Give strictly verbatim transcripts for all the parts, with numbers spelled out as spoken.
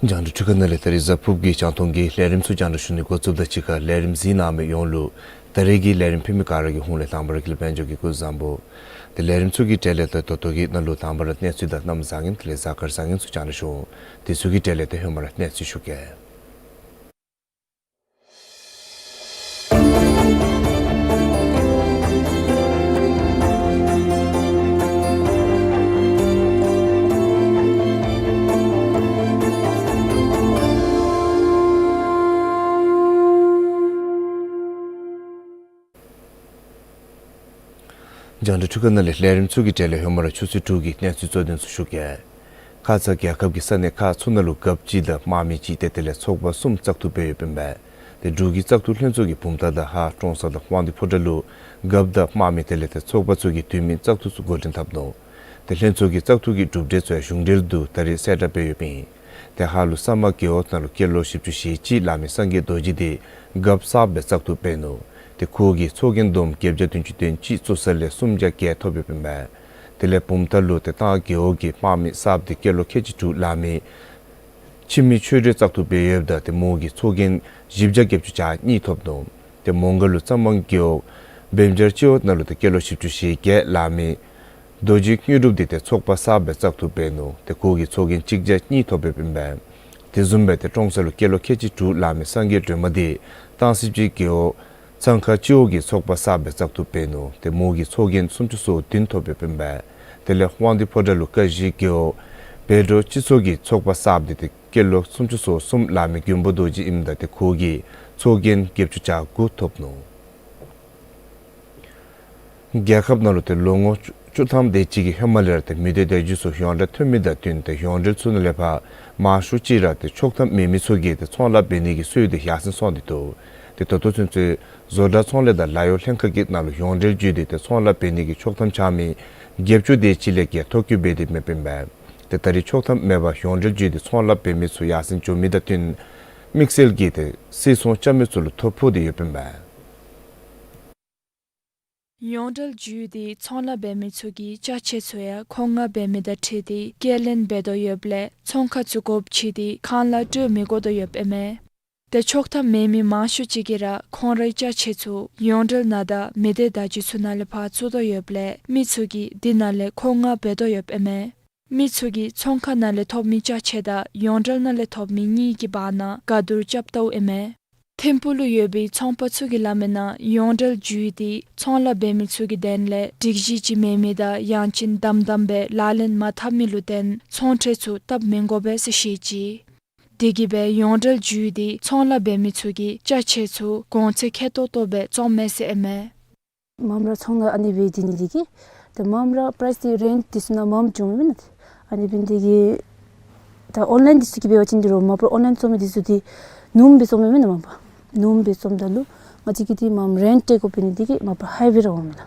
རྒྱང་བསྒྲགས་འཕྲུལ་ཁང་ནང་ལས་ད་རིས་གཟའ་ཕུར་བུ་གི་རྒྱང་མཐོང་གི་ལས་རིམ་ཚུ་རྒྱང་བསྒྲགས་ཞུ་ནི་འགོ་བཙུགསཔ་དང་གཅིག་ཁར་ལས་རིམ་གཟིགས་གནང་མི་ཡོངས་ལུ་ད་རིས་ཀྱི་ལས་རིམ་ཕུལ་མི་ག་ར་གི་ཧོངས་ལས་དང་པ་ར་དགེ་ལེགས་དཔལ་འབྱོར་གྱིས་སྐུ་གཟུགས་བཟང་པོ། ཏེ་ལས་རིམ་ཚུ་གི་གྲས་ལས་ད་ད་ལྟོ་གི་ནང་ལུ་དང་པ་ར་གནས་ཚུལ་དང་གནམ་བཟང་ངན་དེ་ལས་གཟའ་སྐར་བཟང་ངན་ཚུ་རྒྱང་བསྒྲགས་ཞུ་འོང་། དེ་ཚུ་གི་གྲས་ལས་ད་ཧེ་མ་ར་གནས་ཚུལ་ཞུ་གེ། རྒྱང་བསྒྲགས་འཕྲུལ་ཁང་ནང་ལས་ལས་རིམ་ཚུ་གི་གྲས་ལས་ཧེ་མ་ར་ཆུ་ཚོད་དྲུག་གི་གནས་ཚུལ་གཙོ་དོན་ཚུ་ཞུ་གེ། ཁ་ཙ་རྒྱལ་ཁབ་ཀྱི་ས་གནས་ཁག་ཚུ་ནང་ལུ་རྒཔོ་གཅིག་དང་དམག་མི་གཅིག་ཏེ་དེ་ལས་ཚོགས་པ་གསུམ་བཙག་འཐུ་འབད་ཡོདཔ་ཨིན་པས། ཏེ་འབྲུག་གི་བཙག་འཐུ་ལྷན་ཚོགས་ཀྱིས་བུམ་ཐང་དང་ཧཱ་ཀྲོང་གསར་དང་དབང་འདུས་ཕོ་བྲང་ལུ་རྒཔོ་དང་དམག་མི་དེ་ལས་ཏེ་ཚོགས་པ་ཚུ་གི་འཐུས་མི་བཙག་འཐུ་ཚུ་འགོ་འདྲེན་འཐབ་ནུག། ཏེ་ལྷན་ཚོགས་ཀྱི་བཙག་འཐུ་གི་གྲུབ་འབྲས་ཚུ་ཡང་གཞུང་འབྲེལ་དུ་ད་རིས་གསལ་བསྒྲགས་འབད་ཡོདཔ་ཨིན། ཏེ་ཧཱ་ལུ་ས་དམར་རྒེད་འོག་ནང་ལུ་སྐྱེས་ལོ་བཞི་བཅུ་ཞེ་གཅིག་བླ་མེད་སངས་རྒྱས་རྡོ་རྗེ་དེ་རྒཔོ་གསརཔ་སྦེ་བཙག་འཐུ་འབད་ནུག། ཏེ་ཁོ་གིས་ཚོགས་རྒྱན་བསྡོམས་བརྒྱད་བརྒྱ་བདུན་ཅུ་དོན་གཅིག་བཙུགས་ས་ལས་སུམ་བརྒྱ་བརྒྱད་ཐོབ་ཡོདཔ་ཨིན་པས། དེ་ལས་བུམ་ཐང་ལུ་ཏེ་སྟག་རྒེད་འོག་གི་དམག་མི་གསརཔ་དེ་སྐྱེས་ལོ་ཁལ་གཅིག་དྲུག་བླ་མེད་འཆི་མེད་ཆོས་སྒྲོན་བཙག་འཐུ་འབད་ཡོདཔ་ད་ཏེ་མོ་གིས་ཚོགས་རྒྱན་བཞི་བརྒྱ་བརྒྱད་ཅུ་གྱ་གཉིས་ཐོབ་ནུག། ཏེ་མོང་སྒར་ལུ་གཙང་པ་རྒེད་འོག་བེམ་སྦྱར་སྤྱི་འོག་ནང་ལུ་ཏེ་སྐྱེས་ལོ་བཞི་བཅུ་ཞེ་བརྒྱད་བླ་མེད་རྡོ་རྗེ་དངོས་གྲུབ་དེ་ཏེ་ཚོགས་པ་གསརཔ་སྦེ་བཙག་འཐུ་འབད་ནུག། ཏེ་ཁོ་གིས་ཚོགས་རྒྱན་གཅིག་བརྒྱ་གཉིས་ཐོབ་ཡོདཔ་ཨིན་པས། དེ་བཟུམ་སྦེ་ཏེ་ཀྲོང་གསར་ལུ་སྐྱེས་ལོ་ཁལ་གཅིག་དྲུག་བླ་མེད་སངས་རྒྱས་སྒྲོལ་མ་དེ་སྟང་སི་སྤྱི་རྒེད་འོག་ཚང་ཁ་སྤྱི་འོག་གི་ཚོགས་པ་གསརཔ་སྦེ་བཙག་འཐུ་འབད་ནུག། ཏེ་མོ་གིས་ཚོགས་རྒྱན་སུམ་ཅུ་སོ་བདུན་ཐོབ་ཡོདཔ་ཨིན་པས། དེ་ལས་དབང་འདུས་ཕོ་བྲང་ལུ་ཀ་གཞི་རྒེད་འོག་བཻ་ཌཱུར་སྤྱི་ཚོགས་ཀྱི་ཚོགས་པ་གསརཔ་དེ་ཏེ་སྐྱེས་ལོ་སུམ་ཅུ་སོ་གསུམ་བླ་མེད་མགོན་པོ་རྡོ་རྗེ་ཨིནམ་ད་ཏེ་ཁོ་གིས་ཚོགས་རྒྱན་བརྒྱད་ཅུ་གྱ་དགུ་ཐོབ་ནུག། རྒྱལ་ཁབ་ནང་ལུ་ཏེ་ལོ་ངོ་བཅུ་ཐམ་དེ་ཅིག་གི་ཧེ་མ་ལས་ར་ཏེ་མི་སྡེ་བརྡ་བརྒྱུད་ཚུ་ཡོངས་གྲགས་ཐོན་མི་དང་བསྟུན་ཏེ་ཡོངས་འབྲེལ་ཚུ་ནང་ལས་ཕར་མང་ཤོས་ཅིག་ར་ཏེ་ཆོག་ཐམ་མེད་མི་ཚུ་གིས་ཏེ་ཚོང་ལཱ་འབད་ནི་གི་སྲོལ་དེ་ཡར་སེང་སོང་སྟེ་འདུག། ཏེ་ད་ལྟོ་ཚུན་ཚོད་བཟོ་གྲྭ་ཚོང་ལས་དང་ལཱ་གཡོག་ལྷན་ཁག་གི་ནང་ལུ་ཡོངས་འབྲེལ་བརྒྱུད་དེ་ཏེ་ཚོང་ལཱ་འབད་ནི་གི་ཆོག་ཐམ་འཆང་མི་བརྒྱད་ཅུ་དེ་ཅིག་ལས་བརྒལ་ཐོ་བཀོད་འབད་དེ་མེདཔ་ཨིན་པས། ཏེ་ད་རེས་ཆོག་ཐམ་མེད་པར་ཡོངས་འབྲེལ་བརྒྱུད་དེ་ཚོང་ལཱ་འབད་མི་ཚུ་ཡར་སེང་འགྱོ་མི་དང་བསྟུན་དམིགས་བསལ་གྱིས་ཏེ་སིལ་ཚོང་རྐྱབ་མི་ཚུ་ལུ་ཐོ་ཕོག་སྟེ་ཡོདཔ་ཨིན་པས། ཡོངས་འབྲེལ་བརྒྱུད་དེ་ཚོང་ལཱ་འབད་མི་ཚུ་གི་ཅ་ཆས་ཚུ་ཡང་མཁོ་མངགས་འབད་མི་དང་འཁྲིལ་ཏེ་སྐྱེལ་ལེན་འབད་དོ་ཡོདཔ་ལས་ཚོང་ཁང་ཚུ་སྒོ་ཕྱེ་སྟེ་ཁང་གླ་སྤྲོད་མི་དགོ་དོ་ཡོདཔ་ཨིན་མས། ཏེ་ཆོག་ཐམ་མེད་མི་མང་ཤོས་ཅིག་གིས་ར་ཁོང་རའི་ཅ་ཆས་ཚུ་ཡོངས་འབྲེལ་ནང་དང་མི་སྡེ་བརྡ་བརྒྱུད་ཚུ་ནང་ལས་ཕར་བཙུགས་དོ་ཡོདཔ་ལས་མི་ཚུ་གིས་དེ་ནང་ལས་མཁོ་མངགས་འབད་དོ་ཡོདཔ་ཨིན་མས། མི་ཚུ་གིས་ཚོང་ཁང་ནང་ལས་ཐོབ་མི་ཅ་ཆས་དང་ཡོངས་འབྲེལ་ནང་ལས་ཐོབ་མི་གཉིས་ཀྱི་བར་ན་དགའ་བསྡུར་རྐྱབ་ལྟཝ་ཨིན་མས། ཐིམ་ཕུག་ལུ་ཡོད་པའི་ཚོང་པ་ཚུ་གིས་སླབ་མིའི་ནང་ཡོངས་འབྲེལ་བརྒྱུད་དེ་ཚོང་ལཱ་འབད་མི་ཚུ་གི་དོན་ལས་སྒྲིག་གཞི་ཅིག་མེད་མི་དང་ཡང་ཅིན་དམ་དམ་སྦེ་ལག་ལེན་མ་འཐབ་མི་ལུ་བརྟེན་ཚོང་ཁྲལ་ཚུ་བཏབ་མི་དགོ་པས་ཟེར་བཤད་ཅི། དེ་གིས་སྦེ་ཡོངས་འབྲེལ་བརྒྱུད་དེ་ཚོང་ལཱ་འབད་མི་ཚུ་གི་ཅ་ཆས་ཚུ་གོང་ཚད་ཁེ་ཏོག་ཏོ་སྦེ་བཙོང་མས་ཟེར་ཨིན་མས། མངམ་ར་ཚོང་ལཱ་ཨ་ནི་སྦེ་འདི་ནི་འདི་གིས་ཏེ་མངམ་ར་པ་རའིསི་འདི་རེནཊ་འདི་ཚུ་ནང་མངམ་བྱུངམ་མེན་ན། ཨ་ནི་འབད་ནི་འདི་གིས་ད་ཨོན་ལའིན་འདི་ཚུ་གིས་འབད་བ་ཅིན་འདི་རུང་མ་པ་ར་ཨོན་ལའིན་བཙོང་མི་འདི་ཚུ་འདི་ནུམ་སྦེ་བཙོངམ་མེན་ན་མངམ་པ། ནུམ་སྦེ་བཙོངམ་ད་ལུ་ང་བཅས་ཀྱིས་འདི་མངམ་རེནཊ་སྤྲོད་དགོཔ་འབད་ནི་འདི་གིས་མ་པ་ར་ཧའི་ཝེ་ར་འོངམ་མེན་ན།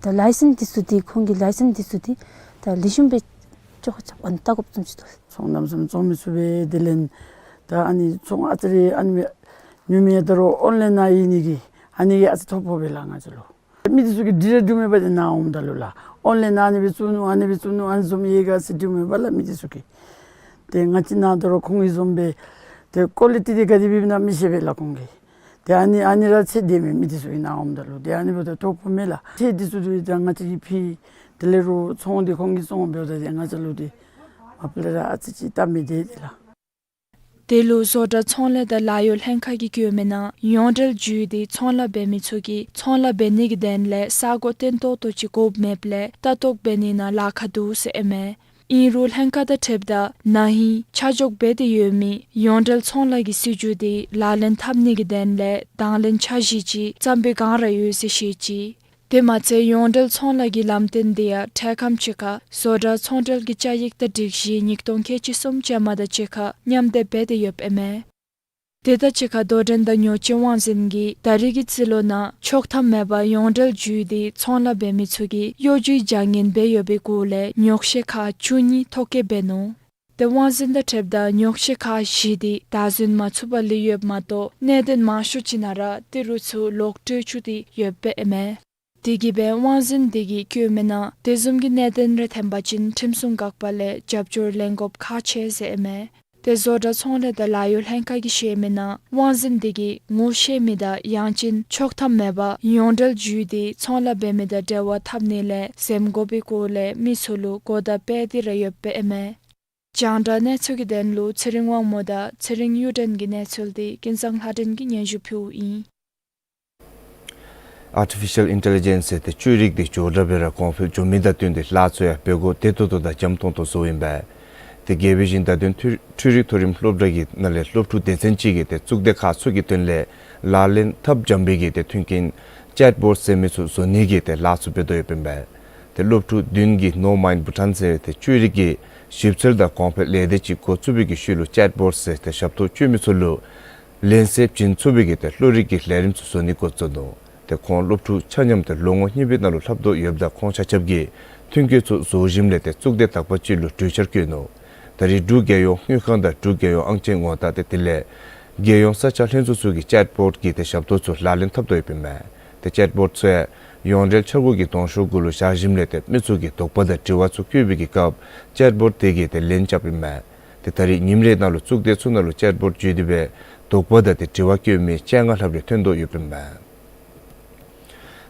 ད་ལའི་སེནསི་འདི་ཚུ་འདི་ཁོང་གི་ལའི་སེནསི་འདི་ཚུ་འདི་ད་ལེགས་ཤོམ་སྦེ་ཅོག་ཅོག་ཨ་ནི་བལྟ་དགོཔ་བཟུམ་ཅིག་འདུག། ཚོང་གནམ་མེད་ས་མེད་བཙོང་མི་ཚུགས་པས། དེ་ལས་ད་ཨ་ནི་ཚོང་ཨ་ཙི་རེ་ཨ་ནི་ཉོ་མི་ཡང་ད་རུང་ཨོན་ལའིན་ནང་ཡོད་ནི་གིས་ཨ་ནི་གིས་ཨ་ཙི་ཐོ་ཕོག་པས་ལགས་ང་བཅས་ལུ། མི་འདི་ཚུ་གིས་འདི་ར་འདྲིཝ་མས་པ། ཏེ་ནཱ་འོངམ་ད་ལུ་ལགས་ཨོན་ལའིན་ནང་ཨ་ནི་སྦེ་བཙུགས་ནུག། ཨ་ནི་སྦེ་བཙུགས་ནུག། ཨ་ནི་བཟུམ་ཡོད་ག་ཟེར་འདྲིཝ་མས་པ་ལགས་མི་འདི་ཚུ་གིས། ཏེ་ང་བཅས་ནཱ་ད་རུང་ཁོང་གིས་བཟུམ་སྦེ་ཏེ་ཀོ་ལི་ཊི་འདི་ག་དེ་སྦེ་ཨིནམ་མི་ཤེས་པས་ལགས་ཁོང་གིས། ཏེ་ཨ་ནི་ཨ་ནི་ར་ཚད་ལྡན་མས། མི་འདི་ཚུ་གིས་ནཱ་འོངམ་ད་ལུ་ཏེ་ཨ་ནི་འབདཝ་ད་ཐོ་ཕོག་མས་ལགས། ཚད་འདི་ཚུ་ཏེ་ད་ང་བཅས་ཀྱིས་ཕུལ། དེ་ལས་རོགས་ཚོང་འདི་ཁོང་གིས་བཙོང་འབདཝ་ད་ཏེ་ང་བཅས་ལུ་ཏེ་མ་པ་ལས་ར་ཨ་ཙི་ཅིག་སྟབས་མི་བདེ་ཏེ་ལགས། དེ་ལུ་བཟོ་གྲྭ་ཚོང་ལས་དང་ལཱ་གཡོག་ལྷན་ཁག་གིས་བཀོད་མི་ནང་ཡོངས་འབྲེལ་བརྒྱུད་དེ་ཚོང་ལཱ་འབད་མི་ཚུ་གིས་ཚོང་ལཱ་འབད་ནི་གི་དོན་ལས་ས་གོ་བརྟན་ཏོག་ཏོ་ཅིག་དགོཔ་མེདཔ་ལས་ལྟ་རྟོག་འབད་ནི་ནང་ལཱ་ཁག་འདུག་ཟེར་ཨིན་མས། ཨིན་རུང་ལྷན་ཁག་དང་འཁྲིལཝ་ད་ན་ཧིང་ཆ་འཇོག་འབད་དེ་ཡོད་མི་ཡོངས་འབྲེལ་ཚོང་ལཱ་གི་སྲིད་བྱུས་དེ་ལག་ལེན་འཐབ་ནི་གི་དོན་ལས་དང་ལེན་འཆར་གཞི་ཅིག་བརྩམ་པའི་བསྒང་ར་ཡོད་ཟེར་བཤད་ཅི། དེ་མ་ཚད་ཡོངས་འབྲེལ་ཚོང་ལཱ་གི་ལམ་སྟོན་དེ་ཡང་འཕྲལ་ཁམས་ཅིག་ཁར་བཟོ་གྲྭ་ཚོང་འབྲེལ་གྱི་བཅའ་ཡིག་དང་སྒྲིག་གཞི་ཉིས་སྟོང་ཁལ་གཅིག་གསུམ་ཅན་མ་དང་གཅིག་ཁར་མཉམ་སྡེབ་འབད་དེ་ཡོདཔ་ཨིན་མས། དེ་དང་གཅིག་ཁར་དོ་འགྲན་དང་ཉོ་སྤྱོད་དབང་འཛིན་གྱིས་ད་རེས་ཀྱི་རྩིས་ལོ་ནང་ཆོག་ཐམ་མེད་པར་ཡོངས་འབྲེལ་བརྒྱུད་དེ་ཚོང་ལཱ་འབད་མི་ཚུ་གིས་གཡོ་སྒྱུའི་བྱ་ངན་འབད་ཡོད་པའི་སྐོར་ལས་ཉོག་བཤད་ཁག་བཅུ་གཉིས་ཐོ་བཀོད་འབད་ནུག། ཏེ་དབང་འཛིན་དང་འཁྲིལཝ་ད་ཉོག་བཤད་ཁག་བཞི་དེ་བདའ་ཟུན་མ་ཚུགས་པར་ལུས་ཡོདཔ་མ་གཏོགས་གནད་དོན་མང་ཤོས་ཅིག་ནང་ར་ཏི་རུ་ཚུ་ལོག་སྤྲོད་བཅུག་སྟེ་ཡོདཔ་ཨིན་མས། དེ་གིས་འབད་དབང་འཛིན་དེ་གིས་བཀོད་མི་ནང་དེ་བཟུམ་གྱི་གནད་དོན་རེ་ཐོན་པ་ཅིན་ཁྲིམས་སྲུང་འགག་པ་ལས་རྒྱབ་སྐྱོར་ལེན་དགོཔ་ཁག་ཆེ་ཟེར་ཨིན་མས། ཏེ་བཟོ་གྲྭ་ཚོང་ལས་དང་ལཱ་གཡོག་ལྷན་ཁག་གིས་བཤད་མི་ནང་དབང་འཛིན་དེ་གིས་ངོ་ཤེས་མི་དང་ཡང་ཅིན་ཆོག་ཐམ་མེད་པར་ཡོངས་འབྲེལ་བརྒྱུད་དེ་ཚོང་ལཱ་འབད་མི་དང་འབྲེལ་བ་འཐབ་ནི་ལས་འཛེམ་དགོ་པའི་སྐོར་ལས་མི་ཚུ་ལུ་གོ་བརྡ་སྤེལ་ཏེ་ར་ཡོདཔ་ཨིན་མས། རྒྱང་བསྒྲགས་གནས་ཚུལ་གྱི་དོན་ལུ་ཚེ་རིང་དབང་མོ་དང་ཚེ་རིང་གཡུ་སྒྲོན་གྱི་གནས་ཚུལ་དེ་ཀུན་བཟང་ལྷ་སྒྲོན་གྱིས་སྙན་ཞུ་ཕུལཝ་ཨིན། Artificial Intelligence ཟེར་ཏེ་བཅོས་རིག་དེ་མགྱོགས་དྲགས་སྦེ་ར་གོང་འཕེལ་འགྱོ་མི་དང་བསྟུན་ཏེ་ལཱ་ཚུ་ཡང་འབད་སྒོ་བདེ་ཏོག་ཏོ་དང་འཇམ་ཏོང་ཏོ་བཟོཝ་ཨིན་པས། དེ་གིས་འབད་ཞིནམ་ད་དུང་འཕྲུལ་འཕྲུལ་རིག་མཐོ་རིམ་སློབ་གྲྭ་གི་ནང་ལས་སློབ་ཕྲུག་སྡེ་ཚན་གཅིག་གིས་ཏེ་གཙུག་སྡེ་ཁག་ཚུ་གི་དོན་ལས་ལག་ལེན་འཐབ་འཇམ་པའི་གི་ཏེ་མཐུན་རྐྱེན་ཅེཊ་བོཊ་ཟེར་མི་ཚུ་བཟོ་ནི་གི་ཏེ་ལཱ་ཚུ་འབད་དོ་ཡོདཔ་ཨིན་པས། ཏེ་སློབ་ཕྲུག་བདུན་གྱིས་ནོ་མའིནཌ་བྷུ་ཊཱན་ཟེར་ཏེ་བཅོས་རིག་གི་ཞིབ་འཚོལ་དང་གོང་འཕེལ་ལས་སྡེ་ཅིག་འགོ་བཙུགས་པའི་གི་ཤུལ་ལུ་ཅེཊ་བོཊ་ཟེར་ཏེ་ཞབས་ཏོག་སྤྱོད་མི་ཚུ་ལུ་ལན་གསལ་བྱིན་ཚུགས་པའི་གི་ཏེ་བློ་རིག་གི་ལས་རིམ་ཚུ་བཟོ་ནི་འགོ་བཙུགས་ནུག། ཏེ་ཁོང་སློབ་ཕྲུག་ཆ་མཉམ་ཏེ་ལོ་ངོ་གཉིས་པའི་ནང་ལུ་ལྷབ་དོ་ཡོདཔ་ད་ཁོང་ཆ་ཁྱབ་ཀྱིས་མཐུན་རྐྱེན་ཚུ་བཟོ་ཞིནམ་ལས་ཏེ་གཙུག་སྡེ་དག་པ་ཅིག་ལུ་གྲོས་འཆར་བཀོད་ནུག། ད་རེས་འབྲུག་རྒྱལ་ཡོངས་དངུལ་ཁང་དང་འབྲུག་རྒྱལ་ཡོངས་ཨང་ཅན་ངོ་རྟགས་ཏེ་དེ་ལས་རྒྱལ་ཡོངས་ས་ཆ་ལྷན་ཚོགས་ཚུ་གིས་ཅེཊ་བོཊ་ཀྱི་ཏེ་ཞབས་ཏོག་ཚུ་ལག་ལེན་འཐབ་དོ་ཡོདཔ་ཨིན་མས། ཏེ་ཅེཊ་བོཊ་ཚུ་ཡང་ཡོངས་འབྲེལ་འཆར་སྒོ་གི་གདོང་ཤོག་གུ་ལུ་བཞག་ཞིནམ་ལས་ཏེ་མི་ཚུ་གིས་དོགས་པ་དང་དྲི་བ་ཚུ་བཀོད་པའི་གི་སྐབས་ཅེཊ་བོཊ་དེ་གིས་ཏེ་ལན་རྐྱབ་ཨིན་མས། ཏེ་ད་རེས་ཉིནམ་རེ་ནང་ལུ་གཙུག་སྡེ་ཚུ་ནང་ལུ་ཅེཊ་བོཊ་བརྒྱུད་དེ་སྦེ་དོགས་པ་དང་ཏེ་དྲི་བ་བཀོད་མི་བཅོ་ལྔ་ལྷགཔ་རེ་ཐོན་དོ་ཡོདཔ་ཨིན་མས།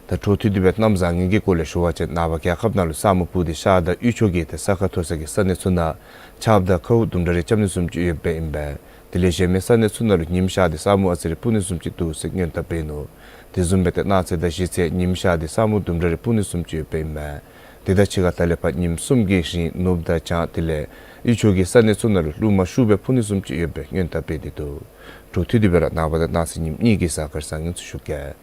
ད་འཕྲོ་མཐུད་དེ་སྦེ་གནམ་བཟང་ངན་གྱི་སྐོར་ལས་ཞུ་བ་ཅིན་ནངས་པ་རྒྱལ་ཁབ་ནང་ལུ་ས་སྨུག་སྤུབས་ཏེ་ཤར་དང་དབུས་ཕྱོགས་ཀྱི་ཏེ་ས་ཁ་མཐོ་ས་གི་ས་གནས་ཚུ་ནང་ཆརཔ་དང་ཁཝ་དུམ་གྲ་རེ་རྐྱབ་ནི་བཟུམ་ཅིག་ཡོདཔ་ཨིན་པས། དེ་ལས་གཞན་མི་ས་གནས་ཚུ་ནང་ལུ་ཉིམ་ཤར་ཏེ་ས་སྨུག་ཨ་ཙི་རེ་སྤུབས་ནི་བཟུམ་ཅིག་འདུག་ཟེར་སྔོན་བརྡ་སྤེལ་ནུག། དེ་བཟུམ་སྦེ་ཏེ་གནངས་ཚེ་དང་གཞེས་ཚེ་ཉིམ་ཤར་ཏེ་ས་སྨུག་དུམ་གྲ་རེ་སྤུབས་ནི་བཟུམ་ཅིག་ཡོདཔ་ཨིན་མས། དེ་དང་གཅིག་ཁར་ད་ལས་ཕར་ཉིམ་གསུམ་གྱི་རིང་ནུབ་དང་བྱང་དེ་ལས་དབུས་ཕྱོགས་ཀྱི་ས་གནས་ཚུ་ནང་ལུ་རླུང་མ་ཤུགས་སྦེ་འཕུ་ནི་བཟུམ་ཅིག་ཡོད་པའི་སྔོན་བརྡ་སྤེལ་ཏེ་འདུག། འཕྲོ་མཐུད་དེ་སྦེ་ར་ནངས་པ་དང་གནངས་ཚེ་ཉིནམ་གཉིས་ཀྱི་གཟའ་སྐར་བཟང་ངན་ཚུ་ཞུ་གེ།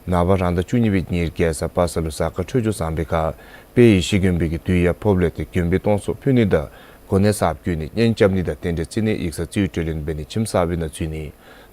ནངས་པ་རང་ཟླ་བཅུ་གཉིས་པའི་ཉེར་བརྒྱད་གཟའ་པ་སངས་ལུ་གཟའ་སྐར་འཕྲོད་སྦྱོར་བཟང་པའི་ཁར་དཔལ་ཡེ་ཤེས་མགོན་པོའི་གི་དུས་ཡང་ཕོགཔ་ལས་ཏེ་མགོན་པོའི་གཏོརམ་ཚོགས་ཕུལ་ནི་དང་གོ་གནས་གསརཔ་བསྐོ་ནི་གཉེན་རྐྱབ་ནི་དང་རྟེན་འབྲེལ་བརྩི་ནི་ཡིག་ཚང་རྩིས་སྤྲོད་ལེན་འབད་ནི་ཁྱིམ་གསར་པའི་ནང་འཛུལ་ནི་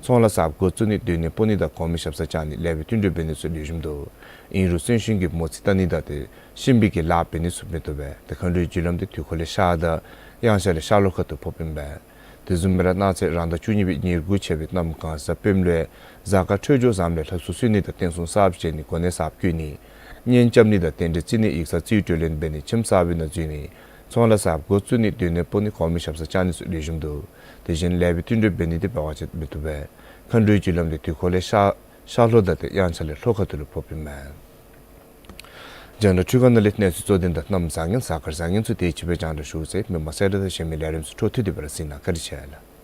ཚོང་ལཱ་གསརཔ་འགོ་བཙུགས་ནི་སྡོད་གནས་སྤོ་ནི་དང་གོང་མའི་ཞབས་སར་བཅར་ནི་ལེགས་པའི་བསྟུན་གྲོས་འབད་ནི་ཚུ་ལེགས་ཤོམ་འདུག། ཨིན་རུང་གསོན་གཤིན་གྱི་མོ་རྩིས་བལྟ་ནི་དང་ཏེ་གཤིན་པོའི་གི་ལཱ་འབད་ནི་ཚུ་མི་བཏུབ་པས། ཏེ་མཁའ་འགྲོའི་རྒྱུ་ལམ་དེ་དུས་འཁོར་ལས་ཤར་དང་དབྱངས་འཆར་ལས་ཤར་ལྷོ་ཁ་ཐུག་ཕོགཔ་ཨིན་པས། དེ་བཟུམ་སྦེ་ར་གནངས་ཚེ་རང་ཟླ་བཅུ་གཉིས་པའི་ཉེར་དགུ་ཆད་པའི་གནམ་གང་གཟའ་སྤེནམ་ལུ་གཟའ་སྐར་འཕྲོད་སྦྱོར་བཟངམ་ལས་ལྷ་གསོལ་གསོལ་ནི་དང་རྟེན་གསུམ་གསརཔ་བཞེངས་ནི་གོ་གནས་གསརཔ་བསྐོ་ནི་གཉེན་རྐྱབ་ནི་དང་རྟེན་འབྲེལ་བརྩི་ནི་ཡིག་ཚང་རྩིས་སྤྲོད་ལེན་འབད་ནི་ཁྱིམ་གསར་པའི་ནང་འཛུལ་ནི་ཚོང་ལཱ་གསརཔ་འགོ་བཙུགས་ནི་སྡོད་གནས་སྤོ་ནི་གོང་མའི་ཞབས་སར་བཅར་ནི་ཚུ་ལེགས་ཤོམ་འདུག། དེ་བཞིན་ལེགས་པའི་བསྟུན་གྲོས་འབད་ནི་དེ་འབད་བ་ཅིན་མི་བཏུབ་པས། མཁའ་འགྲོའི་རྒྱུ་ལམ་དེ་དུས་འཁོར་ལས་ཤར་ཤར་ལྷོ་དང་ཏེ་དབྱངས་འཆར་ལས་ལྷོ་ཁ་ཐུག་ལུ་ཕོགཔ་ཨིན་མས། རྒྱང་བསྒྲགས་འཕྲུལ་ཁང་ནང་ལས་གནས་ཚུལ་གཙོ་དོན་དང་གནམ་བཟང་ངན་གཟའ་སྐར་བཟང་ངན་ཚུ་དེ་ཅིག་སྦེ་རྒྱང་བསྒྲགས་ཞུ་ཚར་ཡི། མི་མང་གསལ་བསྒྲགས་དང་གཞན་མི་ལས་རིམ་ཚུ་འཕྲོ་མཐུད་དེ་སྦེ་ར་གཟིགས་གནང་། བཀའ་དྲིན་ཆེ་ལགས།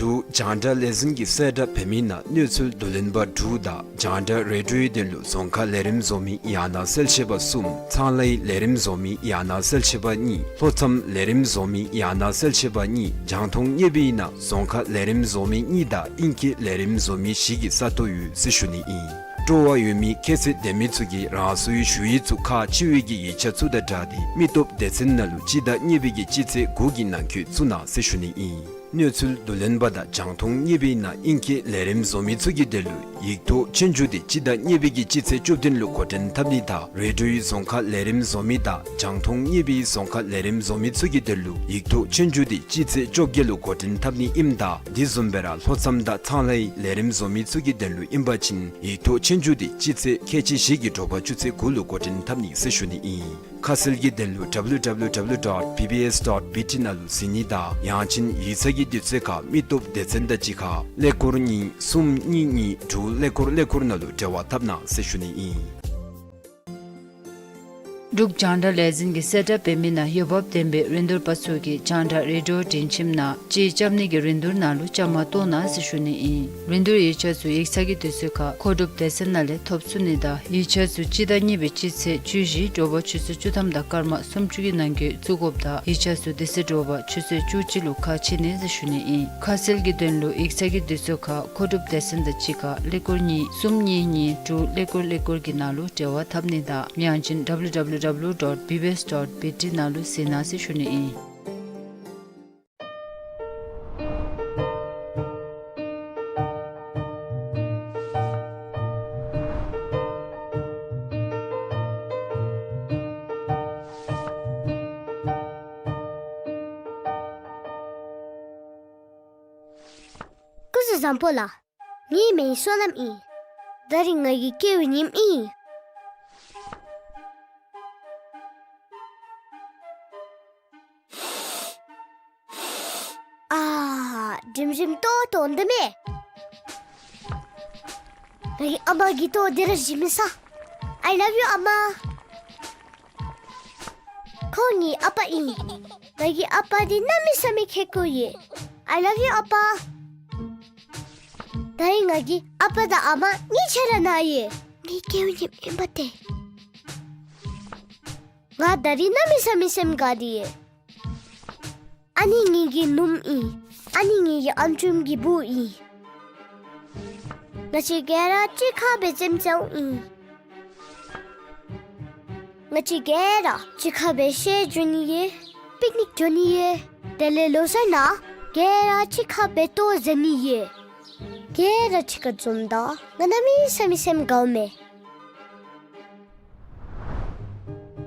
འབྲུག་ རྒྱང་བསྒྲགས་ལས་འཛིན་གྱིས་གསལ་བསྒྲགས་འབད་མི་ནང་གནས་ཚུལ་བསྡུ་ལེན་པ་དྲུག་དང་རྒྱང་བསྒྲགས་རེ་ཌིའོའི་དོན་ལུ་རྫོང་ཁ་ལས་རིམ་བཟོ་མི་ཡང་ན་གསལ་བཤད་པ་གསུམ། ཚང་ལྷའི་ལས་རིམ་བཟོ་མི་ཡང་ན་གསལ་བཤད་པ་གཉིས། ལྷོ་མཚམས་ལས་རིམ་བཟོ་མི་ཡང་ན་གསལ་བཤད་པ་གཉིས། རྒྱང་མཐོང་བརྙེས་པའི་ནང་རྫོང་ཁ་ལས་རིམ་བཟོ་མི་གཉིས་དང་ཨིང་སྐད་ལས་རིམ་བཟོ་མི་བཞི་གི་ས་སྟོང་ཡོད་ཟེར་ཞུ་ནི་ཨིན། སྤྲོ་བ་ཡོད་མི་ཁྱད་ཚད་ལྡན་མི་ཚུ་གིས་རང་སོའི་ཞུ་ཡིག་ཚུ་ཁག་ཆེ་བའི་གི་ཡིག་ཆ་ཚུ་དང་སྦྲགས་ཏེ་མི་སྟོབས་སྡེ་ཚན་ནང་ལུ་སྤྱི་ཟླ་གཉིས་པའི་གི་སྤྱི་ཚེས་དགུ་གི་ནང་འཁོད་བཙུགས་གནང་ཟེར་ཞུ་ནི་ཨིན། གནས་ཚུལ་བསྡུ་ལེན་པ་དང་རྒྱང་མཐོང་བརྙེས་པའི་ནང་ཨིང་སྐད་ལས་རིམ་བཟོ་མི་ཚུ་གི་དོན་ལུ་ཡིག་ཐོག་ཆོས་རྒྱུགས་དེ་སྤྱི་ཟླ་གཉིས་པའི་གི་སྤྱི་ཚེས་བཅུ་བདུན་ལུ་འགོ་འདྲེན་འཐབ་ནི་དང་རེ་ཌིའོའི་རྫོང་ཁ་ལས་རིམ་བཟོ་མི་དང་རྒྱང་མཐོང་བརྙེས་པའི་རྫོང་ཁ་ལས་རིམ་བཟོ་མི་ཚུ་གི་དོན་ལུ་ཡིག་ཐོག་ཆོས་རྒྱུགས་དེ་སྤྱི་ཚེས་བཅོ་བརྒྱད་ལུ་འགོ་འདྲེན་འཐབ་ནི་ཨིནམ་ད་དེ་བཟུམ་སྦེ་ར་ལྷོ་མཚམས་དང་ཚང་ལྷའི་ལས་རིམ་བཟོ་མི་ཚུ་གི་དོན་ལུ་ཨིན་པ་ཅིན་ཡིག་ཐོག་ཆོས་རྒྱུགས་དེ་སྤྱི་ཚེས་ཁལ་གཅིག་བཞི་གི་དྲོ་པ་ཆུ་ཚོད་དགུ་ལུ་འགོ་འདྲེན་འཐབ་ནི་ཟེར་ཞུ་ནི་ཨིན། ཁ་གསལ་གྱི་དོན་ལུ་W W W dot B B S dot B T ནང་ལུ་གཟིགས་ནི་དང་ཡང་ཅིན་ཡིག་ཚང་གི་དུས་ཚོད་ཁར་མི་སྟོབས་སྡེ་ཚན་དང་གཅིག་ཁར་ཀླད་ཀོར་གཉིས་གསུམ་གཉིས་གཉིས་དྲུག་ཀླད་ཀོར་ཀླད་ཀོར་ནང་ལུ་འབྲེལ་བ་འཐབ་གནང་ཟེར་ཞུ་ནི་ཨིན། འབྲུག་རྒྱང་བསྒྲགས་ལས་འཛིན་གྱིས་གསལ་བསྒྲགས་འབད་མི་ནང་འོས་འབབ་ལྡན་པའི་རིན་བསྡུར་པ་ཚུ་གིས་རྒྱང་བསྒྲགས་རེ་ཌིའོ་འབྲིང་ཁྱིམ་ནང་ཅིག་རྐྱབ་ནི་གི་རིན་བསྡུར་ནང་ལུ་བཅའ་མར་གཏོགས་གནང་ཟེར་ཞུ་ནི་ཨིན། རིན་བསྡུར་ཡིག་ཆ་ཚུ་ཡིག་ཚང་གི་དུས་ཚོད་ཁར་མཁོ་སྒྲུབ་སྡེ་ཚན་ནང་ལས་ཐོབ་ཚུགས་ནི་དང་ཡིག་ཆ་ཚུ་སྤྱི་ཟླ་གཉིས་པའི་སྤྱི་ཚེས་བཅུ་བཞི་དྲོ་པ་ཆུ་ཚོད་བཅུ་ཐམ་དང་སྐར་མ་སུམ་ཅུ་གི་ནང་འཁོད་བཙུགས་དགོཔ་དང་ཡིག་ཆ་ཚུ་དེ་ཚེ་དྲོ་པ་ཆུ་ཚོད་བཅུ་གཅིག་ལུ་ཁ་ཕྱེ་ནི་ཟེར་ཞུ་ནི་ཨིན། ཁ་གསལ་གྱི་དོན་ལུ་ཡིག་ཚང་གི་དུས་ཚོད་ཁར་མཁོ་སྒྲུབ་སྡེ་ཚན་དང་གཅིག་ཁར་ཀླད་ཀོར་གཉིས་གསུམ་གཉིས་གཉིས་དྲུག་ཀླད་ཀོར་ཀླད་ཀོར་གྱི་ནང་ལུ་འབྲེལ་བ་འཐབ་ནི་དང་ཡང་ཅིན་W W W dot B B S dot B T ནང་ལུ་གཟིགས་གནང་ཟེར་ཞུ་ནི་ཨིན། སྐུ་གཟུགས་བཟང་པོ་ལགས། ངེའི་མིང་བསོད་ནམས་ཨིན། ད་རིས་ང་གི་སྐྱེ་བའི་ཉིནམ་ཨིན། ཨ་ཧ། དྲིམ་རིམ་ཏོག་ཏོ་འདི་མས། ངེའི་ཨ་མ་གིས་ལྟོ་འདི་ར་བཞེས་མི་ཟ། I love you ཨ་མ། ཁོང་ངེའི་ཨ་པ་ཨིན། ངེའི་ཨ་པ་འདི་གནམ་མེད་ས་མེད་ཁེ་ཀོ་ཡོད། I love you ཨ་པ། ད་རིས་ངེའི་ཨ་པ་དང་ཨ་མ་གཉིས་ཆ་ར་ན་ཡོད། ངེའི་སྐྱེ་བའི་ཉིནམ་ཨིན་པ་ཏེ། ང་ད་རིས་གནམ་མེད་ས་མེད་སེམས་དགའ་སྟེ་ཡོད། ཨ་ནི་ངེའི་ནུམོ་ཨིན། ཨ་ནི་ངེའི་ཨམ་ཅུང་གི་བུ་ཨིན། ང་བཅས་ག་ར་གཅིག་ཁར་སྦེ་རྩེདམོ་རྩེཝ་ཨིན། ང་བཅས་ག་ར་གཅིག་ཁར་སྦེ་ཤར་འགྱོ་ནི་ཡོད། པིག་ནིག་འགྱོ་ནི་ཡོད། དེ་ལས་ལོ་གསར་ནང་ག་ར་གཅིག་ཁར་སྦེ་ལྟོ་བཟའ་ནི་ཡོད། ག་ར་གཅིག་ཁར་འཛོམས་ད་ང་གནམ་མེད་ས་མེད་སེམས་དགའཝ་མས།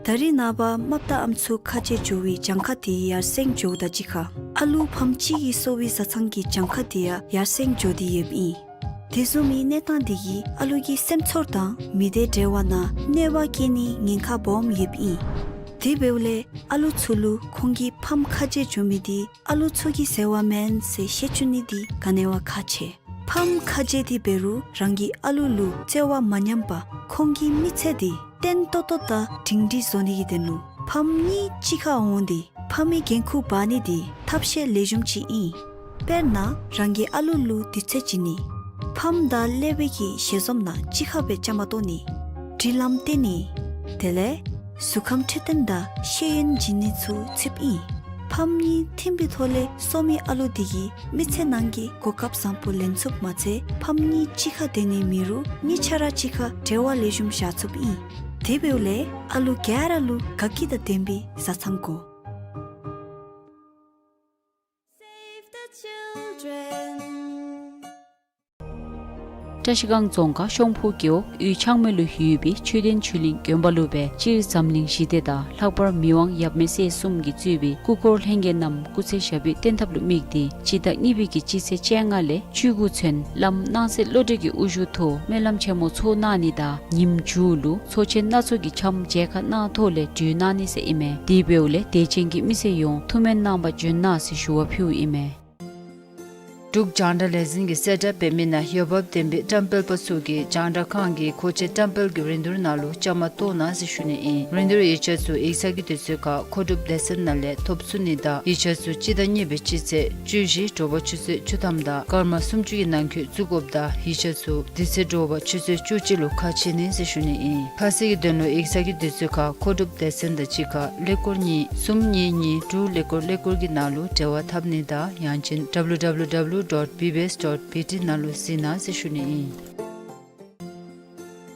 ད་རིས་ནངས་པ་རྨགཔ་དང་ཨམ་སྲུ་ཁ་རྗེ་འགྱོ་བའི་གྱངས་ཁ་དེ་ཡར་སེང་འགྱོཝ་དང་གཅིག་ཁར་ཨ་ལུ་ཕམ་གཅིག་གི་གསོ་བའི་བཟའ་ཚང་གི་གྱངས་ཁ་དེ་ཡང་ཡར་སེང་འགྱོ་སྟེ་ཡོདཔ་ཨིན། དེ་བཟུམ་མའི་གནས་སྟངས་དེ་གིས་ཨ་ལུ་གི་སེམས་ཚོར་དང་མི་སྡེ་འབྲེལ་བ་ནང་གནོད་པ་བསྐྱལ་ནིའི་ཉེན་ཁ་སྦོམ་ཡོདཔ་ཨིན། དེ་འབདཝ་ལས་ཨ་ལུ་ཚུ་ལུ་ཁོང་གི་ཕམ་ཁ་རྗེ་འགྱོ་མི་དེ་ཨ་ལུ་ཚུ་གི་ཟེར་བ་མེན་ཟེར་ཤེས་བཅུག་ནི་དེ་ག་ནི་བ་ཁག་ཆེ། ཕམ་ཁ་རྗེ་དེ་འབད་རུང་རང་གི་ཨ་ལུ་ལུ་བརྩེ་བ་མ་ཉམས་པར་ཁོང་གི་མི་ཚེ་དེ་བརྟན་ཏོག་ཏོ་དང་སྒྲིང་སྒྲིང་བཟོ་ནི་གི་དོན་ལུ་ཕམ་གཉིས་གཅིག་ཁར་འོང་སྟེ་ཕམ་གྱི་འགན་ཁུར་འབག་ནི་དེ་ཐབས་ཤེས་ལེགས་ཤོམ་ཅིག་ཨིན། དཔེར་ན་རང་གི་ཨ་ལུ་ལུ་དུས་ཚོད་བྱིན་ནི། ཕམ་དང་ཀླད་པའི་གི་ཞལ་འཛོམས་ནང་གཅིག་ཁར་སྦེ་བཅའ་མར་གཏོགས་ནི། སྒྲིག་ལམ་བཏོན་ནི། དེ་ལས་གཟུགས་ཁམས་འཕྲོད་བསྟེན་དང་ཤེས་ཡོན་བྱིན་ནི་ཚུ་ཚུདཔ་ཨིན། ཕམ་གཉིས་ཐིམ་པའི་ཐོག་ལས་གསོ་མི་ཨ་ལུ་དེ་གི་མི་ཚེ་ནང་གི་གོ་སྐབས་བཟང་པོ་ལེན་ཚུགསཔ་མ་ཚད་ཕམ་གཉིས་གཅིག་ཁར་སྡོད་ནི་མེད་རུང་གཉིས་ཆ་ར་གཅིག་ཁར་འབྲེལ་བ་ལེགས་ཤོམ་བཞག་ཚུགསཔ་ཨིན། དེ་འབདཝ་ལས་ཨ་ལུ་ག་ར་ལུ་དགའ་སྐྱིད་དང་ལྡན་པའི་བཟའ་ཚང་དགོ། Save the children. བཀྲ་ཤིས་སྒང་རྫོང་ཁག་ཤོང་ཕུ་རྒེད་འོག་ཡུལ་ཆང་མེ་ལུ་ཡོད་པའི་མཆོད་རྟེན་ཆོས་གླིང་དགོན་པ་ལུ་སྦེ་སྤྱིར་འཛམ་གླིང་ཞི་བདེ་དང་ལྷག་པར་མི་དབང་ཡབ་མེས་སྲས་གསུམ་གྱི་གཙོས་པའི་སྐུ་འཁོར་ལྷན་རྒྱས་རྣམས་སྐུ་ཚེ་ཞབས་པད་བརྟན་ཐབས་ལུ་དམིགས་ཏེ་སྤྱི་ཟླ་གཉིས་པའི་གི་སྤྱི་ཚེས་བཅོ་ལྔ་ལས་བཅུ་དགུ་ཚུན་བླམ་སྣང་གསལ་བློ་གྲོས་ཀྱི་དབུ་བཞུགས་ཐོག་སྨོན་ལམ་ཆེན་མོ་ཚོགས་གནང་ནི་དང་ཉིནམ་མཇུག་ལུ་ཚོགས་ཆེན་སྣ་ཚོགས་ཀྱི་འཆམ་མཇལ་ཁ་གནང་ཐོག་ལས་གྲོལ་གནང་ནི་ཟེར་ཨིན་མས། དེ་འབདཝ་ལས་དད་ཅན་གྱི་མི་སེར་ཡོངས་ཐུགས་སྨོན་གནང་བར་འབྱོན་གནང་ཟེར་ཞུ་བ་ཕུལཝ་ཨིན་མས། འབྲུག་རྒྱང་བསྒྲགས་ལས་འཛིན་གྱིས་གསལ་བསྒྲགས་འབད་མི་ནང་འོས་འབབ་ལྡན་པའི་བཀྲམ་སྤེལ་པ་ཚུ་གིས་རྒྱང་བསྒྲགས་ཁང་གི་མཁོ་ཆས་བཀྲམ་སྤེལ་གྱི་རིན་བསྡུར་ནང་ལུ་བཅའ་མར་གཏོགས་གནང་ཟེར་ཞུ་ནི་ཨིན། རིན་བསྡུར་ཡིག་ཆ་ཚུ་ཡིག་ཚང་གི་དུས་ཚོད་ཁར་མཁོ་སྒྲུབ་སྡེ་ཚན་ནང་ལས་ཐོབ་ཚུགས་ནི་དང་ཡིག་ཆ་ཚུ་སྤྱི་ཟླ་གཉིས་པའི་སྤྱི་ཚེས་བཅུ་བཞི་དྲོ་པ་ཆུ་ཚོད་བཅུ་ཐམ་དང་སྐར་མ་སུམ་ཅུ་གི་ནང་འཁོད་བཙུགས་དགོཔ་དང་ཡིག་ཆ་ཚུ་དེ་ཚེ་དྲོ་པ་ཆུ་ཚོད་བཅུ་གཅིག་ལུ་ཁ་ཕྱེ་ནི་ཟེར་ཞུ་ནི་ཨིན། ཁ་གསལ་གྱི་དོན་ལུ་ཡིག་ཚང་གི་དུས་ཚོད་ཁར་མཁོ་སྒྲུབ་སྡེ་ཚན་དང་གཅིག་ཁར་ཀླད་ཀོར་གཉིས་གསུམ་གཉིས་གཉིས་དྲུག་ཀླད་ཀོར་ཀླད་ཀོར་གྱི་ནང་ལུ་འབྲེལ་བ་འཐབ་ནི་དང་ཡང་ཅིན་www dot bbs dot bt ནང་ལུ་གཟིགས་གནང་ཟེར་ཞུ་ནི་ཨིན།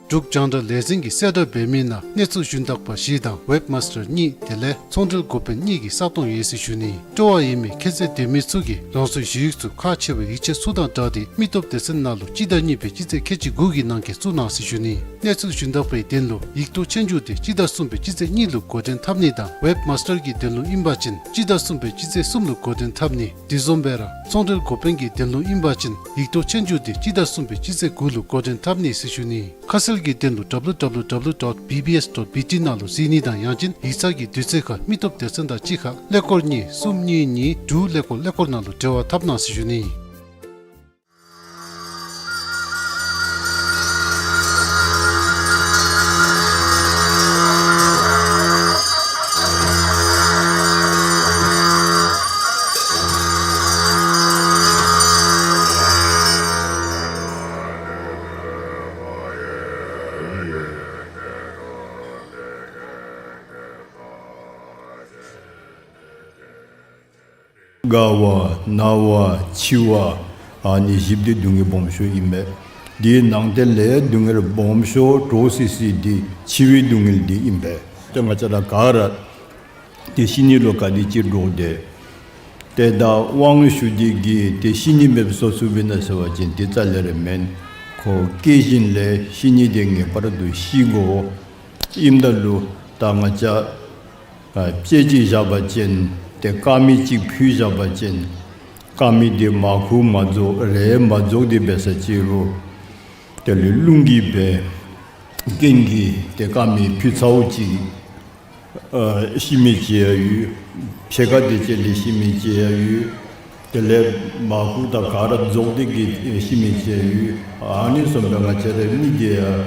འབྲུག་རྒྱང་བསྒྲགས་ལས་འཛིན་གྱིས་གསལ་བསྒྲགས་འབད་མི་ནང་གནས་ཚུལ་ཞུན་དག་པ་བཞི་དང་ཝེབ་མཱསི་ཊར་གཉིས་དེ་ལས་ཚོང་འབྲེལ་འགོ་དཔོན་གཉིས་ཀྱི་ས་སྟོང་ཡོད་ཟེར་ཞུ་ནི། སྤྲོ་བ་ཡོད་མི་ཁྱད་ཚད་ལྡན་མི་ཚུ་གིས་རང་སོའི་ཞུ་ཡིག་ཚུ་ཁག་ཆེ་བའི་ཡིག་ཆ་ཚུ་དང་སྦྲགས་ཏེ་མི་སྟོབས་སྡེ་ཚན་ནང་ལུ་སྤྱི་ཟླ་གཉིས་པའི་སྤྱི་ཚེས་ཁལ་གཅིག་དགུ་གི་ནང་འཁོད་བཙུགས་གནང་ཟེར་ཞུ་ནི། གནས་ཚུལ་ཞུན་དག་པའི་དོན་ལུ་ཡིག་ཐོག་ཆོས་རྒྱུགས་དེ་སྤྱི་ཟླ་གསུམ་པའི་སྤྱི་ཚེས་གཉིས་ལུ་འགོ་འདྲེན་འཐབ་ནི་དང་ཝེབ་མཱསི་ཊར་གྱི་དོན་ལུ་ཨིན་པ་ཅིན་སྤྱི་ཟླ་གསུམ་པའི་སྤྱི་ཚེས་གསུམ་ལུ་འགོ་འདྲེན་འཐབ་ནི། དེ་བཟུམ་སྦེ་ར་ཚོང་འབྲེལ་འགོ་དཔོན་གྱི་དོན་ལུ་ཨིན་པ་ཅིན་ཡིག་ཐོག་ཆོས་རྒྱུགས་དེ་སྤྱི་ཟླ་གསུམ་པའི་སྤྱི་ཚེས་དགུ་ལུ་འགོ་འདྲེན་འཐབ་ནི་ཟེར་ཞུ་ནི། ཁ་གསལ་གྱི་དོན་ལུ་www dot bbs dot bt ནང་ལུ་གཟིགས་ནི་དང་ཡང་ཅིན་ཡིག་ཚང་གི་དུས་ཚོད་ཁར་མི་སྟོབས་སྡེ་ཚན་དང་གཅིག་ཁར་ཀླད་ཀོར་གཉིས་གསུམ་གཉིས་གཉིས་དྲུག་ཀླད་ཀོར་ཀླད་ཀོར་ནང་ལུ་འབྲེལ་བ་འཐབ་གནང་ཟེར་ཞུ་ནི། རྒ་བ་ན་བ་འཆི་བ་ཨ་ནི་བཞི་འདི་སྡུག་བསྔལ་སྦོམ་ཤོས་ཨིན་པས། དེའི་ནང་དེ་ལས་སྡུག་བསྔལ་སྦོམ་ཤོས་འདྲོག་སི་སི་འདི་འཆི་བའི་སྡུག་བསྔལ་འདི་ཨིན་པས། ཏེ་ང་བཅས་ར་ག་ར་ཏེ་ཤི་ནི་ལུ་ག་དེ་ཅིག་འདྲོག་དེས། ཏེ་ད་དབང་ཞུ་སྟེ་གིས་ཏེ་ཤི་ནི་མེདཔ་བཟོ་ཚུགས་པས་ན་ཟེར་བ་ཅིན་དེ་རྩ་ལས་ར་མེན། ཁོ་སྐྱེ་བཞིན་ལས་ཤི་ནི་དེ་ངེས་པར་དུ་ཤི་དགོ། ཨིནམ་ད་ལུ་ད་ང་བཅས་ཨ་དཔྱེ་ཅིག་བཞག་པ་ཅིན་ཏེ་དཀར་མེ་ཅིག་ཕུལ་བཞག་པ་ཅིན་དཀར་མེ་དེ་མར་ཁུ་མ་རྫོགས་རས་མ་རྫོགས་དེ་འབད་ས་ཅིག་རུང་དེ་ལས་རླུང་གིས་འབད་རྐྱེན་གྱིས་ཏེ་དཀར་མེ་ཕུལ་ཚརཝ་ཅིག་ཨ་ཤི་མི་ཅིག་ཡང་ཡོད། ཕྱེད་ཀ་དེ་ཅིག་ལས་ཤི་མི་ཅིག་ཡང་ཡོད། དེ་ལས་མར་ཁུ་དང་ག་ར་རྫོགས་ཏེ་གིས་ཤི་མི་ཅིག་ཡང་ཡོད། ཨ་ནི་བཟུམ་སྦེ་ང་བཅས་རའི་མི་དེ་ཡང་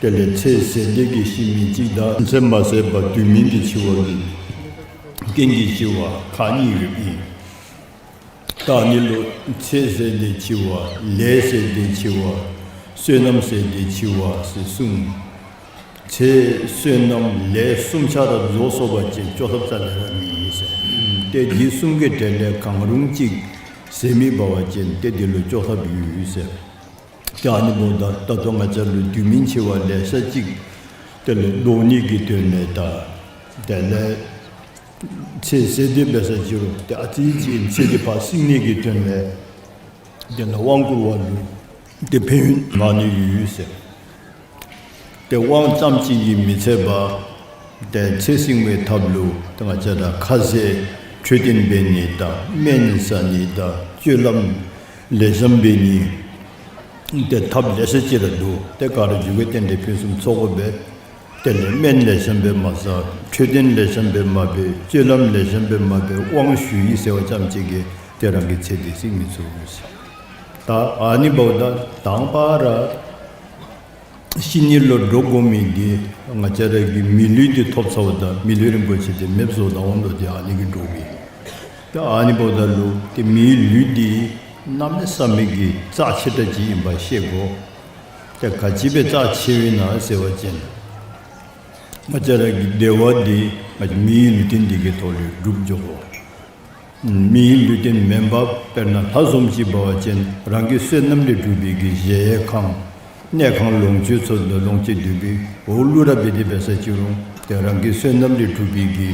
དེ་ལས་ཚེ་ཟད་དེ་གིས་ཤི་མི་ཅིག་དང་ཚེ་མ་ཟད་པར་དུས་མིན་གྱི་འཆི་བ་གིས་རྐྱེན་གྱིས་འཆི་བ་ཁག་གཉིས་ཡོདཔ་ཨིན། ད་ཨ་ནི་ལུ་ཚེ་ཟད་དེ་འཆི་བ་ལས་ཟད་དེ་འཆི་བ་བསོད་ནམས་ཟད་དེ་འཆི་བ་ཟེར་གསུངས། ཚེ་བསོད་ནམས་ལས་གསུམ་ཆ་ར་རྫོགས་སོང་པ་ཅིན་སྐྱོབ་ཐབས་རྩ་ལས་ར་མེད་ཟེར། ཏེ་འདི་གསུམ་གྱི་གྲས་ལས་གང་རུང་ཅིག་ཟད་མི་འབད་བ་ཅིན་ཏེ་འདི་ལུ་སྐྱོབ་ཐབས་ཡོད་ཟེར། ཏེ་ཨ་ནི་འབདཝ་ད་ད་ལྟོ་ང་བཅས་ལུ་དུས་མིན་འཆི་བ་ལེ་ཤ་ཅིག་དེ་ལས་བཟློག་ནི་གི་དོན་ལས་དང་དེ་ལས་ཚེ་ཟད་དེ་འབད་ས་ཅིག་རུང་ཏེ་ཨ་ཙི་ཅིག་ཚེ་འདི་ཕར་བསྲིང་ནི་གི་དོན་ལས་དེ་ལས་དབང་བསྐུར་བ་ལུ་ཏེ་ཕན་ཡོན་མང་ནི་ཡོད་ཟེར། ཏེ་དབང་ཙམ་ཅིག་གིས་མི་ཚད་པར་ཏེ་ཚེ་བསྲིང་བའི་ཐབས་ལུ་ཏེ་ང་བཅས་ར་ཁ་ཟས་འཕྲོད་བསྟེན་འབད་ནི་དང་སྨན་ཟ་ནི་དང་སྤྱོད་ལམ་ལེགས་ཤོམ་འབད་ནི་ཏེ་ཐབས་ལེ་ཤ་ཅིག་ར་འདུག། ཏེ་ག་ར་འཇུག་པའི་རྟེན་འབྲེལ་ཕུན་སུམ་ཚོགས་པ་སྦེ་དེ་ལས་སྨན་ལེགས་ཤོམ་སྦེ་མ་ཟ། འཕྲོད་བསྟེན་ལེགས་ཤོམ་སྦེ་མ་འབད། སྤྱོད་ལམ་ལེགས་ཤོམ་སྦེ་མ་འབད། དབང་ཞུ་ཡི་ཟེར་བ་ཙམ་ཅིག་གིས་ཏེ་རང་གི་ཚེ་འདི་བསྲིང་མི་ཚུགས་ཟེར། ད་ཨ་ནི་འབདཝ་ད་དང་པ་ར་ཤི་ནི་ལུ་འདྲོག་དགོ་མི་འདི་ང་བཅས་ར་གིས་མི་ལུས་འདི་ཐོབ་ཚརཝ་ད་མི་ལུས་རིན་པོ་ཆེ་འདི་མེདཔ་བཟོ་ད་འོང་དོ། ཏེ་ཨ་ནི་གིས་འདྲོག་གི། ཏེ་ཨ་ནི་འབདཝ་ད་ལུ་ཏེ་མིའི་ལུས་འདི་གནམ་མེད་ས་མེད་ཀྱི་རྩ་ཆེ་དྲགས་ཅིག་ཨིནམ་ཤེས་དགོ། ཏེ་ག་ཅི་སྦེ་རྩ་ཆེཝ་ཨིན་ན་ཟེར་བ་ཅིན་ང་བཅས་ར་གི་བདེ་བ་འདི་མིའི་ལུས་རྟེན་འདི་གི་ཐོག་ལས་གྲུབ་འགྱོ་དགོ། མིའི་ལུས་རྟེན་མེན་པར་དཔེར་ན་ལྷ་བཟུམ་ཅིག་འབད་བ་ཅིན་རང་གི་བསོད་ནམས་ལས་གྲུབ་པའི་གི་གཞལ་ཡས་ཁང་གནས་ཁང་ལོངས་སྤྱོད་ཚུ་ལུ་ལོངས་སྤྱོད་སྡོད་པའི་འོག་ལུ་ར་འབད་དེ་འབད་ས་ཅིག་རུང་ཏེ་རང་གི་བསོད་ནམས་ལས་གྲུབ་པའི་གི་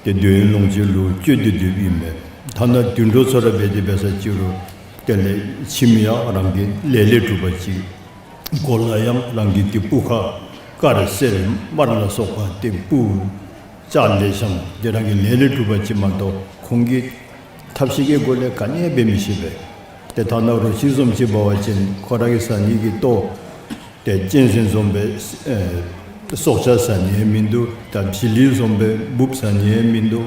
ཏེ་འདོད་ཡོན་ལོངས་སྤྱོད་ལུ་སྤྱོད་དེ་སྡོདཔ་ཨིན་མས། ཐ་ན་དུད་འགྲོ་ཚུ་ར་འབད་དེ་འབད་ས་ཅིག་རུང་དེ་ལས་ཁྱིམ་ཡང་རང་གི་ལས་ལས་གྲུབ་པ་ཅིག། གོ་ལ་ཡང་རང་གི་ཏེ་སྤུ་ཁ་དཀར་སེར་དམར་ལ་སོགས་པ་ཏེ་སྤུ་ལྕགས་ལེགས་ཤོམ་ཏེ་རང་གི་ལས་ལས་གྲུབ་པ་ཅིག་མ་གཏོགས་ཁོང་གི་ཐབས་ཤེས་ཀྱི་སྒོ་ལས་ག་ནི་ཡང་འབད་མི་ཤེས་པས། ཏེ་ཐ་ན་རོ་ཁྱི་བཟུམ་ཅིག་འབད་བ་ཅིན་ཁོ་ར་གིས་ཟ་ནི་གི་ལྟོ་ཏེ་གཅན་གཟན་བཟུམ་སྦེ་ཨེ་སྲོག་ཆགས་ཟ་ནི་ཡང་མིན་འདུག། ད་བྱི་ལི་བཟུམ་སྦེ་འབུཔ་ཟ་ནི་ཡང་མིན་འདུག།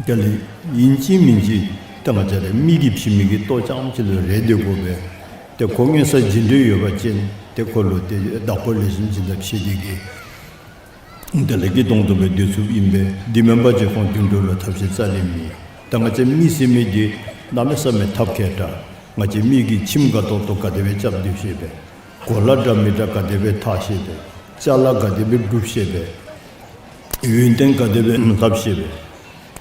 དེ་ལས་ཨིན་ཅི་མིན་ཅི་ ཏེ་ང་བཅས་ར་མི་གིས་བྱིན་མི་གི་ལྟོ་རྐྱངམ་ཅིག་ལུ་རེ་སྡོད་དགོ་པས། ཏེ་ཁོ་མངོན་གསལ་བྱིན་འདོད་ཡོད་པ་ཅིན་ཏེ་ཁོ་ལུ་ཏེ་བདག་པོ་ལེགས་ཤོམ་བྱིན་ད་བཤད་དེ་གིས་དེ་ལས་ཀྱི་གདོང་དུ་སྦེ་སྡོད་ཚུགསཔ་ཨིན་པས། དེ་མེན་པ་ཅིན་ཁོང་དུད་འགྲོ་ལུ་ཐབས་ཤེས་རྩ་ལས་མེད། ད་ང་བཅས་མི་ཟེར་མི་འདི་གནམ་མེད་ས་མེད་ཐབས་མཁས་དྲགས། ང་བཅས་མི་གི་ཁྱིམ་ག་ཏོག་ཏོ་ག་དེ་སྦེ་རྐྱབ་སྡོད་ཤེས་པས། གོ་ལ་འདྲ་མི་འདྲ་ག་དེ་སྦེ་འཐག་ཤེས་པས། ཅ་ལ་ག་དེ་སྦེ་སྒྲུབ་ཤེས་པས། ཡོན་ཏན་ག་དེ་སྦེ་ལྷབ་ཤེས་པས།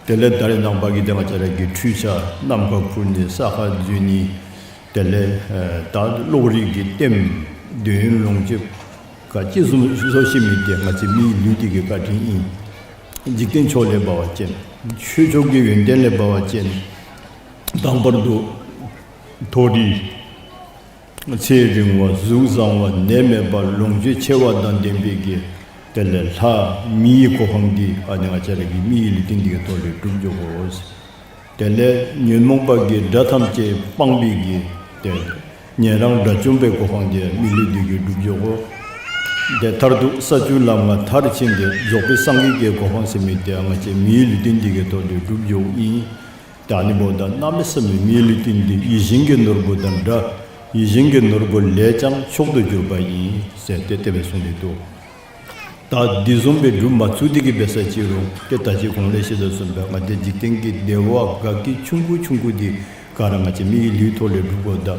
དེ་ལས་ད་རེས་ནངས་པ་གི་ཏེ་ང་བཅས་ར་གི་འཕྲུལ་ཆས་ནམ་མཁའ་འཕུར་ནི་ས་ཁར་འཛུལ་ནི། དེ་ལས་ཨེ་ད་གློག་རིག་གི་ལྟདམོ་འདོད་ཡོན་ལོངས་སྤྱོད་ག་ཅི་བཟུམ་བཟོ་ཤེས་མི་འདི་ང་བཅས་མིའི་ལུས་འདི་གི་བཀའ་དྲིན་ཨིན། འཇིག་རྟེན་ཕྱོགས་ལས་འབད་བ་ཅིན་ཆོས་ཕྱོགས་ཀྱི་ཡོན་ཏན་ལས་འབད་བ་ཅིན་དང་པར་དུ་མཐོ་རིས་ཚེ་རིང་བ་གཟུགས་བཟང་བ་ནད་མེད་པ་ལོངས་སྤྱོད་ཆེ་བ་དང་ལྡན་པའི་གི་དེ་ལས་ལྷ་མིའི་གོ་འཕང་འདི་ཨ་ནི་ང་བཅས་ར་གི་མིའི་ལུས་རྟེན་འདི་གི་ཐོག་ལས་སྒྲུབ་འགྱོ་དགོ། དེ་ལས་ཉོན་མོངས་པ་གི་དགྲ་ཐམས་ཅད་སྤངས་པའི་གི་དེ་ཉན་རང་དགྲ་བཅོམ་པའི་གོ་འཕང་འདི་མི་ལུས་འདི་གི་སྒྲུབ་འགྱོ་དགོ། དེ་མཐར་ཐུག་ས་བཅུ་ལམ་ལྔ་མཐར་ཕྱིན་ཏེ་རྫོགས་པའི་སངས་རྒྱས་ཀྱི་གོ་འཕང་ཟེར་མི་འདི་ང་བཅས་མིའི་ལུས་རྟེན་འདི་གི་ཐོག་ལས་སྒྲུབ་འགྱོཝ་ཨིན། ད་ཨ་ནི་འབདཝ་ད་གནམ་མེད་ས་མེད་མིའི་ལུས་རྟེན་འདི་ཡིད་བཞིན་གྱི་ནོར་བུ་དང་འདྲ། ཡིད་བཞིན་གྱི་ནོར་བུ་ལས་ཀྱང་མཆོག་ཏུ་གྱུར་པ་ཡིན་ཟེར་ཏེ་དེ་སྦེ་གསུངས་ཏེ་འདུག། ད་འདི་བཟུམ་སྦེ་སྒྲུབ་མ་ཚུགས་ཏེ་གི་འབད་ས་ཅི་རུང་ཏེ་ད་ཅི་གོང་ལས་བཤད་དོ་བཟུམ་སྦེ་ང་བཅས་འཇིག་རྟེན་གྱི་བདེ་བ་དགའ་སྐྱིད་ཆུང་ཀུ་ཆུང་ཀུ་འདི་ག་ར་ང་བཅས་མིའི་ལུས་ཐོག་ལས་སྒྲུབ་དགོཔ་ད་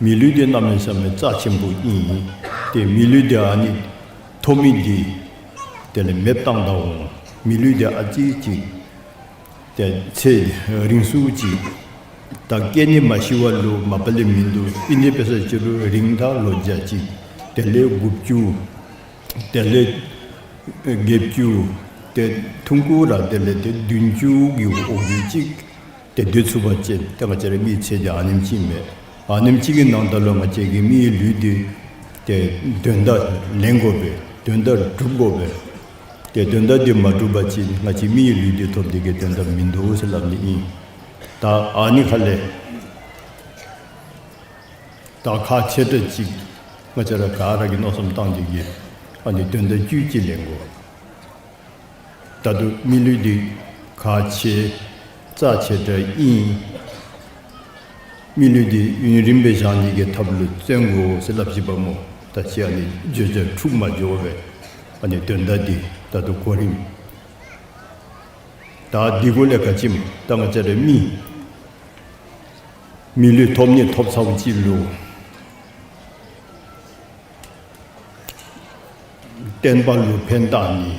མི་ལུས་འདི་གནམ་མེད་ས་མེད་རྩ་ཆེན་པོ་ཨིན། ཏེ་མི་ལུས་འདི་ཨ་ནི་ཐོབ་མི་འདི་དེ་ལས་མེདཔ་བཏང་ད་འོང་། མི་ལུས་འདི་ཨ་ཙི་ཅིག་ཏེ་ཚེ་རིང་སུ་ཅིག་ད་སྐྱེ་ནི་མ་ཤི་བ་ལུ་མ་པ་ལས་མིན་འདུག། ཨིན་ཏེ་འབད་ས་ཅི་རུང་རིང་ད་ལོ་བརྒྱ་ཅིག། དེ་ལས་དགུ་བཅུ། དེ་ལས་བརྒྱད་ཅུ། ཏེ་ཐུང་ཀུ་ར་དེ་ལས་ཏེ་བདུན་ཅུ་གི་འོག་གི་ཅིག་ཏེ་སྡོད་ཚུགས་པ་ཅིན་ཏེ་ང་བཅས་ར་མིའི་ཚེ་འདི་ཨ་ནེམ་ཅིག་མས། ཨ་ནེམ་ཅིག་གི་ནང་ད་ལུ་ང་བཅས་ཀྱི་མིའི་ལུས་འདི་ཏེ་དོན་དག་ལེན་དགོ་པས། དོན་དག་སྒྲུབ་དགོ་པས། ཏེ་དོན་དག་འདི་མ་སྒྲུབ་པ་ཅིན་ང་བཅས་མིའི་ལུས་འདི་ཐོབ་སྟེ་གི་དོན་དག་མིན་འདུག་ཟེར་སླབ་ནི་ཨིན། ད་ཨ་ནི་ཁ་ལས་ད་ཁག་ཆེ་དྲགས་ཅིག་ང་བཅས་ར་ག་ར་གིས་མནོ་བསམ་བཏང་སྟེ་གི་ཨ་ནི་དོན་དག་བཅུ་གཅིག་ལེན་དགོ། ད་དུང་མི་ལུས་འདི་ཁག་ཆེ་རྩ་ཆེ་དྲགས་ཨིན། མི་ལུས་འདི་ཡུན་རིངམོ་སྦེ་བཞག་ནི་གི་ཐབས་ལུ་བརྩོན་དགོ་ཟེར་སླབ་ཅི་པ་སྨོ། ད་ཅི་ཨ་ནི་བརྗོད་བྱ་འཁྲུགས་མ་འགྱོ་བར་ཨ་ནི་དོན་དག་འདི་ད་དུང་གོ་རིམ། ད་འདི་གུ་ལས་ག་ཅི་སྨོ། ད་ང་བཅས་ར་མི་མི་ལུས་ཐོབ་ནི་ཐོབ་ཚརཝ་ཅིག་ལུ་བསྟན་པ་ལུ་ཕན་བཏགས་ནི།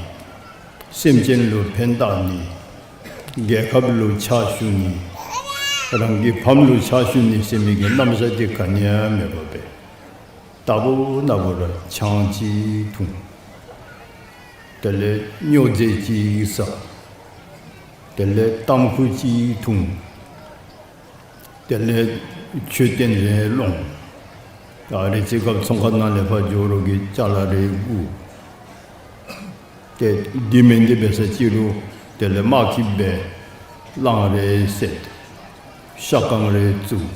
སེམས་ཅན་ལུ་ཕན་བཏགས་ནི། རྒྱལ་ཁབ་ལུ་ཕྱག་ཞུ་ནི། རང་གི་ཕམ་ལུ་ཕྱག་ཞུ་ནི་ཟེར་མི་གི་རྣམ་གཞག་འདི་ག་ནི་ཡང་མེད་པར་སྦེ་རྟག་བུ་ན་བུ་ར་ཆང་ཅིག་འཐུང་། དེ་ལས་སྨྱོ་རྫས་ཅིག་ཟ། དེ་ལས་ཏམ་ཁུ་ཅིག་འཐུང་། དེ་ལས་མཆོད་རྟེན་རེ་སློང་། ད་རེས་ཅིག་སྐབས་ཚོང་ཁང་ནང་ལས་ཕར་འགྱོ་རོགས་ཀྱི་ཅ་ལ་རེ་བསྒུག། ཏེ་འདི་མེན་ཏེ་འབད་ས་ཅི་རུང་དེ་ལས་དམག་གི་སྦེ་གླང་རེ་བསད། ཤ་རྐང་རེ་བཙུགས།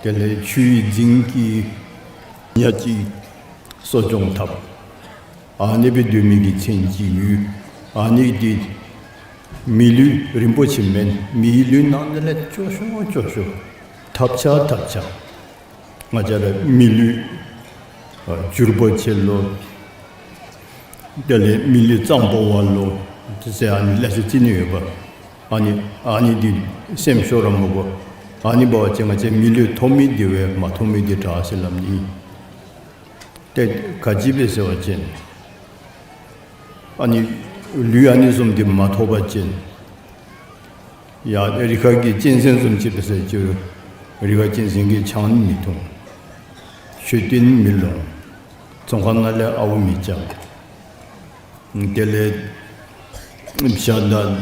དེ་ལས་ཆུའི་རྫིང་གི་ཉ་ཅིག་གསོ་སྐྱོང་འཐབ། ཨ་ནི་སྦེ་སྡོད་མི་གི་ཚེ་ཅིག་ཡོད། ཨ་ནི་འདི་མི་ལུས་རིན་པོ་ཆེ་མེན། མིའི་ལུས་ནང་ལས་སྐྱོ་ཤོས་སྐྱོ་ཤོས། ཐབས་ཆག་ཐབས་ཆག། ང་བཅས་ར་མི་ལུས་ཨ་འགྱུར་བ་ཆེ་ལོ། དེ་ལས་མི་ལུས་གཙང་པོ་བ་ལོ། ཟེར་ཨ་ནི་ལེ་ཤ་རྩི་ནི་ཡོད་པ། ཨ་ནི་ཨ་ནི་འདི་སེམས་ཤོར་ར་མི་དགོ། ཨ་ནི་འབད་བ་ཅིན་ང་བཅས་མི་ལུས་ཐོབ་མི་འདི་བས་མ་ཐོབ་མི་འདི་དྲག་ཟེར་སླབ་ནི་ཨིན། ཏེ་ག་ཅི་སྦེ་ཟེར་བ་ཅིན་ཨ་ནི་ལུས་ཨ་ནི་བཟུམ་འདི་མ་ཐོབ་པ་ཅིན་ཡ་རི་ཁ་གི་གཅན་གཟན་བཟུམ་ཅིག་འབད་ས་ཅི་རུང་རི་ཁ་གཅན་གཟན་གྱིས་ཆང་མི་འཐུང་། མཆོད་རྟེན་མི་སློང་། ཚོང་ཁང་ནང་ལས་ཨརཝ་མི་རྐྱབ། དེ་ལས་བྱ་དང་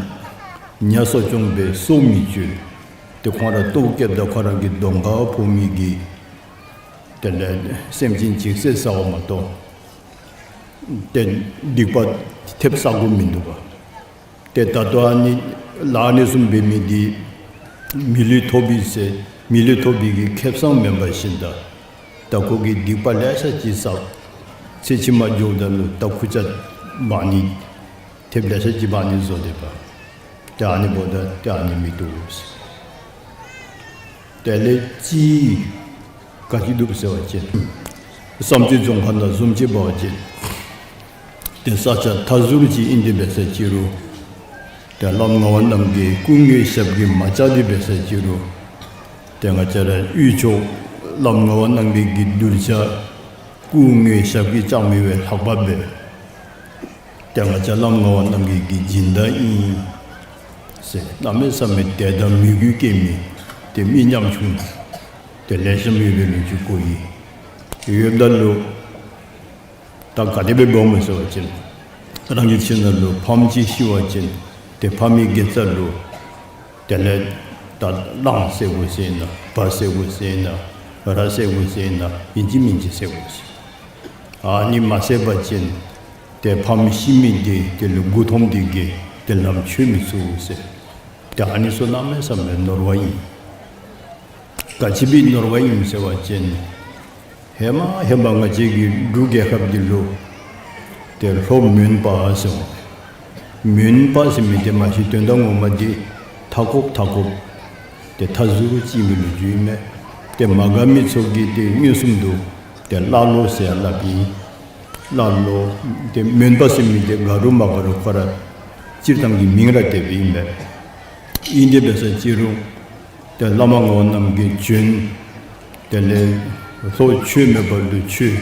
ཉ་གསོ་སྐྱོང་འབད་སྲོག་མི་གཅོད། ཏེ་ཁོང་ར་ལྟོཝ་བཀྱེསཔ་ད་ཁོང་ར་གི་གདོང་ཁར་ཕོག་མི་གི་དེ་ལས་སེམས་ཅན་ཅིག་བསད་ཟཝ་མ་གཏོགས་ཏེ་སྡིག་པ་ཐེབས་ཟ་དགོཔ་མིན་འདུག་པ། ཏེ་ད་ལྟོ་ཨ་ནི་ལཱ་ཨ་ནི་བཟུམ་འབད་མི་འདི་མི་ལུས་ཐོབ་པའི་ཚེ་མི་ལུས་ཐོབ་པའི་གི་ཁེ་བཟང་མེན་པར་ཤིན་ད་ད་ཁོ་གིས་སྡིག་པ་ལེ་ཤ་ཅིག་བསགས། ཚེ་ཕྱི་མ་འགྱོཝ་ད་ལུ་ད་ཁུར་ཆ་འབག་ནི་ཐེབས་ལེ་ཤ་ཅིག་འབག་ནི་བཟོ་སྡོད་པ། ཏེ་ཨ་ནི་འབདཝ་ད་ཏེ་ཨ་ནི་མི་བཏུབ་ཟེར། དེ་ལས་ཅིག་ག་ཅི་འདུག་ཟེར་བ་ཅིན་བསམ་རྩེ་རྫོང་ཁག་ནང་བཟུམ་ཅིག་འབད་བ་ཅིན་ཏེ་ས་ཆ་མཐའ་ཟུར་ཅིག་ཨིན། དེ་འབད་ས་ཅིག་རུང་ཏེ་བླམ་ངག་དབང་རྣམ་རྒྱལ་སྐུ་དངོས་ཞབས་ཀྱིས་མ་བཅགས། དེ་འབད་ས་ཅིག་རུང་ཏེ་ང་བཅས་ར་དབུས་ཕྱོགས་བླམ་ངག་དབང་རྣམ་རྒྱལ་གྱི་གདུལ་བྱ་སྐུ་དངོས་ཞབས་ཀྱིས་བཅགས་མི་བས་ལྷག་པ་འབད། ཏེ་ང་བཅས་བླམ་ངག་དབང་རྣམ་རྒྱལ་གྱི་སྦྱིན་བདག་ཨིན་ཟེར་གནམ་མེད་ས་མེད་དད་དང་མོས་གུས་སྐྱེ་མི་ཏེ་མི་ཉམ་ཆུང་ཏེ་ལེགས་ཤོམ་ཡོད་པའི་ལོ་རྒྱུས་གོ་ཡི། ཡོདཔ་ད་ལུ་ད་ག་དེ་སྦེ་འབདཝ་མས་ཟེར་བ་ཅིན་རང་གི་ཁྱིམ་ནང་ལུ་ཕམ་ཅིག་ཤི་བ་ཅིན་ཏེ་ཕམ་གི་དགེ་རྩ་ལུ་དེ་ལས་ད་གླང་བསད་དགོ་ཟེར་ན་བ་བསད་དགོ་ཟེར་ན་ར་བསད་དགོ་ཟེར་ན་ཨིན་ཅི་མིན་ཅི་བསད་དགོ་ཟེར། ཨ་ནི་མ་བསད་པ་ཅིན་ཏེ་ཕམ་ཤི་མི་དེ་དེ་ལུ་མགུ་འཐོམས་ཏེ་གིས་ཏེ་ལམ་ཆོད་མི་ཚུགས་ཟེར། ཏེ་ཨ་ནི་ཚུ་གནམ་མེད་ས་མེད་ནོར་བ་ཨིན། ག་ཅི་སྦེ་ནོར་བ་ཨིན་ཟེར་བ་ཅིན་ཧེ་མ་ཧེ་མ་ང་བཅས་ཀྱི་འབྲུག་རྒྱལ་ཁབ་འདི་ལུ་ཏེ་ལྷོ་མོན་པ་ཟེར་བ། མོན་པ་ཟེར་མི་དེ་མ་གཞི་དོན་དག་ངོ་མ་འདི་མཐའ་འཁོབ་མཐའ་འཁོབ་ཏེ་མཐའ་ཟུར་ཅིག་ཨིན་པའི་ལོ་རྒྱུས་ཨིན་མས། ཏེ་མ་དགའ་མི་ཚུ་གིས་ཏེ་མངོན་སུམ་དུ་ཏེ་ཀླ་ཀློ་ཟེར་སླབ་ཨིན། ཀླ་ཀློ། ཏེ་མོན་པ་ཟེར་མི་དེ་དགའ་རུང་མ་དགའ་རུང་ཁོ་ར་སྤྱིར་བཏང་གི་མིང་ར་དེ་སྦེ་ཨིན་པས། ཨིན། དེ་འབད་ས་ཅིག་རུང་ཏེ་བླ་མ་ངག་དབང་རྣམ་རྒྱལ་བྱོན། དེ་ལས་ལྷོ་ཆོས་མེད་པ་ལུ་ཆོས།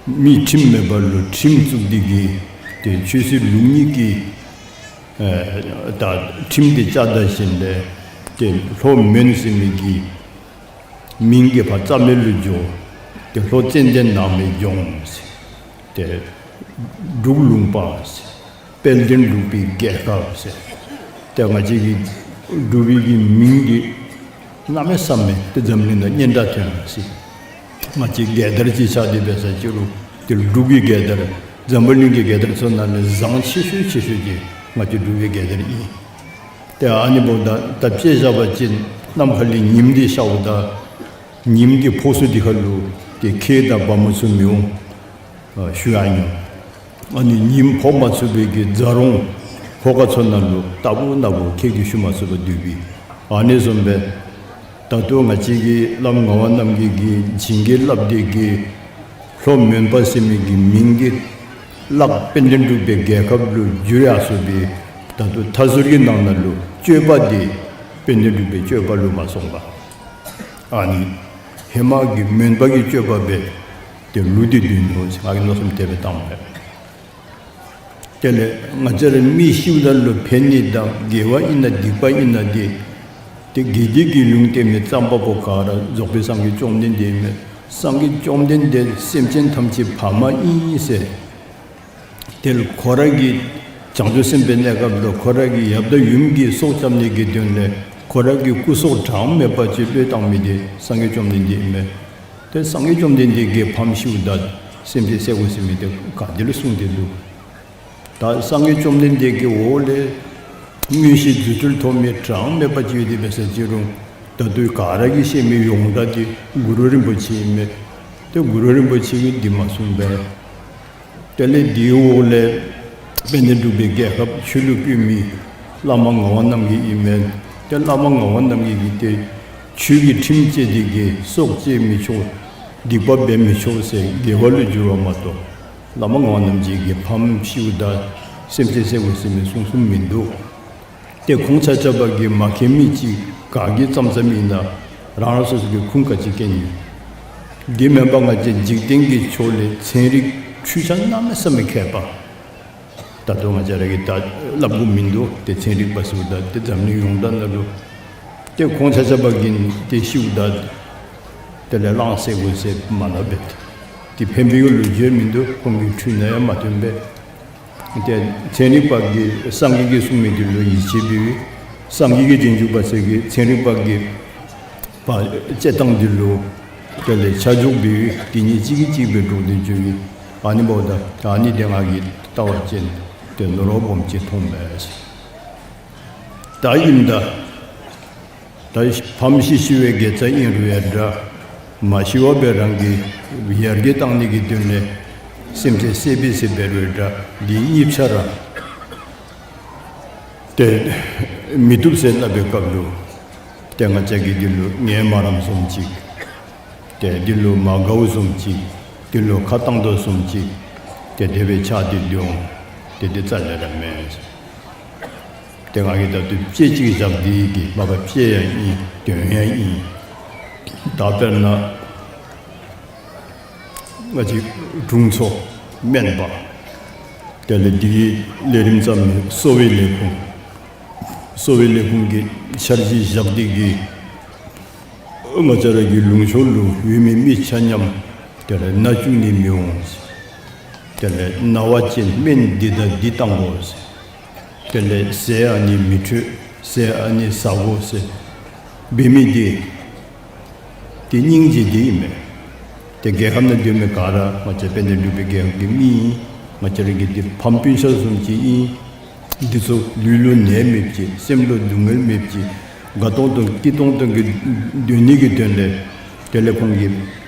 མི་ཁྲིམས་མེད་པ་ལུ་ཁྲིམས་བཙུགས་ཏེ་གིས་ཏེ་ཆོས་སྲིད་ལུགས་གཉིས་ཀྱི་ཨེ་ད་ཁྲིམས་དེ་བཅའ་ད་ཞིནམ་ལས་ཏེ་ལྷོ་མོན་ཟེར་མི་གི་མིང་གི་ཕར་རྩ་མེད་ལུ་འགྱོ། ཏེ་ལྷོ་ཙན་དན་ནགས་མའི་ལྗོངས་ཟེར། ཏེ་འབྲུག་ལུང་པ་ཟེར། དཔལ་ལྡན་འབྲུག་པའི་རྒྱལ་ཁབ་ཟེར། ཏེ་ང་བཅས་ཀྱི་འབྲུག་པའི་གི་མིང་འདི་གནམ་མེད་ས་མེད་ཏེ་འཛམ་གླིང་ནང་སྙན་གྲགས་ཐོན་ཡར་སོ་ཡི། ང་བཅས་རྒྱལ་དར་ཅིག་ཆགས་ཏེ་འབད་ས་ཅིག་རུང་ཏེ་འབྲུག་གི་རྒྱལ་དར་འཛམ་བུ་གླིང་གི་རྒྱལ་དར་ཚུ་ནང་ལས་བཟང་ཆེ་ཤོས་ཆེ་ཤོས་ཅིག་ང་བཅས་འབྲུག་པའི་རྒྱལ་དར་ཨིན། ཏེ་ཨ་ནི་འབདཝ་ད་ད་དཔེ་བཞག་པ་ཅིན་ནམ་མཁའ་ལས་ཉིམ་འདི་ཤརཝ་ད་ཉིམ་གྱི་ཕོག་ས་འདི་ཁ་ལུ་ཏེ་ཁྱི་དང་བ་མོ་ཚུ་མི་འོང་། ཨ་ཤུ་ཡང་ཉོ། ཨ་ནི་ཉིམ་ཕོག་མ་ཚུགས་པའི་གི་རྫ་རོང་ལྷོ་ཁ་ཚུ་ནང་ལུ་རྟག་བུ་ནམ་བུ་ཁྱི་གིས་ཤུ་མ་ཚུགས་པར་སྡོད་པའི། ཨ་ནི་བཟུམ་སྦེ་ད་ལྟོ་ང་བཅས་ཀྱི་བླམ་ངག་དབང་རྣམ་རྒྱལ་གྱིས་བྱིན་གྱིས་བརླབས་ཏེ་གིས་ལྷོ་མོན་པ་ཟེར་མི་གི་མིང་འདི་གླགས་དཔལ་ལྡན་འབྲུག་པའི་རྒྱལ་ཁབ་ལུ་བསྒྱུར་ཡར་སོ་སྦེ་ད་ལྟོ་མཐའ་ཟུར་གྱི་ནང་ན་ལུ་སྤྱོད་པ་འདི་དཔལ་ལྡན་འབྲུག་པའི་སྤྱོད་པ་ལུ་མ་སོང་པར་ཨ་ནི་ཧེ་མ་གི་མོན་པ་གི་སྤྱོད་པ་སྦེ་ཏེ་ལུས་ཏེ་སྡོད་ནུག་ཟེར་ང་གིས་མནོ་བསམ་དེ་སྦེ་བཏངམ་མས། དེ་ལས་ང་བཅས་ར་མི་ཤིཝ་ད་ལུ་ཕན་ནི་དང་དགེ་བ་ཨིན་ན་སྡིག་པ་ཨིན་ན་འདི་ཏེ་དགེ་སྡིག་གི་ལུང་བསྟན་མི་རྩོམ་པ་པོ་ག་ར་རྫོགས་པའི་སངས་རྒྱས་བཅོམ་ལྡན་འདས་ཨིན་མས། སངས་རྒྱས་བཅོམ་ལྡན་འདས་སེམས་ཅན་ཐམས་ཅད་ཕ་མ་ཨིན་ཟེར། དེ་ལུ་ཁོ་ར་གི་བྱང་ཆུབ་སེམས་དཔའི་གནས་སྐབས་ལུ་ཁོ་ར་གི་ཡབ་དང་ཡུམ་གྱི་སྲོག་སྐྱབ་ནི་གི་དོན་ལས་ཁོ་ར་གི་སྐུ་སྲོག་གྲངས་མེད་པ་ཅིག་བློས་བཏང་མི་དེ་སངས་རྒྱས་བཅོམ་ལྡན་འདས་ཨིན་མས། ཏེ་སངས་རྒྱས་བཅོམ་ལྡན་འདས་ཀྱིས་ཕམ་ཤིཝ་ད་སེམས་ཅན་བསད་དགོ་ཟེར་མི་དེ་ག་ཏེ་ལུ་གསུངས་ཏེ་འདུག། ད་སངས་རྒྱས་བཅོམ་ལྡན་འདས་ཀྱི་འོག་ལས་མངོན་ཤེས་རྫུ་འཕྲུལ་ཐོབ་མི་གྲངས་མེད་པ་ཅིག་ཡོད་དེ་འབད་ས་ཅིག་རུང་ད་ལྟོ་ག་ར་གིས་ཤེས་མི་ཡོངས་གྲགས་དེ་གུ་རུ་རིན་པོ་ཆེ་ཨིན་མས། ཏེ་གུ་རུ་རིན་པོ་ཆེ་གིས་འདི་མ་གསུངས་པས། དེ་ལས་དེའི་འོག་ལས་དཔལ་ལྡན་འབྲུག་པའི་རྒྱལ་ཁབ་ཆོས་ལུ་བཀོད་མི་བླ་མ་ངག་དབང་རྣམ་རྒྱལ་ཨིན་མས། ཏེ་བླ་མ་ངག་དབང་རྣམ་རྒྱལ་གྱིས་ཏེ་ཆོས་ཀྱི་ཁྲིམས་བཅས་ཏེ་གིས་སྲོག་བཅད་མི་ཆོག། སྡིག་པ་འབད་མི་ཆོག་ཟེར་དགེ་བ་ལུ་བསྒྱུར་བ་མ་གཏོགས་བླ་མ་ངག་དབང་རྣམ་རྒྱལ་གྱིས་ཕམ་ཤིཝ་ད་སེམས་ཅན་བསད་དགོ་ཟེར་མི་གསུངས་གསུངསམ་མིན་འདུག། ཏེ་ཁོང་ཆ་ཁྱབ་ཀྱིས་མ་མཁྱེན་མི་ཅིག་ག་གིས་བརྩམས་བརྩམསམ་ཨིན་ན་རང་རང་སོ་སོ་གི་ཁུངས་ག་ཅི་བཀལ་ནི། དེ་མེན་པར་ང་བཅས་འཇིག་རྟེན་གྱི་ཕྱོགས་ལས་ཚན་རིག་འཕྲུལ་ཆས་གནམ་མེད་ས་མེད་མཁས་པ། ད་ལྟོ་ང་བཅས་ར་གིས་ད་སླབ་དགོཔ་མིན་འདུག། ཏེ་ཚན་རིག་པ་ཟེརཝ་ད་ཏེ་འཛམ་གླིང་ཡོངས་གྲགས་ནང་ལུ་ཏེ་ཁོང་ཆ་ཁྱབ་ཀྱིས་ཏེ་ཤིཝ་ད་དེ་ལས་གླང་བསད་དགོ་ཟེར་མ་སླབ་པས། ཏེ་ཕན་པའི་ལོ་རྒྱུས་མིན་འདུག། ཁོང་གི་འཕྲུལ་ནང་ཡང་མ་ཐོན་པས། ཏེ་ཚན་རིག་པ་གིས་སངས་རྒྱས་ཀྱིས་གསུངས་མི་དེ་ལུ་ཡིད་ཆེས་འབད་བའི་སངས་རྒྱས་ཀྱི་རྗེས་འཇུག་པ་ཚུ་གིས་ཚན་རིག་པ་གིས་པ་དཔྱད་བཏང་དེ་ལུ་དེ་ལས་ཆ་འཇོག་འབད་བའི་དེ་གཉིས་གཅིག་གིས་གཅིག་སྦེ་འགྲོགས་ཏེ་འགྱོ་བའི་ཨ་ནི་འབདཝ་ད་ཨ་ནི་དེ་ང་གིས་བལྟ་བ་ཅིན་ཏེ་ནོར་བ་སྦོམ་ཅིག་མཐོང་མས། ད་ཨིནམ་ད་ད་ཕམ་ཤི་ཤི་བའི་དགེ་རྩ་ཨིན་རུང་ཡང་འདྲ། མ་ཤི་བར་སྦེ་རང་གི་ཡར་རྒྱས་གཏང་ནི་གི་དོན་ལས་སེམས་ཅན་བསད་པའི་ཟེར་འབད་རུང་ཡང་འདྲ། འདི་གཉིས་ཆ་ར་ཏེ་མི་བཏུབ་ཟེར་སླབ་པའི་སྐབས་ལུ་ཏེ་ ཏེ་ང་བཅས་ཀྱིས་འདི་ལུ་ངལ་མ་རངམ་བཟུམ་ཅིག། ཏེ་འདི་ལུ་མ་དགའཝ་བཟུམ་ཅིག། འདི་ལུ་ཁ་བཏང་དོ་བཟུམ་ཅིག། ཏེ་དེ་སྦེ་ཆགས་ཏེ་འདུག། ཏེ་འདི་རྩ་ལས་ར་མེན། ཏེ་ང་གིས་ད་ལྟོ་དཔེ་ཅིག་བཞག་སྟེ་གི་མ་པ་དཔེ་ཡང་ཨིན། དོན་ཡང་ཨིན། ད་དཔེར་ན་ང་བཅས་དྲུང་འཚོ་སྨན་པ་དེ་ལས་འདི་གི་ལས་རིམ་བརྩམ་མི་གསོ་བའི་ལས་ཁུངས། གསོ་བའི་ལས་ཁུངས་ཀྱི་འཆར་གཞི་བཞག་སྟེ་གི་ང་བཅས་ར་གི་ལུང་ཕྱོགས་ལུ་ཡོད་མི་མི་ཆ་མཉམ་དེ་ལས་ན་བཅུག་ནི་མི་འོང་། དེ་ལས་ན་བ་ཅིན་སྨན་འདི་དང་འདི་བཏང་དགོ། དེ་ལས་ཟས་ཨ་ནི་མི་འཕྲོད། ཟས་ཨ་ནི་ཟ་དགོ་ཟེར་འབད་མི་འདི་ཏེ་སྙིང་རྗེ་འདི་ཨིན་མས། ཏེ་རྒྱལ་ཁབ་ནང་སྡོད་མི་ག་ར་ང་བཅས་དཔལ་ལྡན་འབྲུག་པའི་རྒྱལ་ཁབ་ཀྱི་མི་ཨིན། ང་བཅས་ར་གི་འདི་ཕམ་སྤུན་ཆ་བཟུམ་ཅིག་ཨིན། འདི་ཚུ་ལུས་ལུ་ནད་མེདཔ་ཅིག། སེམས་ལུ་སྡུག་བསྔལ་མེདཔ་ཅིག། དགའ་ཏོང་ཏོ་སྐྱིད་ཏོང་ཏོ་གི་སྡོད་ནི་གི་དོན་ལས་དེ་ལས་ཁོང་གིས་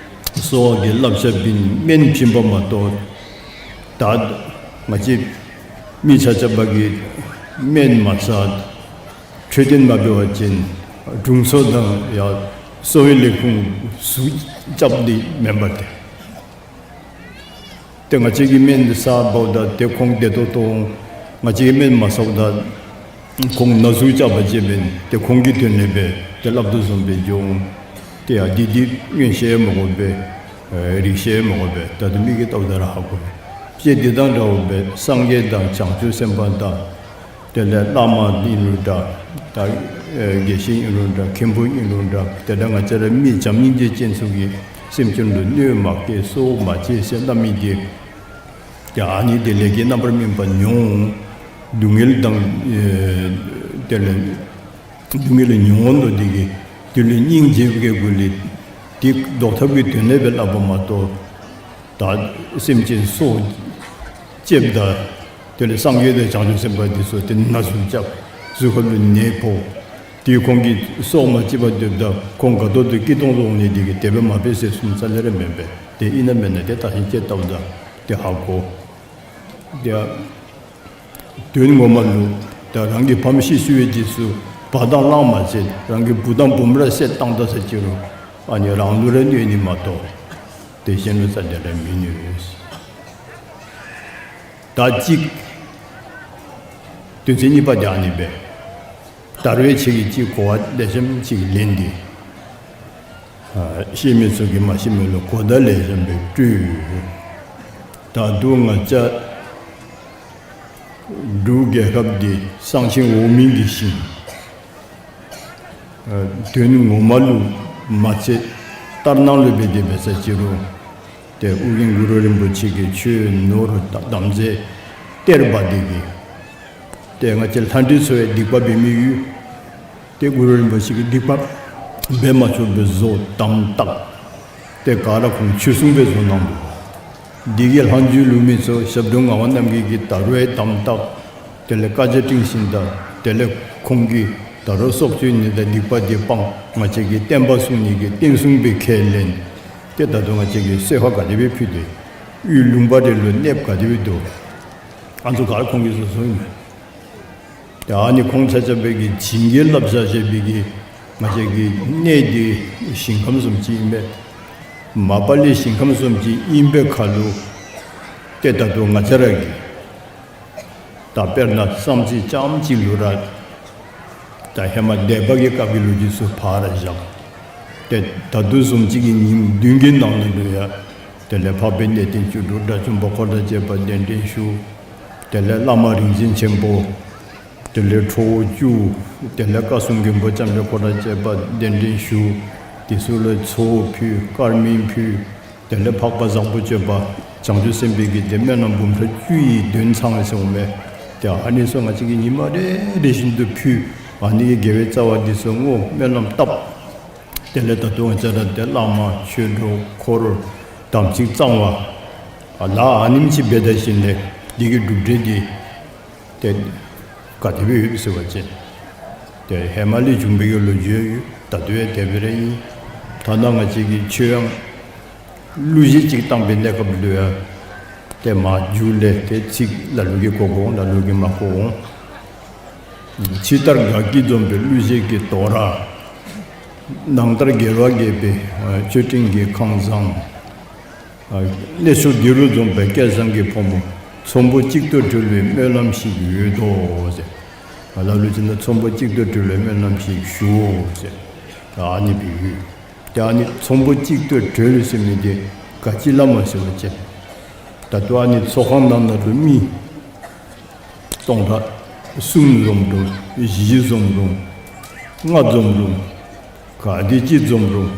གསོ་བ་གི་བསླབ་བྱ་བྱིན་སྨན་བྱིན་པ་མ་གཏོགས་ད་ང་བཅས་མི་ཆ་ཁྱབ་ཀྱིས་སྨན་མ་ཟ་འཕྲོད་བསྟེན་མ་འབད་བ་ཅིན་དྲུང་འཚོ་དང་ཡང་གསོ་བའི་ལས་ཁུངས་ཟུག་རྐྱབ་ནི་མེན་པ་ཏེ། ཏེ་ང་བཅས་ཀྱིས་སྨན་ཟ་འབདཝ་ད་ཏེ་ཁོང་བདེ་ཏོག་ཏོ་འོང་། ང་བཅས་ཀྱིས་སྨན་མ་ཟཝ་ད་ཁོང་ན་ཟུག་རྐྱབ་པ་ཅིན་ཏེ་ཁོང་གི་དོན་ལས་སྦེ་ཏེ་སླབ་དོ་བཟུམ་སྦེ་འགྱོ་འོང་། ཏེ་ཡང་འདི་འདི་མངོན་ཤེས་མ་དགོ་པས། རིག་ཤེས་མ་དགོ་པས། ད་དུང་མིག་གིས་བལྟཝ་ད་ར་ཧ་གོ་བས། ཏེ་འདི་དང་འདྲཝ་སྦེ་སངས་རྒྱས་དང་བྱང་ཆུབ་སེམས་དཔའ་དང་དེ་ལས་བླ་མ་ཨིན་རུང་འདྲ། ད་དགེ་བཤེས་ཨིན་རུང་འདྲ། མཁན་པོ་ཨིན་རུང་འདྲ། དེ་འདྲ་ང་བཅས་ར་མི་བྱམས་སྙིང་རྗེ་ཅན་ཚུ་གིས་སེམས་ཅན་ལུ་གནོད་མ་བཀལ་སྲོག་མ་བཅད་ཟེར་སླབ་མི་འདི་ཏེ་ཨ་ནི་དེ་ལས་ཀྱི་རྣམ་པར་སྨིན་པ་མྱོང་། སྡུག་བསྔལ་དང་ཨེ་དེ་ལས་སྡུག་བསྔལ་མྱོང་ནུག། དེ་གིས་དེ་ལུ་སྙིང་རྗེ་བའི་སྒོ་ལས་དེ་བཟློག་ཐབས་ཀྱི་དོན་ལས་སྦེ་སླབ་པ་མ་གཏོགས། ད་སེམས་ཅན་སྲོག་བཅདཔ་ད་དེ་ལས་སངས་རྒྱས་དང་བྱང་ཆུབ་སེམས་དཔའ་འདི་ཚུ་ཏེ་ན་ཟུག་རྐྱབ། གཟུགས་ཁ་ལུ་ནད་ཕོག། ཏེ་ཁོང་གིས་སྲོག་མ་བཅད་པར་སྡོདཔ་ད་ཁོང་དགའ་ཏོག་ཏོ་སྐྱིད་ཏོང་ཏོ་འོང་ནི་དེ་གིས་དེ་སྦེ་མ་འབད་ཟེར་གསུངམ་རྩ་ལས་ར་མེན་པས། ཏེ་ཨིན་ན་མེན་ན་ཏེ་བརྟག་ཞིབ་དཔྱད་བལྟཝ་ད་ཏེ་ཧ་གོ། ཏེ་དོན་ངོ་མ་ལུ་ད་རང་གི་ཕམ་ཤི་སོང་བའི་རྗེས་སུ་བ་དང་གླང་མ་བྱེད། རང་གི་བུ་དང་བུམོ་ར་བསད་བཏང་ད་ཟེར་ཅི་རུང་ཨ་ནི་རང་ལུ་ར་གནོད་ནི་མ་གཏོགས་ཏེ་གཞན་ལུ་རྩ་ལས་ར་མི་གནོད། ད་ཅིག་དོན་ཚན་གཉིས་པ་འདི་ཨ་ནི་སྦེ། ད་རུང་ཁྱེད་ཀྱིས་ཅིག་གོ་བ་ལེགས་ཤོམ་ཅིག་ལེན་ཏེ། ཨ་ཤེས་མི་ཚུ་གིས་མ་ཤེས་མི་ལུ་གོ་བརྡ་ལེགས་ཤོམ་སྦེ་སྤྲོད། ད་རུང་ང་བཅས་འབྲུག་རྒྱལ་ཁབ་འདི་གསང་ཆེན་འོག་མིན་གྱི་ཞིང་། ཨ་དོན་ངོ་མ་ལུ་མ་ཚད་ལྟར་སྣང་ལུ་འབད་དེ་འབད་ས་ཅི་རུང་། ཏེ་ཨོ་རྒྱན་གུ་རུ་རིན་པོ་ཆེ་གིས་ཆོས་ནོར་དམ་རྫས་གཏེར་སྦ་སྟེ་གིས། ཏེ་ང་བཅས་ལྷ་འདྲེ་ཚུ་ཡང་སྡིག་པ་འབད་མི་ཡོད། ཏེ་གུ་རུ་རིན་པོ་ཆེ་གིས་སྡིག་པ་འབད་མ་ཆོགཔ་སྦེ་བཟོ་དམ་བཏགས། ཏེ་ག་ར་ཁོང་ཆོས་སྲུང་སྦེ་བཟོ་གནང་འདུག། འདི་གི་ལྷག་མཇུག་ལུས་མི་ཚུ་ཞབས་དྲུང་ངག་དབང་རྣམ་རྒྱལ་གྱིས་ད་རུང་ཡང་དམ་བཏགས། དེ་ལས་བཀའ་རྒྱ་སྒྲིང་ཞིནམ་ད་དེ་ལས་ཁོང་གིས་ད་རུང་སྲོག་གཅོད་ནི་དང་སྡིག་པ་འདི་སྤང་། ང་བཅས་ཀྱི་བསྟན་པ་སྲུང་ནི་གི་བསྟན་སྲུང་སྦེ་ཁས་ལེན། ཏེ་ད་རུང་ང་བཅས་ཀྱིས་གསོལ་ཁ་ག་དེ་སྦེ་ཕུལ་ཏེ་ཡུལ་ལུང་པ་རེ་ལུ་གནསཔ་ག་དེ་སྦེ་འདུག། ཨ་ནི་ཚུ་ག་ར་ཁོང་གིས་བཟོ་བཟོཝ་ཨིན་མས། ཏེ་ཨ་ནི་ཁོང་ཆ་ཁྱབ་ཀྱིས་བྱིན་གྱིས་བརླབས་བཞག་བཞག་པའི་གི་ང་བཅས་ཀྱི་གནས་འདི་ཞིང་ཁམས་བཟུམ་ཅིག་ཨིན་པས། མ་པ་ལས་ཞིང་ཁམས་བཟུམ་ཅིག་ཨིན་པའི་ཁར་ལུ་ཏེ་ད་རུང་ང་བཅས་ར་གིས་ད་དཔེར་ན་བསམ་རྩེ་རྐྱངམ་གཅིག་ལུ་ར་ད་ཧེ་མ་སྡེ་པ་གི་སྐབས་ཀྱི་ལོ་རྒྱུས་ཚུ་ཕར་བཞག། ཏེ་ད་ལྟོ་བཟུམ་ཅིག་གི་ཉིནམ་བདུན་གྱི་ནང་ན་ལུ་ཡང་དེ་ལས་འཕགས་པའི་གནས་བརྟན་བཅུ་དྲུག་དགྲ་བཅོམ་པ་འཁོར་དང་བཅས་པ་གདན་འདྲེན་ཞུ། དེ་ལས་བླ་མ་རིག་འཛིན་ཆེན་པོ། དེ་ལས་ཁྲོ་བོ་བཅུ། དེ་ལས་བཀའ་སྲུང་མགོན་པོ་ལྕམ་དྲལ་འཁོར་དང་བཅས་པ་གདན་འདྲེན་ཞུ། དེ་ཚུ་ལུ་ཚོགས་ཕུལ། དཀར་མེ་ཕུལ། དེ་ལས་འཕགས་པ་བཟང་པོ་སྤྱོད་པ་བྱང་ཆུབ་སེམས་དཔའི་གི་ཏེ་སྨོན་ལམ་འབུམ་ཕྲག་བཅུ་ཡི་འདོན་ཚང་ཟེར་འོང་མས། ཏེ་ཨ་ནི་ཚུ་ང་བཅས་ཀྱིས་ཉི་མ་རེ་རེ་བཞིན་དུ་ཕུལ། ཨ་ནི་གི་དགེ་བའི་རྩ་བ་འདི་ཚུ་བསྔོ་སྨོན་ལམ་བཏབ། དེ་ལས་ད་རུང་ང་བཅས་ར་ཏེ་བླ་མ་ཆོས་གྲོགས་འཁོར་དམ་ཚིག་གཙང་བ་ལ་ཨ་ནེམ་ཅིག་འབད་ད་ཞིནམ་ལས་འདི་གི་གྲུབ་འབྲས་འདི་ཏེ་ག་དེ་སྦེ་ཡོད་ཟེར་བ་ཅིན་ཏེ་ཧེ་མ་ལས་བྱུང་བའི་གི་ལོ་རྒྱུས་ཡོད། ད་ལྟོ་ཡང་དེ་སྦེ་ར་ཨིན། ཐ་ན་ང་བཅས་ཀྱིས་ཆོས་ཡང་གླུ་གཞས་ཅིག་བཏང་པའི་གནས་སྐབས་ལུ་ཡང་ཏེ་མ་མཇུག་ལས་ཏེ་ཚིག་ལ་ལུ་གིས་གོ་གོ་འོང་། ལ་ལུ་གིས་མ་གོ་འོང་། ཕྱི་ལྟར་དགའ་སྐྱིད་འཛོམས་པའི་གླུ་གཞས་ཀྱི་དོ་ར། ནང་ལྟར་རྒྱལ་བ་དགྱེས་པའི་མཆོད་སྤྲིན་གྱི་ཁང་བཟང་། གནས་མཆོག་འདི་རུ་འཛོམས་པའི་སྐལ་བཟང་གི་ཕོ་མོ། ཚོམ་བུ་གཅིག་ཏུ་སྒྲིལ་བའི་སྨོན་ལམ་ཞིག་ཡོད་དོ་ཟེར། ལ་ལུ་ཅིག་ནང་ཚོམ་བུ་གཅིག་ཏུ་སྒྲིལ་བའི་སྨོན་ལམ་ཞིག་ཞུའོ་ཟེར། ཨ་ནི་སྦེ་ཡོད། ཏེ་ཨ་ནི་ཚོམ་བུ་གཅིག་ཏུ་སྒྲིལ་ཟེར་མི་འདི་ག་ཅི་སླབ་མས་ཟེར་བ་ཅིན། ད་ལྟོ་ཨ་ནི་ཚོགས་ཁང་ནང་ན་ལུ་མི་སྟོང་ཕྲག་གསུམ་འཛོམས་རུང་བཞི་འཛོམས་རུང་ལྔ་འཛོམས་རུང་ག་དེ་ཅིག་འཛོམས་རུང་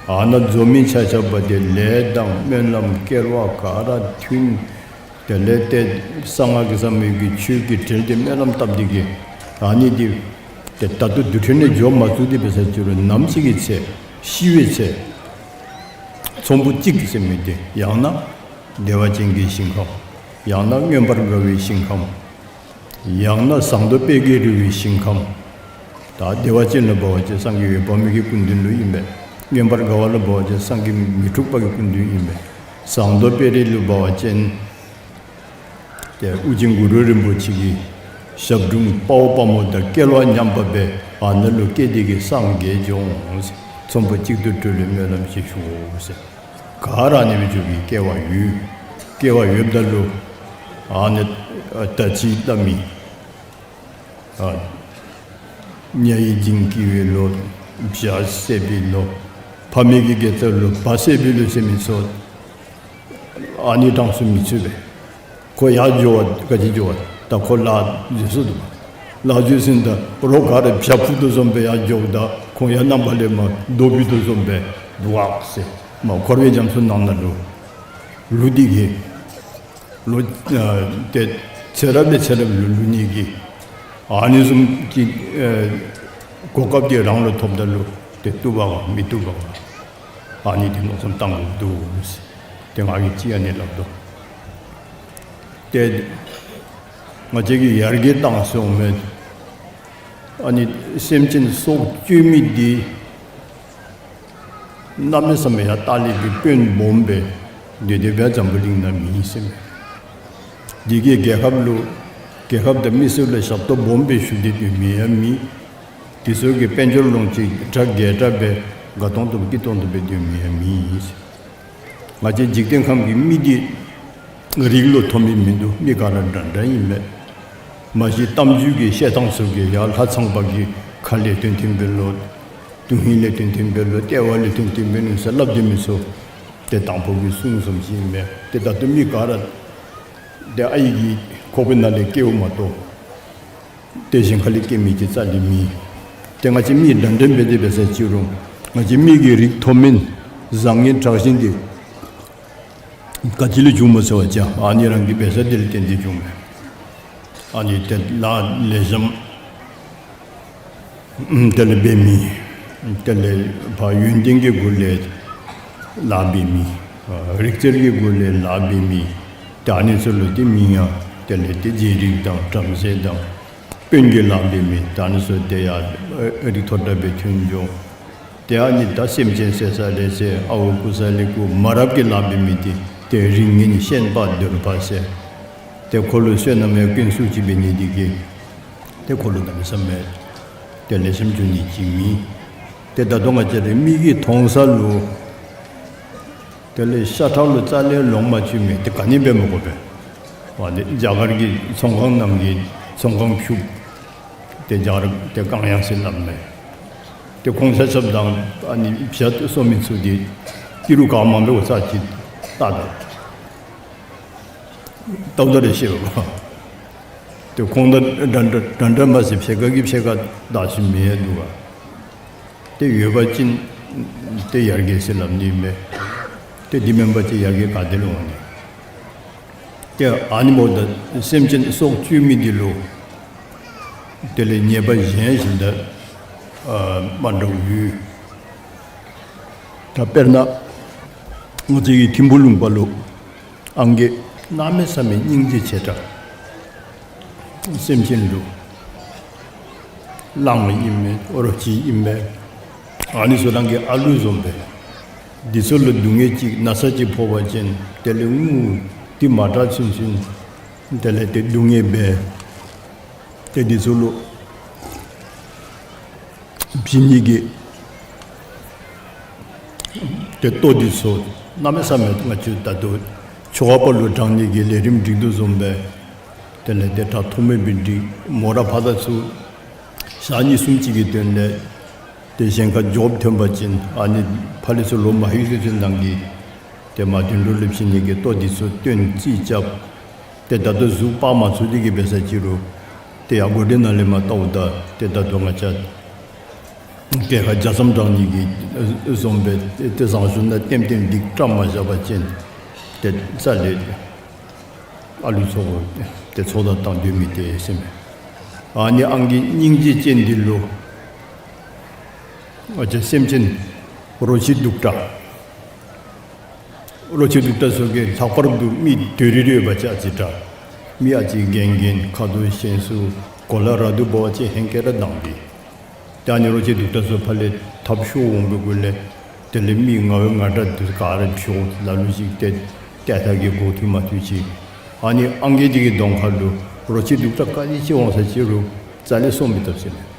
ཨ་ནཱ་འཛོམས་མི་ཆ་ཁྱབ་ད་ལས་དང་སྨོན་ལམ་སྐལ་བ་ག་ར་མཐུན། དེ་ལས་ཏེ་གསང་སྔགས་ཀྱི་ཟབ་མོའི་གི་ཆོས་ཀྱི་གྲལ་ཏེ་སྨོན་ལམ་བཏབ་སྟེ་གི་ཨ་ནི་འདི་ཏེ་ད་ལྟོ་དུས་ཁྲོད་ནས་འགྱོ་མ་ཚུགས་ཏེ་འབད་ས་ཅིག་རུང་ནམ་ཞིག་གི་ཚེ་ཤི་བའི་ཚེ་ཚོམ་བུ་གཅིག་ཟེར་མི་འདི་ཡང་ན་བདེ་བ་ཅན་གྱི་ཞིང་ཁམས། ཡང་ན་མངོན་པར་དགའ་བའི་ཞིང་ཁམས། ཡང་ན་ཟངས་མདོག་དཔལ་གྱིས་རི་བོའི་ཞིང་ཁམས། ད་བདེ་བ་ཅན་ལུ་འབད་བ་ཅིན་སངས་རྒྱས་འོད་དཔག་མེད་ཀྱི་སྐུ་མདུན་ལུ་ཨིན་པས། མངོན་པར་དགའ་བ་ལུ་འབད་བ་ཅིན་སངས་རྒྱས་མི་འཁྲུགས་པ་གི་སྐུ་མདུན་ཨིན་པས། ཟངས་མདོག་དཔལ་རི་ལུ་འབད་བ་ཅིན་ཏེ་ཨོ་རྒྱན་གུ་རུ་རིན་པོ་ཆེ་གི་ཞབས་དྲུང་དཔའ་བོ་དཔའ་མོ་དང་སྐལ་བ་མཉམ་པ་སྦེ་ཨ་ནཱ་ལུ་སྐྱེས་ཏེ་གི་སངས་རྒྱས་འགྱོ་འོང་ཟེར། ཚོམ་བུ་གཅིག་ཏུ་སྒྲིལ་བའི་སྨོན་ལམ་ཞིག་ཞུའོ་ཟེར། ག་ར་ཨ་ནི་སྦེ་འགྱོ་བའི་སྐལ་བ་ཡོད། སྐལ་བ་ཡོདཔ་ད་ལུ་ཨ་ནི་ད་ཅི་སླབ་མི་ཨ་ཉ་ཡི་འགྱིང་སྐྱེས་པའི་ལོ། བྱ་བསད་པའི་ལོ། ཕ་མའི་གི་དགེ་རྩ་ལུ་བ་བསད་པའི་ལོ་ཟེར་མི་ཚུ་ཨ་ནི་གྲངས་སུ་མི་ཚུད་པས། ཁོ་ཡར་འགྱོ་བ་ག་ཅི་འགྱོ་བ་ད་ཁོ་ལཱ་འཛོལ་སོ་འདུག། ལཱ་འཛོལ་སོ་ནི་ད་རོགས་ག་ར་བྱ་འཕུར་དོ་བཟུམ་སྦེ་ཡར་འགྱོཝ་ད་ཁོང་ཡང་རྣམ་པ་ལས་མར་རྡོ་འཕུར་དོ་བཟུམ་སྦེ་འདུག་ཟེར། མར་འཁོར་བའི་རྒྱ་མཚོ་ནང་ན་ལུ་ལུ་འདི་གིས་ལོ་ཨ་ཏེ་ཚེ་རབས་ལས་ཚེ་རབས་ལུ་ལུ་ནི་གི་ཨ་ནི་བཟུམ་གྱི་ཨ་གོ་སྐབས་འདི་རང་ལུ་ཐོབ་ད་ལུ་ཏེ་བཏུབ་པ་ག་མི་བཏུབ་པ་ག་ཨ་ནི་འདི་མནོ་བསམ་བཏང་དགོཔ་འདུག་ཟེར། ཏེ་ང་གིས་ཅིག་ཨ་ནི་སླབ་དོ། ཏེ་ང་བཅས་ཀྱིས་ཡར་རྒྱས་བཏང་སོང་མས། ཨ་ནི་སེམས་ཅན་སྲོག་གཅོད་མི་འདི་གནམ་མེད་ས་མེད་ཡང་ལྟག་ལས་ཀྱི་དཔོན་སྦོམ་སྦེ་སྡོད་དེ་སྦེ་འཛམ་བུ་གླིང་ནང་མེད་ཟེར་མས། འདི་གིས་རྒྱལ་ཁབ་ལུ་རྒྱལ་ཁབ་དང་མི་སེར་ལུ་ཞབས་ཏོག་སྦོམ་སྦེ་ཞུ་སྟེ་སྡོད་མི་ཡང་མེད། དེ་ཚུ་གིས་དཔལ་འབྱོར་ལོངས་སྤྱོད་གྲ་རྒྱས་དྲགས་སྦེ་དགའ་ཏོང་ཏོ་སྐྱིད་ཏོང་ཏོ་སྦེ་སྡོད་མི་ཡང་མེད་ཟེར། ང་བཅས་འཇིག་རྟེན་ཁམས་ཀྱི་མི་འདི་རིགས་ལུ་མཐོ་དམན་མིན་འདུག། མི་ག་ར་འདྲ་འདྲ་ཨིན་མས། མ་གཞི་གཏམ་རྒྱུད་ཀྱི་བཤད་ཐངས་ཚུ་གིས་ཡར་ལྷ་ཚངས་པ་གི་ཁ་ལས་ཐོན་ཐོན་པའི་ལོ། དོན་ཧིང་ལས་ཐོན་ཐོན་པའི་ལོ། ལྟེ་བ་ལས་ཐོན་ཐོན་པའི་ལོ་ཟེར་སླབ་སྡོད་མི་ཚུ་ཏེ་དང་ཕུ་གི་གསུང་བཟུམ་ཅིག་ཨིན་མས། ཏེ་ད་ལྟོ་མི་ག་ར་ཏེ་ཨའི་གི་ཁོག་པའི་ནང་ལས་སྐྱེཝ་མ་གཏོགས་ཏེ་གཞན་ཁ་ལས་སྐྱེ་མི་གི་རྩ་ལས་མེད། ཏེ་ང་བཅས་མི་འདྲ་འདྲ་འབད་དེ་འབད་ས་ཅིག་རུང་ང་བཅས་མི་གི་རིགས་མཐོ་དམན་བཟང་ངན་དྲག་ཞན་འདི་ག་ཅི་ལས་བྱུངམ་སྨོ་ཟེར་བ་ཅིན་ཨ་ནི་རང་གི་འབད་ས་འདི་ལས་བརྟེན་ཏེ་བྱུངམ་མས། ཨ་ནི་ཏེ་ལཱ་ལེགས་ཤོམ་དེ་ལས་འབད་མི། དེ་ལས་ཕར་ཡོན་ཏན་གྱི་སྒོ་ལས་ལཱ་འབད་མི། རིག་རྩལ་གྱི་སྒོ་ལས་ལཱ་འབད་མི། ད་ཨ་ནི་ཚུ་ལུ་ཏེ་མིང་ཡང་དེ་ལས་ཏེ་རྗེ་རིགས་དང་བྲམ་ཟེ་དང་དཔོན་གྱི་ལཱ་འབད་མི་ད་ཨ་ནི་ཚུ་ཏེ་ཡར་རིགས་མཐོ་དྲགས་སྦེ་ཐོན་འགྱོ། ཏེ་ཨ་ནི་ད་སེམས་ཅན་བསད་ས་ལས་བསད། ཨརཝ་རྐུ་ས་ལས་རྐུ། མ་རབས་ཀྱི་ལཱ་འབད་མི་འདི་ཏེ་རིགས་ངན་ཤན་པ་གདོལ་པ་ཟེར། ཏེ་ཁོ་ལུ་བསོད་ནམས་ཡང་ཀུན་སུ་ཅིག་འབད་ནི་འདི་གིས་ཏེ་ཁོ་ལུ་གནམ་མེད་ས་མེད་ཏེ་ལེགས་ཤོམ་འགྱོ་ནི་ཅིག་མེད། ཏེ་ད་ལྟོ་ང་བཅས་ར་མི་གིས་མཐོང་ས་ལུ་དེ་ལས་ཤ་ཁྲག་ལུ་རྩ་ལས་ལོངས་མ་སྤྱོད་མི་འདི་ག་ནི་འབད་མི་དགོ་པས། ཨ་ནི་རྒྱ་གར་གྱི་ཚོང་ཁང་ནང་གི་ཚོང་ཁང་ཕྱུགཔོ་ཏེ་རྒྱ་གར་ཏེ་ཀང་ཡང་ཟེར་སླབ་མས། ཏེ་ཁོང་ཆ་ཁྱབ་དང་ཨ་ནི་བྱ་གསོ་མི་ཚུ་འདི་ཏི་རུ་ག་མང་པོ་ས་ཅིག་ལྟ་ད་ལྟཝ་ད་རེ་ཤེས་པ། ཏེ་ཁོང་དང་འདྲ་འདྲ་འདྲ་འདྲ་མ་ཚད་ཕྱེད་ཀ་གིས་ཕྱེད་ཀ་དག་ཅིག་མེད་འདུག་ག། ཏེ་ཡོད་པ་ཅིན་ཏེ་ཡར་རྒྱས་ཟེར་སླབ་ནི་མས། ཏེ་འདི་མེན་པ་ཅིན་ཡར་རྒྱས་ག་ཏེ་ལུ་འོང་ནི། ཏེ་ཨ་ནི་འབདཝ་ད་སེམས་ཅན་སྲོག་གཅོད་མི་འདི་ལུ་དེ་ལས་ཉེས་པ་གཞན་ཞིག་ད་ཨ་མ་འདྲཝ་ཡོད། ད་དཔེར་ན་ང་བཅས་ཀྱི་ཐིམ་ཕུ་ལུང་པ་ལུ་ཨང་རྒས་གནམ་མེད་ས་མེད་སྙིང་རྗེ་ཆེ་དྲགས། སེམས་ཅན་ལུ་གླང་ཨིན་མས། རོ་ཁྱི་ཨིན་མས། ཨ་ནི་ཚུ་རང་གི་ཨ་ལུ་བཟུམ་སྦེ། འདི་ཚུ་ལུ་སྡུག་བསྔལ་ཅིག་ན་ཚ་ཅིག་ཕོག་པ་ཅིན་དེ་ལས་ངུ་སྟེ་མ་དྲག་ཚུན་ཚུན་དེ་ལས་ཏེ་སྡུག་བསྔལ་འབད། ཏེ་འདི་ཚུ་ལུ་བྱིན་ནི་གི་ ཏེ་ལྟོ་འདི་ཚུ་གནམ་མེད་ས་མེད་ང་བཅས་ད་ལྟོ་ཆོ་ག་པ་ལུ་དྲང་ནི་གི་ལས་རིམ་སྒྲིག་དོ་བཟུམ་སྦེ་དེ་ལས་ཏེ་དྲག་ཐོགས་མེད་སྦེ་སྒྲིག། མོ་ར་ཕར་དང་ཚུར་ཞག་གཉིས་གསུམ་ཅིག་གི་དོན་ལས་ཏེ་གཞན་ཁར་འགྱོ་ཐོན་པ་ཅིན་ཨ་ནི་ཕར་ལས་ཚུར་ལོག་མ་ལྷོད་ཚུན་ཚོད་ནང་གི་ཏེ་མར་དོན་གྲུབ་ལུ་བྱིན་ནི་གི་ལྟོ་འདི་ཚུ་བཏོན་རྩིས་རྐྱབ། ཏེ་ད་ལྟོ་གཟུགས་སྤར་མ་ཚུགས་ཏེ་གི་འབད་ས་ཅིག་རུང་ཏེ་ཡར་སྒོ་འདི་ནང་ལས་མར་བལྟཝ་ད་ཏེ་ད་ལྟོ་ང་བཅས་གྱལ་ཁ་རྒྱ་མཚམས་དྲང་ནི་གི་བཟུམ་སྦེ་ཏེ་བཟང་ཤོས་ནང་ལྟེམ་ལྟེམ་འདི་བཀྲམ་མ་བཞག་པ་ཅིན་ཏེ་རྩ་ལས་ཨ་ལུ་ཚུ་ཏེ་ཚོགས་བདའ་བཏང་སྡོད་མི་ཏེ་ཟེར་མས། ཨ་ནི་ཨང་རྒས་སྙིང་རྗེ་ཅན་འདི་ལུ་ང་བཅས་སེམས་ཅན་རོ་ཁྱི་གདུག་དྲགས་རོ་ཁྱི་གདུག་དྲགས་ཚུ་གིས་ལྷག་པར་དུ་མི་དོ་རི་རི་ཡོད་པ་ཅིན་ཨ་ཙི་དྲག། མི་ཨ་ཙི་རྒན་རྒས་ཁ་དོག་ཞན་སུ་གོ་ལ་ར་དུ་འབོ་བ་ཅིན་ཧེང་སྐལ་ར་དྭངས་པས། ཏེ་ཨ་ནི་རོ་ཁྱི་གདུག་དྲགས་ཚུ་ཕར་ལས་ཐབས་ཤོར་འོང་པའི་གུ་ལས་དེ་ལས་མི་ང་བའི་ང་དྲག་འདི་ག་ར་ཕྱོགས་ལ་ལུ་ཅིག་ཏེ་ཏེ་ཐ་གི་འགོ་ཐུག་མ་ཐུག་ཅིག། ཨ་ནི་ཨང་རྒས་འདི་གི་གདོང་ཁ་ལུ་རོ་ཁྱི་གདུག་དྲགས་ག་ཅི་ཅིག་འོང་ས་ཅིག་རུང་རྩ་ལས་སོ་མི་བཏབ་ཟེར་མས།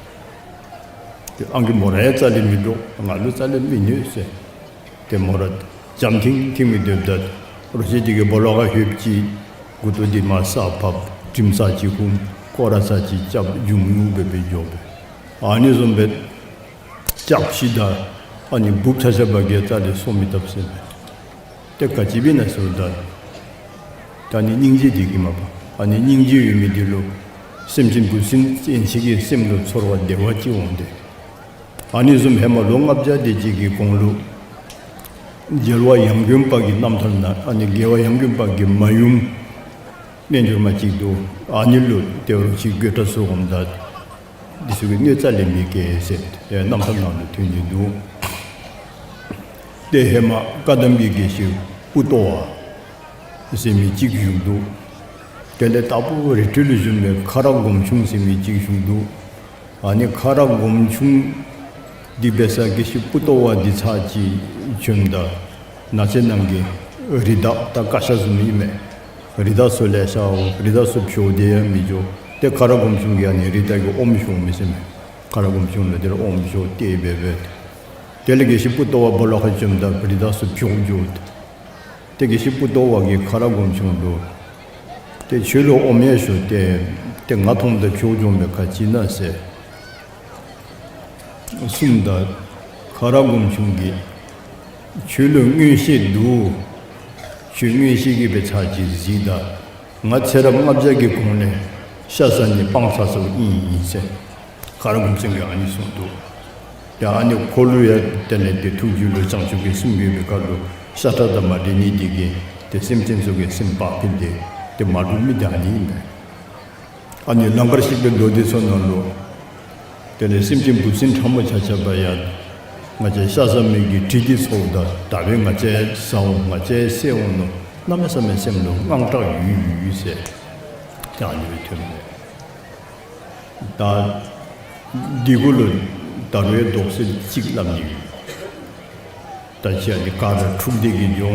ཏེ་ཨང་རྒས་མོ་ར་ཡང་རྩ་ལས་མི་འདྲོག། ང་ལུ་རྩ་ལས་མི་གནོད་ཟེར། ཏེ་མོ་ར་འཇམ་ཐིང་ཐིང་མི་སྡོདཔ་ད་རོ་ཁྱི་འདི་གིས་སྦོ་ལོགས་ཁར་ལྷོདཔ་ཅིག་མགུ་ཏོ་འདི་མར་ས་ཕབ། དྲིམ་ཚར་ཅིག་ཧུམ། སྐོར་ར་ཚར་ཅིག་རྐྱབ། འཇུམ་ཉུག་སྦེ་སྦེ་འགྱོ་བས། ཨ་ནི་བཟུམ་སྦེ་ལྕགས་ཕྱེ་དང་ཨ་ནི་འབུཔ་ཆ་ཁྱབ་ཀྱིས་རྩ་ལས་སོ་མི་བཏབ་ཟེར་མས། ཏེ་ག་ཅི་འབད་ན་ཟེརཝ་ད་ད་ཨ་ནི་སྙིང་རྗེ་འདི་གིས་མ་པ། ཨ་ནི་སྙིང་རྗེ་ཡོད་མི་འདི་ལུ་སེམས་ཅན་འབུ་སྲིན་ཅན་ཅིག་གི་སེམས་ལུ་ཚོར་བ་བདེ་བ་ཅིག་འོང་སྟེ། ཨ་ནི་བཟུམ་ཧེ་མ་ལོ་ལྔ་བརྒྱ་དེ་ཅིག་གི་གོང་ལུ་རྒྱལ་བ་ཡང་དགོན་པ་གི་རྣམ་ཐར་ནང་ཨ་ནི་རྒྱལ་བ་ཡང་དགོན་པ་གི་མ་ཡུམ་རྣལ་འབྱོར་མ་ཅིག་འདུག། ཨ་ནི་ལུ་ཏེ་རོ་ཁྱི་རྒོད་དྲགས་ཚུ་འོངམ་ད་འདི་ཚུ་གིས་གནོད་རྩ་ལས་མི་བཀལ་ཟེར་ཏེ་རྣམ་ཐར་ནང་ལུ་ཐོན་ནི་འདུག། ཏེ་ཧེ་མ་བཀའ་གདམས་ཀྱི་དགེ་བཤེས་པུ་ཏོ་བ་ཟེར་མི་ཅིག་བཞུགས་འདུག། དེ་ལས་དྭགས་པོ་རི་ཁྲོད་ལུ་བཞུགས་མི་ཁ་རག་སྒོམ་ཆུང་ཟེར་མི་ཅིག་བཞུགས་འདུག། ཨ་ནི་ཁ་རག་སྒོམ་ཆུང་འདི་འབད་ས་དགེ་བཤེས་པུ་ཏོ་བ་འདི་ཚར་ཅིག་བྱོནམ་ད་ནགས་ཚལ་ནང་གི་རི་དྭགས་ད་ཀ་ཤ་བཟུམ་ཨིན་མས། རི་དྭགས་ཚུ་ལེ་ཤ་འོང་། རི་དྭགས་ཚུ་བྱོག་སྟེ་ཡང་མི་འགྱོ། ཏེ་ཁ་རག་སྒོམ་ཆུང་གིས་ཨ་ནི་རི་དྭགས་ཀྱི་ཨོམ་བཤོ་མི་ཟེར་མས། ཁ་རག་སྒོམ་ཆུང་ལུ་དེ་ལས་ཨོམ་བཤོ་སྟེ་འབད་འབད། དེ་ལས་དགེ་བཤེས་པུ་ཏོ་བ་སྦོ་ལོགས་ཁར་བྱོནམ་ད་རི་དྭགས་ཚུ་བྱོག་འགྱོ། ཏེ་དགེ་བཤེས་པུ་ཏོ་བ་གིས་ཁ་རག་སྒོམ་ཆུང་ལུ་ཏེ་ཁྱོད་ལུ་ཨོམ་ཡང་བཤོ་སྟེ་ཏེ་ང་མཐོངམ་ད་བྱོག་འགྱོ་མི་ག་ཅི་ཨིན་ན་ཟེར་གསུངམ་ད་ཁ་རག་སྒོམ་ཆུང་གིས་ཁྱོད་ལུ་མངོན་ཤེས་འདུག། ཁྱོད་མངོན་ཤེས་ཀྱིས་འབད་ཚར་ཅིག་གཟིགས་ད། ང་ཚེ་རབས་ལྔ་བརྒྱ་གི་གོང་ལས་ཤ་ཟ་ནི་སྤང་ཚར་ཚརཝ་ཨིན་ཟེར་ཁ་རག་སྒོམ་ཆུང་གིས་ཨ་ནི་གསུངས་འདུག། ཡ་ཨ་ནི་ཁོ་ལུ་ཡང་དེ་ལས་ཏེ་ཐུགས་རྒྱུད་ལུ་བྱང་ཆུབ་ཀྱི་སེམས་ཡོད་པའི་ཁར་ལུ་ཤ་ཁྲག་དང་མ་འདྲེས་ནི་འདི་གིས་ཏེ་སེམས་ཅན་ཚུ་གི་སེམས་བག་ཕེབས་ཏེ་ཏེ་མ་འདྲོག་མི་འདི་ཨ་ནི་ཨིན་པས། ཨ་ནི་ལང་ཀར་གཤེགས་པའི་མདོ་སྡེ་ཚུ་ནང་ལུ་དེ་ལས་སེམས་ཅན་འབུ་སྲིན་ཕྲ་མོ་ཆ་ཁྱབ་ཡང་ང་བཅས་ཤ་ཟ་མི་གི་དྲི་འདི་ཚོརཝ་ད་ད་འབདན་ང་བཅས་ཟ་འོང་ང་བཅས་བསད་འོང་མནོ་གནམ་མེད་ས་མེད་སེམས་ལུ་དངངས་སྐྲག་ཡོད་ཡོད་ཟེར་ཏེ་ཨ་ནི་སྦེ་ཐོན་མས། ད་འདི་གུ་ལུ་ད་རུང་དོགས་སེལ་ཅིག་སླབ་ནི་ཡོད། ད་ཅི་ཨ་ནི་ག་ར་འཁྲུགས་ཏེ་གི་འགྱོ་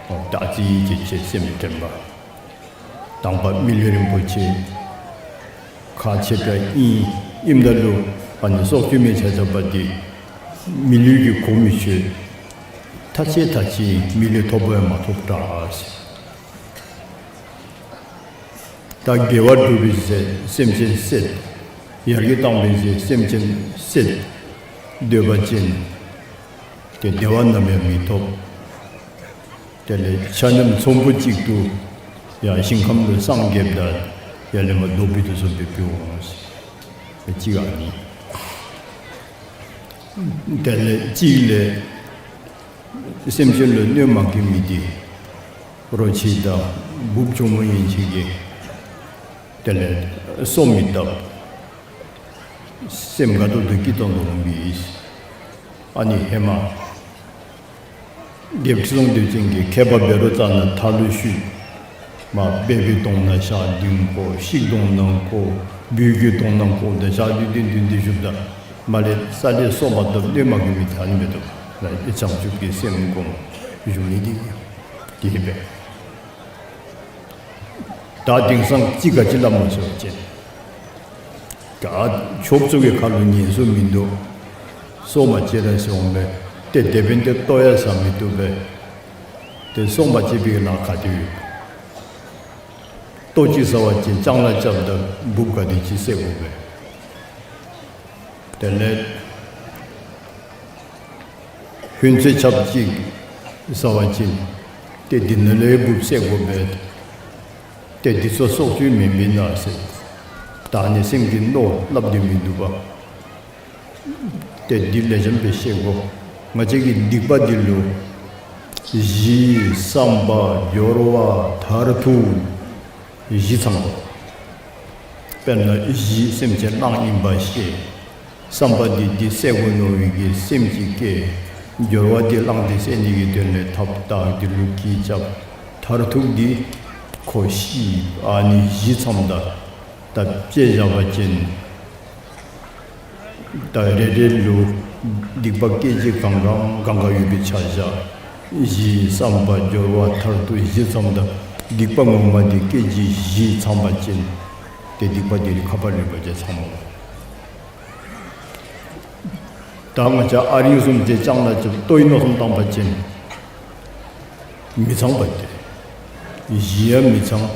འོང་། ད་ཅི་ཅིག་ཅིག་སེམས་དྲན་པ། དང་པ་མི་ལུས་རིན་པོ་ཆེ་ཁག་ཆེ་དྲགས་ཨིན། ཨིནམ་ད་ལུ་ཨ་ནི་སྲོག་གཅོད་མི་ཆ་ཁྱབ་འདི་མི་ལུས་ཀྱི་གོ་མི་ཆོད། ཐ་ཆད་ཐ་ཆད་མི་ལུས་ཐོབ་པ་ཡང་མ་ཐོབ་དྲགས་ཟེར། ད་དགེ་བ་སྒྲུབ་པའི་ཚེ་སེམས་ཅན་བསད། ཡར་རྒྱས་བཏང་བའི་ཚེ་སེམས་ཅན་བསད། སྡོད་པ་ཅིན་ཏེ་བདེ་བ་ནམ་ཡང་མི་ཐོབ། དེ་ལས་ཆ་མཉམ་ཚོམ་བུ་གཅིག་ཏུ་ཡང་ཞིང་ཁམས་ལུ་སངས་རྒྱསཔ་ད་ཡར་ལས་མར་རྡོ་སྦིས་དོ་བཟུམ་སྦེ་འབད་འོང་ཟེར་གཅིག་ཨ་ནི། དེ་ལས་གཅིག་ལས་སེམས་ཅན་ལུ་གནོད་མ་བཀལ་མི་འདི་རོ་ཁྱི་དང་འབུཔ་གྱོག་མོ་ཡན་ཆད་ཀྱིས་དེ་ལས་སོ་མི་བཏབ། སེམས་དགའ་ཏོག་ཏོ་སྐྱིད་ཏོང་ཏོ་འོང་པས། ཨ་ནི་ཧེ་མ་རྒྱལཔོ་ཁྲི་སྲོང་ལྡེའུ་བཙན་གྱིས་མཁས་པ་བཻ་རོ་ཙ་ན་ཐར་ལུ་ཞུ། མར་སྦལ་པའི་གདོང་ནང་ཞག་བདུན་འཁོར། ཤིག་གདོང་ནང་འཁོར། སྦུལ་གྱི་གདོང་ནང་འཁོར། ད་ཞག་བདུན་བདུན་བདུན་བདུན་བཞུགསཔ་ད་མར་ལས་རྩ་ལས་སོ་མ་བཏབ། གནོད་མ་བཀལ་མི་ད་ཨ་ནི་མེད་དོ། ལ་ཨེ་བྱང་ཆུབ་ཀྱི་སེམས་སྒོམ་བཞུགས་ནི་འདི་དེ་སྦེ། ད་དེང་སང་ཅིག་ག་ཅི་སླབ་མོ་ཟེར་བ་ཅིན་ད་ཆོསཔ་ཚུ་གི་ཁ་ལུ་ཉན་སོ་མིན་འདུག། སོ་མ་བཅད་ར་ཟེར་འོང་པས། ཏེ་དེ་འབདན་ཏེ་ལྟོ་ཡང་ཟ་མི་བཏུབ་པས། ཏེ་སྲོག་མ་བཅད་པའི་ནང་ག་དེ་ཡོད། ལྟོ་ཅིག་ཟ་བ་ཅིན་ལྕང་ལཱ་རྐྱབ་ད་འབུཔ་ག་དེ་ཅིག་བསད་དགོ་པས། དེ་ལས་ཧོན་ཚོད་ཆབ་ཅིག་ཟ་བ་ཅིན་ཏེ་འདི་ནང་ལས་འབུཔ་བསད་དགོ་པས། ཏེ་འདི་ཚུ་སྲོག་གཅོད་མེན་མེན་ན་ཟེར། ད་ནི་སེམས་ཀྱི་མནོ་སླབ་སྟེ་མི་འདུག་པ། ཏེ་འདི་ལེགས་ཤོམ་སྦེ་ཤེས་དགོ། ང་བཅས་ཀྱི་སྡིག་པ་འདི་ལུ་གཞི་བསམ་པ་སྦྱོར་བ་མཐར་ཐུག་བཞི་ཚང་དགོ། དཔེར་ན་གཞི་སེམས་ཅན་གླང་ཨིན་པ་ཤེས། བསམ་པ་འདི་འདི་བསད་དགོ་མནོ་བའི་གི་སེམས་ཅིག་སྐྱེ། སྦྱོར་བ་འདི་གླང་འདི་བསད་ནི་གི་དོན་ལས་ཐབས་དང་འདི་ལུ་གྱིས་རྐྱབ། མཐར་ཐུག་འདི་ཁོ་ཤི། ཨ་ནི་བཞི་ཚངམ་ད་ད་དཔྱེ་བཞག་པ་ཅིན་ད་རེ་རེ་ལུ་སྡིག་པ་སྐད་ཅིག་གང་གང་གང་ག་ཡོད་པའི་ཆ་བཞག། གཞི་བསམ་པ་སྦྱོར་བ་མཐར་ཐུག་བཞི་ཚངམ་ད་སྡིག་པ་ངོ་མ་འདི་སྐད་ཅིག་བཞི་ཚང་པ་ཅིན་ཏེ་སྡིག་པ་འདི་ནི་ཁ་པར་ལུ་བ་ཅིན་ཚང་མོ། ད་ང་བཅས་ཨ་རིང་བཟུམ་ཅིག་ལྕང་ལཱ་རྐྱབ་ལྟོའི་མནོ་བསམ་བཏང་པ་ཅིན་མི་ཚང་པ་ཏེ། གཞི་ཡང་མི་ཚང་།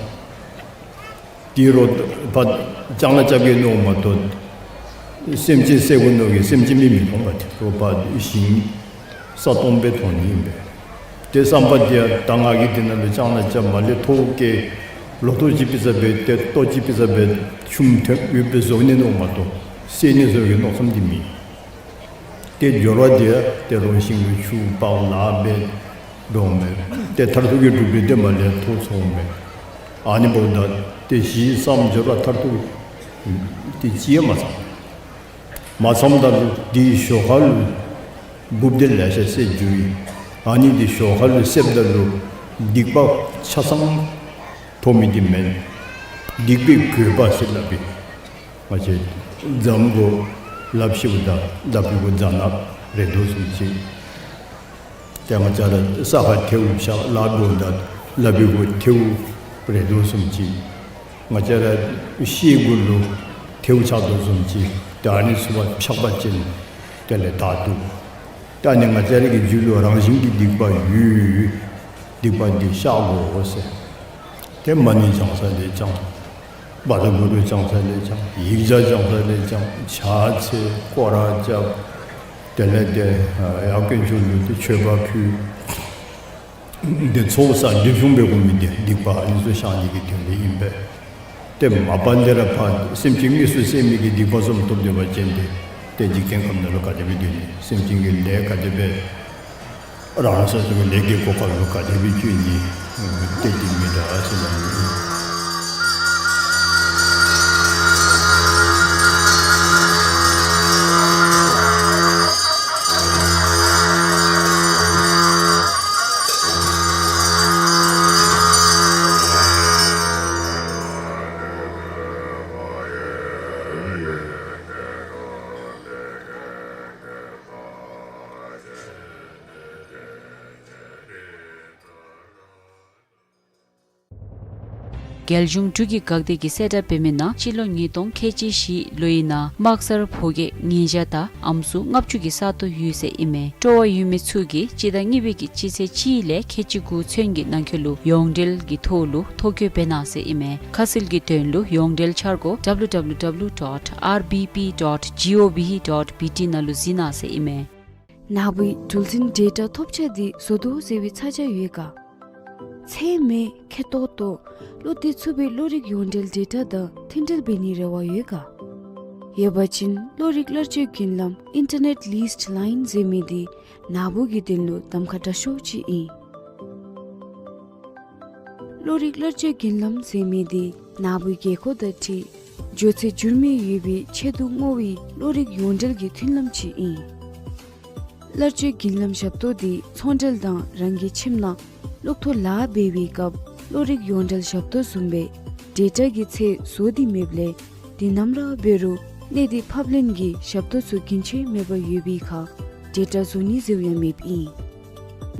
དེ་རུ་ཕར་ལྕང་ལཱ་རྐྱབ་གེ་མནོཝ་མ་གཏོགས་སེམས་ཅན་བསད་དགོ་མནོ་གི་སེམས་ཅན་མི་མི་མཐོང་པ་ཏེ། རུ་ཕར་ཞིང་ས་སྟོང་སྦེ་མཐོང་ནི་ཨིན་པས། ཏེ་བསམ་པ་འདི་ཡང་ད་ང་གིས་འདི་ནང་ལུ་ལྕང་ལཱ་རྐྱབ་མ་ལས་ཐོག་གེ་ལོ་ཐོག་ཅིག་ཕུལ་ས་སྦེ་ཏེ་ལྟོ་ཅིག་ཕུལ་ས་སྦེ་ཆུམ་ཐོན་ཡོདཔ་སྦེ་བཟོ་ནི་མནོཝ་མ་གཏོགས་བསད་ནི་བཟོ་གི་མནོ་བསམ་འདི་མེད། ཏེ་སྦྱོར་བ་འདི་ཡང་ཏེ་རོགས་ཞིང་ལུ་ཆུ་ཕར་ལཱ་འབད་འགྱོཝ་མས། ཏེ་མཐར་ཐུག་གི་འགྲུབ་པའི་དེ་མ་ལས་ཐོག་ཚོགས་མས། ཨ་ནི་འབདཝ་ད་ཏེ་གཞི་བསམ་སྦྱོར་བ་མཐར་ཐུག་ཏེ་ཅི་ཡང་མ་ཚང་། མ་ཚངམ་ད་ལུ་དེའི་ཞོར་ཁ་ལུ་འབུཔ་འདི་ལེ་ཤ་བསད་འགྱོ་ཡི། ཨ་ནི་འདི་ཞོར་ཁ་ལུ་བསདཔ་ད་ལུ་སྡིག་པ་ཆ་ཚང་ཐོབ་མི་འདི་མེན། སྡིག་པའི་གོས་པ་ཟེར་སླབ་པའི་ང་བཅས་འཇམ་གོ་ལགཔ་ཤིཝ་ད་ལགཔ་གི་གུ་རྫ་ནག་རེག་དོ་བཟུམ་ཅིག། ཏེ་ང་བཅས་ར་ས་ཁར་ཐལཝ་བཞག་ལཱ་འབདཝ་ད་ལགཔ་གི་གུ་ཐལཝ་རེག་དོ་བཟུམ་ཅིག། ང་བཅས་ར་ཤེལ་གུ་ལུ་ཐལཝ་ཆགས་དོ་བཟུམ་ཅིག། ཏེ་ཨ་ནི་ཚུ་ཕར་འཕྱག་པ་ཅིན་དེ་ལས་དག་འདུག། ད་ཨ་ནི་ང་བཅས་ར་གི་རྒྱུད་ལུ་རང་བཞིན་གྱི་སྡིག་པ་ཡོད། སྡིག་པ་འདི་བཤགས་དགོ་ཟེར། ཏེ་མ་ཎི་བགྱང་ས་ལས་བགྱང་། བཛྲ་གུ་རུ་བགྱང་ས་ལས་བགྱང་། ཡིག་བརྒྱ་བགྱང་ས་ལས་བགྱང་། ཕྱག་འཚལ་སྐོར་ར་རྐྱབ། དེ་ལས་ཏེ་ཡར་དཀོན་མཆོག་ལུ་ཏེ་མཆོད་པ་ཕུལ། འདི་ཚོགས་བསགས་འདི་བྱུང་བའི་གོ་མི་འདི་སྡིག་པ་ཨ་ནི་ཚུ་བཤགས་ནི་གི་དོན་ལས་ཨིན་པས། ཏེ་མ་པ་ལས་ར་ཕར་སེམས་ཅན་དངོས་སུ་བསད་མི་གི་སྡིག་པ་བཟུམ་ཐོབ་སྡོད་པ་ཅིན་ཏེ་ཏེ་འཇིག་རྟེན་ཁམས་ནང་ལུ་ག་དེ་སྦེ་སྡོད་ནི། སེམས་ཅན་གྱི་ལས་ག་དེ་སྦེ་རང་སོ་སོ་གི་ལས་ཀྱི་གོ་སྐབས་ལུ་ག་དེ་སྦེ་སྤྱོད་ནི། ཏེ་འདི་མི་འདྲ་ཟེར་ན་ཨིན། རྒྱལ་གཞུང་འབྲུག་གི་འགག་སྡེ་གིས་གསལ་བསྒྲགས་འབད་མི་ནང་སྤྱི་ལོ་ཉིས་སྟོང་ཁལ་གཅིག་བཞི་ལོའི་ནང་དམག་སར་ཕོ་སྐྱེས་ཉིས་བརྒྱ་དང་ཨམ་སྲུ་ལྔ་བཅུ་གི་ས་སྟོང་ཡོད་ཟེར་ཨིན་མས། སྤྲོ་བ་ཡོད་མི་ཚུ་གིས་སྤྱི་ཟླ་གཉིས་པའི་གི་སྤྱི་ཚེས་གཅིག་ལས་ཁལ་གཅིག་དགུ་ཚུན་གྱི་ནང་འཁོད་ལུ་ཡོངས་འབྲེལ་གྱི་ཐོག་ལུ་ཐོ་བཀོད་འབད་གནང་ཟེར་ཨིན་མས། ཁ་གསལ་གྱི་དོན་ལུ་ཡོངས་འབྲེལ་འཆར་སྒོ་W W W dot R B P dot G O V dot B T ནང་ལུ་གཟིགས་གནང་ཟེར་ཨིན་མས། ནཱ་བུའི་འགྲུལ་འཛིན་ཌེ་ཊ་ཐོབ་ཆ་འདི་བཟོ་དོ་ཟེར་བའི་ཚ་གྱང་ཡོད་ག། ཚད་མེད་ཁེ་ཏོག་ཏོ་བློ་གཏད་ཚུགས་པའི་བློ་རིག་ཡོངས་འབྲེལ་ཌེ་ཊ་དང་མཐུན་འབྲེལ་འབད་ནིའི་རེ་བ་ཡོད་ག། ཡོད་པ་ཅིན་བློ་རིག་གླར་སྤྱོད་མགུར་ལམ་Internet Leased Line ཟེར་མི་འདི་ནཱ་བུ་གི་དོན་ལུ་གདམ་ཁ་དྲག་ཤོས་ཅིག་ཨིན། བློ་རིག་གླར་སྤྱོད་མགུར་ལམ་ཟེར་མི་འདི་ནཱ་བུའི་རྒས་འཁོགས་དང་འཁྲིལ་འགྱོ་ཚད་འགྱུར་མེད་ཡོད་པའི་ཆེད་དུ་བསྔོ་བའི་བློ་རིག་ཡོངས་འབྲེལ་གྱི་མཐུན་ལམ་ཅིག་ཨིན། གླར་སྤྱོད་མགུར་ལམ་ཞབས་ཏོག་འདི་ཚོང་འབྲེལ་དང་རང་གི་ཁྱིམ་ནང་གློག་ཐོག་ལཱ་འབད་བའི་སྐབས་བློ་རིག་ཡོངས་འབྲེལ་ཞབས་ཏོག་བཟུམ་སྦེ་ཌེ་ཊ་གི་ཚད་བཟོ་སྟེ་མེདཔ་ལས་དུས་ནམ་ར་འབད་རུང་གནས་འདི་ཕབ་ལེན་གྱི་ཞབས་ཏོག་ཚུ་རྒྱུན་ཆད་མེད་པར་ཡོད་པའི་ཁར་ཌེ་ཊ་བཟོ་ནི་ཟེརཝ་ཡང་མེདཔ་ཨིན།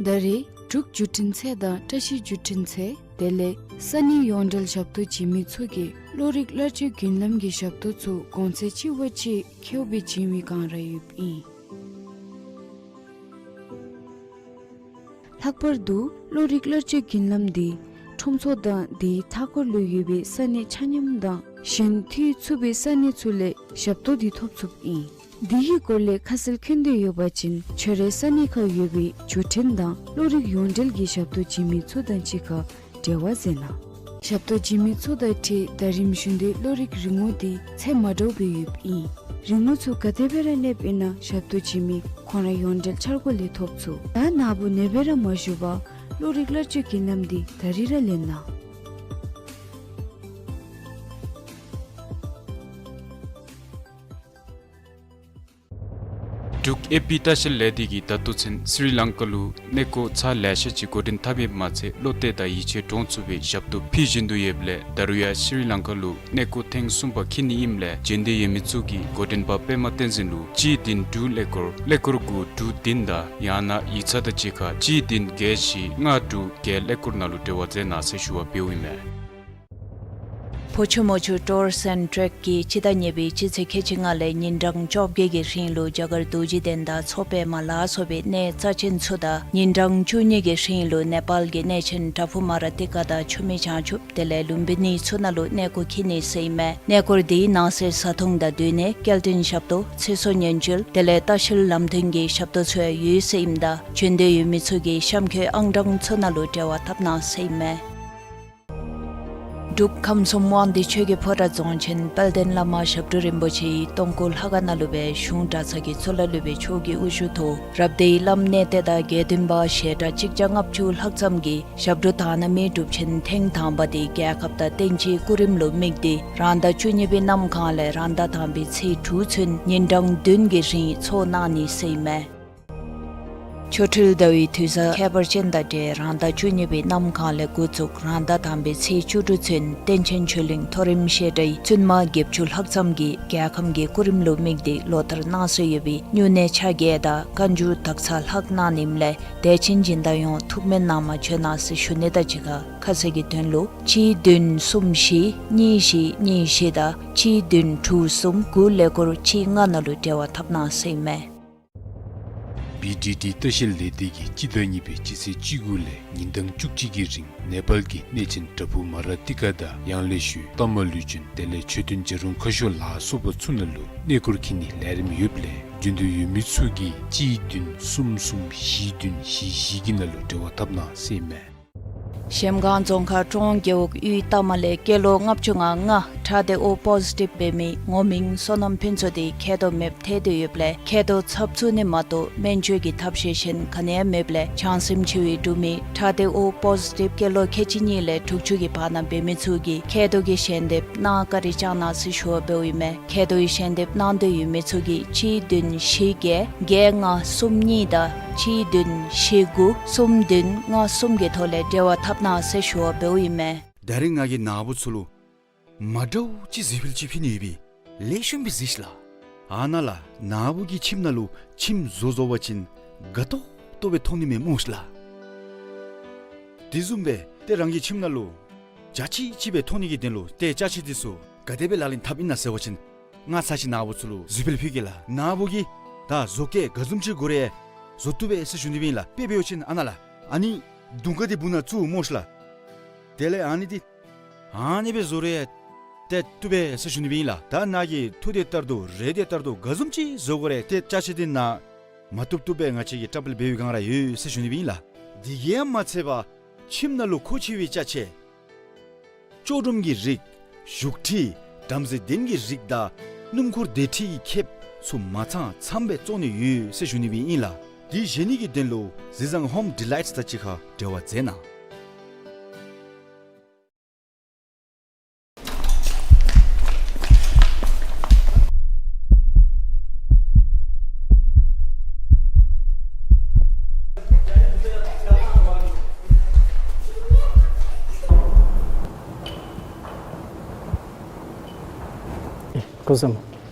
ད་རེས་འབྲུག་བརྒྱུད་འཕྲིན་ཚད་དང་བཀྲ་ཤིས་བརྒྱུད་འཕྲིན་ཚད་དེ་ལས་ས་གནས་ཡོངས་འབྲེལ་ཞབས་ཏོག་བྱིན་མི་ཚུ་གིས་བློ་རིག་གླར་སྤྱོད་མགུར་ལམ་གྱི་ཞབས་ཏོག་ཚུ་གོང་ཚད་ཆེ་བ་ཅིག་ཁེཝ་སྦེ་བྱིན་པའི་སྒང་ར་ཡོདཔ་ཨིན། ལྷག་པར་དུ་བློ་རིག་གླར་སྤྱོད་མཁན་ལམ་འདི་ཁྲོམ་ཚོགས་དང་དེའི་མཐའ་འཁོར་ལུ་ཡོད་པའི་ས་གནས་ཆ་མཉམ་དང་གཞན་མཐུད་ཚུགས་པའི་ས་གནས་ཚུ་ལས་ཞབས་ཏོག་འདི་ཐོབ་ཚུགསཔ་ཨིན། འདི་གི་སྐོར་ལས་ཁ་གསལ་མཁྱེན་འདོད་ཡོད་པ་ཅིན་ཁྱོད་རའི་ས་གནས་ཁར་ཡོད་པའི་འགྲུལ་འཕྲིན་དང་བློ་རིག་ཡོངས་འབྲེལ་གྱི་ཞབས་ཏོག་བྱིན་མི་ཚུ་དང་གཅིག་ཁར་འབྲེལ་བ་མཛད་གནང་། ཞབས་ཏོག་བྱིན་མི་ཚུ་དང་འཁྲིལ་ད་རིམ་བཞིན་དུ་བློ་རིག་རིན་གོང་འདི་ཚད་མ་འདྲཝ་སྦེ་ཡོདཔ་ཨིན། རིན་གོང་ཚུ་ག་དེ་སྦེ་ར་སླེབས་ཨིན་ན་ཞབས་ཏོག་བྱིན་མི་ཁོང་ར་ཡོངས་འབྲེལ་འཆར་སྒོ་ལས་ཐོབ་ཚུགས། ད་ནཱ་བུ་ནེ་སྦེ་ར་མ་བཞུགས་པར་བློ་རིག་གླར་སྤྱོད་མཁན་ལམ་འདི་ད་རིས་ར་ལེན་གནང་། འབྲུག་ཨེ་པི་ལྟ་བཤལ་ལས་སྡེ་གིས་ད་ལྟོ་ཚུན་སི་རི་ལང་ཀ་ལུ་གནས་སྐོར་ཚར་ལེ་ཤ་ཅིག་འགོ་འདྲེན་འཐབ་ཡོདཔ་མ་ཚད་བློ་གཏད་དང་ཡིད་ཆེས་འདྲོངས་ཚུགས་པའི་ཞབས་ཏོག་ཕུལ་བཞིན་དུ་ཡོདཔ་ལས་ད་རུང་ཡང་སི་རི་ལང་ཀ་ལུ་གནས་སྐོར་ཐེངས་གསུམ་པ་འཁྱིད་ནི་ཨིནམ་ལས་འབྱོན་འདོད་ཡོད་མི་ཚུ་གིས་འགོ་འདྲེན་པ་པདྨ་བསྟན་འཛིན་ལུ་གཅིག་བདུན་དྲུག་ཀླད་ཀོར་ཀླད་ཀོར་དགུ་དྲུག་བདུན་དང་ཡང་ན་ཡིག་ཚང་དང་གཅིག་ཁར་གཅིག་བདུན་བརྒྱད་བཞི་ལྔ་དྲུག་བརྒྱད་ཀླད་ཀོར་ནང་ལུ་འབྲེལ་བ་མཛད་གནང་ཟེར་ཞུ་བ་འབདཝ་ཨིན་མས། ཕོ་ཆུ་མོ་ཆུ་ཊུརསི་ཨེནཌ་ཊྲེག་གིས་སྤྱི་ཟླ་གཉིས་པའི་སྤྱི་ཚེས་ཁལ་གཅིག་ལྔ་ལས་ཉིན་གྲངས་བཅོ་བརྒྱད་ཀྱི་རིང་ལུ་རྒྱ་གར་རྡོ་རྗེ་གདན་དང་མཚོ་པདྨ་ལ་སོགས་པའི་གནས་རྩ་ཆེན་ཚུ་དང་ཉིན་གྲངས་བཅུ་གཉིས་ཀྱི་རིང་ལུ་ནེ་པཱལ་གྱི་གནས་ཆེན་པྲ་བྷུ་མ་ར་ཏི་ཀ་དང་ཆུ་སྨད་བྱང་ཆུབ་དེ་ལས་ལུམ་བི་ནི་ཚུ་ནང་ལུ་གནས་སྐོར་འཁྱིད་ནི་ཟེར་ཨིན་མས། གནས་སྐོར་དེའི་ནང་གསེས་བཟའ་འཐུང་དང་སྡོད་གནས་སྐྱེལ་འདྲེན་ཞབས་ཏོག་ཚེ་སྲོག་ཉེན་བཅོལ་དེ་ལས་ལྟ་བཤལ་ལམ་སྟོན་གྱི་ཞབས་ཏོག་ཚུ་ཡང་ཡོད་ཟེར་ཨིནམ་ད་འབྱོན་འདོད་ཡོད་མི་ཚུ་གིས་གཤམ་འཁོད་ཨང་གྲངས་ཚུ་ནང་ལུ་འབྲེལ་བ་འཐབ་གནང་ཟེར་ཨིན་མས། འབྲུག་ཁམས་གསུམ་དབང་འདུས་ཆོས་ཀྱི་ཕོ་བྲང་རྫོང་ཆེན་དཔལ་ལྡན་བླ་མ་ཞབས་དྲུང་རིན་པོ་ཆེའི་སྟོང་སྐུ་ལྷ་ཁང་ནང་ལུ་སྦེ་གཞུང་གྲྭ་ཚང་གི་གཙུག་ལག་སློབ་དཔོན་མཆོག་གི་དབུ་བཞུགས་ཐོག་རབ་སྡེའི་བླམ་གནས་བརྟན་དང་དགེ་འདུན་པ་ཞལ་གྲངས་གཅིག་བརྒྱ་ལྔ་བཅུ་ལྷག་ཙམ་གྱིས་ཞབས་དྲུང་དག་སྣང་མའི་སྒྲུབ་ཆེན་ཐེངས་དང་པ་དེ་རྒྱལ་ཁབ་དང་བསྟན་སྤྱིའི་སྐུ་རིམ་ལུ་དམིགས་ཏེ་རང་ཟླ་བཅུ་གཉིས་པའི་གནམ་གང་ལས་རང་ཟླ་དང་པའི་ཚེས་དྲུག་ཚུན་ཉིན་གྲངས་བདུན་གྱི་རིང་ཚོགས་གནང་ནི་ཟེར་ཨིན་མས། ཆོ་འཕྲུལ་ཟླ་བའི་དུས་བཟང་ཁྱད་པར་ཅན་དང་འབྲེལ་རང་ཟླ་བཅུ་གཉིས་པའི་གནམ་གང་ལས་འགོ་བཙུགས་རང་ཟླ་དང་པའི་ཚེས་བཅུ་དྲུག་ཚུན་བསྟན་ཆེན་ཆོས་གླིང་མཐོ་རིམ་བཤད་གྲྭའི་བཙུན་མ་བརྒྱད་ཅུ་ལྷག་ཙམ་གྱིས་རྒྱལ་ཁམས་ཀྱི་སྐུ་རིམ་ལུ་དམིགས་ཏེ་ལོ་ལྟར་གནང་སྲོལ་ཡོད་པའི་སྨྱུང་གནས་ཆ་བརྒྱད་དང་བཀའ་འགྱུར་དག་ཚར་ལྷག་གནང་ནི་ཨིནམ་ལས་དད་ཅན་སྦྱིན་བདག་ཡོངས་ཐུགས་སྨོན་གནང་མ་བྱོན་གནང་ཟེར་ཞུ་ནི་དང་གཅིག་ཁར་ཁ་གསལ་གྱི་དོན་ལུ་གཅིག་བདུན་གསུམ་བཞི་གཉིས་བཞི་གཉིས་བཞི་དང་གཅིག་བདུན་དྲུག་གསུམ་དགུ་ཀླད་ཀོར་གཅིག་ལྔ་ནང་ལུ་འབྲེལ་བ་འཐབ་གནང་ཟེར་ཨིན་མས། བི་ཌི་ཌི་ལྟ་བཤལ་ལས་སྡེ་གིས་སྤྱི་ཟླ་གཉིས་པའི་སྤྱི་ཚེས་བཅུ་དགུ་ལས་ཉིན་གྲངས་བཅུ་གཅིག་གི་རིང་ནེ་པཱལ་གྱི་གནས་ཆེན་པྲ་བྷུ་མ་ར་ཏི་ཀ་དང་ཡང་ལེ་ཤོད་ཏ་མ་ལུ་ཅུན་དེ་ལས་མཆོད་རྟེན་བྱ་རུང་ཁ་ཤོར་ལ་སོགས་པ་ཚུ་ནང་ལུ་གནས་སྐོར་འཁྱིད་ནིའི་ལས་རིམ་ཡོདཔ་ལས་འབྱོན་འདོད་ཡོད་མི་ཚུ་གིས་གཅིག་བདུན་གསུམ་གསུམ་བཞི་བདུན་བཞི་བཞི་གི་ནང་ལུ་འབྲེལ་བ་འཐབ་གནང་ཟེར་ཨིན་མས། གཞལམ་སྒང་རྫོང་ཁག་ཀྲོང་རྒེད་འོག་ཡུལ་རྟ་མ་ལས་སྐྱེས་ལོ་ལྔ་བཅུ་ང་ལྔ་ཁྲག་སྡེ་ཨོ་པོ་ཟི་ཊིབ་འབད་མི་ངོ་མིང་བསོད་ནམས་ཕུན་ཚོགས་དེ་མཁལ་རྡོག་མེདཔ་ཐལ་ཏེ་ཡོདཔ་ལས་མཁལ་རྡོག་ཚབ་བཙུགས་ནི་མ་གཏོགས་སྨན་བཅོས་ཀྱི་ཐབས་ཤེས་གཞན་ག་ནི་ཡང་མེདཔ་ལས་བྱང་སེམས་ཆེ་བའི་འབྲུག་མི་ཁྲག་སྡེ་ཨོ་པོ་ཟི་ཊིབ་སྐྱེས་ལོ་ཁལ་གཅིག་གཉིས་ལས་དྲུག་ཅུ་གི་བར་ན་འབད་མི་ཚུ་གིས་མཁལ་རྡོག་གི་ཞལ་འདེབས་གནང་བཀའ་དྲིན་བསྐྱང་གནང་ཟེར་ཞུ་བ་འབདཝ་ཨིན་མས། མཁལ་རྡོག་གི་ཞལ་འདེབས་གནང་འདོད་ཡོད་མི་ཚུ་གིས་གཅིག་བདུན་བཞི་བརྒྱད་བརྒྱད་ལྔ་གསུམ་གཉིས་དང་གཅིག་བདུན་བཞི་དགུ་གསུམ་བདུན་ལྔ་གསུམ་གྱི་ཐོག་ལས་འབྲེལ་བ་འཐབ་གནང་ཟེར་ཞུ་བ་འབདཝ་ཨིན་མས། ད་རིས་ང་གིས་ནཱ་བུ་ཚུ་ལུ་མ་འདྲཝ་ཅིག་གཟིགས་འཕུལ་ཅིག་ཕུལ་ནི་ཡོད་པས། ལེགས་ཤོམ་སྦེ་གཟིགས་ཤིག་ལགས། ཨ་ནཱ་ལགས། ནཱ་བུ་གི་ཁྱིམ་ནང་ལུ་ཁྱིམ་བཟོ་བཟོ་བ་ཅིན་དགའ་ཏོག་ཏོ་སྦེ་མཐོང་ནི་མས་སྨོ་ཤིག་ལགས། དེ་བཟུམ་སྦེ་ཏེ་རང་གི་ཁྱིམ་ནང་ལུ་འཇའ་ཆི་ཆི་སྦེ་མཐོང་ནི་གི་དོན་ལུ་ཏེ་ཅ་ཆས་འདི་ཚུ་ག་དེ་སྦེ་ལག་ལེན་འཐབ་ཨིན་ན་ཟེར་བ་ཅིན་ང་ཚར་ཅིག་ནཱ་བུ་ཚུ་ལུ་གཟིགས་འཕུལ་ཕུལ་གེ་ལགས། ནཱ་བུ་གིས་ད་བཟོ་བཀོད་ག་བཟུམ་ཅིག་དགོ་རུང་བཟོ་བཏུབ་པས་ཟེར་ཞུ་ནི་སྦེ་ཨིན་ལགས། དཔེ་འབད་བ་ཅིན་ཨ་ནཱ་ལགས། ཨ་ནི་དུང་དཀར་འདི་སྦུག་ནང་བཙུགས་སྨོ་ཤིག་ལགས། དེ་ལས་ཨ་ནི་འདི་ཨ་ནི་སྦེ་བཟོ་རུང་ཏེ་བཏུབ་པས་ཟེར་ཞུ་ནི་སྦེ་ཨིན་ལགས། ད་ནཱ་གིས་ཐུགས་འདོད་ལྟར་དུ་རེ་འདོད་ལྟར་དུ་ག་བཟུམ་ཅིག་བཟོ་དགོ་རུང་ཏེ་ཅ་ཆས་འདི་ནཱ་མ་བཏུབ་བཏུབ་སྦེ་ང་བཅས་ཀྱིས་བཀྲམ་སྤེལ་འབད་བའི་སྒང་ར་ཡོད་ཟེར་ཞུ་ནི་སྦེ་ཨིན་ལགས། དེ་གིས་ཡང་མ་ཚད་པར་ཁྱིམ་ནང་ལུ་མཁོ་ཆེ་བའི་ཅ་ཆས་ལྕོགས་གྲུམ་གྱི་རིགས་བཞུགས་ཁྲི་བྲམ་ཟེ་གདན་གྱི་རིགས་དང་སྣུམ་འཁོར་སྡོད་ཁྲི་གི་ཁེབས་ཚུ་མ་ཚང་ཚངམ་སྦེ་བཙོང་ནི་ཡོད་ཟེར་ཞུ་ནི་སྦེ་ཨིན་ལགས། དེ་བཞེས་ནི་གི་དོན་ལུ་གཟི་བཟང་ཧོམ་ཌི་ལའིཊསི་དང་གཅིག་ཁར་འབྲེལ་བ་མཛད་གནང་། སྐུ་གཟུགས་བཟང་།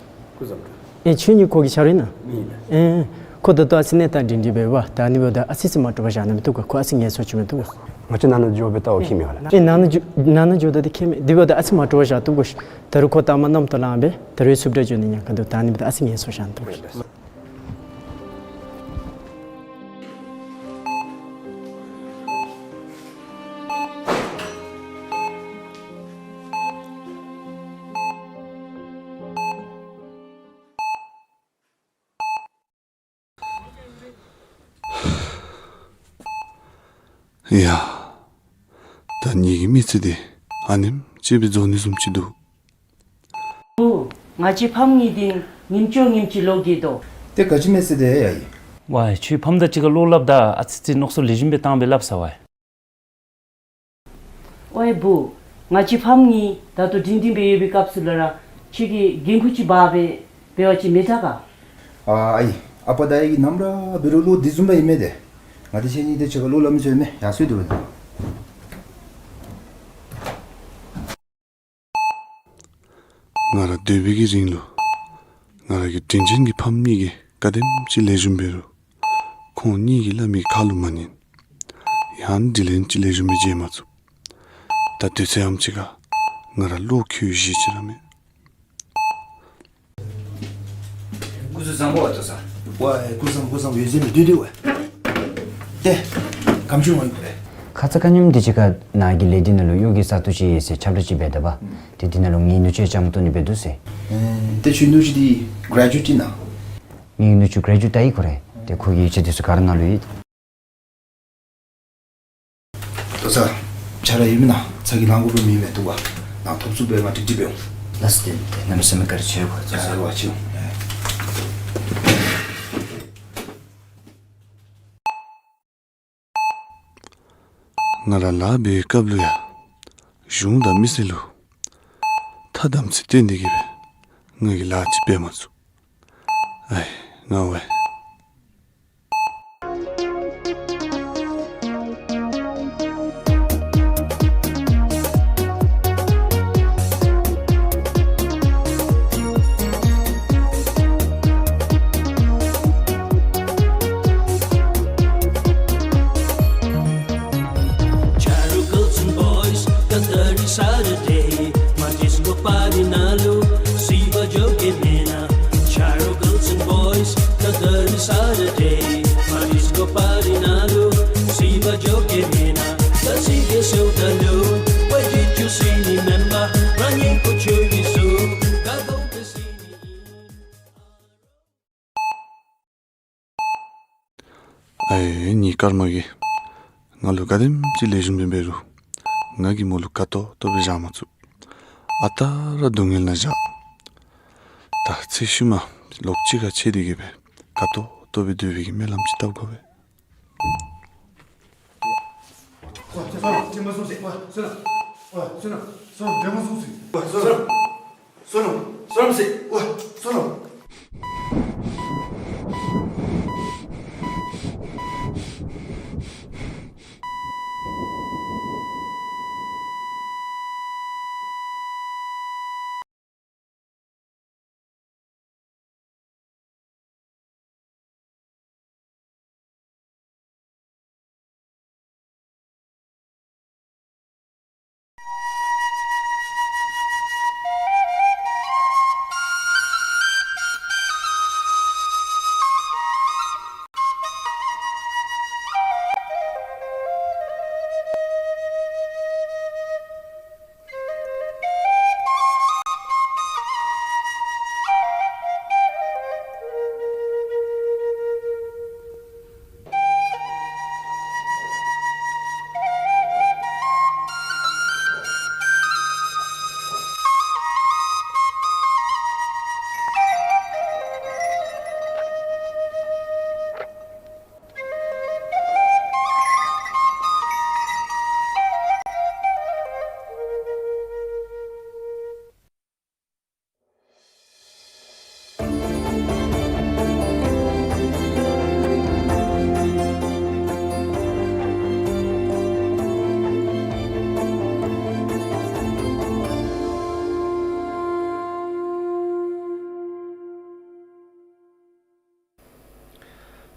སྐུ་གཟུགས་བཟང་། ཨེ་ཁྱོད་གཉིས་ཁོ་གི་ཆ་རོགས་ཨིན་ན། ཨིན་ལགས། ཨེ་ཁོ་ད་ལྟོ་ཨ་ཙི་གནས་སྟངས་སྒྲིང་སྒྲིང་སྦེ་ཡོད་པ། ད་ཨ་ནི་འབདཝ་ད་ཨ་ཙི་ཙི་མ་འདྲོག་པར་བཞག་ན་མི་བཏུབ་ག། ཁོ་ཨ་ཙི་ངལ་གསོ་བྱིན་མི་བཏུབ་ག། ང་བཅས་ནང་ན་འགྱོ་སྦེ་ལྟ་བ་ཁྱད་མེད་ག་ལགས། ཨེ་ནང་ན་འགྱོ་ནང་ན་འགྱོཝ་ད་འདི་ཁྱད་མེད། དེ་འབདཝ་ད་ཨ་ཙི་མ་འདྲོག་པར་བཞག་བཏུབ་ག། ད་རུང་ཁོ་ལྟ་མ་གནམ་དུ་ལངས་སྦེ་ད་རུང་སུབ་ཏེ་འགྱོ་ནི་ཉེན་ཁ་འདུག། ད་ཨ་ནི་འབདཝ་ད་ཨ་ཙི་ངལ་གསོ་བཞག་ན་བཏུབ་ག། ཡ། ད་ངེ་གི་མི་ཚེ་འདི་ཨ་ནེམ་ཅིག་སྦེ་རྫོགས་ནི་བཟུམ་ཅིག་འདུག། བུ། ང་བཅས་ཕམ་གཉིས་འདི་ཉིནམ་ཅོག་ཉིནམ་ཅིག་ལོག་གི་དོ། ཏེ་ག་ཅི་མེད་ཟེར་ཏེ་ཡ་ཡི། ཝའེ། ཁྱོད་ཕམ་དང་གཅིག་ཁར་ལོག་སླབ་ད་ཨ་ཙི་ཙི་མནོ་བསམ་ལེགས་ཤོམ་སྦེ་བཏང་སྦེ་སླབ་ས་ཝའེ། ཝའེ་བུ། ང་བཅས་ཕམ་གཉིས་ད་ལྟོ་སྒྲིང་སྒྲིང་སྦེ་ཡོད་པའི་སྐབས་སུ་ལུ་ར་ཁྱོད་ཀྱིས་འགན་ཁུར་ཅིག་འབག་སྦེ་འབད་བ་ཅིན་མི་དྲག་ག། ཨ་ཨའི། ཨ་པ་དང་ཨའི་གིས་ནམ་ར་འབད་རུང་ལོ་འདི་བཟུམ་སྦེ་ཨིན་མས་ཏེ། ང་བཅས་ཁྱེད་གཉིས་ཏེ་གཅིག་ཁར་ལོག་སླབ་མི་ཚུགས་མས། ཡར་སོང་སྟེ་འབད་དོ། ང་ར་སྡོད་པའི་གི་རིང་ལུ་ང་ར་གི་དྲིན་ཅན་གྱི་ཕམ་གཉིས་ཀྱིས་ག་དེམ་ཅིག་ལེགས་ཤོམ་འབད་རུང་ཁོང་གཉིས་ཀྱིས་སླབ་མི་ཁ་ལུ་མ་ཉན། ཡང་དྲིན་ལན་ཅིག་ལེགས་ཤོམ་སྦེ་འཇལ་མ་ཚུགས། ད་དུས་ཚོད་ཨམ་ཅིག་ཁར་ང་ར་བློ་འགྱོད་བཞེས་ཅིག་ར་མེད། སྐུ་གཟུགས་བཟང་པོ་བ་ཏོ་ས། ཝའེ་སྐུ་བཟང་སྐུ་བཟང་འོད་ཟེར་མི་སྡུག་སྡུག་ཝའེ། ཏེ་གམ་ཆུང་ངོ་ཡི་གོ་རེ། ཁ་ཙ་ཁ་ཉིནམ་འདི་ཅིག་ཁར་ནཱ་གི་ལས་སྡེ་ནང་ལུ་གཡོག་གི་ས་སྟོང་ཅིག་ཡོད་ཟེར་ཁྱབ་བསྒྲགས་ཅིག་འབད་ད་པ། ཏེ་འདི་ནང་ལུ་ངེའི་ནུ་གཅུང་ཡང་བཅའ་མར་གཏོགས་ནི་འབད་དོ་ཟེར། ཨེ་ཏེ་ཁྱོད་ནུ་གཅུང་འདི་གྲེ་ཇུ་ཨེཊ་ཨིན་ན། ངེའི་ནུ་གཅུང་གྲེ་ཇུ་ཨེཊ་ཡི་གོ་རེ། ཏེ་ཁོ་གི་ཡིག་ཆ་འདི་ཚུ་ག་ར་ནཱ་ལུ་ཡོད། ཏོ་ས། ཆ་ར་ཡོད་མེན་ན། ཚ་གྱང་ལང་དགོ་པའི་མི་མེད་དོ་བ། ནཱ་ཐོབ་ཚུགས་པའི་ང་ཏིག་ཏིག་འབད་འོང་། ལགས་སོ། ཏེ་ཏེ་གནམ་མེད་ས་མེད་བཀའ་དྲིན་ཆེ་གོ། ཡ་ཡ་ཝ་ཆེ་འོང་། ང་ར་ལཱ་འབད་བའི་སྐབས་ལུ་ཡང་གཞུང་དང་མི་སེར་ལུ་ཐ་དམ་ཚིག་བསྟེན་ཏེ་གི་སྦེ་ང་གིས་ལཱ་ཅིག་འབད་མ་ཚུགས། ཨའི་ང་ཝའེ། Charo girls and boys, ཁ་ཐུག་རི་སེ་ཊར་ཌེ་མ་ཌིསི་ཀོ་པར་ཊི་ནང་ལུ་སི་བ་འགྱོ་གེ་མེན་ན། Charo girls and boys, ཁ་ཐུག་རི་སེ་ཊར་ཌེ་མ་ཌིསི་ཀོ་པར་ཊི་ནང་ལུ་སི་བ་འགྱོ་གེ་མེན་ན། ད་སི་གེ་སོ་ད་ལུ་ཝའེ་ཇི་ཅུ་སི་ནི་མེན་བར་རང་ཉིད་ཀོ་ཆོས་ཀྱི་སུ་ག་གོ་པེ་སི་ནི་ཨིན། ཨའི་ངེའི་ཀརྨ་གིས་ང་ལུ་ག་དེམ་ཅིག་ལེགས་ཤོམ་སྦེ་འབད་རུང་ང་གིས་མོ་ལུ་དགའ་ཏོག་ཏོ་སྦེ་བཞག་མ་ཚུགས། ཨ་རྟག་ར་སྡུག་བསྔལ་ནང་བཞག། ད་ཚེ་ཤུལ་མ་ལོག་གཅིག་ཁར་ཕྱད་དེ་གི་སྦེ་དགའ་ཏོག་ཏོ་སྦེ་སྡོད་པའི་གི་སྨོན་ལམ་ཅིག་བཏབ་དགོ་པས། སོ་ནམ། སོ་ནམ་ཟེར། ཝ། སོ་ནམ།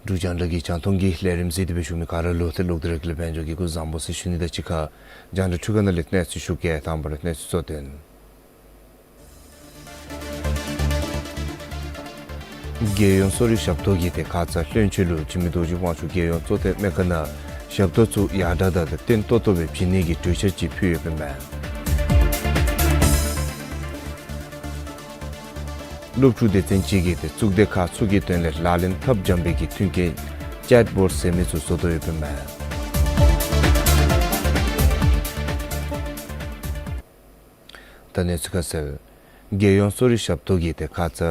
འབྲུག་རྒྱང་བསྒྲགས་ཀྱི་རྒྱང་མཐོང་གི་ལས་རིམ་གཟིགས་ཏེ་སྦེ་བཞུགས་མི་ག་ར་ལུ་ཏེ་ལོག་སྟེ་ར་ལས་དཔལ་འབྱོར་གྱི་སྐུ་གཟུགས་བཟང་པོ་ཟེར་ཞུ་ནི་དང་གཅིག་ཁར་རྒྱང་བསྒྲགས་འཕྲུལ་ཁང་ནང་ལས་གནས་ཚུལ་ཞུ་གེ། དང་པ་ར་གནས་ཚུལ་གཙོ་དོན། རྒྱལ་ཡོངས་གསོ་རིག་ཞབས་ཏོག་གིས་ཏེ་ཁ་ཙ་ལྷུན་ཆུ་ལུ་འཇིགས་མེད་རྡོ་རྗེ་དབང་ཕྱུག་རྒྱལ་ཡོངས་གཙོ་བསྟེན་སྨན་ཁང་ནང་ཞབས་ཏོག་ཚུ་ཡར་དྲག་དང་བརྟན་ཏོག་ཏོ་སྦེ་བྱིན་ནི་གི་གྲོས་འཆར་ཅིག་ཕུལ་ཡོདཔ་ཨིན་མས། སློབ་ཕྲུག་སྡེ་ཚན་ཅིག་གིས་ཏེ་གཙུག་སྡེ་ཁག་ཚུ་གི་དོན་ལས་ལག་ལེན་འཐབ་འཇམ་པའི་གི་མཐུན་རྐྱེན་ཅེཊ་བོཊ་ཟེར་མི་ཚུ་བཟོ་དོ་ཡོདཔ་ཨིན་མས། ད་གནས་ཚུལ་ཁ་གསལ། རྒྱལ་ཡོངས་གསོ་རིག་ཞབས་ཏོག་གིས་ཏེ་ཁ་ཙ་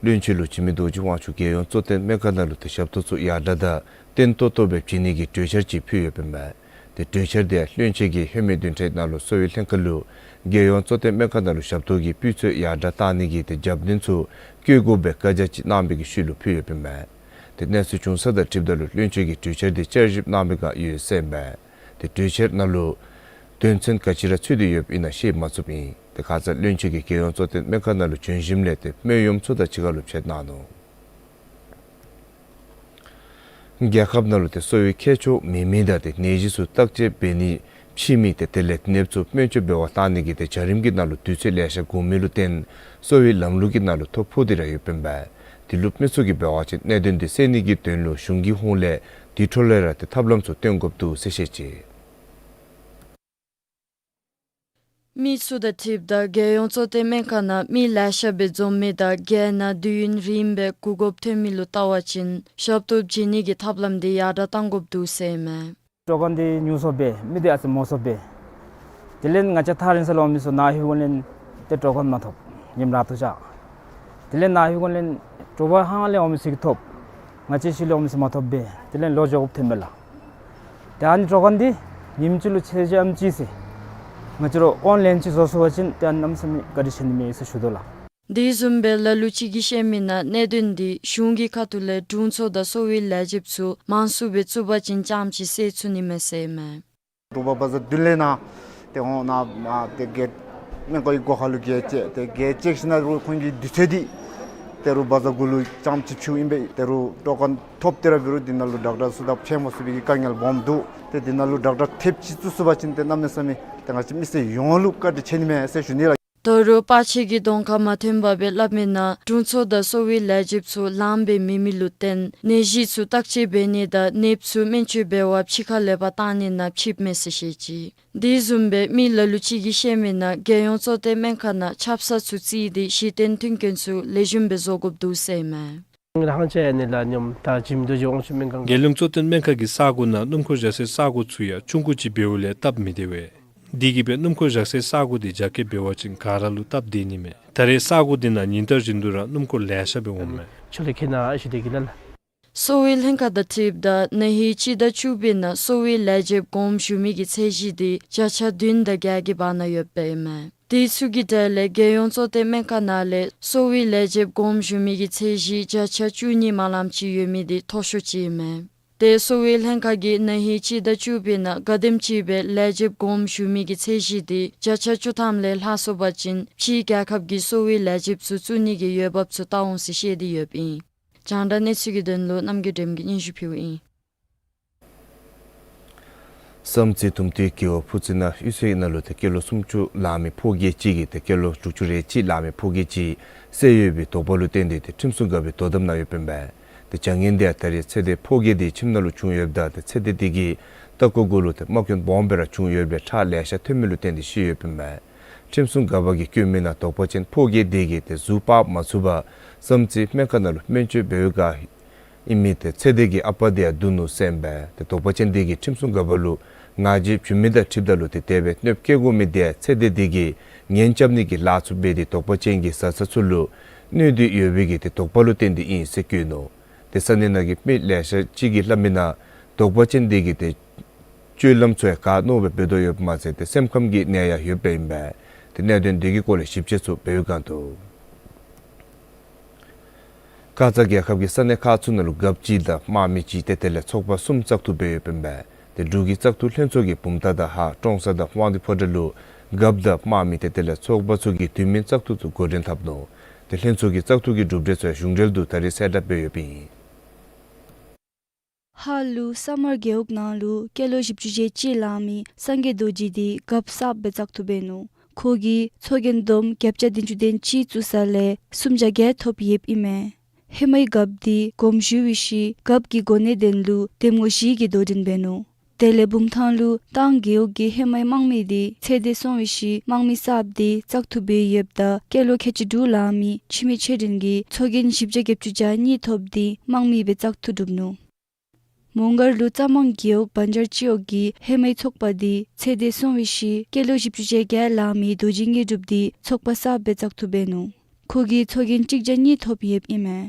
བློན་ཆེན་ལུ་འཇིགས་མེད་རྡོ་རྗེ་དབང་ཕྱུག་རྒྱལ་ཡོངས་གཙོ་བསྟེན་སྨན་ཁང་ནང་ལུ་ཏེ་ཞབས་ཏོག་ཚུ་ཡར་དྲག་དང་བརྟན་ཏོག་ཏོ་སྦེ་བྱིན་ནི་གི་གྲོས་འཆར་ཅིག་ཕུལ་ཡོདཔ་ཨིན་མས། ཏེ་གྲོས་འཆར་དེ་ཡང་བློན་ཆེན་གྱིས་ལྷོད་མེད་བདུན་ཕྲག་ནང་ལུ་གསོ་བའི་ལྷན་ཁག་ལུ་རྒྱལ་ཡོངས་གཙོ་བསྟེན་སྨན་ཁང་ནང་ལུ་ཞབས་ཏོག་གི་སྤུས་ཚད་ཡར་དྲག་གཏང་ནི་གི་ཏེ་རྒྱབ་རྟེན་ཚུ་བཀོད་དགོ་པའི་བཀའ་རྒྱ་ཅིག་གནང་བའི་གི་ཤུལ་ལུ་ཕུལ་ཡོདཔ་ཨིན་མས། ཏེ་གནས་ཚུལ་བྱུང་ས་དང་འཁྲིལཝ་ད་ལུ་བློན་ཆེན་གྱིས་གྲོས་འཆར་དེ་བསྐྱར་ཞིབ་གནང་བའི་བསྒང་ཡོད་ཟེར་ཨིན་མས། ཏེ་གྲོས་འཆར་ནང་ལུ་དོན་ཚན་ག་ཅི་ར་ཚུད་དེ་ཡོདཔ་ཨིན་ན་ཤེས་མ་ཚུགསཔ་ཨིན། ཏེ་ཁ་ཙ་བློན་ཆེན་གྱིས་རྒྱལ་ཡོངས་གཙོ་བསྟེན་སྨན་ཁང་ནང་ལུ་བྱོན་ཞིནམ་ལས་ཏེ་སྨན་གཡོགམ་ཚུ་དང་གཅིག་ཁར་ལུ་ཕྱད་གནང་ནུག། རྒྱལ་ཁབ་ནང་ལུ་ཏེ་གསོ་བའི་ཁྱད་ཆོས་མེད་མི་དང་ཏེ་ནད་གཞི་ཚུ་བརྟག་དཔྱད་འབད་ནི་ཕྱི་མི་ཏེ་དེ་ལས་ནདཔ་ཚུ་སྨན་བཅོས་འབད་བར་བཏང་ནི་གི་ཏེ་བྱ་རིམ་གྱི་ནང་ལུ་དུས་ཚོད་ལེ་ཤ་འགོར་མི་ལུ་བརྟེན་གསོ་བའི་ལམ་ལུགས་ཀྱི་ནང་ལུ་ཐོ་ཕོག་སྟེ་ར་ཡོདཔ་ཨིན་པས། དེ་ལུ་མི་ཚུ་གིས་འབད་བ་ཅིན་གནད་དོན་དེ་སེལ་ནི་གི་དོན་ལུ་གཞུང་གི་ཧོངས་ལས་དེ་འཕྲོ་ལས་ར་ཏེ་ཐབས་ལམ་ཚུ་སྟོན་དགོཔ་འདུག་ཟེར་བཤད་ཅི། མི་ཚུ་དང་འཁྲིལཝ་ད་རྒྱལ་ཡོངས་གཙོ་བསྟེན་སྨན་ཁང་ནང་མི་ལེ་ཤ་སྦེ་འཛོམས་མི་དང་རྒྱལ་ནང་དུས་ཡུན་རིངམོ་སྦེ་སྒུག་དགོཔ་ཐོན་མི་ལུ་བལྟ་བ་ཅིན་ཞབས་ཏོག་བྱིན་ནི་གི་ཐབས་ལམ་དེ་ཡར་དྲག་གཏང་དགོཔ་འདུག་ཟེར་ཨིན་མས། དྲོ་ཁར་འདི་ཉུང་སུ་སྦེ་མི་འདི་ཨ་ཙི་མང་སུ་སྦེ། དེ་ལས་ང་བཅས་ཐག་རིང་ས་ལུ་འོང་མི་ཚུ་ནཱ་ལྷོད་འོང་ལས་ཏེ་དྲོ་ཁར་མ་ཐོབ། ཉིནམ་ར་ཐུག་ཆ། དེ་ལས་ནཱ་ལྷོད་འོང་ལས་དྲོ་པ་ཧང་ལས་འོང་མི་ཚུ་གིས་ཐོབ། ང་བཅས་ཤུལ་ལས་འོང་མི་ཚུ་མ་ཐོབ་སྦེ་དེ་ལས་ལོག་འགྱོ་དགོཔ་ཐོནམ་མས་ལགས། ཏེ་ཨ་ནི་དྲོ་ཁར་འདི་ཉིནམ་གཅིག་ལུ་ཚད་འཇལ་ཨམ་ཅིག་ཟེར་ང་བཅས་ར་ཨོན་ལེན་ཅིག་བཟོ་ཚུགས་པ་ཅིན་ཏེ་ཨ་ནི་གནམ་མེད་ས་མེད་བཀའ་དྲིན་ཆེ་ནི་མས་ཟེར་ཞུ་དོ་ལགས། དེ་བཟུམ་སྦེ་ལ་ལུ་ཅིག་གིས་བཤད་མི་ནང་གནད་དོན་འདི་གཞུང་གི་ཁ་ཐུག་ལས་དྲུང་འཚོ་དང་གསོ་བའི་ལས་བྱེདཔ་ཚུ་མང་སུ་སྦེ་བཙུགས་པ་ཅིན་རྐྱངམ་ཅིག་སེལ་ཚུགས་ནི་མས་ཟེར་ཨིན་མས། དྲོ་པ་བ་ཛ་བདུན་ལས་ནཱ་ཏེ་འོང་ནཱ་མར་ཏེ་གེཊ་སྨན་ཁང་གི་སྒོ་ཁ་ལུ་གེཊ་བཅག་སྟེ་གེཊ་བཅག་ཞིནམ་ལས་རུང་ཁོང་གི་དུས་ཚོད་འདི་ཏེ་རུང་བ་ཛ་དགུ་ལུ་རྐྱངམ་ཅིག་ཕྱེཝ་ཨིན་པས། ཏེ་རུང་དྲོ་ཁར་ཐོབ་སྟེ་ར་འབད་རུང་འདི་ནང་ལུ་ཌོག་ཊར་ཚུ་དང་ཕྱད་མ་ཚུགས་པའི་གི་དཀའ་ངལ་སྦོམ་འདུག། ཏེ་འདི་ནང་ལུ་ཌོག་ཊར་ཐེབས་ཅིག་བཙུགས་ཚུགས་པ་ཅིན་ཏེ་གནམ་མེད་ས་མེད་ཏེ་ང་བཅས་མི་སེར་ཡོངས་ལུ་བཀའ་དྲིན་ཆེ་ནི་མས་ཟེར་ཞུ་ནི་ལགས། ད་རུང་པ་ཆེ་གི་གདོང་ཁར་མ་ཐོན་པར་སྦེ་སླབ་མི་ནང་དྲུང་འཚོ་དང་གསོ་བའི་ལས་བྱེདཔ་ཚུ་ལངམ་སྦེ་མེད་མི་ལུ་བརྟེན་ནད་གཞི་ཚུ་བརྟག་དཔྱད་འབད་ནི་དང་ནདཔ་ཚུ་སྨན་བཅོས་འབད་བར་ཕྱི་ཁར་ལས་པར་བཏང་ནི་ནང་ཕྱིས་མས་ཟེར་བཤད་ཅི། དེ་བཟུམ་སྦེ་མི་ལ་ལུ་ཅིག་གིས་བཤད་མི་ནང་རྒྱལ་ཡོངས་གཙོ་བསྟེན་སྨན་ཁང་ནང་ཆབ་གསང་ཚུ་བརྩིས་ཏེ་གཞི་རྟེན་མཐུན་རྐྱེན་ཚུ་ལེགས་ཤོམ་སྦེ་བཟོ་དགོཔ་འདུག་ཟེར་ཨིན་མས། ལྷང་ཆ་ཡ་ནི་ལ་ཉོམ་ད་འཇིགས་མེད་རྡོ་རྗེ་དབང་ཕྱུག་སྨན་ཁང་། རྒྱལ་ཡོངས་གཙོ་བསྟེན་སྨན་ཁང་གི་ས་གོ་ནང་སྣུམ་འཁོར་བཞག་སའི་ས་གོ་ཚུ་ཡང་ཆུང་ཀུ་ཅིག་འབདཝ་ལས་སྟབས་མི་བདེ་བས། དེ་གིས་སྦེ་སྣུམ་འཁོར་བཞག་སའི་ས་གོ་དེ་རྒྱ་སྐྱེད་འབད་བ་ཅིན་ག་ར་ལུ་སྟབས་བདེ་ནི་མས། ད་རེས་ས་གོ་དེ་ནང་ཉིན་ལྟར་བཞིན་དུ་ར་སྣུམ་འཁོར་ལེ་ཤ་སྦེ་འོངམ་མས། ཆོ་ལེ་ཁྱེད་ནཱ་ཨ་ཞུ་དེ་གི་ལ་ལ། གསོ་བའི་ལྷན་ཁག་དང་འཁྲིལཝ་ད་ན་ཧིང་སྤྱི་ཟླ་བཅུ་པའི་ནང་གསོ་བའི་ལས་བྱེདཔ་དགོངསམ་ཞུ་མི་གི་ཚད་གཞི་དེ་བརྒྱ་ཆ་བདུན་དང་བརྒྱད་ཀྱི་བར་ན་ཡོདཔ་ཨིན་མས། དེ་ཚུ་གི་གྲས་ལས་རྒྱལ་ཡོངས་གཙོ་བསྟེན་སྨན་ཁང་ནང་ལས་གསོ་བའི་ལས་བྱེདཔ་དགོངསམ་ཞུ་མི་གི་ཚད་གཞི་བརྒྱ་ཆ་བཅུ་གཉིས་མ་ལངམ་ཅིག་ཡོད་མི་དེ་མཐོ་ཤོས་ཅིག་ཨིན་མས། ཏེ་གསོ་བའི་ལྷན་ཁག་གིས་ན་ཧིང་སྤྱི་ཟླ་བཅུ་པའི་ནང་ག་དེམ་ཅིག་སྦེ་ལས་བྱེདཔ་དགོངསམ་ཞུ་མི་གི་ཚད་གཞི་དེ་བརྒྱ་ཆ་བཅུ་ཐམ་ལས་ལྷག་སོང་པ་ཅིན་ཕྱིའི་རྒྱལ་ཁབ་ཀྱི་གསོ་བའི་ལས་བྱེདཔ་ཚུ་བཙུགས་ནི་གི་འོས་འབབ་ཚུ་བལྟ་འོང་ཟེར་བཤད་དེ་ཡོདཔ་ཨིན། རྒྱང་བསྒྲགས་གནས་ཚུལ་གྱི་དོན་ལུ་རྣམ་རྒྱལ་སྒྲོལམ་གིས་སྙན་ཞུ་ཕུལཝ་ཨིན། བསམ་རྩེ་དུམ་མདོའི་རྒེད་འོག་ཕུ་རྩེ་ནང་གཡུས་ཚན་ནང་ལུ་ཏེ་སྐྱེས་ལོ་སུམ་ཅུ་ལང་མི་ཕོ་སྐྱེས་ཅིག་གིས་ཏེ་སྐྱེས་ལོ་དྲུག་ཅུ་རེ་གཅིག་ལང་མི་ཕོ་སྐྱེས་ཅིག་བསད་ཡོད་པའི་དོགས་པ་ལུ་བརྟེན་ཏེ་ཏེ་ཁྲིམས་སྲུང་འགག་པའི་དོ་དམ་ནང་ཡོདཔ་ཨིན་པས། ཏེ་བྱ་ངན་དེ་ཡང་ད་རེས་ཚེ་འདས་ཕོ་སྐྱེས་དེ་ཁྱིམ་ནང་ལུ་བྱུང་ཡོདཔ་ད་ཏེ་ཚེ་འདས་དེ་གི་ལྟག་ཀོ་གུ་ལུ་ཏེ་རྨ་སྐྱོན་སྦོམ་སྦེ་ར་བྱུང་ཡོད་པའི་ཁྲག་ལེ་ཤ་ཐོན་མི་ལུ་བརྟེན་ཏེ་ཤི་ཡོདཔ་ཨིན་པས། ཁྲིམས་སྲུང་འགག་པ་གིས་བཀོད་མི་ནང་དོགས་པ་ཅན་ཕོ་སྐྱེས་དེ་གིས་ཏེ་གཟུགས་སྤར་མ་ཚུགས་པར་བསམ་རྩེ་སྨན་ཁང་ནང་ལུ་སྨན་བཅོས་འབད་བའི་བསྒང་ཨིན་མི་ཏེ་ཚེ་འདས་ཀྱི་ཨ་པ་དེ་ཡང་བརྡུང་ནུག་ཟེར་ཨིན་པས། ཏེ་དོགས་པ་ཅན་དེ་གིས་ཁྲིམས་སྲུང་འགག་པ་ལུ་ང་རྒྱལ་བྱུང་མི་དང་འཁྲིལཝ་ད་ལུ་ཏེ་དེ་སྦེ་གནོདཔ་བསྐྱལ་དགོ་མི་དེ་ཡང་ཚེ་འདས་དེ་གིས་ངན་རྐྱབ་ནི་གི་ལཱ་ཚུ་འབད་དེ་དོགས་པ་ཅན་གྱི་བཟའ་ཚང་ཚུ་ལུ་གནོད་དོ་ཡོད་པའི་གི་ཏེ་དོགས་པ་ལུ་བརྟེན་ཏེ་ཨིན་ཟེར་བཀོད་ནུག། ཏེ་ས་གནས་ནང་གི་མི་ལེ་ཤ་ཅིག་གིས་སླབ་མི་ནང་དོགས་པ་ཅན་དེ་གིས་ཏེ་སྤྱོད་ལམ་ཚུ་ཡང་ག་ནོར་སྦེ་འབད་དོ་ཡོདཔ་མ་ཚད་ཏེ་སེམས་ཁམས་ཀྱི་ནད་ཡང་ཡོདཔ་ཨིན་པས། ཏེ་གནད་དོན་དེ་གི་སྐོར་ལས་ཞིབ་དཔྱད་ཚུ་འབད་བའི་བསྒང་དུ། ཁ་ཙ་རྒྱལ་ཁབ་ཀྱི་ས་གནས་ཁག་ཚུ་ནང་ལུ་རྒཔོ་གཅིག་དང་དམག་མི་གཅིག་ཏེ་དེ་ལས་ཚོགས་པ་གསུམ་བཙག་འཐུ་འབད་ཡོདཔ་ཨིན་པས། ཏེ་འབྲུག་གི་བཙག་འཐུ་ལྷན་ཚོགས་ཀྱིས་བུམ་ཐང་དང་ཧཱ་ཀྲོང་གསར་དང་དབང་འདུས་ཕོ་བྲང་ལུ་རྒཔོ་དང་དམག་མི་ཏེ་དེ་ལས་ཚོགས་པ་ཚུ་གི་འཐུས་མི་བཙག་འཐུ་ཚུ་འགོ་འདྲེན་འཐབ་ནུག། ཏེ་ལྷན་ཚོགས་ཀྱི་བཙག་འཐུ་གི་གྲུབ་འབྲས་ཚུ་ཡང་གཞུང་འབྲེལ་དུ་ད་རེས་གསལ་བསྒྲགས་འབད་ཡོདཔ་ཨིན། ཧཱ་ལུ་ས་དམར་རྒེད་འོག་ནང་ལུ་སྐྱེས་ལོ་བཞི་བཅུ་ཞེ་གཅིག་ལང་མི་སངས་རྒྱས་རྡོ་རྗེ་དེ་རྒཔོ་གསརཔ་སྦེ་བཙག་འཐུ་འབད་ནུག། ཁོ་གིས་ཚོགས་རྒྱན་བསྡོམས་བརྒྱད་བརྒྱ་བདུན་ཅུ་དོན་གཅིག་བཙུགས་ས་ལས་སུམ་བརྒྱ་བརྒྱད་ཐོབ་ཡོདཔ་ཨིན་མས། ཧེ་མའི་རྒཔོ་དེ་དགོངསམ་ཞུ་བའི་ཤུལ་རྒཔོ་གི་གོ་གནས་དོན་ལུ་གདམ་ངོ་བཞི་གི་དོ་འགྲན་འབད་ནུག། དེ་ལས་བུམ་ཐང་ལུ་ཏང་རྒེད་འོག་གི་ཧེ་མའི་དམངས་མི་དེ་ཚེ་འདས་སོང་བའི་ཤུལ་དམངས་མི་གསརཔ་དེ་བཙག་འཐུ་འབད་ཡོདཔ་ད་སྐྱེས་ལོ་ཁལ་གཅིག་དྲུག་ལང་མི་འཆི་མེད་ཆོས་སྒྲོན་གྱིས་ཚོགས་རྒྱན་བཞི་བརྒྱ་བརྒྱད་ཅུ་གྱ་གཉིས་ཐོབ་སྟེ་དམངས་མི་སྦེ་བཙག་འཐུ་གྲུབ་ནུག། མོང་སྒར་ལུ་རྩ་མང་རྒེད་འོག་བན་ཇར་སྤྱི་འོག་གི་ཧེ་མའི་ཚོགས་པ་འདི་ཚེ་འདས་སོང་བའི་ཤུལ་སྐྱེས་ལོ་བཞི་བཅུ་ཞེ་བརྒྱད་ལང་མི་རྡོ་རྗེ་དངོས་གྲུབ་འདི་ཚོགས་པ་གསརཔ་སྦེ་བཙག་འཐུ་འབད་ནུག། ཁོ་གིས་ཚོགས་རྒྱན་གཅིག་བརྒྱ་གཉིས་ཐོབ་ཡོདཔ་ཨིན་མས།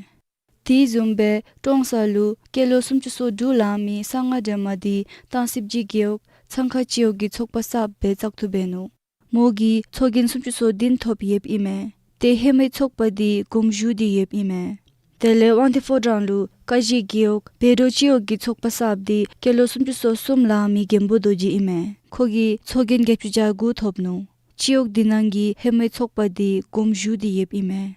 དེ་བཟུམ་སྦེ་ཀྲོང་གསར་ལུ་སྐྱེས་ལོ་སུམ་ཅུ་སོ་དྲུག་ལང་མི་གསང་སྔགས་སྒྲོལ་མ་འདི་སྟང་སིབ་ཇི་རྒེད་འོག་ཚང་ཁ་སྤྱི་འོག་གི་ཚོགས་པ་གསརཔ་སྦེ་བཙག་འཐུ་འབད་ནུག། མོ་གིས་ཚོགས་རྒྱན་སུམ་ཅུ་སོ་བདུན་ཐོབ་ཡོདཔ་ཨིན་མས། ཏེ་ཧེ་མའི་ཚོགས་པ་འདི་དགོངས་ཞུ་སྟེ་ཡོདཔ་ཨིན་མས། དེ་ལས་དབང་འདུས་ཕོ་བྲང་ལུ་ཀ་གཞི་རྒེད་འོག་བཻ་ཌཱུར་སྤྱི་འོག་གི་ཚོགས་པ་གསརཔ་འདི་སྐྱེས་ལོ་སུམ་ཅུ་སོ་གསུམ་ལང་མི་མགོན་པོ་རྡོ་རྗེ་ཨིན་མས། ཁོ་གིས་ཚོགས་རྒྱན་བརྒྱད་ཅུ་གྱ་དགུ་ཐོབ་ནུག། སྤྱི་འོག་འདི་ནང་གི་ཧེ་མའི་ཚོགས་པ་འདི་དགོངས་ཞུ་སྟེ་ཡོདཔ་ཨིན་མས།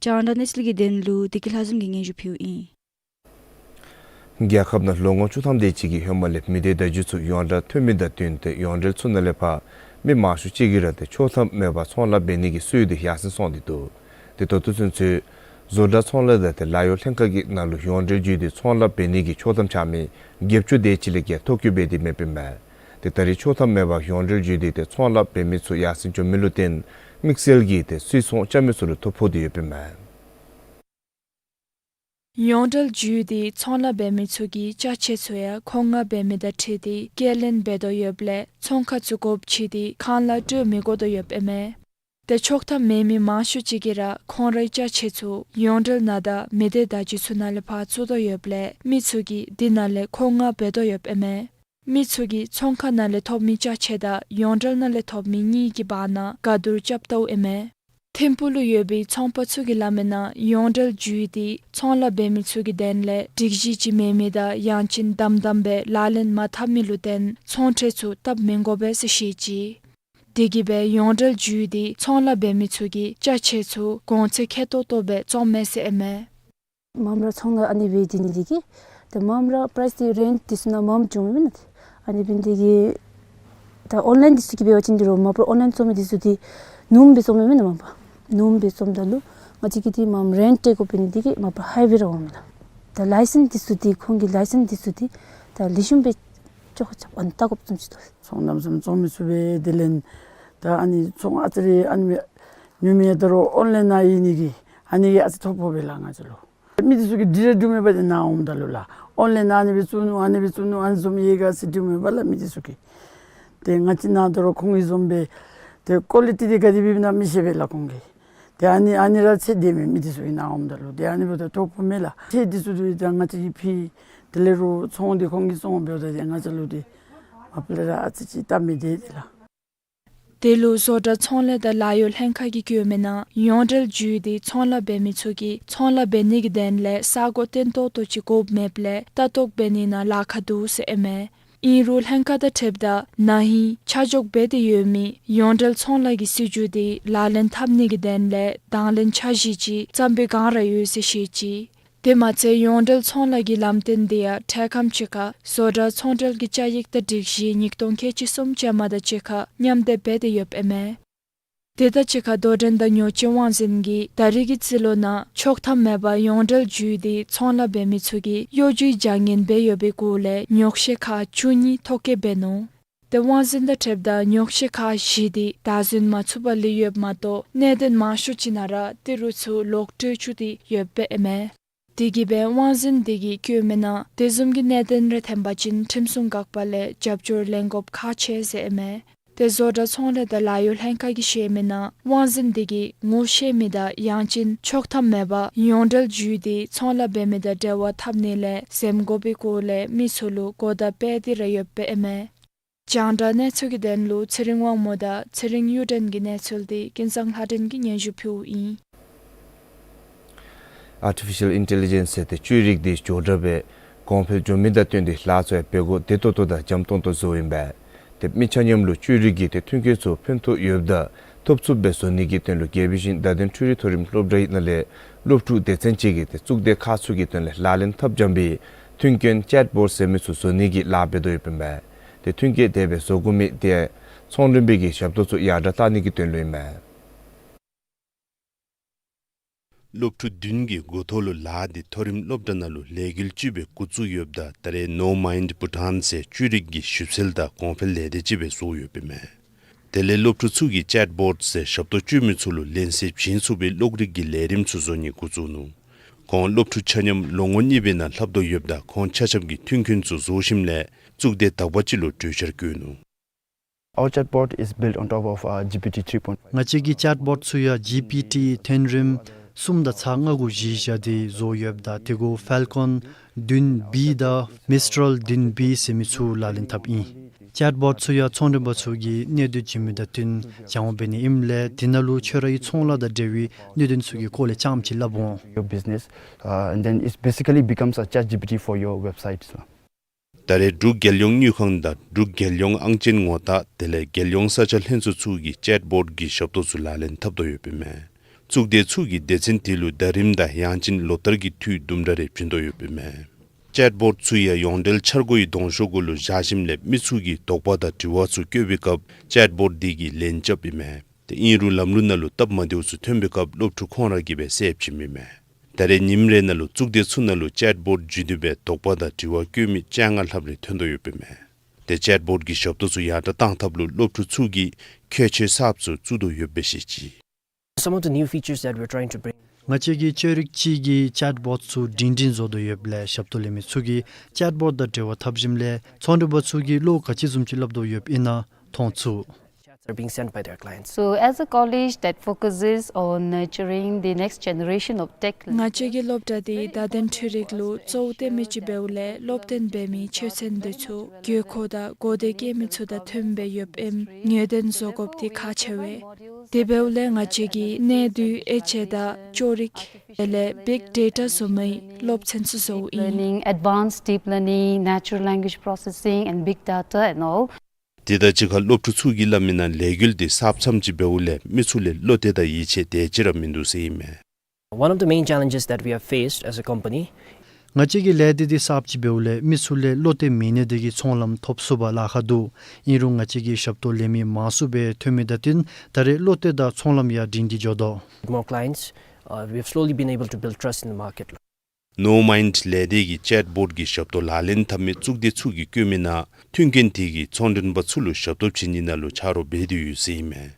རྒྱང་བསྒྲགས་གནས་ཚུལ་གྱི་དོན་ལུ་བདེ་སྐྱིད་ལྷ་འཛོམས་ཀྱིས་སྙན་ཞུ་ཕུལཝ་ཨིན། རྒྱལ་ཁབ་ནང་ལོ་ངོ་བཅུ་ཐམ་དེ་ཅིག་གི་ཧེ་མ་ལས་མི་སྡེ་བརྡ་བརྒྱུད་ཚུ་ཡོངས་གྲགས་ཐོན་མི་དང་བསྟུན་ཏེ་ཡོངས་འབྲེལ་ཚུ་ནང་ལས་ཕར་མི་མང་ཤོས་ཅིག་གིས་ར་ཏེ་ཆོག་ཐམ་མེད་པར་ཚོང་ལཱ་འབད་ནི་གི་སྲོལ་འདི་ཡར་སེང་སོང་སྟེ་འདུག། ཏེ་ད་ལྟོ་ཚུན་ཚོད་བཟོ་གྲྭ་ཚོང་ལས་དང་ཏེ་ལཱ་གཡོག་ལྷན་ཁག་གི་ནང་ལུ་ཡོངས་འབྲེལ་བརྒྱུད་དེ་ཚོང་ལཱ་འབད་ནི་གི་ཆོག་ཐམ་འཆང་མི་བརྒྱད་ཅུ་དེ་ཅིག་ལས་བརྒལ་ཐོ་བཀོད་འབད་དེ་མེདཔ་ཨིན་མས། ཏེ་ད་རེས་ཆོག་ཐམ་མེད་པར་ཡོངས་འབྲེལ་བརྒྱུད་དེ་ཏེ་ཚོང་ལཱ་འབད་མི་ཚུ་ཡར་སེང་འགྱོ་མི་ལུ་བརྟེན་དམིགས་བསལ་གྱིས་ཏེ་སུད་ཚོང་རྐྱབ་མི་ཚུ་ལུ་ཐོ་ཕོག་སྟེ་ཡོདཔ་ཨིན་མས། ཡོངས་འབྲེལ་བརྒྱུད་དེ་ཚོང་ལཱ་འབད་མི་ཚུ་གི་ཅ་ཆས་ཚུ་ཡང་ཁོང་ང་འབད་མི་དང་འཁྲིལ་ཏེ་སྐྱེལ་ལེན་འབད་དོ་ཡོདཔ་ལས་ཚོང་ཁང་ཚུ་དགོཔ་ཆེ་སྟེ་ཁང་གླ་སྤྲོད་མི་དགོ་དོ་ཡོདཔ་ཨིན་མས། ཏེ་ཆོག་ཐམ་མེད་མི་མང་ཤོས་ཅིག་གིས་ར་ཁོང་རའི་ཅ་ཆས་ཚུ་ཡོངས་འབྲེལ་ནང་དང་མི་སྡེ་བརྡ་བརྒྱུད་ཚུ་ནང་ལས་ཕར་བཙུགས་དོ་ཡོདཔ་ལས་མི་ཚུ་གིས་འདི་ནང་ལས་ཁོང་ང་འབད་དོ་ཡོདཔ་ཨིན་མས། མི་ཚུ་གིས་ཚོང་ཁང་ནང་ལས་ཐོབ་མི་ཅ་ཆས་དང་ཡོངས་འབྲེལ་ནང་ལས་ཐོབ་མི་གཉིས་ཀྱི་བར་ན་དགའ་བསྡུར་རྐྱབ་བལྟཝ་ཨིན་མས། ཐིམ་ཕུག་ལུ་ཡོད་པའི་ཚོང་པ་ཚུ་གིས་སླབ་མིའི་ནང་ཡོངས་འབྲེལ་བརྒྱུད་དེ་ཚོང་ལཱ་འབད་མི་ཚུ་གི་དོན་ལས་སྒྲིག་གཞི་ཅིག་མེད་མི་དང་ཡང་ཅིན་དམ་དམ་སྦེ་ལག་ལེན་མ་འཐབ་མི་ལུ་བརྟེན་ཚོང་ཁྲལ་ཚུ་བཏབ་མི་དགོ་པས་ཟེར་བཤད་ཅི། དེ་གིས་སྦེ་ཡོངས་འབྲེལ་བརྒྱུད་དེ་ཚོང་ལཱ་འབད་མི་ཚུ་གི་ཅ་ཆས་ཚུ་གོང་ཚད་ཁེ་ཏོག་ཏོ་སྦེ་བཙོང་མས་ཟེར་ཨིན་མས། མངམ་ར་ཚོང་ལཱ་ཨ་ནི་སྦེ་འདི་ནི་འདི་གིས་ཏེ་མངམ་ར་པ་རའིས་འདི་རེནཊ་འདི་ཚུ་ནང་མངམ་བྱུང་མི་མེན་ན། ཨ་ནི་འབད་ནི་འདི་གིས་ད་ཨོན་ལཱའིན་འདི་ཚུ་གིས་འབད་བ་ཅིན་འདི་རུང་མ་པ་ཨོན་ལཱའིན་བཙོང་མི་འདི་ཚུ་འདི་ཉུངམ་སྦེ་བཙོང་མི་མེན་ན་མ་པ། ཉུངམ་སྦེ་བཙོངམ་ད་ལུ་ང་བཅས་ཀྱིས་འདི་མངམ་རེནཊ་སྤྲོད་དགོ་པའི་ནི་འདི་གིས་མ་པ་ཧའི་ཝེ་ར་འོང་མས་ལགས། ད་ལའི་སེནསི་འདི་ཚུ་འདི་ཁོང་གི་ལའི་སེནསི་འདི་ཚུ་འདི་ད་ལེགས་ཤོམ་སྦེ་ཅོག་རྐྱབ་ཨ་ནི་བལྟ་དགོཔ་བཟུམ་ཅིག་འདུག། ཚོང་ནམ་བཟུམ་བཙོང་མི་ཚུགས་པས། དེ་ལས་ད་ཨ་ནི་ཚོང་ཨ་ཙི་རེ་ཨ་ནི་ཉུང་མི་ད་རུང་ཨོན་ལཱའིན་ནང་ཨིན་ནི་གིས་ཨ་ནི་གིས་ཨ་ཙི་ཐོ་ཕོག་པས་ལགས་ང་བཅས་ལུ། མི་འདི་ཚུ་གིས་འདི་ར་སྒྲུབ་མི་འབད་དེ་ནཱ་འོངམ་ད་ལུ་ལགས། ཨོན་ལཱའིན་ནང་ཨ་ནི་སྦེ་བཙུགས་ནུག་ཨ་ནི་སྦེ་བཙུགས་ནུག་ཨ་ནི་བཟུམ་ཡོད་ག་ཟེར་སྒྲུབ་མི་འབད་ལགས་མི་འདི་ཚུ་གིས། ཏེ་ང་བཅས་ནཱ་ད་རུང་ཁོང་གི་བཟུམ་སྦེ་ཏེ་ཀོ་ལི་ཊི་འདི་ག་དེ་སྦེ་ཨིནམ་མི་ཤེས་པས་ལགས་ཁོང་གིས། ཏེ་ཨ་ནི་ཨ་ནི་ར་ཚད་དེ་མས་མི་འདི་ཚུ་གིས་ནཱ་འོངམ་ད་ལུ། ཏེ་ཨ་ནི་འབདཝ་ད་ཐོ་ཕོག་མས་ལགས། ཚད་འདི་ཚུ་འདི་ད་ང་བཅས་ཀྱིས་ཕུལ། དེ་ལས་རུང་ཚོང་འདི་ཁོང་གིས་བཙོང་འབདཝ་ད་ཏེ་ང་བཅས་ལུ་འདི་མ་པ་ལས་ར་ཨ་ཙི་ཅིག་སྟབས་མི་བདེ་སྟེ་ལགས། དེ་ལུ་བཟོ་གྲྭ་ཚོང་ལས་དང་ལཱ་གཡོག་ལྷན་ཁག་གིས་བཀོད་མིའི་ནང་ཡོངས་འབྲེལ་བརྒྱུད་དེ་ཚོང་ལཱ་འབད་མི་ཚུ་གིས་ཚོང་ལཱ་འབད་ནི་གི་དོན་ལས་ས་སྒོ་བརྟན་ཏོག་ཏོ་ཅིག་དགོཔ་མེདཔ་ལས་ལྟ་རྟོག་འབད་ནི་ནང་ལཱ་ཁག་འདུག་ཟེར་ཨིན་མས། ཨིན་རུང་ལྷན་ཁག་དང་འཁྲིལཝ་ད་ན་ཧིང་ཆ་འཇོག་འབད་དེ་ཡོད་མི་ཡོངས་འབྲེལ་ཚོང་ལཱ་གི་སྲིད་བྱུས་འདི་ལག་ལེན་འཐབ་ནི་གི་དོན་ལས་དང་ལེན་འཆར་གཞི་ཅིག་བརྩམ་པའི་བསྒང་ར་ཡོད་ཟེར་བཤད་ཅི། དེ་མ་ཚད་ཡོངས་འབྲེལ་ཚོང་ལཱ་གི་ལམ་སྟོན་འདི་ཡང་འཕྲལ་ཁམས་ཅིག་ཁར་བཟོ་གྲྭ་ཚོང་འབྲེལ་གྱི་བཅའ་ཡིག་དང་སྒྲིག་གཞི་ཉིས་སྟོང་ཁལ་གཅིག་གསུམ་ཅན་མ་དང་གཅིག་ཁར་མཉམ་སྡེབ་འབད་དེ་ཡོདཔ་ཨིན་མས། དེ་དང་གཅིག་ཁར་དོ་འགྲན་དང་ཉོ་སྤྱོད་དབང་འཛིན་གྱིས་ད་རེས་ཀྱི་རྩིས་ལོ་ནང་ཆོག་ཐམ་མེད་པར་ཡོངས་འབྲེལ་བརྒྱུད་དེ་ཚོང་ལཱ་འབད་མི་ཚུ་གིས་གཡོ་སྒྱུའི་བྱ་ངན་འབད་ཡོད་པའི་སྐོར་ལས་ཉོག་བཤད་ཁག་བཅུ་གཉིས་ཐོ་བཀོད་འབད་ནུག། ཏེ་དབང་འཛིན་དང་འཁྲིལཝ་ད་ཉོག་བཤད་ཁག་བཞི་འདི་བདའ་ཟུན་མ་ཚུགས་པར་ལུས་ཡོདཔ་མ་གཏོགས་གནད་དོན་མང་ཤོས་ཅིག་ནང་ར་ཏི་རུ་ཚུ་ལོག་སྤྲོད་བཅུག་སྟེ་ཡོདཔ་ཨིན་མས། དེ་གིས་སྦེ་དབང་འཛིན་འདི་གིས་བཀོད་མིའི་ནང་དེ་བཟུམ་གྱི་གནད་དོན་རེ་ཐོན་པ་ཅིན་ཁྲིམས་སྲུང་འགག་པ་ལས་རྒྱབ་སྐྱོར་ལེན་དགོཔ་ཁག་ཆེ་ཟེར་ཨིན་མས། ཏེ་བཟོ་གྲྭ་ཚོང་ལས་དང་ལཱ་གཡོག་ལྷན་ཁག་གིས་བཤད་མིའི་ནང་དབང་འཛིན་འདི་གིས་ངོ་ཤེས་མི་དང་ཡང་ཅིན་ཆོག་ཐམ་མེད་པར་ཡོངས་འབྲེལ་བརྒྱུད་དེ་ཚོང་ལཱ་འབད་མི་དང་འབྲེལ་བ་འཐབ་ནི་ལས་འཛེམ་དགོ་པའི་སྐོར་ལས་མི་ཚུ་ལུ་གོ་བརྡ་སྤེལ་ཏེ་ར་ཡོདཔ་ཨིན་མས། རྒྱང་བསྒྲགས་གནས་ཚུལ་གྱི་དོན་ལུ་ཚེ་རིང་དབང་མོ་དང་ཚེ་རིང་གཡུ་སྒྲོན་གྱི་གནས་ཚུལ་འདི་ཀུན་བཟང་ལྷ་སྒྲོན་གྱིས་སྙན་ཞུ་ཕུལཝ་ཨིན། ཨར་ཊི་ཕི་ཤལ་ཨིན་ཊེ་ལི་ཇེནསི་ཟེར་ཏེ་བཅོས་རིག་འདི་མགྱོགས་དྲགས་སྦེ་གོང་འཕེལ་འགྱོ་མི་དང་བསྟུན་ཏེ་ལཱ་ཚུ་ཡང་འབད་སྒོ་བདེ་ཏོག་ཏོ་དང་འཇམ་ཏོང་ཏོ་བཟོཝ་ཨིན་པས། ཏེ་མི་ཆ་མཉམ་ལུ་བཅོས་རིག་གི་ཏེ་མཐུན་རྐྱེན་ཚུ་ཕན་ཐོགས་ཡོདཔ་དང་ཐོབ་ཚུགསཔ་སྦེ་བཟོ་ནི་གི་དོན་ལུ་རྒྱལ་བའི་ཞིང་བརྡ་དོན་འཕྲུལ་རིག་མཐོ་རིམ་སློབ་གྲྭའི་ནང་ལས་སློབ་ཕྲུག་སྡེ་ཚན་ཅིག་གིས་ཏེ་གཙུག་སྡེ་ཁག་ཚུ་གི་དོན་ལས་ལག་ལེན་འཐབ་འཇམ་པའི་མཐུན་རྐྱེན་ཅེཊ་བོཊ་ཟེར་མི་ཚུ་བཟོ་ནི་གི་ལཱ་འབད་དོ་ཡོདཔ་ཨིན་པས། ཏེ་མཐུན་རྐྱེན་དེ་སྦེ་བཟོ་དགོ་མི་དེ་ཚོང་མགྲོན་པའི་གི་ཞབས་ཏོག་ཚུ་ཡར་དྲགས་བཏང་ནི་གི་དོན་ལུ་ཨིན་མས། སློབ་ཕྲུག་བདུན་གྱིས་འགོ་ཐོག་ལུ་ལཱ་འདི་མཐོ་རིམ་སློབ་གྲྭ་ནང་ལུ་ལས་འགུལ་ཅིག་སྦེ་འགོ་བཙུགས་ཡོདཔ་ད་ད་རེས་ནོ་མའིནཌ་བྷུ་ཊཱན་ཟེར་བཅོས་རིག་གི་ཞིབ་འཚོལ་དང་གོང་འཕེལ་ལས་སྡེ་ཅིག་སྦེ་བཟོ་ཡོདཔ་ཨིན་མས། དེ་ལས་སློབ་ཕྲུག་ཚུ་གིས་ཅེཊ་བོཊ་ཟེར་ཞབས་ཏོག་སྤྱོད་མི་ཚུ་ལུ་ལན་གསལ་བྱིན་ཚུགས་པའི་གློག་རིག་གི་ལས་རིམ་ཚུ་བཟོ་ནི་འགོ་བཙུགས་ནུག། ཁོང་སློབ་ཕྲུག་ཆ་མཉམ་ལོ་ངོ་གཉིས་པའི་ནང་ལྷབ་དོ་ཡོདཔ་ད་ཁོང་ཆ་ཁྱབ་ཀྱིས་མཐུན་རྐྱེན་ཚུ་བཟོ་ཞིནམ་ལས་གཙུག་སྡེ་དག་པ་ཅིག་ལུ་གྲོས་འཆར་བཀོད་ནུག། Our chatbot is built on top of uh, G P T three point five. ང་བཅས་ཀྱི་ཅེཊ་བོཊ་ཚུ་ཡང་ཇི་པི་ཊི་ཐོན་རིམ་གསུམ་དང་ཚག་ལྔ་གུ་གཞི་བཞག་སྟེ་བཟོ་ཡོདཔ་ད་དེ་གུ་ཕཱལ་ཀོན་བདུན་བི་དང་མིས་ཊྲལ་བདུན་བི་ཟེར་མི་ཚུ་ལག་ལེན་འཐབ་ཨིན། ཅེཊ་བོཊ་ཚུ་ཡང་ཚོང་མགྲོན་པ་ཚུ་གིས་གནད་དོན་བྱིན་མི་དང་བསྟུན་སྦྱང་བ་འབད་ནི་ཨིནམ་ལས་དེ་ནང་ལུ་ཁྱོད་རའི་ཚོང་ལཱ་དང་འབྲེལ་བའི་གནད་དོན་ཚུ་གི་སྐོར་ལས་རྐྱངམ་ཅིག་སླབ་འོང་། Your business, uh, and then it basically becomes a chat G P T for your website. ད་རེས་འབྲུག་རྒྱལ་ཡོངས་དངུལ་ཁང་དང་འབྲུག་རྒྱལ་ཡོངས་ཨང་ཅན་ངོ་རྟགས་དེ་ལས་རྒྱལ་ཡོངས་ས་ཆ་ལྷན་ཚོགས་ཚུ་གིས་ཅེཊ་བོཊ་ཀྱི་ཞབས་ཏོག་ཚུ་ལག་ལེན་འཐབ་དོ་ཡོདཔ་ཨིན་མས། གཙུག་སྡེ་ཚུ་གིས་སྡེ་ཚན་དེ་ལུ་ཟླ་རིམ་དང་ཡང་ཅིན་ལོ་བསྟར་གྱི་འཐུས་དུམ་གྲ་རེ་བྱིན་དོ་ཡོདཔ་ཨིན་མས། ཅེཊ་བོཊ་ཚུ་ཡང་ཡོངས་འབྲེལ་འཆར་སྒོའི་གདོང་ཤོག་གུ་ལུ་བཞག་ཞིནམ་ལས་མི་ཚུ་གིས་དོགས་པ་དང་དྲི་བ་ཚུ་བཀོད་པའི་སྐབས་ཅེཊ་བོཊ་དེ་གིས་ལན་རྐྱབ་ཨིན་མས། ཏེ་ཨིན་རུང་ལམ་ལུགས་ནང་ལུ་སྟབས་མ་བདེཝ་ཚུ་ཐོན་པའི་སྐབས་སློབ་ཕྲུག་ཁོང་ར་གིས་སྦེ་སེལ་བྱིནམ་ཨིན་མས། ད་རེས་ཉིནམ་རེ་ནང་ལུ་གཙུག་སྡེ་ཚུ་ནང་ལུ་ཅེཊ་བོཊ་བརྒྱུད་དེ་སྦེ་དོགས་པ་དང་དྲི་བ་བཀོད་མི་བཅོ་ལྔ་ལྷགཔ་རེ་ཐོན་དོ་ཡོདཔ་ཨིན་མས། ཏེ་ཅེཊ་བོཊ་ཀྱི་ཞབས་ཏོག་ཚུ་ཡར་དྲག་བཏང་ཐབས་ལུ་སློབ་ཕྲུག་ཚུ་གིས་ཁྱད་ཆོས་གསརཔ་ཚུ་བཙུགས་དོ་ཡོདཔ་སྦེ་བཤད་ཅི། Some of the new features that we're trying to bring. ང་བཅས་ཀྱིས་ཅོ་རིག་ཅིག་གི་ཅེཊ་བོཊ་ཚུ་སྒྲིང་སྒྲིང་བཟོ་དོ་ཡོདཔ་ལས་ཞབས་ཏོག་ལེན་མི་ཚུ་གིས་ཅེཊ་བོཊ་དང་འབྲེལ་བ་འཐབ་ཞིནམ་ལས་ཚོང་མགྲོན་པ་ཚུ་གིས་བློ་ག་ཅི་བཟུམ་ཅིག་སླབ་དོ་ཡོདཔ་ཨིན་ན་མཐོང་ཚུགས། Chats are being sent by their clients. So, as a college that focuses on nurturing the next generation of tech, ང་བཅས་ཀྱི་སློབ་གྲྭ་འདི་བརྡ་དོན་འཕྲུལ་རིག་ལུ་གཙོ་བོ་བཏོན་མི་ཅིག་འབདཝ་ལས་སློབ་སྟོན་འབད་མི་ཆོས་ཚན་འདི་ཚུ་དགོས་མཁོ་དང་གོ་བདེ་བཀོད་མི་ཚུ་དང་མཐུནམ་སྦེ་ཡོདཔ་ཨིནམ་ངེས་གཏན་བཟོ་དགོཔ་འདི་ཁག་ཆེ་བས། དེ་འབདཝ་ལས་ང་བཅས་ཀྱིས་གནས་དུས་དབྱེ་དཔྱད་དང་ཅོ་རིག་དེ་ལས་བིག་ཌེ་ཊ་བཟུམ་མའི་སློབ་ཚན་ཚུ་བཟོཝ་ཨིན། Learning, advanced deep learning, natural language processing, and big data and all. དེ་དང་གཅིག་ཁར་སློབ་ཕྲུག་ཚུ་གིས་སླབ་མི་ནང་ལས་འགུལ་འདི་གསརཔ་ཙམ་ཅིག་འབདཝ་ལས་མི་ཚུ་ལས་བློ་གཏད་དང་ཡིད་ཆེས་དེ་ཅིག་ར་མིན་འདུག་ཟེར་ཨིན་མས། One of the main challenges that we have faced as a company. ང་བཅས་ཀྱི་ལས་སྡེ་འདི་གསརཔ་ཅིག་འབདཝ་ལས་མི་ཚུ་ལས་བློ་གཏད་མེད་ནི་དེ་གིས་ཚོང་ལམ་ཐོབ་ཚུགས་པར་ལཱ་ཁག་འདུག། ཨིན་རུང་ང་བཅས་ཀྱིས་ཞབས་ཏོག་ལེན་མི་མང་སུ་སྦེ་ཐོན་མི་དང་བསྟུན་ད་རེས་བློ་གཏད་དང་ཚོང་ལམ་ཡང་སྒྲིང་སྒྲིང་འགྱོ་དོ། More clients, uh, we have slowly been able to build trust in the market. ནོ་མའིནཌ་ལས་སྡེ་གིས་ཅེཊ་བོཊ་ཀྱི་ཞབས་ཏོག་ལག་ལེན་འཐབ་མི་གཙུག་སྡེ་ཚུ་གིས་བཀོད་མི་ནང་མཐུན་རྐྱེན་དེ་གིས་ཚོང་མགྲོན་པ་ཚུ་ལུ་ཞབས་ཏོག་བྱིན་ནི་ནང་ལུ་ཆ་རོགས་འབད་དེ་ཡོད་ཟེར་ཨིན་མས།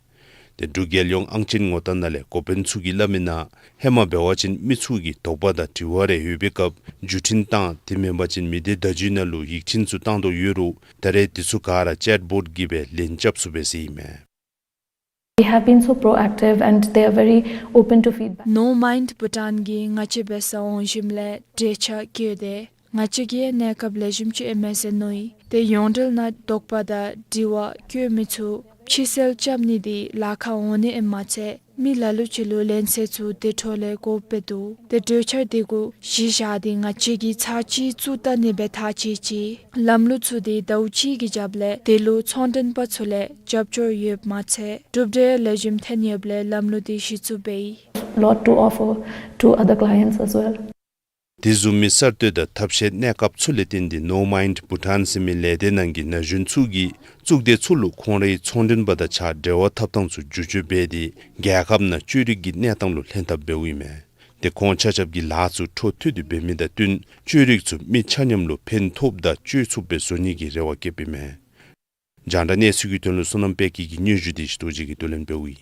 ཏེ་འབྲུག་རྒྱལ་ཡོངས་ཨང་ཅན་ངོ་རྟགས་ནང་ལས་འགོ་དཔོན་ཚུ་གིས་སླབ་མི་ནང་ཧེ་མ་འབད་བ་ཅིན་མི་ཚུ་གིས་དོགས་པ་དང་དྲི་བ་རེ་ཡོད་པའི་སྐབས་བརྒྱུད་འཕྲིན་བཏང་དེ་མེན་པ་ཅིན་མི་སྡེ་བརྡ་བརྒྱུད་ནང་ལུ་ཡིག་ཆེན་ཚུ་བཏང་དོ་ཡོད་རུང་ད་རེས་དེ་ཚུ་ག་ར་ཅེཊ་བོཊ་ཀྱིས་སྦེ་ལན་རྐྱབ་ཚུགས་པས་ཟེར་ཨིན་མས། They have been so proactive and they are very open to feedback. ནོ་མའིནཌ་བྷུ་ཊཱན་གྱིས་ང་བཅས་འབད་སར་འོང་ཞིནམ་ལས་འབྲེལ་ཆགས་བཀོད་དེ་ང་བཅས་ཀྱིས་གནས་སྐབས་ལེགས་ཤོམ་ཅིག་ཨིན་མས་ཟེར་མནོ་ཡི། ཏེ་ཡོངས་འབྲེལ་ནང་དོགས་པ་དང་དྲི་བ་བཀོད་མི་ཚུ་ཕྱིར་སེལ་རྐྱབ་ནི་འདི་ལཱ་ཁག་འོང་ནི་ཨིནམ་མ་ཚད་མི་ལ་ལུ་ཅིག་ལུ་ལན་གསལ་ཚུ་དེ་འཕྲོ་ལས་དགོཔ་སྦེ་འདུག། ཏེ་གྲོས་འཆར་དེ་གུ་གཞི་བཞག་སྟེ་ང་བཅས་ཀྱིས་ཚར་གཅིག་བཙུགས་ད་ནི་སྦེ་ཐག་བཅད་ཅི། ལམ་ལུགས་ཚུ་འདི་ཟླཝ་གཅིག་གི་རྒྱབ་ལས་དེ་ལུ་ཚོང་མགྲོན་པ་ཚུ་ལས་རྒྱབ་སྐྱོར་ཡོདཔ་མ་ཚད་གྲུབ་འབྲས་ལེགས་ཤོམ་ཐོན་ཡོདཔ་ལས་ལམ་ལུགས་འདི་གཞི་བཙུགས་འབད་ཡི། Lot to offer to other clients as well. དེ་བཟུམ་མའི་གསར་གཏོད་དང་ཐབས་ཤེས་གནས་སྐབས་ཚུ་ལས་བརྟེན་ཏེ་ནོ་མའིནཌ་བྷུ་ཊཱན་ཟེར་མི་ལས་སྡེ་ནང་གི་ན་གཞོན་ཚུ་གིས་གཙུག་སྡེ་ཚུ་ལུ་ཁོང་རའི་ཚོང་མགྲོན་པ་དང་གཅིག་ཁར་འབྲེལ་བ་འཐབ་ཐངས་ཚུ་བསྒྱུར་བཅོས་འབད་དེ་རྒྱལ་ཁབ་ནང་ཅོ་རིག་གི་གནས་སྟངས་ལུ་ལྷན་ཐབས་འབདཝ་ཨིན་མས། ཏེ་ཁོང་ཆ་ཁྱབ་ཀྱིས་ལཱ་ཚུ་འཕྲོ་མཐུད་དེ་འབད་མི་དང་བསྟུན་ཅོ་རིག་ཚུ་མི་ཆ་མཉམ་ལུ་ཕན་ཐོགས་དང་སྤྱོད་ཚུགསཔ་སྦེ་བཟོ་ནི་གི་རེ་བ་བསྐྱེདཔ་ཨིན་མས། རྒྱང་བསྒྲགས་གནས་ཚུལ་གྱི་དོན་ལུ་བསོད་ནམས་དཔལ་སྐྱིད་ཀྱི་སྙན་ཞུ་དེ་ཞི་རྡོ་རྗེ་གིས་བསྡུ་ལེན་འབདཝ་ཨིན།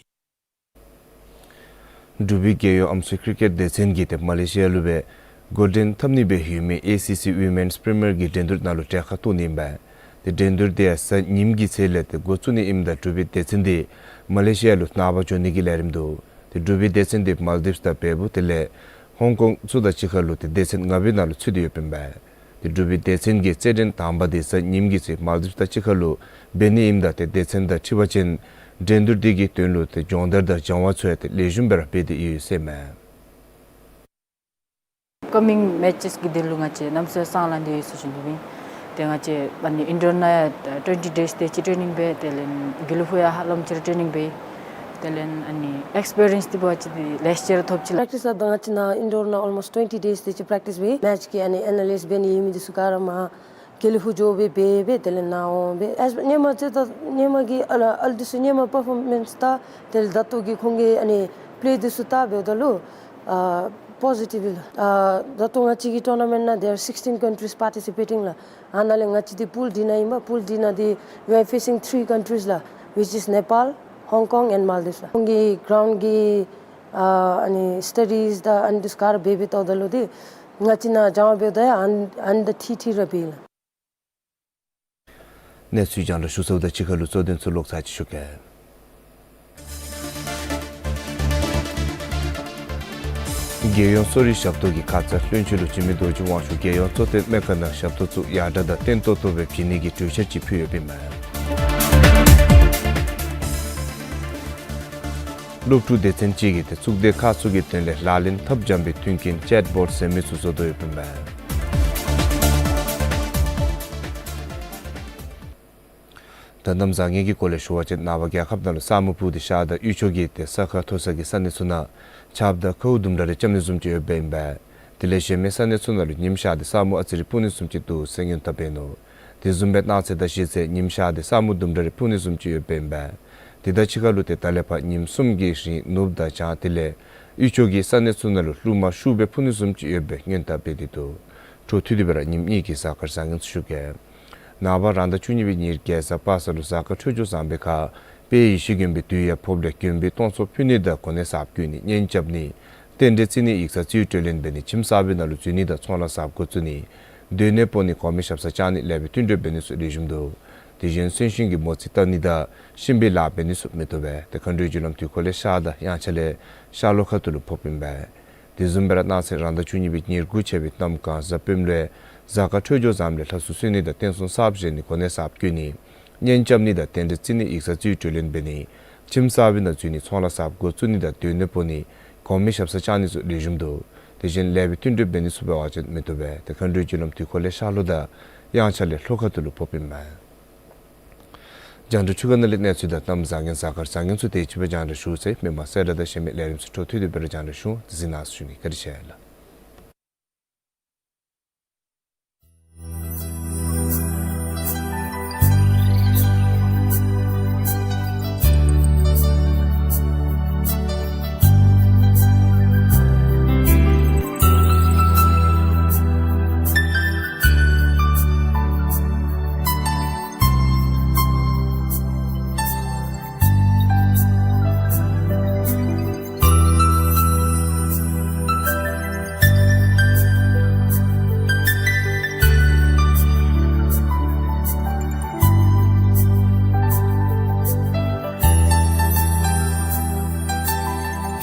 འབྲུག་པའི་རྒྱལ་ཡོངས་ཨམ་སྲུའི་ཀྲི་ཀེཊ་སྡེ་ཚན་གྱིས་ཏེ་མ་ལེ་ཤི་ཡ་ལུ་སྦེ་འགོ་འདྲེན་འཐབ་ནི་སྦེ་ཡོད་མི་ཨེ་སི་སི་ཝི་མེནསི་པི་རི་མི་ཡར་གྱི་འགྲན་བསྡུར་ནང་ལུ་གྲལ་ཁར་གཏོགས་ནི་ཨིན་པས། ཏེ་འགྲན་བསྡུར་དེ་ཡང་གཟའ་ཉིམ་གྱི་ཚེས་ལས་ཏེ་འགོ་བཙུགས་ནི་ཨིནམ་ད་འབྲུག་པའི་སྡེ་ཚན་འདི་མ་ལེ་ཤི་ཡ་ལུ་ནངས་པ་འགྱོ་ནི་གི་ལས་རིམ་འདུག། ཏེ་འབྲུག་པའི་སྡེ་ཚན་འདི་མཱལ་དིབསི་དང་བལ་པོ་དེ་ལས་ཧོང་ཀོང་ཚུ་དང་གཅིག་ཁར་ལུ་ཏེ་སྡེ་ཚན་ལྔ་པའི་ནང་ལུ་ཚུད་དེ་ཡོདཔ་ཨིན་པས། ཏེ་འབྲུག་པའི་སྡེ་ཚན་གྱི་རྩེད་འགྲན་དང་པ་དེ་གཟའ་ཉིམ་གྱི་ཚེས་མཱལ་དིབསི་དང་གཅིག་ཁར་ལུ་འབད་ནི་ཨིནམ་ད་ཏེ་སྡེ་ཚན་དང་འཁྲིལ་བ་ཅིན་འགྲན་བསྡུར་དེ་གི་དོན་ལུ་ཏེ་སྦྱོང་བརྡར་དང་སྦྱང་བ་ཚུ་ཡང་ཏེ་ལེགས་ཤོམ་སྦེ་ར་འབད་དེ་ཡོད་ཟེར་མས། ཨཔ་ཀ་མིང་མེ་ཅེསི་གི་དོན་ལུ་ང་བཅས་གནམ་མེད་ས་མེད་ལཱ་འདི་ཡོད་ཟེར་ཞུ་ནི་ཨིན། ཏེ་ང་བཅས་ཨ་ནི་ཨིན་ཌོར་ནང་ཡང་ཊུ་ཝེན་ཊི་ཌེསི་དེ་ཅིག་ཊེ་ནིང་འབད། དེ་ལས་དགེ་ལེགས་ཕུག་ཡང་ཧ་ལམ་ཅིག་ར་ཊེ་ནིང་འབད། དེ་ལས་ཨ་ནི་ཨེགསི་པི་རི་ཡེནསི་འདི་འབད་བ་ཅིན་ཏེ་ལེགས་ཤོམ་ར་ཐོབ་ཅི་ལགས། པེརེཀ་ཊིསི་ལགས་ད་ང་བཅས་ནཱ་ཨིན་ཌོར་ནང་ཨོལ་མོསཊི་ཊུ་ཝེན་ཊི་ཌེསི་དེ་ཅིག་པེརེཀ་ཊིསི་འབད། མེཆ་གི་ཨ་ནི་ཨེ་ན་ལིསིཊ་འབད་ནི་ཡོད་མི་འདི་ཚུ་ག་ར་མར་དགེ་ལེགས་ཕུག་འགྱོ་སྦེ་འབད་སྦེ་དེ་ལས་ནཱ་འོང་སྦེ་ཨེས་པར་ཧེ་མ་ཚེ་ད་ཧེ་མ་གི་ཨ་ཨལ་དེ་ཚུ་ཧེ་མ་པར་ཕོར་མེནསི་དང་དེ་ལས་ད་ལྟོ་གི་ཁོང་གི་ཨ་ནི་པེ་ལེ་དེ་ཚུ་བལྟ་འབདཝ་ད་ལུ་ཨ་པོ་ཟི་ཊིབ་ལགས། ཨ་ད་ལྟོ་ང་བཅས་ཀྱི་ཊོར་ན་མེནཊ་ནང་there are sixteen countries participating ལགས། ཨ་ནཱ་ལས་ང་བཅས་འདི་པུལ་ཌི་ནང་ཨིན་པས། པུལ་ཌི་ནང་འདི་we are facing three countries ལགས། Which is Nepal, Hong Kong and Maldives ལགས། ཁོང་གི་གརའུནཌ་གི་ ཨ་ཨ་ནི་སི་ཊ་ཌིས་དང་ཨ་ནི་འདི་ཚུ་ག་ར་འབད་འབད་བལྟཝ་ད་ལུ་འདི་ང་བཅས་ནང་སྦྱང་བ་འབདཝ་ད་ཡང་ཨ་ནི་ཨ་ནི་དང་འཁྲིལ་འཁྲིལ་ར་འབད་ལགས། གནས་ཚུལ་རྒྱང་བསྒྲགས་ཞུ་ཚརཝ་དང་གཅིག་ཁར་ལུ་གཙོ་དོན་ཚུ་ལོག་ཚར་ཅིག་ཞུ་གེ། རྒྱལ་ཡོངས་གསོ་རིག་ཞབས་ཏོག་གི་ཁ་ཙ་བློན་ཆེན་ལུ་འཇིགས་མེད་རྡོ་རྗེ་དབང་ཕྱུག་རྒྱལ་ཡོངས་གཙོ་བསྟེན་སྨན་ཁང་ནང་ཞབས་ཏོག་ཚུ་ཡར་དྲག་དང་བརྟན་ཏོག་ཏོ་སྦེ་བྱིན་ནི་གི་གྲོས་འཆར་ཅིག་ཕུལ་ཡོདཔ་ཨིན་མས། སློབ་ཕྲུག་སྡེ་ཚན་གཅིག་གིས་ཏེ་གཙུག་སྡེ་ཁག་ཚུ་གི་དོན་ལས་ལག་ལེན་འཐབ་འཇམ་པའི་མཐུན་རྐྱེན་ཅེཊ་བོཊ་ཟེར་མི་ཚུ་བཟོ་དོ་ཡོདཔ་ཨིན་མས། ད་གནམ་བཟང་ངན་གྱི་སྐོར་ལས་ཞུ་བ་ཅིན་ནངས་པ་རྒྱལ་ཁབ་ནང་ལུ་ས་སྨུག་སྤུབས་ཏེ་ཤར་དང་དབུས་ཕྱོགས་ཀྱི་ཏེ་ས་ཁ་མཐོ་ས་གི་ས་གནས་ཚུ་ནང་ཆརཔ་དང་ཁཝ་དུམ་གྲ་རེ་རྐྱབ་ནི་བཟུམ་ཅིག་ཡོདཔ་ཨིན་པས། དེ་ལས་གཞན་མི་ས་གནས་ཚུ་ནང་ལུ་ཉིམ་ཤར་ཏེ་ས་སྨུག་ཨ་ཙི་རེ་སྤུབས་ནི་བཟུམ་ཅིག་འདུག་ཟེར་སྔོན་དཔག་འབད་ནུག། དེ་བཟུམ་སྦེ་གནངས་ཚེ་དང་གཞེས་ཚེ་ཉིམ་ཤར་ཏེ་ས་སྨུག་དུམ་གྲ་རེ་སྤུབས་ནི་བཟུམ་ཅིག་ཡོདཔ་ཨིན་པས། དེ་དང་གཅིག་ཁར་ལུ་ཏེ་ད་ལས་ཕར་ཉིནམ་གསུམ་གྱི་རིང་ནུབ་དང་བྱང་དེ་ལས་དབུས་ཕྱོགས་ཀྱི་ས་གནས་ཚུ་ནང་ལུ་རླུང་མ་ཤུགས་སྦེ་འཕུ་ནི་བཟུམ་ཅིག་ཡོད་པའི་སྔོན་དཔག་འབད་དེ་འདུག། འཕྲོ་མཐུད་དེ་སྦེ་ར་ཉིནམ་གཉིས་ཀྱི་གཟའ་སྐར་བཟང་ངན་ཚུ་ཞུ་གེ། ནངས་པ་རང་ཟླ་བཅུ་གཉིས་པའི་ཉེར་བརྒྱད་གཟའ་པ་སངས་ལུ་གཟའ་སྐར་འཕྲོད་སྦྱོར་བཟང་པའི་ཁར་དཔལ་ཡེ་ཤེས་མགོན་པོའི་དུས་ཡང་ཕོགཔ་ལས་མགོན་པོའི་གཏོརམ་ཚོགས་ཕུལ་ནི་དང་གོ་གནས་གསརཔ་བསྐོ་ནི་གཉེན་རྐྱབ་ནི་རྟེན་འབྲེལ་བརྩི་ནི་ཡིག་ཚང་རྩིས་སྤྲོད་ལེན་འབད་ནི་ཁྱིམ་གསར་པའི་ནང་ལུ་འཛུལ་ནི་དང་ཚོང་ལཱ་གསརཔ་འགོ་བཙུགས་ནི་སྡོད་གནས་སྤོ་ནི་གོང་མའི་ཞབས་སར་བཅར་ནི་ལེགས་པའི་བསྟུན་གྲོས་འབད་ནི་ཚུ་ལེགས་ཤོམ་འདུག། དེ་བཞིན་གསོན་གཤིན་གྱི་མོ་རྩིས་བལྟ་ནི་དང་གཤིན་པོའི་ལཱ་འབད་ནི་ཚུ་མི་བཏུབ་པས། ཏེ་མཁའ་འགྲོའི་རྒྱུ་ལམ་དུས་འཁོར་ལས་ཤར་དང་དབྱངས་འཆར་ལས་ཤར་ལྷོ་ཁ་ཐུག་ལུ་ཕོགཔ་ཨིན་པས། དེ་བཟུམ་སྦེ་ར་གནངས་ཚེ་རང་ཟླ་བཅུ་གཉིས་པའི་ཉེར་དགུ་ཆ་བའི་གནམ་གང་གཟའ་སྤེནམ་ལུ་གཟའ་སྐར་འཕྲོད་སྦྱོར་བཟངམ་ལས་ལྷ་སྲུང་གསོལ་ནི་དང་རྟེན་གསུམ་གསརཔ་བཞེངས་ནི་གོ་གནས་གསརཔ་བསྐོ་ནི་གཉེན་རྐྱབ་ནི་དང་རྟེན་འབྲེལ་བརྩི་ནི་ཡིག་ཚང་རྩིས་སྤྲོད་ལེན་འབད་ནི་ཁྱིམ་གསར་པའི་ནང་འཛུལ་ནི་ཚོང་ལཱ་གསརཔ་འགོ་བཙུགས་ནི་དང་སྡོད་གནས་སྤོ་ནི་གོང་མའི་ཞབས་སར་བཅར་ནི་ཚུ་ལེགས་ཤོམ་འདུག། དེ་བཞིན་ལེགས་པའི་བསྟུན་གྲོས་འབད་ནི་ཚུ་འབད་བ་ཅིན་མི་བཏུབ་པས། ཏེ་མཁའ་འགྲོའི་རྒྱུ་ལམ་དུས་འཁོར་ལས་ཤར་ལྷོ་དང་དབྱངས་འཆར་ལས་ལྷོ་ཁ་ཐུག་ལུ་ཕོགཔ་ཨིན་མས། རྒྱང་བསྒྲགས་འཕྲུལ་ཁང་ནང་ལས་གནས་ཚུལ་དང་གནམ་བཟང་ངན་གཟའ་སྐར་བཟང་ངན་ཚུ་དེ་ཅིག་སྦེ་རྒྱང་བསྒྲགས་ཞུ་ཚར་ཡི། མི་མང་གསལ་བསྒྲགས་དང་གཞན་མི་ལས་རིམ་ཚུ་འཕྲོ་མཐུད་དེ་སྦེ་ར་རྒྱང་བསྒྲགས་ཞུ། དེ་གཟིགས་གནང་ཟེར་ཞུ་ནི། བཀའ་དྲིན་ཆེ་ལགས།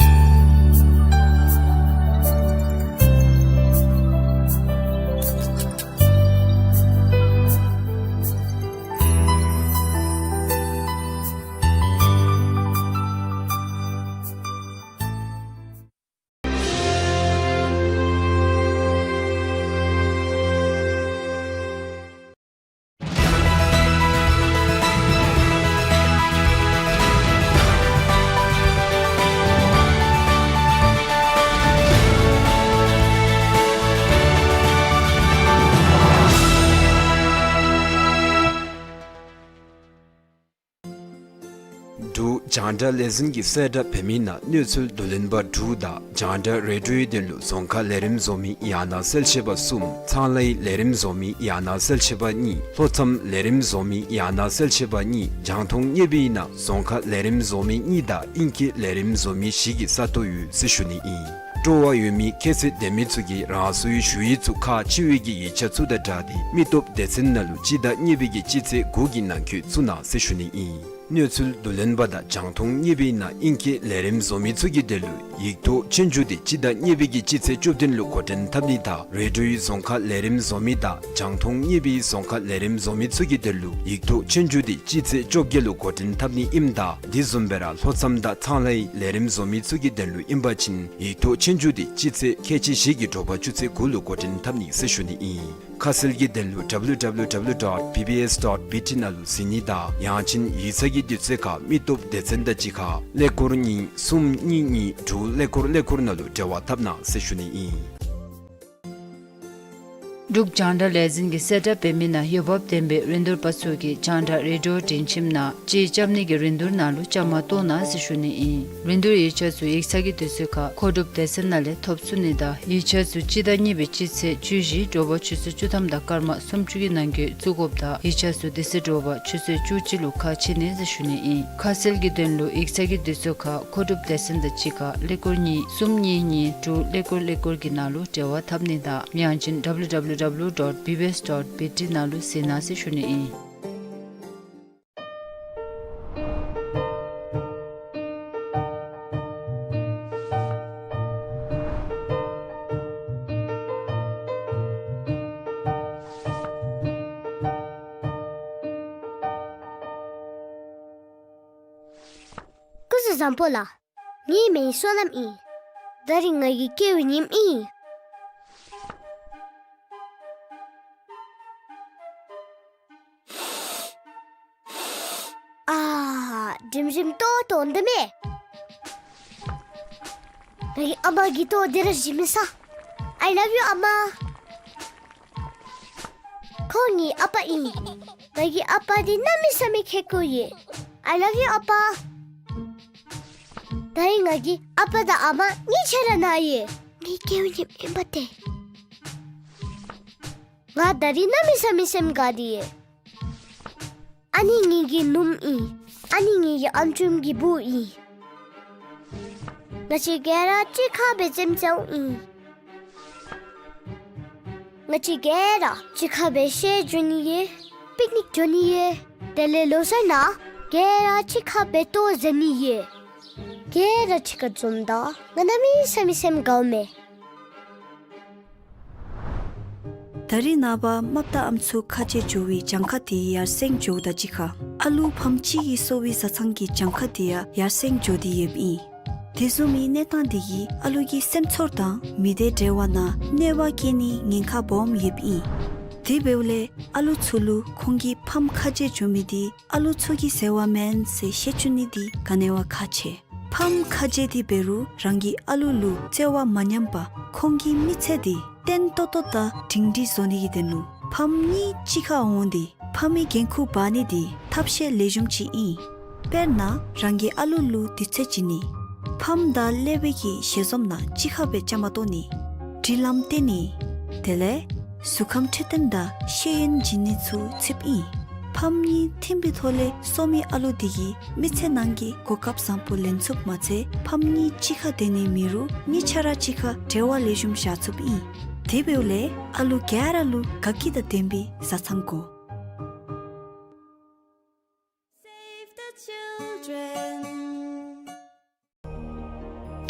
འབྲུག་རྒྱང་བསྒྲགས་ལས་འཛིན་གྱི་གསལ་བསྒྲགས་འབད་མི་ནང་གནས་ཚུལ་བསྡུ་ལེན་པ་དྲུག་དང་རྒྱང་བསྒྲགས་རེ་ཌིའོའི་དོན་ལུ་རྫོང་ཁ་ལས་རིམ་བཟོ་མི་ཡང་ན་གསལ་བཤད་པ་གསུམ། ཚང་ལྷའི་ལས་རིམ་བཟོ་མི་ཡང་ན་གསལ་བཤད་པ་གཉིས། ལྷོ་མཚམས་ལས་རིམ་བཟོ་མི་ཡང་ན་གསལ་བཤད་པ་གཉིས། རྒྱང་མཐོང་བརྙན་པར་ནང་རྫོང་ཁ་ལས་རིམ་བཟོ་མི་གཉིས་དང་ཨིང་སྐད་ལས་རིམ་བཟོ་མི་བཞི་གི་ས་སྟོང་ཡོད་ཟེར་ཞུ་ནི་ཨིན། སྤྲོ་བ་ཡོད་མི་ཁྱད་ཚད་ལྡན་མི་ཚུ་གིས་རང་སོའི་ཞུ་ཡིག་ཚུ་ཁག་ཆེ་བའི་གི་ཡིག་ཆ་ཚུ་དང་སྦྲགས་ཏེ་མི་སྟོབས་སྡེ་ཚན་ནང་ལུ་སྤྱི་ཟླ་གཉིས་པའི་གི་སྤྱི་ཚེས་དགུ་གི་ནང་འཁོད་བཙུགས་གནང་ཟེར་ཞུ་ནི་ཨིན། གནས་ཚུལ་བསྡུ་ལེན་པ་དང་རྒྱང་མཐོང་བརྙན་པར་ནང་ཨིང་སྐད་ལས་རིམ་བཟོ་མི་ཚུ་གི་དོན་ལུ་ཡིག་ཐོག་ཆོས་རྒྱུགས་འདི་སྤྱི་ཟླ་གཉིས་པའི་གི་སྤྱི་ཚེས་བཅུ་བདུན་ལུ་འགོ་འདྲེན་འཐབ་ནི་དང་རེ་ཌིའོའི་རྫོང་ཁ་ལས་རིམ་བཟོ་མི་དང་རྒྱང་མཐོང་བརྙན་པར་རྫོང་ཁ་ལས་རིམ་བཟོ་མི་ཚུ་གི་དོན་ལུ་ཡིག་ཐོག་ཆོས་རྒྱུགས་འདི་སྤྱི་ཚེས་བཅོ་བརྒྱད་ལུ་འགོ་འདྲེན་འཐབ་ནི་ཨིནམ་ད་དེ་བཟུམ་སྦེ་ར་ལྷོ་མཚམས་དང་ཚང་ལྷའི་ལས་རིམ་བཟོ་མི་ཚུ་གི་དོན་ལུ་ཨིན་པ་ཅིན་ཡིག་ཐོག་ཆོས་རྒྱུགས་འདི་སྤྱི་ཚེས་ཁལ་གཅིག་བཞི་གི་དྲོ་པ་ཆུ་ཚོད་དགུ་ལུ་འགོ་འདྲེན་འཐབ་ནི་ཟེར་ཞུ་ནི་ཨིན། ཁ་གསལ་གྱི་དོན་ལུ་W W W dot B B S dot B T ནང་ལུ་གཟིགས་ནི་དང་ཡང་ཅིན་ཡིག་ཚང་གི་དུས་ཚོད་ཁར་མི་སྟོབས་སྡེ་ཚན་དང་གཅིག་ཁར་ཀླད་ཀོར་གཉིས་གསུམ་གཉིས་གཉིས་དྲུག་ཀླད་ཀོར་ཀླད་ཀོར་ནང་ལུ་འབྲེལ་བ་འཐབ་གནང་ཟེར་ཞུ་ནི་ཨིན། འབྲུག་རྒྱང་བསྒྲགས་ལས་འཛིན་གྱི་གསལ་བསྒྲགས་འབད་མི་ནང་འོས་འབབ་ལྡན་པའི་རིན་བསྡུར་པ་ཚུ་གིས་རྒྱང་བསྒྲགས་རེ་ཌིའོ་སྒྲིང་ཁྱིམ་ནང་ཅིག་རྐྱབ་ནི་གི་རིན་བསྡུར་ནང་ལུ་བཅའ་མར་གཏོགས་གནང་ཟེར་ཞུ་ནི་ཨིན། རིན་བསྡུར་ཡིག་ཆ་ཚུ་ཡིག་ཚང་གི་དུས་ཚོད་ཁར་མཁོ་སྒྲུབ་སྡེ་ཚན་ནང་ལས་ཐོབ་ཚུགས་ནི་དང་ཡིག་ཆ་ཚུ་སྤྱི་ཟླ་གཉིས་པའི་སྤྱི་ཚེས་བཅུ་བཞི་དྲོ་པ་ཆུ་ཚོད་བཅུ་ཐམ་དང་སྐར་མ་སུམ་ཅུ་གི་ནང་འཁོད་བཙུགས་དགོཔ་དང་ཡིག་ཆ་ཚུ་དེ་ཚེ་དྲོ་པ་ཆུ་ཚོད་བཅུ་གཅིག་ལུ་ཁ་ཕྱེ་ནི་ཟེར་ཞུ་ནི་ཨིན། ཁ་གསལ་གྱི་དོན་ལུ་ཡིག་ཚང་གི་དུས་ཚོད་ཁར་མཁོ་སྒྲུབ་སྡེ་ཚན་དང་གཅིག་ཁར་ཀླད་ཀོར་གཉིས་གསུམ་གཉིས་གཉིས་དྲུག་ཀླད་ཀོར་ཀླད་ཀོར་གྱི་ནང་ལུ་འབྲེལ་བ་འཐབ་ནི་དང་ཡང་ཅིན་W W W dot B B S dot B T ནང་ལུ་གཟིགས་གནང་ཟེར་ཞུ་ནི་ཨིན། སྐུ་གཟུགས་བཟང་པོ་ལགས། ངེའི་མིང་བསོད་ནམས་ཨིན། ད་རིས་ང་གི་སྐྱེ་བའི་ཉིནམ་ཨིན། ཨ། འགྲིམ་འགྲིམ་ཏོག་ཏོ་འདི་མས། ངེའི་ཨ་མ་གིས་ཏོག་འདི་ར་བཞེས་མི་ས། I love you ཨ་མ། ཁོ་ངེའི་ཨ་པ་ཨིན། ངེའི་ཨ་པ་འདི་གནམ་མེད་ས་མེད་ཁེ་ཀོ་ཡོད། I love you ཨ་པ། ད་རིས་ངེའི་ཨ་པ་དང་ཨ་མ་གཉིས་ཆ་ར་ན་ཡི། ངེའི་སྐྱེ་བའི་ཉིནམ་ཨིན་པ་ཏེ། ང་ད་རིས་གནམ་མེད་ས་མེད་སེམས་དགའ་སྟེ་ཡོད། ཨ་ནི་ངེའི་ནུམོ་ཨིན། ཨ་ནི་ངེའི་ཨམ་ཅུང་གི་བུ་ཨིན། ང་བཅས་ག་ར་གཅིག་ཁར་སྦེ་རྩེདམོ་རྩེཝ་ཨིན། ང་བཅས་ག་ར་གཅིག་ཁར་སྦེ་ཤར་འགྱོ་ནི་ཡོད། པིཀ་ནིཀ་འགྱོ་ནི་ཡོད། དེ་ལས་ལོ་གསར་ནང་ག་ར་གཅིག་ཁར་སྦེ་ལྟོ་བཟའ་ནི་ཡོད། ག་ར་གཅིག་ཁར་འཛོམས་ད་ང་གནམ་མེད་ས་མེད་སེམས་དགའཝ་མས། ད་རིས་ནངས་པ་རྨགཔ་དང་ཨམ་སྲུ་ཁ་བཅད་འགྱོ་བའི་གྱངས་ཁ་དེ་ཡར་སེང་འགྱོཝ་དང་གཅིག་ཁར་ཨ་ལུ་ཕམ་གཅིག་གིས་གསོ་བའི་བཟའ་ཚང་གི་གྱངས་ཁ་དེ་ཡང་ཡར་སེང་འགྱོ་སྟེ་ཡོདཔ་ཨིན། དེ་བཟུམ་མའི་གནས་སྟངས་དེ་གིས་ཨ་ལུ་གི་སེམས་ཚོར་དང་མི་སྡེ་འབྲེལ་བ་ནང་གནོད་པ་བསྐྱལ་ནིའི་ཉེན་ཁ་སྦོམ་ཡོདཔ་ཨིན། དེ་འབདཝ་ལས་ཨ་ལུ་ཚུ་ལུ་ཁོང་གི་ཕམ་ཁ་བཅད་འགྱོ་མི་དེ་ཨ་ལུ་ཚུ་གི་ཟེར་བ་མེན་ཟེར་ཤེས་བཅུག་ནི་དེ་ག་ནི་བ་ཁག་ཆེ། ཕམ་ཁ་བཅད་དེ་འབད་རུང་རང་གི་ཨ་ལུ་ལུ་བརྩེ་བ་མ་ཉམས་པར་ཁོང་གི་མི་ཚེ་དེ་བརྟན་ཏོག་ཏོ་དང་སྒྲིང་སྒྲིང་བཟོ་ནི་གི་དོན་ལུ་ཕམ་གཉིས་གཅིག་ཁར་འོང་སྟེ་ཕམ་གྱི་འགན་ཁུར་འབག་ནི་དེ་ཐབས་ཤེས་ལེགས་ཤོམ་ཅིག་ཨིན། དཔེར་ན་རང་གི་ཨ་ལུ་ལུ་དུས་ཚོད་བྱིན་ནི། ཕམ་དང་ཀླད་པའི་གི་ཞལ་འཛོམས་ནང་གཅིག་ཁར་སྦེ་བཅའ་མར་གཏོགས་ནི། སྒྲིག་ལམ་བསྟན་ནི། དེ་ལས་གཟུགས་ཁམས་འཕྲོད་བསྟེན་དང་ཤེས་ཡོན་བྱིན་ནི་ཚུ་ཚུདཔ་ཨིན། ཕམ་གཉིས་མཐུན་པའི་ཐོག་ལས་གསོ་མི་ཨ་ལུ་དེ་གིས་མི་ཚེ་ནང་གི་གོ་སྐབས་བཟང་པོ་ལེན་ཚུགསཔ་མ་ཚད་ཕམ་གཉིས་གཅིག་ཁར་སྡོད་ནི་མེད་རུང་གཉིས་ཆ་ར་གཅིག་ཁར་འབྲེལ་བ་ལེགས་ཤོམ་བཞག་ཚུགསཔ་ཨིན། དེ་འབདཝ་ལས་ཨ་ལུ་ག་ར་ལུ་དགའ་སྐྱིད་དང་ལྡན་པའི་བཟའ་ཚང་དགོ། Save the children.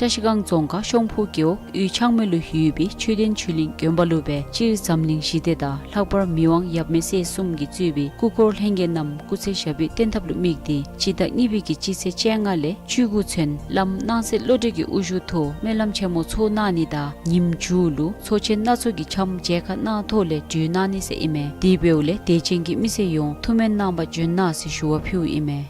བཀྲ་ཤིས་སྒང་རྫོང་ཁག་ཤོང་ཕུ་རྒེད་འོག་ཡུལ་ཆག་མེ་ལུ་ཡོད་པའི་མཆོད་རྟེན་ཆོས་གླིང་དགོན་པ་ལུ་སྦེ་སྤྱིར་འཛམ་གླིང་ཞི་བདེ་དང་ལྷག་པར་མི་དབང་ཡབ་མེས་སྲས་གསུམ་གྱིས་གཙོས་པའི་སྐུ་འཁོར་ལྷན་རྒྱས་རྣམས་སྐུ་ཚེ་ཞབས་པད་བརྟན་ཐབས་ལུ་དམིགས་ཏེ་སྤྱི་ཟླ་གཉིས་པའི་གི་སྤྱི་ཚེས་བཅོ་ལྔ་ལས་བཅུ་དགུ་ཚུན་བླམ་སྣང་གསལ་བློ་གྲོས་ཀྱི་དབུ་བཞུགས་ཐོག་སྨོན་ལམ་ཆེན་མོ་ཚོགས་གནང་ནི་དང་ཉིནམ་མཇུག་ལུ་ཚོགས་ཆེན་སྣ་ཚོགས་ཀྱི་འཆམ་མཇལ་ཁ་གནང་ཐོག་ལས་གྲོལ་གནང་ནི་ཟེར་ཨིན་མས། དེ་འབདཝ་ལས་དད་ཅན་གྱི་མི་སེར་ཡོངས་ཐུགས་སྨོན་གནང་བར་འབྱོན་གནང་ཟེར་ཞུ་བ་ཕུལཝ་ཨིན་མས།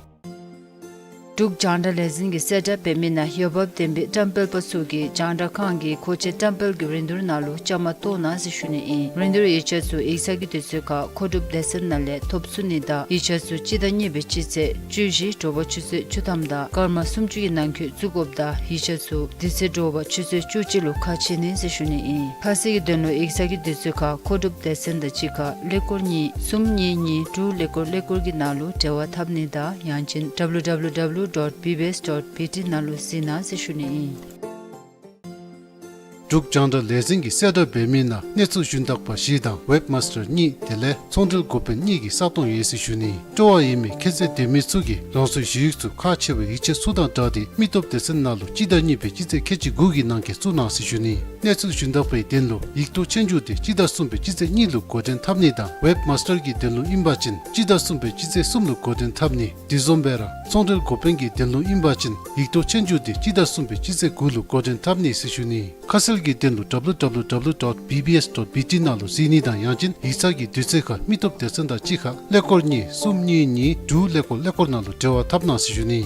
འབྲུག་རྒྱང་བསྒྲགས་ལས་འཛིན་གྱི་གསལ་བསྒྲགས་འབད་མི་ནང་འོས་འབབ་ལྡན་པའི་བཀྲམ་སྤེལ་པ་ཚུ་གིས་རྒྱང་བསྒྲགས་ཁང་གི་མཁོ་ཆས་བཀྲམ་སྤེལ་གྱི་རིན་བསྡུར་ནང་ལུ་བཅའ་མར་གཏོགས་གནང་ཟེར་ཞུ་ནི་ཨིན། རིན་བསྡུར་ཡིག་ཆ་ཚུ་ཡིག་ཚང་གི་དུས་ཚོད་ཁར་མཁོ་སྒྲུབ་སྡེ་ཚན་ནང་ལས་ཐོབ་ཚུགས་ནི་དང་ཡིག་ཆ་ཚུ་སྤྱི་ཟླ་གཉིས་པའི་སྤྱི་ཚེས་བཅུ་བཞི་དྲོ་པ་ཆུ་ཚོད་བཅུ་ཐམ་དང་སྐར་མ་སུམ་ཅུ་གི་ནང་འཁོད་བཙུགས་དགོཔ་དང་ཡིག་ཆ་ཚུ་དེ་ཚེ་དྲོ་པ་ཆུ་ཚོད་བཅུ་གཅིག་ལུ་ཁ་ཕྱེ་ནི་ཟེར་ཞུ་ནི་ཨིན། ཁ་གསལ་གྱི་དོན་ལུ་ཡིག་ཚང་གི་དུས་ཚོད་ཁར་མཁོ་སྒྲུབ་སྡེ་ཚན་དང་གཅིག་ཁར་ཀླད་ཀོར་གཉིས་གསུམ་གཉིས་གཉིས་དྲུག་ཀླད་ཀོར་ཀླད་ཀོར་གྱི་ནང་ལུ་འབྲེལ་བ་འཐབ་ནི་དང་ཡང་ཅིན་W W W dot B B S dot B T ནང་ལུ་གཟིགས་གནང་ཟེར་ཞུ་ནི་ཨིན། འབྲུག་རྒྱང་བསྒྲགས་ལས་འཛིན་གྱི་གསལ་བསྒྲགས་འབད་མི་ནང་གནས་ཚུལ་ཞུན་དག་པ་བཞི་དང་ཝེབ་མཱས་ཊར་གཉིས་དེ་ལས་ཚོང་འབྲེལ་འགོ་དཔོན་གཉིས་ཀྱི་ས་སྟོང་ཡོད་ཟེར་ཞུ་ནི། སྤྲོ་བ་ཡོད་མི་ཁྱད་ཚད་ལྡན་མི་ཚུ་གིས་རང་སོའི་ཞུ་ཡིག་ཚུ་ཁག་ཆེ་བའི་ཡིག་ཆ་ཚུ་དང་སྦྲགས་ཏེ་མི་སྟོབས་སྡེ་ཚན་ནང་ལུ་སྤྱི་ཟླ་གཉིས་པའི་སྤྱི་ཚེས་ཁལ་གཅིག་དགུ་གི་ནང་འཁོད་བཙུགས་གནང་ཟེར་ཞུ་ནི། གནས་ཚུལ་ཞུན་དག་པའི་དོན་ལུ་ཡིག་ཐོག་ཆོས་རྒྱུགས་དེ་སྤྱི་ཟླ་གསུམ་པའི་སྤྱི་ཚེས་གཉིས་ལུ་འགོ་འདྲེན་འཐབ་ནི་དང་ཝེབ་མཱས་ཊར་གྱི་དོན་ལུ་ཨིན་པ་ཅིན་སྤྱི་ཟླ་གསུམ་པའི་སྤྱི་ཚེས་གསུམ་ལུ་འགོ་འདྲེན་འཐབ་ནི། དེ་བཟུམ་སྦེ་ར་ཚོང་འབྲེལ་འགོ་དཔོན་གྱི་དོན་ལུ་ཨིན་པ་ཅིན་ཡིག་ཐོག་ཆོས་རྒྱུགས་དེ་སྤྱི་ཟླ་གསུམ་པའི་སྤྱི་ཚེས་དགུ་ལུ་འགོ་འདྲེན་འཐབ་ནི་ཟེར་ཞུ་ནི། ཁ་གསལ་གྱི་དོན་ལུ་W W W dot B B S dot B T ནང་ལུ་གཟིགས་ནི་དང་ཡང་ཅིན་ཡིག་ཚང་གི་དུས་ཚོད་ཁར་མི་སྟོབས་སྡེ་ཚན་དང་གཅིག་ཁར་ཀླད་ཀོར་གཉིས་གསུམ་གཉིས་གཉིས་དྲུག་ཀླད་ཀོར་ཀླད་ཀོར་ནང་ལུ་འབྲེལ་བ་འཐབ་གནང་ཟེར་ཞུ་ནི།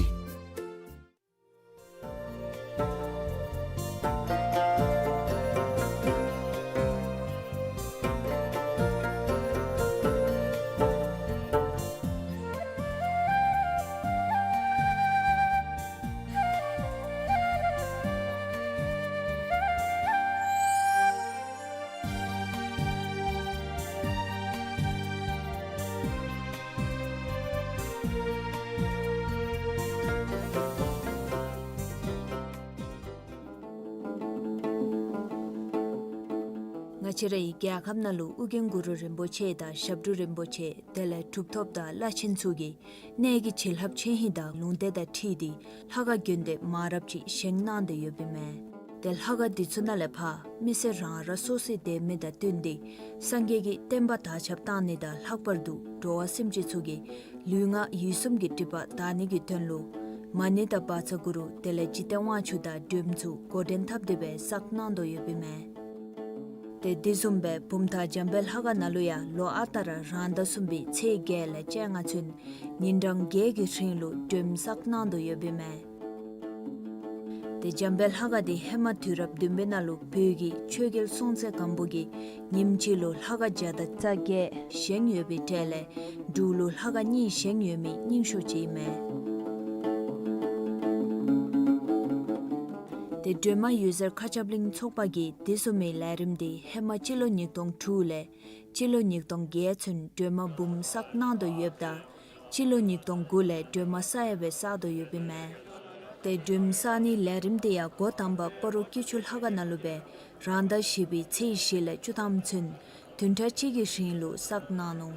ཕྱི་རའི་རྒྱལ་ཁབ་ནང་ལུ་ཨོ་རྒྱན་གུ་རུ་རིན་པོ་ཆེ་དང་ཞབས་དྲུང་རིན་པོ་ཆེ་དེ་ལས་གྲུབ་ཐོབ་དང་བླ་ཆེན་ཚུ་གིས་གནས་ཀྱི་བྱིན་རླབས་ཆེ་ཧིང་དང་ལུང་བསྟན་དང་འཁྲིལ་ཏེ་ལྷ་ཁང་བསྐྱོན་ཏེ་མང་རབས་ཅིག་བཞེངས་གནང་སྟེ་ཡོདཔ་ཨིན་མས། ཏེ་ལྷ་ཁང་འདི་ཚུ་ནང་ལས་ཕར་མི་སེར་རང་རང་སོ་སོའི་དད་མོས་དང་བསྟུན་ཏེ་སངས་རྒྱས་ཀྱི་བསྟན་པ་དར་ཁྱབ་གཏང་ནི་དང་ལྷག་པར་དུ་འགྲོ་བ་སེམས་ཅན་ཚུ་གི་ལུས་ངག་ཡིད་གསུམ་གྱི་སྒྲིབ་པ་དག་ནི་གི་དོན་ལུ་མ་ཎི་དང་བཛྲ་གུ་རུ་དེ་ལས་འཇིག་རྟེན་དབང་ཕྱུག་དང་སྒྲོལ་མ་ཚུ་འགོ་འདྲེན་འཐབ་སྟེ་སྦེ་བསགས་གནང་དོ་ཡོདཔ་ཨིན་མས། ཏེ་དེ་བཟུམ་སྦེ་བུམ་ཐང་འཇམ་དཔལ་ལྷ་ཁང་ནང་ལུ་ཡང་ལོ་ཨ་རྟག་ར་རང་ཟླ་གསུམ་པའི་ཚེས་བརྒྱད་ལས་བཅོ་ལྔ་ཚུན་ཉིན་གྲངས་བརྒྱད་ཀྱི་རིང་ལུ་སྒྲོལ་མ་བསགས་གནང་དོ་ཡོདཔ་ཨིན་མས། ཏེ་འཇམ་དཔལ་ལྷ་ཁང་འདི་ཧེ་མ་དུས་རབས་བདུན་པའི་ནང་ལུ་བོད་ཀྱི་ཆོས་རྒྱལ་སྲོང་བཙན་སྒམ་པོ་གིས་ཉིནམ་གཅིག་ལུ་ལྷ་ཁང་བརྒྱ་དང་རྩ་བརྒྱད་བཞེངས་ཡོད་པའི་གྲས་ལས་འབྲུག་ལུ་ལྷ་ཁང་གཉིས་བཞེངས་ཡོད་མི་རྙིང་ཤོས་ཅིག་ཨིན་མས། ཏེ་སྒྲོལ་མ་འོད་ཟེར་མཁའ་ཁྱབ་གླིང་ཚོགས་པ་གིས་དེ་བཟུམ་མའི་ལས་རིམ་འདི་ཧེ་མ་སྤྱི་ལོ་ཉིས་སྟོང་དྲུག་ལས་སྤྱི་ལོ་ཉིས་སྟོང་བརྒྱད་ཚུན་སྒྲོལ་མ་འབུམ་བསགས་གནང་དོ་ཡོདཔ་ད་སྤྱི་ལོ་ཉིས་སྟོང་དགུ་ལས་སྒྲོལ་མ་བསགས་ཡང་སྦེ་བསགས་དོ་ཡོདཔ་ཨིན་མས། ཏེ་སྒྲོལ་མ་བསགས་ནིའི་ལས་རིམ་དེ་ཡང་འགོ་དང་པ་སྤ་རོ་སྐྱིད་ཆུ་ལྷ་ཁང་ནང་ལུ་སྦེ་རང་ཟླ་བཞི་པའི་ཚེས་བཞི་ལས་བཅུ་ཐམ་ཚུན་བདུན་ཕྲག་གཅིག་གི་རིང་ལུ་བསགས་གནང་ནུག།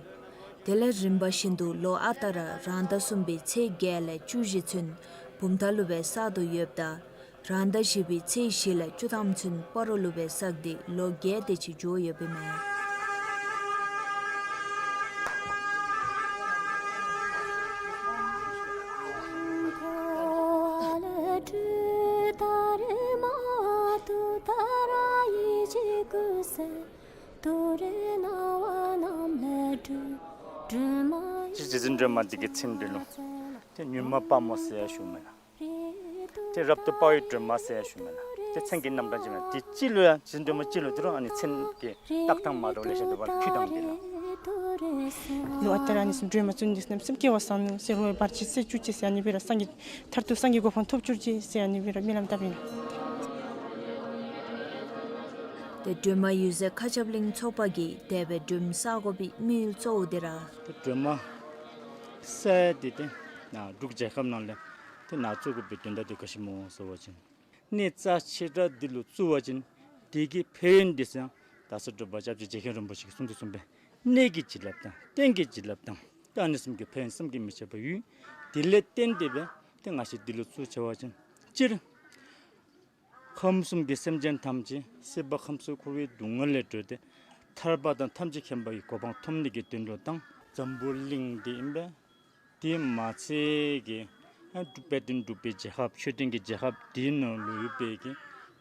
དེ་ལས་རིམ་པ་བཞིན་དུ་ལོ་ཨ་རྟག་ར་རང་ཟླ་གསུམ་པའི་ཚེས་བརྒྱད་ལས་བཅུ་བཞི་ཚུན་བུམ་ཐང་ལུ་སྦེ་བསགས་དོ་ཡོདཔ་ད་རང་ཟླ་བཞི་པའི་ཚེས་བཞི་ལས་བཅུ་ཐམ་ཚུན་སྤ་རོ་ལུ་སྦེ་བསགས་ཏེ་ལོ་བརྒྱད་དེ་ཅིག་འགྱོ་ཡོདཔ་ཨིན་མས། སྤྱིར་རྗེ་བཙུན་སྒྲོལ་མ་འདི་གི་མཚན་འདི་ལུ་ཏེ་མྱུར་མ་དཔའ་མོ་ཟེར་ཡང་ཞུཝ་མེན་ན། ཏེ་རབ་ཏུ་དཔའ་བའི་སྒྲོལ་མ་ཟེར་ཡང་ཞུཝ་མེན་ན། ཏེ་མཚན་གྱི་རྣམ་གྲངས་ཅིག་མེན་ན། ཏེ་སྤྱི་ལུ་ཡང་རྗེ་བཙུན་སྒྲོལ་མ་སྤྱི་ལུ་འདི་རུང་ཨ་ནི་མཚན་གྱི་བཏགས་ཐངས་མ་འདྲཝ་ལེ་ཤ་འདུག་པ་ལགས། ཕུད་ཐངས་འདི་ལགས། ལོ་ཨ་རྟག་ར་ཨ་ནི་བཟུམ་སྒྲོལ་མ་བཙུན་འདི་ཚུ་གནམ་མེད་ས་མེད་སྐལ་བ་བཟང་ནུག་ཟེར་རུང་བར་ཆད་སེལ་བཅུག་ཅིག་ཟེར། ཨ་ནི་སྦེ་ར་སངས་རྒྱས་མཐར་ཐུག་སངས་རྒྱས་གོ་འཕང་ཐོབ་བཅུག་ཅིག་ཟེར་ཨ་ནི་སྦེ་ར་སྨོན་ལམ་བཏབ་ཨིན། ཏེ་སྒྲོལ་མ་འོད་ཟེར་མཁའ་ཁྱབ་གླིང་ཚོགས་པ་གིས་དེ་སྦེ་སྒྲོལ་མ་བསགས་དགོ་པའི་དམིགས་ཡུལ་གཙོ་བོ་དེ་ར་ཏེ་སྒྲོལ་མ་བསགས་ཡང་འདི་ཏེ་ནཱ་འབྲུག་རྒྱལ་ཁབ་ནང་ལས་ཏེ་ནཱ་བཙུགས་དགོ་པའི་དོན་དག་འདི་ག་ཅི་སྨོ་ཟེར་བ་ཅིན་གནས་རྩ་ཆེ་དྲགས་འདི་ལུ་བཙུགས་པ་ཅིན་དེ་གི་ཕན་ཡོན་འདི་ཚུ་ཡང་ད་ལྟོ་འབྲུག་པ་སྐྱབས་རྗེ་རྗེ་མཁན་རིན་པོ་ཆེ་གིས་གསུངས་དོ་བཟུམ་སྦེ་གནས་ཀྱི་བྱིན་རླབས་དང་རྟེན་གྱི་བྱིན་རླབས་དང་ཏེ་ཨ་ནི་བཟུམ་གྱི་ཕན་ཡོན་བསམ་གྱིས་མི་ཁྱབ་པ་ཡོད། དེ་ལས་བརྟེན་ཏེ་སྦེ་ཏེ་ང་བཅས་འདི་ལུ་བཙུགས་ཆེ་བ་ཅིན་སྤྱིར་ཁམས་གསུམ་གྱི་སེམས་ཅན་ཐམས་ཅད་སྲིད་པ་ཁམས་གསུམ་འཁོར་བའི་སྡུག་བསྔལ་ལས་གྲོལ་ཏེ་ཐར་པ་དང་ཐམས་ཅད་མཁྱེན་པ་གི་གོ་འཕང་ཐོབ་ནི་གི་དོན་ལུ་དང་འཛམ་བུ་གླིང་འདི་ཨིན་པས། དེ་མ་ཚད་ཀྱི་ཨ་དཔལ་ལྡན་འབྲུག་པའི་རྒྱལ་ཁབ་ཆོས་ལྡན་གྱི་རྒྱལ་ཁབ་འདི་ནང་ལུ་ཡོད་པའི་གི་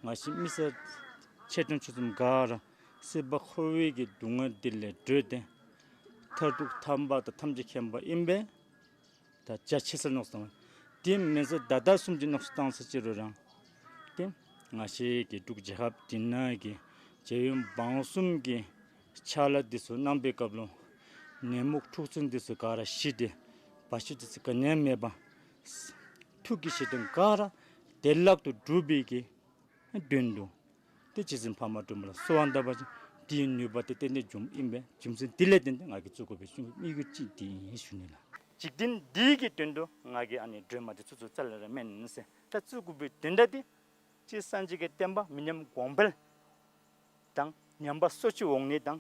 ང་བཅས་མི་སེར་ཆེ་ཆུང་ཆུང་གསུམ་ག་ར་སྲིད་པ་འཁོར་བའི་གི་སྡུག་བསྔལ་འདི་ལས་གྲོལ་ཏེ་མཐར་ཐུག་ཐར་པ་དང་ཐམས་ཅད་མཁྱེན་པ་ཨིན་པས། ད་རྒྱ་ཆེ་སར་མནོ་བསམ་བཏང་། དེ་མེན་ཟེར་ད་ལྟ་བཟུམ་ཅིག་མནོ་བསམ་བཏང་ས་ཅིག་རུང་ར་ཏེ་ང་བཅས་ཀྱི་འབྲུག་རྒྱལ་ཁབ་འདི་ནང་གི་རྒྱལ་ཡོངས་འབངས་གསུམ་གྱི་ཕྱག་ལཱ་འདི་ཚུ་གནང་པའི་སྐབས་ལུ་ནད་མུག་འཁྲུག་རྩོད་འདི་ཚུ་ག་ར་ཞི་སྟེ་བར་ཆད་འདི་ཚུ་ག་ནི་ཡང་མེད་པར་ཐུགས་ཀྱི་བཞེད་དོན་ག་ར་བདེ་བླག་ཏུ་འགྲུབ་པའི་གི་དོན་དུ་ཏེ་རྗེ་བཙུན་འཕགས་མ་སྒྲོལ་མ་ལ་གསོལ་བ་བཏབ་པ་ཅིན་དེའི་ནུས་པ་དེ་ཏན་ཏན་འབྱུངམ་ཨིན་པས། རྒྱུ་མཚན་དེ་ལས་བརྟེན་ཏེ་ང་གིས་བཙུགས་དགོ་པའི་དམིགས་ཡུལ་ཅིག་འདི་ཨིན་ཞུ་ནི་ལགས། འཇིག་རྟེན་འདི་གི་དོན་དུ་ང་གིས་ཨ་ནི་སྒྲོལ་མ་འདི་ཚུ་བཙུགས་རྩ་ལས་ར་མེན་ཟེར། ད་བཙུགས་དགོ་པའི་དོན་དག་འདི་སྤྱིར་སངས་རྒྱས་ཀྱི་བསྟན་པ་མི་ཉམས་གོང་འཕེལ་དང་ཉམས་པ་སོར་ཆུད་འོང་ནི་དང་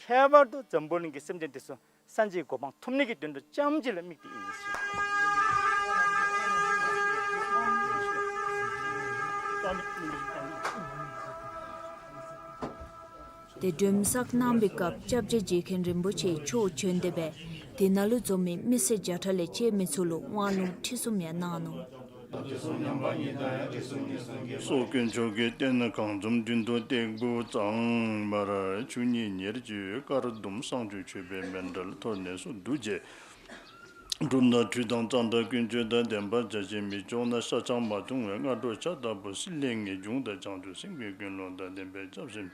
ཁྱད་པར་དུ་འཛམ་བུ་གླིང་གི་སེམས་ཅན་འདི་ཚུ་སངས་རྒྱས་གོ་འཕང་ཐོབ་ནི་གི་དོན་དུ་ཙམ་ཅིག་ལུ་དམིགས་ཏེ་ཨིན་ཟེར། ཏེ་སྒྲོལ་མ་བསགས་གནང་པའི་སྐབས་སྐྱབས་རྗེ་རྗེ་མཁན་རིན་པོ་ཆེ་མཆོག་བྱོན་ཏེ་སྦེ་དེ་ནང་ལུ་འཛོམས་མི་མི་སེར་བརྒྱ་ཕྲག་ལས་བཅད་མི་ཚུ་ལུ་དབང་ལུང་ཁྲིད་གསུམ་ཡང་གནང་ནུག། སོགས་དཀོན་མཆོག་གི་རྟེན་གང་འཛོམས་མདུན་དུ་སྟེགས་བུ་གཙང་མར་ཆུ་གཉིས་ཉེར་གཅིག་དཀར་ཟླུམ་བསང་མཆོད་མཆོད་པའི་མཎྜལ་ཐོག་ནས་སུ་འདུ་བྱས། སྒྲུབ་ན་ཁྲུས་དང་གཙང་སྦྲ་ཀུན་སྤྱོད་དང་ལྡན་པར་བྱ་ཞིང་མི་ལྕོགས་ན་ཤ་ཆང་མ་འཐུང་བའི་སྔ་དྲོ་ཇ་ལྟ་བུ་སྲིད་ལས་ངེས་འབྱུང་དང་བྱང་ཆུབ་སེམས་ཀྱི་ཀུན་སློང་དང་ལྡན་པའི་སྐྱབས་སེམས་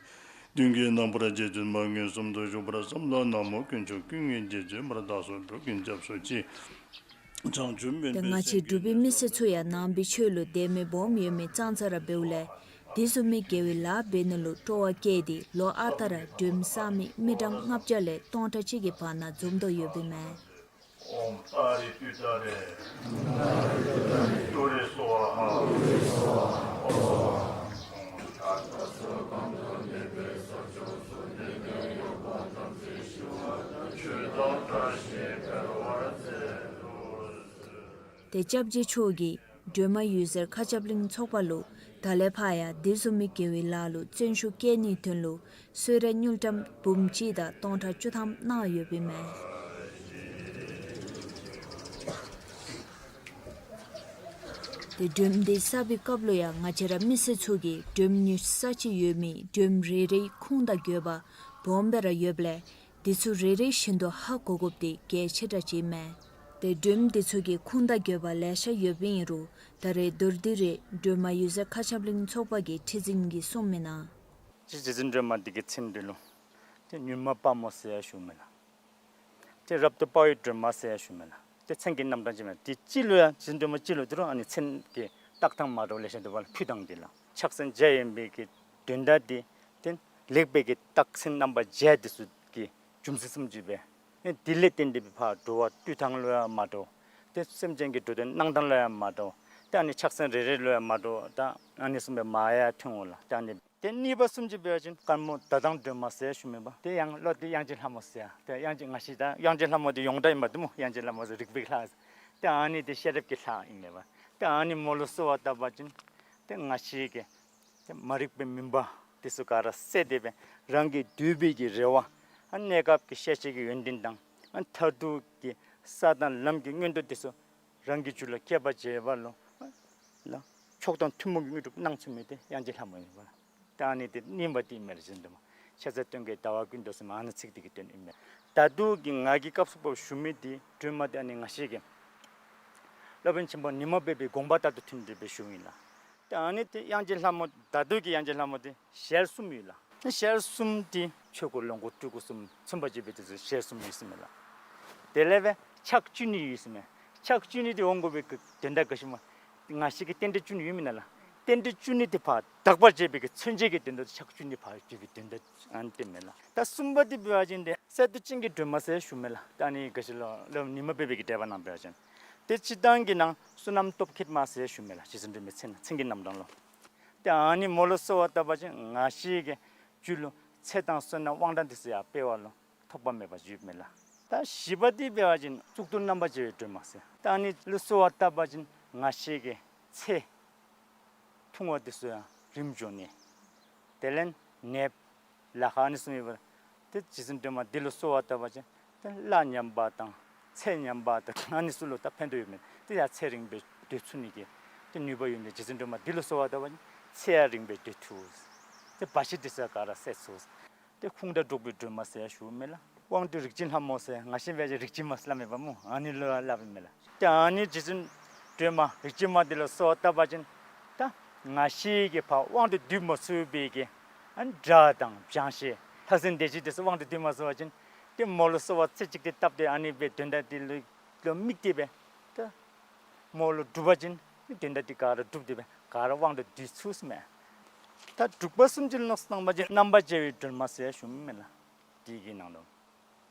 མདུན་གྱི་ནམ་མཁར་རྗེ་བཙུན་མ་མངོན་སུམ་དུ་བཞུགས་པར་བསམ་ལ་ན་མོ་དཀོན་མཆོག་ཀུན་དངོས་རྗེ་བཙུན་མར་བདག་སོགས་འགྲོ་ཀུན་སྐྱབས་སུ་མཆི། བྱང་ཆུབ་སྨོན་ཏེ་པའི་ང་བཅས་སེམས་འབྲུག་པའི་མི་སེར་ཚུ་ཡང་ནང་པའི་ཆོས་ལུ་དད་མོས་སྦོམ་ཡོད་མི་ཙང་ཙ་ར་འབདཝ་ལས་དེ་བཟུམ་མའི་དགེ་བའི་ལཱ་འབད་ནི་ལུ་སྤྲོ་བ་བསྐྱེད་དེ་ལོ་ཨ་རྟག་ར་སྒྲོལ་མ་བསགས་མི་མི་གྲངས་ལྔ་བརྒྱ་ལས་སྟོང་ཕྲག་གཅིག་གི་བར་ན་འཛོམས་དོ་ཡོདཔ་ཨིན་མས། ཨོཾ་ཏཱ་རེ་ཏུཏྟཱ་རེ་ཏུ་རེ་སྭཱ་ཧཱ། ཨོཾ་ཨ་ཏ་ས་ག་ན་དྷཱ་ཏེ་བེ་ས་ཇོ། ཏེ་སྐྱབས་རྗེ་མཆོག་གིས་སྒྲོལ་མ་འོད་ཟེར་མཁའ་ཁྱབ་གླིང་ཚོགས་པ་ལུ་ད་ལས་ཕར་ཡང་དེ་བཟུམ་མའི་དགེ་བའི་ལཱ་ལུ་བརྩོན་ཤུགས་བསྐྱེད་ནིའི་དོན་ལུ་གསོལ་རས་དངུལ་ཀྲམ་འབུམ་གཅིག་དང་སྟོང་ཕྲག་བཅུ་ཐམ་གནང་ཡོདཔ་ཨིན་མས། ཏེ་སྒྲོལ་མ་འདི་བསགས་པའི་སྐབས་ལུ་ཡང་ང་བཅས་ར་མི་སེར་ཚུ་གིས་སྒྲོལ་མ་ཉོ་ས་ཅིག་ཡོད་མི་སྒྲོལ་མ་རེ་རེའི་ཁུངས་དང་དགོས་པ་སྦོམ་སྦེ་ར་ཡོདཔ་ལས་དེ་ཚུ་རེ་རེ་བཞིན་དུ་ཧ་གོ་དགོཔ་འདི་གལ་ཆེ་དྲགས་ཅིག་ཨིན་མས། ཏེ་སྒྲོལ་མ་འདི་ཚུ་གི་ཁུངས་དང་དགོས་པ་ལེ་ཤ་ཡོདཔ་ཨིན་རུང་ད་རེས་མདོར་བསྡུས་རེ་སྒྲོལ་མ་འོད་ཟེར་མཁའ་ཁྱབ་གླིང་ཚོགས་པ་གི་ཁྲི་འཛིན་གྱིས་གསུངས་མི་ནང་། རྗེ་བཙུན་སྒྲོལ་མ་འདི་གི་མཚན་འདི་ལུ་ཏེ་མྱུར་མ་དཔའ་མོ་ཟེར་ཡང་ཞུཝ་མས་ལགས། ཏེ་རབ་ཏུ་དཔའ་བའི་སྒྲོལ་མ་ཟེར་ཡང་ཞུཝ་མས་ལགས། ཏེ་མཚན་གྱི་རྣམ་གྲངས་ཅིག་མས། ཏེ་སྤྱི་ལུ་ཡང་རྗེ་བཙུན་སྒྲོལ་མ་སྤྱི་ལུ་ད་རུང་ཨ་ནི་མཚན་གྱི་བཏགས་ཐངས་མ་འདྲཝ་ལེ་ཤ་འདུག་པ་ལགས། ཕུལ་ཐངས་འདི་ལགས། ཕྱག་མཚན་བརྒྱ་ཡིན་པའི་གི་དོན་དག་འདི་ཏེ་ལེགས་པའི་གི་རྟགས་མཚན་རྣམ་པ་བརྒྱད་འདི་ཚུ་གི་རྒྱུ་མཚན་བཟུམ་ཅིག་སྦེ་ཨེ་དེ་ལས་བརྟེན་ཏེ་སྦེ་ཕར་འགྲོ་བ་འདུལ་ཐངས་ལུ་ཡང་མ་འདྲཝ། ཏེ་སེམས་ཅན་གྱི་འགྲོ་དོན་གནང་ཐངས་ལུ་ཡང་མ་འདྲཝ། ཏེ་ཨ་ནི་ཕྱག་མཚན་རེ་རེ་ལུ་ཡང་མ་འདྲཝ་ད་ཨ་ནི་བཟུམ་སྦེ་མ་ཡང་ཐོན་འོང་ལགས། ཏེ་ཨ་ནི་ཏེ་གཉིས་པ་བཟུམ་ཅིག་འབད་བ་ཅིན་དཀར་མོ་ཟླ་གདོང་སྒྲོལ་མ་ཟེར་ཞུ་མི་པ། ཏེ་ཡང་ལོག་སྟེ་དབྱངས་ཅན་ལྷ་མོ་ཟེར། ཏེ་དབྱངས་ཅན་ང་བཅས་ད་དབྱངས་ཅན་ལྷ་མོ་འདི་ཡོངས་གྲགས་ཨིན་པ་འདི་སྨོ། དབྱངས་ཅན་ལྷ་མོ་ཟེར་རིག་པའི་ལྷ། ཏེ་ཨ་ནི་འདི་ཤེས་རབ་ཀྱི་ལྷ་ཨིན་མས་པ། ཏེ་ཨ་ནི་མོ་ལུ་གསོལ་བ་བཏབ་པ་ཅིན་ཏེ་ང་བཅས་ཀྱི་ཏེ་མ་རིག་པའི་མུན་པ་འདི་ཚུ་ག་ར་བསལ་ཏེ་སྦེ་རང་གི་འདོད་པའི་གི་རེ་བ་ཨ་གནས་སྐབས་ཀྱི་ཤེས་བྱའི་གི་ཡོན་ཏན་དང་ཨ་མཐར་ཐུག་གི་ས་དང་ལམ་གྱི་མངོན་མཐོ་འདི་ཚུ་རང་གི་རྒྱུད་ལུ་སྐྱེ་བར་བྱེད་པ་ལུ་ལགས་མཆོག་དང་ཐུན་མོང་གི་དངོས་གྲུབ་གནང་ཚུགས་མི་འདི་དབྱངས་ཅན་ལྷ་མོ་ཨིན་པ། ད་ཨ་ནི་འདི་གཉིས་པ་འདི་ཨིན་མས་ལགས། རྗེ་བཙུན་སྒྲོལ་མ་ཤ་ཟ་སྟོན་ཀའི་ཟླ་བ་ཀུན་ཏུ་ཟེར་མི་ཨ་ནི་ཚིག་འདི་གི་དོན་ཨིན་མས། ད་ལྟོ་གི་ང་གིས་སྐབས་སུ་བབ་ཞུ་མི་འདི་སྒྲོལ་མ་འདི་ཨ་ནི་ང་བཅས་ཀྱི་སློབ་དཔོན་ཆེན་པོ་ཉི་མ་པའི་པའི་དགོངས་པ་ལྟར་དུ་མཐུན་ཏེ་སྦེ་ཞུཝ་ཨིན་ལགས། ད་ཨ་ནི་འདི་དབྱངས་ཅན་ལྷ་མོ་ད་ལྟོ་གི་དབྱངས་ཅན་ལྷ་མོ་འདི་ཞལ་གསུམ་ཡོད་ལགས། ཞལ་གསུམ་འདི་ཆོས་སྐུ་ལོངས་སྐུ་སྤྲུལ་སྐུ་གསུམ་མཚོན་པར་བྱེད་པའི་དེ་ཚུ་ཞལ་གསུམ་ཡོད་ཟེར་མས་ལགས། དེ་ལས་སྦེ་ཕྱག་བཅུ་གཉིས་ཡོད་ཟེར་མས། ཕྱག་བཅུ་གཉིས་འདི་འོང་དགོ་པའི་གི་དོན་དག་ག་ཅི་སྨོ། ང་བཅས་ཀྱི་རྟེན་འབྲེལ་བཅུ་གཉིས་ཡོད་མེན་ན་ལགས། རྟེན་འབྲེལ་བཅུ་གཉིས་འདི་ཕར་དག་པར་བྱེད་པའི་གི་མཚོན་བྱེད་ཀྱི་དོན་དག་ཕྱག་བཅུ་གཉིས་ཕར་བརྗོད་པའི་དོན་དག་ཨ་ནི་འདི་ཨིན་མས་ལགས། ད་གསུམ་པ་འདི་འབད་བ་ཅིན་འདི་གསེར་མདོག་ཅན་གྱི་སྒྲོལ་མ་ཟེར་ཞུ་མས་ལགས། ད་ཨ་ནི་ག་ཅི་ལོ་སློབ་དཔོན་ཉི་མ་པའི་པའི་གི་འགྲེལ་པ་ནང་འབད་བ་ཅིན་ཏེ་སྤྱིར་བཏང་གི་ནང་བསོད་ནམས་སྟོབས་མཁས་མ་ཟེར་ཞུ་མས་ལགས། རྗེ་བཙུན་སྒྲོལ་མའི་མཚན་མཚན་གྱི་རྣམ་གྲངས་ལུ། ཏེ་ཨ་ནི་མོ་ལུ་གསོལ་བ་བཏབ་པ་ཅིན་ང་བཅས་ཀྱི་རྒྱུད་ལུ་ཚེ་དང་བསོད་ནམས་དབང་ཐང་འདི་ཚུ་ཡང་སྤེལ་བ་ལུ་ཐོགས་པ་མེད་པ་ཅིག་ཡོདཔ་མས་ལགས། ད་བཞི་པ་འདི་འབད་བ་ཅིན་གཙུག་ཏོར་རྣམ་པར་རྒྱལ་བའི་སྒྲོལ་མ་ཟེར། ད་ཨ་ནི་ལུ་གསོལ་བ་བཏབ་པ་ཅིན་ང་བཅས་ཀྱི་ཚེ་ཐུང་བ་འདི་ཚུ་ཡང་རིངམོ་འགྱོ་ནི། དེ་ལས་ནདཔ་ལཱ་ཁག་ཨ་ནི་ཚུ་མེད་པར་ཏེ་རྗེ་བཙུན་སྒྲོལ་མ་འདི་ལུ་གསོལ་བ་བཏབ་པ་ཅིན་ཏེ་གླ་ཉམས་པ་དང་ཚེ་ཉམས་པ་དང་ཨ་ནི་ཚུ་ལུ་ད་ཕན་ཐོགས་ཡོད་མས། ཏེ་ཡང་ཚེ་རིངམོ་སྦེ་སྡོད་ཚུགས་ནི་གི་ཏེ་ནུས་པ་ཡོད་མི་རྗེ་བཙུན་སྒྲོལ་མ་འདི་ལུ་གསོལ་བ་བཏབ་པ་ཅིན་ཚེ་ཡང་རིངམོ་སྦེ་སྡོད་ཚུགས། ཏེ་བར་ཆད་འདི་ཚུ་ག་ར་བསལ་ཚུགས། ཏེ་ཁུངས་དང་འགྲོགས་པའི་སྒྲོལ་མ་ཟེར་ཞུཝ་མས་ལགས། དབང་སྡུད་རིག་འཛིན་ལྷ་མོ་ཟེར་ང་བཅས་འབད་བ་ཅིན་རིག་འཛིན་མ་ཟེར་སླབ་མས་པ་སྨོ། ཨ་ནི་ལུ་སླབ་ཨིན་མས་ལགས། ཏེ་ཨ་ནི་རྗེ་བཙུན་སྒྲོལ་མ་རིག་འཛིན་མ་འདི་ལུ་གསོལ་བ་བཏབ་པ་ཅིན་ད་ང་བཅས་ཀྱིས་ཕར་དབང་དུ་སྡུད་མ་ཚུགས་པའི་གི་ཨ་ནི་དགྲ་དང་སྦྱང་ཤེས་ལྷ་སྲིན་སྡེ་བརྒྱད་འདི་ཚུ་དབང་དུ་སྡུད་མ་ཚུགས་པ་ཅིན་ཏེ་མོ་ལུ་གསོལ་བ་རྩེ་གཅིག་ཏུ་བཏབ་སྟེ་ཨ་ནི་སྦེ་དོན་དག་འདི་ལུ་ལུ་དམིགས་ཏེ་སྦེ་ད་མོ་ལུ་སྒྲུབ་པ་ཅིན་དོན་དག་འདི་ག་ར་འགྲུབ་སྟེ་སྦེ་ག་ར་དབང་དུ་སྡུད་ཚུགས་ཟེར་མས། ད་དྲུག་པ་བཟུམ་ཅིག་ལུ་མནོ་བསམ་བཏང་པ་ཅིན་རྣམ་པར་རྒྱལ་བའི་སྒྲོལ་མ་ཟེར་ཞུཝ་མས་ལགས། དེ་གི་ནང་ལུ་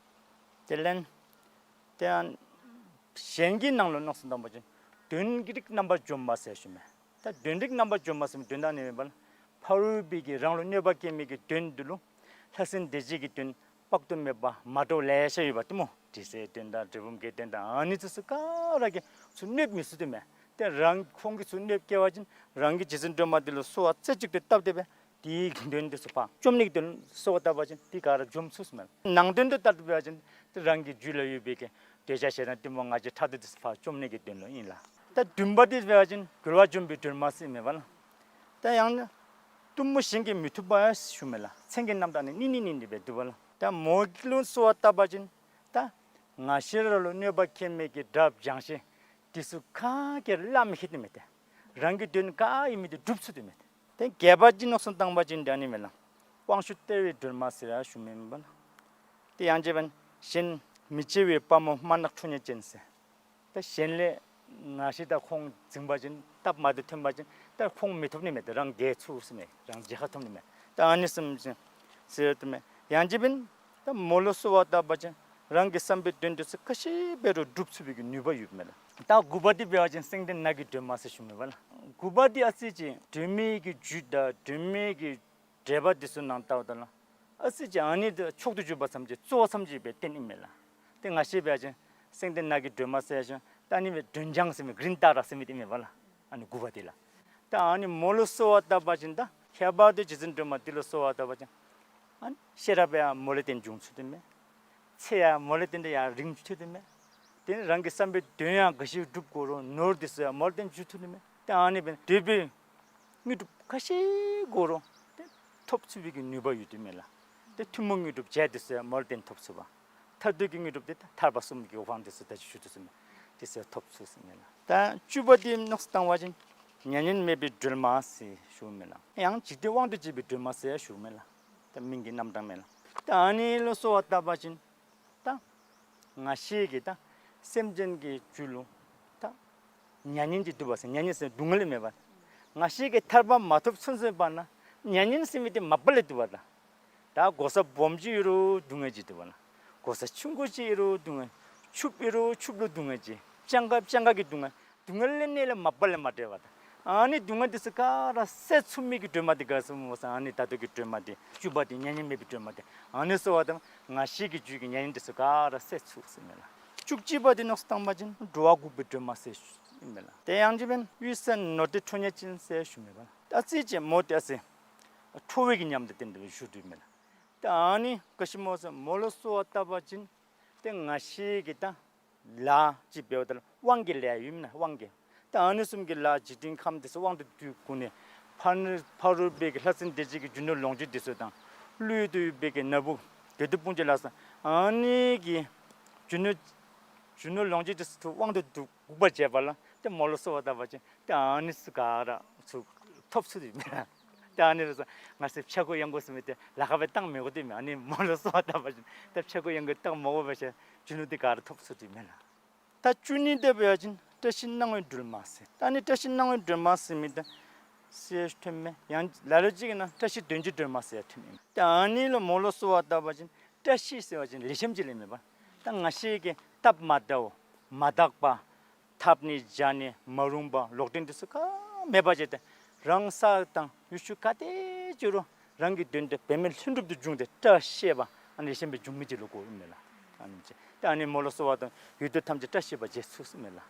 དེ་ལས་ཏེ་གཞན་གྱི་ནང་ལུ་མནོ་བསམ་བཏང་པ་ཅིན་གདོན་གྱི་རིགས་རྣམ་པར་འཇོམས་པ་ཟེར་ཞུཝ་མས། ད་གདོན་རིགས་རྣམ་པར་འཇོམས་པ་ཟེར་མི་གདོན་དག་ནི་མེན་པ་ལགས། ཕ་རོལ་པོའི་གི་རང་ལུ་གནོད་པ་བསྐྱལ་མི་གི་གདོན་འདི་ལུ་ལྷ་སྲིན་སྡེ་བརྒྱད་ཀྱི་གདོན་དཔག་ཏུ་མེད་པ་མ་འདྲཝ་ལེ་ཤ་ཡོད་པ་ཏེ་སྨོ། དྲི་ཟའི་གདོན་དང་གྲུལ་བུམ་གྱི་གདོན་དང་ཨ་ནི་ཚུ་ག་ར་གིས་ཚུར་གནོད་མི་ཚུགས་ཏེ་མས། ཏེ་རང་ཁོང་གིས་ཚུར་གནོད་བསྐྱལ་བ་ཅིན་རང་གིས་རྗེ་བཙུན་སྒྲོལ་མ་འདི་ལུ་གསོལ་བ་རྩེ་གཅིག་ཏུ་བཏབ་སྟེ་སྦེ་དེའི་གདོན་འདི་ཚུ་ཕར་བཅོམ་ནི་གི་དོན་ལུ་གསོལ་བ་བཏབ་པ་ཅིན་དེ་ག་ར་འཇོམས་ཚུགས་ཟེར་མས། ནང་དོན་དུ་ལྟར་དུ་འབད་བ་ཅིན་ཏེ་རང་གི་རྒྱུད་ལུ་ཡོད་པའི་གི་འདོད་ཆགས་ཞེ་སྡང་གཏི་མུག་ང་རྒྱལ་ཕྲག་དོག་འདི་ཚུ་ཕར་བཅོམ་ནི་གི་དོན་ལུ་ཨིན་ལགས། ད་བདུན་པ་འདི་འབད་བ་ཅིན་རྒོལ་བ་འཇོམས་པའི་སྒྲོལ་མ་ཟེར་མས་པ་ལགས། ད་ཡང་ན་གཏུམ་མོ་གཞན་གྱིས་མི་ཐུབ་པ་ཞུཝ་མས་ལགས། མཚན་གྱི་རྣམ་གྲངས་ནི་གཉིས་གཉིས་གཉིས་གཉིས་སྦེ་འདུག་པ་ལགས། ད་མོ་གི་ལུ་གསོལ་བ་བཏབ་པ་ཅིན་ད་ང་བཅས་ར་ལུ་གནོད་པ་བསྐྱལ་མི་གི་དགྲ་སྦྱང་ཤེས་འདི་ཚུ་ག་གིས་ར་བརླག་མི་ཤེས་ཏེ་མས། ཏེ་རང་གི་དོན་ག་ཨིན་མི་འདི་འགྲུབ་ཚུགས་ཏེ་མས། ཏེ་བརྒྱད་པ་འདི་མནོ་བསམ་བཏང་པ་ཅིན་ད་ཨ་ནི་མས་ལགས། དབང་ཕྱུག་སྟེར་བའི་སྒྲོལ་མ་ཟེར་ཡང་ཞུཝ་མས་པ་ལགས། ཏེ་ཡང་གཅིག་འབདན་གཞན་མི་བརྗེ་བའི་དཔའ་མོ་དམར་ནག་ཁྲོ་གཉེར་ཅན་ཟེར། ད་གཞན་ལས་ང་བཅས་དང་ཁོང་འཛིང་པ་ཅིན་སྟབས་མ་བདེཝ་ཐོན་པ་ཅིན་ད་ཁོང་མི་ཐོབ་ནི་མས། ཏེ་རང་རྒྱལ་ཚུགས་ཟེར་མས། རང་རྒྱལ་ཁ་ཐོབ་ནི་མས། ད་ཨ་ནི་བཟུམ་ཅིག་ཟེར་ཏེ་མས། ཡང་གཅིག་འབདན་ད་མོ་ལུ་གསོལ་བ་བཏབ་པ་ཅིན་རང་གི་བསམ་པའི་དོན་འདི་ཚུ་ག་ཅི་འབད་རུང་འགྲུབ་ཚུགས་པའི་གི་ནུས་པ་ཡོདཔ་མས་ལགས། ད་དགུ་པ་འདི་འབད་བ་ཅིན་སེང་ལྡེང་ནགས་ཀྱི་སྒྲོལ་མ་ཟེར་ཞུཝ་མས་པ་ལགས། དགུ་པ་འདི་ཨ་ཙི་ཅིག་སྒྲོལ་མའི་གི་རྒྱུད་དང་སྒྲོལ་མའི་གི་འགྲེལ་པ་འདི་ཚུ་ནང་ལྟཝ་ད་ལུ་ཨ་ཙི་ཅིག་ཨ་ནི་འདི་མཆོག་ཏུ་གྱུར་པ་ཙམ་ཅིག་གཙོ་བོ་ཙམ་ཅིག་སྦེ་བསྟན་ཨིན་མས་ལགས། ཏེ་ང་བཅས་འབད་བ་ཅིན་སེང་ལྡེང་ནགས་ཀྱི་སྒྲོལ་མ་ཟེར་ཞིནམ་ ད་ཨ་ནི་སྦེ་སྒྲོན་ལྗང་ཟེར་མི་གིརིན་ཏཱ་ར་ཟེར་མི་འདི་མས་པ་ལགས། ཨ་ནི་དགུ་པ་འདི་ལགས། ད་ཨ་ནི་མོ་ལུ་གསོལ་བ་བཏབ་པ་ཅིན་ད་ཁྱད་པར་དུ་རྗེ་བཙུན་སྒྲོལ་མ་འདི་ལུ་གསོལ་བ་བཏབ་པ་ཅིན་ཨ་ནི་ཤེས་རབ་ཡང་མོ་ལས་བརྟེན་འབྱུང་ཚུགས་དོ་མས། ཚེ་ཡང་མོ་ལས་བརྟེན་ཏེ་ཡང་རིང་ཚུགས་དོ་མས། དེ་ནི་རང་གི་བསམ་པའི་དོན་ཡང་ག་ཅི་སྒྲུབ་དགོ་རུང་ནོར་འདི་ཚུ་ཡང་མོ་ལས་བརྟེན་འབྱུང་ཚུགས་དོ་མས། ད་ཨ་ནི་སྦེ་འདོད་པའི་དངོས་གྲུབ་ག་ཅི་དགོ་རུང་ཏེ་ཐོབ་ཚུགས་པའི་གི་ནུས་པ་ཡོད་དོ་མས་ལགས། ཏེ་ཐུན་མོང་དངོས་གྲུབ་བརྒྱད་འདི་ཚུ་ཡང་མོ་ལས་བརྟེན་ཐོབ་ཚུགས་པ། མཐར་ཐུག་གི་དངོས་གྲུབ་འདི་ད་ཐར་པ་གསུམ་གྱི་དབང་འདི་ཚུ་ད་ཅི་ཞུ་དོ་ཟེར་མས། འདི་ཚུ་ཡང་ཐོབ་ཚུགས་ཟེར་མས་ལགས། ད་བཅུ་པ་འདི་མནོ་བསམ་བཏང་བ་ཅིན་མྱ་ངན་མེད་པའི་སྒྲོལ་མ་ཟེར་ཞུཝ་མས་ལགས། ཡང་འཇིག་རྟེན་དབང་དུ་བྱེད་པའི་སྒྲོལ་མ་ཟེར་ཞུཝ་མས་ལགས། ད་མིང་གི་རྣམ་གྲངས་མས་ལགས། ད་ཨ་ནི་ལུ་གསོལ་བ་བཏབ་པ་ཅིན་ད་ང་བཅས་ཀྱིས་ད་སེམས་ཅན་གྱི་རྒྱུད་ལུ་ད་མྱ་ངན་གྱིས་བཏུབ་པ་ཟེར། མྱ་ངན་ཟེར་སྡུག་བསྔལ་མེད་པ། ང་བཅས་ཀྱིས་ཐར་པ་མ་ཐོབ་ཚུན་ཚོད་པ་ན་མྱ་ངན་ཟེར་མི་འདི་མ་པ་ལས་བཏུབ་པ་ལགས། ད་གོ་ས་སྦོམ་ཅིག་ཡོད་རུང་སྡུག་བསྔལ་ཅིག་འདུག་པ་ལགས། གོ་ས་ཆུང་ཀུ་ཅིག་ཡོད་རུང་སྡུག་བསྔལ། ཕྱུགཔོ་ཨིན་རུང་ཕྱུགཔོ་ལུ་སྡུག་བསྔལ་ཅིག། སྤྱང་ཀ་སྤྱང་ཀ་གི་སྡུག་བསྔལ། སྡུག་བསྔལ་ལས་ནི་ལས་མ་པ་ལས་མ་བྲལ་བ་དང་། ཨ་ནི་སྡུག་བསྔལ་འདི་ཚུ་ག་ར་སེལ་ཚུགས་མི་གི་སྒྲོལ་མ་འདི་ག་ཟེར་སྨོ་ཟེར། ཨ་ནི་ད་ལྟོ་གི་སྒྲོལ་མ་འདི་བཅུ་པ་འདི་མྱ་ངན་མེད་པའི་སྒྲོལ་མ་འདི། ཨ་ནི་གསོལ་བ་བཏབ་ང་བཅས་ཀྱི་རྒྱུད་ཀྱི་མྱ་ངན་འདི་ཚུ་ག་ར་སེལ་ཚུགས་ཟེར་མས་ལགས། བཅུ་གཅིག་པ་འདི་མནོ་བསམ་བཏང་བ་ཅིན་འགྲོ་བ་འགུགས་པའི་སྒྲོལ་མ་ཟེར་ཞུཝ་མས་ལགས། དེ་ཡང་ཅིན་དབུས་ས་ནོར་སྡེ་ཁྲོ་གཉེར་ཅན་ཟེར་ཞུཝ་མས་ལགས། ད་ཅི་ཅི་མོ་ཏེ་ཨ་ཙི་ཁྲོ་བའི་གི་ཉམས་དང་ལྡན་ཏེ་སྦེ་བཞུགས་དོ་མས་ལགས། ད་ཨ་ནི་ག་ཅི་སྨོ་ཟེར་མོ་ལུ་གསོལ་བ་བཏབ་པ་ཅིན་ཏེ་ང་བཅས་ཀྱི་ད་ལཱ་ཅིག་འབདཝ་ད་ལུ་དབང་གི་ལས་ཡོད་མེན་ན། དབང་གི། ད་ཨ་ནི་བཟུམ་གྱི་ལཱ་འཇིག་རྟེན་ཁམས་འདི་ཚུ་དབང་དུ་བསྡུ་བསྒོར་ནི། ཕ་ཕ་རོལ་པོའི་གི་ལྷ་སྲིན་སྡེ་བརྒྱད་ཀྱི་རྒྱུ་ནོར་ལོངས་སྤྱོད་འདི་ཚུ་དང་། ཀླུ་ཡུལ་དུ་ཡོད་པའི་གི་ན་བུ་བདུད་དཔུང་འཇོམས་ལ་སོགས་ཨ་ནི་གི་རྒྱུ་ནོར་རྒྱུ་ནོར་ལོངས་སྤྱོད་འདི་ཚུ་དབང་དུ་བསྡུ་བསྒོར་བར་བྱེད་པ་ལགས། ཏེ་མོ་ལུ་གསོལ་བ་བཏབ་པ་ཅིན་ཏེ་ཨ་ནི་ཚུ་ག་ར་ཚུ་ཐོབ་ཚུགས་དོ་མས་ལགས། ཏེ་ཨ་ནི་ལུ་ང་བཅས་ཕྱྭ་འགུགས་གཡང་འགུགས་ཟེར་མི་འདི་ལཱ་ཁག་སྦེ་བཏང་མི་དགོ་དོ་མས། ཨ་ནི་མོ་ལུ་གསོལ་བ་བཏབ་པ་ཅིན་ཏེ་ཕྱྭ་འགུགས་གཡང་འགུགས་བཏང་མ་དགོ་པ་ཅིན་རྒྱུ་ནོར་འདི་ག་ར་ཐོབ་ཚུགས་དོ་མས་ལགས། ད་བཅུ་གཉིས་འདི་འབད་བ་ཅིན་བཀྲ་ཤིས་སྣང་བའི་སྒྲོལ་མ་ཟེར། ད་ཨ་ནི་བཀྲ་ཤིས་སྣང་བའི་སྒྲོལ་མ་ཟེར་མི་འདི་ཟེར་ཐོནམ་མས། ཡང་ལ་ལུ་ཅིག་གི་ནང་བཀྲ་ཤིས་དོན་གྱི་སྒྲོལ་མ་ཟེར་ཐོནམ་མས། ད་ཨ་ནི་ལུ་མོ་ལུ་གསོལ་བ་བཏབ་པ་ཅིན་བཀྲ་ཤིས་ཟེར་བ་ཅིན་ལེགས་ཤོམ་ཅིག་ལས་མེན་པ། ད་ང་བཅས་ཀྱི་སྟབས་མ་བདེཝ་མ་དག་པ་འཐབ་ནི་བྱ་ནི་མ་རུངས་པ་ལོག་འདྲེན་འདི་ཚུ་ག་མེདཔ་བྱས་ཏེ་རང་ས་དང་ཡུལ་ཤུལ་ག་ཏེ་འགྱོ་རུང་རང་གི་དོན་དེ་འབད་མེད་ལྷུན་གྲུབ་ཏུ་འབྱུང་སྟེ་བཀྲ་ཤིས་པ་ཨ་ནི་ལེགས་ཤོམ་སྦེ་འབྱུང་མི་ཅིག་ལུ་གོཝ་ཨིན་མས་ལགས། ཨ་ནི་ཅིག་ཏེ་ཨ་ནི་མོ་ལུ་གསོལ་བ་བཏབ་ཡུལ་དུས་ཐམས་ཅད་བཀྲ་ཤིས་པ་མཇལ་ཚུགས་ཟེར་མས་ལགས།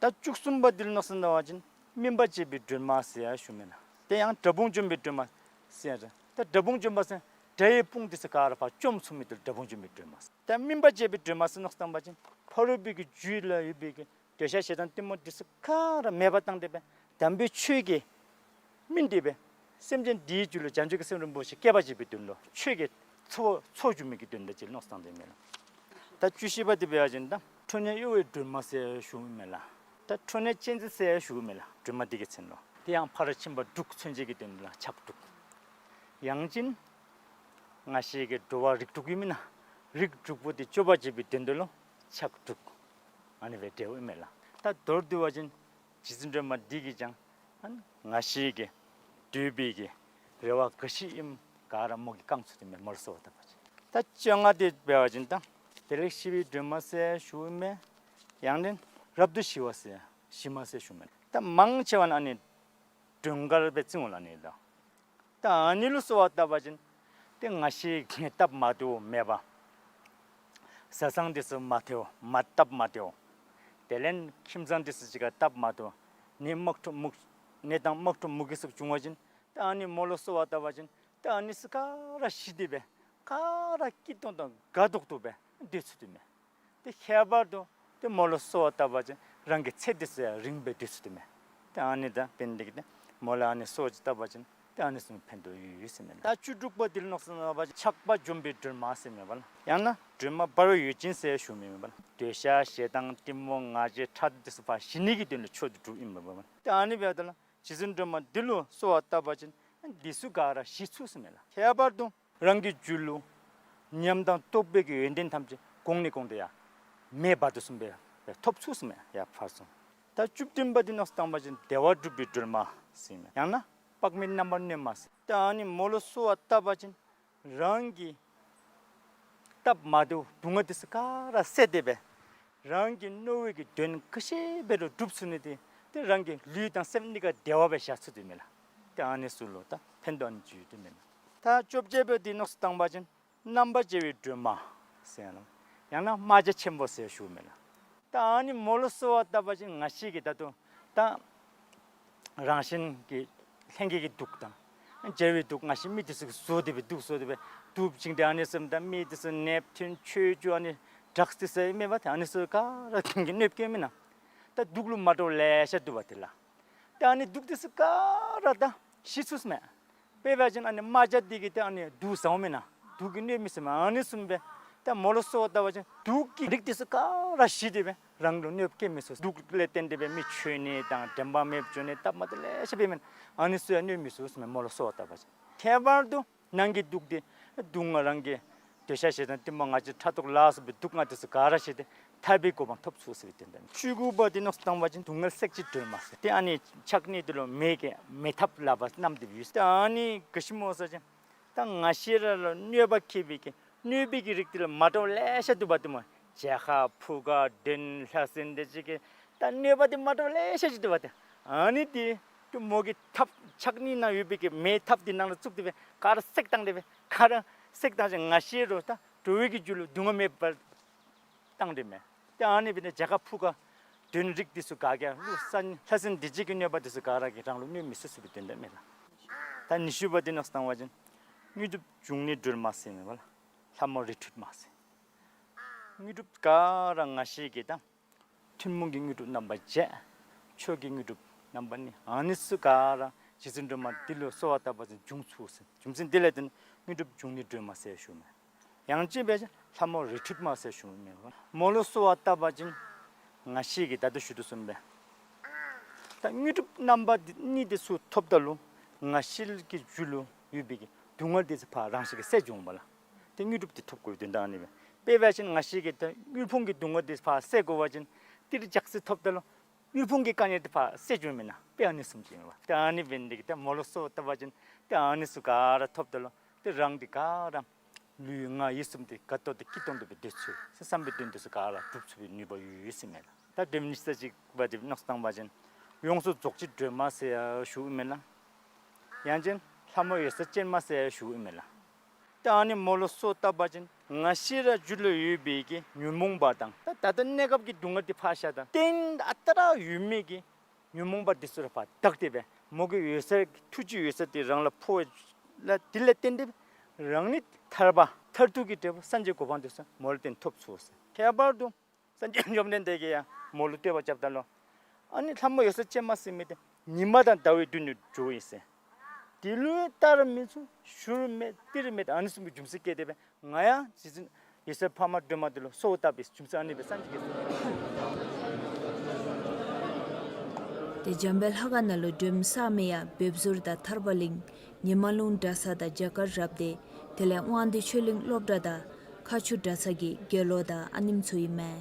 ད་བཅུ་གསུམ་པ་འདི་ལུ་མནོ་བསམ་བཏང་བ་ཅིན་སྨིན་པ་འབྱེད་པའི་སྒྲོལ་མ་ཟེར་ཡང་ཞུཝ་མས་ལགས། དེ་ཡང་དགྲ་དཔུང་འཇོམས་པའི་སྒྲོལ་མ་ཟེར་ཡང་ད་དགྲ་དཔུང་འཇོམས་པ་ཟེར་དགྲ་ཡི་དཔུང་འདི་ཚུ་ག་ར་ཕར་བཅོམ་ཚུགས་མི་འདི་ལུ་དགྲ་དཔུང་འཇོམས་པའི་སྒྲོལ་མ་ཟེར། ད་སྨིན་པ་འབྱེད་པའི་སྒྲོལ་མ་ཟེར་མནོ་བསམ་བཏང་བ་ཅིན་ཕ་རོལ་པོའི་གི་རྒྱུད་ལུ་ཡོད་པའི་གི་འདོད་ཆགས་ཞེ་སྡང་གཏི་མུག་འདི་ཚུ་ག་ར་མེདཔ་བཏང་སྟེ་སྦེ་དམ་པའི་ཆོས་ཀྱི་སྨིན་ཏེ་སྦེ་སེམས་ཅན་འདིའི་རྒྱུད་ལུ་བྱང་ཆུབ་ཀྱི་སེམས་རིན་པོ་ཆེ་སྐྱེ་བར་བྱེད་པའི་དོན་ལུ་ཆོས་ཀྱི་ཚོགས་ཚོགས་སྒྱུར་མི་གི་དོན་དག་ཅིག་མནོ་བསམ་བཏང་སྟེ་མས་ལགས། ད་བཅུ་བཞི་པ་འདི་འབད་བ་ཅིན་ད་ཁྲོ་གཉེར་གཡོ་བའི་སྒྲོལ་མ་ཟེར་ཞུཝ་མས་ལགས། ད་ཁྲོ་གཉེར་ཅན་ཟེར་ཞུཝ་མས་ལགས། སྒྲོལ་མ་འདི་གི་མཚན་ལུ། དེ་ཡང་ཕ་རོལ་ཕྱིན་པ་དྲུག་མཚོན་བྱེད་ཀྱི་དོན་ལུ་ཕྱག་དྲུག། ཡང་ཅིན་ང་བཅས་ཀྱི་འགྲོ་བ་རིགས་དྲུག་ཡོད་མེན་ན། རིགས་དྲུག་པོ་འདི་སྐྱོབ་པར་བྱེད་པའི་དོན་དུ་ལུ་ཕྱག་དྲུག། ཨ་ནི་སྦེ་འབྲེལཝ་ཨིན་མས་ལགས། ད་མདོར་བསྡུ་བ་ཅིན་རྗེ་བཙུན་སྒྲོལ་མ་འདི་གིས་ཀྱང་ཨ་ནི་ང་བཅས་ཀྱི་འདོད་པའི་གི་རེ་བ་ག་ཅི་ཨིནམ་ག་ར་མོ་གིས་བསྐང་ཚུགས་དོ་མས། མོ་ལུ་གསོལ་བ་བཏབ་པ་ཅིན། ད་བཅོ་ལྔ་འདི་འབད་བ་ཅིན་ད་བདེ་ལེགས་ཞི་བའི་སྒྲོལ་མ་ཟེར་ཞུཝ་མས། ཡང་ནི་རབ་ཏུ་ཞི་བ་ཟེར་ཞི་མ་ཟེར་ཞུཝ་མས། ད་མང་ཆེ་བ་ནི་ཨ་ནི་སྒྲོལ་དཀར་སྦེ་བརྩི་འོང་ལགས་ཨ་ནི་ད། ད་ཨ་ནི་ལུ་གསོལ་བ་བཏབ་པ་ཅིན་ཏེ་ང་བཅས་ཀྱི་སྟབས་མ་བདེཝ་མེད་པ། བཟའ་ཚང་འདི་ཚུ་མ་བདེཝ་མ་སྟབས་མ་བདེཝ། དེ་ལས་ཁྱིམ་ཚང་འདི་ཚུ་གཅིག་ཁར་སྟབས་མ་བདེཝ། ནད་དམག་འཁྲུག་མུ་ནད་དང་དམག་འཁྲུག་མུ་གེ་སོགས་བྱུང་བ་ཅིན་ད་ཨ་ནི་མོ་ལུ་གསོལ་བ་བཏབ་པ་ཅིན་ད་ཨ་ནི་ཚུ་ག་ར་ཞི་སྟེ་སྦེ་ག་ར་སྐྱིད་ཏོང་ཏོ་དགའ་ཏོག་ཏོ་སྦེ་སྡོད་ཚུགས་དོ་མས། ཏེ་ཁྱད་པར་དུ་ཏེ་མོ་ལུ་གསོལ་བ་བཏབ་པ་ཅིན་རང་གི་ཚེ་འདི་ཚུ་ཡང་རིངམོ་སྦེ་སྡོད་ཚུགས་དོ་མས། ཏེ་ཨ་ནི་ད་འབདན་འདི་གིས་ཏེ་མོ་ལུ་ཨ་ནི་གསོལ་བ་ཅིག་བཏབ་པ་ཅིན་ཏེ་ཨ་ནི་ཚུ་ཕན་ཐོགས་ཡོད་ཡོད་ཟེར་མས་ལགས། ད་བཅུ་དྲུག་པ་འདི་ལུ་མནོ་བསམ་བཏང་བ་ཅིན་ཆགས་པ་འཇོམས་པའི་སྒྲོལ་མ་ཟེར་མས་པ་ལགས། ཡང་ན་སྒྲོལ་མ་འབར་བའི་འོད་ཅན་ཟེར་ཞུཝ་མས་པ་ལགས། འདོད་ཆགས་ཞེ་སྡང་གཏི་མུག་ང་རྒྱལ་ཕྲག་དོག་འདི་ཚུ་ཕར་ཞི་ནི་གི་དོན་ལུ་མཆོག་ཏུ་གྲུབ་ཨིན་མས་པ་ལགས། ཏེ་ཨ་ནི་འབདཝ་ད་ལུ་རྗེ་བཙུན་སྒྲོལ་མ་འདི་ལུ་གསོལ་བ་བཏབ་པ་ཅིན་འདི་ཚུ་ག་ར་ཞི་ཚུགས་ཟེར་མས་ལགས། ཁྱད་པར་དུ་རང་གི་རྒྱུད་ལུ་ཉམས་དང་རྟོགས་པའི་གི་ཡོན་ཏན་ཐམས་ཅད་གོང་ནས་གོང་དུ་ཡར་མེ་འབར་དོ་བཟུམ་སྦེ་ཐོབ་ཚུགས་ཟེར་མས། ཡར་འཕར་སོང་། ད་བཅུ་བདུན་པ་འདི་མནོ་བསམ་བཏང་བ་ཅིན་བདེ་བ་སྒྲུབ་པའི་སྒྲོལ་མ་ཟེར་མས། ཡང་ན་དཔག་མེད་རྣམ་པར་གནོན་མ་ཟེར། ད་ཨ་ནི་མོ་ལུ་གསོལ་བ་བཏབ་པ་ཅིན་རང་གི་སྟབས་མ་བདེཝ་སྡུག་བསྔལ་འདི་ཚུ་ག་ར་བསལ་ཏེ་སྦེ་རང་གི་མནོ་བའི་གི་དོན་ག་ཅི་འབད་རུང་འགྲུབ་ཚུགས་ནི་འདི་ཏེ་རང་གི་ལུས་དང་སེམས་གཉིས་ཀ་བདེ་བ་སྦེ་བཞག་ཚུགས་དོ་མས་ལགས། ཏེ་ཨ་ནི་ཚུ་ལུ་ད་ཕན་ཐོགས་ཨ་ནི་ཅིག་ཡོད་དོ་མས་ལགས། ད་བཅོ་བརྒྱད་པ་འདི་མནོ་བསམ་བཏང་བ་ཅིན་རྣམ་པར་རྒྱལ་བའི་སྒྲོལ་མ་ཟེར་ཡང་ན་ཡང་ན་རྨ་བྱ་ཆེན་པོ་ཟེར་ཞུཝ་མས་ལགས། ད་ཨ་ནི་མོ་ལུ་གསོལ་བ་བཏབ་པ་ཅིན་ང་བཅས་ཀྱིས་ད་ལྟོ་ད་རང་བཞིན་གྱི་ལྷན་སྐྱེས་ཀྱི་དུག་དང་བྱ་བའི་དུག་ང་བཅས་མི་འདི་ཚུ་གིས་བཟོ་སྟེ་སྦེ་དུག་བཟོ་སྟེ་སྦེ་དུག་བྱིན་ཏེ་ཨ་ནི་བཟུམ་ད་མི་འདི་ཚུ་ནདཔ་ཐུན་ཆོས་བཅུ་ཨ་ནི་ཌྲགསི་འདི་ཚུ་ཨིན་མས་པ། ཏེ་ཨ་ནི་ཚུ་ག་ར་གིས་གནོདཔ་བཀལཝ་མེན་ན། ད་དུག་ལུ་མ་འདྲཝ་ལེ་ཤ་འདུག་པ་ཏེ་ལགས། ཏེ་ཨ་ནི་དུག་འདི་ཚུ་ག་ར་ད་ཞི་ཚུགས་ཟེར་མས། དཔེ་འབད་བ་ཅིན་ཨ་ནི་རྨ་བྱ་འདི་གིས་ཏེ་ཨ་ནི་དུག་ཟཝ་མེན་ན། དུག་གིས་གནོད་མི་ཟེར་མས། ཨ་ནི་བཟུམ་སྦེ་ད་མོ་ལུ་གསོལ་བ་བཏབ་པ་ཅིན་དུག་གི་རིགས་འདི་ཚུ་ག་ར་ཞི་སྟེ་སྦེ་རང་ལུ་གནོདཔ་བཀལ་མི་ཚུགས། དུག་ལས་བརྟེན་ཏེ་སྦེ་མི་འཆོལ་ནི་དང་དྲན་པ་མེདཔ་འགྱོ་ནི་སྟབས་མ་བདེཝ་ལེ་ཤ་འབད་མི་ཨ་ནི་ཚུ་ཡང་གནོད་མི་ཚུགས་ཟེར་མས་མོ་ལུ་གསོལ་བ་བཏབ་པ་ཅིན། ཁྱད་པར་དུ་ནང་གི་དུག་འདི་དུག་ལྔ་རང་གི་འདོད་ཆགས་ཞེ་སྡང་གཏི་མུག་ང་རྒྱལ་ཕྲག་དོག་ལ་སོགས་པའི་དུག་ལྔ་འདི་ཚུ་ག་ར་ཞི་སྟེ་ཐར་པའི་གོ་འཕང་ཐོབ་ཚུགས་ཟེར་བའི་དོན་དག་ཨིན། བཅུ་དགུ་པ་འདི་མནོ་བསམ་བཏང་བ་ཅིན་སྡུག་བསྔལ་སྲེག་བྱེད་སྒྲོལ་མ་ཟེར། ཏེ་ཨ་ནི་ཕྱག་གཉིས་འདི་ལུ་མེ་གི་མེ་ཐབ་ལག་པར་བསྣམས་ཏེ་ཡོད། ཏེ་ཨ་ནི་ག་ཅི་སྨོ་ཟེར་བ་ཅིན་ད་ང་བཅས་ར་ལུ་གནོད་པ་བཀལ་བའི་གི་གནོད་པའི་གི་རིགས་འདི་ལུ་མ་འདྲཝ་ལེ་ཤ་འདུག་པ་ཏེ་སྨོ། བྱད་ཁ་ཕུ་ཁ་གདོན་ལྷ་སྲིན་འདི་ཅིག་གི་ད་གནོད་པ་འདི་མ་འདྲཝ་ལེ་ཤ་ཅིག་འདུག་པ་ཏེ། ཨ་ནི་འདི་ཏེ་མོ་གི་ཐབ་ཕྱག་གཉིས་ནང་ཡོད་པའི་གི་མེ་ཐབ་འདི་ནང་ལུ་བཙུགས་ཏེ་སྦེ་ག་ར་བསྲེགས་བཏང་སྟེ་སྦེ་ག་ར་བསྲེགས་བཏང་ཅི། ང་བཅས་ར་ད་འགྲོ་བའི་གི་རྒྱུད་ལུ་སྡུག་བསྔལ་མེདཔ་བཏང་སྟེ་མས། ཏེ་ཨ་ནི་འབད་ནི་བྱད་ཁ་ཕུ་ཁ་གདོན་རིགས་འདི་ཚུ་ག་གིས་ཀླུ་ས་ལྷ་སྲིན་སྡིག་བྱེད་ཀྱི་གནོད་པ་འདི་ཚུ་ག་ར་གིས་རང་ལུ་གནོད་མི་ཚུགས་ཟེར་བའི་དོན་དག་ཨིན་མས་ལགས། ད་ཉི་ཤུ་པ་འདི་མནོ་བསམ་བཏང་བ་ཅིན་དངོས་གྲུབ་འབྱུང་གནས་སྒྲོལ་མ་ཟེར་མས་པ་ལགས། ལྷ་མོ་རི་ཁྲོད་མ་ཟེར། དངོས་གྲུབ་ག་ར་ང་བཅས་ཀྱིས་ད་ཐུན་མོང་གི་དངོས་གྲུབ་རྣམ་པ་བརྒྱད། ཆོས་ཀྱི་དངོས་གྲུབ་རྣམ་པ་གཉིས། ཨ་ནི་ཚུ་ག་ར་རྗེ་བཙུན་སྒྲོལ་མ་འདི་ལུ་གསོལ་བ་བཏབ་པ་ཅིན་འབྱུང་ཚུགས་ཟེར། རྒྱུ་མཚན་འདི་ལས་བརྟེན་དངོས་གྲུབ་འབྱུང་གནས་སྒྲོལ་མ་ཟེར་ཞུཝ་མས། ཡང་ཅིན་འབད་བ་ཅིན་ལྷ་མོ་རི་ཁྲོད་མ་ཟེར་ཞུཝ་མས། མོ་ལུ་གསོལ་བ་བཏབ་པ་ཅིན་ང་བཅས་ཀྱིས་ད་ལྟོ་ཞུ་དོ་བཟུམ་སྦེ་ད་དངོས་གྲུབ་རྣམ་པ་འདི་གཉིས་འདི་ཚུ་ཐོབ་ད་ལུ་ང་བཅས་ཀྱི་རྒྱུད་ལུ་ཡོད་པའི་གི་སྡུག་བསྔལ་འདི་ཚུ་ཕར་རང་བཞིན་གྱིས་སེལ་འགྱོཝ་མས་ལགས། ཏེ་དངོས་གྲུབ་འདི་ཐོབ་དགོ་པའི་དོན་དག་ཨ་ནི་སྦེ། དཔེ་འབད་བ་ཅིན་ང་བཅས་ཀྱིས་ད་དངུལ་ཕོངས་ཀྱི་སྡུག་བསྔལ་འདི་ཕར་སེལ་དགོ་པ་ཅིན་ཏིལ་འཇག་སི་ཐོབ་ད་ལུ་དངུལ་ཕོངས་ཀྱི་དཀའ་ངལ་འདི་ཕར་སེལ་འགྱོཝ་མེན་ན། དཔེ་ཨ་ནི་བཟུམ་ཅིག་ཨིན་པས། ཏེ་ཨ་ནི་འབད་ནི་འདི་གིས་ཏེ་མོ་ལུ་གསོལ་བ་བཏབ་པ་ཅིན་ཏེ་ཨ་ནི་ཚུ་ག་ར་ཐོབ་ད་ལུ་ཏེ་རང་འདི་ག་ར་ལུས་ངག་ཡིད་གསུམ་འདི་དགའ་ཏོག་ཏོ་སྐྱིད་ཏོང་ཏོ་སྦེ་སྡོད་ཚུགས་ཟེར་བསམ་པའི་དོན་འདི་ཚུ་ག་ར་འགྲུབ་ཚུགས་པའི་ནུས་པ་ཡོད་ཡོད་ཟེར་མས་ལགས། ད་སྒྲོལ་མ་ཉི་ཤུ་རྩ་གཅིག་པ་འདི་མནོ་བསམ་བཏང་བ་ཅིན་ཡོངས་སུ་རྫོགས་བྱེད་སྒྲོལ་མ་ཟེར་ཡང་ཞུཝ་ཨིན་མས་ལགས། ཡང་ཅིན་ལྷ་མོ་འོད་གསལ་ཅན་མ་ཟེར་ཡང་ཞུཝ་ཨིན་མས་ལགས། ད་ཨ་ནི་མོ་ལུ་གསོལ་བཏབ་པ་ཅིན་ང་བཅས་ར་རྒྱུད་ལུ་ཡོད་པའི་གི་ཉོན་མོངས་པ་དང་ད་ད་ལྟོ་གནས་སྐབས་ཀྱི་སྡུག་བསྔལ་འདི་ཕར་བཞག་ད་གཏན་ཨ་རྟག་ར་ཡོད་མི་གི་ཉོན་མོངས་པ་འདི་ཚུ་ར་ཕར་དག་སྟེ་སྦེ་མོ་གི་འོད་གསལ་ཐུགས་རྗེའི་འོད་གསལ་འདི་རང་ལུ་འཕོ་བ་ལས་འདི་ལས་བརྟེན་ཏེ་རང་ནི་ཐར་པ་མཐར་ཐུག་གི་འབྲས་བུ་སངས་རྒྱས་གོ་འཕང་འདི་ཚུ་མོ་ལུ་བརྟེན་ཐོབ་ཚུགས་ཟེར། ཁྱད་པར་དུ་སངས་རྒྱས་བཅོམ་ལྡན་འདས་ཀྱིས་ཡང་མོ་ལུ་བསྟོད་པ་རྐྱབ་ད་ལུ་ཨ་ནི་ལྷ་མོ་འོད་གསལ་ཅན་མ་ཟེར་མི་འདི་ཉི་མ་དང་ཟླ་བའི་མདུན་དུ་འགྱོཝ་ཨིན་ཟེར། དེ་ལུ་ལྟ་རུ་མི་ཚུགས། ཞུ་རུ་མེད། ཏི་རུ་མེད། ཨ་ནི་བཟུམ་གྱི་རྒྱུ་མཚན་བཀལ་ཏེ་སྦེ་ང་ཡང་རྗེ་བཙུན་འོད་གསལ་འཕགས་མ་སྒྲོལ་མ་འདི་ལུ་གསོལ་བ་བཏབ་པའི་རྒྱུ་མཚན་ཨ་ནི་སྦེ་སངས་རྒྱས་ཀྱིས། ཏེ་འཇམ་དཔལ་ལྷ་ཁང་ནང་ལུ་སྒྲོལ་མ་གསར་མའི་ཡང་འབེབས་ཟུར་དང་ཐར་པ་གླིང་ཉི་མ་ལུང་གྲྭ་ཚང་དང་རྒྱ་གར་རབ་སྡེ་དེ་ལས་དབང་འདུས་ཆོས་གླིང་སློབ་གྲྭ་དང་མཁར་ཆུ་གྲྭ་ཚང་གི་དགེ་སློང་དང་ཨ་ནེམ་ཚུ་ཨིན་མས།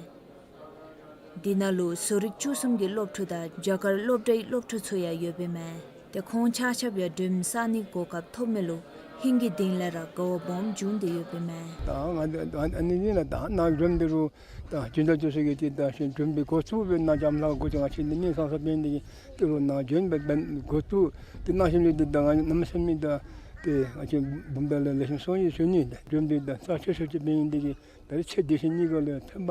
འདི་ནང་ལུ་བཟོ་རིག་བཅུ་གསུམ་གྱི་སློབ་ཕྲུག་དང་རྒྱ་གར་སློབ་གྲྭའི་སློབ་ཕྲུག་ཚུ་ཡང་ཡོདཔ་ཨིན་མས། ཏེ་ཁོང་ཆ་ཁྱབ་ཡང་སྒྲོལ་མ་གསར་ནིའི་གོ་སྐབས་ཐོབ་མི་ལུ་ཧིང་གི་གཏིང་ལས་ར་དགའ་བ་སྦོམ་བྱུང་སྟེ་ཡོདཔ་ཨིན་མས། ད་ང་ཨ་ཨ་ཨ་ནི་ཨིན་ལགས། ད་ནཱ་སྒྲོལ་མ་འདི་རུང་ད་ཅི་འདྲ་ཅི་ཟེར་གི་ཏེ་ད་ཞིང་སྒྲོལ་མའི་འགོ་བཙུགས་སྦེ་ནཱ་འཇམ་ལྷ་འགོ་ཅིག་ང་བཅས་ནི་མི་ཚང་ས་འབད་ནི་འདི་གིས་ཏེ་རུང་ནཱ་སྒྲོལ་མ་འབད་འགོ་བཙུགས་ཏེ་གནང་ཞིནམ་ལས་ཏེ་ད་ང་གནམ་མེད་ས་མེད་ད་ཏེ་ང་བཅས་བུམ་ཐང་ལས་ལེགས་ཤོམ་སོང་ཡི་ཞུ་ནི། ད་སྒྲོལ་མ་འདི་ད་རྩ་ཆེ་ཤོས་ཅིག་འབད་ནི་འདི་གིས་ད་རེས་ཚེ་འདི་ཕྱི་གཉིས་ཀ་ལུ་ཕན་པ་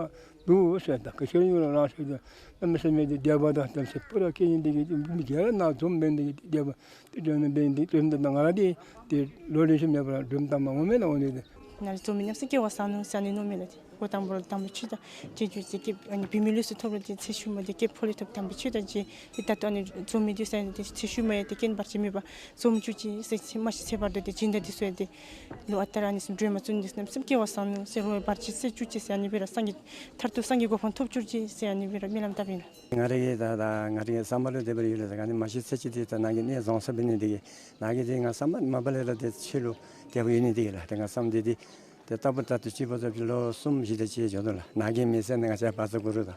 འདུག་ཟེར། ད་ག་ཅི་ཡང་རང་ཟེར་ད་གནམ་མེད་ས་མེད་ཏེ་དད་པ་དང་དམ་ཚིག་པོ་ར་སྐྱེ་ནི་འདི་གིས་མི་སྒེར་ནཱ་འཛོམས་འབད་ནི་འདི་གིས་དད་པ་ཏེ་སྒྲོལ་མ་འབད་ནི་འདི་སྒྲོལ་མ་འདི་ད་ང་ར་འདི་ཏེ་ལོ་རེ་བཞིན་མེད་པར་སྒྲོལ་མ་བཏང་མ་འོང་མེན་ན་འོང་ནི་འདི། ནཱ་ར་འཛོམས་མི་གནམ་མེད་ས་མེད་སྐལ་བ་བཟང་ནུག་ཟེར་ཨ་ནི་མནོཝ་མས་ལགས། ཏེ་འགོ་དང་པོ་ར་དང་པོ་ཕྱི་ད་ཅི་རྒྱུ་ཅི་སྐྱེ་ཨ་ནི་བུད་མེད་ལུས་སུ་ཐོབ་རུང་ཏེ་ཚེ་ཤུལ་མ་ཏེ་སྐྱེས་ཕོ་ལུས་ཐོབ། དང་པོ་ཕྱི་ད་ཅི་ཏེ་ད་ལྟོ་ཨ་ནི་འཛོམས་མི་འདི་ཟེར་ཨ་ནི་ཏེ་ཚེ་ཤུལ་མ་ཡང་ཏེ་རྐྱེན་བར་ཆད་མེད་པར་འཛོམས་བཅུག་ཅིག་ཟེར་ཚེ་མ་ཤི་ཚེ་བར་དོ་ཏེ་སྦྱིན་བདག་འདི་ཚུ་ཡང་ཏེ་ལུ་ཨ་རྟག་ར་ཨ་ནི་བཟུམ་སྒྲོལ་མ་བཙུགས་ནི་འདི་གནམ་མེད་ས་མེད་སྐལ་བ་བཟང་ནུག་ཟེར་རོགས་བར་ཆད་སེལ་བཅུག་ཅིག་ཟེར་ཨ་ནི་སྦེ་ར་སངས་རྒྱས་མཐར་ཐུག་སངས་རྒྱས་གོ་འཕང་ཐོབ་བཅུག་ཅིག་ཟེར་ཨ་ནི་སྦེ་ར་སྨོན་ལམ་བཏབ་ཨིན་ལགས། ང་རའི་གི་ད་ད་ང་རའི་གི་བསམ་པ་ལུ་དེ་སྦེ་ར་ཡོད་ལགས། ད་ཨ་ནི་མ་ཤི་ཚེ་གཅིག་འདི་ད་ནཱ་གིས་གནས་བཟུང་ས་འབད་ནི་འདི་གིས་ནཱ་གིས་ཏེ་ང་བསམ་པ་མ་པ་ལས་ར་ཏེ་ཁྱོད་ལུ་དད་པ་ཡོད་ནི་འདི་གིས་ལགས། ཏེ་ང་བསམ་འདི་འདི་ཏེ་ལྟ་བུ་ད་ལྟོ་ཅིག་འབད་ས་ཅིག་ལོ་གསུམ་བཞི་དེ་ཅིག་འགྱོ་དོ་ལགས། ནཱ་གིས་མི་ཟེར་ནི་ང་བཅས་བཛྲ་གུ་རུ་དང་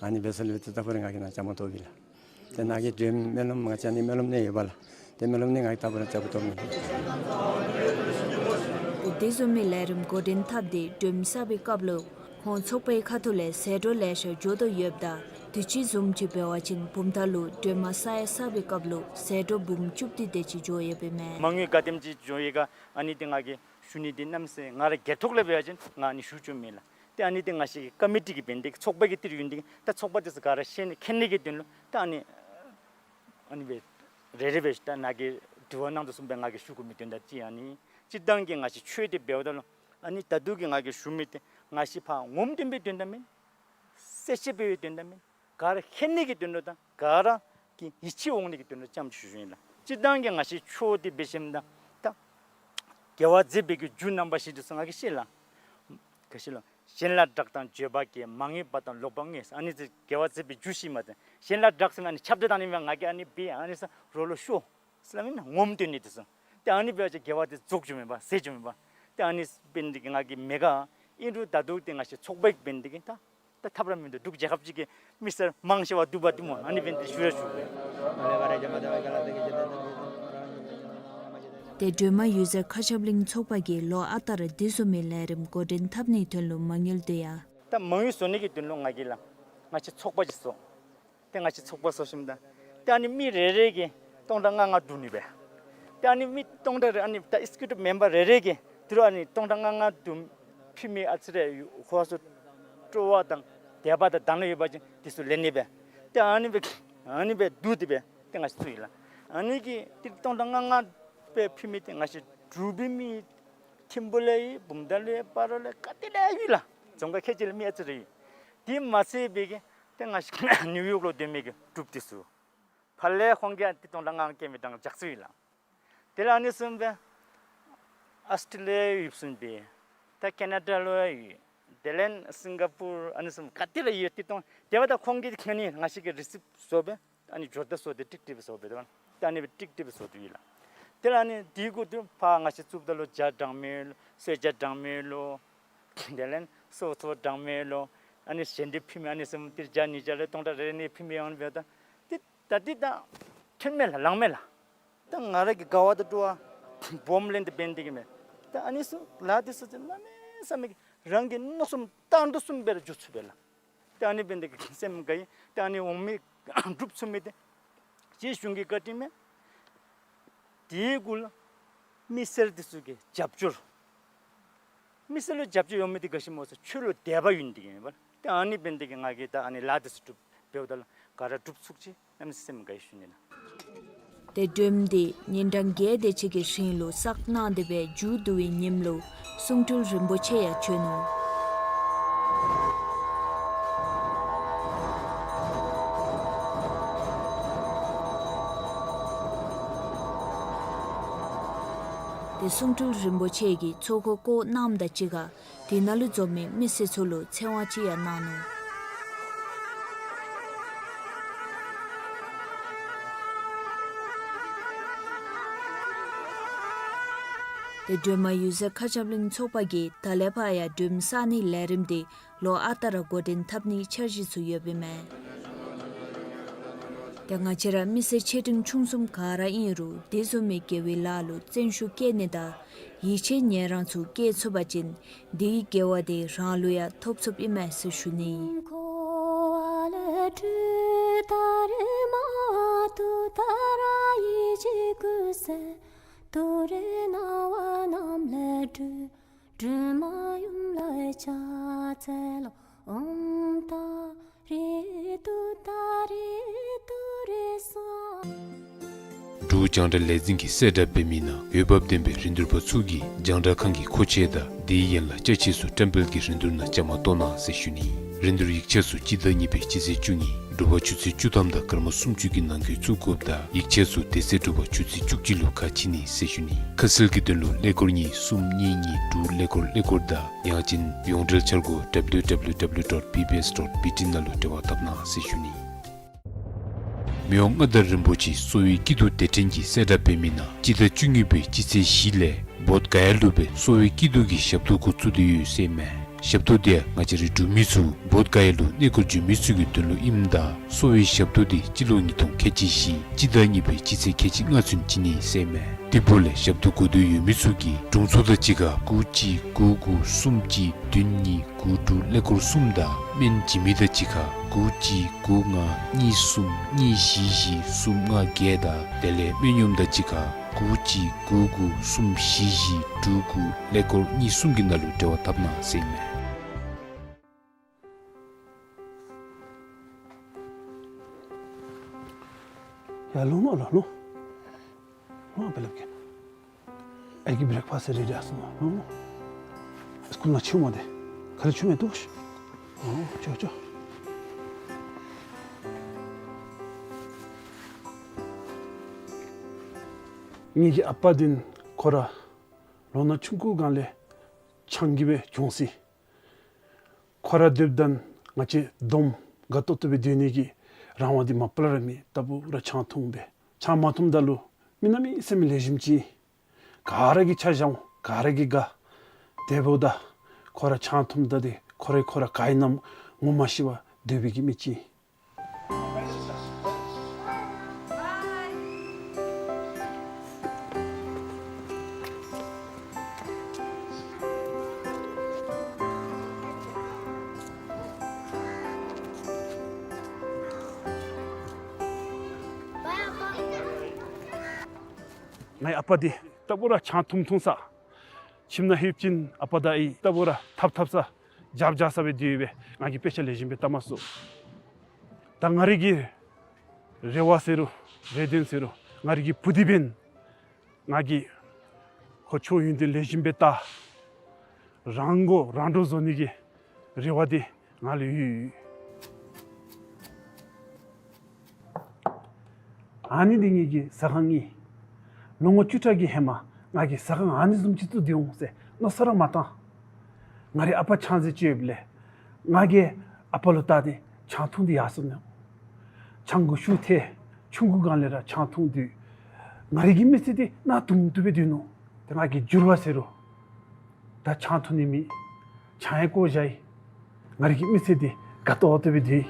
ཨ་ནི་འབད་ས་ལུ་ཏེ་ལྟ་བུ་ར་ང་གིས་ནཱ་བཅའ་མར་གཏོགས་པས་ལགས། ཏེ་ནཱ་གིས་སྒྲོལ་མ་སྨོན་ལམ་ང་བཅས་ནི་སྨོན་ལམ་གནས་ཡོད་པས་ལགས། ཏེ་སྨོན་ལམ་ནི་ང་གིས་ལྟ་བུ་ར་བཅའ་བར་གཏོགས་མི། ཏེ་དེ་བཟུམ་མའི་ལས་རིམ་འགོ་འདྲེན་འཐབ་སྟེ་སྒྲོལ་མ་གསར་པའི་སྐབས་ལུ་ཁོང་ཚོགས་པའི་ཁ་ཐུག་ལས་ཟད་འགྲོ་ལེ་ཤ་འགྱོ་དོ་ཡོདཔ་ད་དུས་ཅི་བཟུམ་ཅིག་འབད་བ་ཅིན་བུམ་ཐང་ལུ་སྒྲོལ་མ་གསར་ཡང་གསར་པའི་སྐབས་ལུ་ཟད་འགྲོ་འབུམ་བཅུ་བདུན་དེ་ཅིག་འགྱོ་ཡོདཔ་ཨིན་མས། མ་དངུལ་ག་དེམ་ཅིག་འགྱོ་ཡི་ག་ཨ་ནི་འདི་ང་གིས་ཞུ་ནི་འདི་གནམ་མེད་ས་མེད་ང་ར་སྒེར་ཐོག་ལས་འབད་བ་ཅིན་ང་ཨ་ནི་ཞུ་བཅུག་མེད་ལགས། ཏེ་ཨ་ནི་འདི་ང་བཅས་ཀྱི་ཀོ་མི་ཊི་གི་འབད་ནི་འདི་གིས་ཚོགས་པ་གི་ཏི་རུ་ཡོད་ནི་འདི་གིས་ད་ཚོགས་པ་འདི་ཚུ་ག་ར་ཤེས་ནི་མཁྱེན་ནི་གི་དོན་ལུ་ད་ཨ་ནི་ཨ་ནི་སྦེ་རེ་རེ་སྦེ་ད་ནཱ་གིས་དྲི་བ་གནང་དོ་བཟུམ་སྦེ་ང་གིས་ཞུ་དགོ་མི་དོན་དག་ཅིག་ཨ་ནི་སྤྱིར་བཏང་གི་ང་བཅས་ཆོས་འདི་འབདཝ་ད་ལུ་ཨ་ནི་ད་ལྟོ་གི་ང་གིས་ཞུ་མི་འདི་ང་བཅས་ཕར་ངོམ་སྟོན་པའི་དོན་དག་མེན། གསལ་བཤད་འབད་བའི་དོན་དག་མེན། ག་ར་མཁྱེན་ནི་གི་དོན་ལུ་དང་ག་ར་གི་ཡིད་ཆེས་འོང་ནི་གི་དོན་ལུ་ཙམ་ཅིག་ཞུ་ཞུཝ་ཨིན་ལགས། སྤྱིར་བཏང་གི་ང་བཅས་ཆོས་འདི་འབད་ཞིནམ་ད་ད་དགེ་བ་མཛད་པའི་གི་རྒྱུ་རྣམ་པ་བཞི་འདི་ཚུ་ང་གིས་ཤེས་ལགས། ག་ཅི་ལོ། གཞན་ལ་བསྒྲགས་དང་བརྗོད་པ་སྐྱེ། མ་ངེས་པ་དང་ལོག་པར་ངེས། ཨ་ནི་ཚུ་དགེ་བ་མཛད་པའི་རྒྱུ་བཞི་མས་ཏེ། གཞན་ལ་བསྒྲགས་ཟེར་ན་ཨ་ནི་ཁྱབ་བརྡལ་བཏང་ནི་མས། ང་གིས་ཨ་ནི་འབད་ཨ་ནི་ཟེར་རོགས་ལུ་ཤོད་ཟེར་སླབ་མེན་ན། ངོམ་སྟོན་ནི་འདི་ཚུ། ཏེ་ཨ་ནི་འབད་བ་ཅིན་དགེ་བ་འདི་རྫོགས་འགྱོཝ་མས་པ་ཟད་འགྱོཝ་མས་པ། ཏེ་ཨ་ནི་འབད་ནི་འདི་གིས་ང་གིས་མེད་ག། ཨིན་རུང་ད་ལྟོ་འདི་ང་བཅས་ཚོགས་པ་ཅིག་འབད་ནི་འདི་གིས་ད་ད་ཐབས་ར་མིན་འདུག། འབྲུག་རྒྱལ་ཁབ་ཅིག་གི་མི་སེར་མང་ཆེ་བ་འདུག་པ་འདུག་སྨོ། ཨ་ནི་འབད་ནི་འདི་ཞུ་ར་ཞུ་དགོ། ཏེ་སྒྲོལ་མ་འོད་ཟེར་མཁའ་ཁྱབ་གླིང་ཚོགས་པ་གིས་ལོ་ཨ་རྟག་ར་འདི་བཟུམ་མའི་ལས་རིམ་འགོ་འདྲེན་འཐབ་ནིའི་དོན་ལུ་མ་དངུལ་བསྡུ་ཡ། ད་མ་དངུལ་བཟོ་ནི་གི་དོན་ལུ་ང་གིས་ལགས་ང་བཅས་ཚོགས་པ་ཅིག་བཟོ། ཏེ་ང་བཅས་ཚོགས་པ་བཟོ་ཞིནམ་ད་ཏེ་ཨ་ནི་མི་རེ་རེ་གིས་སྟོང་ཕྲག་ལྔ་ལྔ་བསྡུ་ནི་སྦེ། ཏེ་ཨ་ནི་མི་སྟོང་ཕྲག་རེ་ཨ་ནི་ད་ཨེག་སི་ཀིའུ་ཊིབ་མེམ་བར་རེ་རེ་གིས་ཏི་རུ་ཨ་ནི་སྟོང་ཕྲག་ལྔ་ལྔ་བསྡུ་ཕུལ་མི་ཨ་ཙི་རེ་ཡོད། ཁོ་ཚུ་སྤྲོ་བ་དང་དད་པ་དང་དང་ལེན་ཡོད་པ་ཅིན་འདི་ཚུ་ལེན་ནི་སྦེ། ཏེ་ཨ་ནི་སྦེ་ཨ་ནི་སྦེ་བསྡུ་སྟེ་སྦེ་ཏེ་ང་བཅས་ཚུ་ཡོད་ལགས། ཨ་ནི་གི་ཏི་རུ་སྟོང་ཕྲག་ལྔ་ལྔ་སྦེ་ཕུལ་མི་འདི་ང་བཅས་འབྲུག་པའི་མི་ཐིམ་ཕུ་ལས་ཡོད། བུམ་ཐང་ལས་ཡོད། སྤ་རོ་ལས་ག་ཏེ་ལས་ཡོད་ལགས། རྫོང་ཁག་ཁལ་གཅིག་ལས་མི་ཨ་ཙི་རེ་ཡོད། དེ་མ་ཚད་པའི་གི་ཏེ་ང་བཅས་ནིའུ་ཡོག་ལུ་སྡོད་མི་གི་འབྲུགཔ་འདི་ཚུ་ཕར་ལས་ཁོང་གིས་ཨ་ནི་སྟོང་ཕྲག་ལྔ་ལྔ་བསྐྱལ་མི་དང་ལྗགས་རྩིས་ཡོད་ལགས། དེ་ལས་ཨ་ནི་བཟུམ་སྦེ་ཨཱོས་ཊྲེ་ལི་ཡ་ཡོདཔ་བཟུམ་སྦེ་ད་ཀེ་ན་ཌ་ལུ་ཡང་ཡོད། དེ་ལས་སིང་ག་པུར་ཨ་ནི་བཟུམ་ག་ཏེ་ལས་ཡོད། ཏི་སྟོང་དེ་འབདཝ་ད་ཁོང་གིས་ཨ་ནི་ང་བཅས་ཀྱི་རི་སིབ་བཟོ་སྦེ་ཨ་ནི་འབྱོར་ལྡན་བཟོ་སྟེ་ཀྲིག་ཀྲི་སྦེ་བཟོ་སྦེ་ད་ཨ་ནི་སྦེ་ཀྲིག་ཀྲི་སྦེ་བཟོ་སྟེ་ཡོད་ལགས། དེ་ལས་ཨ་ནི་དེ་གུ་ཏི་རུ་ཕར་ང་བཅས་བཙུགསཔ་ད་ལུ་ཇ་འགྲངས་མི་ལུ་གསོལ་ཇ་འགྲངས་མི་ལུ་དེ་ལས་གསོལ་ཚོགས་འགྲངས་མི་ལུ་ཨ་ནི་ཞལ་འདེབས་ཕུལ་མི་ཨ་ནི་བཟུམ་ཏི་རུ་ཇ་གཉིས་ཇ་ལས་སྟོང་ཕྲག་རེ་རེ་ནི་ཕུལ་མི་ཡོད་པས། ད་ཏེ་ད་འདི་ད་ཐོན་མས་ལགས། ལང་མས་ལགས། ད་ང་ར་གི་དགའ་བ་དང་སྤྲོ་བ་སྦོམ་ལས་འདི་འབད་ནི་འདི་གིས་མས། ད་ཨ་ནི་ཚུ་ལཱ་འདི་ཚུ་གནམ་མེད་ས་མེད་ཀྱི་རང་གི་མནོ་བསམ་བཏང་དོ་བཟུམ་སྦེ་ར་འགྱོ་ཚུགས་པས་ལགས། ད་ཨ་ནི་འབད་ནི་འདི་གིས་སེམས་དགའ་ཡི། ད་ཨ་ནི་འོང་མི་འབྲུགཔ་ཚུ་མི་འདི་རྗེ་གཞུང་གི་བཀའ་དྲིན་མས། དེ་གུ་ལུ་མི་སེར་འདི་ཚུ་གི་རྒྱབ་སྐྱོར། མི་སེར་ལུ་རྒྱབ་སྐྱོར་ཡོད་མི་འདི་ག་ཅི་སྨོ་ཟེར་ཆོས་ལུ་དད་པ་ཡོད་ནི་འདི་གིས་མས་པ། ད་ཨ་ནི་འབད་ནི་འདི་གིས་ང་གིས་ད་ཨ་ནི་ལཱ་འདི་ཚུ་འགྲུབ་འབདཝ་ད་ལུ་ག་ར་འགྲུབ་ཚུགས་ཅི། གནམ་མེད་ས་མེད་དགའ་ཡི་ཞུ་ནི་ལགས། ཏེ་སྒྲོལ་མ་འདི་ཉིན་གྲངས་བརྒྱད་དེ་ཅིག་གི་རིང་ལུ་བསགས་གནང་སྟེ་སྦེ་མཇུག་བསྡུ་བའི་ཉིནམ་ལུ་གསུང་སྤྲུལ་རིན་པོ་ཆེ་ཡང་བྱོན་ནུག། ཏེ་གསུང་སྤྲུལ་རིན་པོ་ཆེ་གིས་ཚོགས་འཁོར་བསྐོར་གནངམ་དང་གཅིག་ཁར་དེ་ནང་ལུ་འཛོམས་མི་མི་སེར་ཚུ་ལུ་ཚེ་དབང་ཅིག་ཡང་གནང་ནུག། ཏེ་སྒྲོལ་མ་འོད་ཟེར་མཁའ་ཁྱབ་གླིང་ཚོགས་པ་གིས་ད་ལས་ཕར་ཡང་སྒྲོལ་མ་བསགས་ནིའི་ལས་རིམ་འདི་ལོ་ཨ་རྟག་ར་འགོ་འདྲེན་འཐབ་ནིའི་འཆར་གཞི་ཚུ་ཡོདཔ་ཨིན་མས། ཏེ་ང་བཅས་ར་མི་སེར་ཆེ་འབྲིང་ཆུང་གསུམ་ག་ར་ཨིན་རུང་དེ་བཟུམ་མའི་དགེ་བའི་ལཱ་ལུ་བརྩོན་ཤུགས་བསྐྱེད་ནི་དང་ཡིད་ཆེས་ཉེ་རང་ཚུ་བསྐྱེད་ཚུགས་པ་ཅིན་དེའི་དགེ་བ་དེ་རང་ལུ་ཡང་ཐོབ་ཚུགསཔ་ཨིན་མས་ཟེར་ཞུ་ནི། འབྲུག་རྒྱང་བསྒྲགས་ལས་འཛིན་གྱིས་གསལ་བསྒྲགས་འབད་མི་ནང་འོས་འབབ་ལྡན་པའི་རིན་བསྡུར་པ་ཚུ་གིས་རྒྱང་བསྒྲགས་ཁང་གི་མཁོ་ཆས་དང་དེའི་ཡན་ལག་ཅ་ཆས་ཚུ་བཀྲམ་སྤེལ་གྱི་རིན་བསྡུར་ནང་བཅའ་མར་གཏོགས་གནང་ཟེར་ཞུ་ནི། རིན་བསྡུར་ཡིག་ཆ་ཚུ་སྤྱི་ཟླ་གཉིས་པའི་སྤྱི་ཚེས་བཅུ་གཉིས་དྲོ་པ་ཆུ་ཚོད་བཅུ་ཐམ་དང་སྐར་མ་སུམ་ཅུ་གི་ནང་འཁོད་བཙུགས་དགོཔ་དང་ཡིག་ཆ་ཚུ་དེ་ཚེ་དྲོ་པ་ཆུ་ཚོད་བཅུ་གཅིག་ལུ་ཁ་ཕྱེ་ནི་ཟེར་ཞུ་ནི། ཁ་གསལ་གྱི་དོན་ལུ་ཀླད་ཀོར་གཉིས་གསུམ་གཉིས་གཉིས་དྲུག་ཀླད་ཀོར་ཀླད་ཀོར་དང་ཡང་ཅིན་ཡོངས་འབྲེལ་འཆར་སྒོ་W W W dot B B S dot B T ནང་ལུ་འབྲེལ་བ་འཐབ་གནང་ཟེར་ཞུ་ནི། མི་དབང་མངའ་བདག་རིན་པོ་ཆེའི་གསོ་བའི་སྐྱིད་སྡུག་སྡེ་ཕྲན་གྱིས་གསལ་བསྒྲགས་འབད་མི་ནང་སྤྱི་ཟླ་བཅུ་གཉིས་པའི་སྤྱི་ཚེས་བཞི་ལས་བོདྷ་ག་ཡ་ལུ་སྦེ་གསོ་བའི་སྐྱིད་སྡུག་གི་ཞབས་ཏོག་འགོ་བཙུགས་ཏེ་ཡོད་ཟེར་མས། ཞབས་ཏོག་དེ་ཡང་ང་བཅས་རའི་འབྲུག་མི་ཚུ་བོདྷ་ག་ཡ་ལུ་གནས་སྐོར་འབྱོན་མི་ཚུ་གི་དོན་ལུ་ཨིནམ་ད་གསོ་བའི་ཞབས་ཏོག་དེ་སྤྱི་ལོ་ཉིས་སྟོང་ཁལ་གཅིག་བཞི་སྤྱི་ཟླ་གཉིས་པའི་སྤྱི་ཚེས་ཁལ་གཅིག་ལྔ་ཚུན་བྱིན་ནི་ཟེར་མས། དེ་འབདཝ་ལས་ཞབས་ཏོག་དགོས་འདོད་ཡོད་མི་ཚུ་གིས་དྲུང་འཚོ་དང་གཅིག་ཁར་དགུ་གཅིག་དགུ་དགུ་གསུམ་གཅིག་བདུན་གཉིས་དགུ་དྲུག་ཀླད་ཀོར་གསུམ་དང་སྨན་བྱིན་མི་དང་གཅིག་ཁར་དགུ་གཅིག་དགུ་ལྔ་གཉིས་གསུམ་གཉིས་བཞི་བཞི་གསུམ་ལྔ་བརྒྱད་དང་དེ་ལས་སྨན་གཡོགམ་དང་གཅིག་ཁར་དགུ་གཅིག་དགུ་དགུ་གསུམ་བཞི་བཞི་དྲུག་དགུ་ཀླད་ཀོར་གཉིས་གསུམ་གྱི་ནང་ལུ་འབྲེལ་བ་འཐབ་གནང་ཟེར་མས། ད་ལོངས་ལོངས་ལོངས་ལོངས། ལོངས་ཨ་པ་ལགས་ཀྱིས། ཨའི་གི་བྲེག་ཕཱསཊ་རེ་ཌི་ཨིན་སོང་ནུག། ལོངས་ལོངས། སི་ཀུལ་ནང་འཁྱིད་འོང་མ་དེ། ག་ལས་འཁྱིད་འོང་མས་འདུག་ཤིག། ཨོ་ཅོག་ཅོག། ངེ་གི་ཨ་པ་འདི་ཁོ་ར་ལོ་ན་ཆུང་ཀུ་སྒང་ལས་ཆང་གིས་སྦེ་གྱོངས་ཅི། ཁོ་ར་སྡོདཔ་ད་ང་བཅས་བསྡོམས་དགའ་ཏོག་ཏོ་སྦེ་སྡོད་ནི་གི་རང་དབང་འདི་མ་པ་ལས་ར་མེད། རྟག་བུ་ར་ཆང་འཐུང་སྦེ། ཆང་མ་འཐུངམ་ད་ལུ་མི་གནམ་མེད་ས་མེད་ལེགས་ཤོམ་ཅིག། ག་ར་གིས་ཆ་བཞག་འོང་། ག་ར་གིས་དགའ། དེ་འབདཝ་ད་ཁོ་ར་ཆང་འཐུངམ་ད་འདི་ཁོ་ར་ཁོ་ར་ག་ཨིན་ན་ངོ་མ་ཤེས་པར་སྡོད་པའི་གི་མི་ཅིག། ངེའི་ཨ་པ་འདི་རྟག་བུ་ར་ཆང་འཐུང་འཐུང་ས། ཁྱིམ་ནང་ལྷོདཔ་ཅིན་ཨ་པ་དང་ཨའི་རྟག་བུ་ར་འཐབ་འཐབ་ས་རྒྱབ་རྒྱབ་ས་སྦེ་སྡོད་སྦེ་ང་གིས་དཔེ་ཆ་ལེགས་ཤོམ་སྦེ་བལྟ་མ་ཚུགས། ད་ང་རའི་གི་རེ་བ་ཟེར་རུང་རེ་འདུན་ཟེར་རུང་ང་རའི་གི་བུ་འདི་འབདན་ང་གིས་ཁོ་ཆོས་ཡོན་ཏན་ལེགས་ཤོམ་སྦེ་བལྟ། རང་མགོ་རང་འདྲོངས་བཟོ་ནི་གི་རེ་བ་འདི་ང་ལུ་ཡོད། ཨ་ནི་འདི་ངེ་གི་ཟ་ཁང་ཨིན། ལོ་ངོ་བཅུ་ཕྲག་གི་ཧེ་མ་ང་གིས་ཟ་ཁང་ཨ་ནི་བཟུམ་ཅིག་བཙུགས་ཏེ་འོང་ཟེར་མནོ་བསམ་ར་མ་བཏང་། ང་རའི་ཨ་པ་ཆང་རྩེད་སྤྱོད་ཡོདཔ་ལས་ང་གིས་ཨ་པ་ལུ་བལྟ་སྟེ་ཆང་འཐུང་སྟེ་ཡར་སོ་ནུག། ཆང་གི་ཤུགས་ཐལ། ཆུང་ཀུ་སྒང་ལས་ར་ཆང་འཐུང་སྟེ་ང་རའི་གི་མི་ཚེ་འདི་གནག་དུང་དུ་སྦེ་སྡོད་ནུག། ཏེ་ང་གི་འགྱུར་བ་ཟེར་རུང་ད་ཆང་འཐུང་ནི་མེད། ཆང་ཡང་བཀོ་བཞག་ཡི། ང་རའི་གི་མི་ཚེ་འདི་དགའ་ཏོག་ཏོ་སྦེ་སྡོད་ཡི།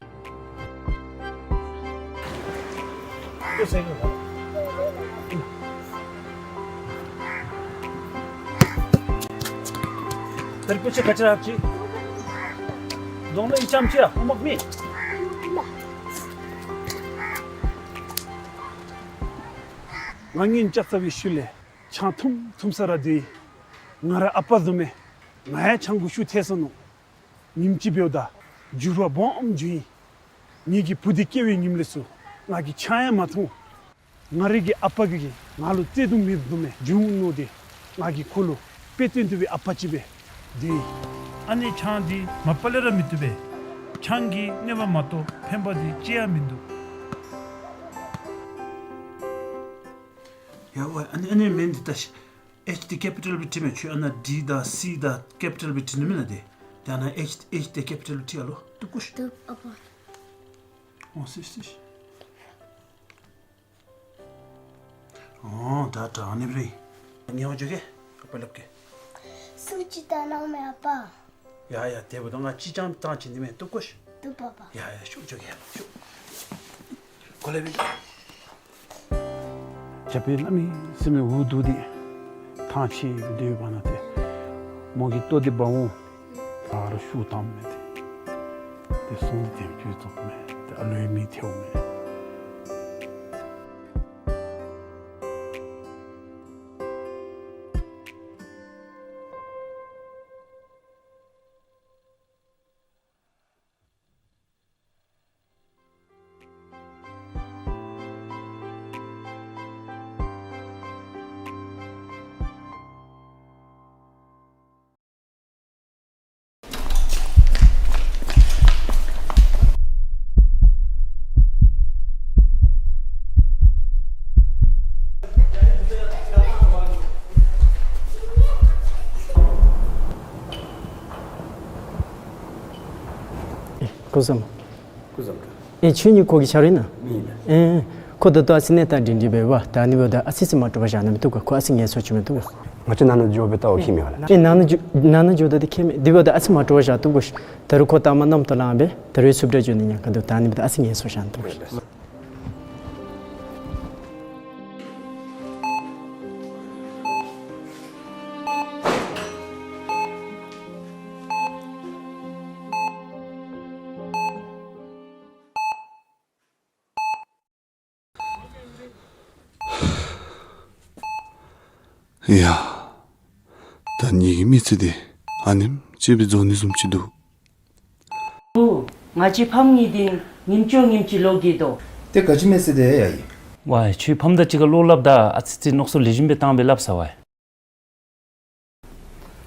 तेरे पीछे कचरा आपकी। दोनों ही चमचिया, उमक मी। ང་གཉེན་རྐྱབ་ཚར་བའི་ཤུལ་ལས་ཆང་འཐུང་འཐུང་ས་ར་སྡོད་ཡི། ང་ར་ཨ་པ་བཟུམ་སྦེ་ང་ཡང་ཆང་གི་ཤུགས་ཐལ་སོ་ནུག། ཉིནམ་ཅིག་འབདཝ་ད་འགྱུར་བ་སྦོམ་བྱུང་ཡི། ངེ་གི་བུ་འདི་སྐྱེ་བའི་ཉིནམ་ལས་ཚུར་ང་གིས་ཆང་ཡང་མ་འཐུང་། ང་རའི་གི་ཨ་པ་གིས་ང་ལུ་བརྩེ་གདུང་མེདཔ་བཟུམ་སྦེ་བྱུང་ནུག་སྟེ་ང་གིས་ཁོ་ལུ་དཔེ་སྟོན་ཐུབ་པའི་ཨ་པ་ཅིག་སྦེ་སྡོད་ཡི། ཨ་ནི་ཆང་འདི་མ་པ་ལས་ར་མི་བཏུབ་པས། ཆང་གིས་གནོད་པ་མ་གཏོགས་ཕན་པ་འདི་ཅི་ཡང་མིན་འདུག། ཡ་ཝའི་ཨ་ནི་ཨ་ནི་མིང་འདི་ལྟ་ཤིག། ཨེཆ་འདི་ཀེ་པི་ཊལ་སྦེ་བྲིས་མས། ཁྱོད་ཨ་ནཱ་ཌི་དང་སི་དང་ཀེ་པི་ཊལ་སྦེ་བྲིས་ནི་མེན་ན་ཏེ། ཏེ་ཨ་ནཱ་ཨེཆ་ཨེཆ་འདི་ཀེ་པི་ཊལ་སྦེ་བྲིས་ཨ་ལོ། བཏུབ་གོ་ཤིག། བཏུབ་ཨ་པ། ཨོ་སི་སི། ཨོ་ད་ད་ཨ་ནི་སྦེ་རེད། ངལ་བ་འཇུག་གེ། ཨ་པ་སླབ་གེ། སུ་ཅིག་བཏང་གནང་མས་ཨ་པ། ཡ་ཡ་དེ་འབདཝ་ད་ང་གཅིག་རྐྱངམ་བཏང་བྱིན་ནི་མས། བཏུབ་གོ་ཤིག། བཏུབ་པ་པ། ཡ་ཡ་ཤོག་འགྱོ་གེ་ཤོག། གོ་ལེ་བི། རྒྱབ་པའི་གནམ་མེད་ས་མེད་འུ་སྡུག་སྟེ་ཐང་ཆད་སྡོད་པ་ན་ཏེ་མོ་གིས་ལྟོ་འདི་འབག་འོང་། ད་རུང་ཤུགས་བཏངམ་མས་ཏེ། ཏེ་ཟུངས་འདི་དེམ་ཅིག་བཙོགཔ་མས། ཏེ་ཨ་ལོའི་མིག་ཐལཝ་མས། སྐུ་གཟུགས་བཟང་། སྐུ་གཟུགས་བཟང་། ཨེ་ཁྱོད་གཉིས་ཁོ་གི་ཆ་རོགས་ཨིན་ན། ཨིན་ལགས། ཨེ་ཁོ་ད་ལྟོ་ཨ་ཙི་ནད་དང་འདྲིས་འདྲིས་སྦེ་འབདཝ་ད་ཨ་ནི་འབདཝ་ད་ཨ་ཙི་ཙི་མ་དྲོ་བར་བཞག་གནང་མི་བཏུབ་ག། ཁོ་ཨ་ཙི་ངལ་གསོ་བྱིན་མི་བཏུབ་ག། ང་བཅས་ནང་ན་འགྱོ་སྦེ་བལྟ་བ་ཁྱད་མེད་ག་ལགས། ཨེ་ནང་ན་འགྱོ་ནང་ན་འགྱོཝ་ད་འདི་ཁྱད་མེད། དེ་འབདཝ་ད་ཨ་ཙི་མ་དྲོ་བར་བཞག་བཏུབ་ག་ཤིག། ད་རུང་ཁོ་ལྟག་མ་གནམ་ཐོག་ལངས་སྦེ་ད་རུང་འཚུབ་དྲགས་འགྱོ་ནི་ཉེན་ཁ་འདུག། ད་ཨ་ནི་འབདཝ་ད་ཨ་ཙི་ངལ་གསོ་བཞག་གནང་བཏུབ་ག་ཤིག། ཡ། ད་ངེ་གི་མི་ཚེ་འདི་ཨ་ནེམ་ཅིག་སྦེ་རྫོགས་ནི་བཟུམ་ཅིག་འདུག། བུ། ང་བཅས་ཕམ་གཉིས་འདི་ཉིནམ་གཅིག་ཉིནམ་གཅིག་ལོག་གི་དོ། ཏེ་ག་ཅི་མེད་ཟེར་དེ་ཡ་ཡི། ཝའེ་ཁྱོད་ཕམ་དང་གཅིག་ཁར་བློ་སླབ་ད་ཨ་ཙི་ཙི་མནོ་བསམ་ལེགས་ཤོམ་སྦེ་བཏང་སྦེ་སླབ་ས་ཝའེ།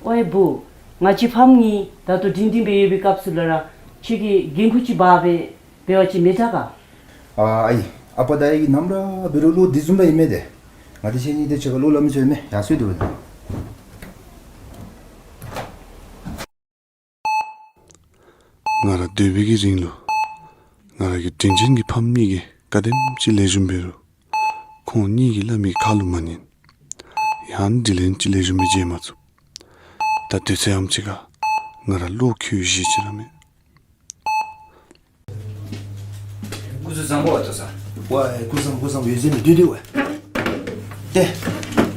ཝའེ་བུ། ང་བཅས་ཕམ་གཉིས་ད་ལྟོ་འགྲིག་འགྲིག་སྦེ་ཡོད་པའི་སྐབས་སུ་ལུ་ར་ཁྱོད་ཀྱིས་འགན་ཁུར་ཅིག་འབག་སྦེ་འབད་བ་ཅིན་མི་དྲག་ག། ཨ་ཨའི། ཨ་པ་དང་ཨའི་གིས་ནམ་ར་འབད་རུང་བློ་འདི་བཟུམ་ར་ཨིན་མས་ཏེ། ང་བཅས་ཁྱེད་གཉིས་དེ་ཅིག་ཁར་བློ་སླབ་མི་ཚུགས་མས། ཡར་སོང་སྡོད་པ་ད། ང་ར་སྡོད་པའི་གི་རིང་ལུ་ང་ར་གི་དྲིན་ཅན་གྱི་ཕམ་གཉིས་ཀྱིས་ག་དེམ་ཅིག་ལེགས་ཤོམ་འབད་རུང་ཁོང་གཉིས་ཀྱིས་སླབ་མི་གི་ཁ་ལུ་མ་ཉན། ཡང་དྲིན་ལན་ཅིག་ལེགས་ཤོམ་སྦེ་འཇལ་མ་ཚུགས། ད་དུས་ཚོད་ཨམ་ཅིག་ཁར་ང་ར་བློ་འགྱོད་གཞི་ཅིག་ར་མེད། སྐུ་གཟུགས་བཟང་པོ་ཝའེ་ཏོ་ས། ཝའེ་སྐུ་གཟུགས་བཟང་སྐུ་གཟུགས་བཟང་། ཡོད་ཟེར་མི་འདུག་སྟེ་ཝའེ། ཏེ་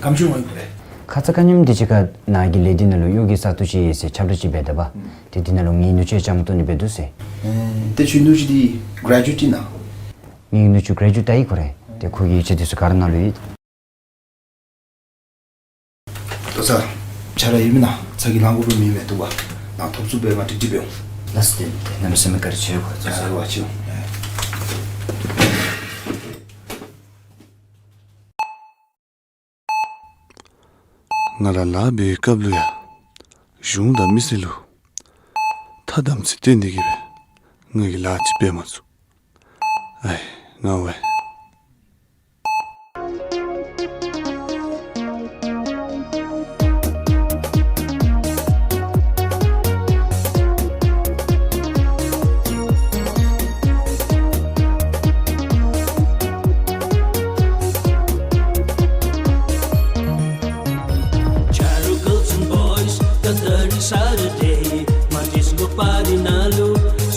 ག་དེམ་ཅིག་འོང་ཡི་གོ་རེ། ཁ་ཙ་ཁ་ཉིནམ་དེ་ཅིག་ཁར་ནཱ་གི་ལས་སྡེ་ནང་ལུ་གཡོག་གི་ས་ཐོག་ཅིག་ཡོད་ཟེར་ཁྱབ་བསྒྲགས་ཅིག་འབད་ད་པ། ཨུམ། ཏེ་དེ་ནང་ལུ་ངེའི་ནུ་གཅུང་ཡང་བཅའ་མར་གཏོགས་ནི་འབད་འདུག་ཟེར། ཨེ་ཏེ་ཁྱོད་ནུ་གཅུང་འདི་གྲེ་ཇུ་ཨེཊ་ཨིན་ན། ངེའི་ནུ་གཅུང་གྲེ་ཇུ་ཨེཊ་ཨིན་གོ་རེ། ཏེ་ཁོ་གི་ཡིག་ཆ་དེ་ཚུ་ག་ར་ནཱ་ལུ་ཡོད། ཏོ་ས། ཆ་ར་ཡོད་མེན་ན། ཚ་གྱང་ལང་དགོ་པའི་མི་མེད་འདུག་པ། ནཱ་ཐོབ་ཚུགས་པའི་ང་ཀྲིག་ཀྲི་འབད་འོང་། ལགས་སོ། ཏེ་ཏེ་གནམ་མེད་ས་མེད་བཀའ་དྲིན་ཆེ་གོ། ཏོ་ས། ཨ་ཝ་ཅིག་འོང་། ང་ར་ལཱ་འབད་བའི་སྐབས་ལུ་ཡང་གཞུང་དང་མི་སེར་ལུ་ཐ་དམ་ཚིག་བསྟེན་ཏེ་གི་སྦེ་ང་གིས་ལཱ་ཅིག་འབད་མ་ཚུགས། ཨའི་ང་ཝའེ། Charo girls and boys, the third Saturday, my disco party ནང་ལུ་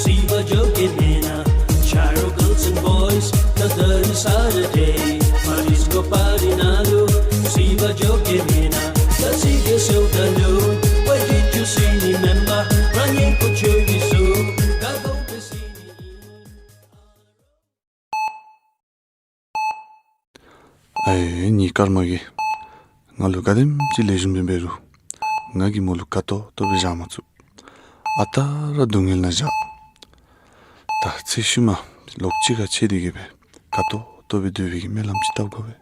སི་བ་འགྱོ་གེ་མེན་ན། Charo girls and boys, the third Saturday, my disco party ནང་ལུ་སི་བ་འགྱོ་གེ་མེན་ན། ད་སི་གེ་སོ་ད་ལུ་ཝའེ་ཌི་ཡུ་སི་མི་མེན་པ་རང་ཉིད་ཁོ་ཆོས་ཀྱི་སུ་ད་གོ་པེ་སི་ནི་ཨིན། ཨའི་ངེའི་སྐར་མ་གིས་ང་ལུ་ག་དེམ་ཅིག་ལེགས་ཤོམ་སྦེ་འབད་རུང་ང་གིས་མོ་ལུ་དགའ་ཏོག་ཏོ་སྦེ་བཞག་མ་ཚུགས། ཨ་རྟག་ར་སྡུག་བསྔལ་ནང་བཞག། ད་ཚེ་ཤུལ་མ་ལོག་གཅིག་ཁར་ཕྱད་དེ་གི་སྦེ་དགའ་ཏོག་ཏོ་སྦེ་སྡོད་པའི་གི་སྨོན་ལམ་ཅིག་བཏབ་དགོ་པས།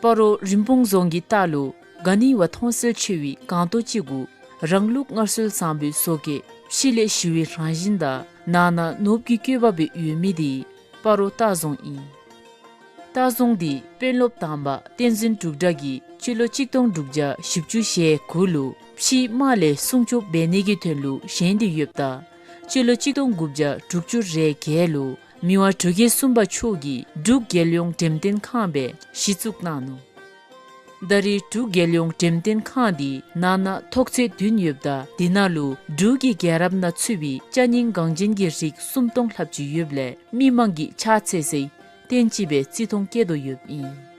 སྤ་རོ་རིན་སྤུངས་རྫོང་གི་ལྟག་ལུ་ག་ནི་བ་མཐོང་གསལ་ཆེ་བའི་སྒང་ཏོག་ཅིག་གུ་རང་ལུགས་སྔར་སྲོལ་བཟང་པོའི་བཟོ་བཀོད་ཕྱི་ལས་ཞི་བའི་རང་བཞིན་དང་ནང་ན་ནོར་བུ་གི་བཀོད་པ་སྦེ་ཡོད་མི་དེ་སྤ་རོ་ལྟ་རྫོང་ཨིན། ལྟ་རྫོང་འདི་དཔོན་སློབ་དང་པ་བསྟན་འཛིན་འབྲུག་གྲགས་ཀྱིས་སྤྱི་ལོ་གཅིག་སྟོང་དྲུག་བརྒྱ་བཞི་བཅུ་ཞེ་དགུ་ལུ་ཕྱིའི་དམག་ལས་སྲུང་སྐྱོབ་འབད་ནི་གི་དོན་ལུ་བཞེངས་ཏེ་ཡོདཔ་ད་སྤྱི་ལོ་གཅིག་སྟོང་དགུ་བརྒྱ་དྲུག་ཅུ་རེ་བརྒྱད་ལུ་མི་དབང་འབྲུག་རྒྱལ་གསུམ་པ་མཆོག་གིས་འབྲུག་རྒྱལ་ཡོངས་འགྲེམས་སྟོན་ཁང་སྦེ་གཞི་བཙུགས་གནང་ནུག། ད་རེས་འབྲུག་རྒྱལ་ཡོངས་འགྲེམས་སྟོན་ཁང་འདི་ནང་ན་ཐོག་ཚད་བདུན་ཡོདཔ་ད་དེ་ནང་ལུ་འབྲུག་གི་རྒྱལ་རབས་ནང་ཚུད་པའི་ཅ་རྙིང་འགངས་ཅན་གྱི་རིགས་སུམ་སྟོང་ལྷགཔ་ཅིག་ཡོདཔ་ལས་མི་མང་གིས་ཕྱག་འཚལ་སའི་རྟེན་ཅིག་སྦེ་བརྩི་མཐོང་བསྐྱེད་དོ་ཡོདཔ་ཨིན།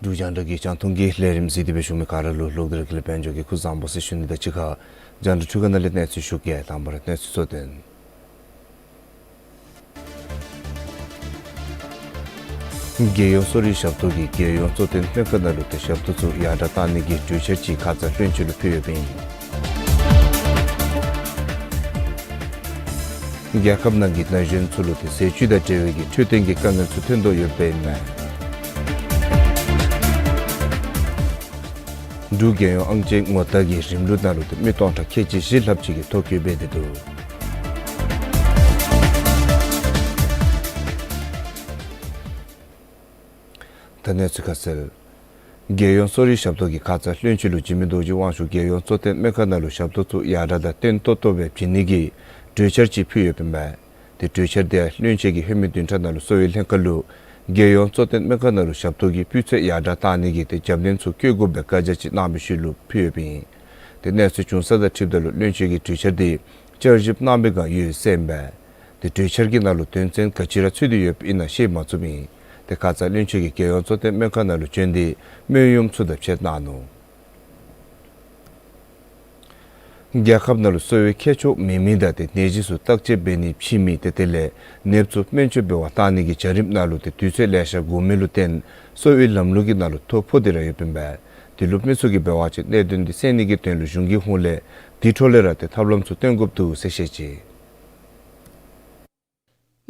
འབྲུག་རྒྱང་བསྒྲགས་ཀྱི་རྒྱང་མཐོང་གི་ལས་རིམ་གཟིགས་ཏེ་སྦེ་བཞུགས་མི་ག་ར་ལུ་ལོག་སྟེ་ར་དགེ་ལེགས་དཔལ་འབྱོར་གྱིས་སྐུ་གཟུགས་བཟང་པོ་ཟེར་ཞུ་ནི་དང་གཅིག་ཁར་རྒྱང་བསྒྲགས་འཕྲུལ་ཁང་ནང་ལས་གནས་ཚུལ་ཞུ་གེ། དང་པ་ར་གནས་ཚུལ་གཙོ་དོན། རྒྱལ་ཡོངས་གསོ་རིག་ཞབས་ཏོག་གིས་རྒྱལ་ཡོངས་གཙོ་བསྟེན་སྨན་ཁང་ནང་ལུ་ཏེ་ཞབས་ཏོག་ཚུ་ཡར་དྲག་གཏང་ནི་གི་གྲོས་འཆར་ཅིག་ཁ་ཙ་བློན་ཆེན་ལུ་ཕུལ་ཡོདཔ་ཨིན། རྒྱལ་ཁབ་ནང་གི་ན་གཞོན་ཚུ་ལུ་ཏེ་ཟས་བཅུད་དང་འབྲེལ་བའི་གི་འཕྲོད་བསྟེན་གྱི་དཀའ་ངལ་ཚུ་ཐོན་དོ་ཡོདཔ་ཨིན་མས། འབྲུག་རྒྱལ་ཡོངས་ཨང་ཅན་ངོ་རྟགས་ཀྱི་རིམ་ལུགས་ནང་ལུ་ཏེ་མི་སྟོང་ཕྲག་ཁལ་གཅིག་བཞི་ལྷགཔ་ཅིག་གིས་ཐོ་བཀོད་འབད་དེ་འདུག། ད་གནས་ཚུལ་ཁ་གསལ། རྒྱལ་ཡོངས་གསོ་རིག་ཞབས་ཏོག་གིས་ཁ་ཙ་བློན་ཆེན་ལུ་འཇིགས་མེད་རྡོ་རྗེ་དབང་ཕྱུག་རྒྱལ་ཡོངས་གཙོ་བསྟེན་སྨན་ཁང་ནང་ལུ་ཞབས་ཏོག་ཚུ་ཡར་དྲག་དང་བརྟན་ཏོག་ཏོ་སྦེ་བྱིན་ནི་གི་གྲོས་འཆར་ཅིག་ཕུལ་ཡོདཔ་ཨིན་པས། ཏེ་གྲོས་འཆར་དེ་བློན་ཆེན་གྱིས་ལྷོད་མེད་བདུན་ཕྲག་ནང་ལུ་གསོ་བའི་ལྷན་ཁག་ལུ་རྒྱལ་ཡོངས་གཙོ་བསྟེན་སྨན་ཁང་ནང་ལུ་ཞབས་ཏོག་གི་སྤུས་ཚད་ཡར་དྲག་བཏང་ནི་གི་ཏེ་རྒྱབ་སྣོན་ཚུ་བཀོད་དགོ་པའི་བཀའ་རྒྱ་ཅིག་གནང་བའི་ཤུལ་ལུ་ཕུལ་ཡོདཔ་ཨིན། ཏེ་གནས་ཚུལ་བྱུང་ས་དང་འཁྲིལཝ་ད་ལུ་བློན་ཆེན་གྱིས་གྲོས་འཆར་དེ་བསྐྱར་ཞིབ་གནང་པའི་བསྒང་ཡོད་ཟེར་ཨིན་པས། ཏེ་གྲོས་འཆར་གྱི་ནང་ལུ་དོན་ཚན་ག་ཅི་ར་ཚུད་དེ་ཡོདཔ་ཨིན་ན་ཤེས་མ་ཚུགསཔ་ཨིན། ཏེ་ཁ་ཙ་བློན་ཆེན་གྱིས་རྒྱལ་ཡོངས་གཙོ་བསྟེན་སྨན་ཁང་ནང་ལུ་བྱོན་ཏེ་སྨན་གཡོགམོ་ཚུ་དང་ཕྱད་གནང་ནུག། རྒྱལ་ཁབ་ནང་ལུ་གསོ་བའི་ཁྱད་ཆོས་མེད་མི་དང་ཏེ་ནད་གཞི་ཚུ་བརྟག་དཔྱད་འབད་ནི་ཕྱི་མི་ཏེ་དེ་ལས་ནདཔ་ཚུ་སྨན་བཅོས་འབད་བར་བཏང་ནི་གི་བྱ་རིམ་ནང་ལུ་ཏེ་དུས་ཚོད་ལེ་ཤ་འགོར་མི་ལུ་བརྟེན་གསོ་བའི་ལམ་ལུགས་ཀྱི་ནང་ལུ་ཐོ་ཕོག་སྟེ་ར་ཡོདཔ་ཨིན་པས། དེ་ལུ་མི་ཚུ་གིས་འབད་བ་ཅིན་གནད་དོན་འདི་སེལ་ནི་གི་དོན་ལུ་གཞུང་གི་ཧོངས་ལས་དེ་འཕྲོ་ལས་ར་ཏེ་ཐབས་ལམ་ཚུ་སྟོན་དགོཔ་འདུག་ཟེར་བཤད་ཅི།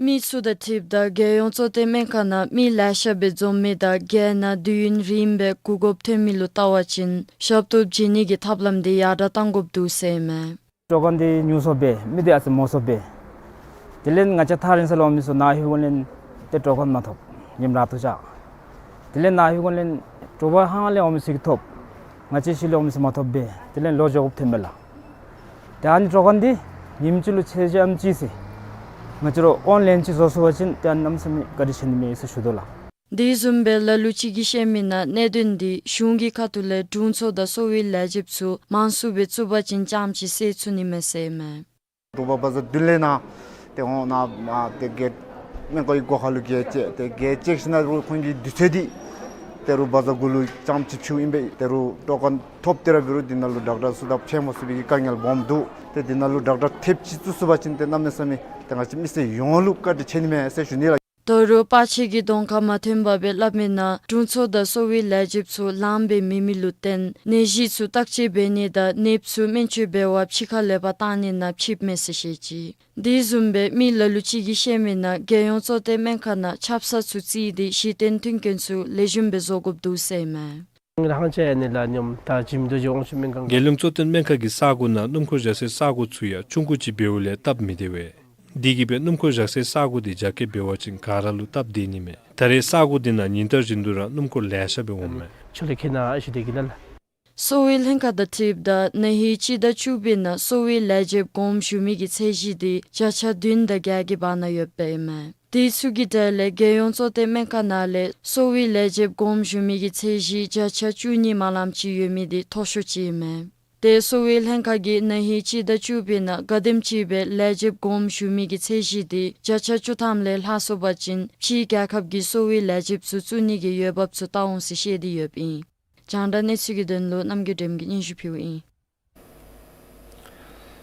མི་ཚུ་དང་འཁྲིལཝ་ད་རྒྱལ་ཡོངས་གཙོ་བསྟེན་སྨན་ཁང་ནང་མི་ལེ་ཤ་སྦེ་འཛོམས་མི་དང་རྒྱལ་ནང་དུས་ཡུན་རིངམོ་སྦེ་འགོར་དགོཔ་ཐོན་མི་ལུ་བལྟ་བ་ཅིན་ཞབས་ཏོག་བྱིན་ནི་གི་ཐབས་ལམ་དེ་ཡར་དྲག་བཏང་དགོཔ་འདུག་ཟེར་ཨིན་མས། སྤྲོ་མཁན་འདི་ཉུང་སུ་སྦེ་མི་འདི་ཨ་ཙི་མང་སུ་སྦེ། དེ་ལས་ང་བཅས་ཐག་རིང་ས་ལས་འོང་མི་ཚུ་ནཱ་ལྷོད་འོང་ལས་ཏེ་སྤྲོ་མཁན་མ་ཐོབ། ཉིནམ་ར་ཐུག་ཅ། དེ་ལས་ནཱ་ལྷོད་འོང་ལས་དྲོ་པ་ཧང་ལས་འོང་མི་ཚུ་གིས་ཐོབ། ང་བཅས་ཤུལ་ལས་འོང་མི་ཚུ་མ་ཐོབ་སྦེ་དེ་ལས་ལོག་འགྱོ་དགོཔ་ཐོནམ་མས་ལགས། ཏེ་ཨ་ནི་སྤྲོ་མཁན་འདི་ཉིནམ་གཅིག་ལུ་ཚད་གཞི་ཨ་ནེམ་ཅིག་ཟེར། ང་བཅས་ར་ཨོན་ལའིན་ཅིག་བཟོ་ཚུགས་པ་ཅིན་ཏེ་ཨ་ནི་གནམ་མེད་ས་མེད་བཀའ་དྲིན་ཆེ་ནི་མས་ཟེར་ཞུ་དོ་ལགས། དེ་བཟུམ་སྦེ་ལ་ལུ་ཅིག་གིས་བཤད་མི་ནང་གནད་དོན་འདི་གཞུང་གི་ཁ་ཐུག་ལས་དྲུང་འཚོ་དང་གསོ་བའི་ལས་བྱེདཔ་ཚུ་མང་སུ་སྦེ་བཙུགས་པ་ཅིན་རྐྱངམ་ཅིག་སེལ་ཚུགས་ནི་མས་ཟེར་ཨིན་མས། རུ་བ་བ་ཛར་མདུན་ལས་ནཱ་ཏེ་འོང་ནཱ་མར་ཏེ་གེཊ་སྨན་ཁང་གི་སྒོ་ཁ་ལུ་གེཊ་བཅག་སྟེ་གེཊ་བཅག་ཞིནམ་ལས་རུང་ཁོང་གི་དུས་ཚོད་འདི་ཏེ་རུ་བ་ཛར་གུ་ལུ་རྐྱངམ་ཅིག་ཕྱེཝ་ཨིན་པས། ཏེ་རུང་སྤྲོ་མཁན་ཐོབ་སྟེ་ར་འབད་རུང་འདི་ནང་ལུ་ཌོག་ཊར་ཚུ་དང་ཕྱད་མ་ཚུགས་པའི་གི་དཀའ་ངལ་སྦོམ་འདུག། ཏེ་འདི་ནང་ལུ་ཌོག་ཊར་ཐེབས་ཅིག་བཙུགས་ཚུགས་པ་ཅིན་ཏེ་གནམ་མེད་ས་མེད་ཏེ་ང་བཅས་མི་སེར་ཡོངས་ལུ་བཀའ་དྲིན་ཆེ་ནི་མས་ཟེར་ཞུ་ནི་ལགས། ད་རུང་པར་ཆས་ཀྱི་གདོང་ཁར་མ་ཐོན་པར་སྦེ་སླབ་མི་ནང་དྲུང་འཚོ་དང་གསོ་བའི་ལས་བྱེདཔ་ཚུ་ལངམ་སྦེ་མེད་མི་ལུ་བརྟེན་ནད་གཞི་ཚུ་བརྟག་དཔྱད་འབད་ནི་དང་ནདཔ་ཚུ་སྨན་བཅོས་འབད་བར་ཕྱི་ཁར་ལས་ཕར་བཏང་ནི་ནང་ཕྱིསཔ་མས་ཟེར་བཤད་ཅི། དེ་བཟུམ་སྦེ་མི་ལ་ལུ་ཅིག་གིས་བཤད་མི་ནང་རྒྱལ་ཡོངས་གཙོ་བསྟེན་སྨན་ཁང་ནང་ཆབ་གསང་ཚུ་བརྩིས་ཏེ་གཞི་རྟེན་མཐུན་རྐྱེན་ཚུ་ལེགས་ཤོམ་སྦེ་བཟོ་དགོཔ་འདུག་ཟེར་ཨིན་མས། ཧང་ཅ་ཡ་ནི་ལ་ཉོམ་ད་འཇིགས་མེད་རྡོ་རྗེ་དབང་ཕྱུག་སྨན་ཁང་རྒྱལ་ཡོངས་གཙོ་བསྟེན་སྨན་ཁང་གི་ས་གོ་ནང་སྣུམ་འཁོར་བཞག་སའི་ས་གོ་ཚུ་ཡང་ཆུང་ཀུ་ཅིག་འབདཝ་ལས་སྟབས་མི་བདེ་བས། དེ་གིས་སྦེ་སྣུམ་འཁོར་བཞག་སའི་ས་གོ་དེ་རྒྱ་སྐྱེད་འབད་བ་ཅིན་ག་ར་ལུ་སྟབས་བདེ་ནི་མས། ད་རེས་ས་གོ་དེ་ནང་ཉིན་ལྟར་བཞིན་དུ་ར་སྣུམ་འཁོར་ལེ་ཤ་སྦེ་འོངམ་མས། ཆོ་ལེ་ཁྱེད་ནཱ་ཨ་ཞུ་དེ་གི་ལ་ལ། གསོ་བའི་ལྷན་ཁག་དང་འཁྲིལཝ་ད་ན་ཧིང་སྤྱི་ཟླ་བཅུ་པའི་ནང་གསོ་བའི་ལས་བྱེདཔ་དགོངསམ་ཞུ་མི་གི་ཚད་གཞི་དེ་བརྒྱ་ཆ་བདུན་དང་བརྒྱད་ཀྱི་བར་ན་ཡོདཔ་ཨིན་མས། དེ་ཚུ་གི་གྲས་ལས་རྒྱལ་ཡོངས་གཙོ་བསྟེན་སྨན་ཁང་ནང་ལས་གསོ་བའི་ལས་བྱེདཔ་དགོངསམ་ཞུ་མི་གི་ཚད་གཞི་བརྒྱ་ཆ་བཅུ་གཉིས་མ་ལངམ་ཅིག་ཡོད་མི་དེ་མཐོ་ཤོས་ཅིག་ཨིན་མས། ཏེ་གསོ་བའི་ལྷན་ཁག་གིས་ན་ཧིང་སྤྱི་ཟླ་བཅུ་པའི་ནང་ག་དེམ་ཅིག་སྦེ་ལས་བྱེདཔ་དགོངསམ་ཞུ་མི་གི་ཚད་གཞི་དེ་བརྒྱ་ཆ་བཅུ་ཐམ་ལས་ལྷག་སོང་པ་ཅིན་ཕྱིའི་རྒྱལ་ཁབ་ཀྱི་གསོ་བའི་ལས་བྱེདཔ་ཚུ་བཙུགས་ནི་གི་འོས་འབབ་ཚུ་བལྟ་འོང་ཟེར་བཤད་དེ་ཡོདཔ་ཨིན། རྒྱང་བསྒྲགས་གནས་ཚུལ་གྱི་དོན་ལུ་རྣམ་རྒྱལ་སྒྲོལམ་གྱིས་སྙན་ཞུ་ཕུལཝ་ཨིན།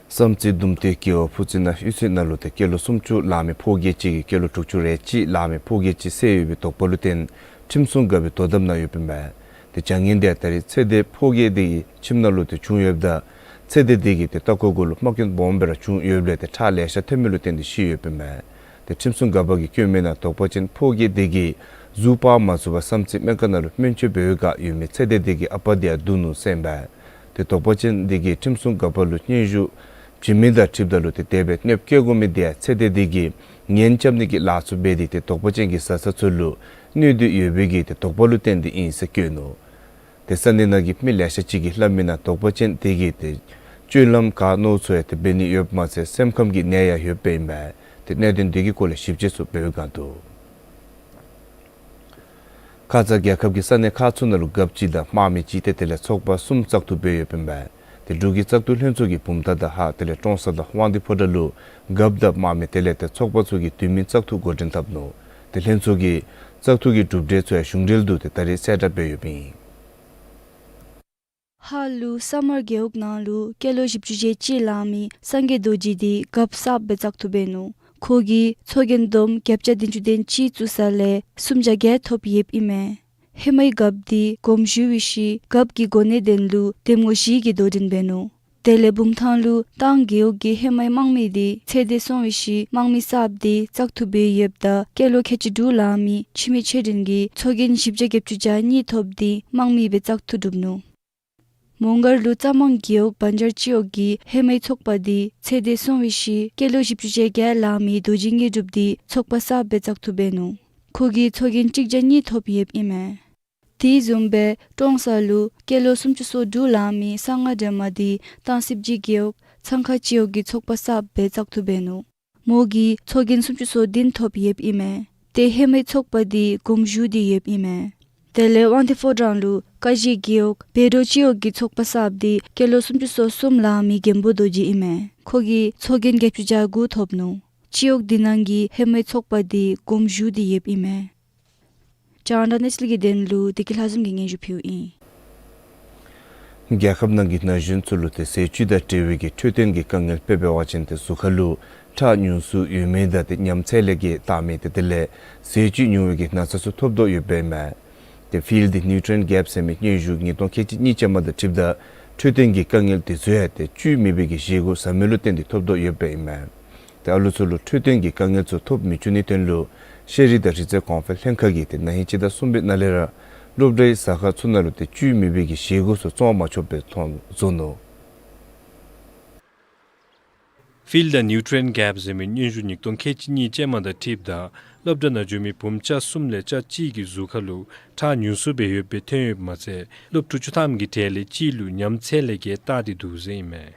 བསམ་རྩེ་ཟླུམ་སྟོད་རྒེད་འོག་ཕུ་རྩེ་ནང་གཡུས་ཚན་ནང་ལུ་ཏེ་སྐྱེས་ལོ་སུམ་ཅུ་ལང་མི་ཕོ་སྐྱེས་ཅིག་གིས་སྐྱེས་ལོ་དྲུག་ཅུ་རེ་གཅིག་ལང་མི་ཕོ་སྐྱེས་ཅིག་བསད་ཡོད་པའི་དོགས་པ་ལུ་བརྟེན་ཁྲིམས་སྲུང་འགག་པའི་དོ་དམ་ནང་ཡོདཔ་ཨིན་མས། ཏེ་བྱ་ངན་དེ་ད་རེས་ཚེ་འདས་ཕོ་སྐྱེས་དེ་གི་ཁྱིམ་ནང་ལུ་ཏེ་བྱུང་ཡོདཔ་ད་ཚེ་འདས་དེ་གི་ཏེ་ལྟག་ཀོ་གུ་ལུ་རྨ་སྐྱོན་སྦོམ་སྦེ་ར་བྱུང་ཡོདཔ་ལས་ཏེ་ཁྲག་ལེ་ཤ་ཐོན་མི་ལུ་བརྟེན་ཏེ་ཤི་ཡོདཔ་ཨིན་མས། ཏེ་ཁྲིམས་སྲུང་འགག་པ་གིས་བཀོད་མི་ནང་དོགས་པ་ཅན་ཕོ་སྐྱེས་དེ་གིས་གཟུགས་སྤར་མ་ཚུགས་པར་བསམ་རྩེ་སྨན་ཁང་ནང་ལུ་སྨན་བཅོས་འབད་བའི་བསྒང་ཡོད་མི་ཚེ་འདས་དེ་གི་ཨ་པ་དེ་ཡང་བརྡུང་ནུག་ཟེར་ཨིན་པས། ཏེ་དོགས་པ་ཅན་དེ་གིས་ཁྲིམས་སྲུང་འགག་པ་ལུ་སྙན་ཞུ་བྱིན་མི་དང་འཁྲིལཝ་ད་ལུ་ཏེ་དེ་སྦེ་གནོདཔ་བཀལ་དགོ་མི་དེ་ཡང་ཚེ་འདས་དེ་གིས་ངན་རྐྱབ་ནི་གི་ལཱ་ཚུ་འབད་དེ་ཏེ་དོགས་པ་ཅན་གྱི་བཟའ་ཚང་ཚུ་ལུ་གནོད་དོ་ཡོད་པའི་གི་ཏེ་དོགས་པ་ལུ་བརྟེན་ཏེ་ཨིན་ཟེར་བཀོད་ནུག། ཏེ་ས་གནས་ནང་གི་མི་ལེ་ཤ་ཅིག་གིས་སླབ་མི་ནང་དོགས་པ་ཅན་དེ་གིས་ཏེ་སྤྱོད་ལམ་ག་མནོ་ཚུགས་ཡང་ཏེ་འབད་ནི་ཡོདཔ་མ་ཚད་སེམས་ཁམས་ཀྱི་ནད་ཡང་ཡོདཔ་ཨིན་པས། ཏེ་གནད་དོན་དེ་གི་སྐོར་ལས་ཞིབ་དཔྱད་ཚུ་འབད་བའི་བསྒང་འདུག། ཁ་ཙ་རྒྱལ་ཁབ་ཀྱི་ས་གནས་ཁག་ཚུ་ནང་ལུ་རྒཔོ་གཅིག་དང་དམག་མི་གཅིག་ཏེ་དེ་ལས་ཚོགས་པ་གསུམ་བཙག་འཐུ་འབད་ཡོདཔ་ཨིན་པས། ཏེ་འབྲུག་གི་བཙག་འཐུ་ལྷན་ཚོགས་ཀྱིས་བུམ་ཐང་དང་ཧཱ་དེ་ལས་ཀྲོང་གསར་དང་དབང་འདུས་ཕོ་བྲང་ལུ་རྒཔོ་དང་དམག་མི་དེ་ལས་ཏེ་ཚོགས་པ་ཚུ་གི་འཐུས་མི་བཙག་འཐུ་འགོ་འདྲེན་འཐབ་ནུག། ཏེ་ལྷན་ཚོགས་ཀྱིས་བཙག་འཐུ་གི་གྲུབ་འབྲས་ཚུ་ཡང་གཞུང་འབྲེལ་དུ་ཏེ་ད་རེས་གསལ་བསྒྲགས་འབད་ཡོདཔ་ཨིན། ཧཱ་ལུ་ས་དམར་རྒེད་འོག་ནང་ལུ་སྐྱེས་ལོ་བཞི་བཅུ་ཞེ་གཅིག་ལང་མི་སངས་རྒྱས་རྡོ་རྗེ་དེ་རྒཔོ་གསརཔ་སྦེ་བཙག་འཐུ་འབད་ནུག། ཁོ་གིས་ཚོགས་རྒྱན་བསྡོམས་བརྒྱད་བརྒྱ་བདུན་ཅུ་དོན་གཅིག་བཙུགས་ས་ལས་སུམ་བརྒྱ་བརྒྱད་ཐོབ་ཡོདཔ་ཨིན་མས། ཧེ་མའི་རྒཔོ་དེ་དགོངསམ་ཞུ་བའི་ཤུལ་རྒཔོ་གི་གོ་གནས་དོན་ལུ་གདམ་ངོ་བཞི་གི་དོ་འགྲན་འབད་ནུག། དེ་ལས་བུམ་ཐང་ལུ་ཏང་རྒེད་འོག་གི་ཧེ་མའི་དམངས་མི་དེ་ཚེ་འདས་སོང་བའི་ཤུལ་དམངས་མི་གསརཔ་དེ་བཙག་འཐུ་འབད་ཡོདཔ་ད་སྐྱེས་ལོ་ཁལ་གཅིག་དྲུག་ལང་མི་འཆི་མེད་ཆོས་སྒྲོན་གྱིས་ཚོགས་རྒྱན་བཞི་བརྒྱ་བརྒྱད་ཅུ་གྱ་གཉིས་ཐོབ་སྟེ་དམངས་མི་སྦེ་བཙག་འཐུ་གྲུབ་ནུག། མོང་སྒར་ལུ་རྩ་མང་རྒེད་འོག་བན་ཇར་སྤྱི་འོག་གི་ཧེ་མའི་ཚོགས་པ་འདི་ཚེ་འདས་སོང་བའི་ཤུལ་སྐྱེས་ལོ་བཞི་བཅུ་ཞེ་བརྒྱད་ལང་མི་རྡོ་རྗེ་དངོས་གྲུབ་འདི་ཚོགས་པ་གསརཔ་སྦེ་བཙག་འཐུ་འབད་ནུག། ཁོ་གིས་ཚོགས་རྒྱན་གཅིག་བརྒྱ་གཉིས་ཐོབ་ཡོདཔ་ཨིན་མས། དེ་བཟུམ་སྦེ་ཀྲོང་གསར་ལུ་སྐྱེས་ལོ་སུམ་ཅུ་སོ་དྲུག་ལང་མི་གསང་སྔགས་སྒྲོལ་མ་འདི་སྟང་སིབ་ཇི་རྒེད་འོག་ཚང་ཁ་སྤྱི་འོག་གི་ཚོགས་པ་གསརཔ་སྦེ་བཙག་འཐུ་འབད་ནུག། མོ་གིས་ཚོགས་རྒྱན་སུམ་ཅུ་སོ་བདུན་ཐོབ་ཡོདཔ་ཨིན་མས། ཏེ་ཧེ་མའི་ཚོགས་པ་འདི་དགོངས་ཞུ་སྟེ་ཡོདཔ་ཨིན་མས། དེ་ལས་དབང་འདུས་ཕོ་བྲང་ལུ་ཀ་གཞི་རྒེད་འོག་བཻ་ཌཱུར་སྤྱི་འོག་གི་ཚོགས་པ་གསརཔ་འདི་སྐྱེས་ལོ་སུམ་ཅུ་སོ་གསུམ་ལང་མི་མགོན་པོ་རྡོ་རྗེ་ཨིན་མས། ཁོ་གིས་ཚོགས་རྒྱན་བརྒྱད་ཅུ་གྱ་དགུ་ཐོབ་ནུག། སྤྱི་འོག་འདི་ནང་གི་ཧེ་མའི་ཚོགས་པ་འདི་དགོངས་ཞུ་སྟེ་ཡོདཔ་ཨིན་མས། རྒྱང་བསྒྲགས་གནས་ཚུལ་གྱི་དོན་ལུ་བདེ་སྐྱིད་ལྷ་འཛོམས་ཀྱིས་སྙན་ཞུ་ཕུལཝ་ཨིན། རྒྱལ་ཁབ་ནང་གི་ན་གཞོན་ཚུ་ལུ་ཏེ་ཟས་བཅུད་དང་འབྲེལ་བའི་གི་འཕྲོད་བསྟེན་གྱི་དཀའ་ངལ་དཔེ་འབད་བ་ཅིན་ཏེ་གཟུགས་ཁ་ལུ་ཁྲག་ཉུང་སུ་ཡོད་མི་དང་ཏེ་ཉམས་ཚད་ལས་བརྒལ་བཏང་མི་ཏེ་དེ་ལས་ཟས་བཅུད་ཉུང་བའི་གི་ན་ཚ་ཚུ་ཐོབ་དོ་ཡོདཔ་ཨིན་མས། ཏེ་Fill the Nutrient Gap ཟེར་མི་སྙན་ཞུ་ཉིས་སྟོང་ཁལ་གཅིག་གཉིས་ཅན་མ་དང་འཁྲིལཝ་ད་འཕྲོད་བསྟེན་གྱི་དཀའ་ངལ་དེ་ཚུ་ཡང་ཏེ་བཅུད་མེད་པའི་གི་བཞེས་སྒོ་ཟ་མི་ལུ་བརྟེན་ཏེ་ཐོབ་དོ་ཡོདཔ་ཨིན་མས། ཏེ་ཨ་ལུ་ཚུ་ལུ་འཕྲོད་བསྟེན་གྱི་དཀའ་ངལ་ཚུ་ཐོབ་མི་བཅུག་ནིའི་དོན་ལུ་ཤེས་རིག་དང་རིག་རྩལ་གོང་འཕེལ་ལྷན་ཁག་གིས་ཏེ་ན་ཧིང་སྤྱི་ཟླ་གསུམ་པའི་ནང་ལས་ར་སློབ་གྲྭའི་ཟ་ཁང་ཚུ་ནང་ལུ་ཏེ་བཅུད་མེད་པའི་གི་བཞེས་སྒོ་ཚུ་བཙོང་མ་ཆོགཔ་སྦེ་ཐོན་བཟོ་ནུག། Fill the Nutrient Gap ཟེར་མི་སྙན་ཞུ་ཉིས་སྟོང་ཁལ་གཅིག་གཉིས་ཅན་མ་དང་འཁྲིལཝ་ད་སློབ་གྲྭ་ནང་འགྱོ་མི་བུམོ་ཆ་གསུམ་ལས་ཆ་གཅིག་གི་གཟུགས་ཁ་ལུ་ཁྲག་ཉུང་སུ་སྦེ་ཡོདཔ་སྦེ་ཐོན་ཡོདཔ་མ་ཚད་སློབ་ཕྲུག་བཅུ་ཐམ་གྱི་གྲས་ལས་གཅིག་ལུ་ཉམས་ཚད་ལས་བརྒལ་བཏགས་ཏེ་འདུག་ཟེར་ཨིན་མས།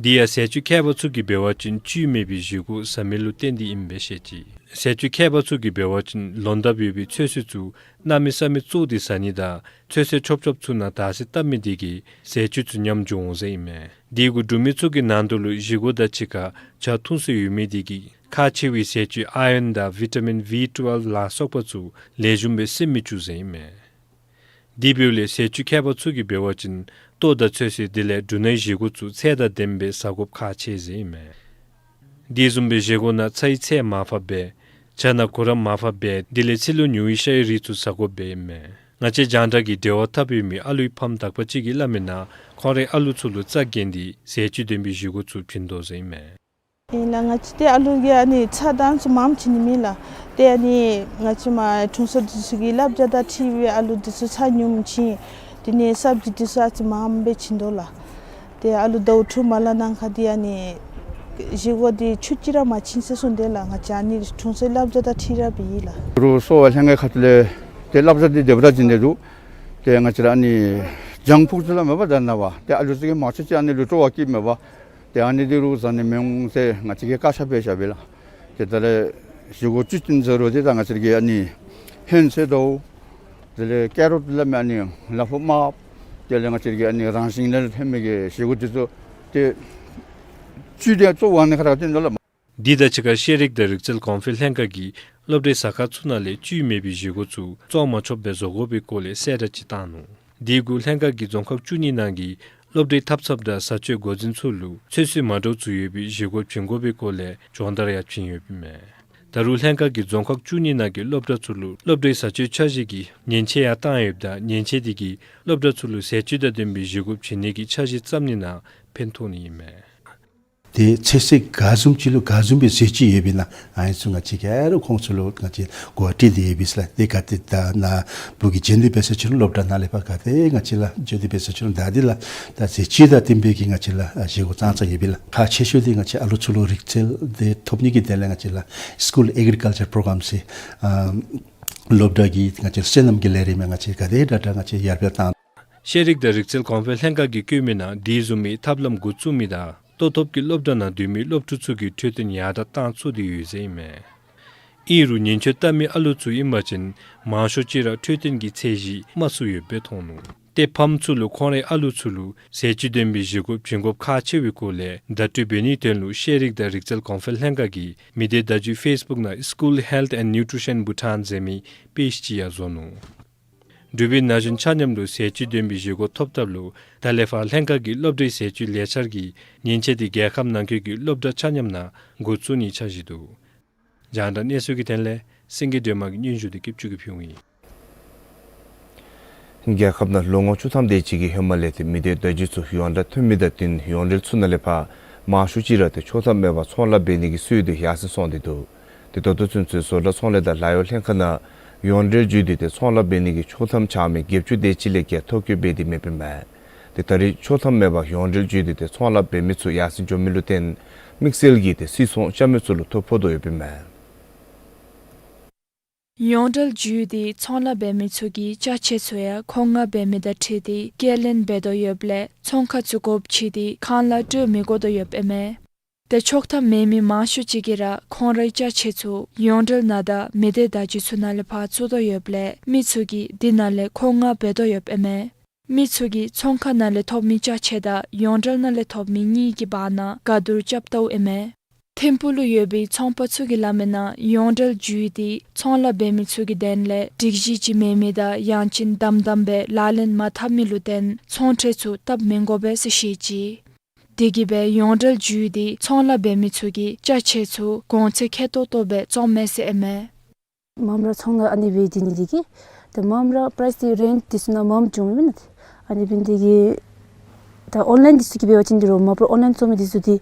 དེ་ཡང་ཟས་བཅུད་མཁས་པ་ཚུ་གིས་འབད་བ་ཅིན་བཅུད་མེད་པའི་བཞེས་སྒོ་ཟ་མི་ལུ་བརྟེན་ཏེ་ཨིནམ་སྦེ་བཤད་ཅི། ཟས་བཅུད་མཁས་པ་ཚུ་གིས་འབད་བ་ཅིན་ལོ་འདབ་ཡོད་པའི་ཚོད་བསྲེ་ཚུ་གནམ་མེད་ས་མེད་བཙོ་སྟེ་ཟ་ནི་དང་ཚོད་བསྲེ་ཆོབ་ཆོབ་ཚུ་ནང་དར་ཚིལ་བཏབ་མི་དེ་གིས་ཟས་བཅུད་ཚུ་ཉམས་འགྱོ་འོང་ཟེར་ཨིན་མས། དེ་གུ་འབྲུག་མི་ཚུ་གི་ནང་དོག་ལུ་བཞེས་སྒོ་དང་གཅིག་ཁར་ཇ་འཐུང་སྲོལ་ཡོད་མི་དེ་གིས་ཁག་ཆེ་བའི་ཟས་བཅུད་ཨའི་རཱོན་དང་བི་ཊ་མིན་བི་ཊུ་ཝེལབ་ལ་སོགས་པ་ཚུ་ལེགས་ཤོམ་སྦེ་བསྲེ་མི་བཅུག་ཟེར་ཨིན་མས། དེ་འབདཝ་ལས་ཟས་བཅུད་མཁས་པ་ཚུ་གིས་འབད་བ་ཅིན་ལྟོ་དང་ཚོད་བསྲེ་དེ་ལས་འབྲུ་སྣའི་བཞེས་སྒོ་ཚུ་ཚད་དང་ལྡནམ་སྦེ་ཟ་དགོཔ་ཁག་ཆེ་ཟེར་ཨིན་མས། དེ་བཟུམ་སྦེ་བཞེས་སྒོ་ནང་ཚྭའི་ཚད་མར་ཕབ་འབད། ཇ་ནང་གུ་རམ་མར་ཕབ་འབད། དེ་ལས་ཚིལ་ལུ་ཉུང་བའི་ཤའི་རིགས་ཚུ་ཟ་དགོཔ་སྦེ་ཨིན་མས། ང་བཅས་རྒྱང་བསྒྲགས་ཀྱི་འབྲེལ་བ་འཐབ་ཡོད་མི་ཨ་ལུའི་ཕམ་དག་པ་ཅིག་གིས་སླབ་མིའི་ནང་ཁོང་རའི་ཨ་ལུ་ཚུ་ལུ་རྩ་འགེངས་ཏེ་ཟས་བཅུད་ལྡན་པའི་བཞེས་སྒོ་ཚུ་བྱིན་དོ་ཟེར་ཨིན་མས། ཨིན་ལགས། ང་བཅས་ཏེ་ཨ་ལུ་གིས་ཨ་ནི་ཚྭ་དང་ཚུ་མངམ་བྱིན་ནི་མེད་ལགས། ཏེ་ཨ་ནི་ང་བཅས་མ་དྲུང་འཚོ་འདི་ཚུ་གི་བསླབ་བྱ་དང་འཁྲིལ་བའི་ཨ་ལུ་འདི་ཚུ་ཚྭ་ཉུངམ་བྱིན། དེ་ལས་སབ་ཇི་འདི་ཚུ་ཨ་ཙི་མངམ་སྦེ་བྱིན་དོ་ལགས། ཏེ་ཨ་ལུ་ཟླཝ་དྲུག་མ་ལང་ནང་ཁར་འདི་ཨ་ནི་བཞེས་སྒོ་འདི་ཆུ་གཅིག་ར་མ་བྱིན་ཟེར་གསུངས་དེས་ལགས། ང་བཅས་ཨ་ནི་དྲུང་འཚོའི་བསླབ་བྱ་དང་འཁྲིལ་ར་འབད་ཡི་ལགས། རུ་གསོ་བ་ལྷན་ཁག་ཁ་ཐུག་ལས་ཏེ་བསླབ་བྱ་འདི་དེ་སྦེ་ར་བྱིན་ཏེ་འདུག། ཏེ་ང་བཅས་ར་ཨ་ནི་ཇངཀ་ཕུཌ་ཟེར་སླབ་མས་པ་ད་ནངས་པ། ཏེ་ཨ་ལུ་ཚུ་གིས་མང་ཆེ་ཅིག་ཨ་ནི་ལུ་སྤྲོ་བ་སྐྱེཝ་མས་པ། ཏེ་ཨ་ནི་འདི་རུ་བཟའ་ནི་མི་འོང་ཟེར་ང་བཅས་ཀྱིས་བཀག་ཆ་འབད་བཞག་པས་ལགས། ཏེ་ད་རེས་བཞེས་སྒོ་བཅུད་ཅན་ཟེར་རུང་ཏེ་ད་ང་བཅས་ཀྱིས་ཨ་ནི་ཧིང་ཚལ་དང་དེ་ལས་ཀེ་རོཊ་སླབ་མི་ཨ་ནི་ལ་ཕོག་མར་དེ་ལས་ང་བཅས་ཀྱིས་ཨ་ནི་རང་བཞིན་ལས་ཐོན་མི་གི་བཞེས་སྒོ་འདི་ཚུ་ཏེ་བཅུད་དེ་གཙོ་བོ་ཨ་ནི་ཁར་ར་བཏོན་དོ་ལགས། དེ་དང་གཅིག་ཁར་ཤེས་རིག་དང་རིག་རྩལ་གོང་འཕེལ་ལྷན་ཁག་གིས་སློབ་གྲྭའི་ཟ་ཁང་ཚུ་ནང་ལས་བཅུད་མེད་པའི་བཞེས་སྒོ་ཚུ་བཙོང་མ་ཆོགཔ་སྦེ་བཟོ་དགོ་པའི་སྐོར་ལས་གསལ་བསྒྲགས་ཅིག་བཏང་ནུག། དེ་གུ་ལྷན་ཁག་གིས་རྫོང་ཁག་བཅུ་གཉིས་ནང་གི་སློབ་གྲྭའི་འཐབ་འཚུབ་དང་བཟའ་སྤྱོད་འགོ་འཛིན་ཚུ་ལུ་ཚོད་བསྲེ་མ་འདྲཝ་ཚུ་ཡོད་པའི་བཞེས་སྒོ་བྱིན་དགོ་པའི་སྐོར་ལས་སྦྱོང་བརྡར་ཡང་བྱིན་ཡོདཔ་ཨིན་མས། ད་རུང་ལྷན་ཁག་གིས་རྫོང་ཁག་བཅུ་གཉིས་ནང་གི་སློབ་གྲྭ་ཚུ་ལུ་སློབ་གྲྭའི་བཟའ་སྤྱོད་འཆར་གཞི་གི་མཉེན་ཆས་ཡང་བཏང་ཡོདཔ་ད་མཉེན་ཆས་དེ་གིས་སློབ་གྲྭ་ཚུ་ལུ་ཟས་བཅུད་དང་ལྡན་པའི་བཞེས་སྒོ་བྱིན་ནི་གི་འཆར་གཞི་བརྩམ་ནི་ནང་ཕན་ཐོགས་ནི་ཨིན་མས། ཏེ་ཚོད་བསྲེ་ག་བཟུམ་ཅིག་ལུ་ག་བཟུམ་སྦེ་ཟས་བཅུད་ཡོདཔ་ཨིན་ན་ཨ་ནི་ཚུ་ང་བཅས་ག་ར་ཁོང་ཚུ་ལུ་ང་བཅས་གོ་བ་སྤྲོད་དེ་ཡོདཔ་ཨིན་ལགས། ཏེ་ག་ཏེ་ད་ནཱ་བུ་གིས་བྱོན་ཏེ་འབད་ས་ཅིག་རུང་སློབ་གྲྭ་ནང་ལས་ཕར་ག་ཏེ་ང་བཅས་ལགས་བྱོན་ཏེ་འབད་ས་ཅིག་རུང་ད་འདི་ལགས་ད་ཟས་བཅུད་དང་ལྡན་པའི་གི་ང་བཅས་ལགས་བཞེས་སྒོ་ཙང་ཙང་ཡོདཔ་ཨིན་ལགས། ཁག་ཆེ་ཤོས་འདི་ང་བཅས་ཨ་ལུ་ཚུ་ལུ་རིག་རྩལ་འདི་ཐོབ་ནི་གི་དོན་ལས་ང་བཅས་ལགས་སི་ཀུལ་ཨེག་རི་ཀལ་ཅར་པོ་རོ་གྲམ་ཟེར་ཨ་སློབ་གྲྭ་གི་ང་བཅས་སོ་ནམ་གྱི་ལས་རིམ་ཡང་ང་བཅས་ག་དེ་དྲག་དྲག་ང་བཅས་ཡར་འཕེལ་བཏང་། ཤེས་རིག་དང་རིག་རྩལ་གོང་འཕེལ་ལྷན་ཁག་གིས་བཀོད་མིའི་ནང་དེ་བཟུམ་མའི་ཐབས་ལམ་འགོ་བཙུགས་མི་དང་ལྟོ་ཐོབ་ཀྱི་སློབ་གྲྭ་ནང་སྡོད་མི་སློབ་ཕྲུག་ཚུ་གི་འཕྲོད་བསྟེན་ཡར་དྲག་བཏང་ཚུགས་ཏེ་ཡོད་ཟེར་ཨིན་མས། ཨིན་རུང་ཉེན་བཅོལ་བཏབ་མི་ཨ་ལུ་ཚུ་ཨིན་པ་ཅིན་མང་ཤོས་ཅིག་ར་འཕྲོད་བསྟེན་གྱི་ཚད་གཞི་དམའ་སུ་ཡོདཔ་སྦེ་མཐོང་ནུག། ཏེ་ཕམ་ཚུ་ལུ་ཁོང་རའི་ཨ་ལུ་ཚུ་ལུ་ཟས་བཅུད་ལྡན་པའི་བཞེས་སྒོ་བྱིན་དགོཔ་ཁག་ཆེ་བའི་སྐོར་ལས་བརྡ་སྤྲོད་འབད་ནིའི་དོན་ལུ་ཤེས་རིག་དང་རིག་རྩལ་གོང་འཕེལ་ལྷན་ཁག་གིས་མི་སྡེ་བརྡ་བརྒྱུད་ཕེསི་བུཀ་ནང་School Health and Nutrition Bhutan ཟེར་མི་པེཇ་ཅིག་ཡང་བཟོ་ནུག། འབྲུག་པའི་ན་གཞོན་ཆ་མཉམ་ལུ་ཟས་བཅུད་ལྡན་པའི་བཞེས་སྒོ་ཐོབ་ཐབས་ལུ་ད་ལས་ཕར་ལྷན་ཁག་གིས་སློབ་གྲྭའི་ཟས་བཅུད་ལས་འཆར་གྱི་མཉེན་ཆས་དེ་རྒྱལ་ཁབ་ནང་འཁོད་ཀྱི་སློབ་གྲྭ་ཆ་མཉམ་ནང་འགོ་བཙུགས་ནིའི་འཆར་གཞི་འདུག། རྒྱང་བསྒྲགས་གནས་ཚུལ་གྱི་དོན་ལས་སེང་གེ་སྒྲོལ་མ་གིས་སྙན་ཞུ་དེ་སྐྱིད་ཅུང་གིས་ཕུལཝ་ཨིན། རྒྱལ་ཁབ་ནང་ལོ་ངོ་བཅུ་ཐམ་དེ་ཅིག་གི་ཧེ་མ་ལས་ཏེ་མི་སྡེ་བརྡ་བརྒྱུད་ཚུ་ཡོངས་གྲགས་ཐོན་མི་དང་བསྟུན་ཡོངས་འབྲེལ་ཚུ་ནང་ལས་ཕར་མང་ཤོས་ཅིག་ར་ཏེ་ཆོག་ཐམ་མེད་པར་ཚོང་ལཱ་འབད་ནི་གི་སྲོལ་དེ་ཡར་སེང་སོང་སྟེ་འདུག། ཏེ་ད་ལྟོ་ཚུན་ཚོད་བཟོ་གྲྭ་ཚོང་ལས་དང་ལཱ་གཡོག་ལྷན་ཁག་ནང་ཡོངས་འབྲེལ་བརྒྱུད་དེ་ཏེ་ཚོང་ལཱ་འབད་ནི་གི་ཆོག་ཐམ་འཆང་མི་བརྒྱད་ཅུ་དེ་ཅིག་ལས་བརྒལ་ཐོ་བཀོད་འབད་དེ་མེདཔ་ཨིན་མས། ད་རེས་ཆོག་ཐམ་མེད་པར་ཡོངས་འབྲེལ་བརྒྱུད་དེ་ཏེ་ཚོང་ལཱ་འབད་མི་ཚུ་ཡར་སེང་འགྱོ་མི་ལུ་བརྟེན་དམིགས་བསལ་གྱིས་ཏེ་སིལ་ཚོང་རྐྱབ་མི་ཚུ་ལུ་ཐོ་ཕོག་དོ་ཡོདཔ་ཨིན་མས། ཡོངས་འབྲེལ་བརྒྱུད་དེ་ཚོང་ལཱ་འབད་མི་ཚུ་གི་ཅ་ཆས་ཚུ་ཡང་ཁོང་ང་འབད་མི་དང་འཁྲིལ་ཏེ་སྐྱེལ་ལེན་འབད་དོ་ཡོདཔ་ལས་ཚོང་ཁང་ཚུ་དགོཔ་ཆེ་སྟེ་ཁང་གླ་སྤྲོད་མི་དགོ་དོ་ཡོདཔ་ཨིན་མས། ཏེ་ཆོག་ཐམ་མེད་མི་མང་ཤོས་ཅིག་གིས་ར་ཁོང་རའི་ཅ་ཆས་ཚུ་ཡོངས་འབྲེལ་ནང་དང་མི་སྡེ་བརྡ་བརྒྱུད་ཚུ་ནང་ལས་ཕར་བཙུགས་དོ་ཡོདཔ་ལས་མི་ཚུ་གིས་འདི་ནང་ལས་ཁོང་ང་འབད་དོ་ཡོདཔ་ཨིན་མས། མི་ཚུ་གིས་ཚོང་ཁང་ནང་ལས་ཐོབ་མི་ཅ་ཆས་དང་ཡོངས་འབྲེལ་ནང་ལས་ཐོབ་མི་གཉིས་ཀྱི་བར་ན་ག་བསྡུར་རྐྱབ་བལྟཝ་ཨིན་མས། ཐིམ་ཕུག་ལུ་ཡོད་པའི་ཚོང་པ་ཚུ་གིས་སླབ་མིའི་ནང་ཡོངས་འབྲེལ་བརྒྱུད་དེ་ཚོང་ལཱ་འབད་མི་ཚུ་གི་དོན་ལས་སྒྲིག་གཞི་ཅིག་མེད་མི་དང་ཡང་ཅིན་དམ་དམ་སྦེ་ལག་ལེན་མ་འཐབ་མི་ལུ་བརྟེན་ཚོང་ཁྲལ་ཚུ་བཏབ་མི་དགོ་པས་ཟེར་བཤད་ཅི། དེ་གིས་སྦེ་ཡོངས་འབྲེལ་བརྒྱུད་དེ་ཚོང་ལཱ་འབད་མི་ཚུ་གིས་ཅ་ཆས་ཚུ་གོང་ཚད་ཁེ་ཏོག་ཏོ་སྦེ་བཙོང་མས་ཟེར་ཨིན་མས། མངམ་ར་ཚོང་ལཱ་ཨ་ནི་སྦེ་འདི་ནི་འདི་གིས་ཏེ་མངམ་ར་པ་རའིསི་འདི་རེནཊ་འདི་ཚུ་ནང་མངམ་བྱུང་མི་ཨིན་མས། ཨ་ནི་འབད་ནི་འདི་གིས་ད་ཨོན་ལའིན་འདི་ཚུ་གིས་འབད་བ་ཅིན་འདི་རུ་མ་པ་ར་ཨོན་ལའིན་བཙོང་མི་འདི་ཚུ་འདི་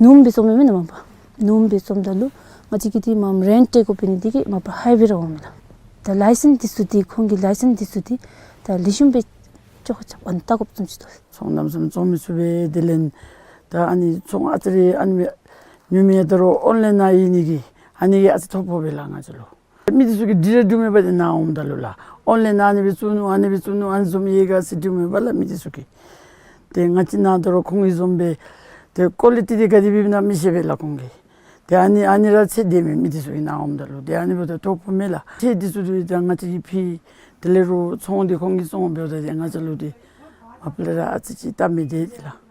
ཉུངམ་སྦེ་བཙོང་མི་ཨིན་མས་མངམ་པ། ཉུངམ་སྦེ་བཙོངམ་ད་ལུ་ང་བཅས་ཀྱིས་འདི་མངམ་རེནཊ་སྤྲོད་དགོཔ་འབད་ནི་འདི་གིས་མངམ་པ་ཧའི་ཝེ་ར་འོངམ་ཨིན་ལགས། ད་ལའི་སེནསི་འདི་ཚུ་འདི་ཁོང་གི་ལའི་སེནསི་འདི་ཚུ་འདི་ད་ལེགས་ཤོམ་སྦེ་ཅོག་ཅོག་ཨ་ནི་བལྟ་དགོཔ་བཟུམ་ཅིག་འདུག། ཚོང་གནམ་མེད་ས་མེད་བཙོང་མི་ཚུགས་པས། དེ་ལས་ད་ཨ་ནི་ཚོང་ཨ་ཙི་རེ་ཨ་ནི་ཉོ་མི་ད་རུང་ཨོན་ལའིན་ནང་ཨིན་ནི་གིས་ཨ་ནི་གིས་ཨ་ཙི་ཐོ་ཕོག་པས་ལགས་ང་བཅས་ལུ། མི་འདི་ཚུ་གིས་འདི་ར་འདྲུམ་མེད་པར་ཏེ་ནཱ་འོངམ་ད་ལུ་ལགས། ཨོན་ལའིན་ནང་ཨ་ནི་སྦེ་བཙུགས་ནུག་ཨ་ནི་སྦེ་བཙུགས་ནུག་ཨ་ནི་བཟུམ་ཡོད་ག་ཟེར་འདྲུམ་མེད་པར་ལགས་མི་འདི་ཚུ་གིས། ཏེ་ང་བཅས་ནཱ་ད་རུང་ཁོང་གིས་བཟུམ་སྦེ་ཏེ་ཀོ་ལི་ཊི་འདི་ག་དེ་སྦེ་ཨིན་ན་མི་ཤེས་པས་ལགས་ཁོང་གིས། ཏེ་ཨ་ནི་ཨ་ནི་ར་ཚད་ལྡན་མས། མི་འདི་ཚུ་གིས་ནཱ་འོངམ་ད་ལུ་ཏེ་ཨ་ནི་འབདཝ་ད་ཐོ་ཕོག་མས་ལགས། ཚད་འདི་ཚུ་འདི་ད་ང་བཅས་ཀྱིས་ཕུལ། དེ་ལས་རུང་ཚོང་འདི་ཁོང་གིས་བཙོང་འབདཝ་ད་ཏེ་ང་བཅས་ལུ་འདི་མ་པ་ལས་ར་ཨ་ཙི་ཅིག་སྟབས་མི་བདེ་ཏེ་ལགས།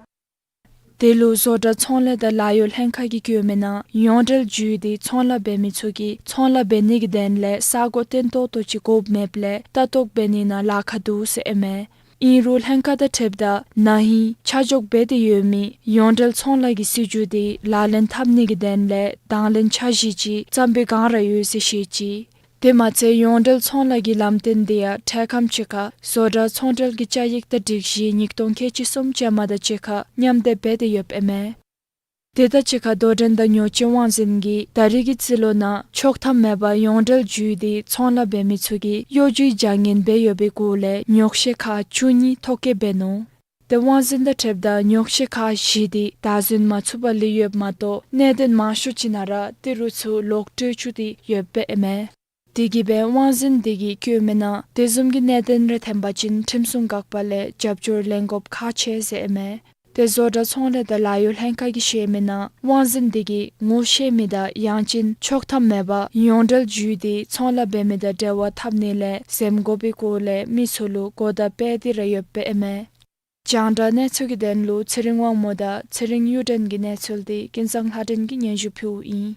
དེ་ལུ་བཟོ་གྲྭ་ཚོང་ལས་དང་ལཱ་གཡོག་ལྷན་ཁག་གིས་བཀོད་མིའི་ནང་ཡོངས་འབྲེལ་བརྒྱུད་དེ་ཚོང་ལཱ་འབད་མི་ཚུ་གིས་ཚོང་ལཱ་འབད་ནི་གི་དོན་ལས་ས་གོ་བརྟན་ཏོག་ཏོ་ཅིག་དགོཔ་མེདཔ་ལས་ལྟ་རྟོག་འབད་ནི་ནང་ལཱ་ཁག་འདུག་ཟེར་ཨིན་མས། ཨིན་རུང་ལྷན་ཁག་དང་འཁྲིལཝ་ད་ན་ཧིང་ཆ་འཇོག་འབད་དེ་ཡོད་མི་ཡོངས་འབྲེལ་ཚོང་ལཱ་གི་སྲིད་བྱུས་འདི་ལག་ལེན་འཐབ་ནི་གི་དོན་ལས་དང་ལེན་འཆར་གཞི་ཅིག་བརྩམ་པའི་བསྒང་ར་ཡོད་ཟེར་བཤད་ཅི། དེ་མ་ཚད་ཡོངས་འབྲེལ་ཚོང་ལཱ་གི་ལམ་སྟོན་འདི་ཡང་འཕྲལ་ཁམས་ཅིག་ཁར་བཟོ་གྲྭ་ཚོང་འབྲེལ་གྱི་བཅའ་ཡིག་དང་སྒྲིག་གཞི་ཉིས་སྟོང་ཁལ་གཅིག་གསུམ་ཅན་མ་དང་གཅིག་ཁར་མཉམ་སྡེབ་འབད་དེ་ཡོདཔ་ཨིན་མས། དེ་དང་གཅིག་ཁར་དོ་འགྲན་དང་ཉོ་སྤྱོད་དབང་འཛིན་གྱིས་ད་རེས་ཀྱི་རྩིས་ལོ་ནང་ཆོག་ཐམ་མེད་པར་ཡོངས་འབྲེལ་བརྒྱུད་དེ་ཚོང་ལཱ་འབད་མི་ཚུ་གིས་གཡོ་སྒྱུའི་བྱ་ངན་འབད་ཡོད་པའི་སྐོར་ལས་ཉོག་བཤད་ཁག་བཅུ་གཉིས་ཐོ་བཀོད་འབད་ནུག། ཏེ་དབང་འཛིན་དང་འཁྲིལཝ་ད་ཉོག་བཤད་ཁག་བཞི་འདི་བདའ་ཟུན་མ་ཚུགས་པར་ལུས་ཡོདཔ་མ་གཏོགས་གནད་དོན་མང་ཤོས་ཅིག་ནང་ར་ཏི་རུ་ཚུ་ལོག་སྤྲོད་བཅུག་སྟེ་ཡོདཔ་ཨིན་མས། དེ་གིས་སྦེ་དབང་འཛིན་འདི་གིས་བཀོད་མིའི་ནང་དེ་བཟུམ་གྱི་གནད་དོན་རེ་ཐོན་པ་ཅིན་ཁྲིམས་སྲུང་འགག་པ་ལས་རྒྱབ་སྐྱོར་ལེན་དགོཔ་ཁག་ཆེ་ཟེར་ཨིན་མས། ཏེ་བཟོ་གྲྭ་ཚོང་ལས་དང་ལཱ་གཡོག་ལྷན་ཁག་གིས་བཤད་མིའི་ནང་དབང་འཛིན་འདི་གིས་ངོ་ཤེས་མི་དང་ཡང་ཅིན་ཆོག་ཐམ་མེད་པར་ཡོངས་འབྲེལ་བརྒྱུད་དེ་ཚོང་ལཱ་འབད་མི་དང་འབྲེལ་བ་འཐབ་ནི་ལས་འཛེམ་དགོ་པའི་སྐོར་ལས་མི་ཚུ་ལུ་གོ་བརྡ་སྤེལ་ཏེ་ར་ཡོདཔ་ཨིན་མས། རྒྱང་བསྒྲགས་གནས་ཚུལ་གྱི་དོན་ལུ་ཚེ་རིང་དབང་མོ་དང་ཚེ་རིང་གཡུ་སྒྲོན་གྱི་གནས་ཚུལ་འདི་ཀུན་བཟང་ལྷ་སྒྲོན་གྱིས་སྙན་ཞུ་ཕུལཝ་ཨིན།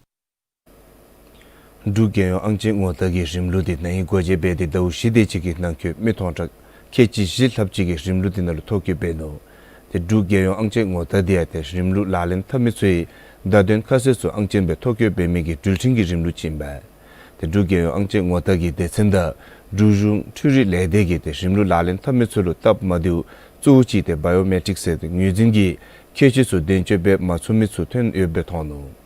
འབྲུག་རྒྱལ་ཡོངས་ཨང་ཅན་ངོ་རྟགས་ཀྱི་རིམ་ལུགས་འདི་ན་ཧིང་སྒོ་འབྱེད་འབད་དེ་ཟླཝ་བཞི་དེ་ཅིག་གི་ནང་འཁོད་མི་སྟོང་ཕྲག་ཁལ་གཅིག་བཞི་ལྷགཔ་ཅིག་གིས་རིམ་ལུགས་འདི་ནང་ལུ་ཐོ་བཀོད་འབད་ནུག། ཏེ་འབྲུག་རྒྱལ་ཡོངས་ཨང་ཅན་ངོ་རྟགས་འདི་ཡང་ཏེ་རིམ་ལུགས་ལག་ལེན་འཐབ་མི་ཚུ་གི་བརྡ་དོན་ཁ་གསལ་ཚུ་ཨང་ཅན་སྦེ་ཐོ་བཀོད་འབད་མི་གི་འགྲུལ་འཕྲིན་གྱི་རིམ་ལུགས་ཅིག་ཨིན་པས། ཏེ་འབྲུག་རྒྱལ་ཡོངས་ཨང་ཅན་ངོ་རྟགས་ཀྱི་སྡེ་ཚན་དང་འབྲུག་གཞུང་འཕྲུལ་རིག་ལས་སྡེ་གིས་ཏེ་རིམ་ལུགས་ལག་ལེན་འཐབ་མི་ཚུ་ལུ་སྟབས་མ་བདེཝ་གཙོ་བོ་ཅིག་ཏེ་བ་ཡོ་མེ་ཊིཀ་ཟེར་ཏེ་ངོས་འཛིན་གྱི་ཁྱད་ཆོས་ཚུ་བདེན་དཔྱད་འབད་མ་ཚུགས་མི་ཚུ་ཐོན་ཡོདཔ་སྦེ་མཐོང་ནུག།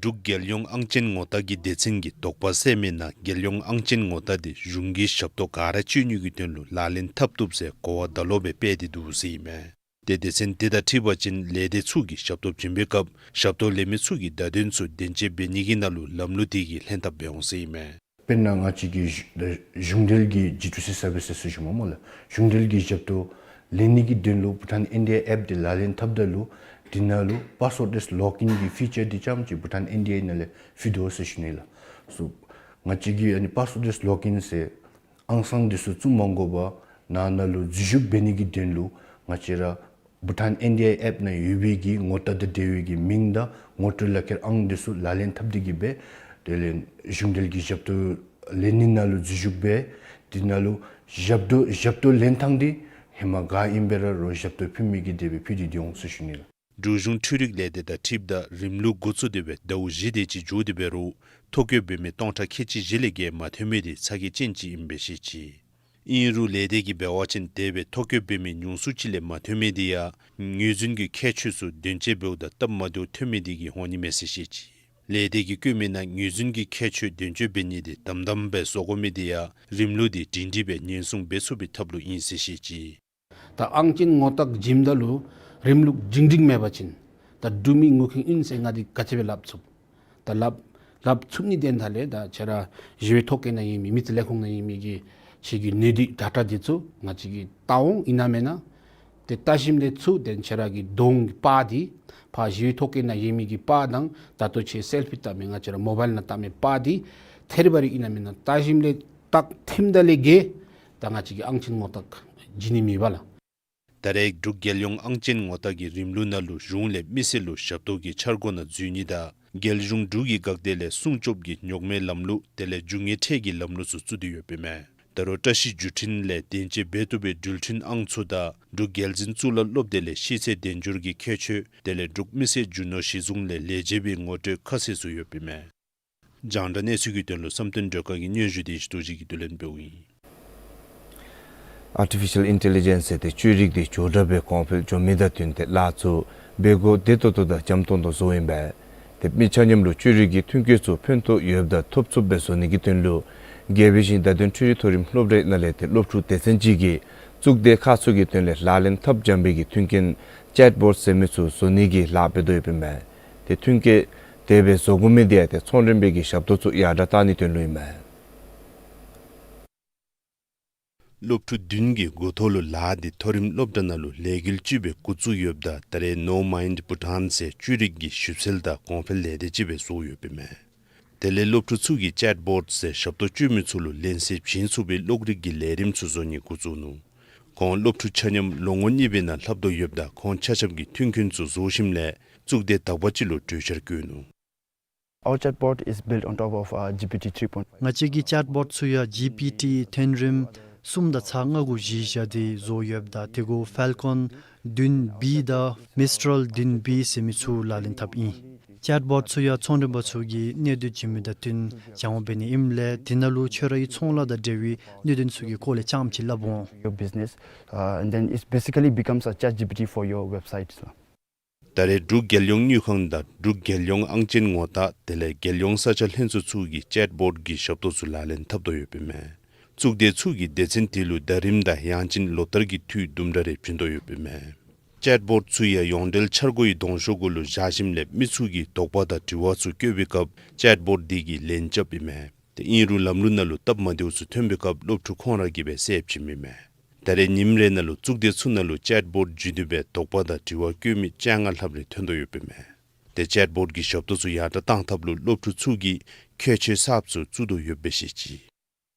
འབྲུག་རྒྱལ་ཡོངས་ཨང་ཅན་ངོ་རྟགས་ཀྱི་སྡེ་ཚན་གྱིས་དོགས་པ་སེལ་མིའི་ནང་རྒྱལ་ཡོངས་ཨང་ཅན་ངོ་རྟགས་འདི་གཞུང་གི་ཞབས་ཏོག་ག་ར་སྤྱོད་ནི་གི་དོན་ལུ་ལག་ལེན་འཐབ་བཏུབ་ཟེར་གོ་བ་ད་ལོག་སྦེ་སྤེལ་ཏེ་འདུག་ཟེར་ཨིན་མས། ཏེ་སྡེ་ཚན་དེ་དང་འཁྲིལ་བ་ཅིན་ལས་སྡེ་ཚུ་གིས་ཞབས་ཏོག་བྱིན་པའི་སྐབས་ཞབས་ཏོག་ལེན་མི་ཚུ་གིས་བརྡ་དོན་ཚུ་བདེན་དཔྱད་འབད་ནི་གི་ནང་ལུ་ལམ་ལུགས་དེ་གིས་ལྷན་ཐབས་འབད་འོང་ཟེར་ཨིན་མས། དཔེར་ན་ང་བཅས་ཀྱི་གཞུང་འབྲེལ་གྱི་ཇི་ཊུ་སི་སར་བི་སེས་ཟེར་ཞུཝ་མས་སྨོ་ལགས། གཞུང་འབྲེལ་གྱི་ཞབས་ཏོག་ལེན་ནི་གི་དོན་ལུ་བྷུ་ཊཱན་ཨེན་ཌི་ཨའི་ཨེཔ་འདི་ལག་ལེན་འཐབ་ད་ལུ་འདི་ནང་ལུ་པཱསི་ཝརཌ་ལེསི་ལོག་ཨིན་གྱི་ཕི་ཅར་འདི་རྐྱངམ་ཅིག་བྷུ་ཊཱན་ཨེན་ཌི་ཨའི་ནང་ལས་ཕུལ་དོ་ཟེར་ཞུ་ནི་ལགས། སོ་ང་བཅས་ཀྱིས་ཨ་ནི་པཱསི་ཝརཌ་ལེསི་ལོག་ཨིན་ཟེར་ཨང་སང་འདི་ཚུ་བཙུགས་མ་དགོ་པར་ནང་ན་ལུ་འཛུལ་ཞུགས་འབད་ནི་གི་དོན་ལུ་ང་བཅས་ར་བྷུ་ཊཱན་ཨེན་ཌི་ཨའི་ཨེཔ་ནང་ཡོད་པའི་གི་ངོ་རྟགས་དང་འབྲེལ་བའི་གི་མིང་དང་ངོ་སྤྲོད་ལག་ཁྱེར་ཨང་འདི་ཚུ་ལག་ལེན་འཐབ་སྟེ་གི་སྦེ་དེ་ལས་གཞུང་འབྲེལ་གྱི་ཞབས་ཏོག་ལེན་ནི་ནང་ལུ་འཛུལ་ཞུགས་འབད། དེ་ནང་ལུ་ཞབས་ཏོག་ཞབས་ཏོག་ལེན་ཐངས་འདི་ཧེ་མ་ག་ཨིནམ་སྦེ་ར་རོགས་ཞབས་ཏོག་ཕུལ་མི་གི་དེ་སྦེ་ཕུལ་ཏེ་འདི་འོང་ཟེར་ཞུ་ནི་ལགས། འབྲུག་གཞུང་འཕྲུལ་རིག་ལས་སྡེ་དང་འཁྲིལཝ་ད་རིམ་ལུགས་འགོ་བཙུགས་ཏེ་སྦེ་ཟླཝ་བཞི་དེ་ཅིག་འགྱོ་སྟེ་འབད་རུང་ཐོ་བཀོད་འབད་མི་སྟོང་ཕྲག་ཁལ་གཅིག་བཞི་ལས་བརྒལ་མ་ཐོན་མི་འདི་ཚ་གྱང་ཅན་ཅིག་ཨིནམ་སྦེ་བཤད་ཅི། ཨིན་རུང་ལས་སྡེ་གིས་འབད་བ་ཅིན་དེ་སྦེ་ཐོ་བཀོད་འབད་མི་ཉུང་སུ་ཅིག་ལས་མ་ཐོན་མི་འདི་ཡང་ངོས་འཛིན་གྱི་ཁྱད་ཆོས་ཚུ་བདེན་དཔྱད་འབདཝ་ད་སྟབས་མ་བདེཝ་ཐོན་མི་འདི་གིས་འོང་ནི་མས་ཟེར་བཤད་ཅི། ལས་སྡེ་གིས་བཀོད་མི་ནང་ངོས་འཛིན་གྱི་ཁྱད་ཆོས་དོན་འཁྱོལ་འབད་ནི་དེ་དམ་དམ་སྦེ་བཟོ་དགོ་མི་དེ་ཡང་རིམ་ལུགས་དེ་སྒྲིང་སྒྲིང་སྦེ་ཉེན་སྲུང་འབད་ཚུགས་པའི་ཐབས་ལུ་ཨིན་ཟེར་བཤད་ཅི། ད་ཨང་ཅན་ངོ་རྟགས་བྱིནམ་ད་ལུ་རིམ་ལུགས་སྒྲིང་སྒྲིང་མེད་པ་ཅིན་ད་འབྲུག་མི་ངུ་མཁན་ཨིན་ཟེར་ང་འདི་ག་ཅི་སྦེ་སླབ་ཚུགས། ད་སླབ་སླབ་ཚུགས་ནི་དོན་དག་ལས་ད་ཁྱོད་ར་ཞི་བའི་ཐོག་ཁང་ནང་ཨིན་མི་མི་རྩིས་ལས་ཁུངས་ནང་ཨིན་མི་གི་ཁྱོད་ཀྱི་གནད་དོན་ཌེ་ཊ་འདི་ཚུ་ང་བཅས་ཀྱིས་བལྟ་འོང་། ཨིན་ན་མེན་ན། དེ་བལྟ་ཞིནམ་ལས་ཚུར་དེ་ཁྱོད་ར་གི་གདོང་གི་པར་འདི་ཕར་ཞི་བའི་ཐོག་ཁང་ནང་ཨིན་མི་གི་པར་དང་ད་ལྟོ་ཁྱོད་སེལ་ཕི་བལྟ་མི་ང་བཅས་ར་མོ་བཱའིལ་ནང་བལྟ་མི་པར་འདི་ཐད་རི་བ་རི་ཨིན་ན་མེན་ན་བལྟ་ཞིནམ་ལས་ཏག་ཐིམ་ད་ལས་གེ་ད་ང་བཅས་ཀྱིས་ཨང་ཅན་ངོ་རྟགས་བྱིན་ནི་མེད་པ་ལགས། ད་རེས་འབྲུག་རྒྱལ་ཡོངས་ཨང་ཅན་ངོ་རྟགས་ཀྱི་རིམ་ལུགས་ནང་ལུ་གཞུང་ལས་མི་སེར་ལུ་ཞབས་ཏོག་གི་འཆར་སྒོ་ནང་འཛུལ་ནི་དང་རྒྱལ་གཞུང་འབྲུག་གི་འགག་སྡེ་ལས་སྲུང་སྐྱོབ་ཀྱི་རྙོག་མེད་ལམ་ལུགས་དེ་ལས་རྒྱུ་དངོས་ཁྲལ་གྱི་ལམ་ལུགས་ཚུ་བཙུགས་ཏེ་ཡོདཔ་ཨིན་མས། ད་རུང་བཀྲ་ཤིས་བརྒྱུད་འཕྲིན་ལས་དེན་ཅན་འབད་བཏུབ་པའི་འགྲུལ་འཕྲིན་ཨང་ཚུ་དང་འབྲུག་རྒྱལ་འཛིན་གཙུག་ལག་སློབ་སྡེ་ལས་ཤེས་ཚད་དལ་འབྱོར་གྱི་ཁྱད་ཆོས་དེ་ལས་འབྲུག་མི་སེར་རྒྱུ་ནོར་གཞི་བཟུང་ལས་ལས་བྱེད་པའི་ངོ་སྤྲོད་ཁ་གསལ་ཚུ་ཡོདཔ་ཨིན་མས། རྒྱང་བསྒྲགས་གནས་ཚུལ་གྱི་དོན་ལུ་བསམ་གཏན་སྒྲོལ་དཀར་གྱི་སྙན་ཞུ་དེ་ཞུ་དོ་ཅིག་གི་དུས་ལེན་འབདཝ་ཨིན། Artificial Intelligence ཟེར་ཏེ་བཅོས་རིག་དེ་མགྱོགས་དྲགས་སྦེ་གོང་འཕེལ་འགྱོ་མི་དང་བསྟུན་ཏེ་ལཱ་ཚུ་འབད་སྒོ་བདེ་ཏོག་ཏོ་དང་འཇམ་ཏོང་ཏོ་བཟོཝ་ཨིན་པས། དེ་མི་ཆ་མཉམ་ལུ་བཅོས་རིག་གི་ཐོན་སྐྱེད་ཚུ་ཕན་ཐོགས་ཡོདཔ་དང་ཐོབ་ཚུགསཔ་སྦེ་བཟོ་ནི་གི་དོན་ལུ་རྒྱལ་བའི་ཞིང་བརྡ་དོན་འཕྲུལ་རིག་མཐོ་རིམ་སློབ་གྲྭའི་ནང་ལས་ཏེ་སློབ་ཕྲུག་སྡེ་ཚན་ཅིག་གིས་གཙུག་སྡེ་ཁག་ཚུ་གི་དོན་ལས་ལག་ལེན་འཐབ་འཇམ་པའི་གི་མཐུན་རྐྱེན་ཅེཊ་བོཊ་ཟེར་མི་ཚུ་བཟོ་ནི་གི་ལཱ་འབད་དོ་ཡོདཔ་ཨིན་མས། དེ་མཐུན་རྐྱེན་དེ་སྦེ་བཟོ་དགོ་མི་དེ་ཡང་ཏེ་ཚོང་མགྲོན་པའི་གི་ཞབས་ཏོག་ཚུ་ཡར་དྲགས་གཏང་ནིའི་དོན་ལུ་ཨིན་མས། སློབ་ཕྲུག་བདུན་གྱིས་འགོ་ཐོག་ལུ་ལཱ་འདི་མཐོ་རིམ་སློབ་གྲྭ་ནང་ལུ་ལས་འགུལ་ཅིག་སྦེ་འགོ་བཙུགས་ཡོདཔ་ད་ད་རེས་No Mind Bhutan ཟེར་བཅོས་རིག་གི་ཞིབ་འཚོལ་དང་གོང་འཕེལ་ལས་སྡེ་ཅིག་སྦེ་བཟོ་ཡོདཔ་ཨིན་མས། དེ་ལས་སློབ་ཕྲུག་ཚུ་གིས་ཅེཊ་བོཊ་ཟེར་ཞབས་ཏོག་སྤྱོད་མི་ཚུ་ལུ་ལན་གསལ་བྱིན་ཚུགས་པའི་གློག་རིག་གི་ལས་རིམ་ཚུ་བཟོ་ནི་འགོ་བཙུགས་ནུག། ཁོང་སློབ་ཕྲུག་ཆ་མཉམ་ལོ་ངོ་གཉིས་པའི་ནང་ལྷབ་དོ་ཡོདཔ་ད་ཁོང་ཆ་ཁྱབ་ཀྱིས་མཐུན་རྐྱེན་ཚུ་བཟོ་ཞིནམ་ལས་གཙུག་སྡེ་དག་པ་ཅིག་ལུ་གྲོས་འཆར་བཀོད་ནུག། Our chatbot is built on top of, uh, G P T three point five. ང་བཅས་ཀྱི་ཅེཊ་བོཊ་ཚུ་ཡང་ཇི་པི་ཊི་ཐོན་རིམ་གསུམ་དང་ཚག་ལྔ་གུ་གཞི་བཞག་སྟེ་བཟོ་ཡོདཔ་ད་དེ་གུ་ཕཱལ་ཀོན་བདུན་བི་དང་མིས་ཊྲལ་བདུན་བི་ཟེར་མི་ཚུ་ལག་ལེན་འཐབ་ཨིན། ཅེཊ་བོཊ་ཚུ་ཡང་ཚོང་མགྲོན་པ་ཚུ་གིས་གནད་དོན་བྱུང་མི་དང་བསྟུན་སྦྱང་བ་འབད་ནི་ཨིནམ་ལས་དེ་ནང་ལུ་ཁྱོད་རའི་ཚོང་ལཱ་དང་འབྲེལ་བའི་གནད་དོན་ཚུ་གི་སྐོར་ལས་རྐྱངམ་ཅིག་སླབ་འོང་། Your business, uh, and then it basically becomes a chat G P T for your website. ད་རེས་འབྲུག་རྒྱལ་ཡོངས་དངུལ་ཁང་དང་འབྲུག་རྒྱལ་ཡོངས་ཨང་ཅན་ངོ་རྟགས་དེ་ལས་རྒྱལ་ཡོངས་ས་ཆ་ལྷན་ཚོགས་ཚུ་གིས་ཅེཊ་བོཊ་ཀྱི་ཞབས་ཏོག་ཚུ་ལག་ལེན་འཐབ་དོ་ཡོདཔ་ཨིན་མས། གཙུག་སྡེ་ཚུ་གིས་སྡེ་ཚན་དེ་ལུ་ཟླ་རིམ་དང་ཡང་ཅིན་ལོ་ལྟར་གྱི་འཐུས་དུམ་གྲ་རེ་བྱིན་དོ་ཡོདཔ་ཨིན་མས། ཅེཊ་བོཊ་ཚུ་ཡང་ཡོངས་འབྲེལ་འཆར་སྒོའི་གདོང་ཤོག་གུ་ལུ་བཞག་ཞིནམ་ལས་མི་ཚུ་གིས་དོགས་པ་དང་དྲི་བ་ཚུ་བཀོད་པའི་སྐབས་ཅེཊ་བོཊ་དེ་གིས་ལན་རྐྱབ་ཨིན་མས། ཏེ་ཨིན་རུང་ལམ་ལུགས་ནང་ལུ་སྟབས་མ་བདེཝ་ཚུ་ཐོན་པའི་སྐབས་སློབ་ཕྲུག་ཁོང་ར་གིས་སྦེ་སེལ་བྱིནམ་ཨིན་མས། ད་རེས་ཉིནམ་རེ་ནང་ལུ་གཙུག་སྡེ་ཚུ་ནང་ལུ་ཅེཊ་བོཊ་བརྒྱུད་དེ་སྦེ་དོགས་པ་དང་དྲི་བ་བཀོད་མི་བཅོ་ལྔ་ལྷགཔ་རེ་ཐོན་དོ་ཡོདཔ་ཨིན་མས། ཏེ་ཅེཊ་བོཊ་ཀྱི་ཞབས་ཏོག་ཚུ་ཡར་དྲགས་གཏང་ཐབས་ལུ་སློབ་ཕྲུག་ཚུ་གིས་ཁྱད་ཆོས་གསརཔ་ཚུ་བཙུགས་དོ་ཡོདཔ་སྦེ་བཤད་ཅི།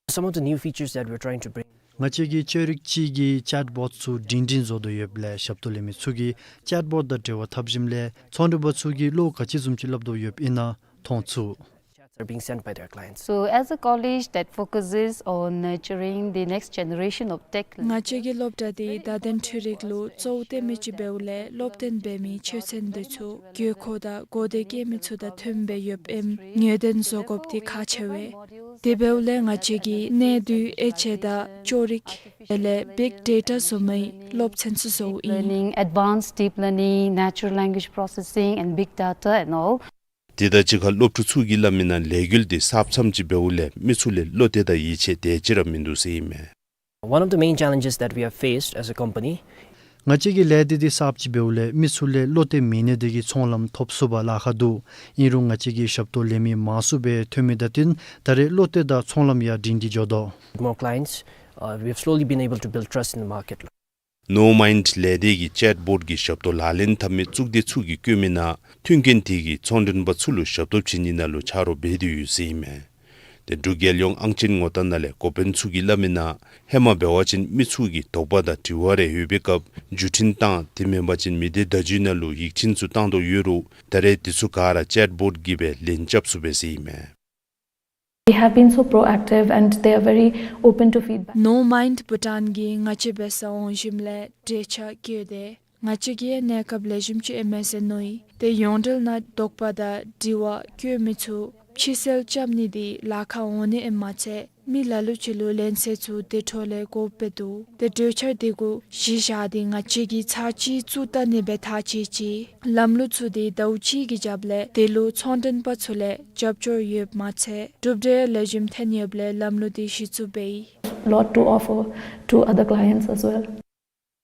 Some of the new features that we're trying to bring. ང་བཅས་ཀྱིས་བཅོས་རིག་ཅིག་གིས་ཅེཊ་བོཊ་ཚུ་སྒྲིང་སྒྲིང་བཟོ་དོ་ཡོདཔ་ལས་ཞབས་ཏོག་ལེན་མི་ཚུ་གིས་ཅེཊ་བོཊ་དང་འབྲེལ་བ་འཐབ་ཞིནམ་ལས་ཚོང་མགྲོན་པ་ཚུ་གིས་བློ་ག་ཅི་བཟུམ་ཅིག་སླབ་དོ་ཡོདཔ་ཨིན་ན་མཐོང་ཚུགས། Chats are being sent by their clients. So, as a college that focuses on nurturing the next generation of tech leaders, ང་བཅས་ཀྱི་སློབ་གྲྭ་འདི་བརྡ་དོན་འཕྲུལ་རིག་ལུ་གཙོ་བོ་བཏོན་མི་ཅིག་འབདཝ་ལས་སློབ་སྟོན་འབད་མི་ཆོས་ཚན་འདི་ཚུ་དགོས་མཁོ་དང་གོ་བདེ་བཀོད་མི་ཚུ་དང་མཐུནམ་སྦེ་ཡོདཔ་ཨིནམ་ངེས་གཏན་བཟོ་དགོཔ་འདི་ཁག་ཆེ་བས། དེ་འབདཝ་ལས་ང་བཅས་ཀྱིས་གནས་སྡུད་དབྱེ་དཔྱད་དང་བཅོས་རིག་དེ་ལས་བིག་ཌེ་ཊ་བཟོ་མིའི་སློབ་ཚན་ཚུ་བཟོཝ་ཨིན། Learning, advanced deep learning, natural language processing, and big data and all. དེ་དང་གཅིག་ཁར་སློབ་ཕྲུག་ཚུ་གིས་སླབ་མི་ནང་ལས་འགུལ་འདི་གསརཔ་ཙམ་ཅིག་འབདཝ་ལས་མི་ཚུ་ལས་བློ་གཏད་དང་ཡིད་ཆེས་དེ་ཅིག་ར་མིན་འདུག་ཟེར་ཨིན་མས། One of the main challenges that we have faced as a company. ང་བཅས་ཀྱི་ལས་སྡེ་འདི་གསརཔ་ཅིག་འབདཝ་ལས་མི་ཚུ་ལས་བློ་གཏད་མེད་ནི་དེ་གིས་ཚོང་ལམ་ཐོབ་ཚུགས་པར་ལཱ་ཁག་འདུག། ཨིན་རུང་ང་བཅས་ཀྱིས་ཞབས་ཏོག་ལེན་མི་མང་སུ་སྦེ་ཐོན་མི་དང་བསྟུན་ད་རེས་བློ་གཏད་དང་ཚོང་ལམ་ཡང་སྒྲིང་སྒྲིང་འགྱོ་དོ། More clients, uh, we have slowly been able to build trust in the market. ནོ་མའིནཌ་ལས་སྡེ་གིས་ཅེཊ་བོཊ་ཀྱི་ཞབས་ཏོག་ལག་ལེན་འཐབ་མི་གཙུག་སྡེ་ཚུ་གིས་བཀོད་མི་ནང་མཐུན་རྐྱེན་དེ་གིས་ཚོང་མགྲོན་པ་ཚུ་ལུ་ཞབས་ཏོག་བྱིན་ནི་ནང་ལུ་ཆ་རོགས་འབད་དེ་ཡོད་ཟེར་ཨིན་མས། ཏེ་འབྲུག་རྒྱལ་ཡོངས་ཨང་ཅན་ངོ་རྟགས་ནང་ལས་འགོ་དཔོན་ཚུ་གིས་སླབ་མི་ནང་ཧེ་མ་འབད་བ་ཅིན་མི་ཚུ་གིས་དོགས་པ་དང་དྲི་བ་རེ་ཡོད་པའི་སྐབས་བརྒྱུད་འཕྲིན་བཏང་དེ་མེན་པ་ཅིན་མི་སྡེ་བརྡ་བརྒྱུད་ནང་ལུ་ཡིག་འཕྲིན་ཚུ་བཏང་དོ་ཡོད་རུང་ད་རེས་དེ་ཚུ་ག་ར་ཅེཊ་བོཊ་ཀྱིས་སྦེ་ལན་རྐྱབ་ཚུགས་པས་ཟེར་ཨིན་མས། They have been so proactive and they are very open to feedback. ནོ་མའིནཌ་བྷུ་ཊཱན་གྱིས་ང་བཅས་འབད་སར་འོང་ཞིནམ་ལས་འབྲེལ་ཆགས་བཀོད་དེ་ང་བཅས་ཀྱིས་གནས་སྐབས་ལེགས་ཤོམ་ཅིག་ཨིན་མས་ཟེར་མནོ་ཡི། ཏེ་ཡོངས་འབྲེལ་ནང་དོགས་པ་དང་དྲི་བ་བཀོད་མི་ཚུ་ཕྱིར་སེལ་རྐྱབ་ནི་འདི་ལཱ་ཁག་འོང་ནི་ཨིནམ་མ་ཚད་ མི་ལ་ལུ་ཅིག་ལུ་ལན་ཚྭ་ཚུ་དེ་འཕྲོ་ལས་དགོཔ་སྦེ་འདུག། དེ་གྲོས་འཆར་དེ་གུ་གཞི་བཞག་སྟེ་ང་བཅས་ཀྱིས་ཚར་གཅིག་བཙུགས་ད་ནི་སྦེ་ཐག་བཅད་ཅི། ལམ་ལུགས་ཚུ་དེ་ཟླཝ་གཅིག་གི་རྒྱབ་ལས་དེ་ལུ་ཚོང་མགྲོན་པ་ཚུ་ལས་རྒྱབ་སྐྱོར་ཡོདཔ་མ་ཚད་གྲུབ་འབྲས་ལེགས་ཤོམ་ཐོན་ཡོདཔ་ལས་ལམ་ལུགས་དེ་གཞི་བཙུགས་འབད་ཡི། Lot to offer to other clients as well.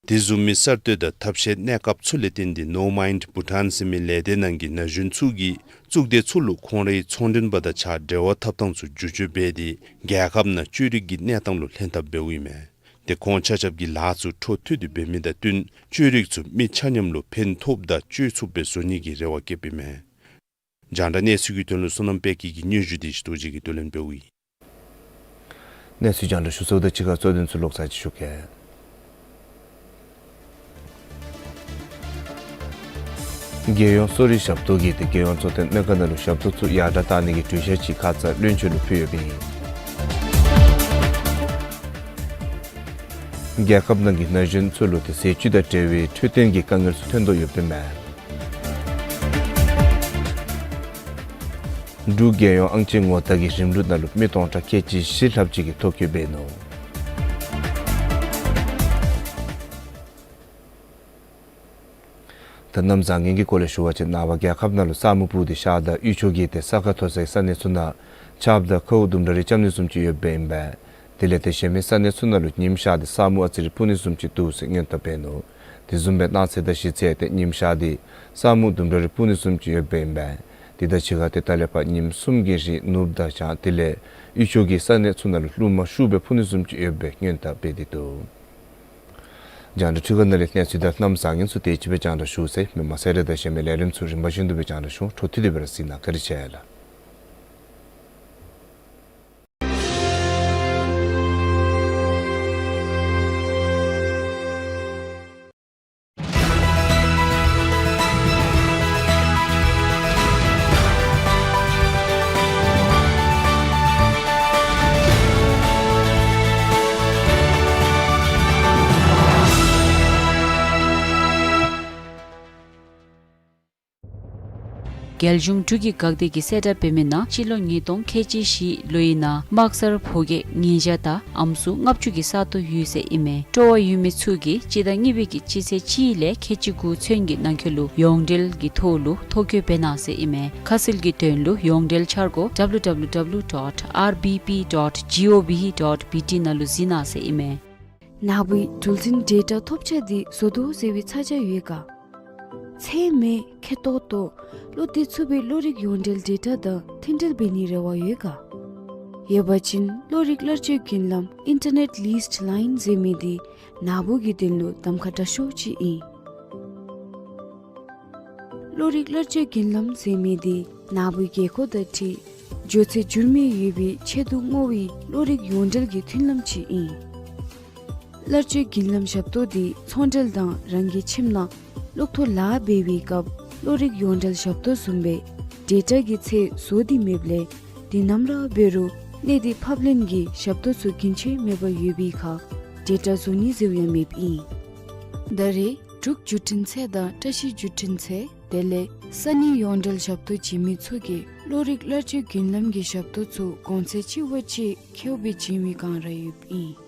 དེ་བཟུམ་མའི་གསར་གཏོད་དང་ཐབས་ཤེས་གནས་སྐབས་ཚུ་ལས་བརྟེན་ཏེ་No Mind Bhutan ཟེར་མི་ལས་སྡེ་ནང་གི་ན་གཞོན་ཚུ་གིས་གཙུག་སྡེ་ཚུ་ལུ་ཁོང་རའི་ཚོང་མགྲོན་པ་དང་གཅིག་ཁར་འབྲེལ་བ་འཐབ་ཐངས་ཚུ་བསྒྱུར་བཅོས་འབད་དེ་རྒྱལ་ཁབ་ནང་བཅོས་རིག་གི་གནས་སྟངས་ལུ་ལྷན་ཐབས་འབདཝ་ཨིན་མས། དེ་ཁོང་ཆ་ཁྱབ་ཀྱིས་ལཱ་ཚུ་འཕྲོ་མཐུད་དེ་འབད་མི་དང་བསྟུན་བཅོས་རིག་ཚུ་མི་ཆ་མཉམ་ལུ་ཕན་ཐོགས་དང་སྤྱོད་ཚུགསཔ་སྦེ་བཟོ་ནི་གི་རེ་བ་བསྐྱེདཔ་ཨིན་མས། རྒྱང་བསྒྲགས་གནས་ཚུལ་གྱི་དོན་ལུ་བསོད་ནམས་དཔལ་སྐྱིད་ཀྱི་སྙན་ཞུ་དེ་ཞི་རྡོ་རྗེ་གིས་བསྡུ་ལེན་འབདཝ་ཨིན། གནས་ཚུལ་རྒྱང་བསྒྲགས་ཞུ་ཚརཝ་དང་གཅིག་ཁར་གཙོ་དོན་ཚུ་ལོག་ཚར་ཅིག་ཞུ་གེ། རྒྱལ་ཡོངས་གསོ་རིག་ཞབས་ཏོག་གིས་ཏེ་རྒྱལ་ཡོངས་གཙོ་བསྟེན་སྨན་ཁང་ནང་ལུ་ཞབས་ཏོག་ཚུ་ཡར་དྲག་གཏང་ནི་གི་གྲོས་འཆར་ཅིག་ཁ་ཙ་བློན་ཆེན་ལུ་ཕུལ་ཡོདཔ་ཨིན། རྒྱལ་ཁབ་ནང་གི་ན་གཞོན་ཚུ་ལུ་ཏེ་ཟས་བཅུད་དང་འབྲེལ་བའི་འཕྲོད་བསྟེན་གྱི་དཀའ་ངལ་ཚུ་ཐོན་དོ་ཡོདཔ་ཨིན་མས། འབྲུག་རྒྱལ་ཡོངས་ཨང་ཅན་ངོ་རྟགས་ཀྱི་རིམ་ལུགས་ནང་ལུ་མི་སྟོང་ཕྲག་ཁལ་གཅིག་བཞི་ལྷགཔ་ཅིག་གིས་ཐོ་བཀོད་འབད་ནུག། ད་གནམ་བཟང་ངན་གྱི་སྐོར་ལས་ཞུ་བ་ཅིན་ནངས་པ་རྒྱལ་ཁབ་ནང་ལུ་ས་སྨུག་སྤུབས་ཏེ་ཤར་དང་དབུས་ཕྱོགས་ཀྱི་ཏེ་ས་ཁ་མཐོ་སའི་ས་གནས་ཚུ་ནང་ཆརཔ་དང་ཁཝ་ལྡུམ་ར་རེ་རྐྱབ་ནི་བཟུམ་ཅིག་ཡོདཔ་ཨིན་པས། དེ་ལས་ཏེ་གཞན་མི་ས་གནས་ཚུ་ནང་ལུ་ཉིམ་ཤར་ཏེ་ས་སྨུག་ཨ་ཙི་རེ་སྤུབས་ནི་བཟུམ་ཅིག་འདུག་ཟེར་སྔོན་བརྡ་འབད་ནུག། དེ་བཟུམ་སྦེ་གནངས་ཚེ་དང་གཞེས་ཚེ་ཏེ་ཉིམ་ཤར་ཏེ་ས་སྨུག་ལྡུམ་ར་རེ་སྤུབས་ནི་བཟུམ་ཅིག་ཡོདཔ་ཨིན་པས། དེ་དང་གཅིག་ཁར་ཏེ་ད་ལས་ཕར་ཉིམ་གསུམ་གྱི་རིང་ནུབ་དང་བྱང་དེ་ལས་དབུས་ཕྱོགས་ཀྱི་ས་གནས་ཚུ་ནང་ལུ་རླུང་མ་ཤུགས་སྦེ་འཕུ་ནི་བཟུམ་ཅིག་ཡོདཔ་སྦེ་སྔོན་བརྡ་འབད་དེ་འདུག། རྒྱང་བསྒྲགས་འཕྲུལ་ཁང་ནང་ལས་གནས་ཚུལ་དང་གནམ་བཟང་ངན་ཚུ་དེ་ཅིག་སྦེ་རྒྱང་བསྒྲགས་ཞུ་ཟེར། མི་མང་གསལ་རེ་དང་གཞན་མི་ལས་རིམ་ཚུ་རིམ་པ་བཞིན་དུ་སྦེ་རྒྱང་བསྒྲགས་ཞུ། འཕྲོ་མཐུད་དེ་སྦེ་ར་གཟིགས་གནང་། བཀའ་དྲིན་ཆེ་ལགས། རྒྱལ་གཞུང་འབྲུག་གི་འགག་སྡེ་གིས་གསལ་བསྒྲགས་འབད་མི་ནང་སྤྱི་ལོ་ཉིས་སྟོང་ཁལ་གཅིག་བཞི་ལོའི་ནང་དམག་སར་ཕོ་སྐྱེས་ཉིས་བརྒྱ་དང་ཨམ་སྲུ་ལྔ་བཅུ་གི་ས་སྟོང་ཡོད་ཟེར་ཨིན་མས། སྤྲོ་བ་ཡོད་མི་ཚུ་གིས་སྤྱི་ཟླ་གཉིས་པའི་གི་སྤྱི་ཚེས་གཅིག་ལས་ཁལ་གཅིག་དགུ་ཚུན་གྱི་ནང་འཁོད་ལུ་ཡོངས་འབྲེལ་གྱི་ཐོག་ལུ་ཐོ་བཀོད་འབད་གནང་ཟེར་ཨིན་མས། ཁ་གསལ་གྱི་དོན་ལུ་ཡོངས་འབྲེལ་འཆར་སྒོ་W W W dot R B P dot gov dot B T ནང་ལུ་གཟིགས་གནང་ཟེར་ཨིན་མས། ནཱ་བུའི་གྲུ་གཟིངས་ཌེ་ཊ་ཐོབ་ཆ་འདི་བཟོ་དོ་ཟེར་བའི་ཚ་གྱང་ཡོད་ག། ཚད་མེད་ཁེ་ཏོག་ཏོ་བློ་གཏད་ཚུགས་པའི་བློ་རིག་ཡོངས་འབྲེལ་ཌེ་ཊ་དང་མཐུན་འབྲེལ་འབད་ནིའི་རེ་བ་ཡོད་ག། ཡོད་པ་ཅིན་བློ་རིག་བླར་སྤྱོད་རྒྱུན་ལམ་Internet Leased Line ཟེར་མི་འདི་ནཱ་བུ་གི་དོན་ལུ་གདམ་ཁ་དྲག་ཤོས་ཅིག་ཨིན། བློ་རིག་བླར་སྤྱོད་རྒྱུན་ལམ་ཟེར་མི་འདི་ནཱ་བུའི་དགོས་མཁོ་དང་འཁྲིལ་འགྱོ་ཚད་འགྱུར་མེད་ཡོད་པའི་ཆེད་དུ་བསྔོ་བའི་བློ་རིག་ཡོངས་འབྲེལ་གྱི་མཐུན་ལམ་ཅིག་ཨིན། བླར་སྤྱོད་རྒྱུན་ལམ་ཞབས་ཏོག་འདི་ཚོང་འབྲེལ་དང་རང་གི་ཁྱིམ་ནང་གློག་ཐོག་ལཱ་འབད་བའི་སྐབས་བློ་རིག་ཡོངས་འབྲེལ་ཞབས་ཏོག་བཟུམ་སྦེ་ཌེ་ཊ་གི་ཚད་བཟོ་སྟེ་མེདཔ་ལས་དེ་ནམ་ར་འབད་རུང་གནས་འདི་ཕབ་ལེན་གྱི་ཞབས་ཏོག་ཚུ་རྒྱུན་ཆད་མེད་པར་ཡོད་པའི་ཁར་ཌེ་ཊ་བཟོ་ནི་ཟེརཝ་ཡང་མེདཔ་ཨིན། ད་རེས་འབྲུག་བརྒྱུད་འཕྲིན་ཚད་དང་བཀྲ་ཤིས་བརྒྱུད་འཕྲིན་ཚད་དེ་ལས་ས་གནས་ཡོངས་འབྲེལ་ཞབས་ཏོག་བྱིན་མི་ཚུ་གིས་བློ་རིག་བླར་སྤྱོད་རྒྱུན་ལམ་གྱི་ཞབས་ཏོག་ཚུ་གོང་ཚད་ཆེ་བ་ཅིག་ཁེཝ་སྦེ་བྱིན་མི་སྒང་ར་ཡོདཔ་ཨིན།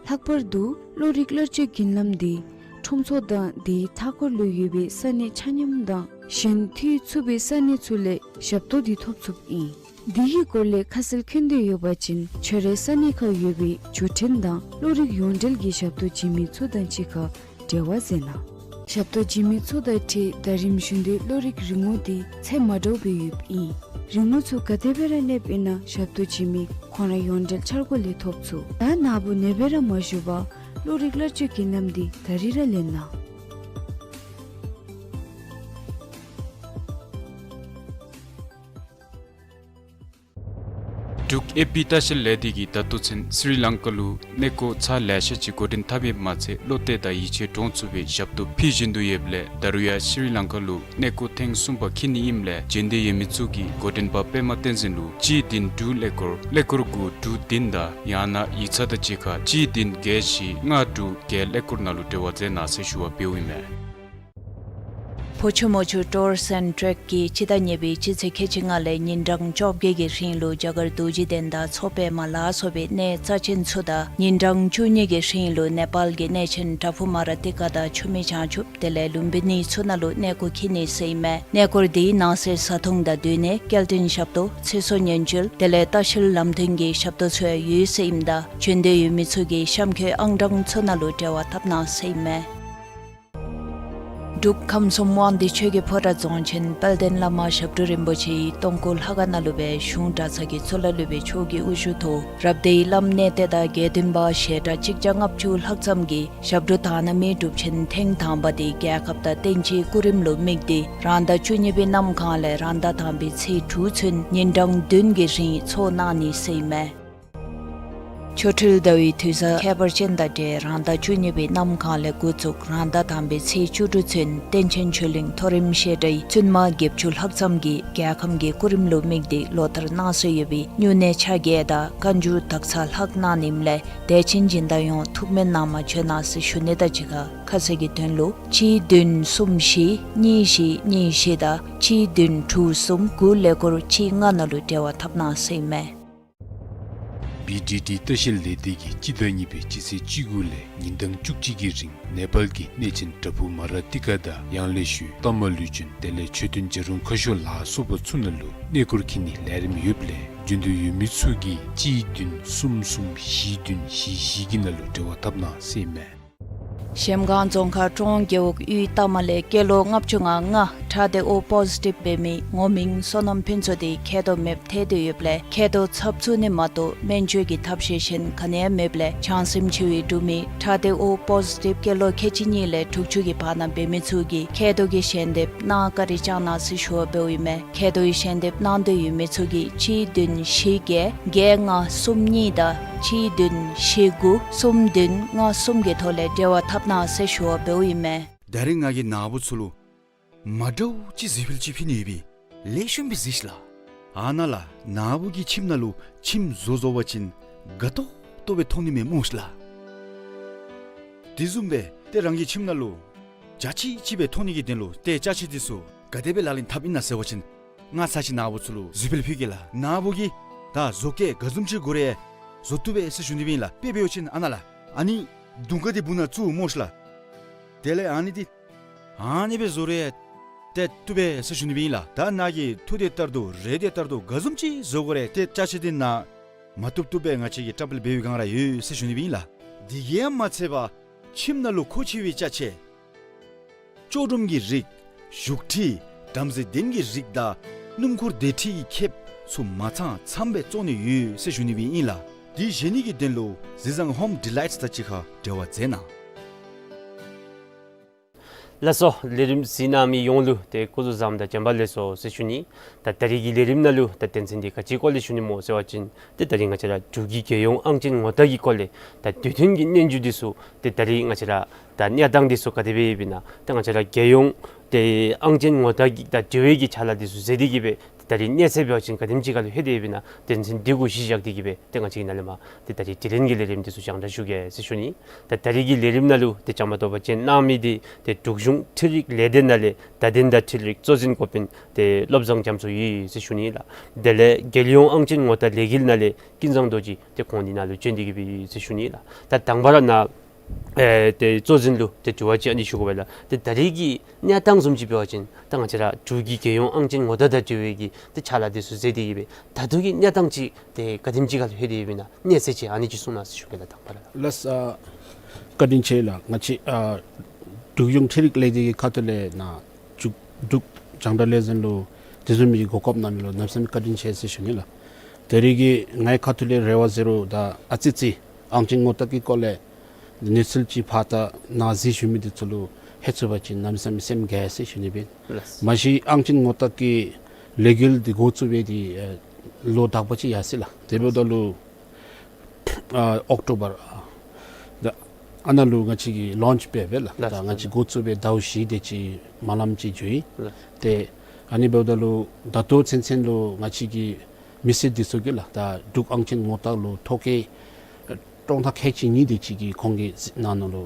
ལྷག་པར་དུ་བློ་རིག་བླར་སྤྱོད་རྒྱུན་ལམ་འདི་ཁྲོམ་ཚོགས་དང་དེའི་མཐའ་འཁོར་ལུ་ཡོད་པའི་ས་གནས་ཆ་མཉམ་དང་གཞན་འཐུས་ཚུད་པའི་ས་གནས་ཚུ་ལས་ཞབས་ཏོག་འདི་ཐོབ་ཚུགསཔ་ཨིན། འདི་གི་སྐོར་ལས་ཁ་གསལ་མཁྱེན་འདོད་ཡོད་པ་ཅིན་ཁྱོད་རའི་ས་གནས་ཁར་ཡོད་པའི་བརྒྱུད་འཕྲིན་དང་བློ་རིག་ཡོངས་འབྲེལ་གྱི་ཞབས་ཏོག་བྱིན་མི་ཚུ་དང་གཅིག་ཁར་འབྲེལ་བ་མཛད་གནང་། ཞབས་ཏོག་བྱིན་མི་ཚུ་དང་འཁྲིལ་ཟླ་རིམ་བཞིན་དུ་བློ་རིག་རིན་གོང་འདི་ཚད་མ་འདྲཝ་སྦེ་ཡོདཔ་ཨིན། རིན་གོང་ཚུ་ག་དེ་སྦེ་ར་གནསཔ་ཨིན་ན་ཞབས་ཏོག་བྱིན་མི་ཁོང་ར་ཡོངས་འབྲེལ་འཆར་སྒོ་ལས་ཐོབ་ཚུགས། ད་ནཱ་བུ་ནེ་སྦེ་ར་མ་བཞུགས་པར་བློ་རིག་བླར་སྤྱོད་རྒྱུན་ལམ་འདི་ད་རིས་ར་ལེན་གནང་། འབྲུག་ཨེ་པི་ལྟ་བཤལ་ལས་སྡེ་གིས་ད་ལྟོ་ཚུན་སི་རི་ལང་ཀ་ལུ་གནས་སྐོར་ཚར་ལེ་ཤ་ཅིག་འགོ་འདྲེན་འཐབ་ཡོདཔ་མ་ཚད་བློ་གཏད་དང་ཡིད་ཆེས་འདྲོངས་ཚུགས་པའི་ཞབས་ཏོག་ཕུལ་བཞིན་དུ་ཡོདཔ་ལས་ད་རུང་ཡང་སི་རི་ལང་ཀ་ལུ་གནས་སྐོར་ཐེངས་གསུམ་པ་འཁྱིད་ནི་ཨིནམ་ལས་འབྱོན་འདོད་ཡོད་མི་ཚུ་གིས་འགོ་འདྲེན་པ་པདྨ་བསྟན་འཛིན་ལུ་གཅིག་བདུན་དྲུག་ཀླད་ཀོར་ཀླད་ཀོར་དགུ་དྲུག་བདུན་དང་ཡང་ན་ཡིག་ཚང་དང་གཅིག་ཁར་གཅིག་བདུན་བརྒྱད་བཞི་ལྔ་དྲུག་བརྒྱད་ཀླད་ཀོར་ནང་ལུ་འབྲེལ་བ་མཛད་གནང་ཟེར་ཞུ་བ་འབདཝ་ཨིན་མས། ཕོ་ཆུ་མོ་ཆུ་ཊུརསི་ཨེནཌ་ཊེཀ་གིས་སྤྱི་ཟླ་གཉིས་པའི་སྤྱི་ཚེས་ཁལ་གཅིག་ལྔ་ལས་ཉིན་གྲངས་བཅོ་བརྒྱད་ཀྱི་རིང་ལུ་རྒྱ་གར་རྡོ་རྗེ་གདན་དང་མཚོ་པདྨ་ལ་སོགས་པའི་གནས་རྩ་ཆེན་ཚུ་དང་ཉིན་གྲངས་བཅུ་གཉིས་ཀྱི་རིང་ལུ་ནེ་པཱལ་གྱི་གནས་ཆེན་པྲ་ཕུ་མ་ར་ཏི་ཀ་དང་ཆུ་སྨད་བྱང་ཆུབ་དེ་ལས་ལུམ་བི་ནི་ཚུ་ནང་ལུ་གནས་སྐོར་འཁྱིད་ནི་ཟེར་ཨིན་མས། གནས་སྐོར་འདི་ནང་གསེས་བཟའ་འཐུང་དང་སྡོད་གནས་སྐྱེལ་འདྲེན་ཞབས་ཏོག་ཚེ་སྲོག་ཉེན་བཅོལ་དེ་ལས་ལྟ་བཤལ་ལམ་སྟོན་གྱི་ཞབས་ཏོག་ཚུ་ཡང་ཡོད་ཟེར་ཨིནམ་ད་བྱོན་འདོད་ཡོད་མི་ཚུ་གིས་གཤམ་འཁོད་ཨང་གྲངས་ཚུ་ནང་ལུ་འབྲེལ་བ་འཐབ་གནང་ཟེར་ཨིན་མས། འབྲུག་ཁམས་གསུམ་དབང་འདུས་ཆོས་ཀྱི་ཕོ་བྲང་རྫོང་ཆེན་དཔལ་ལྡན་བླ་མ་ཞབས་དྲུང་རིན་པོ་ཆེའི་སྟོང་སྐུ་ལྷ་ཁང་ནང་ལུ་སྦེ་གཞུང་གྲྭ་ཚང་གི་གཙུག་ལག་སློབ་དཔོན་མཆོག་གི་དབུ་བཞུགས་ཐོག་རབ་སྡེའི་བླམ་གནས་བརྟན་དང་དགེ་འདུན་པ་ཞལ་གྲངས་གཅིག་བརྒྱ་ལྔ་བཅུ་ལྷག་ཙམ་གྱིས་ཞབས་དྲུང་དག་སྣང་མའི་སྒྲུབ་ཆེན་ཐེངས་དང་པ་དེ་རྒྱལ་ཁབ་དང་བསྟན་སྤྱིའི་སྐུ་རིམ་ལུ་དམིགས་ཏེ་རང་ཟླ་བཅུ་གཉིས་པའི་གནམ་གང་ལས་རང་ཟླ་དང་པའི་ཚེས་དྲུག་ཚུན་ཉིན་གྲངས་བདུན་གྱི་རིང་ཚོགས་གནང་ནི་ཟེར་ཨིན་མས། ཆོ་འཕྲུལ་ཟླ་བའི་དུས་བཟང་ཁྱད་པར་ཅན་དང་འབྲེལ་རང་ཟླ་བཅུ་གཉིས་པའི་གནམ་གང་ལས་འགོ་བཙུགས་རང་ཟླ་དང་པའི་ཚེས་བཅུ་དྲུག་ཚུན་བསྟན་ཆེན་ཆོས་གླིང་མཐོ་རིམ་བཤད་གྲྭའི་བཙུན་མ་བརྒྱད་ཅུ་ལྷག་ཙམ་གྱིས་རྒྱལ་ཁམས་ཀྱི་སྐུ་རིམ་ལུ་དམིགས་ཏེ་ལོ་ལྟར་གནང་སྲོལ་ཡོད་པའི་སྨྱུང་གནས་ཆ་བརྒྱད་དང་བཀའ་འགྱུར་དག་ཚར་ལྷག་གནང་ནི་ཨིནམ་ལས་དད་ཅན་སྦྱིན་བདག་ཡོངས་ཐུགས་སྨོན་གནང་མ་བྱོན་གནང་ཟེར་ཞུ་ནི་དང་གཅིག་ཁར་ཁ་གསལ་གྱི་དོན་ལུ་གཅིག་བདུན་གསུམ་བཞི་གཉིས་བཞི་གཉིས་བཞི་དང་གཅིག་བདུན་དྲུག་གསུམ་དགུ་ཀླད་ཀོར་གཅིག་ལྔ་ནང་ལུ་འབྲེལ་བ་འཐབ་གནང་ཟེར་ཨིན་མས། བི་ཌི་ཊི་ལྟ་བཤལ་ལས་སྡེ་གིས་སྤྱི་ཟླ་གཉིས་པའི་སྤྱི་ཚེས་བཅུ་དགུ་ལས་ཉིན་གྲངས་བཅུ་གཅིག་གི་རིང་ནེ་པཱལ་གྱི་གནས་ཆེན་པྲ་ཕུ་མ་ར་ཏི་ཀ་དང་ཡང་ལེ་ཤོད་ལྟ་མ་ལུས་སྦྱིན་དེ་ལས་མཆོད་རྟེན་བྱ་རུང་ཁ་ཤོར་ལ་སོགས་པ་ཚུ་ནང་ལུ་གནས་སྐོར་འཁྱིད་ནིའི་ལས་རིམ་ཡོདཔ་ལས་བྱོན་འདོད་ཡོད་མི་ཚུ་གིས་གཅིག་བདུན་གསུམ་གསུམ་བཞི་བདུན་བཞི་བཞི་གི་ནང་ལུ་འབྲེལ་བ་འཐབ་གནང་ཟེར་ཨིན་མས། གཞལམ་སྒང་རྫོང་ཁག་ཀྲོང་རྒེད་འོག་གཡུས་རྟ་མ་ལས་སྐྱེས་ལོ་ལྔ་བཅུ་ང་ལྔ་ཁྲག་སྡེ་ཨོ་པོ་ཟི་ཊིབ་འབད་མི་ངོ་མིང་བསོད་ནམས་ཕུན་ཚོགས་དེ་མཁལ་རྡོག་མེདཔ་ཐལ་ཏེ་ཡོདཔ་ལས་མཁལ་རྡོག་ཚབ་བཙུགས་ནི་མ་གཏོགས་སྨན་བཅོས་ཀྱི་ཐབས་ཤེས་གཞན་ག་ནི་ཡང་མེདཔ་ལས་བྱང་སེམས་ཆེ་བའི་འབྲུག་མི་ཁྲག་སྡེ་ཨོ་པོ་ཟི་ཊིབ་སྐྱེས་ལོ་ཁལ་གཅིག་གཉིས་ལས་དྲུག་ཅུ་གི་བར་ན་འབད་མི་ཚུ་གིས་མཁལ་རྡོག་གི་ཞལ་འདེབས་གནང་བཀའ་དྲིན་བསྐྱང་གནང་ཟེར་ཞུ་བ་འབདཝ་ཨིན་མས། མཁལ་རྡོག་གི་ཞལ་འདེབས་གནང་འདོད་ཡོད་མི་ཚུ་གིས་གཅིག་བདུན་བཞི་བརྒྱད་བརྒྱད་ལྔ་གསུམ་གཉིས་དང་གཅིག་བདུན་བཞི་དགུ་གསུམ་བདུན་ལྔ་གསུམ་གྱི་ཐོག་ལས་འབྲེལ་བ་འཐབ་གནང་ཟེར་ཞུ་བ་འབདཝ་ཨིན་མས། ད་རིས་ང་གིས་ནཱ་བུ་ཚུ་ལུ་མ་འདྲཝ་ཅིག་གཟིགས་ཕུལ་ཅིག་ཕུལ་ནི་ཡོད་པས། ལེགས་ཤོམ་སྦེ་གཟིགས་ཤིག་ལགས། ཨ་ནཱ་ལགས། ནཱ་བུ་གི་ཁྱིམ་ནང་ལུ་ཁྱིམ་བཟོ་བཟོ་བ་ཅིན་དགའ་ཏོག་ཏོ་སྦེ་མཐོང་ནི་མས་སྨོ་ཤིག་ལགས། དེ་བཟུམ་སྦེ་ཏེ་རང་གི་ཁྱིམ་ནང་ལུ་འཇའ་ཆི་ཆི་སྦེ་མཐོང་ནི་གི་དོན་ལུ་ཏེ་ཅ་ཆས་འདི་ཚུ་ག་དེ་སྦེ་ལག་ལེན་འཐབ་ཨིན་ན་ཟེར་བ་ཅིན་ང་ཚར་ཅིག་ནཱ་བུ་ཚུ་ལུ་གཟིགས་ཕུལ་ཕུལ་གེ་ལགས། ནཱ་བུ་གིས་ད་བཟོ་བཀོད་ག་བཟུམ་ཅིག་དགོ་རུང་བཟོ་བཏུབ་པས་ཟེར་ཞུ་ནི་སྦེ་ཨིན་ལགས། དཔེ་འབད་བ་ཅིན་ཨ་ནཱ་ལགས། ཨ་ནི་དུང་དཀར་འདི་སྦུག་ན་བཙུགས་སྨོ་ཤིག་ལགས། དེ་ལས་ཨ་ནི་འདི་ཨ་ནི་སྦེ་བཟོ་རུང་ཏེ་བཏུབ་པས་ཟེར་ཞུ་ནི་སྦེ་ཨིན་ལགས། ད་ནཱ་གིས་ཐུགས་དེ་ལྟར་དུ་རེ་དེ་ལྟར་དུ་ག་བཟུམ་ཅིག་བཟོ་དགོ་རུང་ཏེ་ཅ་ཆས་འདི་ནཱ་མ་བཏུབ་བཏུབ་སྦེ་ང་བཅས་ཀྱིས་བཀྲམ་སྤེལ་འབད་བའི་བསྒང་ར་ཡོད་ཟེར་ཞུ་ནི་སྦེ་ཨིན་ལགས། དེ་གིས་ཡང་མ་ཚད་པར་ཁྱིམ་ནང་ལུ་མཁོ་ཆེ་བའི་ཅ་ཆས་ལྕོགས་གྲུམ་གྱི་རིགས་བཞུགས་ཁྲི་བྲམ་ཟེ་གདན་གྱི་རིགས་དང་སྣུམ་འཁོར་སྡོད་ཁྲི་གི་ཁེབས་ཚུ་མ་ཚང་ཚངམ་སྦེ་བཙོང་ནི་ཡོད་ཟེར་ཞུ་ནི་སྦེ་ཨིན་ལགས། དེ་བཞེས་ནི་གི་དོན་ལུ་གཟི་བཟང་ཧོམ་ཌི་ལའིཊསི་དང་གཅིག་ཁར་འབྲེལ་བ་མཛད་གནང་། ལགས་སོ། ལས་རིམ་གཟིགས་གནང་མི་ཡོངས་ལུ་ཏེ་སྐུ་གཟུགས་བཟང་དང་བྱོན་པ་ལེགས་སོ་ཟེར་ཞུ་ནི། ད་ད་རིས་ཀྱི་ལས་རིམ་ནང་ལུ་ད་དོན་ཚན་འདི་ག་ཅིའི་སྐོར་ལས་ཞུ་ནི་སྨོ་ཟེར་བ་ཅིན་ཏེ་ད་རིས་ང་བཅས་ར་འབྲུག་གི་རྒྱལ་ཡོངས་ཨང་ཅན་ངོ་རྟགས་ཀྱི་སྐོར་ལས་ད་དུས་མཐུན་གྱི་སྙན་ཞུ་འདི་ཚུ་ཏེ་ད་རིས་ང་བཅས་ར་ད་གནས་སྟངས་འདི་ཚུ་ག་དེ་སྦེ་ཡོདཔ་ཨིན་ན། ད་ང་བཅས་ར་རྒྱལ་ཡོངས་ཏེ་ཨང་ཅན་ངོ་རྟགས་ཀྱི་ད་དྲི་བའི་གི་ཕྱག་ལཱ་འདི་ཚུ་མཛད་དེ་གི་སྦེ་ད་རིས་གནས་ཚད་འབད་བ་ཅིན་ག་དེམ་ཅིག་ཁར་ལྷོད་དེ་ཡོདཔ་ཨིན་ན། དོན་ཚན་འདི་གུ་གཞི་བཞག་སྟེ་གི་སྦེ་ཏེ་ང་བཅས་ཀྱིས་ནཱ་ལས་མར་ཏེ་ད་རིས་དྲི་ལན་གྱི་ལས་རིམ་འདི་ཚུ་རྒྱང་བསྒྲགས་ཞུ་གེ་ཟེར་ཞུ་ནི། ད་ད་རིས་ཀྱི་ལས་རིམ་ནང་ལུ་ཏེ་བཅའ་མར་གཏོགས་པར་བྱོན་གནང་མི་འདི་ཏེ་འབྲུག་གཞུང་འཕྲུལ་རིག་ལས་སྡེ་ནང་ལས་བརྡ་དོན་དང་འཕྲུལ་རིག་གཙོ་འཛིན་འགོ་དཔོན་ཏེ་བློ་བཟང་རྒྱ་མཚོ་ཡོད་ཟེར་ཞུ་ནི་ལགས། དེ་ལས་རྒྱལ་ཡོངས་ཨང་ཅན་ངོ་རྟགས་ལས་འགུལ་ནང་ལས་ཀུན་བཟང་རྡོ་རྗེ་ཏེ་ཁོང་འདི་ནཱ་ལུ་བྱོན་ཏེ་གི་སྦེ་ཡོད་ཟེར་ཞུ་ནི་ལགས། ད་དང་པ་ར་ནཱ་ཨེ་ཏེ་གཙོ་འཛིན་ལུ་ཏེ་དྲི་བ་ཅིག་ཨ་ནི་ཞུ་དགོ་པས་ལགས། ཏེ་ད་རིས་ཀྱི་གནས་སྟངས་བཟུམ་ཅིག་འབད་བ་ཅིན་ད་ང་བཅས་ར་འབྲུག་གི་རྒྱལ་ཡོངས་ཨང་ཅན་ངོ་རྟགས་དང་འབྲེལ་བའི་གི་ཏེ་ཕྱག་ལཱ་འདི་ཚུ་མཛད་དེ་གི་སྦེ་ད་ལྟོ་གི་གནས་སྟངས་ཅིག་ཏེ་ག་དེམ་ཅིག་ཁར་ལྷོད་དེ་ཡོདཔ་ཨིན་ན་གནས་ཚད་ཅིག་ཨ་ནི་ཅིག་གསུང་གནང་ཟེར་ཞུ་གེ་ལགས། དང་པ་ར་ལགས། ལགས་སོ། བཀའ་དྲིན་ཆེ་ལགས། ང་བཅས་ཨ་འབྲུག་གཞུང་འཕྲུལ་རིག་ལས་སྡེ་གི་ཁ་ཐུག་ལས་ནཱ་འབྲུག་འབྲུག་རྒྱང་བསྒྲགས་ལས་འཛིན་ལུ་དེ་བཟུམ་མའི་གོ་སྐབས་གནང་མི་ལུ་གནམ་མེད་ས་མེད་བཀའ་དྲིན་ཆེ་ཟེར་ཞུ་ནི་ལགས། ད་རིས་ཀྱི་ངེའི་ཁ་ཐུག་ལས་རེ་བ་ཟེར་རུང་ད་ཨ་ཙི་ཙི་ཨང་ཅན་ངོ་རྟགས་ཀྱི་སྐོར་ལས་གནས་ཚུལ་ཅིག་ཕར་ད་ནཱ་གཟིགས་བཞུགས་མི་འདི་ཚུ་ལུ་ལྷོད་ཚུགས་པ་ཅིན་གནམ་མེད་ས་མེད་སེམས་དགའ་ཟེར་ཞུ་ནི་སྦེ། ལགས། མ་གཞི་ཨང་ཅན་ངོ་རྟགས་ཀྱི་ལས་འགུལ་འདི་འགོ་བཙུགས་སྦེ་འདི་ཨེ་ལོ་དག་པ་ཅིག་ཡར་སོ་ཡི་ལགས། དེ་འབདཝ་ད་ལུ་ཨ་ཨོག་ཊོ་བར་ཨ་ད་ཨ་ནཱ་ལུ་ང་བཅས་ཀྱིས་ལོནཆ་འབད་འབད་ལགས། ལགས། ད་ང་བཅས་འགོ་བཙུགས་སྦེ་ཟླཝ་བཞི་དེ་ཅིག་མ་ལངམ་ཅིག་འགྱོ་ཡི། ལགས། ཏེ་ཨ་ནི་འབདཝ་ད་ལུ་ད་ལྟོ་ཚུན་ཚོད་ལུ་ང་བཅས་ཀྱི་མི་སེར་འདི་ཚུ་གིས་ལགས་ད་འབྲུག་ཨང་ཅན་ངོ་རྟགས་ལུ་ཐོ་བཀོད་ཨེ་ཀྲོང་རྡལ་ཁལ་གཅིག་གཉིས་དེ་ཅིག་གིས་ཁོང་གིས་ནང་ན་ལུ་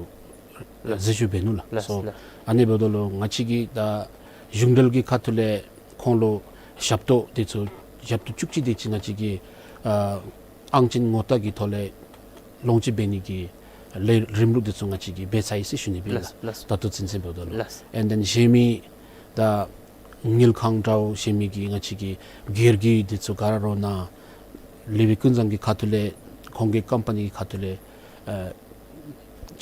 ལགས། གཟིགས་ཞིབ་འབད་ནུག་ལགས། ལགས། སོ་ལགས། ཨ་ནི་འབདཝ་ད་ལུ་ང་བཅས་ཀྱིས་ད་ གཞུང་འབྲེལ་གྱི་ཁ་ཐུག་ལས་ཁོང་ལུ་ཞབས་ཏོག་དེ་ཚུ་ཞབས་ཏོག་བཅུ་གཅིག་དེ་ཅིག་ང་བཅས་ཀྱིས་ཨ་ཨང་ཅན་ངོ་རྟགས་ཀྱི་ཐོག་ལས་ལོངས་སྤྱོད་འབད་ནི་གི་ལས་རིམ་ལུགས་དེ་ཚུ་ང་བཅས་ཀྱིས་འབད་ཚར་ཡི་ཟེར་ཞུ་ནི་སྦེ་ལགས། ལགས། ད་ལྟོ་ཚུན་ཚོད་འབདཝ་ད་ལུ། ལགས། And then གཞན་མི་ད་དངུལ་ཁང་འདྲཝ་གཞན་མི་གི་ང་བཅས་ཀྱི་སྒེར་གྱི་དེ་ཚུ་ག་ར་ར་ནཱ་ལེགས་པའི་ཀུན་བཟང་གི་ཁ་ཐུག་ལས་ཁོང་གི་ཀམ་པ་ནི་གི་ཁ་ཐུག་ལས་ཨ་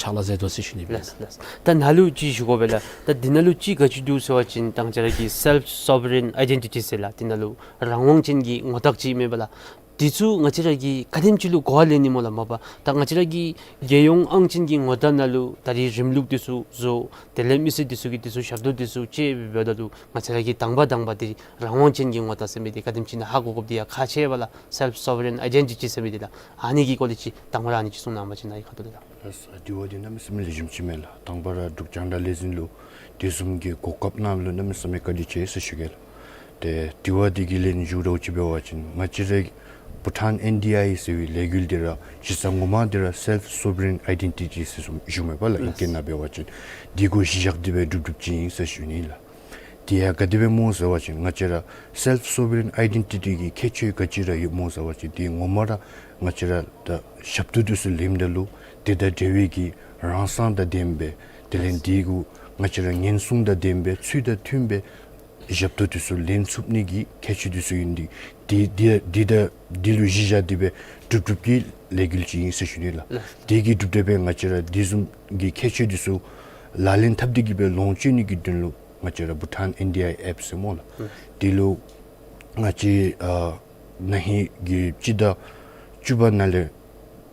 ཕྱག་ལཱ་མཛད་དོ་ཟེར་ཞུ་ནི་སྦེ། ལགས་ལགས། ད་ནཱ་ལུ་ཅིག་ཞུ་དགོ་པས་ལགས། ད་འདི་ནང་ལུ་ཅིག་ག་ཅི་འདུག་ཟེར་བ་ཅིན་ད་ང་བཅས་ར་གི་self sovereign identity ཟེར་ལགས། འདི་ནང་ལུ་རང་དབང་ཅན་གྱི་ངོ་རྟགས་ཅིག་མེན་པ་ལགས། དེ་ཚུ་ང་བཅས་ར་གིས་ག་དེམ་ཅིག་ལུ་གོ་བ་ལེན་ནི་སྨོ་ལགས་མ་པ། ད་ང་བཅས་ར་གི་རྒྱལ་ཡོངས་ཨང་ཅན་གྱི་ངོ་རྟགས་ནང་ལུ་ད་རིས་རིམ་ལུགས་དེ་ཚུ་བཟོ། དེ་ལས་མི་སེར་དེ་ཚུ་གིས་དེ་ཚུ་ཞབས་ཏོག་དེ་ཚུ་སྤྱོད་འབདཝ་ད་ལུ་ང་བཅས་ར་གི་དང་པ་དང་པ་དེ་རང་དབང་ཅན་གྱི་ངོ་རྟགས་ཟེར་མི་དེ་ག་དེམ་ཅིག་ཨིན་ན་ཧ་གོ་དགོཔ་དེ་ཡང་ཁག་ཆེ་བས་ལགས། Self sovereign identity ཟེར་མི་དེ་ལགས། ཨ་ནི་གི་སྐོར་ལས་ཅིག་དང་པ་ར་ཨ་ནི་ཅིག་གསུང་གནང་བ་ཅིན་ནཱ་གི་ཁ་ཐུག་ལས་ལགས། ལགས། དྲི་བ་འདི་གནམ་མེད་ས་མེད་ལེགས་ཤོམ་ཅིག་མས་ལགས། དང་པ་ར་འབྲུག་རྒྱང་བསྒྲགས་ལས་འཛིན་ལུ་དེ་བཟུམ་གྱི་གོ་སྐབས་གནངམ་ལུ་གནམ་མེད་ས་མེད་བཀའ་དྲིན་ཆེ་ཟེར་ཞུ་གེ་ལགས། ཏེ་དྲི་བ་འདི་གི་ལན་ཞུ་རོགས་ཅིག་འབད་བ་ཅིན་ང་བཅས་ར་བྷུ་ཊཱན་ཨེན་ཌི་ཨའི་ཟེར་བའི་ལས་འགུལ་འདི་ར་གཞི་རྩ་ངོ་མ་འདི་ར་self sovereign identity ཟེར་བཟུམ་ཞུཝ་མས་པ་ལགས། ཨིང་སྐད་ནང་འབད་བ་ཅིན། འདི་གུ་གཞི་བཞག་སྟེ་སྦེ་གྲུབ་གྲུབ་ཅིག་ཨིན་ཟེར་ཞུ་ནི་ལགས། དེ་ཡང་ག་དེ་སྦེ་སྨོ་ཟེར་བ་ཅིན་ང་བཅས་ར་self sovereign identity གི་ཁྱད་ཆོས་ག་ཅི་ར་ཡོདཔ་སྨོ་ཟེར་བ་ཅིན་དེ་ངོ་མ་ར་ང་བཅས་ར་ད་ཞབས་ཏོག་དེ་ཚུ་ལེནམ་ད་ལུ་དེ་དང་འབྲེལ་བའི་གི་རང་སང་དང་ལྡནམ་སྦེ་དེ་ལས་དེ་གུ་ང་བཅས་ར་ཉེན་སྲུང་དང་ལྡནམ་སྦེ་ཚུལ་དང་མཐུནམ་སྦེ་ཞབས་ཏོག་དེ་ཚུ་ལེན་ཚུགས་ནི་གི་ཁྱད་ཆོས་དེ་ཚུ་ཨིན། དེ་དེ་དེ་དང་དེ་ལུ་གཞི་བཞག་སྟེ་སྦེ་གྲུབ་གྲུབ་ཀྱི་ལས་འགུལ་ཅིག་ཨིན་ཟེར་ཞུ་ནི་ལགས། ལགས། དེ་གི་གྲུབ་འབྲས་སྦེ་ང་བཅས་ར་དེ་བཟུམ་གྱི་ཁྱད་ཆོས་དེ་ཚུ་ལག་ལེན་འཐབ་སྟེ་གི་སྦེ་ལོངས་སྤྱོད་ནི་གི་དོན་ལུ་ང་བཅས་ར་བྷུ་ཊཱན་ཨེན་ཌི་ཨའི་ཨེཔ་ཟེར་སྨོ་ལགས། ཨུམ། དེ་ལུ་ང་བཅས་ཨ་ན་ཧིང་གི་སྤྱི་ཟླ་བཅུ་པ་ནང་ལས་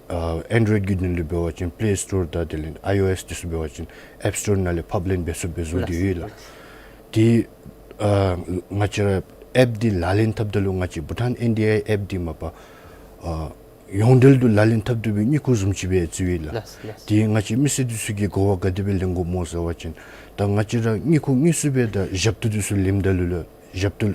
ཨ་ཨེན་ཌོ་རོའིཌ་གི་དོན་ལུ་འབད་བ་ཅིན་པེ་ལེ་སི་ཊོར་དང་དེ་ལས་ཨའི་ཨོ་ཨེསི་དེ་ཚུ་འབད་བ་ཅིན་ཨེཔ་སི་ཊོར་ནང་ལས་ཕབ་ལེན་འབད་ཚུགསཔ་སྦེ་བཟོ་སྟེ་ཡོད་ལགས། དེ་ཨ་ང་བཅས་ར་ཨེཔ་འདི་ལག་ལེན་འཐབ་ད་ལུ་ང་བཅས་བྷུ་ཊཱན་ཨེན་ཌི་ཨའི་ཨེཔ་འདི་མ་པ་ཨ་ཡོངས་འབྲེལ་དུ་ལག་ལེན་འཐབ་བཏུབ་པའི་དངུལ་ཁུག་བཟུམ་ཅིག་སྦེ་བརྩིཝ་ཨིན་ལགས། ལགས་ལགས། དེ་ང་བཅས་མི་སེར་དེ་ཚུ་གིས་གོ་བ་ག་དེ་སྦེ་ལེན་དགོཔ་སྨོ་ཟེར་བ་ཅིན་ད་ང་བཅས་ར་དངུལ་ཁུག་དངོས་སུ་སྦེ་ད་ཞབས་ཏོག་དེ་ཚུ་ལེནམ་ད་ལུ་ལགས། ཞབས་ཏོག་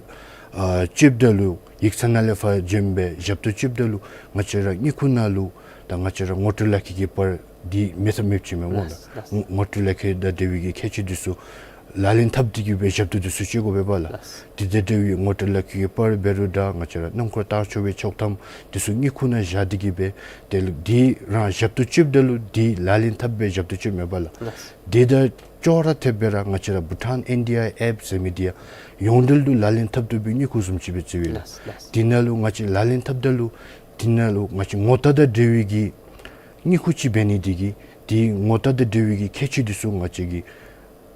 ཨ་སྤྱོདཔ་ད་ལུ་ཡིག་ཚང་ནང་ལས་ཕར་བྱོན་སྦེ་ཞབས་ཏོག་སྤྱོདཔ་ད་ལུ་ང་བཅས་ར་དངུལ་ཁུག་ནང་ལུ་ད་ང་བཅས་ར་ངོ་སྤྲོད་ལག་ཁྱེར་གྱི་པར་འདི་མེད་ཐབས་མེདཔ་ཅིག་མས་སྨོ་ལགས། ལགས་ལགས། ངོ་སྤྲོད་ལག་ཁྱེར་དང་འབྲེལ་བའི་གི་ཁྱད་ཆོས་དེ་ཚུ་ལག་ལེན་འཐབ་སྟེ་གི་སྦེ་ཞབས་ཏོག་དེ་ཚུ་སྤྱོད་དགོ་པས་པ་ལགས། ལགས། དེ་དང་འབྲེལ་བའི་ངོ་སྤྲོད་ལག་ཁྱེར་གྱི་པར་འབད་རུང་འདྲ་ང་བཅས་ར་སྣུམ་འཁོར་བཏང་ཆོག་པའི་ཆོག་ཐམ་དེ་ཚུ་དངུལ་ཁུག་ནང་བཞག་སྟེ་གི་སྦེ་དེ་ལུ་དེ་རང་ཞབས་ཏོག་སྤྱོདཔ་ད་ལུ་དེ་ལག་ལེན་འཐབ་སྦེ་ཞབས་ཏོག་སྤྱོདཔ་མས་པ་ལགས། ལགས། དེ་དང་ཅོག་ར་འཐདཔ་སྦེ་ར་ང་བཅས་ར་བྷུ་ཊཱན་ཨེན་ཌི་ཨའི་ཨེཔ་ཟེར་མི་འདི་ཡང་ཡོངས་འབྲེལ་དུ་ལག་ལེན་འཐབ་བཏུབ་པའི་དངུལ་ཁུག་བཟུམ་ཅིག་སྦེ་བརྩིཝ་ཨིན་ལགས། ལགས་ལགས། དེ་ནང་ལུ་ང་བཅས་ལག་ལེན་འཐབ་ད་ལུ་དེ་ནང་ལུ་ང་བཅས་ངོ་རྟགས་དང་འབྲེལ་བའི་གི་དངུལ་ཁུག་ཅིག་འབད་ནི་དེ་གིས་དེ་ངོ་རྟགས་དང་འབྲེལ་བའི་གི་ཁྱད་ཆོས་དེ་ཚུ་ང་བཅས་ཀྱིས་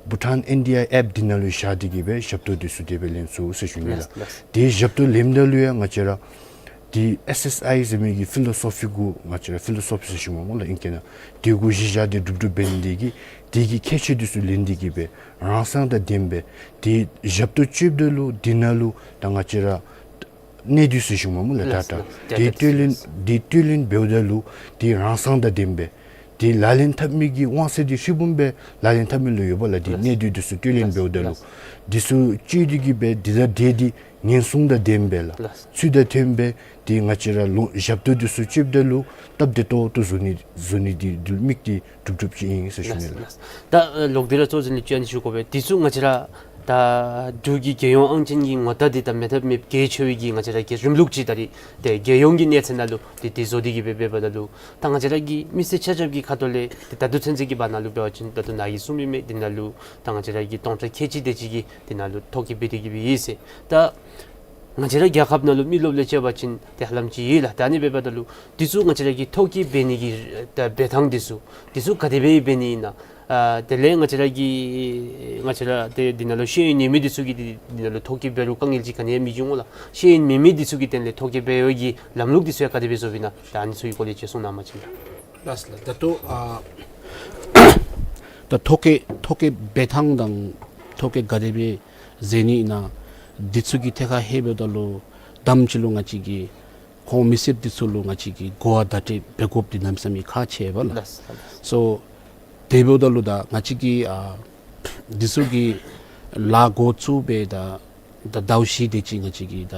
བྷུ་ཊཱན་ཨེན་ཌི་ཨའི་ཨེཔ་འདི་ནང་ལུ་བཞག་སྟེ་གི་སྦེ་ཞབས་ཏོག་དེ་ཚུ་དེ་སྦེ་ལེན་ཚུགས་ཟེར་ཞུ་ནི་ལགས། ལགས་ལགས། དེ་ཞབས་ཏོག་ལེནམ་ད་ལུ་ཡང་ང་བཅས་ར་དེ་ཨེསི་ཨེསི་ཨའི་ཟེར་མི་གི་ཕི་ལོ་སོ་ཕི་གུ་ང་བཅས་ར་ཕི་ལོ་སོ་ཕི་ཟེར་ཞུཝ་མས་སྨོ་ལགས་ཨིང་སྐད་ནང་། དེ་གུ་གཞི་བཞག་སྟེ་གྲུབ་གྲུབ་འབད་ནི་དེ་གིས་དེ་གི་ཁྱད་ཆོས་དེ་ཚུ་ལེན་ཏེ་གི་སྦེ་རང་སང་དང་ལྡནམ་སྦེ་དེ་ཞབས་ཏོག་སྤྱོདཔ་ད་ལུ་དེ་ནང་ལུ་ད་ང་བཅས་ར་གནད་སྡུད་ཟེར་ཞུཝ་མས་སྨོ་ལགས། ལགས་ད་ལགས། དེ་སྤྲོད་ལེན་དེ་སྤྲོད་ལེན་འབདཝ་ད་ལུ་དེ་རང་སང་དང་ལྡནམ་སྦེ་དེ་ལག་ལེན་འཐབ་མི་གི་དབང་ཚད་དེ་ཧྲིལ་བུམ་སྦེ་ལག་ལེན་འཐབ་མི་ལུ་ཡོད་པ་ལགས། དེ་ལགས། གནད་སྡུད་དེ་ཚུ་སྤྲོད་ལེན་ལགས་འབདཝ་ད་ལུ། ལགས། དེ་ཚུ་སྤྱོད་དེ་གི་སྦེ་དེ་དང་འབྲེལ་ཏེ་ཉེན་སྲུང་དང་ལྡནམ་སྦེ་ལགས། ལགས། ཚུལ་དང་མཐུནམ་སྦེ་དེ་ང་བཅས་ར་ལོ་ཞབས་ཏོག་དེ་ཚུ་སྤྱོདཔ་ད་ལུ་སྟབས་བདེ་ཏོག་ཏོ་བཟོ་ནི་བཟོ་ནི་དེ་དེ་དམིགས་ཏེ་གྲུབ་གྲུབ་ཅིག་ཨིན་ཟེར་ཞུ་ནི་ལགས། ལགས་ལགས། ད་ལོག་སྟེ་ར་གཙོ་འཛིན་ལུ་ཅིག་ཨ་ནི་ཞུ་དགོ་པས། དེ་ཚུ་ང་བཅས་ར་ད་འབྲུག་གི་རྒྱལ་ཡོངས་ཨང་ཅན་གྱི་ངོ་རྟགས་འདི་ད་མེད་ཐབས་མེདཔ་གལ་ཆེ་བའི་གི་ང་བཅས་ར་གི་རིམ་ལུགས་ཅིག་ད་རིས་ཏེ་རྒྱལ་ཡོངས་ཀྱི་གནས་ཚད་ནང་ལུ་ཏེ་དེ་བཟོ་སྟེ་གི་སྦེ་འབདཝ་ད་ལུ་ད་ང་བཅས་ར་གི་མི་སེར་ཆ་ཁྱབ་ཀྱི་ཁ་ཐུག་ལས་ཏེ་ད་ལྟོ་ཚུན་ཚོད་ཀྱི་བར་ན་ལུ་འབད་བ་ཅིན་ད་ལྟོ་ནཱ་གིས་གསུངས་མི་མེད་དེ་ནང་ལུ་ད་ང་བཅས་ར་གི་སྟོང་ཕྲག་ཁལ་གཅིག་དེ་ཅིག་གིས་དེ་ནང་ལུ་ཐོ་བཀོད་འབད་དེ་གི་སྦེ་ཡོད་ཟེར། ད་ང་བཅས་ར་རྒྱལ་ཁབ་ནང་ལུ་མི་རློབས་ལས་བཅད་པ་ཅིན་ཏེ་ཧ་ལམ་ཅིག་ཡོད་ལགས། ད་ཨ་ནི་འབདཝ་ད་ལུ་དེ་ཚུ་ང་བཅས་ར་གི་ཐོ་བཀོད་འབད་ནི་གི་ད་འབད་ཐངས་དེ་ཚུ་དེ་ཚུ་ག་དེ་སྦེ་འབད་ནི་ཨིན་ན། ཨ་དེ་ལས་ང་བཅས་ར་གི་ང་བཅས་ར་ཏེ་འདི་ནང་ལུ་ཤེས་ཡོན་ཡོད་མི་དེ་ཚུ་གིས་འདི་འདི་ནང་ལུ་ཐོ་བཀོད་འབད་རུང་དཀའ་ངལ་ཅིག་ག་ནི་ཡང་མི་འབྱུང་ངོ་ལགས། ཤེས་ཡོན་མེད་མི་དེ་ཚུ་གི་དོན་ལས་ཐོ་བཀོད་འབད་བའི་གི་ལམ་ལུགས་དེ་ཚུ་ཡང་ག་དེ་སྦེ་བཟོཝ་ཨིན་ན། ད་ཨ་ནི་ཚུ་གི་སྐོར་ལས་ཅིག་གསུང་གནང་བ་ཅིན་ལགས། ལགས་ལགས། ད་ལྟོ་ཨ་ད་ཐོ་བཀོད་ཐོ་བཀོད་འབད་ཐངས་དང་ཐོ་བཀོད་ག་དེ་སྦེ་མཛད་ནི་ཨིན་ན་དེ་ཚུ་གི་ཐད་ཁར་ཧེ་འབདཝ་ད་ལུ་དང་པ་ཅིག་ལུ་ང་བཅས་ཀྱིས་ཁོང་མི་སེར་དེ་ཚུ་ལུ་ང་བཅས་ཀྱིས་གོ་བ་བརྡ་སྤྲོད་འབད་དགོཔ་འདི་གནམ་མེད་ས་མེད་ཁག་ཆེ་བས་ལགས། ལགས་ལགས། སོ་དེ་འབདཝ་ད་ལུ་ད་ང་བཅས་ཀྱིས་ཨ་དེ་ཚུ་གི་ལཱ་འགོ་བཙུགས་སྦེ་ད་ད་ཟླཝ་བཞི་དེ་ཅིག་ང་བཅས་ཀྱིས་ད་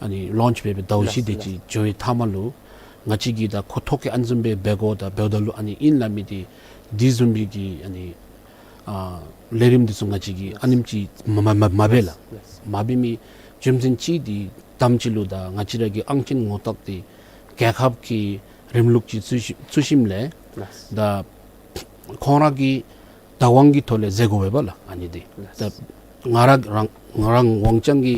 ཨ་ནི་ལོནཆ་འབད་སྦེ་ཟླཝ་བཞི་དེ་ཅིག་འགྱོ་བའི་མཐའ་མ་ལུ་ང་བཅས་ཀྱིས་ད་ཁོ་ཐོ་བཀོད་ཨ་ནི་བཟུམ་སྦེ་འབད་དགོ་ད་འབདཝ་ད་ལུ་ཨ་ནི་ཨིན་སླབ་མི་དེ་དེ་བཟུམ་མའི་གི་ཨ་ནི་ ཨ་ལས་རིམ་འདི་ཚུ་ང་བཅས་ཀྱིས་ཨ་ནེམ་ཅིག་མ་མ་མ་མ་འབད་ལགས། མ་འབད་མི་རྒྱུ་མཚན་ཅིག་འདི་དང་པ་ཅིག་ལུ་ད་ང་བཅས་ར་གི་ཨང་ཅན་ངོ་རྟགས་འདི་རྒྱལ་ཁབ་ཀྱི་རིམ་ལུགས་ཅིག་བཙུགས་ཞིནམ་ལས་ད་ཁོང་ར་གི་བདག་དབང་གི་ཐོག་ལས་མཛད་དགོ་པས་ལགས། ཨ་ནི་འདི་ད་ང་ར་རང་ང་རང་དབང་ཅན་གྱི་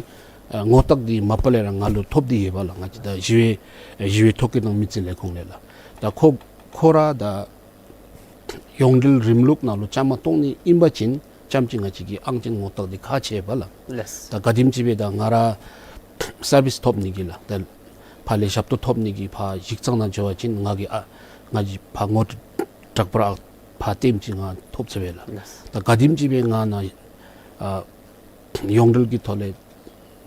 ཨ་ངོ་རྟགས་འདི་མ་པ་ལས་ར་ང་ལུ་ཐོབ་སྟེ་ཡོད་པས་ལགས། ང་བཅས་ད་ཞི་བའི་ཞི་བའི་ཐོ་བཀོད་དང་མི་རྩིས་ལས་ཁུངས་ལས་ལགས། ད་ཁོ་ཁོ་ར་ད་ཡོངས་འབྲེལ་རིམ་ལུགས་ནང་ལུ་བཅའ་མར་གཏོགས་ནི་ཨིན་པ་ཅིན་ཙམ་ཅིག་ང་བཅས་ཀྱི་ཨང་ཅན་ངོ་རྟགས་འདི་ཁག་ཆེ་བས་ལགས། ལགས། ད་ག་དེམ་ཅིག་སྦེ་ད་ང་ར་སར་བིསི་ཐོབ་ནི་གི་ལགས། ད་ཕར་ལས་ཞབས་ཏོག་ཐོབ་ནི་གི་ཕར་གཞིས་ཚང་ནང་འགྱོ་བ་ཅིན་ང་གིས་ཨ་ང་གིས་ཕར་ངོ་སྤྲོད་དྲག་པར་ཨ་ཕར་སྟོནམ་ཅིག་ང་ཐོབ་ཚར་བས་ལགས། ལགས། ད་ག་དེམ་ཅིག་སྦེ་ང་ནཱ་ཨ་ཡོངས་འབྲེལ་གྱི་ཐོག་ལས་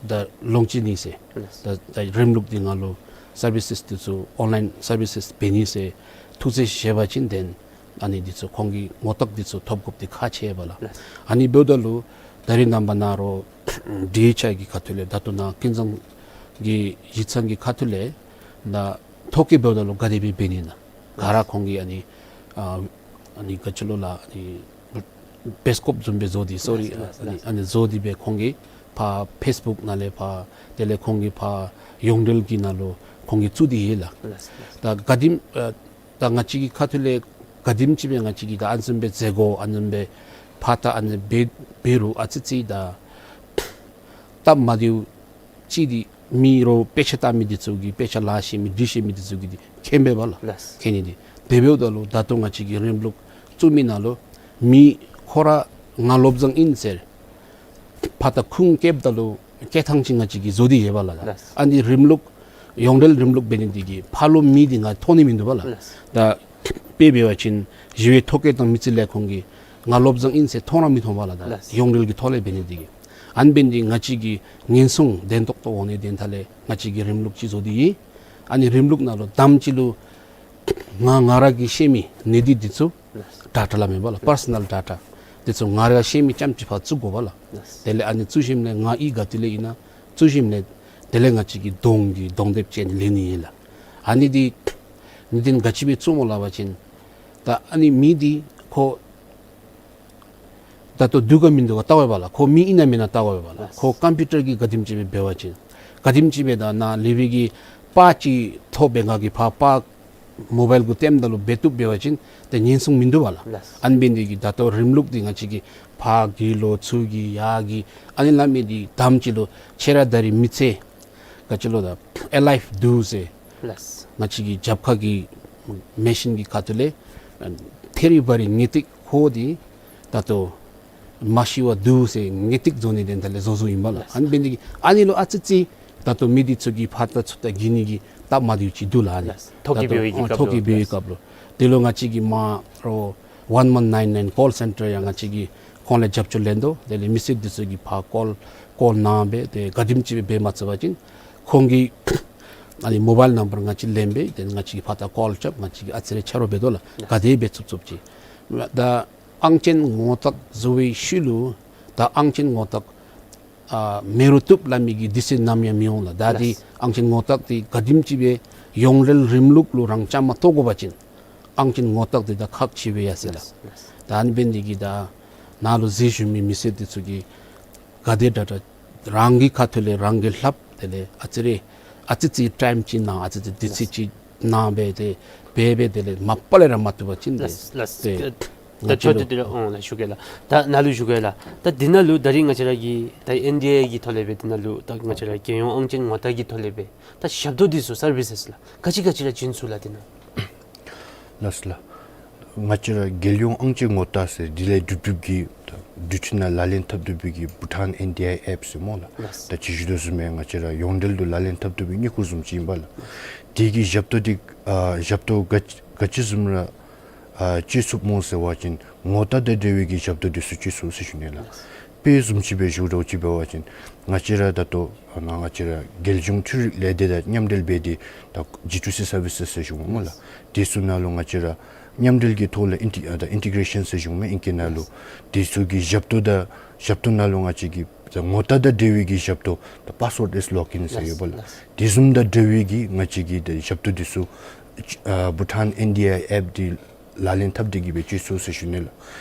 ད་ལོངས་སྤྱོད་ནི་ཟེར། ལགས། ད་ད་རིམ་ལུགས་འདི་ནང་ལུ་སར་བི་སེས་འདི་ཚུ་ཨོན་ལའིན་སར་བི་སེས་འབད་ནི་ཟེར་ཐུགས་བརྩེ་བཞེས་པ་ཅིན་དེ་ཨ་ནི་འདི་ཚུ་ཁོང་གི་ངོ་རྟགས་འདི་ཚུ་ཐོབ་དགོཔ་འདི་ཁག་ཆེ་བས་ལགས། ལགས། ཨ་ནི་འབདཝ་ད་ལུ་ད་རེས་ནངས་པ་ནཱ་རོགས་ཌི་ཨེཆ་ཨའི་གི་ཁ་ཐུག་ལས་ད་ལྟོ་ནཱ་ཀུན་བཟང་གི་གཞིས་ཚང་གི་ཁ་ཐུག་ལས་ད་ཐོ་བཀོད་འབདཝ་ད་ལུ་ག་དེ་སྦེ་འབད་ནི་ན་ག་ར་ཁོང་གིས་ཨ་ནི་ཨ་ཨ་ནི་ག་ཅི་ལོ་ལགས། ཨ་ནི་པེ་རི་སི་ཀོབ་བཟུམ་སྦེ་བཟོ་སྟེ་སོ་རི་ལགས། ཨ་ནི་ཨ་ནི་བཟོ་སྟེ་སྦེ་ཁོང་གིས་ཕར་ཕེསི་བུཀ་ནང་ལས་ཕར་དེ་ལས་ཁོང་གིས་ཕར་ཡོངས་འབྲེལ་གྱི་ནང་ལུ་ཁོང་གིས་བཙུགས་ཏེ་ཡོད་ལགས། ལགས། ད་ག་དེམ་ཨ་ད་ང་བཅས་ཀྱི་ཁ་ཐུག་ལས་ག་དེམ་ཅིག་སྦེ་ང་བཅས་ཀྱིས་ད་ཨ་ནི་བཟུམ་སྦེ་མཛད་དགོ། ཨ་ནི་བཟུམ་སྦེ་ཕར་ད་ཨ་ནི་འབད་འབད་རུང་ཨ་ཙི་ཙི་ད་སྟབས་མ་བདེཝ་ཅིག་འདི་མི་རོགས་དཔེ་ཆ་ལྟ་མི་འདི་ཚུ་གིས་དཔེ་ཆ་ལཱ་ཤེས་མི་འབྲི་ཤེས་མི་འདི་ཚུ་གིས་འདི་མཁྱེན་པས་ལགས། ལགས། མཁྱེན་ནི་འདི་དེ་འབདཝ་ད་ལུ་ད་ལྟོ་ང་བཅས་ཀྱི་རིམ་ལུགས་བཙུགས་མི་ནང་ལུ་མི་ཁོ་ར་ང་བློ་བཟང་ཨིན་ཟེར་ཕར་ད་ཁུངས་བཀལཝ་ད་ལུ་བཀལ་ཐངས་ཅིག་ང་བཅས་ཀྱིས་བཟོ་སྟེ་ཡོད་པས་ལགས། ལགས། ཨ་ནི་རིམ་ལུགས་ཡོངས་འབྲེལ་རིམ་ལུགས་འབད་ནི་འདི་གིས་ཕར་ལུ་མི་འདི་ང་མཐོང་ནི་མིན་འདུག་པས་ལགས། ལགས། ད་དཔེ་འབད་བ་ཅིན་ཞི་བའི་ཐོ་བཀོད་དང་མི་རྩིས་ལས་ཁུངས་ཀྱི་ང་བློ་བཟང་ཨིན་ཟེར་མཐོང་ར་མི་མཐོང་པས་ལགས། ད་ལགས། ཡོངས་འབྲེལ་གྱི་ཐོག་ལས་འབད་ནི་འདི་གིས་ཨ་ནི་འབད་ནི་འདི་ང་བཅས་ཀྱིས་ཉེན་སྲུང་བདེན་ཏོག་ཏོ་འོང་ནི་དོན་དག་ལས་ང་བཅས་ཀྱིས་རིམ་ལུགས་ཅིག་བཟོ་སྟེ་ཡོད། ཨ་ནི་རིམ་ལུགས་ནང་ལུ་དང་པ་ཅིག་ལུ་ང་ང་ར་གིས་ཤེས་མི་གནད་དོན་འདི་ཚུ་ཌེ་ཊ་སླབ་མས་པ་ལགས། པར་སོ་ནཱལ་ཌེ་ཊ་འདི་ཚུ་ང་ར་ཤེས་མི་ཙམ་ཅིག་ཕར་བཙུགས་དགོ་པས་ལགས། ལགས། དེ་ལས་ཨ་ནི་བཙུགས་ཞིནམ་ལས་ང་གིས་ག་ཏེ་ལས་ཨིན་ན་བཙུགས་ཞིནམ་ལས་དེ་ལས་ང་བཅས་ཀྱིས་གདོང་གི་གདོང་དེབ་ཅིག་ལེན་ནི་ཨིན་ལགས། ཨ་ནི་འདི་ནི་འདི་ག་ཅི་སྦེ་བཙུགས་སྨོ་སླབ་པ་ཅིན་ད་ཨ་ནི་མི་འདི་ཁོ་ད་ལྟོ་འདུག་ག་མིན་འདུག་ག་བལྟ་དགོ་པས་ལགས། ཁོ་མི་ཨིན་ན་མེན་ན་བལྟ་དགོ་པས་ལགས། ཁོ་ཀམ་པིའུ་ཊར་གྱིས་ག་དེམ་ཅིག་སྦེ་འབད་བ་ཅིན་ག་དེམ་ཅིག་སྦེ་ད་ནཱ་ལས་འབད་གི་པར་ཅིག་ཐོབ་སྦེ་ང་གིས་ཕར་པར་མོ་བཱའིལ་གུ་སྟོནམ་ད་ལུ་འབད་བཏུབ་འབད་བ་ཅིན་ཏེ་ཉེན་སྲུང་མིན་འདུག་པས་ལགས། ལགས། ཨ་ནི་འབད་ནི་འདི་གིས་ད་ལྟོ་རིམ་ལུགས་འདི་ང་བཅས་ཀྱིས་ཕར་གི་ལོག་ཚུར་གི་ཡར་གི་ཨ་ནི་སླབ་མི་འདི་དང་པ་ཅིག་ལུ་ཁྱོད་ར་ད་རིས་མི་ཚེ་ག་ཅི་ལོ་ད་ཨེ་ལའིབ་འདུག་ཟེར། ལགས། ང་བཅས་ཀྱི་རྒྱབ་ཁ་གི་མེ་ཤིན་གྱི་ཁ་ཐུག་ལས་ཐེ་རི་བ་རི་ངེས་ཏིག་ཁོ་འདི་ད་ལྟོ་མ་ཤི་བར་འདུག་ཟེར་ངེས་ཏིག་བཟོ་ནི་དོན་དག་ལས་བཟོ་བཟོཝ་ཨིན་པས་ལགས། ལགས། ཨ་ནི་འབད་ནི་འདི་གིས་ཨ་ནི་ལུ་ཨ་ཙི་ཙི་ད་ལྟོ་མི་འདི་ཚུ་གིས་ཕར་ད་ཚུར་ད་འགྱོ་ནི་གི་སྟབས་མ་བདེཝ་ཅིག་འདུག་ལགས། ཨ་ནི་ལགས། ཐོ་བཀོད་ད་ལྟོ་འབད་བའི་ཨ་སྐབས་ཐོ་ལུ་བཀོད་འབད་བའི་སྐབས་ལུ་དེ་ལུ་ང་བཅས་ཀྱིས་མར་རོགས་ཝན་ཝན་ནའིན་ནའིན་ཀོལ་སེན་ཊར་ཡང་ང་བཅས་ཀྱིས་ཁོང་ལས་རྒྱབ་སྐྱོར་ལེན་དོ། དེ་ལས་མི་སེར་འདི་ཚུ་གིས་ཕར་ཀོལ་ཀོལ་གནང་སྦེ་ཏེ་ག་དེམ་ཅིག་སྦེ་འབད་མ་ཚུགས་པ་ཅིན་ཁོང་གི་ཨ་ནི་མོ་བཱའིལ་ནམ་བར་ང་བཅས་ལེན་སྦེ་ཏེ་ང་བཅས་ཀྱིས་ཕར་ད་ཀོལ་རྐྱབ་ང་བཅས་ཀྱིས་ཨ་ཙི་རེ་ཆ་རོགས་འབད་དོ་ལགས། ག་དེ་སྦེ་ཚུགས་ཚུགསཔ་ཅིག་ད་ཨང་ཅན་ངོ་རྟགས་བཟོ་བའི་ཤུལ་ལུ་ད་ཨང་ཅན་ངོ་རྟགས་ཨ་མེད་རུང་བཏུབ་སླབ་མི་གི་དུས་ཚོད་ནམ་ཡང་མི་འོང་ལགས། ད་འདི་ལགས། ཨང་ཅན་ངོ་རྟགས་འདི་ག་དེམ་ཅིག་སྦེ་ཡོངས་འབྲེལ་རིམ་ལུགས་ལུ་རང་བཅའ་མར་གཏོགས་དགོ་པ་ཅིན་ཨང་ཅན་ངོ་རྟགས་འདི་ད་ཁག་ཆེ་བས་ཡ་ཟེར་ལགས། ལགས། ད་ཨ་ནི་འབད་ནི་འདི་གིས་ད་ནཱ་ལུ་གཟིགས་བཞུགས་མི་མི་སེར་འདི་ཚུ་གིས་ག་དེ་དྲག་དྲག་རང་གི་ཁ་ཐུག་ལས་རང་གིས་ལྷབ། དེ་ལས་ཨ་ཙི་རེ་ཨ་ཙི་ཙི་ཊའིམ་ཅིག་གནང་ཨ་ཙི་ཙི་དུས་ཚོད་ཅིག་གནང་སྦེ་ཏེ་འབད་འབད་དེ་ལས་མ་པ་ལས་ར་མ་བཏུབ་པ་ཅིན་ཏེ་ལགས་ལགས། ཏེ་ད་ང་བཅས་ལུ་ད་ལྟོ་འདི་ར་འོང་ལགས་ཞུ་གེ་ལགས། ད་ནཱ་ལུ་ཞུ་གེ་ལགས། ད་འདི་ནང་ལུ་ད་རིས་ང་བཅས་ར་གི་ད་ཨེན་ཌི་ཨའི་གི་ཐོག་ལས་སྦེ་འདི་ནང་ལུ་ད་ང་བཅས་ར་རྒྱལ་ཡོངས་ཨང་ཅན་ངོ་རྟགས་ཀྱི་ཐོག་ལས་སྦེ་ད་ཞབས་ཏོག་འདི་ཚུ་སར་བི་སེས་ལགས་ག་ཅི་ག་ཅི་ར་བྱིན་ཚུགས་ལགས་འདི་ནང་། ལགས་ལགས། ང་བཅས་ར་རྒྱལ་ཡོངས་ཨང་ཅན་ངོ་རྟགས་ཟེར་འདི་ལས་འབྲུག་རྒྱལ་ཁབ་ཀྱི་ད་འབྲུག་ཁྲི་ནང་ལག་ལེན་འཐབ་སྡོད་པའི་གི་བྷུ་ཊཱན་ཨེན་ཌི་ཨའི་ཨེཔ་ཟེར་སྨོ་ལགས། ལགས། ད་ཅི་ཞུ་དོ་བཟུམ་སྦེ་ང་བཅས་ར་ཡོངས་འབྲེལ་དུ་ལག་ལེན་འཐབ་སྡོད་པའི་གི་དངུལ་ཁང་བཟུམ་ཅིག་ཨིན་པས་ལགས། དེ་གི་ཞབས་ཏོག་འདི་ཨ་ཞབས་ཏོག་ག་ག་ཅི་བཟུམ་ར་ཨ་སྤྱོད་ཚུགས་སྨོ་ཟེར་བ་ཅིན་ངོ་རྟགས་དང་འབྲེལ་བའི་གི་ཞབས་ཏོག་འདི་ཚུ་སྤྱོད་ཚུགས་ཟེར་ཞུ་ནི་ལགས། ལགས། དཔེ་བཟུམ་ཅིག་སྦེ་ཞུ་རོགས་ཅིག་འབད་བ་ཅིན་ང་བཅས་ར་ད་ལྟོ་ནཱ་ང་བཅས་ར་རྒྱལ་གཞུང་འཕྲུལ་རིག་ལས་སྡེ་དང་མཉམ་འབྲེལ་འབད་དེ་ད་ཇི་ཊུ་སི་སར་བི་སེས་ཟེར་ཞུཝ་སྨོ་ལགས། དེ་ཚུ་ནང་ལུ་ང་བཅས་ར་མཉམ་འབྲེལ་གྱི་ཐོག་ལས་ཨིན་ཊི་ཨ་ད་ཨིན་ཊི་གེ་རེ་ཤཱན་ཟེར་ཞུཝ་མས་ཨིང་སྐད་ནང་ལུ། དེ་ཚུ་གི་ཞབས་ཏོག་དང་ཞབས་ཏོག་ནང་ལུ་ང་བཅས་ཀྱི་ད་ངོ་རྟགས་དང་འབྲེལ་བའི་གི་ཞབས་ཏོག་ད་པཱསི་ཝརཌ་ལེསི་ལོག་ཨིན་ཟེར་ཡོད་པས་ལགས། དེ་བཟུམ་དང་འབྲེལ་བའི་གི་ང་བཅས་ཀྱི་ད་ཞབས་ཏོག་འདི་ཚུ་ཨ་བྷུ་ཊཱན་ཨེན་ཌི་ཨའི་ཨེཔ་འདི་ ལག་ལེན་འཐབ་སྟེ་གི་སྦེ་སྤྱོད་ཚུགས་ཟེར་ཞུ་ནི་ལགས།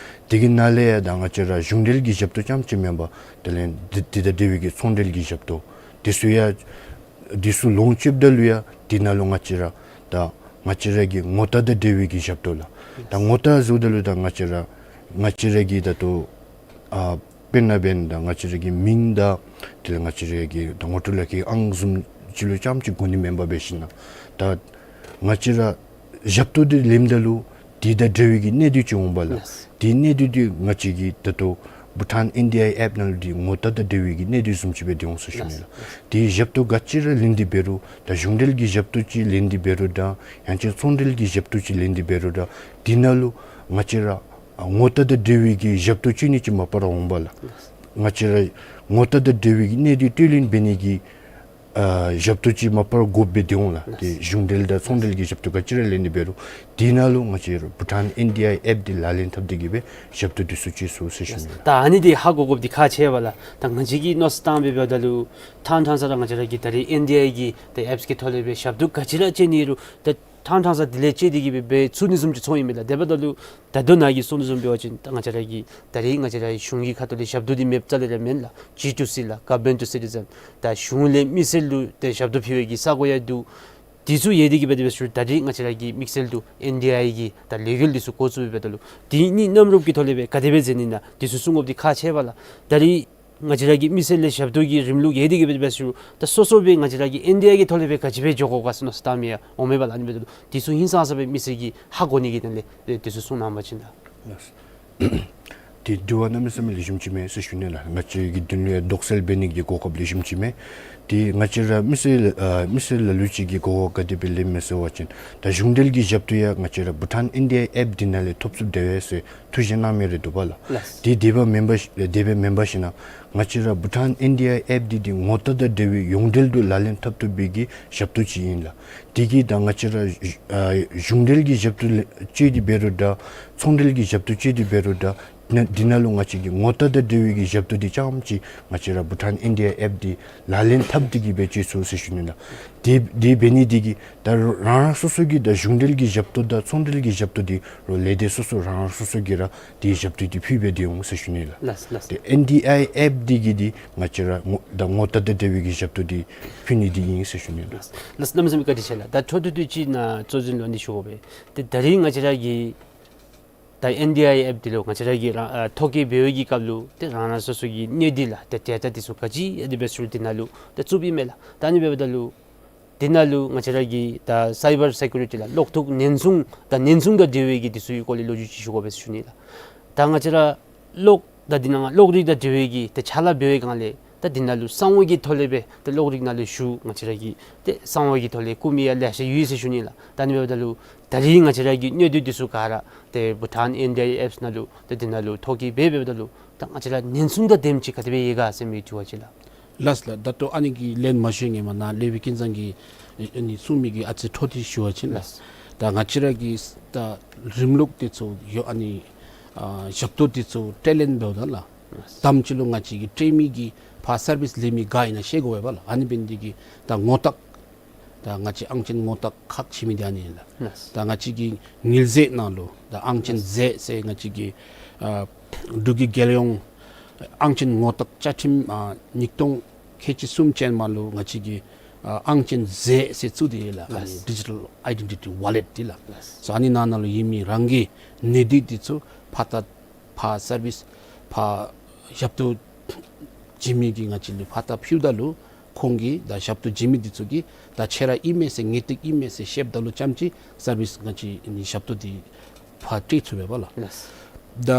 དེ་གི་ནང་ལས་ཡང་ད་ང་བཅས་ར་གཞུང་འབྲེལ་གྱི་ཞབས་ཏོག་རྐྱངམ་ཅིག་མེན་པར་དེ་ལས་འདི་འདི་དང་འབྲེལ་བའི་གི་ཚོང་འབྲེལ་གྱི་ཞབས་ཏོག་དེ་ཚུ་ཡང་དེ་ཚུ་ལོངས་སྤྱོདཔ་ད་ལུ་ཡང་དེ་ནང་ལུ་ང་བཅས་ར་ད་ང་བཅས་ར་གི་ངོ་རྟགས་དང་འབྲེལ་བའི་གི་ཞབས་ཏོག་ལགས། ད་ངོ་རྟགས་ཟེརཝ་ད་ལུ་ད་ང་བཅས་ར་ང་བཅས་ར་གི་ད་ལྟོ་ཨ་དཔེར་ན་འབདན་ད་ང་བཅས་ར་གི་མིང་དང་དེ་ལས་ང་བཅས་ར་གི་ད་ངོ་སྤྲོད་ལག་ཁྱེར་ཨང་བཟུམ་ཅིག་ལུ་རྐྱངམ་ཅིག་གོ་ནི་མེན་པར་འབད་ཞིན་ན་ད་ང་བཅས་ར་ཞབས་ཏོག་འདི་ལེནམ་ད་ལུ་དེ་དང་འབྲེལ་བའི་གི་གནད་དོན་ཅིག་འོང་བས་ལགས། ལགས། དེ་གནད་དོན་འདི་ང་བཅས་ཀྱི་ད་ལྟོ་བྷུ་ཊཱན་ཨེན་ཌི་ཨའི་ཨེཔ་ནང་ལུ་འདི་ངོ་རྟགས་དང་འབྲེལ་བའི་གི་གནད་དོན་བཟུམ་ཅིག་སྦེ་སྡོད་འོང་ཟེར་ཞུ་ནི་ལགས། ལགས། དེ་ཞབས་ཏོག་ག་ཅི་ར་ལེན་ཏེ་འབད་རུང་ད་གཞུང་འབྲེལ་གྱི་ཞབས་ཏོག་ཅིག་ལེན་ཏེ་འབད་རུང་ད་ཡང་ཅིན་ཚོང་འབྲེལ་གྱི་ཞབས་ཏོག་ཅིག་ལེན་ཏེ་འབད་རུང་ད་དེ་ནང་ལུ་ང་བཅས་ར་ཨ་ངོ་རྟགས་དང་འབྲེལ་བའི་གི་ཞབས་ཏོག་སྤྱོད་ནི་ཅིག་མ་པ་ར་འོང་བས་ལགས། ལགས། ང་བཅས་ར་ངོ་རྟགས་དང་འབྲེལ་བའི་གི་གནད་དོན་རྟོགས་ལེན་འབད་ནི་གི་ཨ་ཞབས་ཏོག་ཅིག་མ་པ་ར་དགོཔ་སྦེ་སྡོད་འོང་ལགས། ལགས། དེ་གཞུང་འབྲེལ་དང་ཚོང་འབྲེལ་གྱི་ཞབས་ཏོག་ག་ཅི་ར་ལེན་ཏེ་འབད་རུང་དེ་ནང་ལུ་ང་བཅས་ར་བྷུ་ཊཱན་ཨེན་ཌི་ཨའི་ཨེཔ་འདི་ལག་ལེན་འཐབ་སྟེ་གི་སྦེ་ཞབས་ཏོག་འདི་ཚུ་སྤྱོད་ཚུགས་ཟེར་ཞུ་ནི་ལགས། ད་ཨ་ནི་འདི་ཧ་གོ་དགོཔ་འདི་ཁག་ཆེ་བས་ལགས། ད་ང་བཅས་ཀྱིས་མནོ་བསམ་བཏང་འབདཝ་ད་ལུ་ཐང་ཐང་ས་ར་ང་བཅས་ར་གི་ད་རེས་ཨེན་ཌི་ཨའི་གི་ད་ཨེཔསི་གི་ཐོག་ལས་སྦེ་ཞབས་ཏོག་ག་ཅི་ར་སྤྱོད་ནི་རུང་ད་ཐང་ཐང་ས་དེ་ལས་སྤྱོད་དེ་གི་སྦེ་འབད་ཚུགས་ནི་བཟུམ་ཅིག་ཚོར་ཡི་མས་ལགས། དེ་འབདཝ་ད་ལུ་ད་ལྟོ་ནཱ་གིས་གསུངས་དོ་བཟུམ་འབད་བ་ཅིན་ད་ང་བཅས་ར་གི་ད་རེས་ང་བཅས་ར་གཞུང་གི་ཁ་ཐུག་ལས་ཞབས་ཏོག་འདི་མེདཔ་རྩ་ལས་ར་མེན་ལགས། ཇི་ཊུ་སི་ལགས། གོ་ཝར་མེནཊ་ཊུ་སི་ཊི་ཛེན། ད་གཞུང་ལས་མི་སེར་ལུ་ཏེ་ཞབས་ཏོག་ཕུལ་བའི་གི་ས་གོ་ཡང་འདུག། དེ་ཚུ་ཡོད་དེ་གི་སྦེ་དེ་སྦེ་ཞུ་ད་རེས་ང་བཅས་ར་གི་དམིགས་བསལ་དུ་ཨེན་ཌི་ཨའི་གི་ད་ལས་འགུལ་འདི་ཚུ་འགོ་བཙུགས་འབདཝ་ད་ལུ་དེ་གཉིས་མཉམ་རུབ་ཀྱི་ཐོག་ལས་སྦེ་ག་དེ་སྦེ་མཛད་ནི་ན་འདི་ཚུ་གསུང་དགོཔ་འདི་ཁག་ཆེ་བས་ལགས། ད་རེས་ང་བཅས་ར་གི་མི་སེར་ལས་ཞབས་ཏོག་གི་རིམ་ལུགས་ཡོད་དེ་གི་སྦེ་དེ་སྦེ་ཞུ་ད་སོ་སོ་སྦེ་ང་བཅས་ར་གི་ཨེན་ཌི་ཨའི་གི་ཐོག་ལས་སྦེ་ག་ཅི་སྦེ་འགྱོ་དགོ་ག་ཟེར་མནོ་བསམ་བཏང་མི་ཡང་འོང་མས་པ་ལགས། ཨ་ནི་འབདཝ་ད་ལུ་དེ་ཚུ་ཧིང་སངས་ས་སྦེ་མི་སེར་གྱིས་ཧ་གོ་ནི་གི་དོན་ལས་དེ་ཚུ་གསུང་གནང་བ་ཅིན་ད། ལགས། དེ་དྲི་བ་གནམ་མེད་ས་མེད་ལེགས་ཤོམ་ཅིག་མས་ཟེར་ཞུ་ནི་ལགས། ང་བཅས་ཀྱི་དོན་ལུ་ཡང་དོགས་སེལ་འབད་ནི་གི་གོ་སྐབས་ལེགས་ཤོམ་ཅིག་མས། དེ་ང་བཅས་ར་མི་སེར་ལ་ཨ་མི་སེར་ལ་ལུ་ཅིག་གིས་གོ་བ་ག་དེ་སྦེ་ལེན་མས་ཟེར་བ་ཅིན་ད་གཞུང་འབྲེལ་གྱི་ཞབས་ཏོག་ཡང་ང་བཅས་ར་བྷུ་ཊཱན་ཨེན་ཌི་ཨའི་ཨེཔ་འདི་ནང་ལས་ཐོབ་ཚུགསཔ་དེ་སྦེ་ཟེར་ཐུགས་བཞེད་གནང་མི་རེ་འདུག་པ་ལགས། ལགས། དེ་དེ་སྦེ་མེན་པ་ཞིན་དེ་སྦེ་མེན་པ་ཞིན་ན་ང་བཅས་ར་བྷུ་ཊཱན་ཨེན་ཌི་ཨའི་ཨེཔ་འདི་འདི་ངོ་རྟགས་དང་འབྲེལ་བའི་ཡོངས་འབྲེལ་དུ་ལག་ལེན་འཐབ་བཏུབ་པའི་གི་ཞབས་ཏོག་ཅིག་ཨིན་ལགས། དེ་གིས་ད་ང་བཅས་ར་ཨ་གཞུང་འབྲེལ་གྱི་ཞབས་ཏོག་ལེ་སྤྱོད་དེ་འབད་རུང་ད་ཚོང་འབྲེལ་གྱི་ཞབས་ཏོག་སྤྱོད་དེ་འབད་རུང་ད་ན་འདི་ནང་ལུ་ང་བཅས་ཀྱི་ངོ་རྟགས་དང་འབྲེལ་བའི་གི་ཞབས་ཏོག་འདི་རྐྱངམ་ཅིག་ང་བཅས་ར་བྷུ་ཊཱན་ཨེན་ཌི་ཨའི་ཨེཔ་འདི་ལག་ལེན་འཐབ་སྟེ་གི་སྦེ་སྤྱོད་ཚུགས་ཟེར་ཞུ་ནི་ལགས། དེ་དེ་འབད་ནི་དེ་གིས་ད་རང་རང་སོ་སོ་གི་ད་གཞུང་འབྲེལ་གྱི་ཞབས་ཏོག་དང་ཚོང་འབྲེལ་གྱི་ཞབས་ཏོག་འདི་རུང་ལས་སྡེ་སོ་སོ་རང་རང་སོ་སོ་གིས་ར་དེ་ཞབས་ཏོག་འདི་ཕུལ་སྦེ་སྡོད་འོང་ཟེར་ཞུ་ནི་ལགས། ལགས་ལགས། དེ་ཨེན་ཌི་ཨའི་ཨེཔ་འདི་གིས་འདི་ང་བཅས་ར་ངོ་ད་ངོ་རྟགས་དང་འབྲེལ་བའི་གི་ཞབས་ཏོག་འདི་ཕུལ་ནི་འདི་ཨིན་ཟེར་ཞུ་ནི་ལགས། ལགས་ལགས། གནམ་མེད་ས་མེད་བཀའ་དྲིན་ཆེ་ལགས། ད་འཕྲོ་མཐུད་དེ་ཅིག་ནཱ་གཙོ་འཛིན་ལུ་འདི་ཞུ་དགོ་པས། ཏེ་ད་རེས་ང་བཅས་ར་གི་ད་ཨེན་ཌི་ཨའི་ཨེཔ་འདི་ལུ་ང་བཅས་ར་གིས་རང་ཨ་ཐོ་བཀོད་འབད་བའི་གི་སྐབས་ལུ་ཏེ་རང་རང་སོ་སོ་གི་གནས་སྡུད་ལགས་ཏེ་ཌེ་ཊ་འདི་ཚུ་ག་ཅི་ཡང་དེ་སྦེ་ཚུ་འདི་ནང་ལུ་ཏེ་བཙུགསཔ་ཨིན་མས་ལགས། ད་ཨ་ནི་འབདཝ་ད་ལུ་འདི་ནང་ལུ་ང་བཅས་ར་གི་ད་སའི་བར་སེ་ཀུ་རི་ཊི་ལགས་གློག་ཐོག་ཉེན་སྲུང་ད་ཉེན་སྲུང་དང་འབྲེལ་བའི་གི་འདི་ཚུ་གི་སྐོར་ལས་ལོ་རྒྱུས་ཅིག་ཞུ་དགོ་པས་ཟེར་ཞུ་ནི་ལགས། ད་ང་བཅས་ར་གློག་ད་འདི་ནང་གློག་རིག་དང་འབྲེལ་བའི་གི་ཏེ་ཅ་ལ་འབད་བའི་སྒང་ལས་ད་འདི་ནང་ལུ་གསང་བ་གི་ཐོག་ལས་སྦེ་ཏེ་གློག་རིག་ནང་ལུ་ཞུ་ང་བཅས་ར་གི་ཏེ་གསང་བ་གི་ཐོག་ལས་བཀོད་མི་ཡང་ལེ་ཤ་ཡོད་ཟེར་ཞུ་ནི་ལགས། ད་ཨ་ནི་འབདཝ་ད་ལུ་ད་རེས་ང་བཅས་ར་གི་གནས་སྡུད་འདི་ཚུ་ག་ར་ཏེ་བྷུ་ཊཱན་ཨེན་ཌི་ཨའི་ཨེཔསི་ནང་ལུ་ཏེ་འདི་ནང་ལུ་ཐོ་བཀོད་འབད་འབདཝ་ད་ལུ་ད་ང་བཅས་ར་ཉེན་སྲུང་དང་ལྡནམ་ཅིག་ག་དེ་སྦེ་ཡོད་ག་ཟེར་མི་དྲི་བ་ཅིག་ལགས། ལགས་ལགས། ད་ལྟོ་ཨ་ནི་གི་ལན་མ་ཞུ་བའི་སྔོན་མ་ནཱ་ལེགས་པའི་ཀུན་བཟང་གིས་ཨ་ནི་གསུང་མི་གི་ཨ་ཙི་འཕྲོ་མཐུད་ཞུ་བ་ཅིན་ལགས། ལགས། ད་ང་བཅས་ར་གི་ད་རིམ་ལུགས་འདི་ཚུ་ཡོད་ཨ་ནི་ཨ་ཞབས་ཏོག་འདི་ཚུ་སྤྲོད་ལེན་འབདཝ་ད་ལགས། ལགས། དང་པ་ཅིག་ལུ་ང་བཅས་ཀྱི་སྤྲོད་མི་གི་ཕར་སར་བིསི་ལེན་མི་ག་ཨིན་ན་ཤེས་དགོ་པས་ལགས། ཨ་ནི་འབད་ནི་འདི་གིས་ད་ངོ་རྟགས་ད་ང་བཅས་ཨང་ཅན་ངོ་རྟགས་ཁག་ཆེ་མི་འདི་ཨ་ནི་ཨིན་ལགས། ལགས། ད་ང་བཅས་ཀྱི་དངུལ་རྫས་ནང་ལུ་ད་ཨང་ཅན་རྫས་ཟེར་ང་བཅས་ཀྱི་ཨ་འབྲུག་གི་རྒྱལ་ཡོངས་ཨང་ཅན་ངོ་རྟགས་བཅའ་ཁྲིམས་ཨ་ཉིས་སྟོང་ཁལ་གཅིག་གསུམ་ཅན་མ་ལུ་ང་བཅས་ཀྱི་ཨ་ཨང་ཅན་རྫས་ཟེར་བཙུགས་ཏེ་ཡོད་ལགས། ཨ་ནི་ལགས། ཌི་ཇི་ཊལ་ཨའི་ཌེན་ཊི་ཊི་ཝོ་ལེཊ་འདི་ལགས། ལགས། སོ་ཨ་ནི་ནང་ན་ལུ་ཡོད་མི་རང་གི་གནས་སྡུད་འདི་ཚུ་ཕར་ད་ཕར་སར་བིསི་ཕར་ཞབས་ཏོག་བྱིན་མི་གིས་ང་བཅས་ལུ་ཕར་ད་ཕུལཝ་ད་ལུ་ཁོང་གིས་ད་ཞབས་ཏོག་བྱིན་མི་འདི་ཚུ་གིས་ད་ཁྱེད་ར་ཨིན་མས་ཟེར་ངེས་ཏིག་ཨིན་མས་ཟེར་ཤེསཔ་ད་ལུ་ཙམ་ཅིག་སར་བིསི་ང་བཅས་ཨ་ནི་ཞབས་ཏོག་འདི་ཕར་སྤྲོད་ཚུགས་པས་ལགས། ལགས། ད་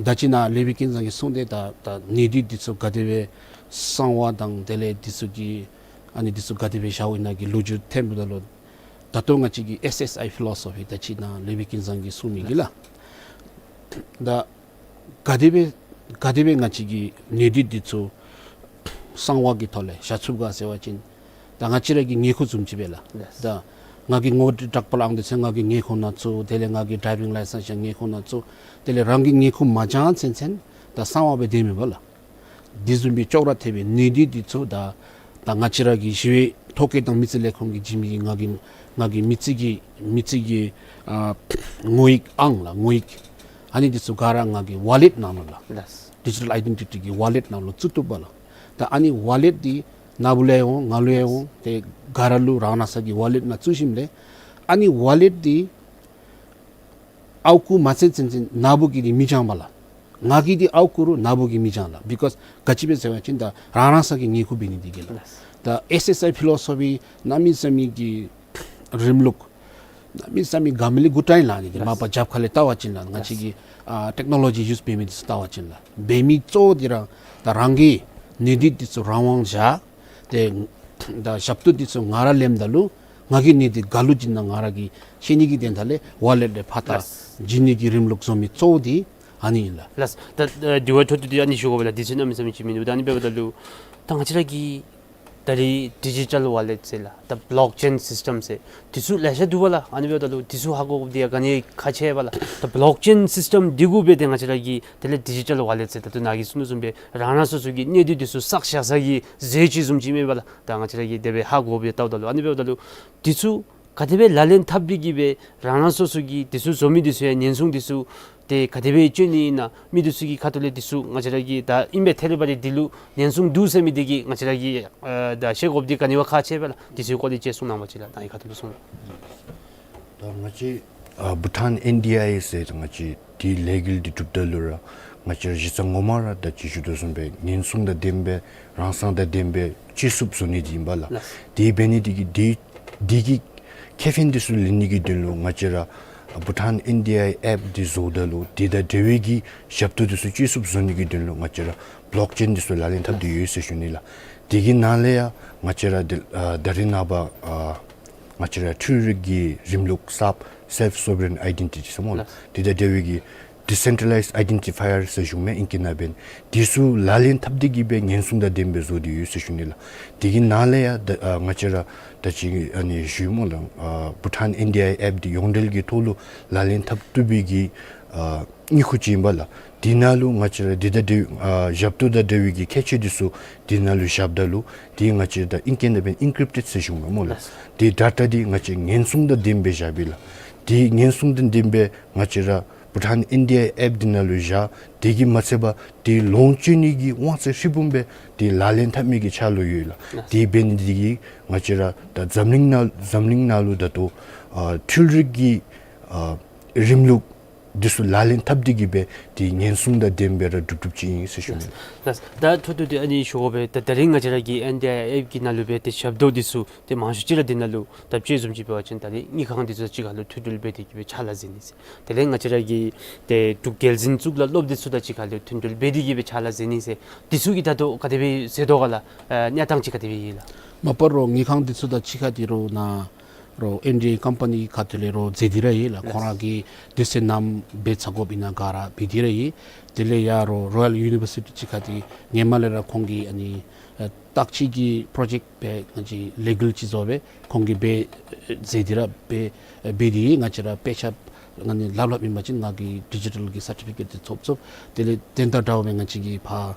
ད་ཅི་ནཱ་ལེགས་པའི་ཀུན་བཟང་གིས་གསུངས་ཏེ་ད་ད་གནས་སྡུད་འདི་ཚུ་ག་དེ་སྦེ་གསང་བ་དང་དེ་ལས་འདི་ཚུ་གི་ཨ་ནི་འདི་ཚུ་ག་དེ་སྦེ་བཞག་ཡོད་ན་གི་ལོ་རྒྱུས་ཐོནམ་ད་ལུ་ད་ལྟོ་ང་བཅས་ཀྱི་ཨེསི་ཨེསི་ཨའི་ཕི་ལོ་སོ་ཕི་ད་ཅི་ནཱ་ལེགས་པའི་ཀུན་བཟང་གིས་གསུངས་མི་གི་ལགས། ད་ག་དེ་སྦེ་ག་དེ་སྦེ་ང་བཅས་ཀྱི་གནས་སྡུད་འདི་ཚུ་གསང་བ་གི་ཐོག་ལས་བཞག་ཚུགས་ག་ཟེར་བ་ཅིན་ད་ང་བཅས་ར་གི་ཉེ་ཁུངས་བཟུམ་ཅིག་སྦེ་ལགས། ལགས། ད་ང་གི་ངོ་སྤྲོད་དྲག་པོ་ལགས་ཨང་འདི་ཚུ་ང་གི་ཉེ་ཁུངས་ནང་བཙུགས། དེ་ལས་ང་གི་ཌའི་བིང་ལའི་སེནསི་ཡང་ཉེ་ཁུངས་ནང་བཙུགས། དེ་ལས་རང་གི་ཉེ་ཁུངས་མ་བྱང་ཚུན་ཚོད་ད་གསང་བ་སྦེ་སྡོད་མི་འབདཝ་ལགས། འདི་བཟུམ་སྦེ་ཅོག་ར་འཐདཔ་སྦེ་གནས་སྡུད་འདི་ཚུ་ད་ད་ང་བཅས་ར་གི་ཞི་བའི་ཐོ་བཀོད་དང་མི་རྩིས་ལས་ཁུངས་ཀྱིས་བྱིན་མི་གི་ང་གི་ ང་གི་མི་ཚེ་གི་མི་ཚེ་གི་ཨ་ངོ་ཡིག་ཨང་ལགས། ངོ་ཡིག་ཨ་ནི་འདི་ཚུ་ག་ར་ང་གི་ཝ་ལེཊ་ནང་ལུ་ལགས། ལགས། ཌི་ཇི་ཊལ་ཨའི་ཌེན་ཊི་ཊི་གི་ཝ་ལེཊ་ནང་ལུ་བཙུགས་བཏུབ་པ་ལགས། ད་ཨ་ནི་ཝ་ལེཊ་འདི་ན་བུ་ལུ་ཡང་འོང་ང་ལུ་ཡང་འོང་། ཏེ་ག་ར་ལུ་རང་རང་སོ་གི་ཝ་ལེཊ་ནང་བཙུགས་ཞིནམ་ལས་ཨ་ནི་ཝ་ལེཊ་འདི་ཨར་ཀུ་མ་ཚད་ཚུན་ཚོད་ན་བུ་གིས་འདི་མི་འབྱང་བ་ལགས། ང་གིས་འདི་ཨར་ཀུ་རུང་ན་བུ་གིས་མི་འབྱང་ལགས། བི་ཀོསི་ག་ཅི་སྦེ་ཟེར་བ་ཅིན་ད་རང་རང་སོ་གི་ཉེ་ཁུག་འབད་ནི་འདི་གིས་ལགས། ད་ཨེསི་ཨེསི་ཨའི་ཕི་ལོ་སོ་ཕི་གནམ་མེད་ས་མེད་ཀྱི་རིམ་ལུགས་གནམ་མེད་ས་མེད་ག་མེད་ལས་གུ་ཏྲ་ཨིན་ལགས། ཨ་ནི་འདི་ལགས། མ་པ་རྒྱབ་ཁ་ལས་བལྟ་བ་ཅིན་ལགས། ང་བཅས་ལགས། ཀྱིས་ཨ་ཊེཀ་ནོ་ལོ་ཇི་ཡུསི་འབད་མི་འདི་ཚུ་བལྟ་བ་ཅིན་ལགས། འབད་མི་གཙོ་བོ་འདི་ར་ད་རང་གི་ནད་དུག་འདི་ཚུ་རང་དབང་བཞག། ཏེ་ད་ཞབས་ཏོག་འདི་ཚུ་ང་ར་ལེནམ་ད་ལུ་ང་གིས་ནད་འདི་ག་ལུ་བྱིན་ན་ང་ར་གིས་ཤེས་ནི་གི་དོན་དག་ལས་ཝ་ལེཊ་ལས་ཕར་ད་ལགས། བྱིན་ནི་གི་རིམ་ལུགས་བཟོ་མི་གཙོ་བོ་འདི་ཨ་ནི་ཨིན་ལགས། ལགས། ད་ཨ་དེ་བ་འཕྲོ་མཐུད་དེ་ཨ་ནི་ཞུ་དགོ་པས་ལགས། འདི་ཚུ་གནམ་མེད་ས་མེད་ཅིག་མིན་འདུག། ད་ཨ་ནི་འབདཝ་ད་ལུ་ད་ང་བཅས་ར་གི་ད་རེས་ཌི་ཇི་ཊལ་ཝ་ལེཊ་ཟེར་ལགས། ད་བི་ལོག་ཅེན་སིསི་ཊམ་ཟེར་འདི་ཚུ་ལེ་ཤ་འདུག་པ་ལགས། ཨ་ནི་འབདཝ་ད་ལུ་འདི་ཚུ་ཧ་གོ་དགོཔ་འདི་ཡང་ག་ནི་ཁག་ཆེ་བས་ལགས། ད་བི་ལོག་ཅེན་སིསི་ཊམ་འདི་གུ་སྦེ་ཏེ་ང་བཅས་ར་གིས་དེ་ལས་ཌི་ཇི་ཊལ་ཝ་ལེཊ་ཟེར་ད་ལྟོ་ནཱ་གིས་གསུངས་དོ་བཟུམ་སྦེ་རང་རང་སོ་སོ་གི་གནས་སྡུད་འདི་ཚུ་བསགས་བཞག་ས་གི་རྫས་ཅིག་བཟུམ་ཅིག་མས་པ་ལགས། ད་ང་བཅས་ར་གིས་དེ་སྦེ་ཧ་གོ་སྦེ་བལྟཝ་ད་ལུ་ཨ་ནི་འབདཝ་ད་ལུ་འདི་ཚུ་ག་དེ་སྦེ་ལག་ལེན་འཐབ་སྟེ་གི་སྦེ་རང་རང་སོ་སོ་གི་འདི་ཚུ་བཟོ་མི་འདི་ཚུ་ཡང་ཉེན་སྲུང་འདི་ཚུ་ཏེ་ག་དེ་སྦེ་སྤྱོད་ནི་ཨིན་ན། མི་འདི་ཚུ་གི་ཁ་ཐུག་ལས་འདི་ཚུ་ང་བཅས་ར་གིས་ད་ཨིན་པས་ཐད་རི་བ་རི་འདི་ལུ་ཉེན་སྲུང་འདུག་ཟེར་མི་འདི་གིས་ང་བཅས་ར་གིས་ཨ་ད་ཤེས་དགོཔ་འདི་ག་ནི་བ་ཁག་ཆེ་བས་ལགས། འདི་ཚུ་གི་སྐོར་ལས་ཅིག་གསུང་གནང་བ་ཅིན་ལགས། ད་ཨ་ནི་ཁ་ཐུག་ལུ་གསུང་ལགས། ད་ང་བཅས་ཨ་བྷུ་ཊཱན་ཨེན་ཌི་ཨའི་ཨེསི་ཟེར་ད་ང་བཅས་འདི་ལས་འགུལ་འདི་གྲུབ་ད་ལུ་ར་ང་བཅས་ར་གཞི་རྩ་ངོ་མ་ར་ད་ཅི་ཞུ་དོ་བཟུམ་སྦེ་ཉེན་སྲུང་དང་ལྡན་པའི་རང་སང་དང་ལྡན་པའི་སྤྱི་གསུམ་བཟོ་ནི་འདི་ཨིན་པ་ལགས། ལགས། དེ་འབད་ནི་འདི་གིས་འདི་འདི་གི་ཁེ་ཕན་འདི་ཚུ་ལེན་ནི་གི་དོན་ལུ་ང་བཅས་ར་བྷུ་ཊཱན་ཨེན་ཌི་ཨའི་ཨེཔ་འདི་བཟོཝ་ད་ལུ་འདི་དང་འབྲེལ་བའི་གི་ཞབས་ཏོག་འདི་ཚུ་སྤྱི་གསུམ་བཟོ་ནི་གི་དོན་ལུ་ང་བཅས་ར་བི་ལོག་ཅེན་འདི་ཚུ་ལག་ལེན་འཐབ་སྟེ་ཡོད་ཟེར་ཞུ་ནི་ལགས། དེ་གི་ནང་ལས་ཡང་ང་བཅས་ར་འདི་ཨ་ད་རེས་ནངས་པ་ཨ་ང་བཅས་ར་འཕྲུལ་རིག་གི་རིམ་ལུགས་གསརཔ་སེལཕ་སོ་བ་རེན་ཨའི་ཌེན་ཊི་ཊི་ཟེར་སྨོ་ལགས། ལགས། དེ་དང་འབྲེལ་བའི་གི་ཌི་སེན་ཊྲ་ལའིཛ་ཨའི་ཌེན་ཊི་ཕའི་ཡར་ཟེར་ཞུཝ་མས་ཨིང་སྐད་ནང་འབད་ནི། འདི་ཚུ་ལག་ལེན་འཐབ་སྟེ་གི་སྦེ་ཉེན་སྲུང་དང་ལྡན་པའི་བཟོ་སྟེ་ཡོད་ཟེར་ཞུ་ནི་ལགས། དེ་གི་ནང་ལས་ཡང་ད་ཨ་ང་བཅས་ར་ད་ཅི་ཨ་ནི་ཞུ་སྨོ་ལགས། ཨ་བྷུ་ཊཱན་ཨེན་ཌི་ཨའི་ཨེཔ་འདི་ཡོངས་འབྲེལ་གྱི་ཐོག་ལུ་ལག་ལེན་འཐབ་བཏུབ་པའི་གི་ཨ་དངུལ་ཁུག་ཅིག་ཨིན་པ་ལགས། དེ་ནང་ལུ་ང་བཅས་ར་འདི་དང་འབྲེལ་ཨ་ཞབས་ཏོག་དང་འབྲེལ་བའི་གི་ཁྱད་ཆོས་འདི་ཚུ་དེ་ནང་ལུ་བཞགཔ་ད་ལུ་དེ་ང་བཅས་ད་ཨིང་སྐད་ནང་འབད་ཨིན་ཀྲིབ་ཊེཌ་ཟེར་ཞུཝ་མས་སྨོ་ལགས། དེ་ཌེ་ཊ་འདི་ང་བཅས་ཉེན་སྲུང་དང་ལྡན་པའི་བཞག་པས་ལགས། དེ་ཉེན་སྲུང་དང་ལྡན་པའི་ང་བཅས་ར་བྷུ་ཊཱན་ཨེན་ཌི་ཨའི་ཨེཔ་འདི་ནང་ལུ་བཞག། དེ་གིས་མ་ཚད་པར་དེ་ལོངས་སྤྱོད་ནི་གི་དབང་ཚད་ཧྲིལ་བུམ་སྦེ་དེ་ལག་ལེན་འཐབ་མི་གི་ཆ་ལུ་ཡོད་ལགས། དེ་འབད་ནི་འདི་གིས་ང་བཅས་ར་ད་འཛམ་གླིང་ནང་འཛམ་གླིང་ནང་ལུ་ད་ལྟོ་ཨ་འཕྲུལ་རིག་གི་ཨ་རིམ་ལུགས་འདི་ཚུ་ལག་ལེན་འཐབ་སྟེ་གི་སྦེ་དེ་ཉེན་སྲུང་དང་ལྡན་པའི་ར་གྲུབ་གྲུབ་ཅིག་ཨིན་ཟེར་ཞུ་ནི། ལགས། ད་འཕྲོ་མཐུད་དེ་ཨ་ནི་ཞུ་དགོ་པས། ད་ད་རིས་ང་བཅས་ར་གི་ཨེན་ཌི་ཨའི་ཨེཔ་གི་ནང་ལུ་སྦེ་ཏེ་ཞབས་ཏོག་འདི་ཚུ་ཏེ་མང་ཤོས་ཅིག་ར་འདི་ནང་ལུ་ད་དཔྱེ་བཟུམ་ཅིག་འབད་བ་ཅིན་ད་རེས་དངུལ་ཁང་འདི་ཚུ་གཅིག་ཁར་ལུ་མཐུད་འབྲེལ་འབད་དེ་གི་སྦེ་ཕྱག་ལཱ་མཛད་ནི་ཟེར། དེ་ལས་ང་བཅས་ར་གི་ཏེ་འབྲུག་རྒྱལ་འཛིན་གཙུག་ལག་སློབ་སྡེ་ཚུ་དང་གཅིག་ཁར་ལུ་མཐུད་འབྲེལ་འབད་དེ་གི་སྦེ་ཕྱག་ལཱ་མཛད་ནི་ཟེར། འདི་ཚུ་གིས་ད་ལྟོ་ག་དེ་སྦེ་ཟེར་དོ་ག་ལགས། ཨ་གནས་སྟངས་ཅིག་ག་དེ་སྦེ་ཡོད་ལགས། མ་པ་རོགས་དངུལ་ཁང་འདི་ཚུ་དང་གཅིག་ཁར་འདི་རོགས་ནཱ་རོགས་ཨེན་ཌི་ཨའི་ཀམ་པ་ནི་ཁ་ཐུག་ལས་རོགས་མཛད་དེ་ར་ཡོད་ལགས། ལགས། ཁོང་ར་གིས་དུས་ཚོད་ནམ་འབད་ཚར་དགོཔ་ཨིན་ན་ག་ར་འབད་དེ་ར་ཡོད། དེ་ལས་ཡང་རོགས་རོ་ཡལ་ཡུ་ནི་བར་སི་ཊི་གཅིག་ཁར་འདི་ཧེ་མ་ལས་ར་ཁོང་གིས་ཨ་ནི་ཨ་བརྟག་དཔྱད་ཀྱི་པྲོ་ཇེཀཊ་སྦེ་ང་བཅས་ལས་འགུལ་ཅིག་བཟོ་སྦེ་ཁོང་གིས་འབད་མཛད་དེ་ར་འབད་འབད་དེ་ཡོད། ང་བཅས་ར་དཔེ་ཆ་ང་ནི་ལྷབ་ལྷབ་ཨིན་པ་ཅིན་ང་གིས་ཌི་ཇི་ཊལ་གྱི་སར་ཊི་ཕི་ཀེཊ་འདི་ཐོབ་ཐོབ། དེ་ལས་དེ་དང་འདྲཝ་སྦེ་ང་བཅས་ཀྱིས་ཕར་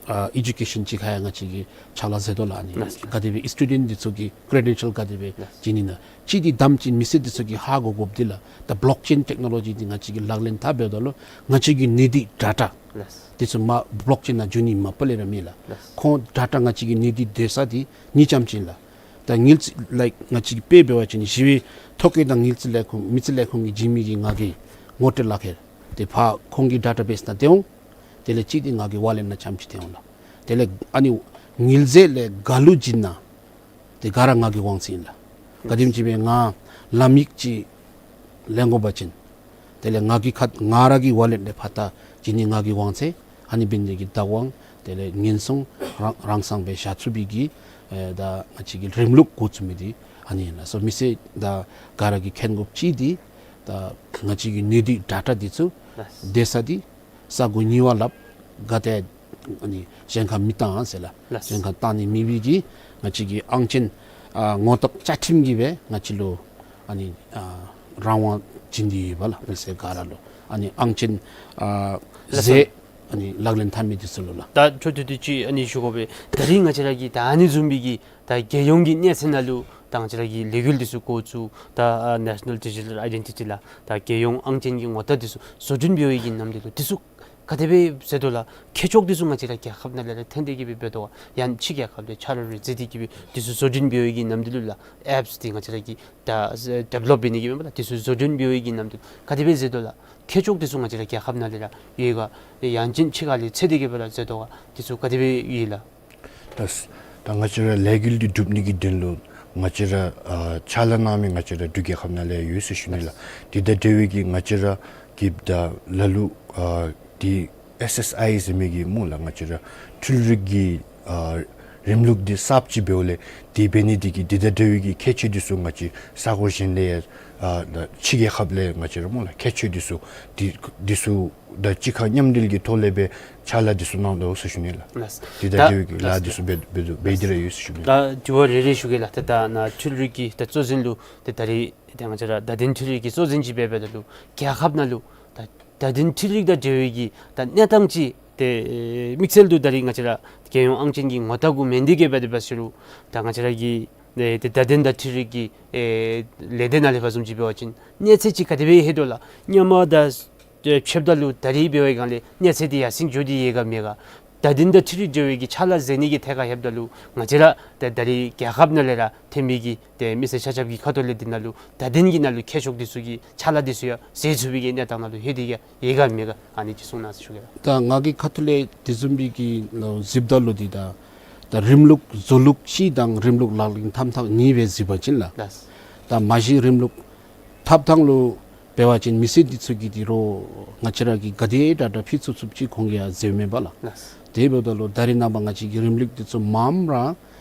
ཨ་ཨེ་ཌུ་ཀེ་ཤཱན་གཅིག་ཁར་ཡང་ང་བཅས་ཀྱིས་ཕྱག་ལཱ་མཛད་དོ་ལགས། ཨ་ནི་ལགས། ག་དེ་སྦེ་སི་ཊུ་ཌེནཊ་འདི་ཚུ་གི་ཀེ་རེ་ཌེན་ཤཱལ་ག་དེ་སྦེ་ལགས། བྱིན་ནི་ན། གཅིག་འདི་དམ་ཅིག་མི་སེར་འདི་ཚུ་གིས་ཧ་གོ་དགོཔ་འདི་ལགས། ད་བི་ལོག་ཅེན་ཊེཀ་ནོ་ལོ་ཇི་འདི་ང་བཅས་ཀྱིས་ལག་ལེན་འཐབ་འབདཝ་ད་ལུ་ང་བཅས་ཀྱི་ནད་དུག་ཌེ་ཊ་ལགས། འདི་ཚུ་མར་བི་ལོག་ཅེན་ནང་འགྱོ་ནི་མ་པ་ལས་ར་མེད་ལགས། ལགས། ཁོང་ཌེ་ཊ་ང་བཅས་ཀྱི་ནད་དུག་སྡོད་ས་འདི་གཉིས་རྐྱངམ་ཅིག་ལགས། ད་དངུལ་རྩིས་ལའིཀ་ང་བཅས་ཀྱིས་དཔེ་འབད་བ་ཅིན་ཞི་བའི་ཐོ་བཀོད་དང་དངུལ་རྩིས་ལས་ཁུངས་མི་རྩིས་ལས་ཁུངས་ཀྱིས་བྱིན་མི་གི་ང་གི་ངོ་སྤྲོད་ལག་ཁྱེར་འདི་ཕར་ཁོང་གི་ཌེ་ཊ་བེསི་ནང་སྟོན་འོང་། དེ་ལས་གཅིག་འདི་ང་གི་ཝ་ལེཊ་ནང་རྐྱངམ་ཅིག་སྟོན་འོང་ལགས། དེ་ལས་ཨ་ནི་དངུལ་རྫས་ལས་ག་ལུ་བྱིན་ན་དེ་ག་ར་ང་གི་དབང་ཚད་ཨིན་ལགས། ག་དེམ་ཅིག་སྦེ་ང་ལམ་ཡིག་ཅིག་ལེན་དགོ་པ་ཅིན་དེ་ལས་ང་གི་ཁ་ང་ར་གི་ཝ་ལེཊ་ལས་ཕར་ད་བྱིན་ནི་ང་གི་དབང་ཚད། ཨ་ནི་འབད་ནི་དེ་གིས་བདག་དབང་དེ་ལས་ཉེན་སྲུང་རང་རང་སང་སྦེ་བཞག་ཚུགས་པའི་གི་ཨེ་ད་ང་བཅས་ཀྱི་རིམ་ལུགས་འགོ་བཙུགས་མི་འདི་ཨ་ནི་ཨིན་ལགས། སོ་མི་སེར་ད་ག་ར་གིས་མཁྱེན་དགོཔ་ཅིག་འདི་ད་ང་བཅས་ཀྱི་ནད་དུག་ཌེ་ཊ་འདི་ཚུ་ལགས། སྡོད་ས་འདི་ས་གོ་ཉེ་བ་ལགས། ག་ཏེ་ཨ་ནི་གཞན་ཁར་མི་བཏང་ཟེར་ལགས། ལགས། གཞན་ཁར་བཏང་ནི་མེད་པའི་གི་ང་བཅས་ཀྱི་ཨང་ཅན་ཨ་ངོ་རྟགས་བཅའ་ཁྲིམས་ཀྱིས་སྦེ་ང་བཅས་ལུ་ཨ་ནི་ཨ་རང་དབང་བྱིན་ཏེ་ཡོད་པ་ལགས། མི་སེར་ག་ར་ལུ་ཨ་ནི་ཨང་ཅན་ཨ་ལགས་སོ། རྫས་ཨ་ནི་ལག་ལེན་འཐབ་མི་འདི་ཚུ་ལུ་ལགས། ད་འཕྲོ་མཐུད་དེ་ཅིག་ཨ་ནི་ཞུ་དགོ་པས། ད་རིས་ང་བཅས་ར་གི་ད་ཨ་ནི་བཟུམ་མའི་གི་ད་རྒྱལ་ཡོངས་ཀྱི་གནས་ཚད་ནང་ལུ་ ད་ང་བཅས་ར་གི་ལས་འགུལ་འདི་ཚུ་འགོ་བཙུགས། ད་ཨ་National Digital Identity ལགས། ད་རྒྱལ་ཡོངས་ཨང་ཅན་གྱི་ངོ་རྟགས་འདི་ཚུ་བཟོ་སྐྲུན་འབད་བའི་གི་ནམ་དུས་ལུ་འདི་ཚུ་ག་དེ་སྦེ་ཟེར་དོ་ལགས། ཁྱད་ཆོས་འདི་ཚུ་ང་བཅས་ར་རྒྱལ་ཁབ་ནང་ལས་ར་ཐོན་ཏེ་གི་སྦེ་འབད་དོ་ག། ཡང་ཕྱི་རྒྱལ་ཁབ་ལས་ཆ་རོགས་རེ་བརྩི་སྟེ་གི་སྦེ་འདི་ཚུ་བཟོ་སྐྲུན་འབད་བའི་གི་ནམ་དུས་ལུ་ལགས། apps འདི་ང་བཅས་ར་གིས་ད་develop འབད་ནི་གི་མེན་པ་ལགས། འདི་ཚུ་བཟོ་སྐྲུན་འབད་བའི་གི་ནམ་དུས་ག་དེ་སྦེ་ཟེར་དོ་ལགས། ཁྱད་ཆོས་འདི་ཚུ་ང་བཅས་ར་རྒྱལ་ཁབ་ནང་ལས་ར་ཡོད་ག། ཡང་ཅིན་ཕྱི་ཁ་ལས་ཚད་དེ་གི་སྦེ་ར་ཟེར་དོ་ག། འདི་ཚུ་ག་དེ་སྦེ་ཡོད་ལགས། ད་ད་ང་བཅས་ར་ལས་འགུལ་འདི་སྒྲུབ་ནི་གི་དོན་ལུ་ང་བཅས་ར་ཨ་ཕྱག་ལཱ་གནང་མི་ང་བཅས་ར་འབྲུག་རྒྱལ་ཁབ་ནང་ལས་ཡོད་ཟེར་ཞུ་ནི་ལགས། འདི་དང་འབྲེལ་བའི་གི་ང་བཅས་ར་གི་ད་ལ་ལུ་ཨ་འདི་ཨེསི་ཨེསི་ཨའི་ཟེར་མི་གི་སྨོ་ལགས། ང་བཅས་ར་འཕྲུལ་རིག་གི་ཨ་རིམ་ལུགས་འདི་གསརཔ་ཅིག་འབདཝ་ལས་འདི་འབད་ནི་འདི་གིས་འདི་དང་འབྲེལ་བའི་གི་ཁྱད་ཆོས་འདི་ཚུ་ང་བཅས་ས་གོ་གཞན་ལས་ཡང་ཨ་ད་ཕྱི་རྒྱལ་ཁབ་ལས་ང་བཅས་ར་སྨོ་ལགས། ཁྱད་ཆོས་འདི་ཚུ་འདི་འདི་ཚུ་ད་གཅིག་ཁར་མཉམ་འབྲེལ་གྱི་ཐོག་ལས་སྦེ་ཕྱག་ལཱ་འདི་ཚུ་གནང་དོ་ཟེར་ཞུ་ནི་ལགས། ལགས། འདི་དང་ད་འབྲེལ་བའི་གི་ལཱ་འདི་ཚུ་འབད་འབད་འབད་དེ་ར་ཡོད་ཟེར་ཞུ་ནི་ལགས། ད་དྲི་བ་རེ་རེ་ཞུ་གེ་ལགས། ད་ད་ནཱ་འཕྲུལ་རིག་གི་ད་གཙོ་འཛིན་ལུ་ད་ད་རེས་ད་ང་བཅས་ར་བརྡ་དོན་འཕྲུལ་རིག་གི་གཙོ་འཛིན་ཅིག་སྦེ་འབདཝ་ད་ལུ་རྒྱལ་ཁབ་ནང་ལུ་ད་བརྡ་དོན་འཕྲུལ་རིག་དང་འབྲེལ་བའི་གི་ད་གནས་སྟངས་ཅིག་ཏེ་དམིགས་བསལ་དུ་ད་རེས་ང་བཅས་ར་རྒྱལ་ཡོངས་ཨང་ཅན་གྱི་ངོ་རྟགས་གུ་མེན་ཏེ་གི་སྦེ་འབད་དེ་འབད་ཟེར་རུང་ད་ང་བཅས་ར་གི་ཨེ་ཏེ་བརྡ་དོན་དང་འཕྲུལ་རིག་གི་ཨེ་ལས་སྡེ་ནང་ལས་ཕར་བཟུམ་ཅིག་འབད་བ་ཅིན་གནས་ཚད་ཅིག་ག་དེ་སྦེ་ལྷོད་དོ་ལགས། སྔོན་མ་དང་ཕྱདཔ་ད་ལུ་ད་རེས་འབད་བའི་སྒང་ལས་གནས་ཚད་འདི་ཡར་སེང་འགྱོ་སྟེ་ཡོད་ག་མེད་ག། བརྡ་དོན་དང་འཕྲུལ་རིག་འབྲེལ་བའི་གི་ཕྱག་ལཱ་མཛད་ནི་གི་ཐད་ཁར་ལྷོདཔ་ད་ལུ་ང་བཅས་ར་ད་ད་རེས་རྒྱལ་ཁབ་ནང་ལས་ར་ཐོན་པའི་གི་ཏེ་མི་སེར་ཆ་ཁྱབ་ཀྱི་ཁ་ཐུག་ལས་འདི་ནང་ལུ་བརྡ་དོན་གྱི་ནང་ལུ་ཁྱད་ཆོས་འདི་ཚུ་གི་ཕྱག་ལཱ་འདི་ཚུ་ཡང་མཛད་ཚུགས་པའི་གི་གནས་སྟངས་ནང་ལུ་ལྷོད་དེ་གི་ཡོད་ག་མེད་ག། ཨ་ནི་ཅིག་གསུང་གནང་ཟེར་ཞུ་གེ་ལགས། ད་ང་གི་ཁ་ཐུག་ལས་དེ་བཟུམ་སྦེ་གི་ནང་གཟིགསཔ་ད་ལུ་འདི་ད་ད་རིམ་ལུགས་བཟོ་ལུགས་གཅིག་དང་རིམ་ལུགས་ལག་ལེན་འཐབ་ཐངས་གཉིས་སྦེ་གཟིགས་པ་ཅིན་ལགས། ལགས། ད་མ་གཞི་རིམ་ལུགས་འཐབ་ཐངས་ལུ་འབད་བ་ཅིན་མི་སེར་འདི་ཚུ་གིས་འདི་རོགས་ང་བཅས་ར་གིས་ག་དེ་དྲག་དྲག་ཕུལ་ཚུགས་ཚུགསཔ་ཅིག་ཁོང་གིས་ཡང་མཛདཔ་མེན་པ་ལགས། ལགས། དེ་འབདཝ་ད་ལུ་ད་རེས་ནངས་པ་ང་བཅས་ཀྱི་རིམ་ལུགས་འདི་ཚུ་མངམ་ར་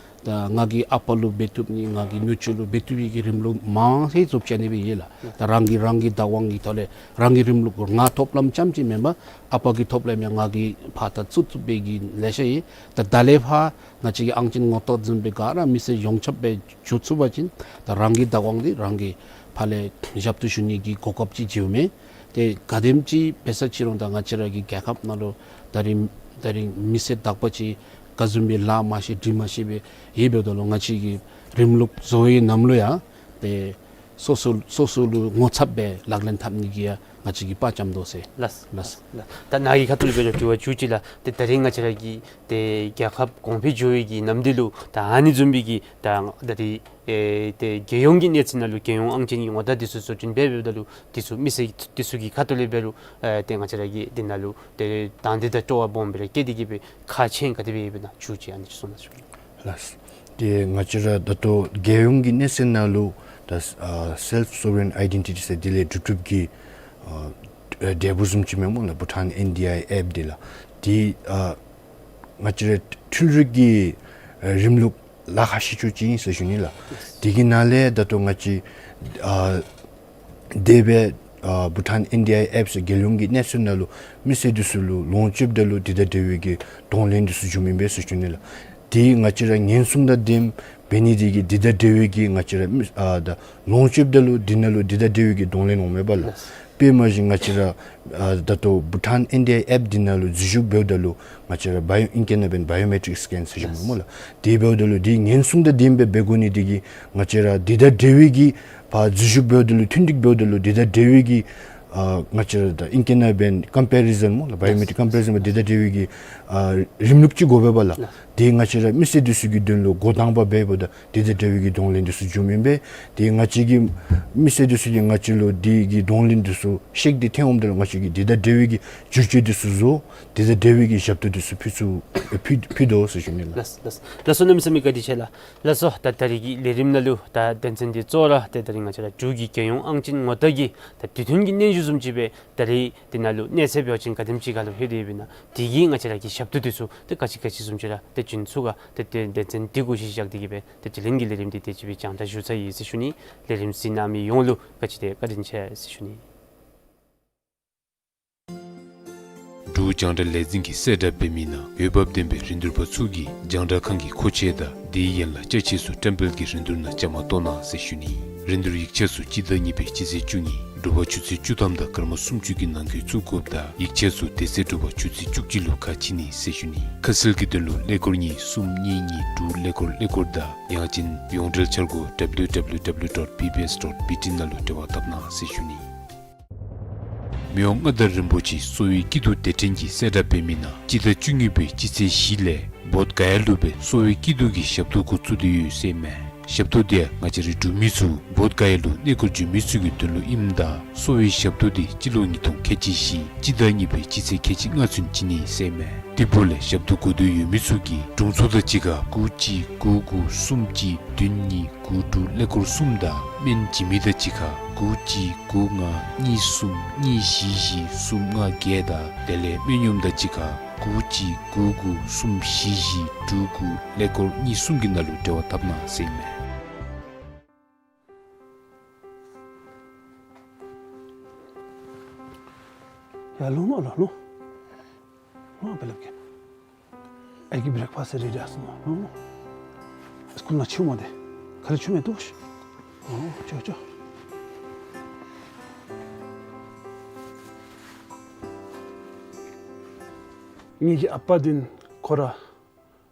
ད་ང་གི་ཨ་པ་ལུ་འབད་བཏུབ་ནི་ང་གི་ནུ་གཅུང་ལུ་འབད་བཏུབ་པའི་གི་རིམ་ལུགས་མང་ཧེ་ཚུགས་ཅ་ནི་སྦེ་ཡོད་ལགས། ད་རང་གི་རང་གི་བདག་དབང་གི་ཐོག་ལས་རང་གི་རིམ་ལུགས་ང་ཐོབ་ལམ་རྐྱངམ་ཅིག་མེན་པར་ཨ་པ་གི་ཐོབ་ལམ་ཡང་ང་གིས་ཕར་ད་བཙུགས་བཙུགས་པའི་གི་ལེ་ཤ་ཡོད། ད་ད་ལས་ཕར་ང་བཅས་ཀྱི་ཨང་ཅན་ངོ་རྟགས་བཟུམ་སྦེ་ག་ར་མི་སེར་ཡོངས་ཁྱབ་སྦེ་འགྱོ་ཚུགས་པ་ཅིན་ད་རང་གི་བདག་དབང་འདི་རང་གིས་ཕར་ལས་ཞབས་ཏོག་ཞུ་ནི་གི་གོ་སྐབས་ཅིག་འགྱོཝ་མས། ཏེ་ག་དེམ་ཅིག་འབད་ས་ཅི་རུང་ད་ང་བཅས་ར་གི་རྒྱལ་ཁབ་ནང་ལུ་ད་རིས་ད་རིས་མི་སེར་དག་པ་ཅིག་ག་བཟུམ་སྦེ་ལཱ་མ་ཤེས་འབྲི་མ་ཤེས་སྦེ་ཡོདཔ་ད་ལུ་ང་བཅས་ཀྱིས་རིམ་ལུགས་བཟོ་བའི་ནམ་ལུ་ཡང་ཏེ་སོ་སོ་སོ་སོ་ལུ་ངོ་ཚབ་སྦེ་ལག་ལེན་འཐབ་ནི་གི་ཡང་ང་བཅས་ཀྱིས་དཔའ་བཅམ་དོ་ཟེར། ལགས། ལགས། ལགས། ད་ནཱ་གི་ཁ་ཐུག་ལས་འབད་རུང་དྲི་བ་མཇུག་ཅིག་ལགས། ཏེ་ད་རིས་ང་བཅས་ར་གི་ཏེ་རྒྱལ་ཁབ་གོང་འཕེལ་འགྱོ་བའི་གི་ནམ་དུས་ལུ་ད་ཨ་ནི་བཟུམ་སྦེ་གི་ད་ད་རིས་ཨེ་ཏེ་རྒྱལ་ཡོངས་ཀྱི་གནས་ཚད་ནང་ལུ་རྒྱལ་ཡོངས་ཨང་ཅན་གྱི་ངོ་རྟགས་འདི་ཚུ་བཟོ་སྐྲུན་འབད་འབདཝ་ད་ལུ་འདི་ཚུ་མི་སེར་འདི་ཚུ་གི་ཁ་ཐུག་ལས་འབད་རུང་ཨེ་ཏེ་ང་བཅས་ར་གི་འདི་ནང་ལུ་ཏེ་དང་འདོད་དང་སྤྲོ་བ་སྦོམ་སྦེ་ར་བསྐྱེད་དེ་གི་སྦེ་ཁག་ཆེ་ག་དེ་སྦེ་ཡོདཔ་ཨིན་ན་མཇུག་ཅིག་ཨ་ནི་ཅིག་གསུང་གནང་ཟེར་ཞུ་ནི། ལགས། ཏེ་ང་བཅས་ར་ད་ལྟོ་རྒྱལ་ཡོངས་ཀྱི་གནས་ཚད་ནང་ལུ་ད་ཨ་self sovereign identity ཟེར་དེ་ལས་གྲུབ་གྲུབ་ཀྱི་ཨ་འབྲས་བུ་བཟུམ་ཅིག་མེན་སྨོ་ལགས། བྷུ་ཊཱན་ཨེན་ཌི་ཨའི་ཨེཔ་འདི་ལགས། ཏེ་ཨ་ང་བཅས་ར་འཕྲུལ་རིག་གི་ཨ་རིམ་ལུགས་ལཱ་ཁག་ཤོས་ཅིག་ཨིན་ཟེར་ཞུ་ནི་ལགས། དེ་གི་ནང་ལས་ད་ལྟོ་ང་བཅས་ཨ་དེ་སྦེ་ཨ་བྷུ་ཊཱན་ཨེན་ཌི་ཨའི་ཨེཔ་ཟེར་རྒྱལ་ཡོངས་ཀྱི་གནས་ཚད་ནང་ལུ་མི་སེར་འདི་ཚུ་ལུ་ལོངས་སྤྱོདཔ་ད་ལུ་འདི་དང་འབྲེལ་བའི་གི་གདོང་ལེན་འདི་ཚུ་འབྱུངམ་ཨིན་པས་ཟེར་ཞུ་ནི་ལགས། ཏེ་ང་བཅས་ར་ཉེན་སྲུང་དང་ལྡནམ་འབད་ནི་དེ་གིས་འདི་དང་འབྲེལ་བའི་གི་ང་བཅས་ར་མི་ཨ་ད་ལོངས་སྤྱོདཔ་ད་ལུ་འདི་ནང་ལུ་འདི་དང་འབྲེལ་བའི་གི་གདོང་ལེན་འོངམ་ཨིན་པས་ལགས། དཔེ་མ་བཞིན་ང་བཅས་ར་ཨ་ད་ལྟོ་བྷུ་ཊཱན་ཨེན་ཌི་ཨའི་ཨེཔ་འདི་ནང་ལུ་འཛུལ་ཞུགས་འབདཝ་ད་ལུ་ང་བཅས་ར་བཱ་ཡོ་ཨིང་ཀེ་ནཱ་བཱན་བཱ་ཡོ་མེ་ཊིཀ་སི་ཀེན་ཟེར་ཞུཝ་སྨོ་ལགས། དེ་འབདཝ་ད་ལུ་འདི་ཉེན་སྲུང་དང་ལྡནམ་སྦེ་འབད་དགོ་ནི་དེ་གིས་ང་བཅས་ར་འདི་དང་འབྲེལ་བའི་གི་ཕར་འཛུལ་ཞུགས་འབདཝ་ད་ལུ་མཐུན་འགྲིག་འབདཝ་ད་ལུ་འདི་དང་འབྲེལ་བའི་གི་ཨ་ང་བཅས་ར་ད་ཨིང་ཀེ་ནཱ་བཱན་ཀམ་པེ་རི་ཟཱན་སྨོ་ལགས། བཱ་ཡོ་མེ་ཊིཀ་ཀམ་པེ་རི་ཟཱན་འདི་དང་འབྲེལ་བའི་གི་ཨ་རིམ་ལུགས་ཅིག་དགོ་པས་ལགས། དེ་ང་བཅས་ར་མི་སེར་འདི་ཚུ་གི་དོན་ལུ་འགོ་དང་པ་འབདཝ་ད་འདི་དང་འབྲེལ་བའི་གི་གདོང་ལེན་འདི་ཚུ་འབྱུངམ་ཨིན་པས། ཏེ་ང་བཅས་ཀྱི་མི་སེར་འདི་ཚུ་གིས་ང་བཅས་ལུ་འདི་གི་གདོང་ལེན་འདི་ཚུ་ཤེས་ཏེ་ཐོནམ་ད་ལུ་ང་བཅས་ཀྱིས་འདི་དང་འབྲེལ་བའི་གི་བསྒྱུར་བཅོས་འདི་ཚུ་བཟོ། འདི་དང་འབྲེལ་བའི་གི་ཞབས་ཏོག་འདི་ཚུ་ཕུལ་ཚུགས་ཕུལ་ཕུལ་དོ་ཟེར་ཞུ་ནི་ལགས། ལགས་ལགས། ལགས་སོ་གནམ་མེད་ས་མེད་བཀའ་དྲིན་ཆེ་ལགས། ལགས་སོ་ད་ད་རིས་ཀྱི་ལས་རིམ་ནང་ལུ་ད་དོན་ཚན་འདི་གཙོ་བོ་ར་ཏེ་ད་རིས་ང་བཅས་ར་འབྲུག་གི་རྒྱལ་ཡོངས་ཨང་ཅན་ངོ་རྟགས་ཀྱི་ད་དུས་མཐུན་གྱི་སྙན་ཞུ་བཟུམ་ཅིག་སྦེ་ད་རིས་འདི་ནང་ལུ་གནས་ཚད་འབད་བ་ཅིན་ག་དེམ་ཅིག་ཁར་ལུ་ལྷོད་དེ་ཡོདཔ་ཨིན་ན། དེ་གིས་ང་བཅས་ར་གི་ཞབས་ཏོག་འདི་ཚུ་ཏེ་ག་ཅི་ག་ཅི་བཟུམ་ཅིག་ར་ཏེ་བྱིན་ཚུགས་ག། ཏེ་ཏེ་དོན་ཚན་འདི་གུ་གཞི་བཞག་སྟེ་གི་སྦེ་ཏེ་དྲི་ལན་གྱི་ལས་རིམ་འདི་དེ་ཅིག་སྦེ་རྒྱང་བསྒྲགས་ཞུ་ཚར་ཡི་ཟེར་ཞུ་ནི། ལས་རིམ་གཟིགས་གནང་མི་ཡོངས་ལུ་ག་ཅི་དེ་བཀའ་དྲིན་ཆེ་ཟེར་ཞུ་ནི། འབྲུག་རྒྱང་བསྒྲགས་ལས་འཛིན་གྱིས་གསལ་བསྒྲགས་འབད་མི་ནང་འོས་འབབ་ལྡན་པའི་རིན་བསྡུར་པ་ཚུ་གིས་རྒྱང་བསྒྲགས་ཁང་གི་མཁོ་ཆས་དང་དེའི་ཡན་ལག་ཅ་ཆས་ཚུ་བཀྲམ་སྤེལ་གྱི་རིན་བསྡུར་ནང་བཅའ་མར་གཏོགས་གནང་ཟེར་ཞུ་ནི། རིན་བསྡུར་ཡིག་ཆ་ཚུ་སྤྱི་ཟླ་གཉིས་པའི་སྤྱི་ཚེས་བཅུ་གཉིས་ དྲོ་པ་ཆུ་ཚོད་བཅུ་ཐམ་དང་སྐར་མ་སུམ་ཅུ་གི་ནང་འཁོད་བཙུགས་དགོཔ་དང་ཡིག་ཆ་ཚུ་དེ་ཚེ་དྲོ་པ་ཆུ་ཚོད་བཅུ་གཅིག་ལུ་ཁ་ཕྱེ་ནི་ཟེར་ཞུ་ནི། ཁ་གསལ་གྱི་དོན་ལུ་ཀླད་ཀོར་གཉིས་གསུམ་གཉིས་གཉིས་དྲུག་ཀླད་ཀོར་ཀླད་ཀོར་དང་ཡང་ཅིན་ཡོངས་འབྲེལ་འཆར་སྒོ་W W W dot B B S dot B T ནང་ལུ་འབྲེལ་བ་འཐབ་གནང་ཟེར་ཞུ་ནི། མི་དབང་མངའ་བདག་རིན་པོ་ཆེ་གསོ་བའི་སྐྱིད་སྡུག་དེ་འདྲ་གི་གསལ་བསྒྲགས་འབད་མི་ནང་སྤྱི་ཟླ་བཅུ་གཉིས་པའི་སྤྱི་ཚེས་བཞི་ལས་བོདྷ་ག་ཡ་ལུ་སྦེ་གསོ་བའི་སྐྱིད་སྡུག་གི་ཞབས་ཏོག་འགོ་བཙུགས་ཏེ་ཡོད་ཟེར་མས། ཞབས་ཏོག་དེ་ང་བཅས་རའི་འབྲུག་མི་ཚུ་བོདྷ་ག་ཡ་ལུ་གནས་སྐོར་འགྱོ་མི་ཚུ་གི་དོན་ལུ་ཨིནམ་ད་གསོ་བའི་ཞབས་ཏོག་དེ་སྤྱི་ལོ་ཉིས་སྟོང་ཁལ་གཅིག་བཞི་སྤྱི་ཟླ་གཉིས་པའི་སྤྱི་ཚེས་ཁལ་གཅིག་ལྔ་ཚུན་བྱིན་ནི་ཟེར་མས། དེ་འབདཝ་ལས་ཞབས་ཏོག་དགོ་འདོད་ཡོད་མི་ཚུ་གིས་དྲུང་འཚོ་དང་གཅིག་ཁར་དགུ་གཅིག་དགུ་དགུ་གསུམ་གཅིག་བདུན་གཉིས་དགུ་དྲུག་ཀླད་ཀོར་གསུམ་དང་སྨན་བྱིན་མི་དང་གཅིག་ཁར་དགུ་གཅིག་དགུ་ལྔ་གཉིས་གསུམ་གཉིས་བཞི་བཞི་གསུམ་ལྔ་བརྒྱད་དང་དེ་ལས་སྨན་གཡོགམ་དང་གཅིག་ཁར་དགུ་གཅིག་དགུ་དགུ་གསུམ་བཞི་བཞི་དྲུག་དགུ་ཀླད་ཀོར་གཉིས་གསུམ་གྱི་ནང་ལུ་འབྲེལ་བ་འཐབ་གནང་ཟེར་ཨིན་མས། ཡ་ལོངས་མ་ལོངས་ལོངས། ལོངས་ཨ་པ་ལགས་ཀྱིས། ཨའི་གི་བྲེག་ཕཱསཊ་རེ་ཌི་ཨིན་ནོ། ལོངས་ལོངས། སི་ཀུལ་ནང་འཁྱིད་འོང་མས་ཏེ། ག་ལས་འཁྱིད་འོང་མས་འདུག་ཤིག། ཨོ་ཅོག་ཅོག། ངེ་གི་ཨ་པ་འདི་ཁོ་ར་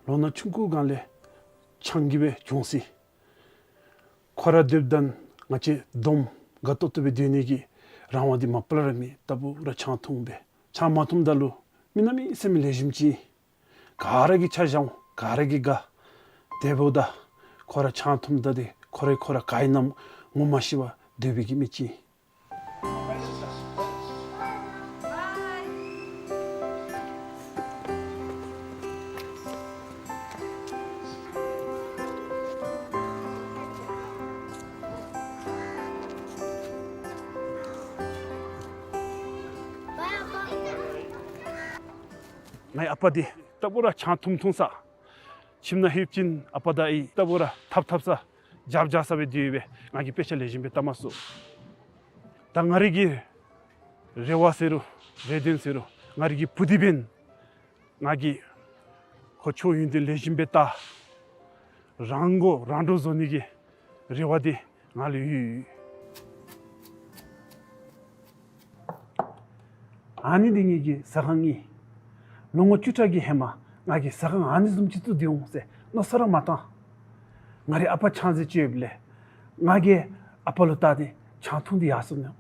ལོ་ན་ཆུང་ཀུའི་སྒང་ལས་ཆང་གིས་སྦེ་གྱོངས་ཅི། ཁོ་ར་སྡོདཔ་ད་ང་བཅས་བསྡོམས་དགའ་ཏོག་ཏོ་སྦེ་སྡོད་ནི་གི་རང་དབང་འདི་མ་པ་ལས་ར་མེད། རྟག་བུ་ར་ཆང་འཐུང་སྦེ། ཆང་མ་འཐུངམ་ད་ལུ་མི་གནམ་མེད་ས་མེད་ལེགས་ཤོམ་ཅིག། ག་ར་གིས་ཆ་བཞག་འོང་། ག་ར་གིས་དགའ། དེ་འབདཝ་ད་ཁོ་ར་ཆང་འཐུངམ་ད་འདི་ཁོ་ར་ཁོ་ར་ག་ཨིན་ན་ངོ་མ་ཤེས་པར་སྡོད་པའི་གི་མི་ཅིག། ངེའི་ཨ་པ་འདི་རྟག་བུ་ར་ཆང་འཐུང་འཐུང་ས། ཁྱིམ་ནང་ལྷོདཔ་ཅིག་ཨ་པ་དང་ཨའི་རྟག་བུ་ར་འཐབ་འཐབ་ས་རྒྱབ་རྒྱབ་ས་སྦེ་སྡོད་པས། ང་གིས་དཔེ་ཆ་ལེགས་ཤོམ་སྦེ་བལྟ་མ་ཚུགས། ད་ང་རའི་གི་རེ་བ་ཟེར་རུང་རེ་འདུན་ཟེར་རུང་ང་རའི་གི་བུ་འདི་འབདན་ང་གིས་ཁོ་ཆོས་ཡོན་ཏན་ལེགས་ཤོམ་སྦེ་བལྟ། རང་མགོ་རང་འདྲོངས་བཟོ་ནི་གི་རེ་བ་འདི་ང་ལུ་ཡོད། ཨ་ནི་འདི་ངེ་གི་ཟ་ཁང་ཨིན། ལོ་ངོ་བཅུ་ཕྲག་གི་ཧེ་མ་ང་གིས་ཟ་ཁང་ཨ་ནི་བཟུམ་ཅིག་བཙུགས་ཏེ་འོང་ཟེར་མནོ་བསམ་ར་མ་བཏང་། ང་རའི་ཨ་པ་ཆང་རྩི་བཅད་པ་ལས་ང་གིས་ཨ་པ་ལུ་བལྟ་སྟེ་ཆང་འཐུང་སྟེ་ཡར་སོ་ནུག།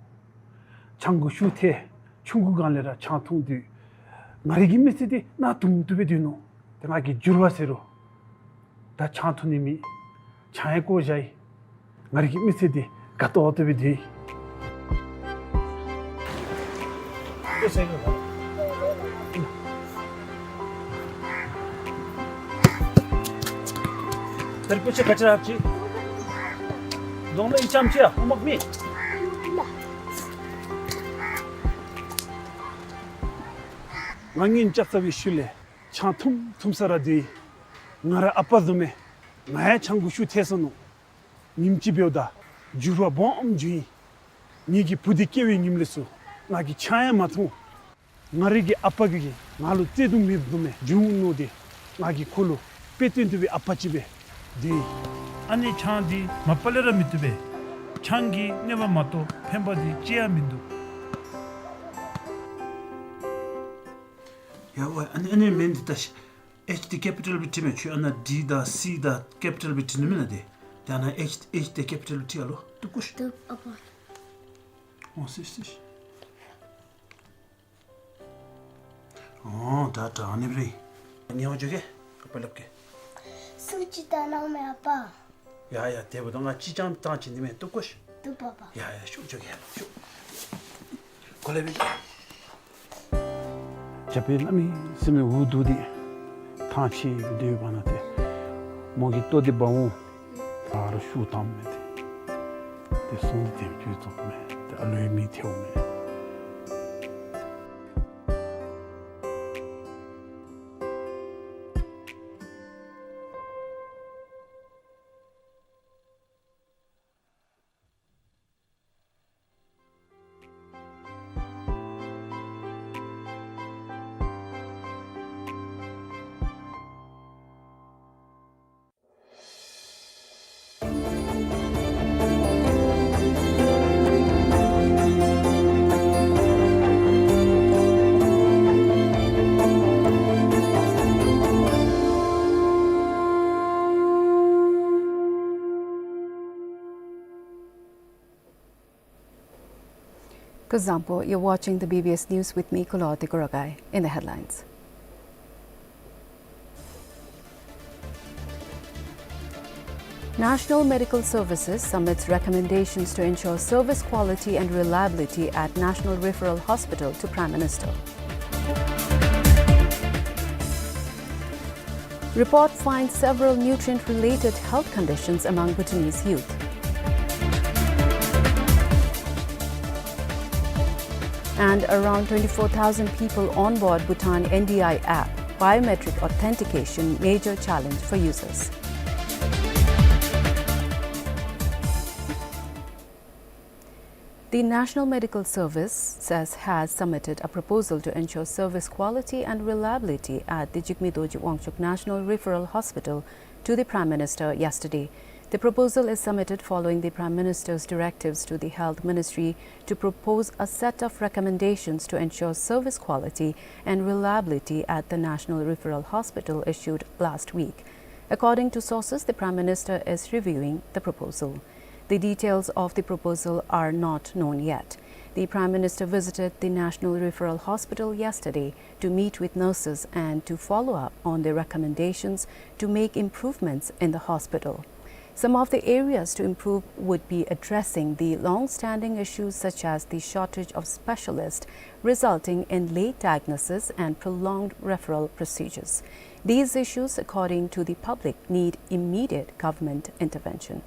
ཆང་གི་ཤུགས་ཐལ། ཆུང་ཀུའི་སྒང་ལས་ར་ཆང་འཐུང་དུས་ང་རའི་གི་མི་ཚེ་འདི་གནག་དུང་དུ་སྦེ་སྡོད་ནུག། ཏེ་ང་གིས་འགྱུར་བ་ཟེར་རུང་ད་ཆང་འཐུང་ནི་མེད། ཆང་ཡང་བཀོ་བཞག་ཡི། ང་རའི་གི་མི་ཚེ་འདི་དགའ་ཏོག་ཏོ་སྦེ་སྡོད་ཡི། ད་རིས་དཔེ་ཆ་ག་ཅི་ར་ཨ་ཅི། གདོང་ལེན་ཙམ་ཅིག་ཡ་ཧོམ་ཝརཀ་མེད། ང་གཉེན་རྐྱབ་ཚར་བའི་ཤུལ་ལས་ཆང་འཐུང་འཐུང་ས་ར་སྡོད་ཡི། ང་ར་ཨ་པ་བཟུམ་སྦེ་ང་ཡང་ཆང་གི་ཤུགས་ཐལ་སོ་ནུག། ཉིནམ་ཅིག་འབདཝ་ད་འགྱུར་བ་སྦོམ་བྱུང་ཡི། ངེ་གི་བུ་འདི་སྐྱེ་བའི་ཉིནམ་ལས་ཚུར་ང་གིས་ཆང་ཡང་མ་འཐུང་། ང་རའི་གི་ཨ་པ་གིས་ང་ལུ་བརྩེ་གདུང་མེདཔ་བཟུམ་སྦེ་བྱུང་ནུག། ཏེ་ང་གིས་ཁོ་ལུ་དཔེ་སྟོན་བཏུབ་པའི་ཨ་པ་ཅིག་སྦེ་སྡོད་ཡི། ཨ་ནི་ཆང་འདི་མ་པ་ལས་ར་མི་བཏུབ་པས། ཆང་གིས་གནོད་པ་མ་གཏོགས་ཕན་པ་འདི་ཅི་ཡང་མིན་འདུག། ཡ་ཝའི་ཨ་ནི་ཨ་ནི་མིང་འདི་ད་ཤི། ཨེཆ་འདི་ཀེ་པི་ཊལ་སྦེ་བྲིས་མས། ཁྱོད་ཨ་ནཱ་ཌི་དང་སི་དང་ཀེ་པི་ཊལ་སྦེ་བྲིས་ནི་མེན་ན། ཏེ་ཏེ་ཨ་ནཱ་ཨེཆ་ཨེཆ་འདི་ཀེ་པི་ཊལ་སྦེ་བྲིས་ཨ་ལོ། བཏུབ་གོ་ཤིག། བཏུབ་ཨ་པ། འོང་སི་སི་སི། འོང་ད་ད་ཨ་ནི་སྦེ་རེད། ཉེ་བར་འགྱོ་གེ་ཨ་པ་སླབ་གེ། སུ་ཅིག་བལྟ་གནང་མས་ཨ་པ། ཡ་ཡ་དེ་འབདཝ་ད་ང་གཅིག་རྐྱངམ་ཐང་ཆད་ནི་མས། བཏུབ་གོ་ཤིག། བཏུབ་པ་པ། ཡ་ཡ་ཤོག་འགྱོ་གེ་ཡ་ཤོག། གོ་ལེ་སྦེ། རྒྱབ་པའི་གནམ་མེད་ས་མེད་འུ་སྡུག་སྟེ་ཐང་ཆད་སྡོད་པ་ན་ཏེ་མོ་གིས་ལྟོ་འདི་འབག་འོང་། ད་རུང་ཤུགས་དམ་མས་ཏེ། ཏེ་སོང་སྟེ་དེམ་ཅིག་བཙོང་མས། ཏེ་ཨ་ལོའི་མིག་ཐལཝ་མས། Kuzuzangpo, you're watching the B B S News with me, Kulo Tikuragai. In the headlines. National Medical Services submits recommendations to ensure service quality and reliability at National Referral Hospital to Prime Minister. Report finds several nutrient-related health conditions among Bhutanese youth. And around twenty-four thousand people onboard Bhutan N D I app. Biometric authentication, major challenge for users. The National Medical Service says has submitted a proposal to ensure service quality and reliability at the Jigme Dorji Wangchuck National Referral Hospital to the Prime Minister yesterday. The proposal is submitted following the Prime Minister's directives to the Health Ministry to propose a set of recommendations to ensure service quality and reliability at the National Referral Hospital issued last week. According to sources, the Prime Minister is reviewing the proposal. The details of the proposal are not known yet. The Prime Minister visited the National Referral Hospital yesterday to meet with nurses and to follow up on the recommendations to make improvements in the hospital. Some of the areas to improve would be addressing the long-standing issues such as the shortage of specialists, resulting in late diagnosis and prolonged referral procedures. These issues, according to the public, need immediate government intervention.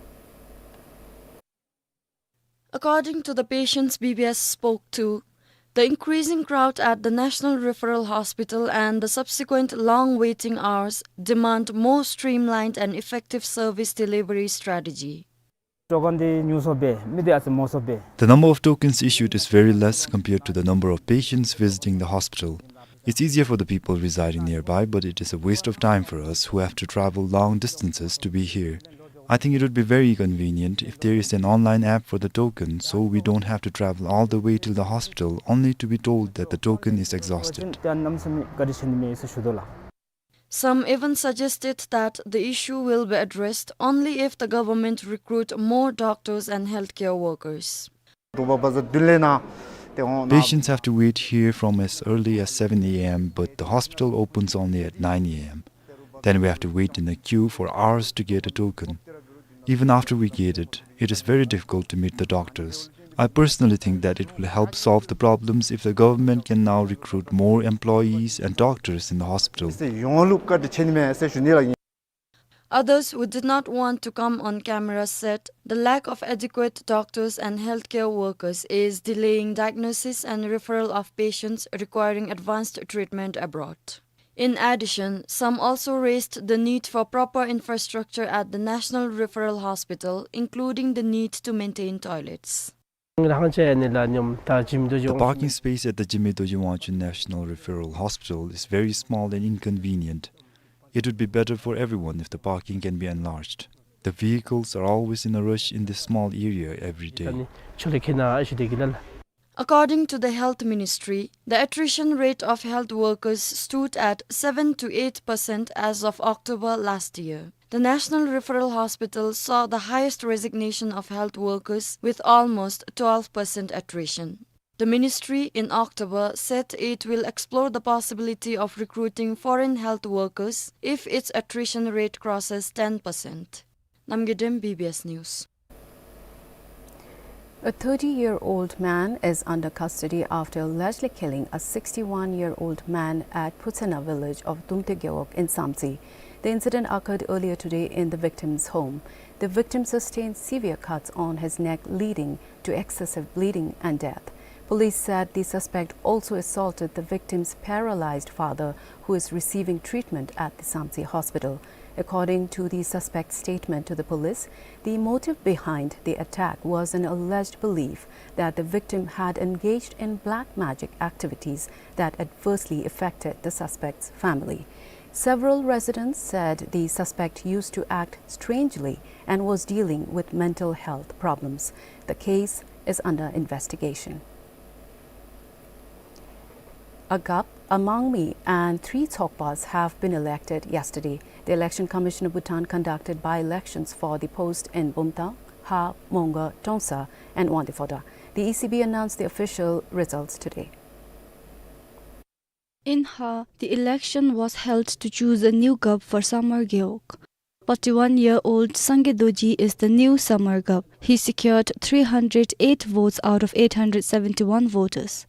According to the patients B B S spoke to, the increasing crowd at the National Referral Hospital and the subsequent long waiting hours demand more streamlined and effective service delivery strategy. ཊོ་ཀོན་འདི་ཉུང་སུ་སྦེ་མི་འདི་ཨ་ཙི་མང་སུ་སྦེ། The number of tokens issued is very less compared to the number of patients visiting the hospital. It's easier for the people residing nearby, but it is a waste of time for us who have to travel long distances to be here. I think it would be very convenient if there is an online app for the token, so we don't have to travel all the way till the hospital only to be told that the token is exhausted. Some even suggested that the issue will be addressed only if the government recruit more doctors and healthcare workers. Patients have to wait here from as early as seven A M, but the hospital opens only at nine A M. Then we have to wait in the queue for hours to get a token. Even after we get it, it is very difficult to meet the doctors. I personally think that it will help solve the problems if the government can now recruit more employees and doctors in the hospital. Others who did not want to come on camera said the lack of adequate doctors and healthcare workers is delaying diagnosis and referral of patients requiring advanced treatment abroad. In addition, some also raised the need for proper infrastructure at the National Referral Hospital, including the need to maintain toilets. The parking space at the Jigme Dorji Wangchuck National Referral Hospital is very small and inconvenient. It would be better for everyone if the parking can be enlarged. The vehicles are always in a rush in this small area every day. According to the Health Ministry, the attrition rate of health workers stood at seven to eight percent as of October last year. The National Referral Hospital saw the highest resignation of health workers, with almost twelve percent attrition. The ministry in October said it will explore the possibility of recruiting foreign health workers if its attrition rate crosses ten percent. Namgay Dem, B B S News. A thirty-year-old man is under custody after allegedly killing a sixty-one-year-old man at Phutsena village of Dumte Gewog in Samtse. The incident occurred earlier today in the victim's home. The victim sustained severe cuts on his neck, leading to excessive bleeding and death. Police said the suspect also assaulted the victim's paralyzed father, who is receiving treatment at the Samtse hospital. According to the suspect's statement to the police, the motive behind the attack was an alleged belief that the victim had engaged in black magic activities that adversely affected the suspect's family. Several residents said the suspect used to act strangely and was dealing with mental health problems. The case is under investigation. A Gap, a Mangmi, and three Tshogpas have been elected yesterday. The Election Commission of Bhutan conducted by-elections for the post in Bumthang, Ha, Mongar, Tongsa, and Wangdue Phodrang. The E C B announced the official results today. In Haa, the election was held to choose a new Gup for Samar Gewog. Forty-one-year-old Sangay Dorji is the new Samar Gup. He secured three hundred eight votes out of eight hundred seventy-one voters.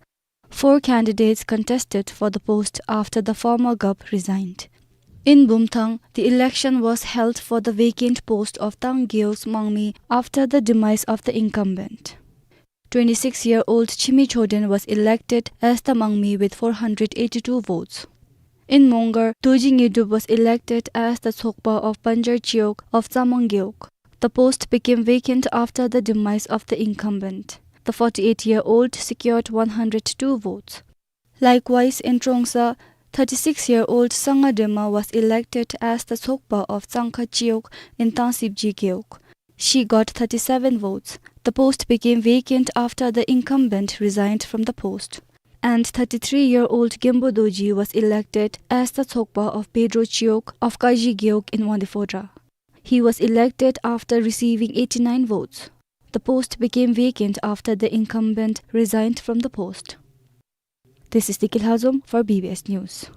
Four candidates contested for the post after the former Gup resigned. In Bumthang, the election was held for the vacant post of Tang Gewog's Mangmi after the demise of the incumbent. Twenty-six-year-old Chimi Choden was elected as the Mangmi with four hundred eighty-two votes. In Mongar, Dorji Ngedup was elected as the Tsokpa of Panjar Chiwog of Tsamang Gewog. The post became vacant after the demise of the incumbent. The forty-eight-year-old secured one hundred two votes. Likewise, in Trongsa, thirty-six-year-old Sanga Dema was elected as the Tsokpa of Tsangkha Chiwog in Tangsibji Gewog. She got thirty-seven votes. The post became vacant after the incumbent resigned from the post. And thirty-three-year-old Gembo Dorji was elected as the Tsokpa of Pedro Chiwog of Kaji Gewog in Wangdue Phodrang. He was elected after receiving eighty-nine votes. The post became vacant after the incumbent resigned from the post. This is Deki Lhazom for B B S News.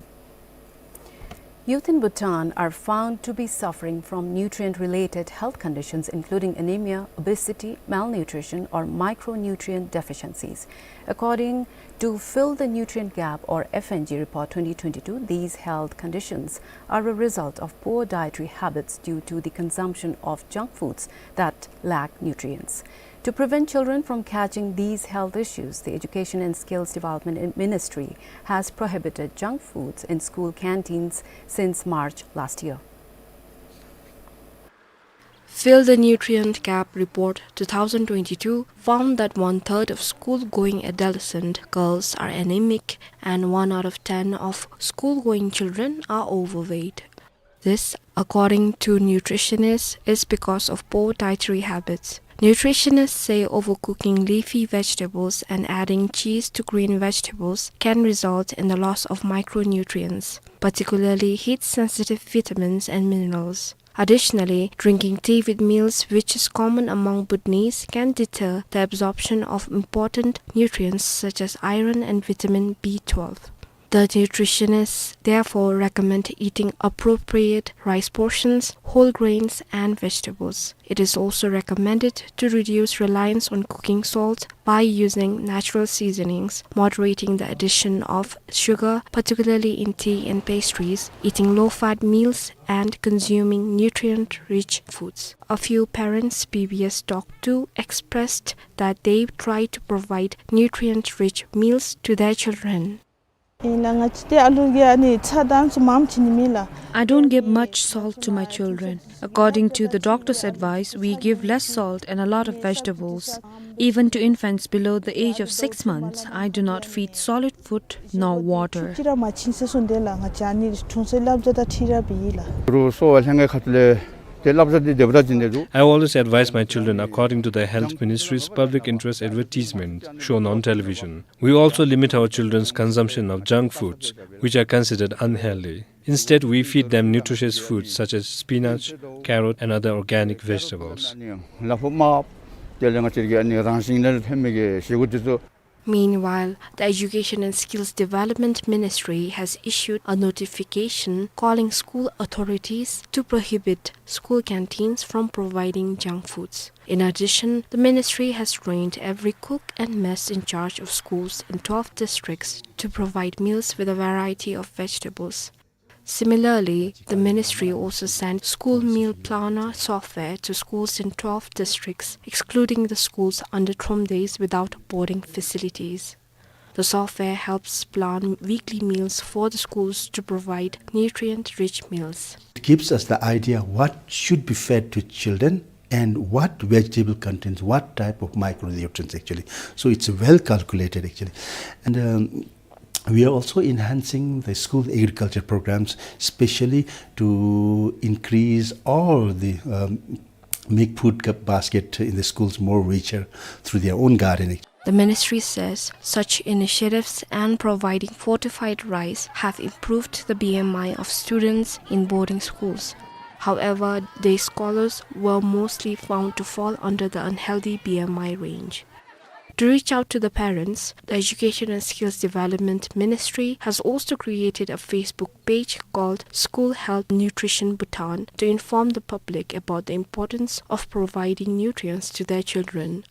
Youth in Bhutan are found to be suffering from nutrient-related health conditions, including anemia, obesity, malnutrition, or micronutrient deficiencies. According to Fill the Nutrient Gap, or F N G report twenty twenty-two, these health conditions are a result of poor dietary habits due to the consumption of junk foods that lack nutrients. To prevent children from catching these health issues, the Education and Skills Development Ministry has prohibited junk foods in school canteens since March last year. Fill the Nutrient Gap Report two thousand twenty-two found that one-third of school-going adolescent girls are anemic and one out of ten of school-going children are overweight. This, according to nutritionists, is because of poor dietary habits. Nutritionists say overcooking leafy vegetables and adding cheese to green vegetables can result in the loss of micronutrients, particularly heat-sensitive vitamins and minerals. Additionally, drinking tea with meals, which is common among Bhutanese, can deter the absorption of important nutrients such as iron and vitamin B twelve. The nutritionists therefore recommend eating appropriate rice portions, whole grains, and vegetables. It is also recommended to reduce reliance on cooking salt by using natural seasonings, moderating the addition of sugar, particularly in tea and pastries, eating low-fat meals, and consuming nutrient-rich foods. A few parents B B S talked to expressed that they try to provide nutrient-rich meals to their children. ཨིན་ལགས། ང་བཅས་ཏེ་ཨ་ལུ་གིས་ཨ་ནི་ཚྭ་དང་ཚུ་མངམ་བྱིན་ནི་མེད་ལགས། I don't give much salt to my children. According to the doctor's advice, we give less salt and a lot of vegetables. Even to infants below the age of six months, I do not feed solid food nor water. ཅིག་ར་མ་བྱིན་ཟེར་གསུངས་དེས་ལགས། ང་བཅས་ཨ་ནི་འཁྲུངས་སའི་བསླབ་བྱ་དང་འཁྲིལ་ར་འབད་ཡི་ལགས། རུང་གསོ་བ་ལྷན་ཁག་ཁ་ཐུག་ལས་ཏེ་བསླབ་བྱ་འདི་དེ་སྦེ་ར་བྱིན་ནི་འདུག། I always advise my children according to the Health Ministry's public interest advertisement shown on television. We also limit our children's consumption of junk foods, which are considered unhealthy. Instead, we feed them nutritious foods such as spinach, carrot, and other organic vegetables. ལ་ཕོག་མ་དེ་ལས་ང་བཅས་ཀྱི་ཨ་ནི་རང་བཞིན་ལས་ཐོན་མི་གི་བཞེས་སྒོ་འདི་ཚུ། Meanwhile, the Education and Skills Development Ministry has issued a notification calling school authorities to prohibit school canteens from providing junk foods. In addition, the ministry has trained every cook and mess in charge of schools in twelve districts to provide meals with a variety of vegetables. Similarly, the ministry also sent school meal planner software to schools in twelve districts, excluding the schools under Thromdeis without boarding facilities. The software helps plan weekly meals for the schools to provide nutrient-rich meals. It gives us the idea what should be fed to children and what vegetable contains what type of micronutrients actually. So it's well calculated actually. And, um, we are also enhancing the school agriculture programs, specially to increase all the, um, make food ca-, basket in the schools more richer through their own gardening. The ministry says such initiatives and providing fortified rice have improved the B M I of students in boarding schools. However, day scholars were mostly found to fall under the unhealthy B M I range. To reach out to the parents, the Education and Skills Development Ministry has also created a Facebook page called School Help Nutrition Bhutan to inform the public about the importance of providing nutrients to their children.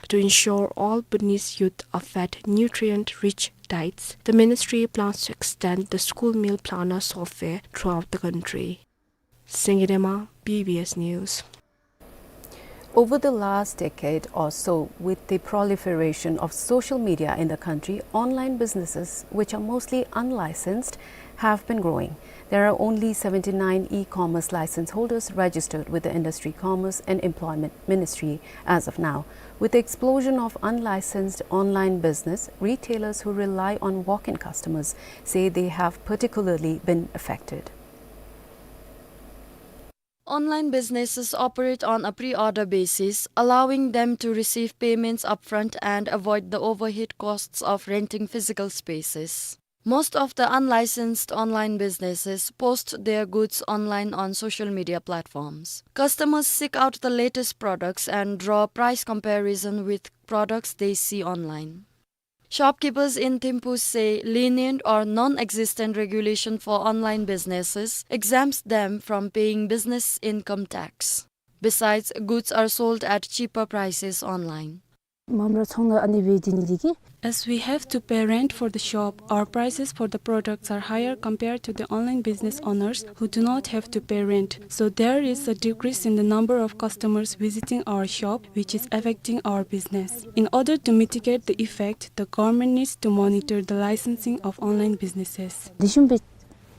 To ensure all Bhutanese youth are fed nutrient-rich diets, the ministry plans to extend the school meal planner software throughout the country. Singye Dema, B B S News. Over the last decade or so, with the proliferation of social media in the country, online businesses, which are mostly unlicensed, have been growing. There are only seventy-nine e-commerce license holders registered with the Industry, Commerce and Employment Ministry as of now. With the explosion of unlicensed online business, retailers who rely on walk-in customers say they have particularly been affected. Online businesses operate on a pre-order basis, allowing them to receive payments upfront and avoid the overhead costs of renting physical spaces. Most of the unlicensed online businesses post their goods online on social media platforms. Customers seek out the latest products and draw price comparison with products they see online. Shopkeepers in Thimphu say lenient or non-existent regulation for online businesses exempts them from paying business income tax. Besides, goods are sold at cheaper prices online. Ma'am ར་ཚོང་ནང་ཨ་ནི་སྦེ་སྡོད་ནི་འདི་གིས། As we have to pay rent for the shop, our prices for the products are higher compared to the online business owners who do not have to pay rent. So there is a decrease in the number of customers visiting our shop, which is affecting our business. In order to mitigate the effect, the government needs to monitor the licensing of online businesses. འདི་ཤུམ་སྦེ་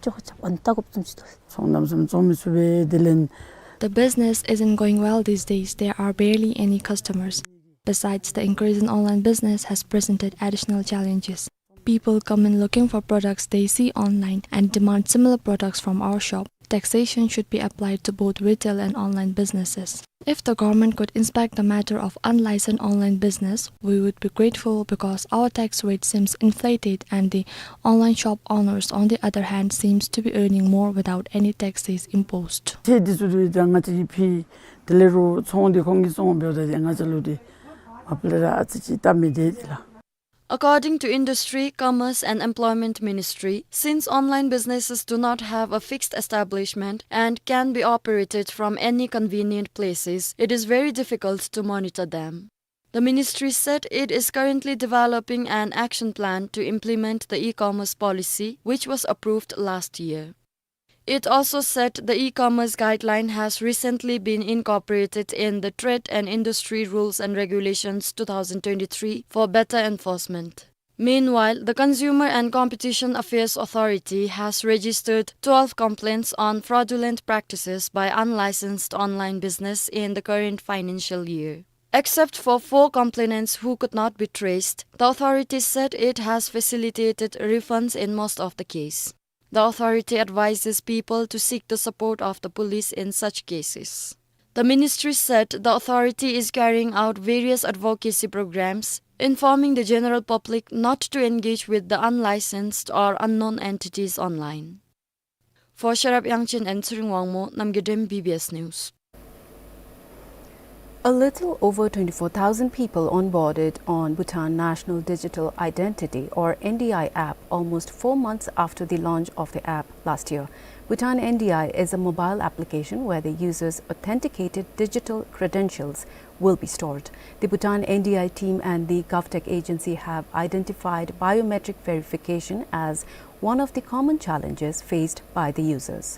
ཅོག་ཅོག་ཨན་ཏ་གོབ་ཙམ་ཅིག་འདུག། ཚོང་ནམ་སམ་བཙོང་མི་ཚུགས་པས། དེ་ལས། The business isn't going well these days. There are barely any customers. Besides, the increase in online business has presented additional challenges. People come in looking for products they see online and demand similar products from our shop. Taxation should be applied to both retail and online businesses. If the government could inspect the matter of unlicensed online business, we would be grateful because our tax rate seems inflated and the online shop owners, on the other hand, seems to be earning more without any taxes imposed. ཚེ་འདི་ཚུ་འདི་ད་ང་བཅས་ཀྱིས་ཕུལ། དེ་ལས་རོགས་ཚོང་འདི་ཁོང་གིས་བཙོང་འབདཝ་ད་འདི་ང་བཅས་ལུ་འདི་མ་པ་ལས་ར་ཨ་ཙི་ཅིག་སྟབས་མི་བདེ་འདི་ལགས། According to Industry, Commerce and Employment Ministry, since online businesses do not have a fixed establishment and can be operated from any convenient places, it is very difficult to monitor them. The ministry said it is currently developing an action plan to implement the e-commerce policy, which was approved last year. It also said the e-commerce guideline has recently been incorporated in the Trade and Industry Rules and Regulations two thousand twenty-three for better enforcement. Meanwhile, the Consumer and Competition Affairs Authority has registered twelve complaints on fraudulent practices by unlicensed online business in the current financial year. Except for four complainants who could not be traced, the authority said it has facilitated refunds in most of the case. The authority advises people to seek the support of the police in such cases. The ministry said the authority is carrying out various advocacy programs, informing the general public not to engage with the unlicensed or unknown entities online. For Sharap Yangchen and Tshering Wangmo, Namgay Dem, B B S News. A little over twenty-four thousand people onboarded on Bhutan National Digital Identity, or N D I app, almost four months after the launch of the app last year. Bhutan N D I is a mobile application where the user's authenticated digital credentials will be stored. The Bhutan N D I team and the GovTech agency have identified biometric verification as one of the common challenges faced by the users.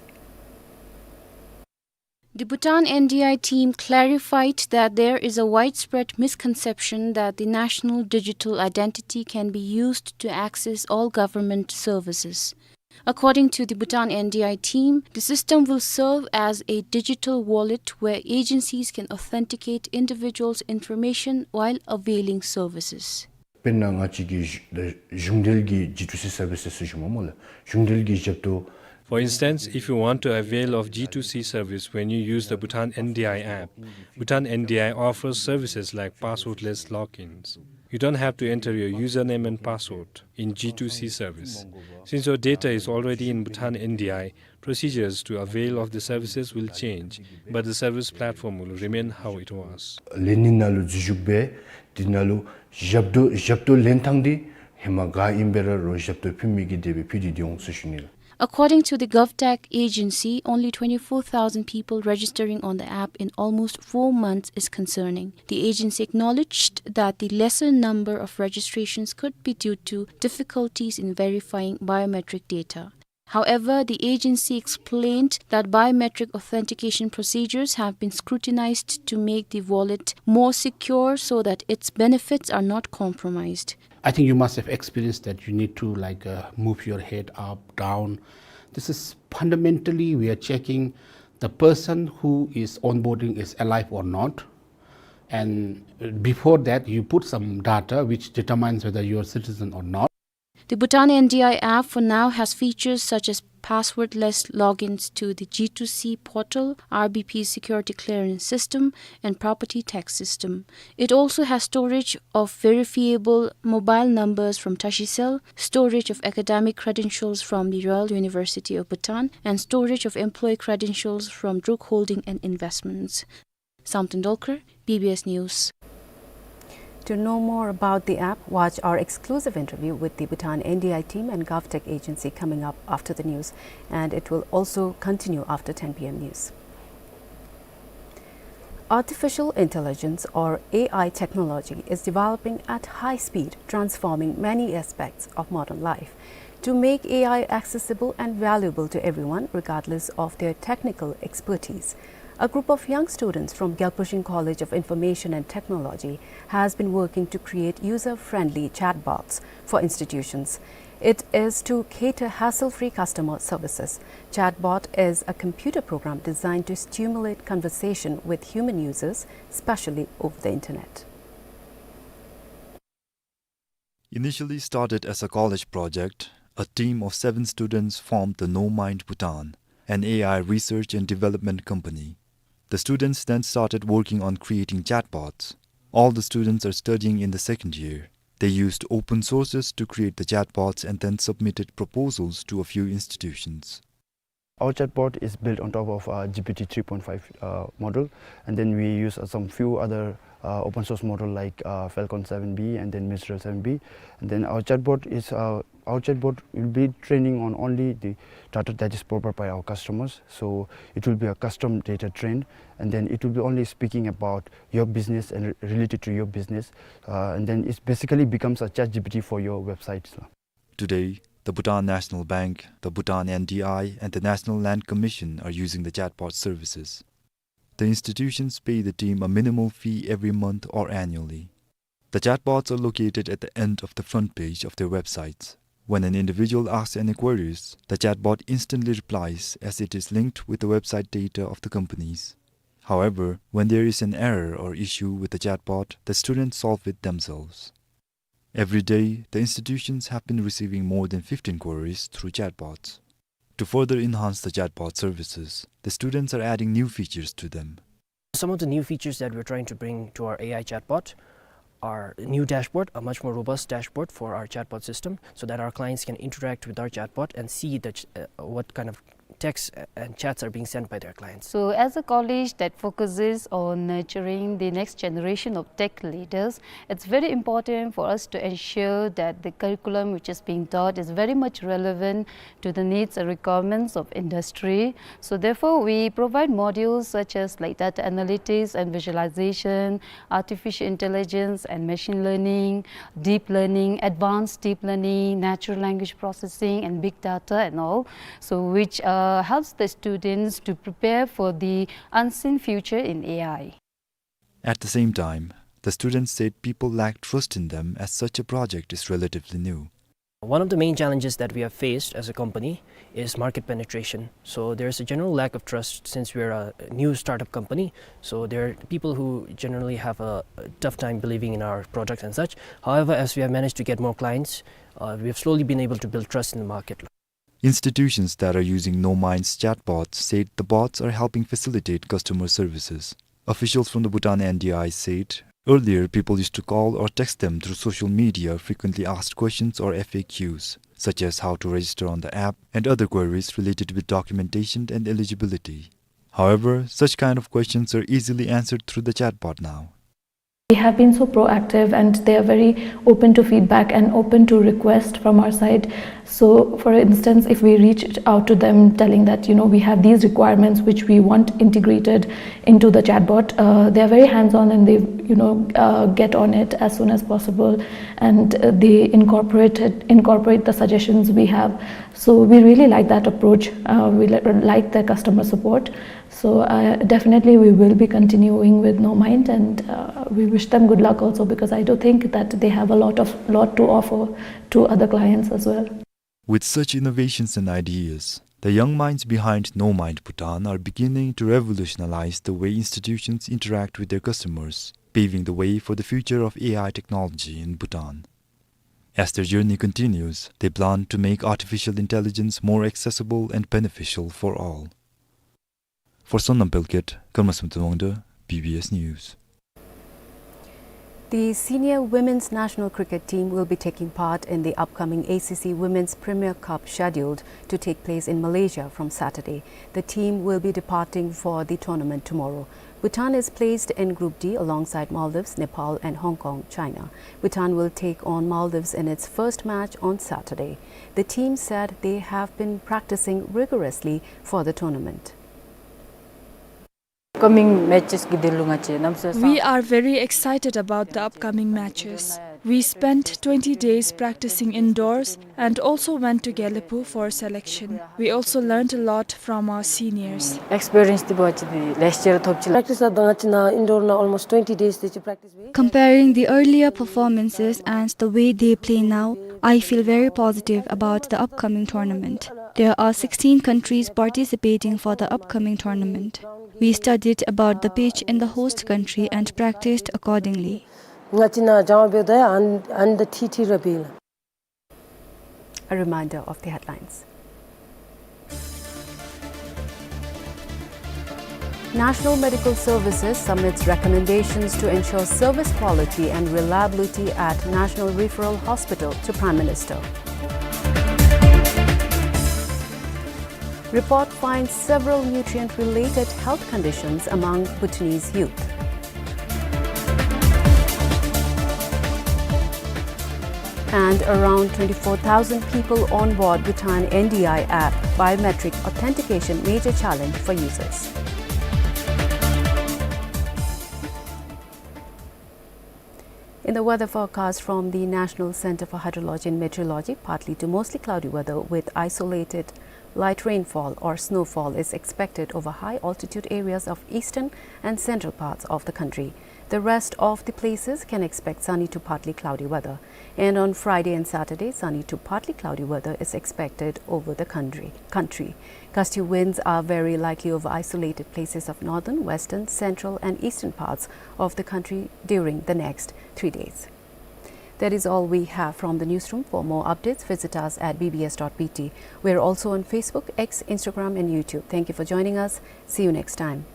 The Bhutan N D I team clarified that there is a widespread misconception that the national digital identity can be used to access all government services. According to the Bhutan N D I team, the system will serve as a digital wallet where agencies can authenticate individuals' information while availing services. དཔེར་ན་ང་བཅས་ཀྱི་གཞུང་འབྲེལ་གྱི་G two C services ཟེར་ཞུཝ་སྨོ་ལགས། གཞུང་འབྲེལ་གྱི་ཞབས་ཏོག། For instance, if you want to avail of G two C service when you use the Bhutan N D I app, Bhutan N D I offers services like passwordless logins. You don't have to enter your username and password in G two C service. Since your data is already in Bhutan N D I, procedures to avail of the services will change, but the service platform will remain how it was. ལས་སྣེ་ནང་ལུ་འཛུལ་ཞུགས་འབད་ དེ་ནང་ལུ་ཞབས་ཏོག་ཞབས་ཏོག་ལེན་ཐངས་འདི་ཧེ་མ་ག་ཨིན་པ་ར་རོགས་ཞབས་ཏོག་ཕུལ་མི་གི་དེ་སྦེ་ཕུལ་ཏེ་སྡོད་འོང་ཟེར་ཞུ་ནི་ལགས། According to the GovTech agency, only twenty-four thousand people registering on the app in almost four months is concerning. The agency acknowledged that the lesser number of registrations could be due to difficulties in verifying biometric data. However, the agency explained that biometric authentication procedures have been scrutinized to make the wallet more secure so that its benefits are not compromised. I think you must have experienced that you need to, like, uh, move your head up, down. This is fundamentally, we are checking the person who is onboarding is alive or not. And before that, you put some data which determines whether you are citizen or not. The Bhutan N D I app for now has features such as passwordless logins to the G two C portal, R B P security clearance system, and property tax system. It also has storage of verifiable mobile numbers from Tashicell, storage of academic credentials from the Royal University of Bhutan, and storage of employee credentials from Druk Holding and Investments. Samten Dolkar, B B S News. To know more about the app, watch our exclusive interview with the Bhutan N D I team and GovTech agency coming up after the news, and it will also continue after ten P M news. Artificial intelligence, or A I technology, is developing at high speed, transforming many aspects of modern life. To make A I accessible and valuable to everyone, regardless of their technical expertise, a group of young students from Gyalpo Shing College of Information and Technology has been working to create user-friendly chatbots for institutions. It is to cater hassle-free customer services. Chatbot is a computer program designed to stimulate conversation with human users, especially over the internet. Initially started as a college project, a team of seven students formed the NoMind Bhutan, an A I research and development company. The students then started working on creating chatbots. All the students are studying in the second year. They used open sources to create the chatbots and then submitted proposals to a few institutions. Our chatbot is built on top of, uh, G P T three point five, uh, model, and then we use, uh, some few other, uh, open source model like, uh, Falcon seven B and then Mistral seven B. And then our chatbot is, uh, our chatbot will be training on only the data that is provided by our customers. So it will be a custom data trained, and then it will be only speaking about your business and re-, related to your business. Uh, and then it basically becomes a chat G P T for your websites. Today, the Bhutan National Bank, the Bhutan N D I, and the National Land Commission are using the chatbot services. The institutions pay the team a minimal fee every month or annually. The chatbots are located at the end of the front page of their websites. When an individual asks any queries, the chatbot instantly replies as it is linked with the website data of the companies. However, when there is an error or issue with the chatbot, the students solve it themselves. Every day, the institutions have been receiving more than fifteen queries through chatbots. To further enhance the chatbot services, the students are adding new features to them. Some of the new features that we're trying to bring to our A I chatbot are a new dashboard, a much more robust dashboard for our chatbot system, so that our clients can interact with our chatbot and see the ch-, uh, what kind of texts, uh, and chats are being sent by their clients. So, as a college that focuses on nurturing the next generation of tech leaders, it's very important for us to ensure that the curriculum which is being taught is very much relevant to the needs and requirements of industry. So, therefore, we provide modules such as, like, data analytics and visualization, artificial intelligence and machine learning, deep learning, advanced deep learning, natural language processing, and big data and all. So, which, uh, helps the students to prepare for the unseen future in A I. At the same time, the students said people lack trust in them as such a project is relatively new. One of the main challenges that we have faced as a company is market penetration. So there's a general lack of trust since we're a new startup company. So there are people who generally have a, a tough time believing in our product and such. However, as we have managed to get more clients, uh, we have slowly been able to build trust in the market. Institutions that are using NoMind's chatbots said the bots are helping facilitate customer services. Officials from the Bhutan N D I said earlier people used to call or text them through social media frequently asked questions or F A Qs, such as how to register on the app and other queries related with documentation and eligibility. However, such kind of questions are easily answered through the chatbot now. They have been so proactive and they are very open to feedback and open to request from our side. So, for instance, if we reach out to them telling that, you know, we have these requirements which we want integrated into the chatbot, uh, they are very hands-on and they, you know, uh, get on it as soon as possible, and, uh, they incorporate it, incorporate the suggestions we have. So we really like that approach. Uh, we li-, like their customer support. So, uh, definitely we will be continuing with Nomind, and, uh, we wish them good luck also, because I do think that they have a lot of, lot to offer to other clients as well. With such innovations and ideas, the young minds behind Nomind Bhutan are beginning to revolutionize the way institutions interact with their customers, paving the way for the future of A I technology in Bhutan. As their journey continues, they plan to make artificial intelligence more accessible and beneficial for all. For Sonam Pelkhet, Karma Samtawangda, B B S News. The senior women's national cricket team will be taking part in the upcoming A C C Women's Premier Cup, scheduled to take place in Malaysia from Saturday. The team will be departing for the tournament tomorrow. Bhutan is placed in Group D alongside Maldives, Nepal, and Hong Kong, China. Bhutan will take on Maldives in its first match on Saturday. The team said they have been practicing rigorously for the tournament. Coming matches གི་དོན་ལུ་ང་བཅས་གནམ་མེད་ས་མེད། We are very excited about the upcoming matches. We spent twenty days practicing indoors and also went to Gelephu for selection. We also learned a lot from our seniors. Experience འདི་འབད་བ་ཅིན་འདི་ལེགས་ཆ་ར་ཐོབ་ཅི་ལགས། Practice ལགས་ད་ང་བཅས་ནཱ་indoor ནང་almost twenty days དེ་ཅིག་practice འབད། Comparing the earlier performances and the way they play now, I feel very positive about the upcoming tournament. There are sixteen countries participating for the upcoming tournament. We studied about the pitch in the host country and practiced accordingly. ང་བཅས་ནཱ་སྦྱང་བ་འབདཝ་ད་ཨ་ནི་ཨ་ནི་ད་ཐིག་ཐིག་ར་འབད་ལགས། A reminder of the headlines. National Medical Services submits recommendations to ensure service quality and reliability at National Referral Hospital to Prime Minister. Report finds several nutrient-related health conditions among Bhutanese youth. And around twenty-four thousand people on board Bhutan N D I app, biometric authentication major challenge for users. In the weather forecast from the National Center for Hydrology and Meteorology, partly to mostly cloudy weather with isolated light rainfall or snowfall is expected over high altitude areas of eastern and central parts of the country. The rest of the places can expect sunny to partly cloudy weather. And on Friday and Saturday, sunny to partly cloudy weather is expected over the country, country. Gusty winds are very likely over isolated places of northern, western, central, and eastern parts of the country during the next three days. That is all we have from the newsroom. For more updates, visit us at B B S dot B T. We are also on Facebook, X, Instagram, and YouTube. Thank you for joining us. See you next time.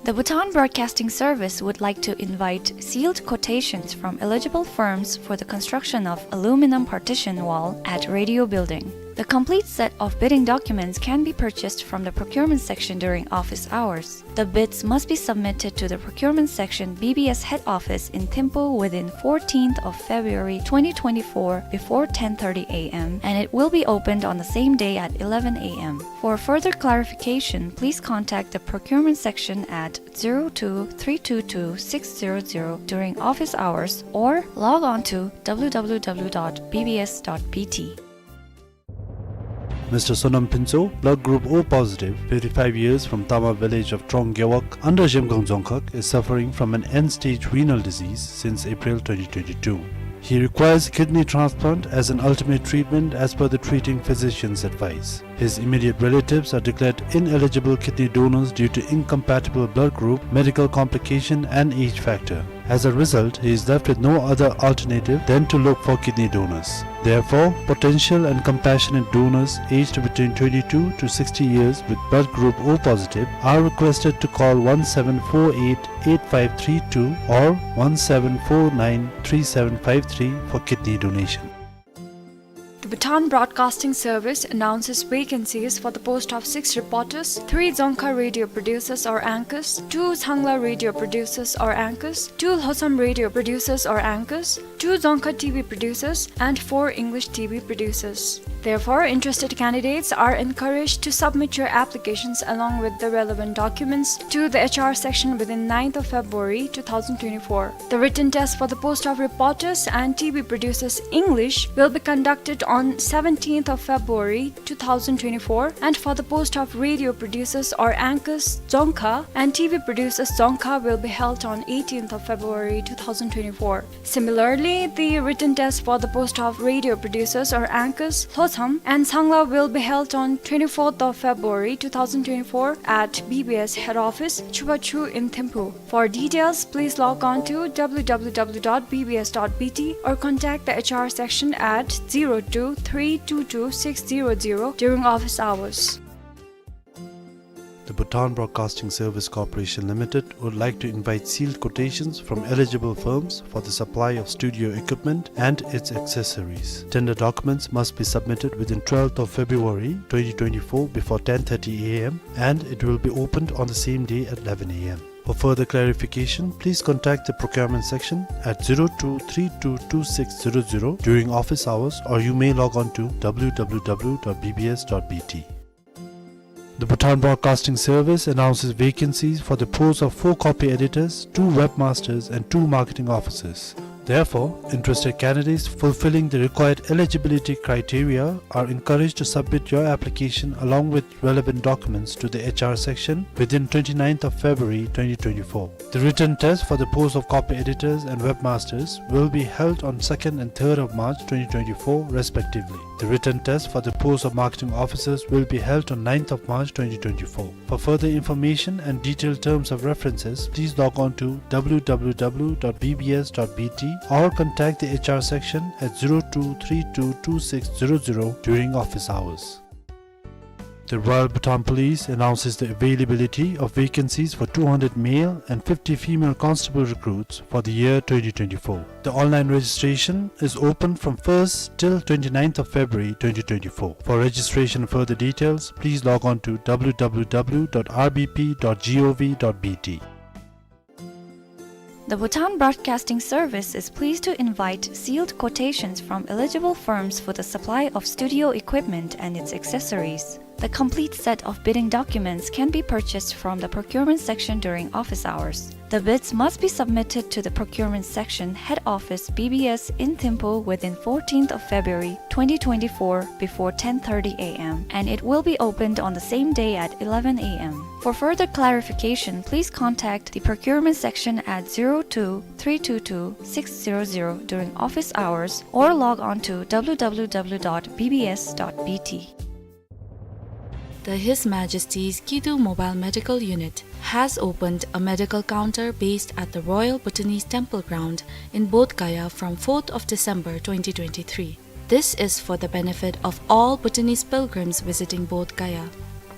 The Bhutan Broadcasting Service would like to invite sealed quotations from eligible firms for the construction of aluminum partition wall at Radio Building. The complete set of bidding documents can be purchased from the procurement section during office hours. The bids must be submitted to the procurement section, B B S head office in Thimphu within fourteenth of February twenty twenty-four before ten thirty A M, and it will be opened on the same day at eleven A M. For further clarification, please contact the procurement section at zero two three two two six zero zero during office hours or log on to W W W dot B B S dot B T. Mister Sonam Phuntsho, blood group O positive, fifty-five years, from Tama village of Trong Gewog under Zhemgang Dzongkhag, is suffering from an end-stage renal disease since April twenty twenty-two. He requires kidney transplant as an ultimate treatment as per the treating physician's advice. His immediate relatives are declared ineligible kidney donors due to incompatible blood group, medical complication, and age factor. As a result, he is left with no other alternative than to look for kidney donors. Therefore, potential and compassionate donors aged between twenty-two to sixty years with blood group O positive are requested to call one seven four eight eight five three two or one seven four nine three seven five three for kidney donation. The Bhutan Broadcasting Service announces vacancies for the post of six reporters, three Dzongkha radio producers or anchors, two Changla radio producers or anchors, two Lhotsam radio producers or anchors, two Dzongkha T V producers, and four English T V producers. Therefore, interested candidates are encouraged to submit your applications along with the relevant documents to the H R section within ninth of February two thousand twenty-four. The written test for the post of reporters and T V producers English will be conducted on seventeenth of February two thousand twenty-four, and for the post of radio producers or anchors Dzongkha and T V producers Dzongkha will be held on eighteenth of February two thousand twenty-four. Similarly, the written test for the post of radio producers or anchors Lhotsam and Changla will be held on twenty-fourth of February two thousand twenty-four at B B S head office, Chubachu in Thimphu. For details, please log on to W W W dot B B S dot B T or contact the H R section at zero two three two two six zero zero during office hours. The Bhutan Broadcasting Service Corporation Limited would like to invite sealed quotations from eligible firms for the supply of studio equipment and its accessories. Tender documents must be submitted within twelfth of February twenty twenty-four before ten thirty A M, and it will be opened on the same day at eleven A M. For further clarification, please contact the procurement section at zero two three two two six zero zero during office hours, or you may log on to W W W dot B B S dot B T. The Bhutan Broadcasting Service announces vacancies for the posts of four copy editors, two webmasters, and two marketing officers. Therefore, interested candidates fulfilling the required eligibility criteria are encouraged to submit your application along with relevant documents to the H R section within twenty-ninth of February twenty twenty-four. The written test for the post of copy editors and webmasters will be held on second and third of March twenty twenty-four respectively. The written test for the post of marketing officers will be held on ninth of March twenty twenty-four. For further information and detailed terms of references, please log on to W W W dot B B S dot B T or contact the H R section at zero two three two two six zero zero during office hours. The Royal Bhutan Police announces the availability of vacancies for two hundred male and fifty female constable recruits for the year twenty twenty-four. The online registration is open from first till twenty-ninth of February twenty twenty-four. For registration and further details, please log on to W W W dot R B P dot G O V dot B T. The Bhutan Broadcasting Service is pleased to invite sealed quotations from eligible firms for the supply of studio equipment and its accessories. The complete set of bidding documents can be purchased from the procurement section during office hours. The bids must be submitted to the procurement section, head office, B B S in Thimphu within fourteenth of February twenty twenty-four before ten thirty A M, and it will be opened on the same day at eleven A M. For further clarification, please contact the procurement section at zero two three two two six zero zero during office hours or log on to W W W dot B B S dot B T. The His Majesty's Kidu Mobile Medical Unit has opened a medical counter based at the Royal Bhutanese Temple Ground in Bodh Gaya from fourth of December twenty twenty-three. This is for the benefit of all Bhutanese pilgrims visiting Bodh Gaya.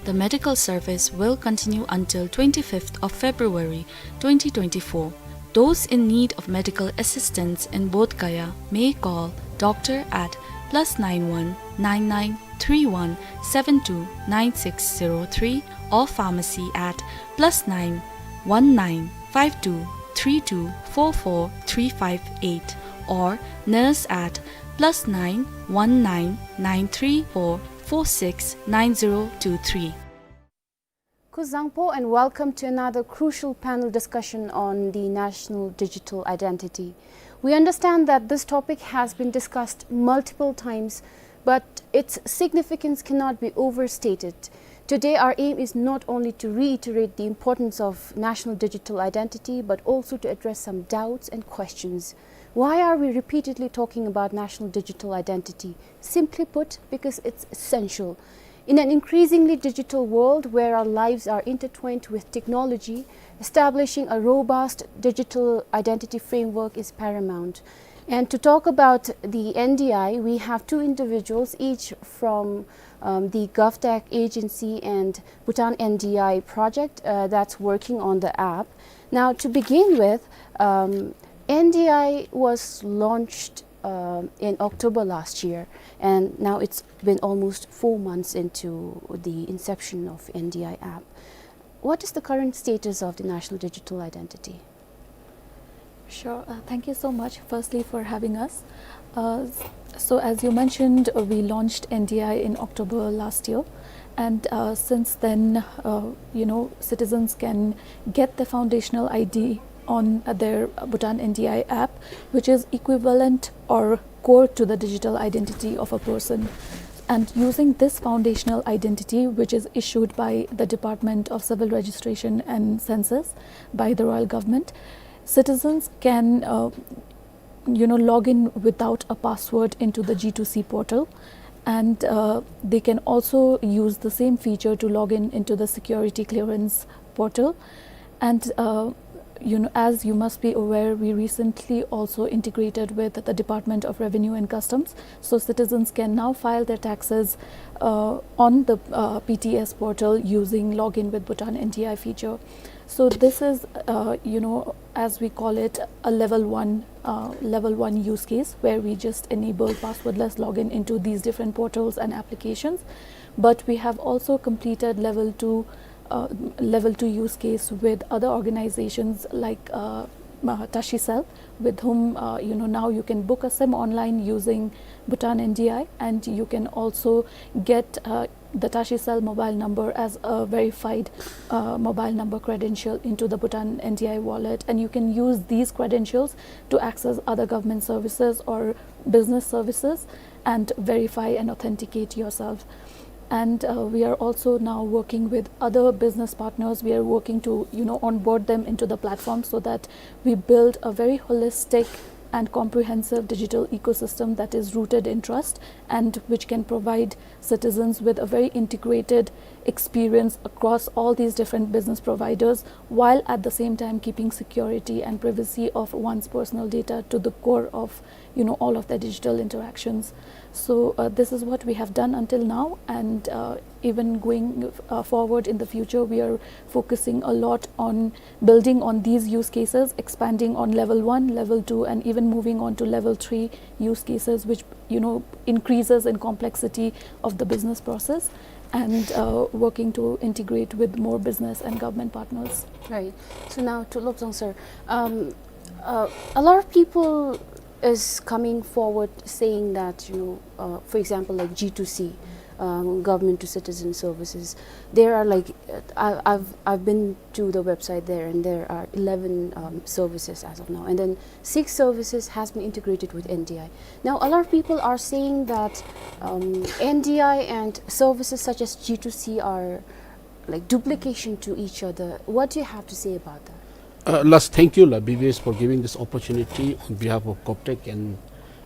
The medical service will continue until twenty-fifth of February twenty twenty-four. Those in need of medical assistance in Bodh Gaya may call doctor at plus nine one nine nine three one seven two nine six zero three or pharmacy at plus nine one nine five two three two four four three five eight or nurse at plus nine one nine nine three four four six nine zero two three. Kuzuzangpo and welcome to another crucial panel discussion on the national digital identity. We understand that this topic has been discussed multiple times, but its significance cannot be overstated. Today, our aim is not only to reiterate the importance of national digital identity, but also to address some doubts and questions. Why are we repeatedly talking about national digital identity? Simply put, because it's essential. In an increasingly digital world where our lives are intertwined with technology, establishing a robust digital identity framework is paramount. And to talk about the N D I, we have two individuals, each from, um, the GovTech agency and Bhutan N D I project, uh, that's working on the app. Now, to begin with, um, N D I was launched, um, in October last year, and now it's been almost four months into the inception of N D I app. What is the current status of the National Digital Identity? Sure. Uh, thank you so much, firstly, for having us. Uh, s-, so, as you mentioned, uh, we launched N D I in October last year, and, uh, since then, uh, you know, citizens can get the foundational I D on, uh, their Bhutan N D I app, which is equivalent or core to the digital identity of a person. And using this foundational identity, which is issued by the Department of Civil Registration and Census, by the Royal Government, citizens can, uh, you know, log in without a password into the G two C portal, and, uh, they can also use the same feature to log in into the security clearance portal. And, uh, you know, as you must be aware, we recently also integrated with the Department of Revenue and Customs, so citizens can now file their taxes, uh, on the, uh, P T S portal using login with Bhutan N D I feature. So this is, uh, you know, as we call it, a level one, uh, level one use case, where we just enable passwordless login into these different portals and applications. But we have also completed level two, uh, level two use case with other organizations like, uh, uh, Tashicell, with whom, uh, you know, now you can book a SIM online using Bhutan N D I, and you can also get, uh, the Tashicell mobile number as a verified, uh, mobile number credential into the Bhutan N D I wallet, and you can use these credentials to access other government services or business services and verify and authenticate yourself. And, uh, we are also now working with other business partners. We are working to, you know, onboard them into the platform so that we build a very holistic and comprehensive digital ecosystem that is rooted in trust and which can provide citizens with a very integrated experience across all these different business providers, while at the same time keeping security and privacy of one's personal data to the core of, you know, all of their digital interactions. So, uh, this is what we have done until now, and, uh, even going, uh, forward in the future, we are focusing a lot on building on these use cases, expanding on level one, level two, and even moving on to level three use cases, which, you know, increases in complexity of the business process, and, uh, working to integrate with more business and government partners. Right. So now to Lobsang sir, um, uh, a lot of people is coming forward saying that, you know, uh, for example, like G two C, um, government to citizen services, there are, like, uh, I, I've, I've been to the website there, and there are eleven, um, services as of now, and then six services has been integrated with N D I. Now, a lot of people are saying that, um, N D I and services such as G two C are, like, duplication to each other. What do you have to say about that? Uh, last, thank you, la, B B S, for giving this opportunity on behalf of GovTech, and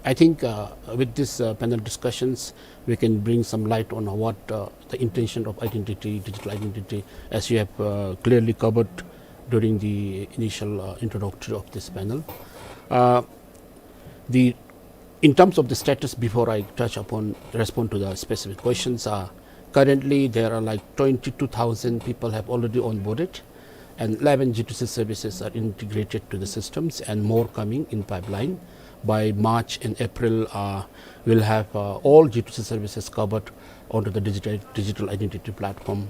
I think, uh, with this, uh, panel discussions, we can bring some light on what, uh, the intention of identity, digital identity, as you have, uh, clearly covered during the initial, uh, introductory of this panel. Uh, the, in terms of the status, before I touch upon, respond to the specific questions, uh, currently there are, like, twenty-two thousand people have already onboarded, and eleven G two C services are integrated to the systems, and more coming in pipeline. by March and April, uh, we'll have, uh, all G two C services covered onto the digital, digital identity platform.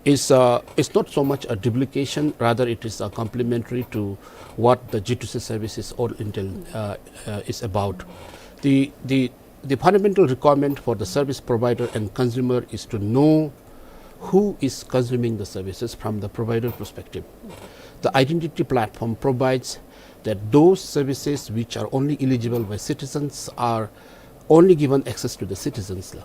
It's, uh, it's not so much a duplication, rather it is, uh, complementary to what the G two C services all entail, uh, uh, is about. The, the, the fundamental requirement for the service provider and consumer is to know who is consuming the services from the provider perspective. The identity platform provides that those services which are only eligible by citizens are only given access to the citizens, la.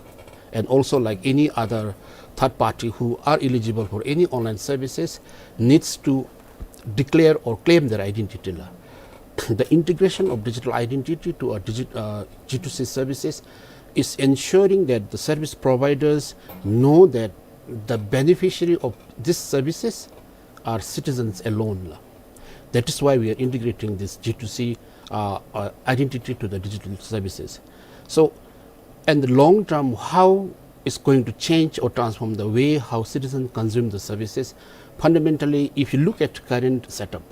And also, like any other third party who are eligible for any online services, needs to declare or claim their identity, la. The integration of digital identity to a digi-, uh, G two C services is ensuring that the service providers know that the beneficiary of these services are citizens alone, la. That is why we are integrating this G two C, uh, uh, identity to the digital services. So, in the long term, how it's going to change or transform the way how citizens consume the services? Fundamentally, if you look at current setup,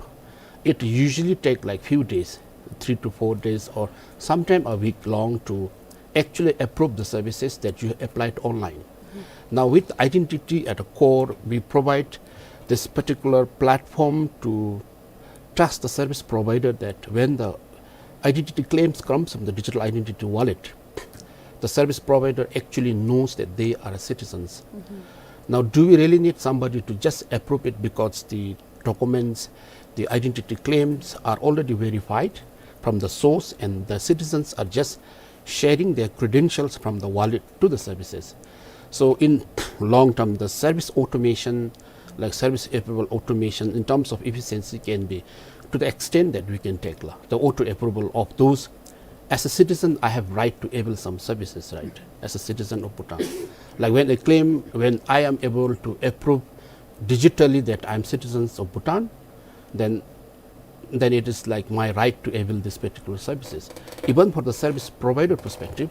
it usually take, like, few days, three to four days, or sometime a week long to actually approve the services that you applied online. Now, with identity at a core, we provide this particular platform to trust the service provider that when the identity claims comes from the digital identity wallet, the service provider actually knows that they are citizens. Now, do we really need somebody to just approve it because the documents, the identity claims are already verified from the source, and the citizens are just sharing their credentials from the wallet to the services? So in long term, the service automation, like service approval automation in terms of efficiency, can be to the extent that we can take, la, the auto approval of those. As a citizen, I have right to avail some services, right? As a citizen of Bhutan. Like when I claim, when I am able to approve digitally that I am citizens of Bhutan, then, then it is like my right to avail these particular services. Even for the service provider perspective,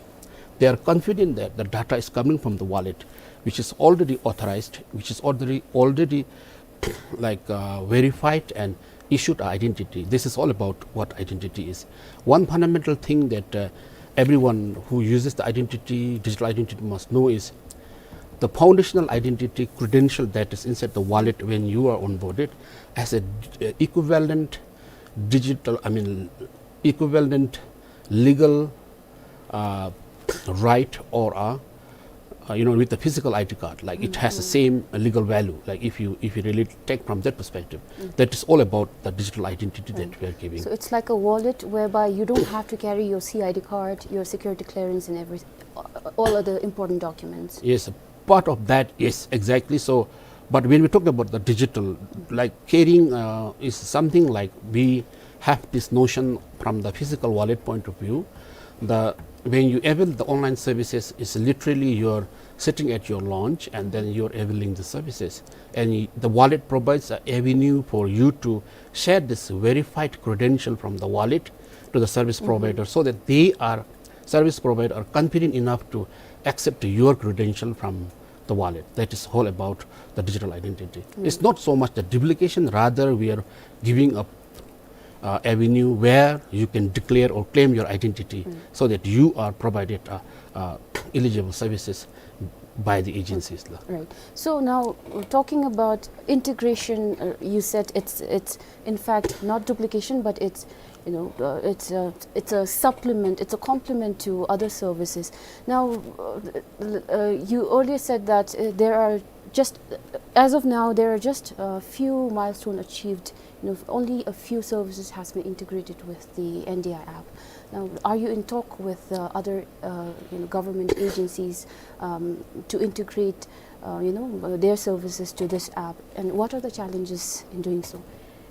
they are confident that the data is coming from the wallet, which is already authorized, which is already, already like, uh, verified and issued identity. This is all about what identity is. One fundamental thing that, uh, everyone who uses the identity, digital identity must know is the foundational identity credential that is inside the wallet when you are onboarded has a, uh, equivalent digital, I mean, equivalent legal, uh, right or a, uh, you know, with the physical I D card. Like, it has the same legal value. Like, if you, if you really take from that perspective, that is all about the digital identity that we are giving. So it's like a wallet whereby you don't have to carry your C I D card, your security clearance, and every, all other important documents. Yes, part of that, yes, exactly. So, but when we talk about the digital, like, carrying, uh, is something like we have this notion from the physical wallet point of view. The, when you avail the online services, is literally you're sitting at your lounge and then you're availing the services. And y-, the wallet provides an avenue for you to share this verified credential from the wallet to the service provider, so that they are, service provider are confident enough to accept your credential from the wallet. That is all about the digital identity. It's not so much the duplication, rather we are giving a, uh, avenue where you can declare or claim your identity so that you are provided, uh, uh, eligible services by the agencies. Right. So now, uh, talking about integration, uh, you said it's, it's in fact not duplication, but it's, you know, uh, it's a, it's a supplement, it's a complement to other services. Now, uh, l-, uh, you earlier said that, uh, there are just, uh, as of now, there are just a few milestone achieved. You know, only a few services has been integrated with the N D I app. Now, are you in talk with, uh, other, uh, you know, government agencies, um, to integrate, uh, you know, uh, their services to this app? And what are the challenges in doing so?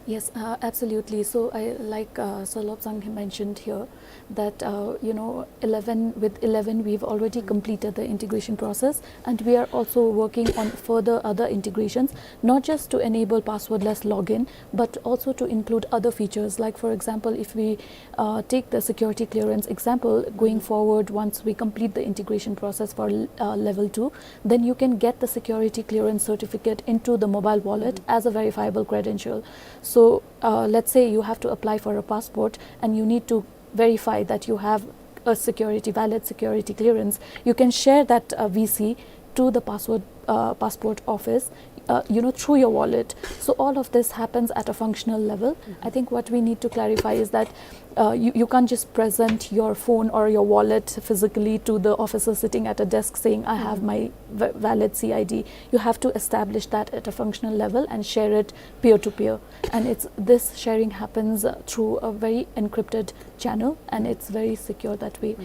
Yes, uh, absolutely. So I, like, uh, Sir Lobsang mentioned here, that, uh, you know, eleven, with eleven, we've already completed the integration process, and we are also working on further other integrations, not just to enable passwordless login, but also to include other features. Like, for example, if we, uh, take the security clearance example, going forward, once we complete the integration process for, uh, level two, then you can get the security clearance certificate into the mobile wallet as a verifiable credential. So, uh, let's say you have to apply for a passport and you need to verify that you have a security, valid security clearance, you can share that uh, V C to the password, uh, passport office, uh, you know, through your wallet. So all of this happens at a functional level. I think what we need to clarify is that uh, you, you can't just present your phone or your wallet physically to the officer sitting at a desk saying, "I have my v- valid C I D." You have to establish that at a functional level and share it peer to peer. And it's this sharing happens uh, through a very encrypted channel, and it's very secure that way.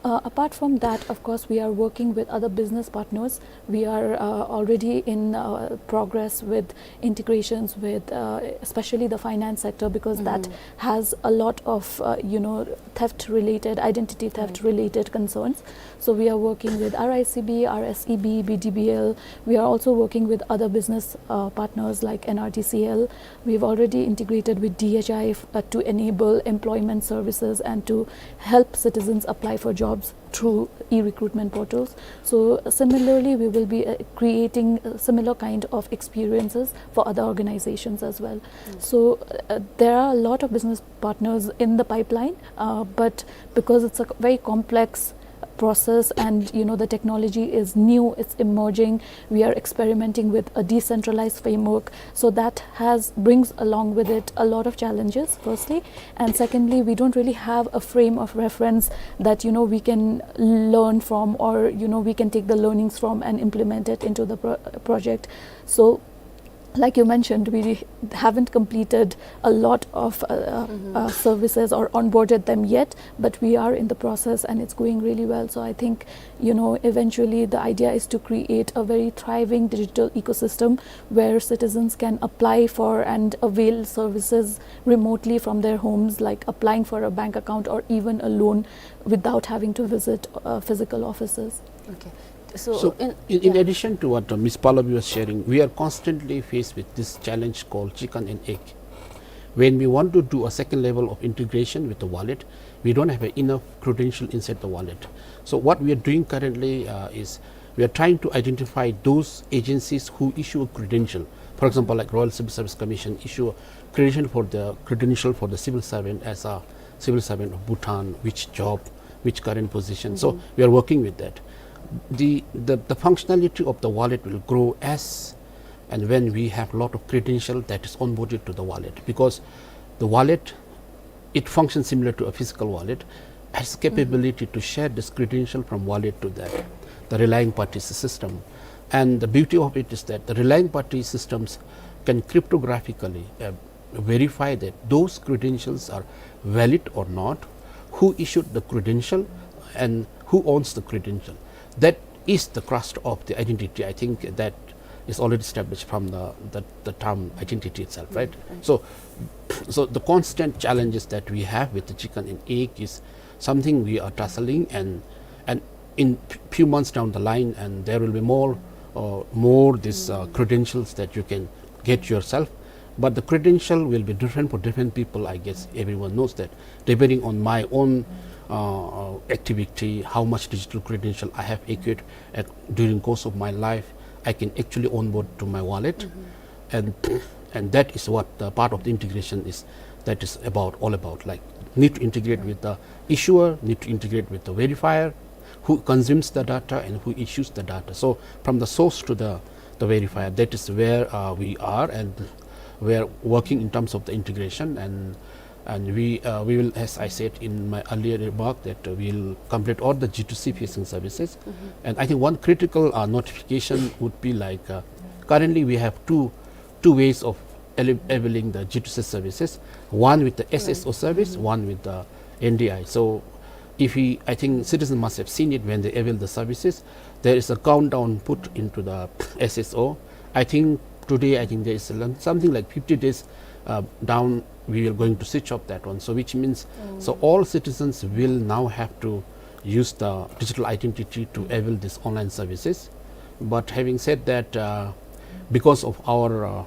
Uh, apart from that, of course, we are working with other business partners. We are uh, already in uh, progress with integrations with uh, especially the finance sector, because that has a lot of uh, you know, theft related, identity theft related concerns. So we are working with R I C B, R S E B, B D B L. We are also working with other business uh, partners like N R D C L. We've already integrated with D H I uh, to enable employment services and to help citizens apply for jobs through e-recruitment portals. So similarly, we will be uh, creating uh, similar kind of experiences for other organizations as well. So uh, there are a lot of business partners in the pipeline, uh, but because it's a very complex process, and you know, the technology is new, it's emerging, we are experimenting with a decentralized framework, so that has brings along with it a lot of challenges, firstly, and secondly, we don't really have a frame of reference that, you know, we can learn from, or you know, we can take the learnings from and implement it into the pro- project. So like you mentioned, we haven't completed a lot of uh, uh, services or onboarded them yet, but we are in the process and it's going really well. So I think, you know, eventually the idea is to create a very thriving digital ecosystem where citizens can apply for and avail services remotely from their homes, like applying for a bank account or even a loan without having to visit uh, physical offices. Okay. So, so in, in, in addition to what uh, Miss Pallavi was sharing, we are constantly faced with this challenge called chicken and egg. When we want to do a second level of integration with the wallet, we don't have enough credential inside the wallet. So what we are doing currently uh, is we are trying to identify those agencies who issue a credential. For example, like Royal Civil Service Commission issue a credential for the credential for the civil servant as a civil servant of Bhutan, which job, which current position. Mm-hmm. So we are working with that. The, the, the functionality of the wallet will grow as and when we have a lot of credential that is onboarded to the wallet, because the wallet, it functions similar to a physical wallet, has capability mm-hmm. to share this credential from wallet to that, the relying party system. And the beauty of it is that the relying party systems can cryptographically uh, verify that those credentials are valid or not, who issued the credential and who owns the credential. That is the crust of the identity. I think that is already established from the, the, the term identity itself, right? Mm-hmm. So, so the constant challenges that we have with the chicken and egg is something we are tussling, and, and in few months down the line, and there will be more, uh, more these uh, credentials that you can get yourself. But the credential will be different for different people, I guess everyone knows that. Depending on my own uh, activity, how much digital credential I have acquired at, during course of my life, I can actually onboard to my wallet. Mm-hmm. And, and that is what the part of the integration is, that is about, all about. Like, need to integrate with the issuer, need to integrate with the verifier, who consumes the data and who issues the data. So from the source to the, the verifier, that is where uh, we are, and we are working in terms of the integration, and and we uh, we will, as I said in my earlier remark, that uh, we'll complete all the G two C facing services. Mm-hmm. And I think one critical uh, notification would be like uh, currently we have two two ways of availing the G two C services, one with the S S O service, mm-hmm. one with the N D I. So if we, I think citizens must have seen it when they avail the services, there is a countdown put into the S S O. I think today, I think there is something like fifty days uh, down, we are going to switch off that one. So which means, mm. so all citizens will now have to use the digital identity to avail these online services. But having said that, uh, because of our uh,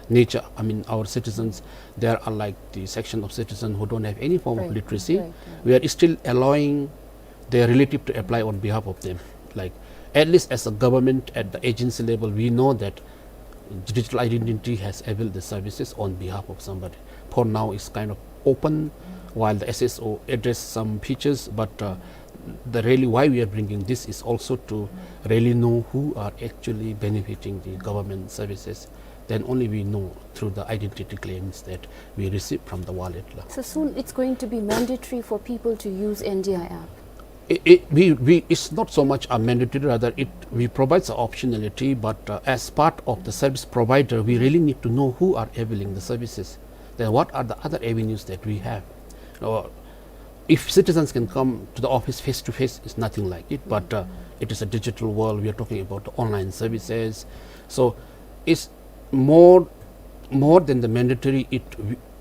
nature, I mean, our citizens, there are like the section of citizens who don't have any form right. of literacy. Right. We are still allowing their relative to apply on behalf of them. Like, at least as a government, at the agency level, we know that digital identity has availed the services on behalf of somebody. For now, it's kind of open. while the S S O addressed some features, but, uh, the really why we are bringing this is also to really know who are actually benefiting the government services. Then only we know through the identity claims that we receive from the wallet la. So soon it's going to be mandatory for people to use N D I app. It, it, we, we, it's not so much a mandatory, rather it, we provides a optionality, but, uh, as part of the service provider, we really need to know who are availing the services. Then what are the other avenues that we have? Or if citizens can come to the office face to face, it's nothing like it, but, uh, it is a digital world. We are talking about the online services. So it's more, more than the mandatory, it,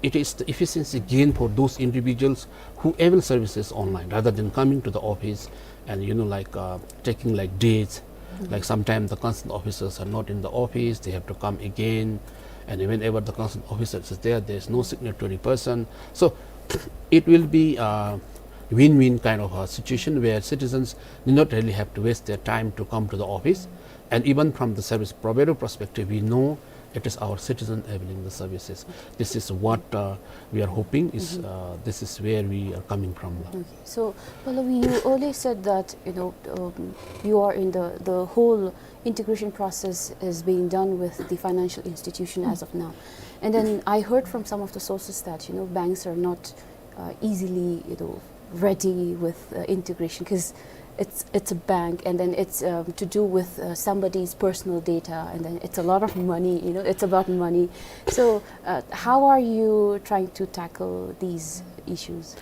it is the efficiency gain for those individuals who avail services online rather than coming to the office and, you know, like, uh, taking, like, days. Like, sometimes the concerned officers are not in the office, they have to come again. And whenever the concerned officer is there, there is no signatory person. So it will be a win-win kind of a situation where citizens do not really have to waste their time to come to the office. And even from the service provider perspective, we know it is our citizen availing the services. This is what, uh, we are hoping is, uh, this is where we are coming from. Okay. So, Pallavi, you earlier said that, you know, um, you are in the, the whole integration process is being done with the financial institution as of now. And then I heard from some of the sources that, you know, banks are not, uh, easily, you know, ready with, uh, integration, 'cause it's, it's a bank, and then it's, um, to do with, uh, somebody's personal data, and then it's a lot of money, you know, it's about money. So, uh, how are you trying to tackle these issues?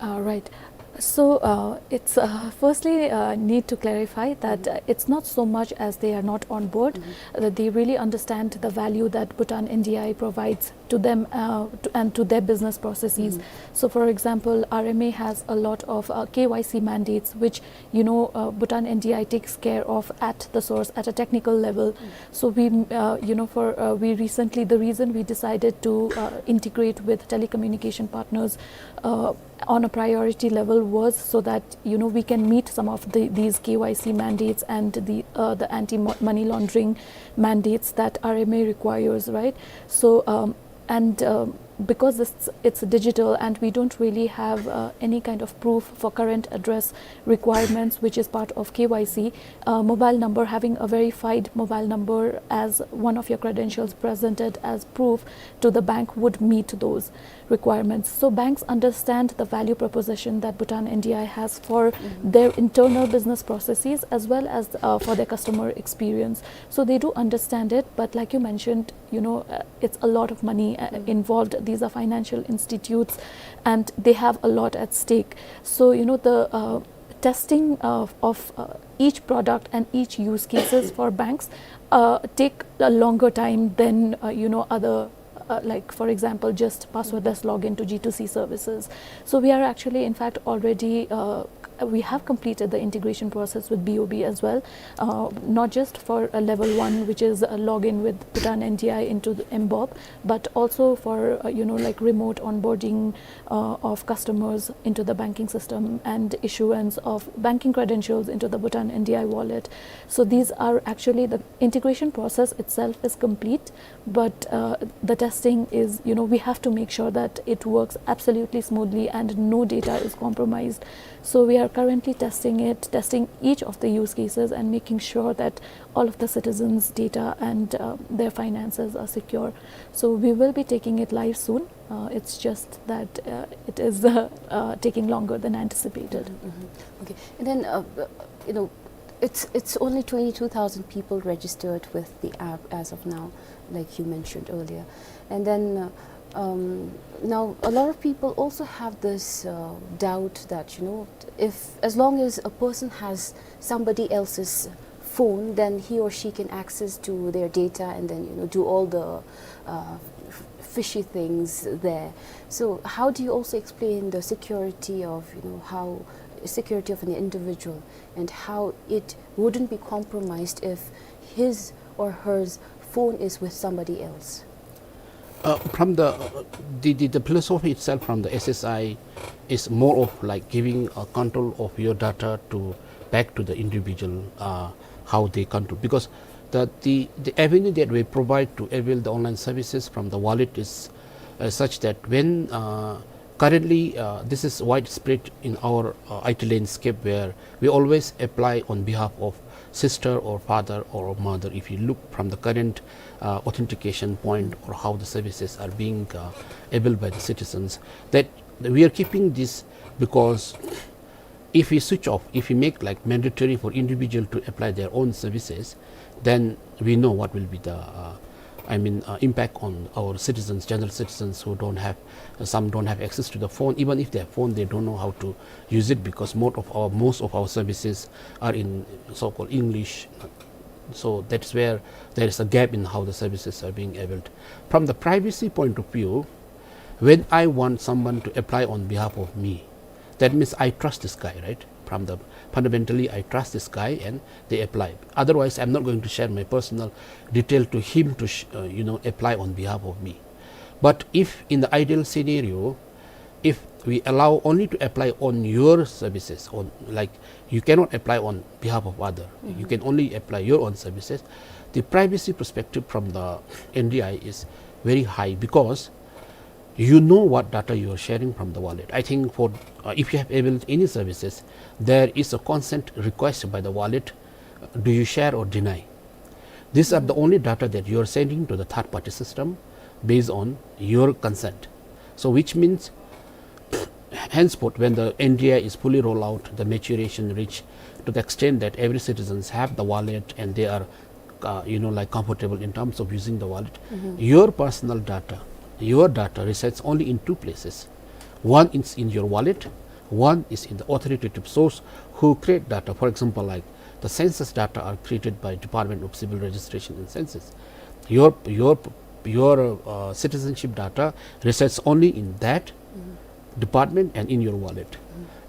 Uh, right. So, uh, it's, uh, firstly, uh, need to clarify that, uh, it's not so much as they are not on board, that they really understand the value that Bhutan N D I provides to them, uh, to, and to their business processes. So, for example, R M A has a lot of, uh, K Y C mandates, which, you know, uh, Bhutan N D I takes care of at the source, at a technical level. So we, uh, you know, for, uh, we recently, the reason we decided to, uh, integrate with telecommunication partners, uh, on a priority level was so that, you know, we can meet some of the, these K Y C mandates and the, uh, the anti-mo-, money laundering mandates that R M A requires, right? So, um, and, um, because it's, it's digital and we don't really have, uh, any kind of proof for current address requirements, which is part of K Y C, uh, mobile number, having a verified mobile number as one of your credentials presented as proof to the bank would meet those requirements. So banks understand the value proposition that Bhutan N D I has for their internal business processes as well as, uh, for their customer experience. So they do understand it, but like you mentioned, you know, uh, it's a lot of money, uh, involved. These are financial institutes, and they have a lot at stake. So, you know, the, uh, testing of, of, uh, each product and each use cases for banks, uh, take a longer time than, uh, you know, other, uh, like, for example, just passwordless login to G two C services. So we are actually, in fact, already, uh, we have completed the integration process with B O B as well, uh, not just for a level one, which is a login with Bhutan N D I into the M bob, but also for, uh, you know, like, remote onboarding, uh, of customers into the banking system and issuance of banking credentials into the Bhutan N D I wallet. So these are actually, the integration process itself is complete, but, uh, the testing is, you know, we have to make sure that it works absolutely smoothly and no data is compromised. So we are currently testing it, testing each of the use cases and making sure that all of the citizens' data and, uh, their finances are secure. So we will be taking it live soon. Uh, it's just that, uh, it is, uh, uh, taking longer than anticipated. Mm-hmm. Okay. And then, uh, uh, you know, it's, it's only twenty-two thousand people registered with the app as of now, like you mentioned earlier. And then, uh, um, now a lot of people also have this, uh, doubt that, you know, if, as long as a person has somebody else's phone, then he or she can access to their data and then, you know, do all the, uh, f-, fishy things there. So how do you also explain the security of, you know, how, security of an individual and how it wouldn't be compromised if his or her phone is with somebody else? Uh, from the, uh, the, the, the philosophy itself from the S S I is more of, like, giving a control of your data to, back to the individual, uh, how they control. Because the, the, the avenue that we provide to avail the online services from the wallet is, uh, such that when, uh, Currently, uh, this is widespread in our, uh, I T landscape, where we always apply on behalf of sister or father or mother. If you look from the current, uh, authentication point or how the services are being, uh, availed by the citizens, that we are keeping this because if we switch off, if we make, like, mandatory for individual to apply their own services, then we know what will be the, uh, I mean, uh, impact on our citizens, general citizens who don't have, uh, some don't have access to the phone. Even if they have phone, they don't know how to use it because most of our, most of our services are in so-called English. So that's where there is a gap in how the services are being availed. From the privacy point of view, when I want someone to apply on behalf of me, that means I trust this guy, right? From the, fundamentally, I trust this guy and they apply. Otherwise, I'm not going to share my personal detail to him to sh-, uh, you know, apply on behalf of me. But if in the ideal scenario, if we allow only to apply on your services, on, like, you cannot apply on behalf of other, you can only apply your own services, the privacy perspective from the N D I is very high because you know what data you are sharing from the wallet. I think for, uh, if you have availed any services, there is a consent request by the wallet. Uh, do you share or deny? These are the only data that you are sending to the third party system based on your consent. So which means, henceforth, when the N D I is fully rolled out, the maturation reach to the extent that every citizens have the wallet and they are, uh, you know, like, comfortable in terms of using the wallet, your personal data, your data resides only in two places. One is in your wallet, one is in the authoritative source who create data. For example, like, the census data are created by Department of Civil Registration and Census. Your, your, your, uh, citizenship data resides only in that department and in your wallet.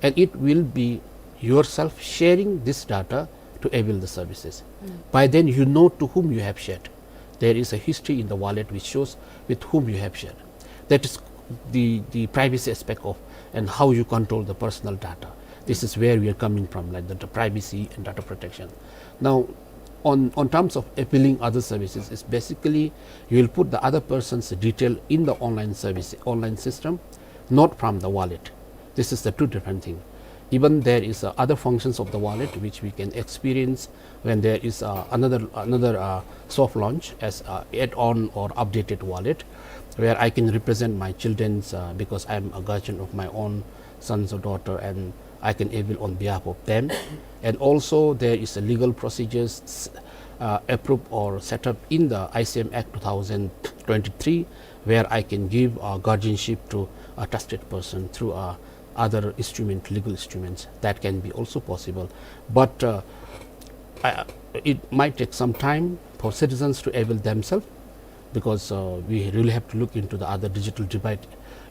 And it will be yourself sharing this data to avail the services. By then, you know to whom you have shared. There is a history in the wallet which shows with whom you have shared. That is the, the privacy aspect of and how you control the personal data. This is where we are coming from, like the, the privacy and data protection. Now, on, on terms of availing other services, is basically you will put the other person's detail in the online service, online system, not from the wallet. This is the two different thing. Even there is, uh, other functions of the wallet which we can experience when there is, uh, another, another, uh, soft launch as, uh, add-on or updated wallet, where I can represent my children's, uh, because I'm a guardian of my own sons or daughter, and I can avail on behalf of them. And also there is a legal procedures, uh, approved or set up in the I C M Act two thousand twenty-three, where I can give, uh, guardianship to a trusted person through, uh, other instrument, legal instruments. That can be also possible. But, uh, I, it might take some time for citizens to avail themselves, because, uh, we really have to look into the other digital divide,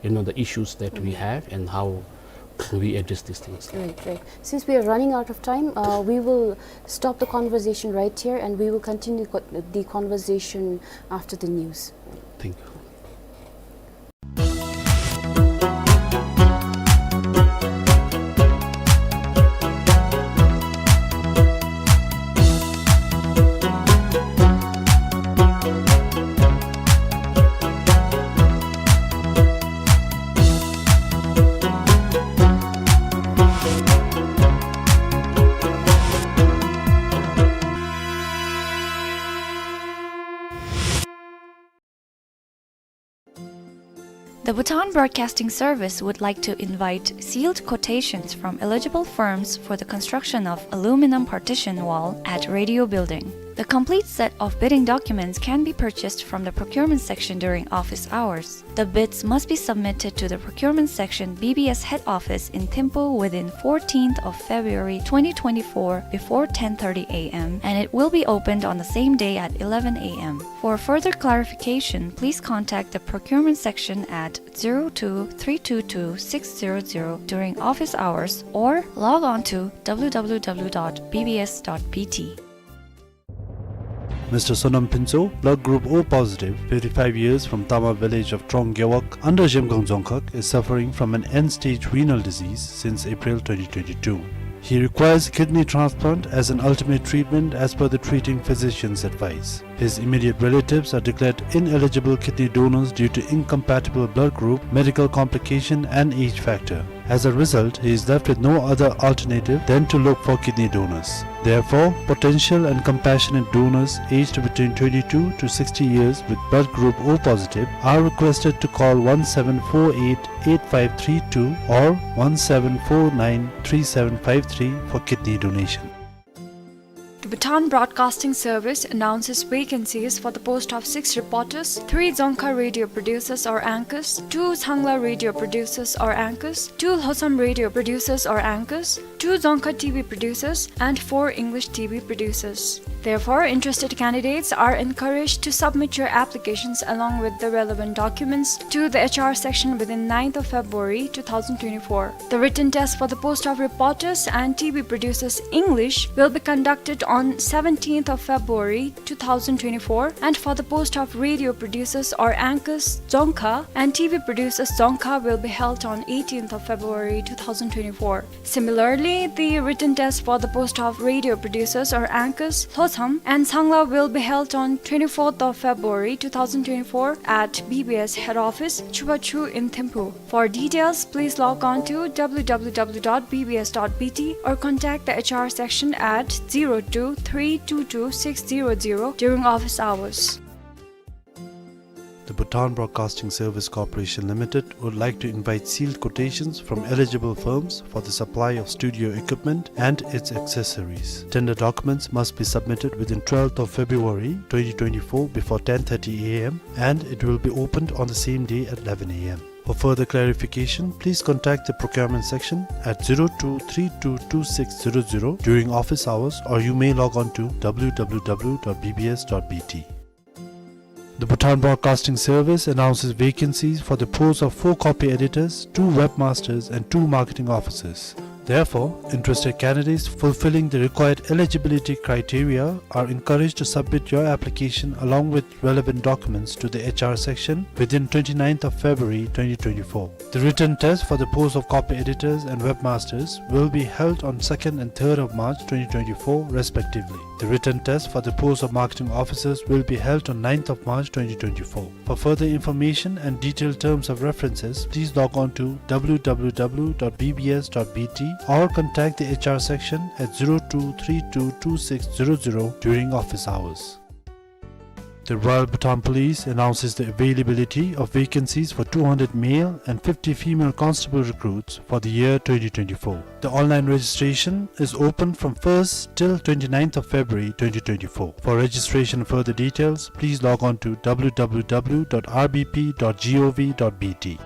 you know, the issues that we have and how we address these things. Right, right. Since we are running out of time, uh, we will stop the conversation right here, and we will continue co-, the conversation after the news. Thank you. The Bhutan Broadcasting Service would like to invite sealed quotations from eligible firms for the construction of aluminum partition wall at Radio Building. The complete set of bidding documents can be purchased from the procurement section during office hours. The bids must be submitted to the procurement section, B B S head office in Thimphu within fourteenth of February twenty twenty-four before ten thirty A M, and it will be opened on the same day at eleven A M. For further clarification, please contact the procurement section at zero two three two two six zero zero during office hours or log on to W W W dot B B S dot B T. Mister Sonam Phuntsho, blood group O positive, fifty-five years, from Tama village of Trong Gewog under Zhemgang Dzongkhag, is suffering from an end-stage renal disease since April twenty twenty-two. He requires kidney transplant as an ultimate treatment as per the treating physician's advice. His immediate relatives are declared ineligible kidney donors due to incompatible blood group, medical complication, and age factor. As a result, he is left with no other alternative than to look for kidney donors. Therefore, potential and compassionate donors aged between twenty-two to sixty years with blood group O positive are requested to call one seven four eight eight five three two or one seven four nine three seven five three for kidney donation. The Bhutan Broadcasting Service announces vacancies for the post of six reporters, three Dzongkha radio producers or anchors, two Sangla radio producers or anchors, two Lhotsam radio producers or anchors, two Dzongkha T V producers, and four English T V producers. Therefore, interested candidates are encouraged to submit your applications along with the relevant documents to the H R section within ninth of February two thousand twenty-four. The written test for the post of reporters and T V producers English will be conducted on seventeenth of February two thousand twenty-four, and for the post of radio producers or anchors Dzongkha and T V producers Dzongkha will be held on eighteenth of February two thousand twenty-four. Similarly, the written test for the post of radio producers or anchors Lhotsam and Sangla will be held on twenty-fourth of February two thousand twenty-four at B B S head office, Chubachu in Thimphu. For details, please log on to W W W dot B B S dot B T or contact the H R section at zero two three two two six zero zero during office hours. The Bhutan Broadcasting Service Corporation Limited would like to invite sealed quotations from eligible firms for the supply of studio equipment and its accessories. Tender documents must be submitted within twelfth of February twenty twenty-four before ten thirty A M, and it will be opened on the same day at eleven A M. For further clarification, please contact the procurement section at zero two three two two six zero zero during office hours, or you may log on to W W W dot B B S dot B T. The Bhutan Broadcasting Service announces vacancies for the posts of four copy editors, two webmasters, and two marketing officers. Therefore, interested candidates fulfilling the required eligibility criteria are encouraged to submit your application along with relevant documents to the H R section within twenty-ninth of February twenty twenty-four. The written test for the post of copy editors and webmasters will be held on second and third of March twenty twenty-four respectively. The written test for the post of marketing officers will be held on ninth of March twenty twenty-four. For further information and detailed terms of references, please log on to W W W dot B B S dot B T or contact the H R section at zero two three two two six zero zero during office hours. The Royal Bhutan Police announces the availability of vacancies for two hundred male and fifty female constable recruits for the year twenty twenty-four. The online registration is open from first till twenty-ninth of February twenty twenty-four. For registration and further details, please log on to W W W dot R B P dot G O V dot B T.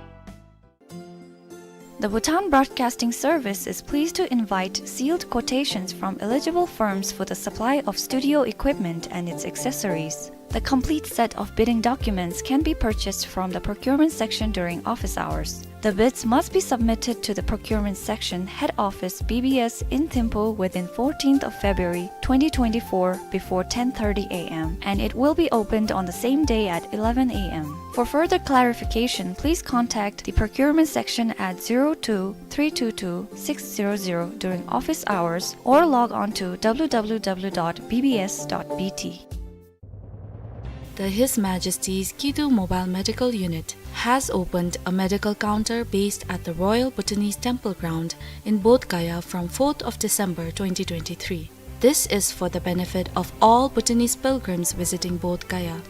The Bhutan Broadcasting Service is pleased to invite sealed quotations from eligible firms for the supply of studio equipment and its accessories. The complete set of bidding documents can be purchased from the procurement section during office hours. The bids must be submitted to the procurement section, head office, B B S in Thimphu, within fourteenth of February twenty twenty-four before ten thirty A M, and it will be opened on the same day at eleven A M. For further clarification, please contact the procurement section at zero two three two two six zero zero during office hours or log on to W W W dot B B S dot B T. The His Majesty's Kidu Mobile Medical Unit has opened a medical counter based at the Royal Bhutanese Temple Ground in Bodh Gaya from fourth of December twenty twenty-three. This is for the benefit of all Bhutanese pilgrims visiting Bodh Gaya.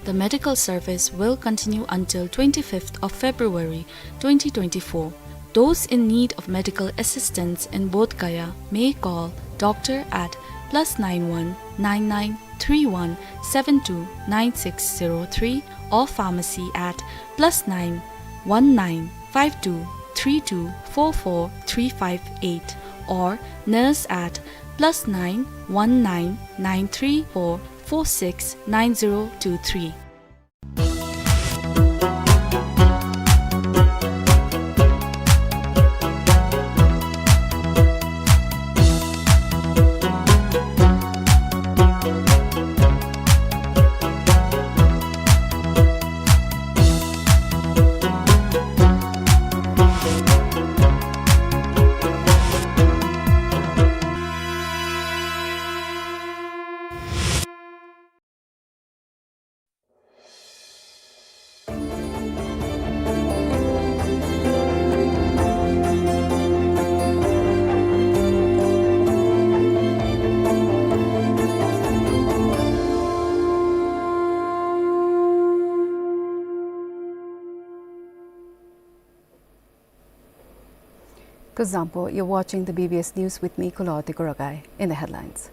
The medical service will continue until twenty-fifth of February twenty twenty-four. Those in need of medical assistance in Bodh Gaya may call doctor at plus nine one nine nine three one seven two nine six zero three or pharmacy at plus nine one nine five two three two four four three five eight or nurse at plus nine one nine nine three four four six nine zero two three. Kuzuzangpo, you're watching the B B S News with me, Kulo Tikuragai. In the headlines.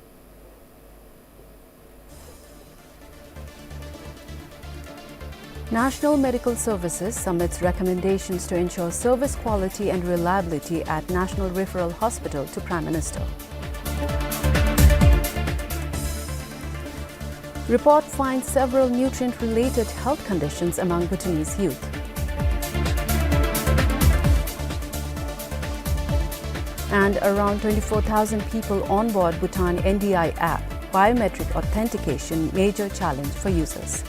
National Medical Services submits recommendations to ensure service quality and reliability at National Referral Hospital to Prime Minister. Report finds several nutrient-related health conditions among Bhutanese youth. And around twenty-four thousand people onboard Bhutan N D I app. Biometric authentication, major challenge for users.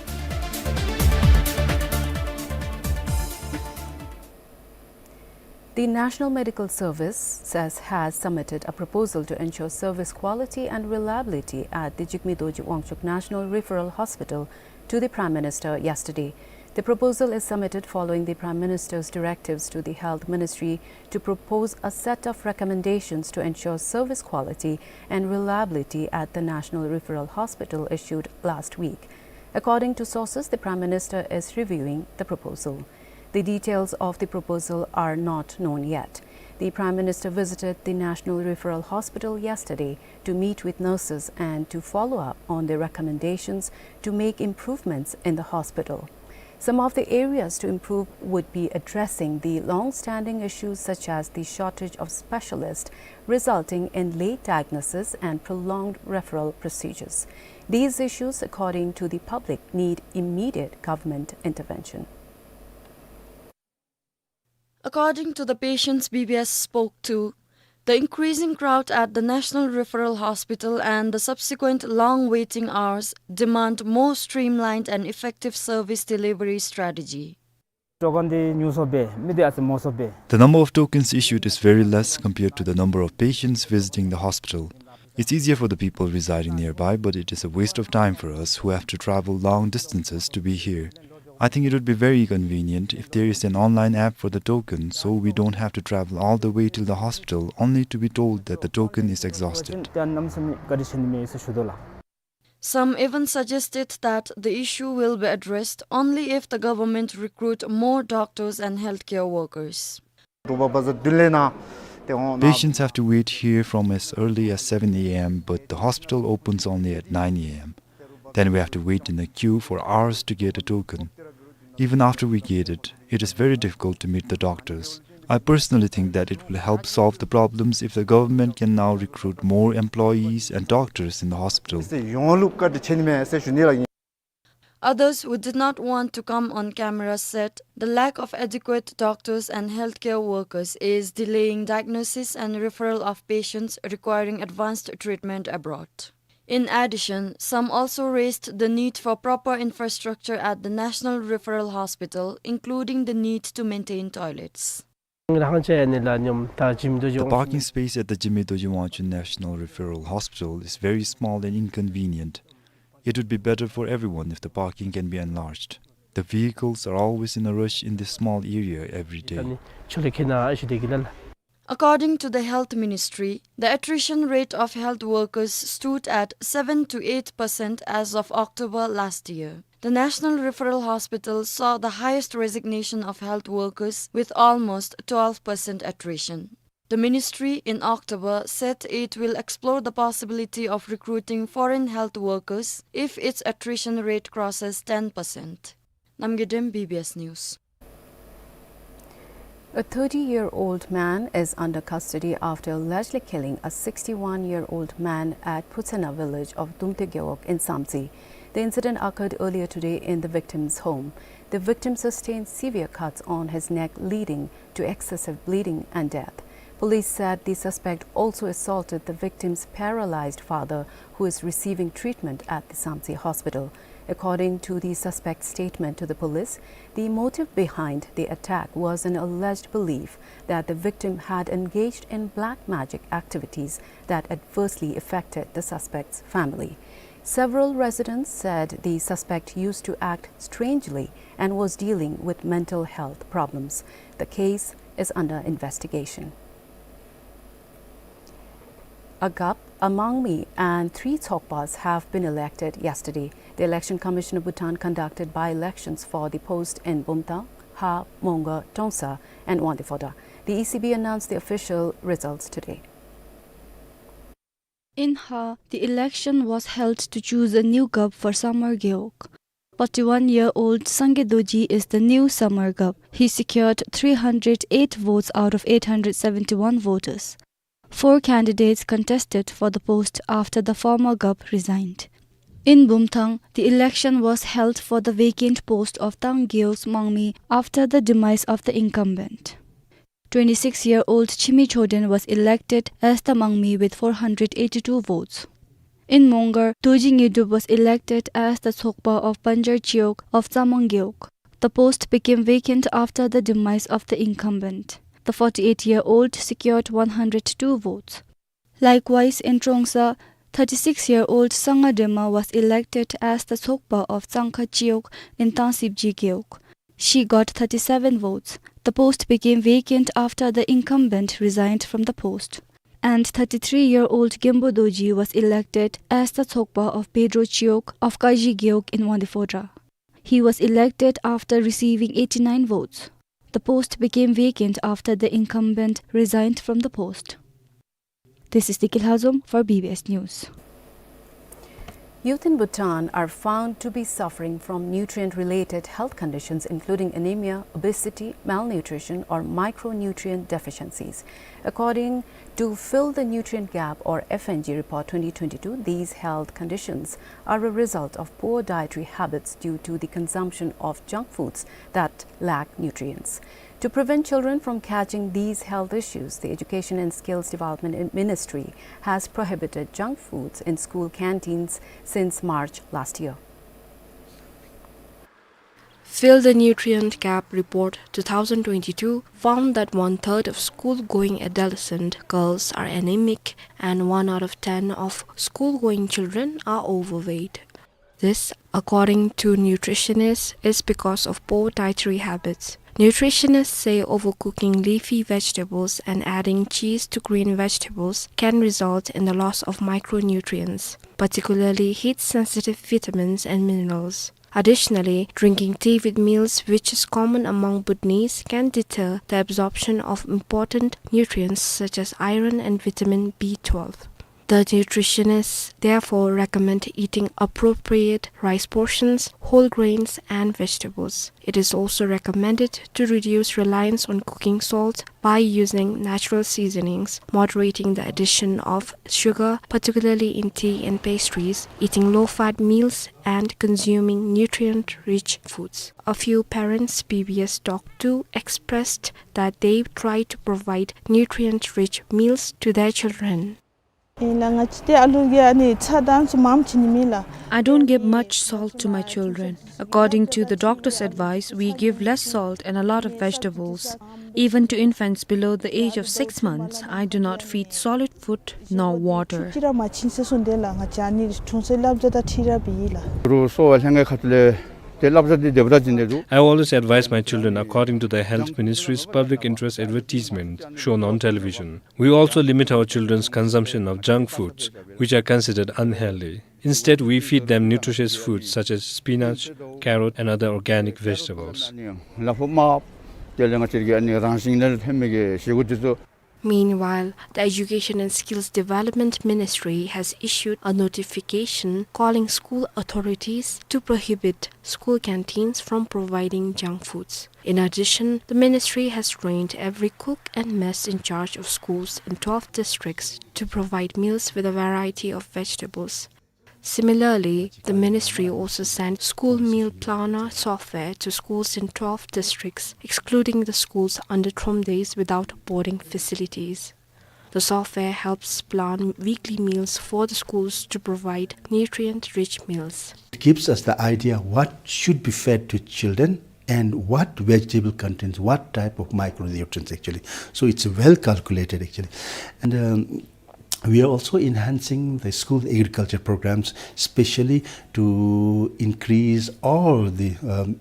The National Medical Service says has submitted a proposal to ensure service quality and reliability at the Jigme Dorji Wangchuck National Referral Hospital to the Prime Minister yesterday. The proposal is submitted following the Prime Minister's directives to the Health Ministry to propose a set of recommendations to ensure service quality and reliability at the National Referral Hospital issued last week. According to sources, the Prime Minister is reviewing the proposal. The details of the proposal are not known yet. The Prime Minister visited the National Referral Hospital yesterday to meet with nurses and to follow up on the recommendations to make improvements in the hospital. Some of the areas to improve would be addressing the long-standing issues such as the shortage of specialists, resulting in late diagnosis and prolonged referral procedures. These issues, according to the public, need immediate government intervention. According to the patients B B S spoke to, the increasing crowd at the National Referral Hospital and the subsequent long waiting hours demand more streamlined and effective service delivery strategy. ཊོ་ཀོན་འདི་ཉུང་སུ་སྦེ་མི་འདི་ཨ་ཙི་མང་སུ་སྦེ། The number of tokens issued is very less compared to the number of patients visiting the hospital. It's easier for the people residing nearby, but it is a waste of time for us who have to travel long distances to be here. I think it would be very convenient if there is an online app for the token, so we don't have to travel all the way till the hospital only to be told that the token is exhausted. Some even suggested that the issue will be addressed only if the government recruit more doctors and healthcare workers. Patients have to wait here from as early as seven A M, but the hospital opens only at nine A M. Then we have to wait in the queue for hours to get a token. Even after we get it, it is very difficult to meet the doctors. I personally think that it will help solve the problems if the government can now recruit more employees and doctors in the hospital. Others who did not want to come on camera said the lack of adequate doctors and healthcare workers is delaying diagnosis and referral of patients requiring advanced treatment abroad. In addition, some also raised the need for proper infrastructure at the National Referral Hospital, including the need to maintain toilets. The parking space at the Jigme Dorji Wangchuck National Referral Hospital is very small and inconvenient. It would be better for everyone if the parking can be enlarged. The vehicles are always in a rush in this small area every day. According to the Health Ministry, the attrition rate of health workers stood at seven to eight percent as of October last year. The National Referral Hospital saw the highest resignation of health workers, with almost twelve percent attrition. The ministry in October said it will explore the possibility of recruiting foreign health workers if its attrition rate crosses ten percent. Namgay Dem, B B S News. A thirty-year-old man is under custody after allegedly killing a sixty-one-year-old man at Phutsena village of Dumte Gewog in Samtse. The incident occurred earlier today in the victim's home. The victim sustained severe cuts on his neck, leading to excessive bleeding and death. Police said the suspect also assaulted the victim's paralyzed father, who is receiving treatment at the Samtse hospital. According to the suspect's statement to the police, the motive behind the attack was an alleged belief that the victim had engaged in black magic activities that adversely affected the suspect's family. Several residents said the suspect used to act strangely and was dealing with mental health problems. The case is under investigation. Agap, Amangmi, and three Tsokpas have been elected yesterday. The Election Commission of Bhutan conducted by-elections for the post in Bumthang, Hha, Mongar, Trongsa, and Wangdue Phodrang. The E C B announced the official results today. In Hha, the election was held to choose a new gap for Samar Gewog. Forty-one-year-old Sangay Dorji is the new Samar gap. He secured three hundred eight votes out of eight hundred seventy-one voters. Four candidates contested for the post after the former gap resigned. In Bumthang, the election was held for the vacant post of Tang Gewog's Mangmi after the demise of the incumbent. Twenty-six-year-old Chimi Choden was elected as the Mangmi with four hundred eighty-two votes. In Mongar, Dorji Ngedup was elected as the Tsokpa of Panjar Chiwog of Tsamang Gewog. The post became vacant after the demise of the incumbent. The forty-eight-year-old secured one hundred two votes. Likewise, in Trongsa, thirty-six-year-old Sanga Dema was elected as the Tsokpa of Tsangkha Chiwog in Tangsibji Gewog. She got thirty-seven votes. The post became vacant after the incumbent resigned from the post. And thirty-three-year-old Gembo Dorji was elected as the Tsokpa of Pedro Chiwog of Kaji Gewog in Wangdue Phodrang. He was elected after receiving eighty-nine votes. The post became vacant after the incumbent resigned from the post. This is Deki Lhazom for B B S News. Youth in Bhutan are found to be suffering from nutrient-related health conditions, including anemia, obesity, malnutrition, or micronutrient deficiencies. According to Fill the Nutrient Gap, or F N G, report twenty twenty-two, these health conditions are a result of poor dietary habits due to the consumption of junk foods that lack nutrients. To prevent children from catching these health issues, the Education and Skills Development Ministry has prohibited junk foods in school canteens since March last year. Fill the Nutrient Gap report two thousand twenty-two found that one-third of school-going adolescent girls are anemic and one out of ten of school-going children are overweight. This, according to nutritionists, is because of poor dietary habits. Nutritionists say overcooking leafy vegetables and adding cheese to green vegetables can result in the loss of micronutrients, particularly heat-sensitive vitamins and minerals. Additionally, drinking tea with meals, which is common among Bhutanese, can deter the absorption of important nutrients such as iron and vitamin B twelve. The nutritionists therefore recommend eating appropriate rice portions, whole grains, and vegetables. It is also recommended to reduce reliance on cooking salt by using natural seasonings, moderating the addition of sugar, particularly in tea and pastries, eating low-fat meals, and consuming nutrient-rich foods. A few parents B B S talked to expressed that they try to provide nutrient-rich meals to their children. ཨིན་ལགས། ང་བཅས་ཏེ་ཨ་ལུ་གིས་ཨ་ནི་ཚྭ་དང་ཚུ་མངམ་བྱིན་ནི་མེད་ལགས། I don't give much salt to my children. According to the doctor's advice, we give less salt and a lot of vegetables. Even to infants below the age of six months, I do not feed solid food nor water. ཅིག་ར་མ་བྱིན་ཟེར་གསུངས་དེས་ལགས། ང་བཅས་ཨ་ནི་འཁྲུངས་སའི་བསླབ་བྱ་དང་འཁྲིལ་ར་འབད་ཡི་ལགས། རུང་གསོ་བ་ལྷན་ཁག་ཁ་ཐུག་ལས་ཏེ་བསླབ་བྱ་འདི་དེ་སྦེ་ར་བྱིན་ནི་འདུག། I always advise my children according to the Health Ministry's public interest advertisement shown on television. We also limit our children's consumption of junk foods, which are considered unhealthy. Instead, we feed them nutritious foods such as spinach, carrot, and other organic vegetables. ལ་ཕུག་མ་དེ་ལས་ང་བཅས་ཀྱི་ཨ་ནི་རང་བཞིན་ལས་ཐོན་མི་གི་བཞེས་སྒོ་འདི་ཚུ། Meanwhile, the Education and Skills Development Ministry has issued a notification calling school authorities to prohibit school canteens from providing junk foods. In addition, the ministry has trained every cook and mess in charge of schools in twelve districts to provide meals with a variety of vegetables. Similarly, the ministry also sent school meal planner software to schools in twelve districts, excluding the schools under Thromdeis without boarding facilities. The software helps plan weekly meals for the schools to provide nutrient-rich meals. It gives us the idea what should be fed to children and what vegetable contains what type of micronutrients actually. So it's well calculated actually. And, um, we are also enhancing the school agriculture programs, specially to increase all the, um,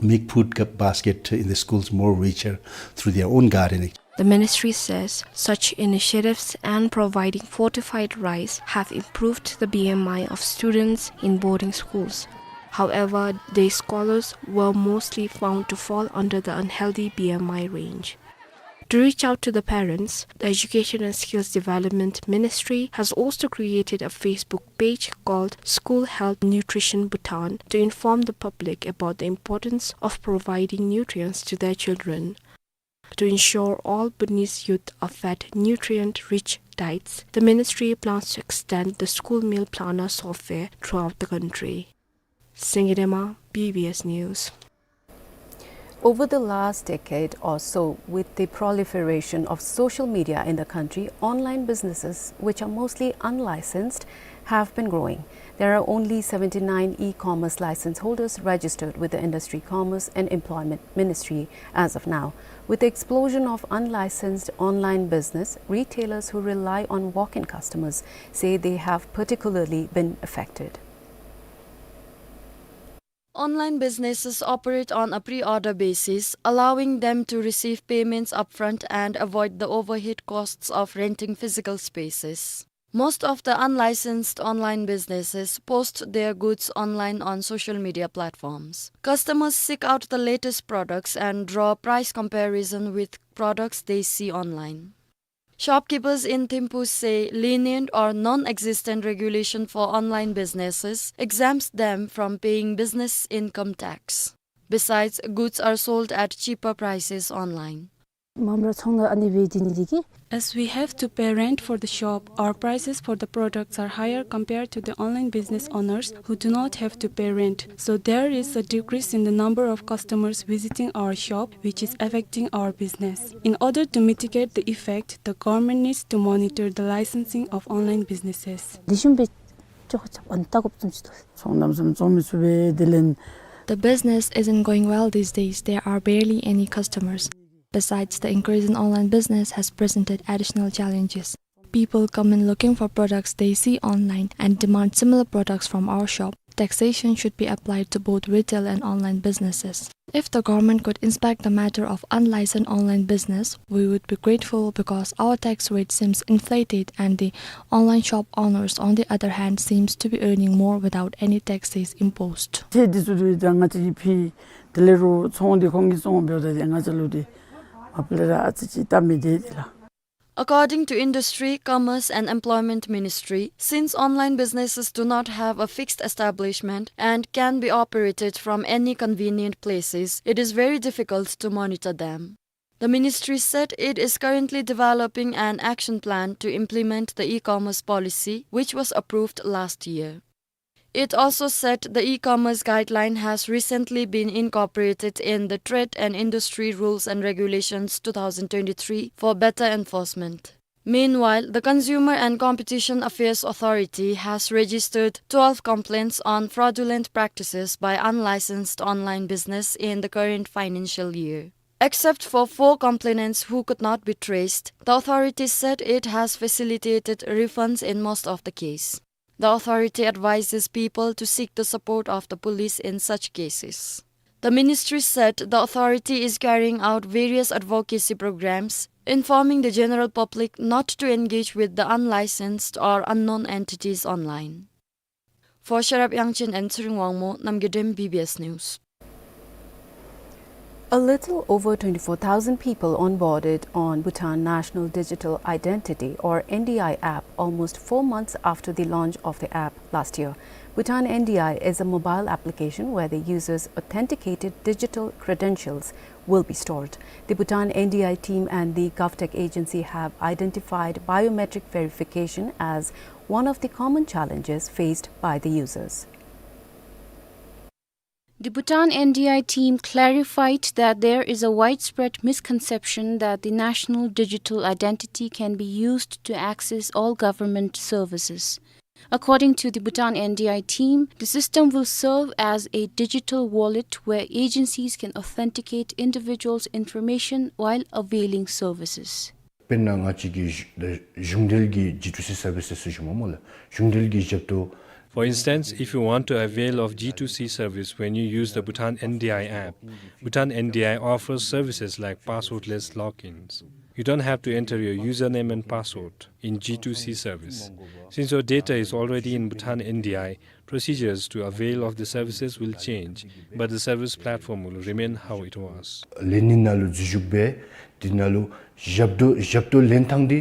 make food ca-, basket in the schools more richer through their own gardening. The ministry says such initiatives and providing fortified rice have improved the B M I of students in boarding schools. However, these scholars were mostly found to fall under the unhealthy B M I range. To reach out to the parents, the Education and Skills Development Ministry has also created a Facebook page called School Health Nutrition Bhutan to inform the public about the importance of providing nutrients to their children. To ensure all Bhutanese youth are fed nutrient-rich diets, the ministry plans to extend the school meal planner software throughout the country. Singye Dema, B B S News. Over the last decade or so, with the proliferation of social media in the country, online businesses, which are mostly unlicensed, have been growing. There are only seventy-nine e-commerce license holders registered with the Industry, Commerce and Employment Ministry as of now. With the explosion of unlicensed online business, retailers who rely on walk-in customers say they have particularly been affected. Online businesses operate on a pre-order basis, allowing them to receive payments upfront and avoid the overhead costs of renting physical spaces. Most of the unlicensed online businesses post their goods online on social media platforms. Customers seek out the latest products and draw price comparison with products they see online. Shopkeepers in Thimphu say lenient or non-existent regulation for online businesses exempts them from paying business income tax. Besides, goods are sold at cheaper prices online. Ma'am ར་ཚོང་ལས་ཨ་ནི་སྦེ་འདི་ནི་འདི་གིས། As we have to pay rent for the shop, our prices for the products are higher compared to the online business owners who do not have to pay rent. So there is a decrease in the number of customers visiting our shop, which is affecting our business. In order to mitigate the effect, the government needs to monitor the licensing of online businesses. འདི་ཤུམ་སྦེ་ཅོག་ཅོག་ཨན་ཏ་གོབ་ཙམ་ཅིག་འདུག། ཚོང་རྣམ་གསུམ་བཙོང་མི་ཚུགས་པས། དེ་ལས། The business isn't going well these days. There are barely any customers. Besides, the increase in online business has presented additional challenges. People come in looking for products they see online and demand similar products from our shop. Taxation should be applied to both retail and online businesses. If the government could inspect the matter of unlicensed online business, we would be grateful because our tax rate seems inflated and the online shop owners, on the other hand, seems to be earning more without any taxes imposed. ཏེ་འདི་ཚུ་འདི་ད་ང་བཅས་ཀྱིས་ཕུལ། དེ་ལས་རོགས་ཚོང་འདི་ཁོང་གིས་བཙོང་འབདཝ་ད་འདི་ང་བཅས་ལུ་འདི་མ་པ་ལས་ར་ཨ་ཙི་ཅིག་སྟབས་མི་བདེ་འདི་ལགས། According to Industry, Commerce and Employment Ministry, since online businesses do not have a fixed establishment and can be operated from any convenient places, it is very difficult to monitor them. The ministry said it is currently developing an action plan to implement the e-commerce policy, which was approved last year. It also said the e-commerce guideline has recently been incorporated in the Trade and Industry Rules and Regulations two thousand twenty-three for better enforcement. Meanwhile, the Consumer and Competition Affairs Authority has registered twelve complaints on fraudulent practices by unlicensed online business in the current financial year. Except for four complainants who could not be traced, the authority said it has facilitated refunds in most of the case. The authority advises people to seek the support of the police in such cases. The ministry said the authority is carrying out various advocacy programs, informing the general public not to engage with the unlicensed or unknown entities online. For Sharap Yangchen and Tshering Wangmo, Namgay Dem, B B S News. A little over twenty-four thousand people onboarded on Bhutan National Digital Identity, or N D I app, almost four months after the launch of the app last year. Bhutan N D I is a mobile application where the user's authenticated digital credentials will be stored. The Bhutan N D I team and the GovTech agency have identified biometric verification as one of the common challenges faced by the users. The Bhutan N D I team clarified that there is a widespread misconception that the National Digital Identity can be used to access all government services. According to the Bhutan N D I team, the system will serve as a digital wallet where agencies can authenticate individuals' information while availing services. དཔེར་ན་ང་བཅས་ཀྱི་གཞུང་འབྲེལ་གྱི་G two C services ཟེར་ཞུཝ་མས་སྨོ་ལགས། གཞུང་འབྲེལ་གྱི་ཞབས་ཏོག། For instance, if you want to avail of G two C service when you use the Bhutan N D I app, Bhutan N D I offers services like passwordless logins. You don't have to enter your username and password in G two C service. Since your data is already in Bhutan N D I, procedures to avail of the services will change, but the service platform will remain how it was. ལེན་ནི་ནང་ལུ་འཛུལ་ཞུགས་འབད་དེ་ནང་ལུ་ཞབས་ཏོག་ཞབས་ཏོག་ལེན་ཐངས་འདི་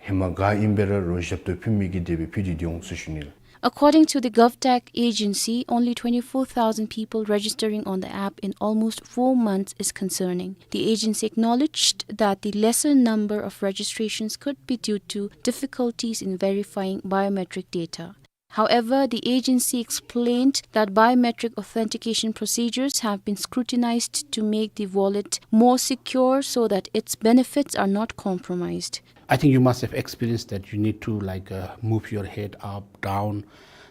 ཧེ་མ་ག་ཨིནམ་སྦེ་ར་རོགས་ཞབས་ཏོག་ཕུལ་མི་གི་དེ་སྦེ་ཕུལ་ཏེ་འདི་འོང་ཟེར་ཞུ་ནི་ལགས། According to the GovTech agency, only twenty-four thousand people registering on the app in almost four months is concerning. The agency acknowledged that the lesser number of registrations could be due to difficulties in verifying biometric data. However, the agency explained that biometric authentication procedures have been scrutinized to make the wallet more secure so that its benefits are not compromised. I think you must have experienced that you need to, like, uh, move your head up, down.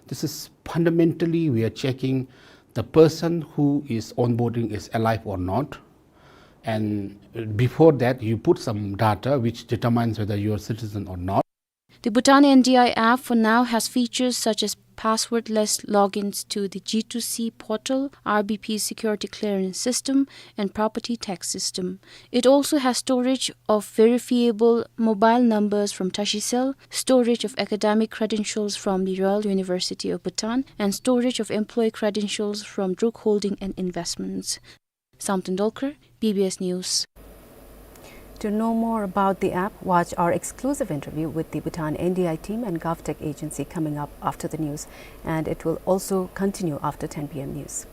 This is fundamentally, we are checking the person who is onboarding is alive or not. And before that, you put some data which determines whether you are citizen or not. The Bhutan N D I app for now has features such as passwordless logins to the G two C portal, R B P security clearance system, and property tax system. It also has storage of verifiable mobile numbers from Tashicell, storage of academic credentials from the Royal University of Bhutan, and storage of employee credentials from Druk Holding and Investments. Samten Dolkar, B B S News. To know more about the app, watch our exclusive interview with the Bhutan N D I team and GovTech agency coming up after the news, and it will also continue after ten P M news.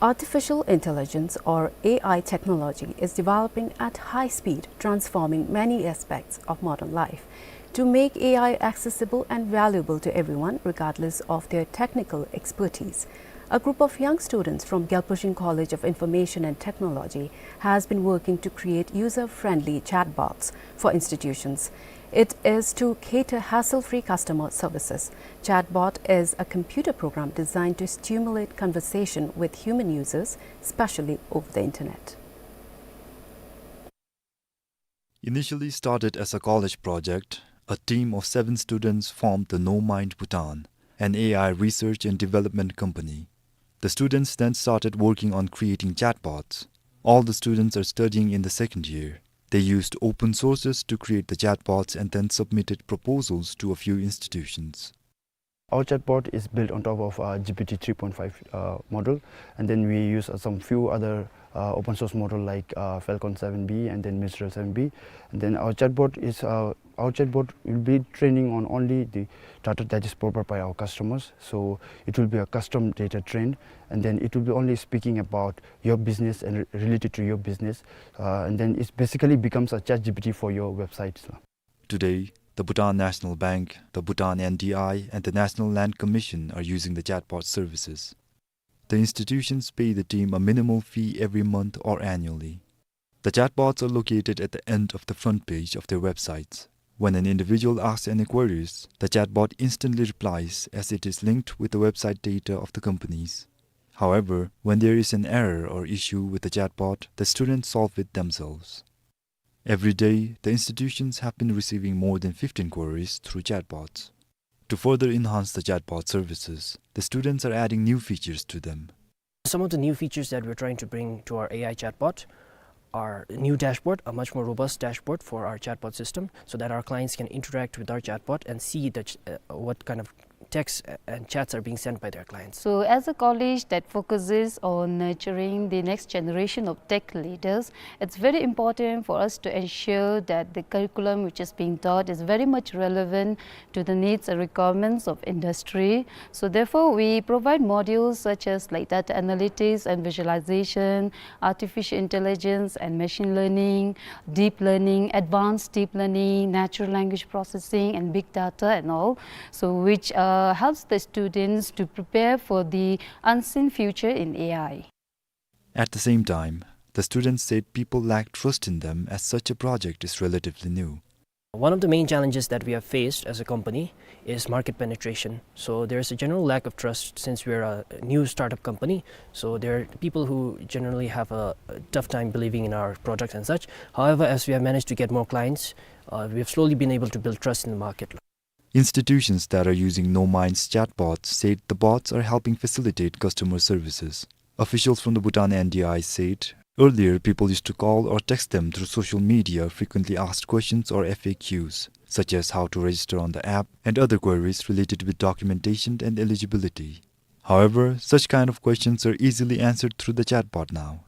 Artificial intelligence, or A I technology, is developing at high speed, transforming many aspects of modern life. To make A I accessible and valuable to everyone, regardless of their technical expertise, a group of young students from Gyalpo Shing College of Information and Technology has been working to create user-friendly chatbots for institutions. It is to cater hassle-free customer services. Chatbot is a computer program designed to stimulate conversation with human users, especially over the internet. Initially started as a college project, a team of seven students formed the KnowMind Bhutan, an A I research and development company. The students then started working on creating chatbots. All the students are studying in the second year. They used open sources to create the chatbots and then submitted proposals to a few institutions. Our chatbot is built on top of, uh, G P T three point five, uh, model, and then we use, uh, some few other, uh, open source model like, uh, Falcon seven B and then Mistral seven B. And then our chatbot is, uh, our chatbot will be training on only the data that is provided by our customers. So it will be a custom data trained, and then it will be only speaking about your business and re-, related to your business. Uh, and then it basically becomes a chat G P T for your website. Today, the Bhutan National Bank, the Bhutan N D I, and the National Land Commission are using the chatbot services. The institutions pay the team a minimal fee every month or annually. The chatbots are located at the end of the front page of their websites. When an individual asks any queries, the chatbot instantly replies as it is linked with the website data of the companies. However, when there is an error or issue with the chatbot, the students solve it themselves. Every day, the institutions have been receiving more than fifteen queries through chatbots. To further enhance the chatbot services, the students are adding new features to them. Some of the new features that we're trying to bring to our A I chatbot are a new dashboard, a much more robust dashboard for our chatbot system, so that our clients can interact with our chatbot and see the ch-, uh, what kind of texts, uh, and chats are being sent by their clients. So, as a college that focuses on nurturing the next generation of tech leaders, it's very important for us to ensure that the curriculum which is being taught is very much relevant to the needs and requirements of industry. So, therefore, we provide modules such as, like, data analytics and visualization, artificial intelligence and machine learning, deep learning, advanced deep learning, natural language processing, and big data and all. So, which, uh, helps the students to prepare for the unseen future in A I. At the same time, the students said people lack trust in them as such a project is relatively new. One of the main challenges that we have faced as a company is market penetration. So there's a general lack of trust since we're a new startup company. So there are people who generally have a, a tough time believing in our products and such. However, as we have managed to get more clients, uh, we have slowly been able to build trust in the market. Institutions that are using KnowMind's chatbots said the bots are helping facilitate customer services. Officials from the Bhutan N D I said Earlier, people used to call or text them through social media frequently asked questions or F A Qs, such as how to register on the app and other queries related with documentation and eligibility. However, such kind of questions are easily answered through the chatbot now.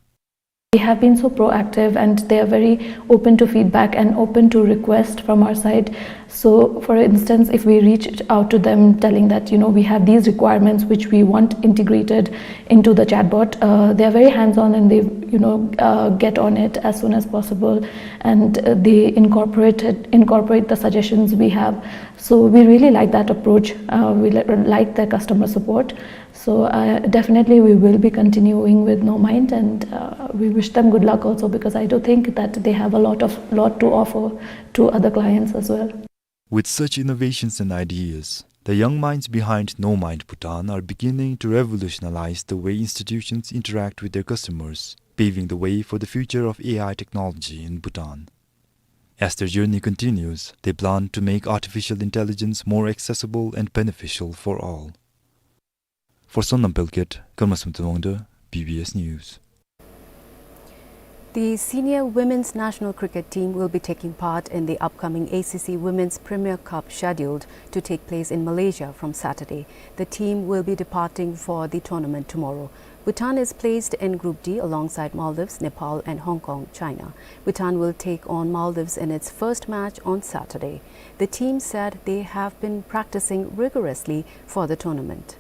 They have been so proactive, and they are very open to feedback and open to request from our side. So, for instance, if we reach out to them telling that, you know, we have these requirements which we want integrated into the chatbot, uh, they are very hands-on, and they, you know, uh, get on it as soon as possible, and, uh, they incorporate it, incorporate the suggestions we have. So we really like that approach. Uh, we li-, like their customer support. So, uh, definitely we will be continuing with NoMind, and, uh, we wish them good luck also, because I do think that they have a lot of, lot to offer to other clients as well. With such innovations and ideas, the young minds behind NoMind Bhutan are beginning to revolutionize the way institutions interact with their customers, paving the way for the future of A I technology in Bhutan. As their journey continues, they plan to make artificial intelligence more accessible and beneficial for all. For Sonam Pelkhet, Karma Samtawangda, B B S News. The senior women's national cricket team will be taking part in the upcoming A C C Women's Premier Cup, scheduled to take place in Malaysia from Saturday. The team will be departing for the tournament tomorrow. Bhutan is placed in Group D alongside Maldives, Nepal, and Hong Kong, China. Bhutan will take on Maldives in its first match on Saturday. The team said they have been practicing rigorously for the tournament.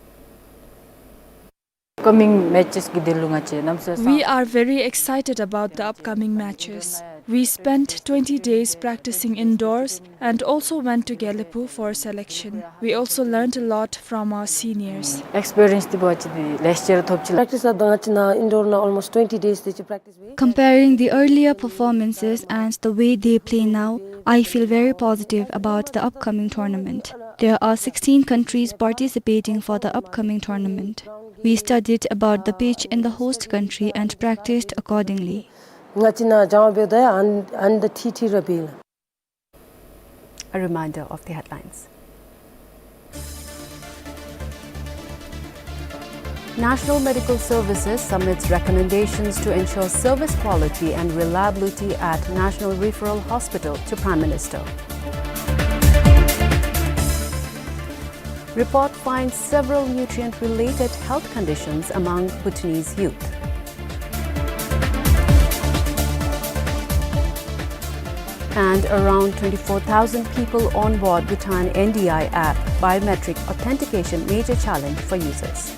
Coming matches གི་དོན་ལུ་ང་བཅས་གནམ་མེད་ས་མེད། We are very excited about the upcoming matches. We spent twenty days practicing indoors and also went to Gelephu for selection. We also learned a lot from our seniors. Experience འདི་འབད་བ་ཅིན་འདི་ལེགས་ཆ་ར་ཐོབ་ཅི་ལགས། Practice ལུ་ད་ང་བཅས་ནཱ་indoor ནང་almost twenty days དེ་ཅིག་practice འབད། Comparing the earlier performances and the way they play now, I feel very positive about the upcoming tournament. There are sixteen countries participating for the upcoming tournament. We studied about the pitch in the host country and practiced accordingly. ང་བཅས་ནཱ་སྦྱང་བ་འབདཝ་ད་ཡང་ཨ་ནི་ད་ཐིག་ཐིག་ར་འབད་ལགས། A reminder of the headlines. National Medical Services submits recommendations to ensure service quality and reliability at National Referral Hospital to Prime Minister. Report finds several nutrient-related health conditions among Bhutanese youth. And around twenty-four thousand people on board Bhutan N D I app, biometric authentication major challenge for users.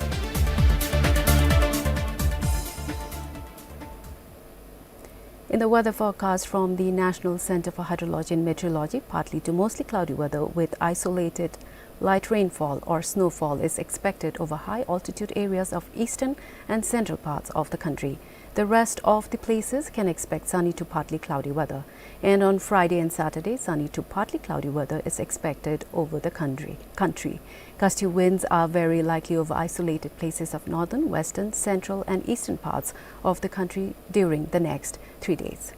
In the weather forecast from the National Center for Hydrology and Meteorology, partly to mostly cloudy weather with isolated light rainfall or snowfall is expected over high altitude areas of eastern and central parts of the country. The rest of the places can expect sunny to partly cloudy weather. And on Friday and Saturday, sunny to partly cloudy weather is expected over the country, country. Gusty winds are very likely over isolated places of northern, western, central, and eastern parts of the country during the next three days.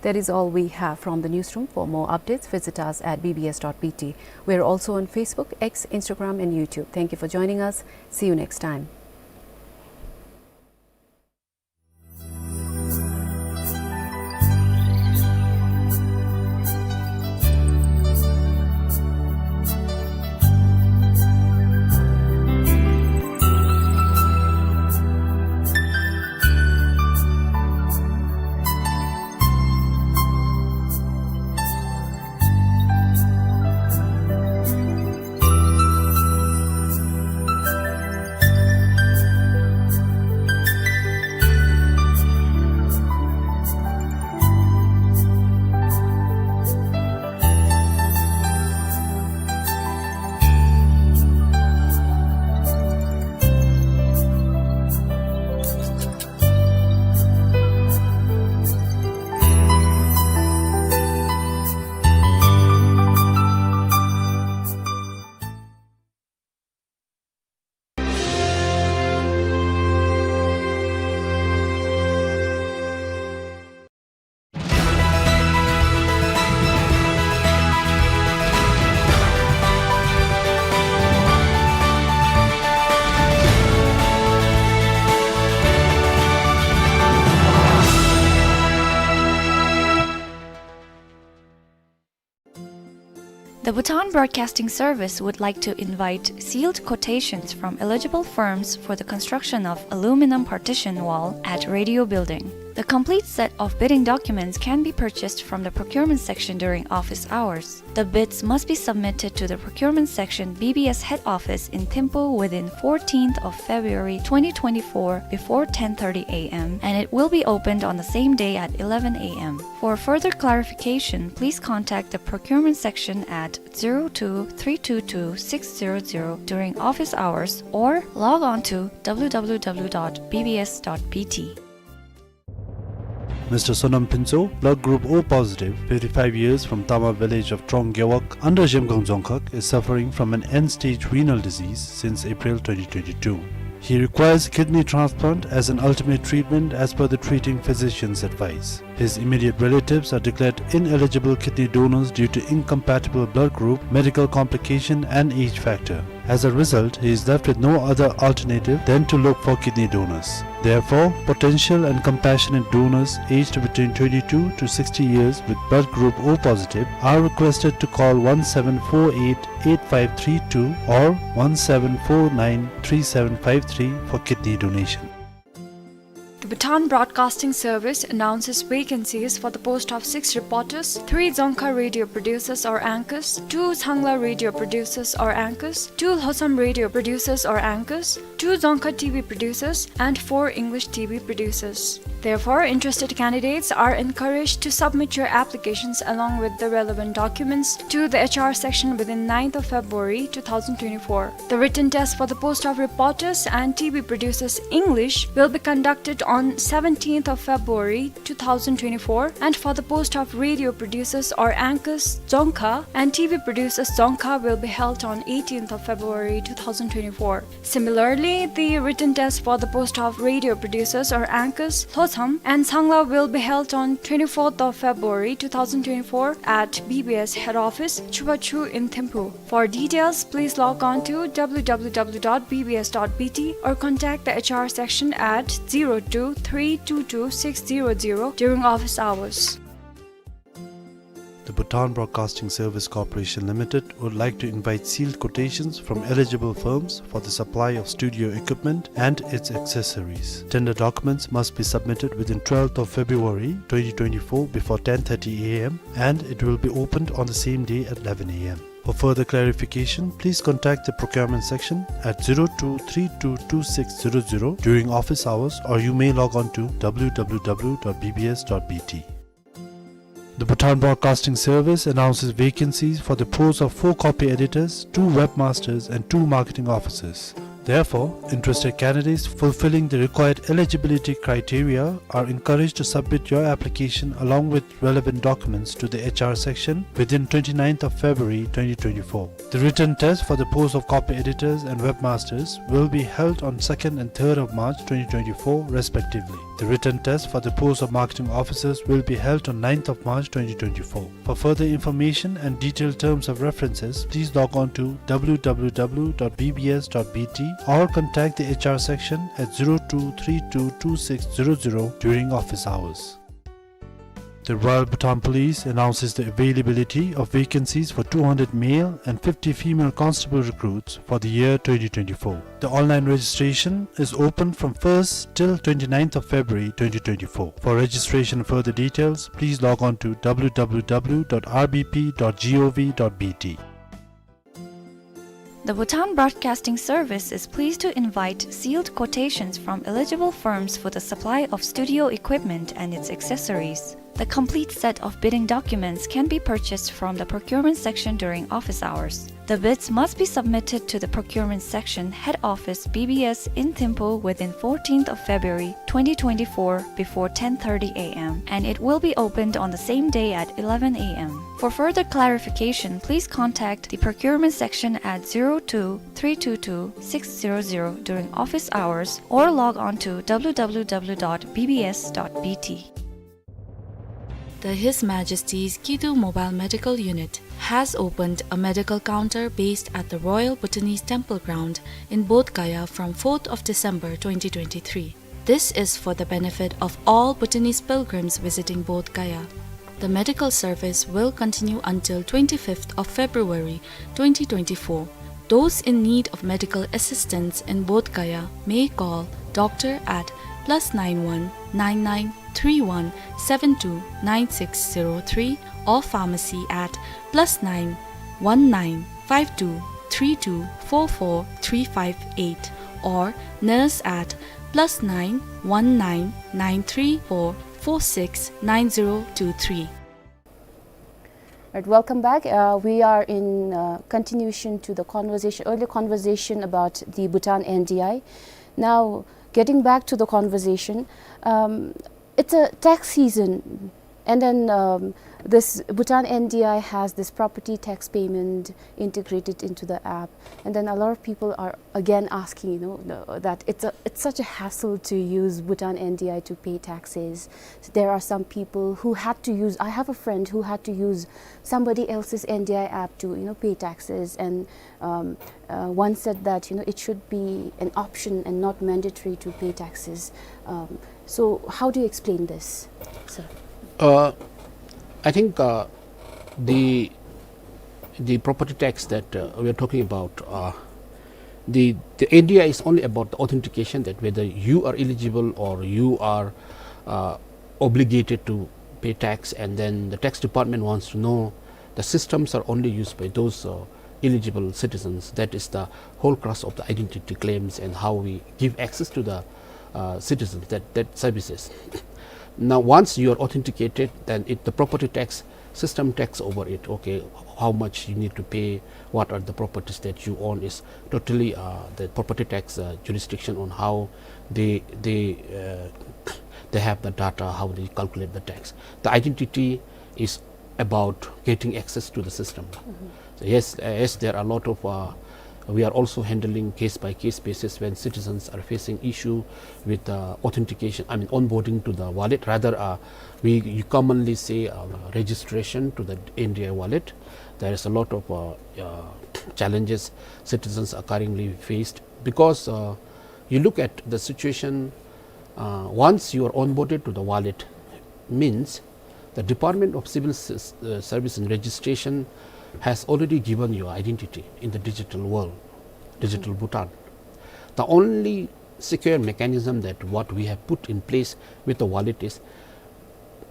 That is all we have from the newsroom. For more updates, visit us at B B S dot B T. We are also on Facebook, X, Instagram, and YouTube. Thank you for joining us. See you next time. The Bhutan Broadcasting Service would like to invite sealed quotations from eligible firms for the construction of aluminum partition wall at Radio Building. The complete set of bidding documents can be purchased from the procurement section during office hours. The bids must be submitted to the procurement section, B B S head office in Thimphu, within fourteenth of February twenty twenty-four before ten thirty A M, and it will be opened on the same day at eleven A M. For further clarification, please contact the procurement section at zero two three two two six zero zero during office hours or log on to W W W dot B B S dot B T. Mister Sonam Phuntsho, blood group O positive, fifty-five years, from Tama village of Trong Gewog under Zhemgang Dzongkhag, is suffering from an end-stage renal disease since April twenty twenty-two. He requires kidney transplant as an ultimate treatment as per the treating physician's advice. His immediate relatives are declared ineligible kidney donors due to incompatible blood group, medical complication, and age factor. As a result, he is left with no other alternative than to look for kidney donors. Therefore, potential and compassionate donors aged between twenty-two to sixty years with blood group O positive are requested to call one seven four eight eight five three two or one seven four nine three seven five three for kidney donation. The Bhutan Broadcasting Service announces vacancies for the post of six reporters, three Dzongkha radio producers or anchors, two Changla radio producers or anchors, two Lhotsam radio producers or anchors, two Dzongkha T V producers, and four English T V producers. Therefore, interested candidates are encouraged to submit your applications along with the relevant documents to the H R section within ninth of February two thousand twenty-four. The written test for the post of reporters and T V producers English will be conducted on seventeenth of February two thousand twenty-four, and for the post of radio producers or anchors Dzongkha and T V producers Dzongkha will be held on eighteenth of February two thousand twenty-four. Similarly, the written test for the post of radio producers or anchors Lhotsam and Changla will be held on twenty-fourth of February two thousand twenty-four at B B S head office, Chubachu in Thimphu. For details, please log on to W W W dot B B S dot B T or contact the H R section at zero two three two two six zero zero during office hours. The Bhutan Broadcasting Service Corporation Limited would like to invite sealed quotations from eligible firms for the supply of studio equipment and its accessories. Tender documents must be submitted within twelfth of February twenty twenty-four before ten thirty A M, and it will be opened on the same day at eleven A M. For further clarification, please contact the procurement section at zero two three two two six zero zero during office hours, or you may log on to W W W dot B B S dot B T. The Bhutan Broadcasting Service announces vacancies for the posts of four copy editors, two webmasters, and two marketing officers. Therefore, interested candidates fulfilling the required eligibility criteria are encouraged to submit your application along with relevant documents to the H R section within twenty-ninth of February twenty twenty-four. The written test for the post of copy editors and webmasters will be held on second and third of March twenty twenty-four respectively. The written test for the post of marketing officers will be held on ninth of March twenty twenty-four. For further information and detailed terms of references, please log on to W W W dot B B S dot B T or contact the H R section at zero two three two two six zero zero during office hours. The Royal Bhutan Police announces the availability of vacancies for two hundred male and fifty female constable recruits for the year twenty twenty-four. The online registration is open from first till twenty-ninth of February twenty twenty-four. For registration and further details, please log on to W W W dot R B P dot G O V dot B T. The Bhutan Broadcasting Service is pleased to invite sealed quotations from eligible firms for the supply of studio equipment and its accessories. The complete set of bidding documents can be purchased from the procurement section during office hours. The bids must be submitted to the procurement section, head office, B B S in Thimphu within fourteenth of February twenty twenty-four before ten thirty A M, and it will be opened on the same day at eleven A M. For further clarification, please contact the procurement section at zero two three two two six zero zero during office hours or log on to W W W dot B B S dot B T. The His Majesty's Kidu Mobile Medical Unit has opened a medical counter based at the Royal Bhutanese Temple Ground in Bodh Gaya from fourth of December twenty twenty-three. This is for the benefit of all Bhutanese pilgrims visiting Bodh Gaya. The medical service will continue until twenty-fifth of February twenty twenty-four. Those in need of medical assistance in Bodh Gaya may call doctor at plus nine one nine nine three one seven two nine six zero three or pharmacy at plus nine one nine five two three two four four three five eight or nurse at plus nine one nine nine three four four six nine zero two three. Right, welcome back. Uh, we are in, uh, continuation to the conversation, earlier conversation about the Bhutan N D I. Now, getting back to the conversation, um, it's a tax season, and then, um, this Bhutan N D I has this property tax payment integrated into the app, and then a lot of people are again asking, you know, the, that it's a, it's such a hassle to use Bhutan N D I to pay taxes. There are some people who had to use, I have a friend who had to use somebody else's N D I app to, you know, pay taxes, and, um, uh, one said that, you know, it should be an option and not mandatory to pay taxes. Um, so how do you explain this, sir? Uh, I think, uh, the, the property tax that, uh, we are talking about, uh, the, the N D I is only about the authentication, that whether you are eligible or you are, uh, obligated to pay tax, and then the tax department wants to know the systems are only used by those, uh, eligible citizens. That is the whole crux of the identity claims and how we give access to the, uh, citizens that, that services. Now, once you are authenticated, then it, the property tax system takes over it. Okay, how much you need to pay, what are the properties that you own is totally, uh, the property tax, uh, jurisdiction on how they, they, uh, they have the data, how they calculate the tax. The identity is about getting access to the system. So yes, uh, yes, there are a lot of, uh, we are also handling case by case basis when citizens are facing issue with, uh, authentication, I mean, onboarding to the wallet. Rather, uh, we, you commonly say, uh, registration to the N D I wallet. There is a lot of, uh, uh, challenges citizens are currently faced because, uh, you look at the situation, uh, once you are onboarded to the wallet, means the Department of Civil S-, uh, Service and Registration has already given your identity in the digital world, digital Bhutan. The only secure mechanism that what we have put in place with the wallet is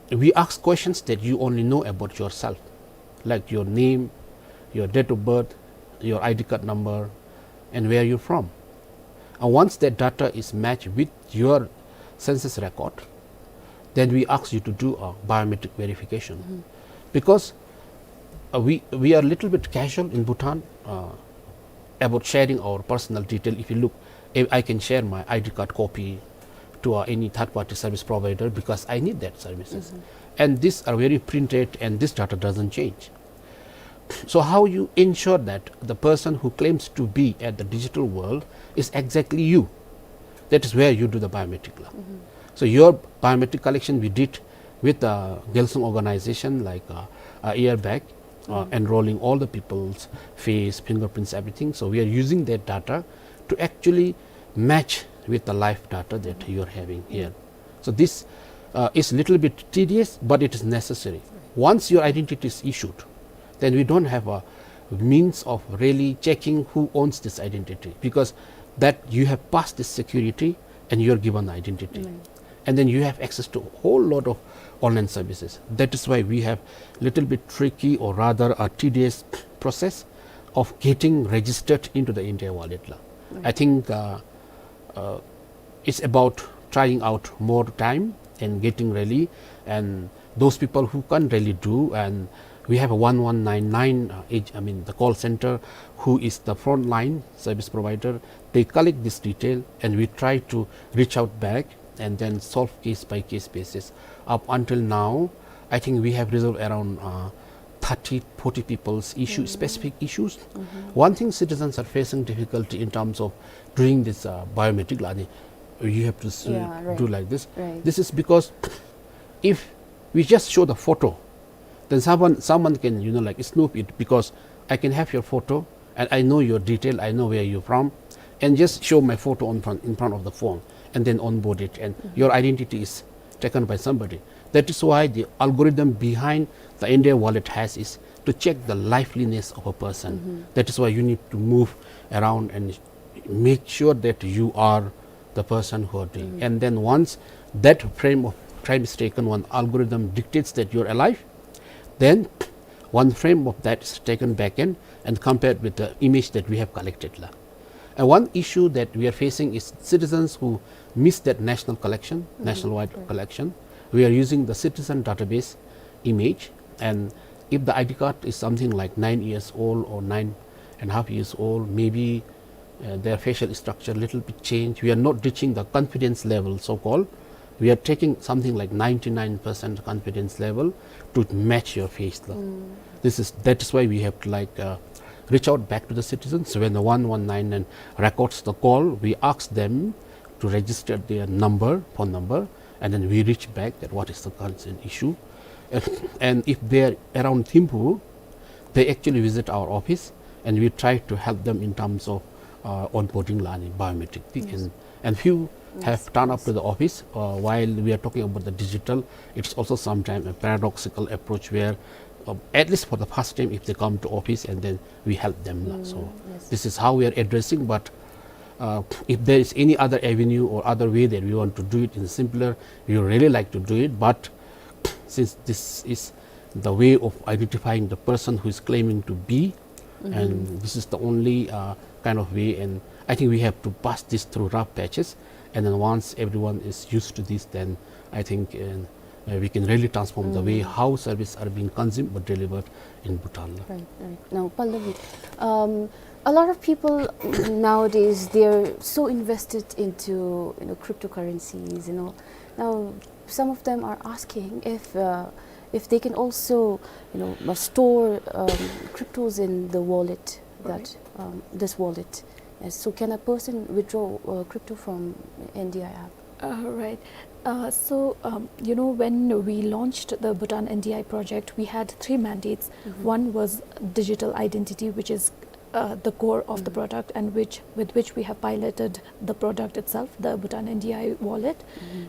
we ask questions that you only know about yourself, like your name, your date of birth, your I D card number, and where you're from. And once that data is matched with your census record, then we ask you to do a biometric verification. Because, uh, we, we are a little bit casual in Bhutan, uh, about sharing our personal detail. If you look, I, I can share my I D card copy to, uh, any third-party service provider because I need that services. And these are very printed, and this data doesn't change. So how you ensure that the person who claims to be at the digital world is exactly you? That is where you do the biometric la. So your biometric collection we did with the Gyalsung organization, like, uh, a year back, uh, enrolling all the people's face, fingerprints, everything. So we are using that data to actually match with the live data that you are having here. So this, uh, is little bit tedious, but it is necessary. Once your identity is issued, then we don't have a means of really checking who owns this identity, because that you have passed this security and you are given identity. And then you have access to a whole lot of online services. That is why we have little bit tricky or rather a tedious process of getting registered into the N D I wallet la. I think, uh, uh, it's about trying out more time and getting ready, and those people who can't really do, and we have a one one nine nine, uh, ag-, I mean, the call center, who is the frontline service provider. They collect this detail, and we try to reach out back and then solve case by case basis. Up until now, I think we have resolved around, uh, thirty, forty people's issue, specific issues. One thing citizens are facing difficulty in terms of doing this, uh, biometric la, you have to s-, do like this. This is because if we just show the photo, then someone, someone can, you know, like, snoop it, because I can have your photo and I know your detail, I know where you're from, and just show my photo on front, in front of the phone, and then onboard it, and your identity is taken by somebody. That is why the algorithm behind the N D I wallet has is to check the liveliness of a person. That is why you need to move around and make sure that you are the person who are doing. And then once that frame of time is taken, one algorithm dictates that you're alive, then one frame of that is taken back in and compared with the image that we have collected la. And one issue that we are facing is citizens who miss that national collection, nationwide collection. We are using the citizen database image, and if the I D card is something like nine years old or nine and a half years old, maybe uh, their facial structure a little bit changed. We are not reaching the confidence level, so-called. We are taking something like ninety-nine percent confidence level to match your face la. This is, that is why we have to, like, uh, reach out back to the citizens. So when the one one nine nine records the call, we ask them to register their number, phone number, and then we reach back that what is the concern issue. And, and if they are around Thimphu, they actually visit our office and we try to help them in terms of uh, onboarding la ni biometric thi. And, and few have turned up to the office. Uh, while we are talking about the digital, it's also sometimes a paradoxical approach where, uh, at least for the first time, if they come to office and then we help them la. So this is how we are addressing, but uh, if there is any other avenue or other way that we want to do it in simpler, we would really like to do it. But since this is the way of identifying the person who is claiming to be, and this is the only uh, kind of way, and I think we have to pass this through rough patches, and then once everyone is used to this, then I think uh, uh, we can really transform the way how services are being consumed but delivered in Bhutan la. Right, right. Now, Pallavi, um, a lot of people nowadays, they're so invested into, you know, cryptocurrencies, you know. Now, some of them are asking if, uh, if they can also, you know, uh, store um, cryptos in the wallet that, um, this wallet. Yes. So can a person withdraw uh, crypto from N D I app? Uh, right. Uh, so, um, you know, when we launched the Bhutan N D I project, we had three mandates. One was digital identity, which is uh, the core of the product, and which, with which we have piloted the product itself, the Bhutan N D I wallet.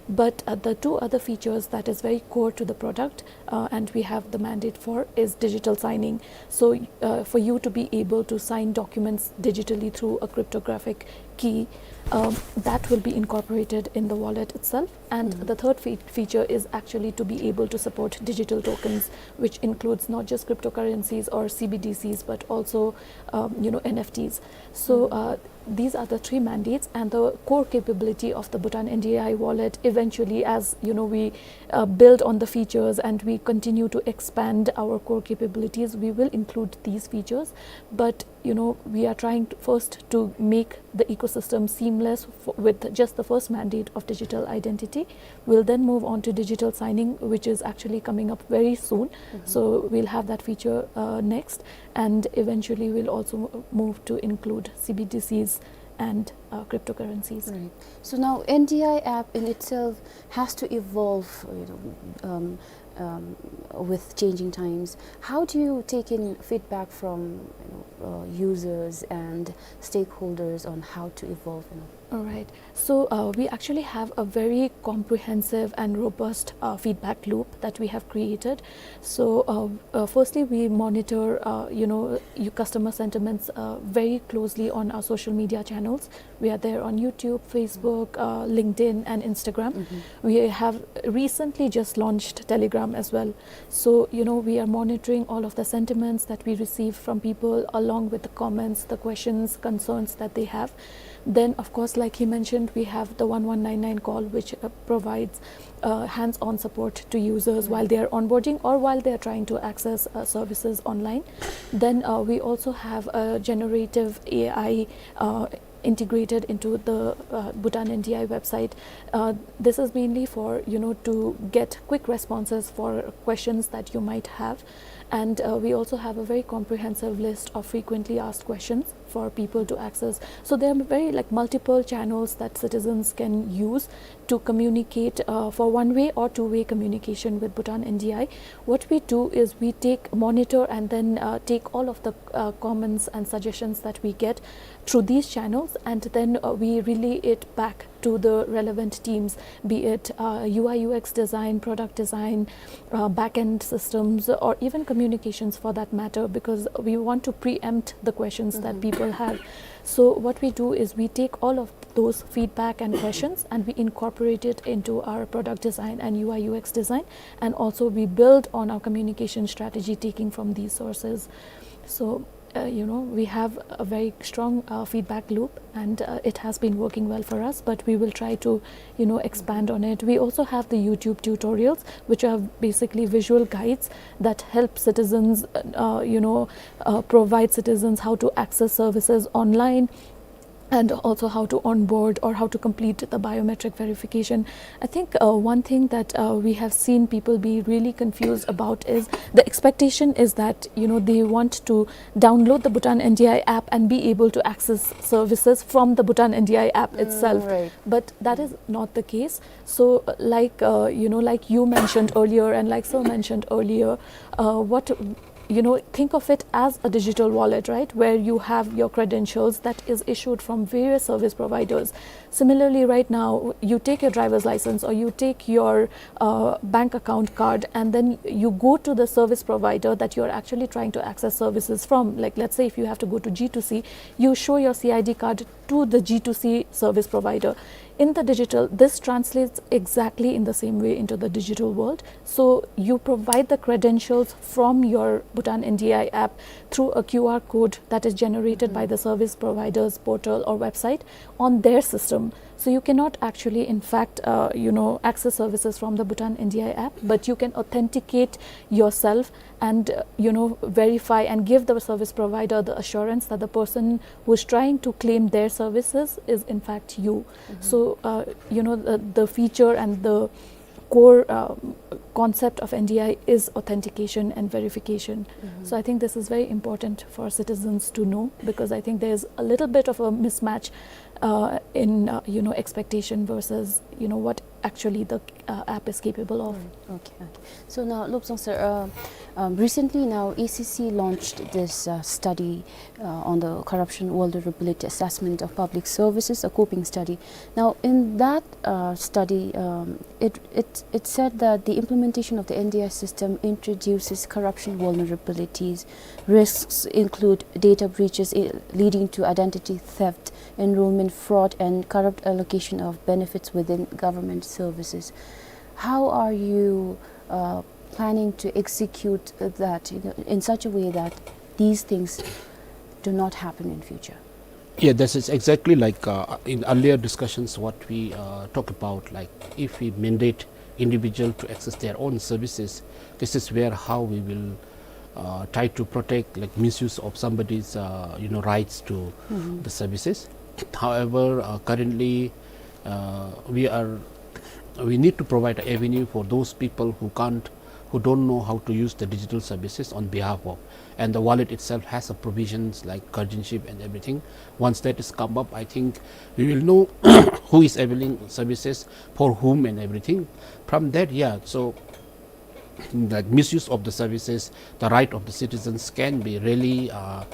But uh, the two other features that is very core to the product, uh, and we have the mandate for, is digital signing. So uh, for you to be able to sign documents digitally through a cryptographic key, um, that will be incorporated in the wallet itself. And the third fe- feature is actually to be able to support digital tokens, which includes not just cryptocurrencies or C B D Cs, but also, um, you know, N F Ts. So uh, these are the three mandates, and the core capability of the Bhutan N D I wallet, eventually, as, you know, we uh, build on the features and we continue to expand our core capabilities, we will include these features. But, you know, we are trying to first to make the ecosystem seamless f- with just the first mandate of digital identity. We'll then move on to digital signing, which is actually coming up very soon. So we'll have that feature uh, next, and eventually we'll also move to include C B D Cs and uh, cryptocurrencies. Right. So now N D I app in itself has to evolve, you know, um, um, with changing times. How do you take in feedback from, you know, uh, users and stakeholders on how to evolve? You know? All right. So uh, we actually have a very comprehensive and robust uh, feedback loop that we have created. So uh, uh, firstly, we monitor, uh, you know, you customer sentiments uh, very closely on our social media channels. We are there on YouTube, Facebook, uh, LinkedIn, and Instagram. We have recently just launched Telegram as well. So, you know, we are monitoring all of the sentiments that we receive from people, along with the comments, the questions, concerns that they have. Then, of course, like he mentioned, we have the one one nine nine call, which uh, provides uh, hands-on support to users while they are onboarding or while they are trying to access uh, services online. Then uh, we also have a generative A I uh, integrated into the uh, Bhutan N D I website. Uh, this is mainly for, you know, to get quick responses for questions that you might have. And uh, we also have a very comprehensive list of frequently asked questions for people to access. So there are very, like, multiple channels that citizens can use to communicate uh, for one-way or two-way communication with Bhutan N D I. What we do is we take, monitor, and then uh, take all of the uh, comments and suggestions that we get through these channels, and then uh, we relay it back to the relevant teams, be it uh, U I U X design, product design, uh, back-end systems, or even communications for that matter, because we want to preempt the questions that people have. So what we do is we take all of those feedback and questions and we incorporate it into our product design and U I U X design, and also we build on our communication strategy taking from these sources. So uh, you know, we have a very strong uh, feedback loop, and uh, it has been working well for us, but we will try to, you know, expand on it. We also have the YouTube tutorials, which are basically visual guides that help citizens, uh, you know, uh, provide citizens how to access services online and also how to onboard or how to complete the biometric verification. I think uh, one thing that uh, we have seen people be really confused about is the expectation is that, you know, they want to download the Bhutan N D I app and be able to access services from the Bhutan N D I app itself. Right. But that is not the case. So, uh, like uh, you know, like you mentioned earlier, and like Sir mentioned earlier, uh, what you know, think of it as a digital wallet, right, where you have your credentials that is issued from various service providers. Similarly, right now, you take your driver's license or you take your uh, bank account card, and then you go to the service provider that you're actually trying to access services from. Like, let's say if you have to go to G two C, you show your C I D card to the G two C service provider. In the digital, this translates exactly in the same way into the digital world. So you provide the credentials from your Bhutan N D I app through a Q R code that is generated by the service provider's portal or website on their system. So you cannot actually, in fact, uh, you know, access services from the Bhutan N D I app, but you can authenticate yourself and uh, you know, verify and give the service provider the assurance that the person who is trying to claim their services is in fact you. So uh, you know, the, the feature and the core uh, concept of N D I is authentication and verification. So I think this is very important for citizens to know, because I think there's a little bit of a mismatch uh, in uh, you know, expectation versus, you know, what actually the uh, app is capable of. Okay, okay. So now, Lobsang sir, uh, um, recently now A C C launched this uh, study uh, on the corruption vulnerability assessment of public services, a scoping study. Now, in that uh, study, um, it, it, it said that the implementation of the N D I system introduces corruption vulnerabilities. Risks include data breaches i- leading to identity theft, enrollment fraud, and corrupt allocation of benefits within government services. How are you uh, planning to execute that, you know, in such a way that these things do not happen in future? Yeah, this is exactly like uh, in earlier discussions what we uh, talk about, like, if we mandate individual to access their own services, this is where how we will uh, try to protect, like, misuse of somebody's uh, you know, rights to the services. However, uh, currently uh, we are we need to provide an avenue for those people who can't, who don't know how to use the digital services on behalf of. And the wallet itself has a provisions like guardianship and everything. Once that is come up, I think we will know who is availing services for whom and everything. From that, yeah, so that misuse of the services, the right of the citizens can be really uh,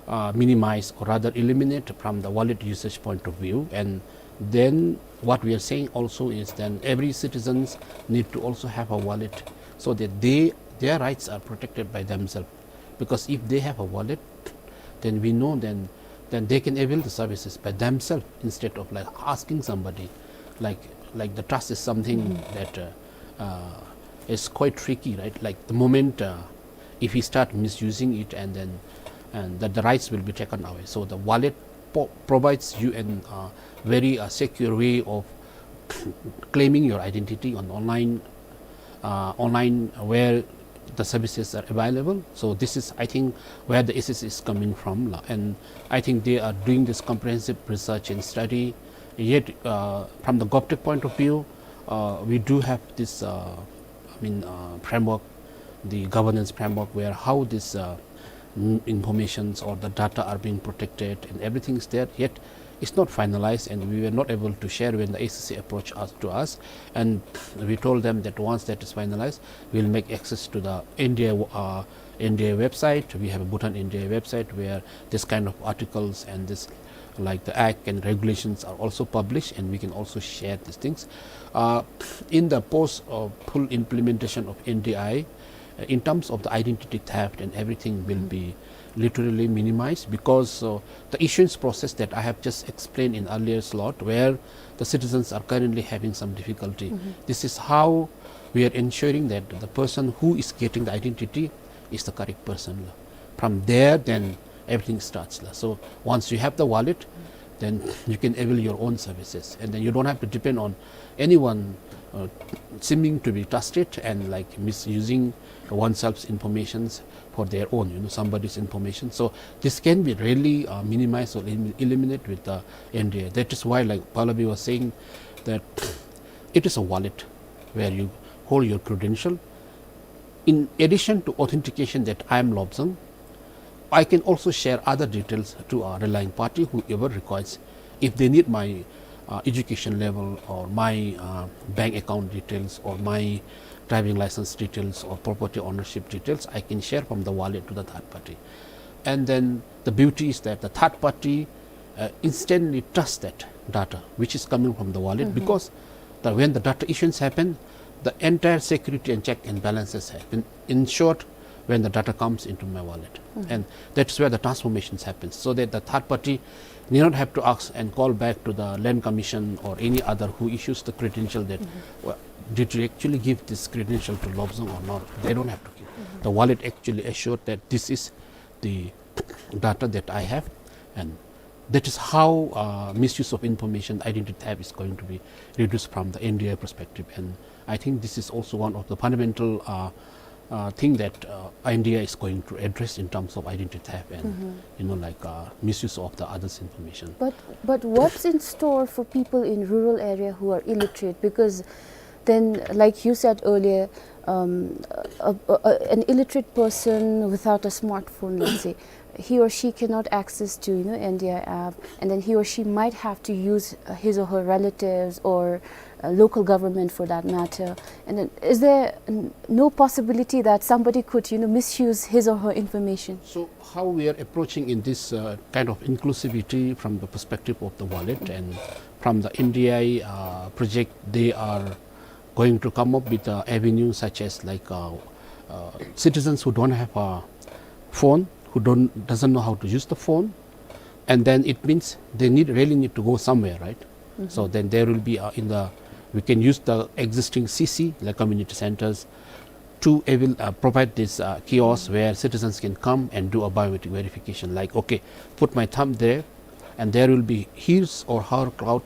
uh, minimized or rather eliminated from the wallet usage point of view. And then what we are saying also is then every citizens need to also have a wallet so that they, their rights are protected by themselves. Because if they have a wallet, then we know then then they can avail the services by themselves instead of, like, asking somebody. Like, like the trust is something that uh, uh, is quite tricky, right? Like the moment uh, if we start misusing it, and then and that the rights will be taken away. So the wallet po- provides you an uh, very uh, secure way of claiming your identity on online uh, online where the services are available. So this is, I think, where the A C C is coming from, la. And I think they are doing this comprehensive research and study. Yet, uh, from the GovTech point of view, uh, we do have this, uh, I mean, uh, framework, the governance framework, where how this uh, n- informations or the data are being protected and everything is there. Yet, it's not finalized, and we were not able to share when the A C C approached us to us, and we told them that once that is finalized, we'll make access to the N D I uh, N D I website. We have a Bhutan N D I website where this kind of articles and this like the act and regulations are also published, and we can also share these things. Uh, in the post, uh, full implementation of N D I, uh, in terms of the identity theft and everything will be literally minimized, because, uh, the issuance process that I have just explained in earlier slot, where the citizens are currently having some difficulty. This is how we are ensuring that the person who is getting the identity is the correct person. From there, then everything starts. So once you have the wallet, then you can avail your own services, and then you don't have to depend on anyone, uh, seeming to be trusted and, like, misusing oneself's informations for their own, you know, somebody's information. So this can be really, uh, minimized or elim-, eliminated with the N D I. That is why, like Pallavi was saying, that it is a wallet where you hold your credential. In addition to authentication that I am Lobsang, I can also share other details to a relying party, whoever requires. If they need my, uh, education level or my, uh, bank account details or my driving license details or property ownership details, I can share from the wallet to the third party. And then the beauty is that the third party, uh, instantly trust that data which is coming from the wallet, because the, when the data issuance happen, the entire security and check and balances have been ensured when the data comes into my wallet. And that's where the transformations happens, so that the third party need not have to ask and call back to the Land Commission or any other who issues the credential that, "Well, did you actually give this credential to Lobsang or not?" They don't have to give. The wallet actually assured that this is the data that I have, and that is how, uh, misuse of information, identity theft, is going to be reduced from the N D I perspective. And I think this is also one of the fundamental, uh, uh, thing that, uh, N D I is going to address in terms of identity theft and, you know, like, uh, misuse of the others' information. But, but what's in store for people in rural area who are illiterate? Because then, like you said earlier, um, a, a, a, an illiterate person without a smartphone, let's say, he or she cannot access to, you know, N D I app, and then he or she might have to use, uh, his or her relatives or, uh, local government for that matter. And then is there n-, no possibility that somebody could, you know, misuse his or her information? So how we are approaching in this, uh, kind of inclusivity from the perspective of the wallet and from the N D I, uh, project, they are going to come up with, uh, avenues such as, like, uh, uh, citizens who don't have a phone, who don't, doesn't know how to use the phone, and then it means they need, really need to go somewhere, right? So then there will be, uh, in the, we can use the existing C C, like community centers, to able, uh, provide this, uh, kiosk where citizens can come and do a biometric verification. Like, okay, put my thumb there, and there will be his or her cloud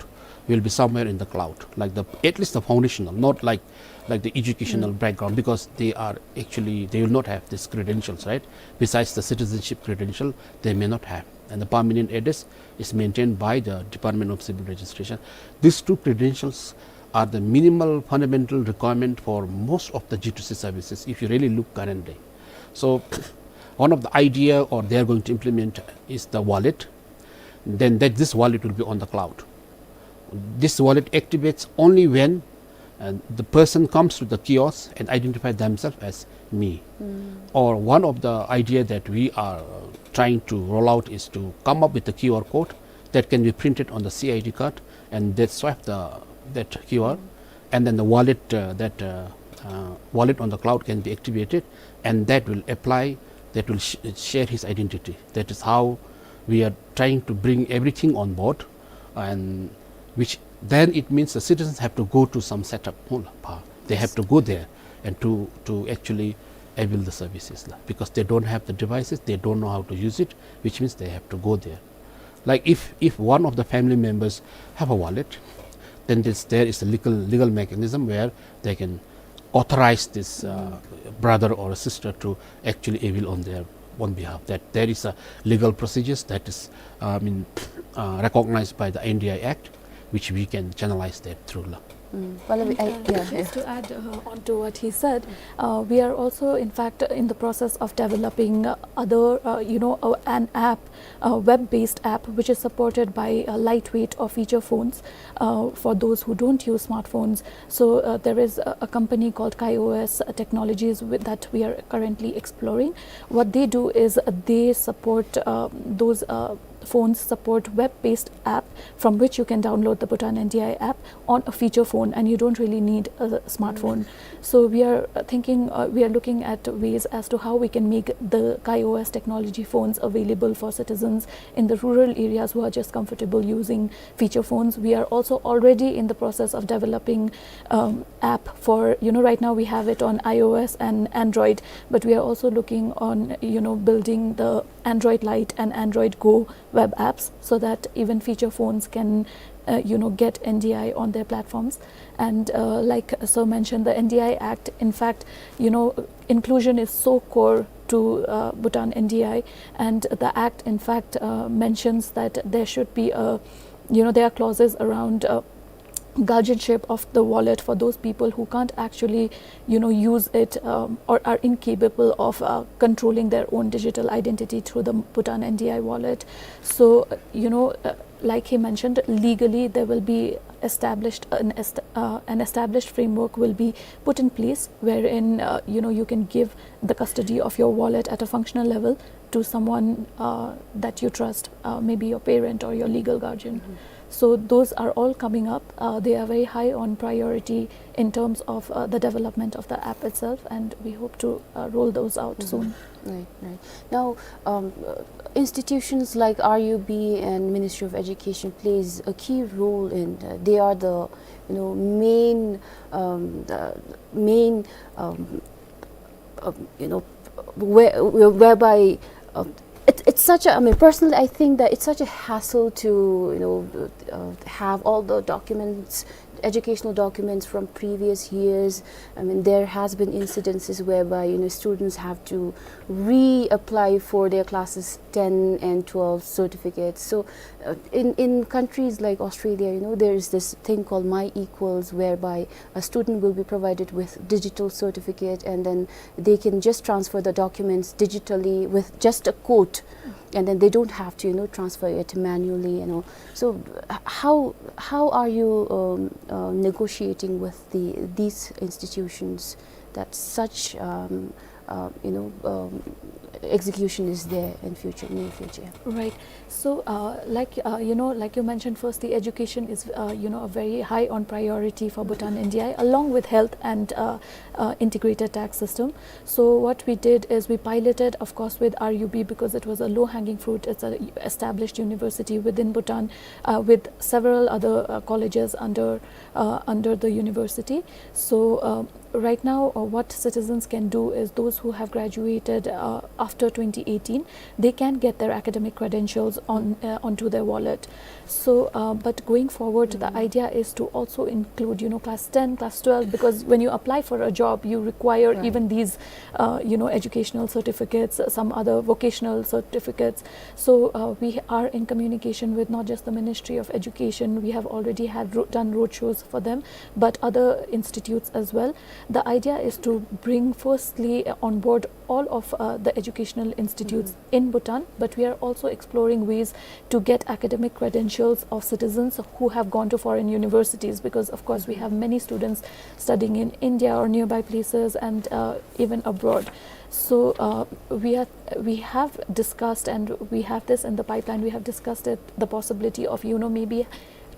will be somewhere in the cloud, like the, at least the foundational, not like, like the educational background, because they are actually, they will not have these credentials, right? Besides the citizenship credential, they may not have. And the permanent address is maintained by the Department of Civil Registration. These two credentials are the minimal fundamental requirement for most of the G two C services, if you really look currently. So one of the idea or they are going to implement is the wallet. Then that, this wallet will be on the cloud. This wallet activates only when, uh, the person comes to the kiosk and identify themselves as me. Or one of the idea that we are trying to roll out is to come up with a Q R code that can be printed on the C I D card, and they swipe the, that Q R, and then the wallet, uh, that, uh, uh, wallet on the cloud can be activated, and that will apply, that will sh-, share his identity. That is how we are trying to bring everything on board, and which then it means the citizens have to go to some setup. They have to go there and to, to actually avail the services, la, because they don't have the devices, they don't know how to use it, which means they have to go there. Like, if, if one of the family members have a wallet, then this, there is a legal, legal mechanism where they can authorize this, uh, brother or sister to actually avail on their own behalf. That there is a legal procedures that is, uh, I mean, uh, recognized by the N D I Act, which we can channelize that through, la. Mm. Pallavi, I, uh, yeah, just, yeah, to add, uh, on to what he said, uh, we are also, in fact, in the process of developing, uh, other, uh, you know, uh, an app, a web-based app which is supported by, uh, lightweight or feature phones, uh, for those who don't use smartphones. So, uh, there is a, a company called KaiOS Technologies with, that we are currently exploring. What they do is, uh, they support, uh, those, uh, phones support web-based app from which you can download the Bhutan N D I app on a feature phone, and you don't really need a smartphone. So we are, uh, thinking, uh, we are looking at ways as to how we can make the KaiOS technology phones available for citizens in the rural areas who are just comfortable using feature phones. We are also already in the process of developing, um, app for, you know, right now we have it on iOS and Android, but we are also looking on, you know, building the Android Lite and Android Go web apps so that even feature phones can, uh, you know, get N D I on their platforms. And, uh, like Sir mentioned, the N D I Act, in fact, you know, inclusion is so core to, uh, Bhutan N D I, and the act, in fact, uh, mentions that there should be a, you know, there are clauses around, uh, guardianship of the wallet for those people who can't actually, you know, use it, um, or are incapable of, uh, controlling their own digital identity through the Bhutan N D I wallet. So, uh, you know, uh, like he mentioned, legally there will be established an est- uh, an established framework will be put in place wherein, uh, you know, you can give the custody of your wallet at a functional level to someone, uh, that you trust, uh, maybe your parent or your legal guardian. So those are all coming up. Uh, they are very high on priority in terms of, uh, the development of the app itself, and we hope to, uh, roll those out soon. Right, right. Now, um, uh, institutions like R U B and Ministry of Education plays a key role in, uh, they are the, you know, main, um, the main, um, um, you know, where, where- whereby, um, it, it's such a, I mean, personally, I think that it's such a hassle to, you know, uh, have all the documents, educational documents from previous years. I mean, there has been incidences whereby, you know, students have to reapply for their classes ten and twelve certificates. So, uh, in, in countries like Australia, you know, there is this thing called MyEquals, whereby a student will be provided with digital certificate, and then they can just transfer the documents digitally with just a quote, and then they don't have to, you know, transfer it manually and all. So, h- how, how are you, um, uh, negotiating with the, these institutions that such, um, uh, you know, um, execution is there in future, near future? Right. So, uh, like, uh, you know, like you mentioned first, the education is, uh, you know, a very high on priority for Bhutan N D I, along with health and, uh, uh, integrated tax system. So what we did is we piloted, of course, with R U B because it was a low-hanging fruit. It's a established university within Bhutan, uh, with several other, uh, colleges under, uh, under the university. So, uh, right now, uh, what citizens can do is those who have graduated, uh, after twenty eighteen, they can get their academic credentials on, uh, onto their wallet. So, uh, but going forward, the idea is to also include, you know, class ten, class twelve, because when you apply for a job, you require even these, uh, you know, educational certificates, some other vocational certificates. So, uh, we are in communication with not just the Ministry of Education. We have already had ro- done roadshows for them, but other institutes as well. The idea is to bring firstly, uh, on board all of, uh, the educational institutes in Bhutan, but we are also exploring ways to get academic credentials of citizens who have gone to foreign universities, because of course we have many students studying in India or nearby places and, uh, even abroad. So, uh, we are, we have discussed, and we have this in the pipeline, we have discussed it, the possibility of, you know, maybe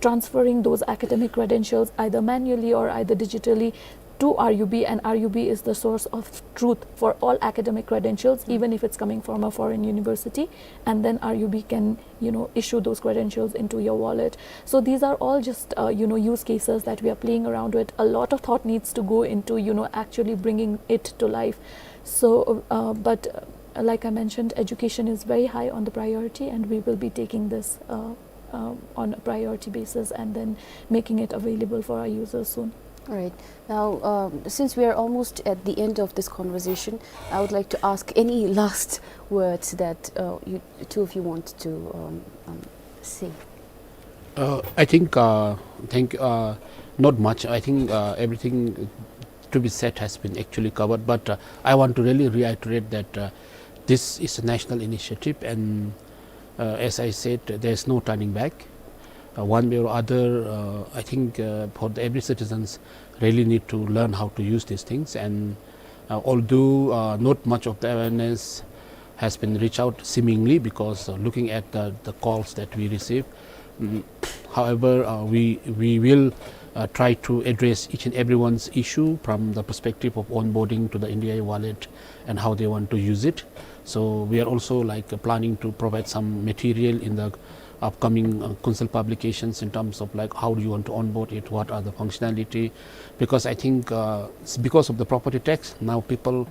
transferring those academic credentials either manually or either digitally to R U B, and R U B is the source of truth for all academic credentials, even if it's coming from a foreign university, and then R U B can, you know, issue those credentials into your wallet. So these are all just, uh, you know, use cases that we are playing around with. A lot of thought needs to go into, you know, actually bringing it to life. So, uh, but, uh, like I mentioned, education is very high on the priority, and we will be taking this, uh, uh, on a priority basis and then making it available for our users soon. All right. Now, um, since we are almost at the end of this conversation, I would like to ask any last words that, uh, you, two of you want to, um, um, say. Uh, I think, uh, thank, uh, not much. I think, uh, everything to be said has been actually covered, but, uh, I want to really reiterate that, uh, this is a national initiative, and, uh, as I said, there's no turning back. Uh, one way or other, uh, I think, uh, for the, every citizens really need to learn how to use these things, and, uh, although, uh, not much of the awareness has been reached out seemingly, because, uh, looking at the, the calls that we receive. Mm, however, uh, we, we will, uh, try to address each and everyone's issue from the perspective of onboarding to the N D I wallet and how they want to use it. So we are also, like, uh, planning to provide some material in the upcoming, uh, council publications in terms of, like, how do you want to onboard it, what are the functionality, because I think, uh, s-, because of the property tax, now people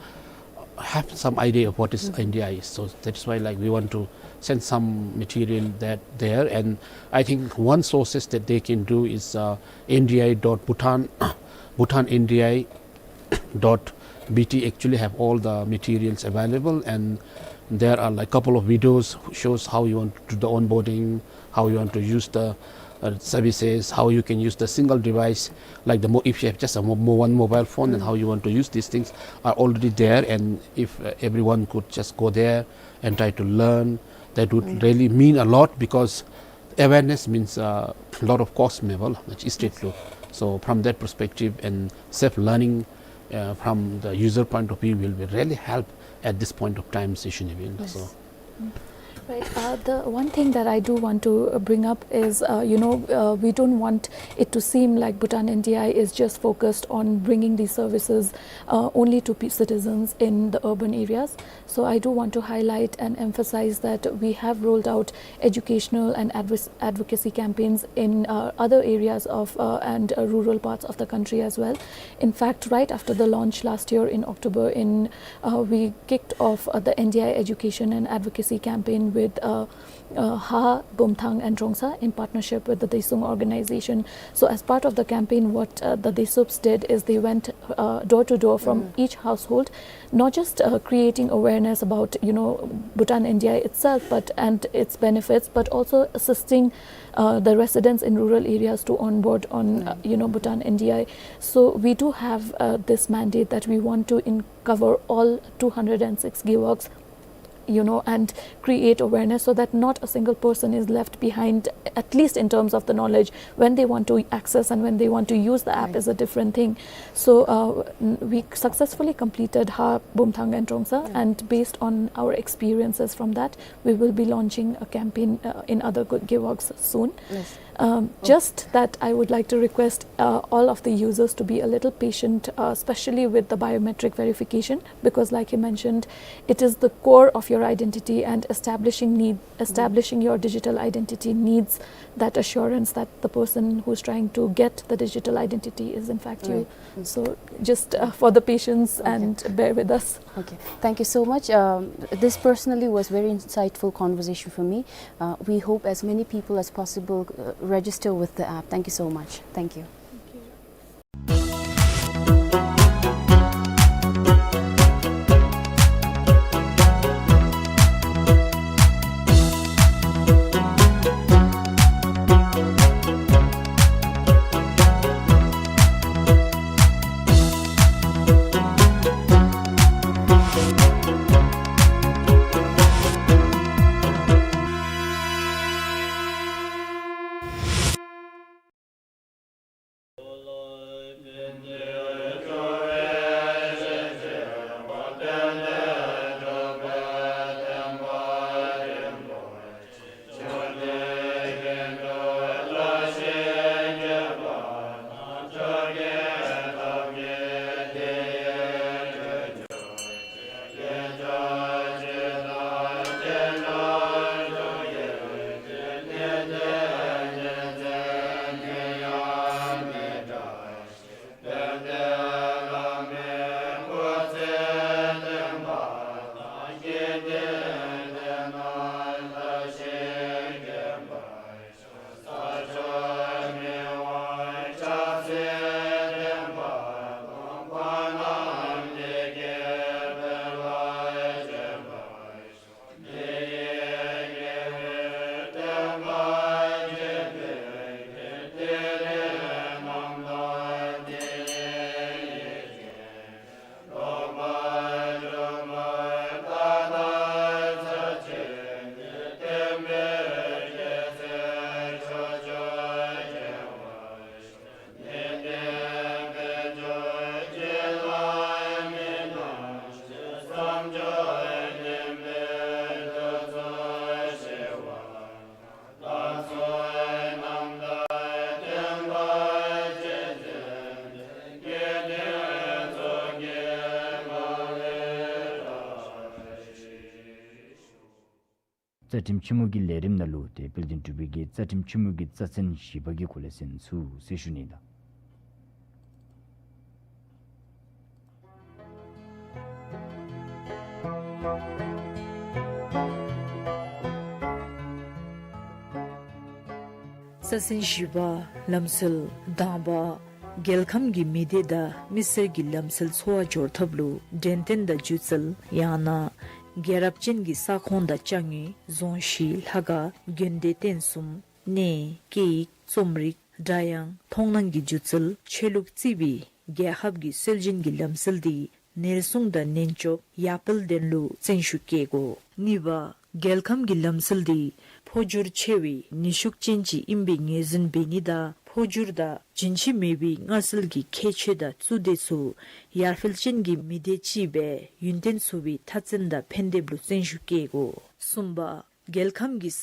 have some idea of what is N D I is. So that's why, like, we want to send some material that there. And I think one sources that they can do is, uh, N D I dot Bhutan, Bhutan N D I dot B T actually have all the materials available, and there are, like, couple of videos shows how you want to do the onboarding, how you want to use the, uh, services, how you can use the single device, like the mo-, if you have just a mo-, mo-, one mobile phone, and how you want to use these things are already there. And if, uh, everyone could just go there and try to learn, that would really mean a lot, because awareness means, uh, a lot of cost, mebal, which is straight through. So from that perspective, and self-learning, uh, from the user point of view will be really help at this point of time, session event. So. Right. Uh, the one thing that I do want to, uh, bring up is, uh, you know, uh, we don't want it to seem like Bhutan N D I is just focused on bringing these services, uh, only to pe-, citizens in the urban areas. So I do want to highlight and emphasize that we have rolled out educational and advoc-, advocacy campaigns in, uh, other areas of, uh, and, uh, rural parts of the country as well. In fact, right after the launch last year in October, in, uh, we kicked off, uh, the N D I education and advocacy campaign with, uh, uh, Ha, Bumthang and Drongsa in partnership with the Desung organization. So as part of the campaign, what, uh, the Desups did is they went, uh, door to door from each household, not just, uh, creating awareness about, you know, Bhutan N D I itself, but, and its benefits, but also assisting, uh, the residents in rural areas to onboard on, uh, you know, Bhutan N D I. So we do have, uh, this mandate that we want to in-, cover all two hundred and six gewogs, you know, and create awareness so that not a single person is left behind, at least in terms of the knowledge. When they want to access and when they want to use the app is a different thing. So, uh, n-, we successfully completed Ha, Bumthang and Drongsa, and based on our experiences from that, we will be launching a campaign, uh, in other good gewogs soon. Yes. Um, just that I would like to request, uh, all of the users to be a little patient, uh, especially with the biometric verification, because like you mentioned, it is the core of your identity, and establishing need, establishing your digital identity needs that assurance that the person who's trying to get the digital identity is in fact you. So just, uh, for the patience and bear with us. Okay, thank you so much. Um, this personally was very insightful conversation for me. Uh, we hope as many people as possible, uh, register with the app. Thank you so much. Thank you. རྩ་ཁྲིམས་ཆེན་མོ་གི་ལས་རིམ་ནང་ལུ་ཏེ་དཔལ་ལྡན་འབྲུག་པའི་གི་རྩ་ཁྲིམས་ཆེན་མོ་གི་རྩ་ཚན་བཞི་པ་གི་སྐོར་ལས་གསན་ཚུགས་ཟེར་ཞུ་ནི་ལགས། རྩ་ཚན་བཞི་པ། ལམ་སྲོལ། དང་པ། རྒྱལ་ཁམས་ཀྱི་མི་སྡེ་དང་མི་སེར་གྱི་ལམ་སྲོལ་འཚོ་བ་སྦྱོར་ཐབས་ལུ་འགྲན་བསྟེན་དང་སྒྱུ་རྩལ་ཡང་ན་རྒྱལ་རབས་ཅན་གྱི་ས་ཁོངས་དང་ཅ་དངོས་རྫོང་གཞི་ལྷ་ཁང་དགོན་སྡེ་རྟེན་གསུམ་གནས་སྐད་ཡིག་རྩོམ་རིག་སྒྲ་དབྱངས་མཐོང་སྣང་གི་སྒྱུ་རྩལ་ཆོས་ལུགས་བརྩིས་པའི་རྒྱལ་ཁབ་ཀྱི་སྲོལ་རྒྱུན་གྱི་ལམ་སྲོལ་འདི་ནན་སྲུང་དང་ནན་སྐྱོབ་ཡར་སྤེལ་དོན་ལུ་བརྩོན་ཤུགས་བསྐྱེད་དགོ། གཉིས་པ། རྒྱལ་ཁམས་ཀྱི་ལམ་སྲོལ་འདི་འཕོ་འགྱུར་ཆེ་བའི་ནུས་ཤུགས་ཅན་ཅིག་ཨིན་པའི་ངོས་འཛིན་འབད་ནི་དང་འཕོ་འགྱུར་དང་རྒྱུན་ཆད་མེད་པའི་སྔར་སྲོལ་གྱི་ཁྱད་ཆོས་དང་གཙོ་དོན་ཚུ་ཡར་འཕེལ་ཅན་གྱི་མི་སྡེ་ཅིག་སྦེ་ཡུན་བརྟན་ཚུགས་པའི་མཐའ་བཙན་དང་ཕན་འདེབས་ལུ་བརྩོན་ཤུགས་བསྐྱེད་དགོ། གསུམ་པ། རྒྱལ་ཁམས་ཀྱི་ས་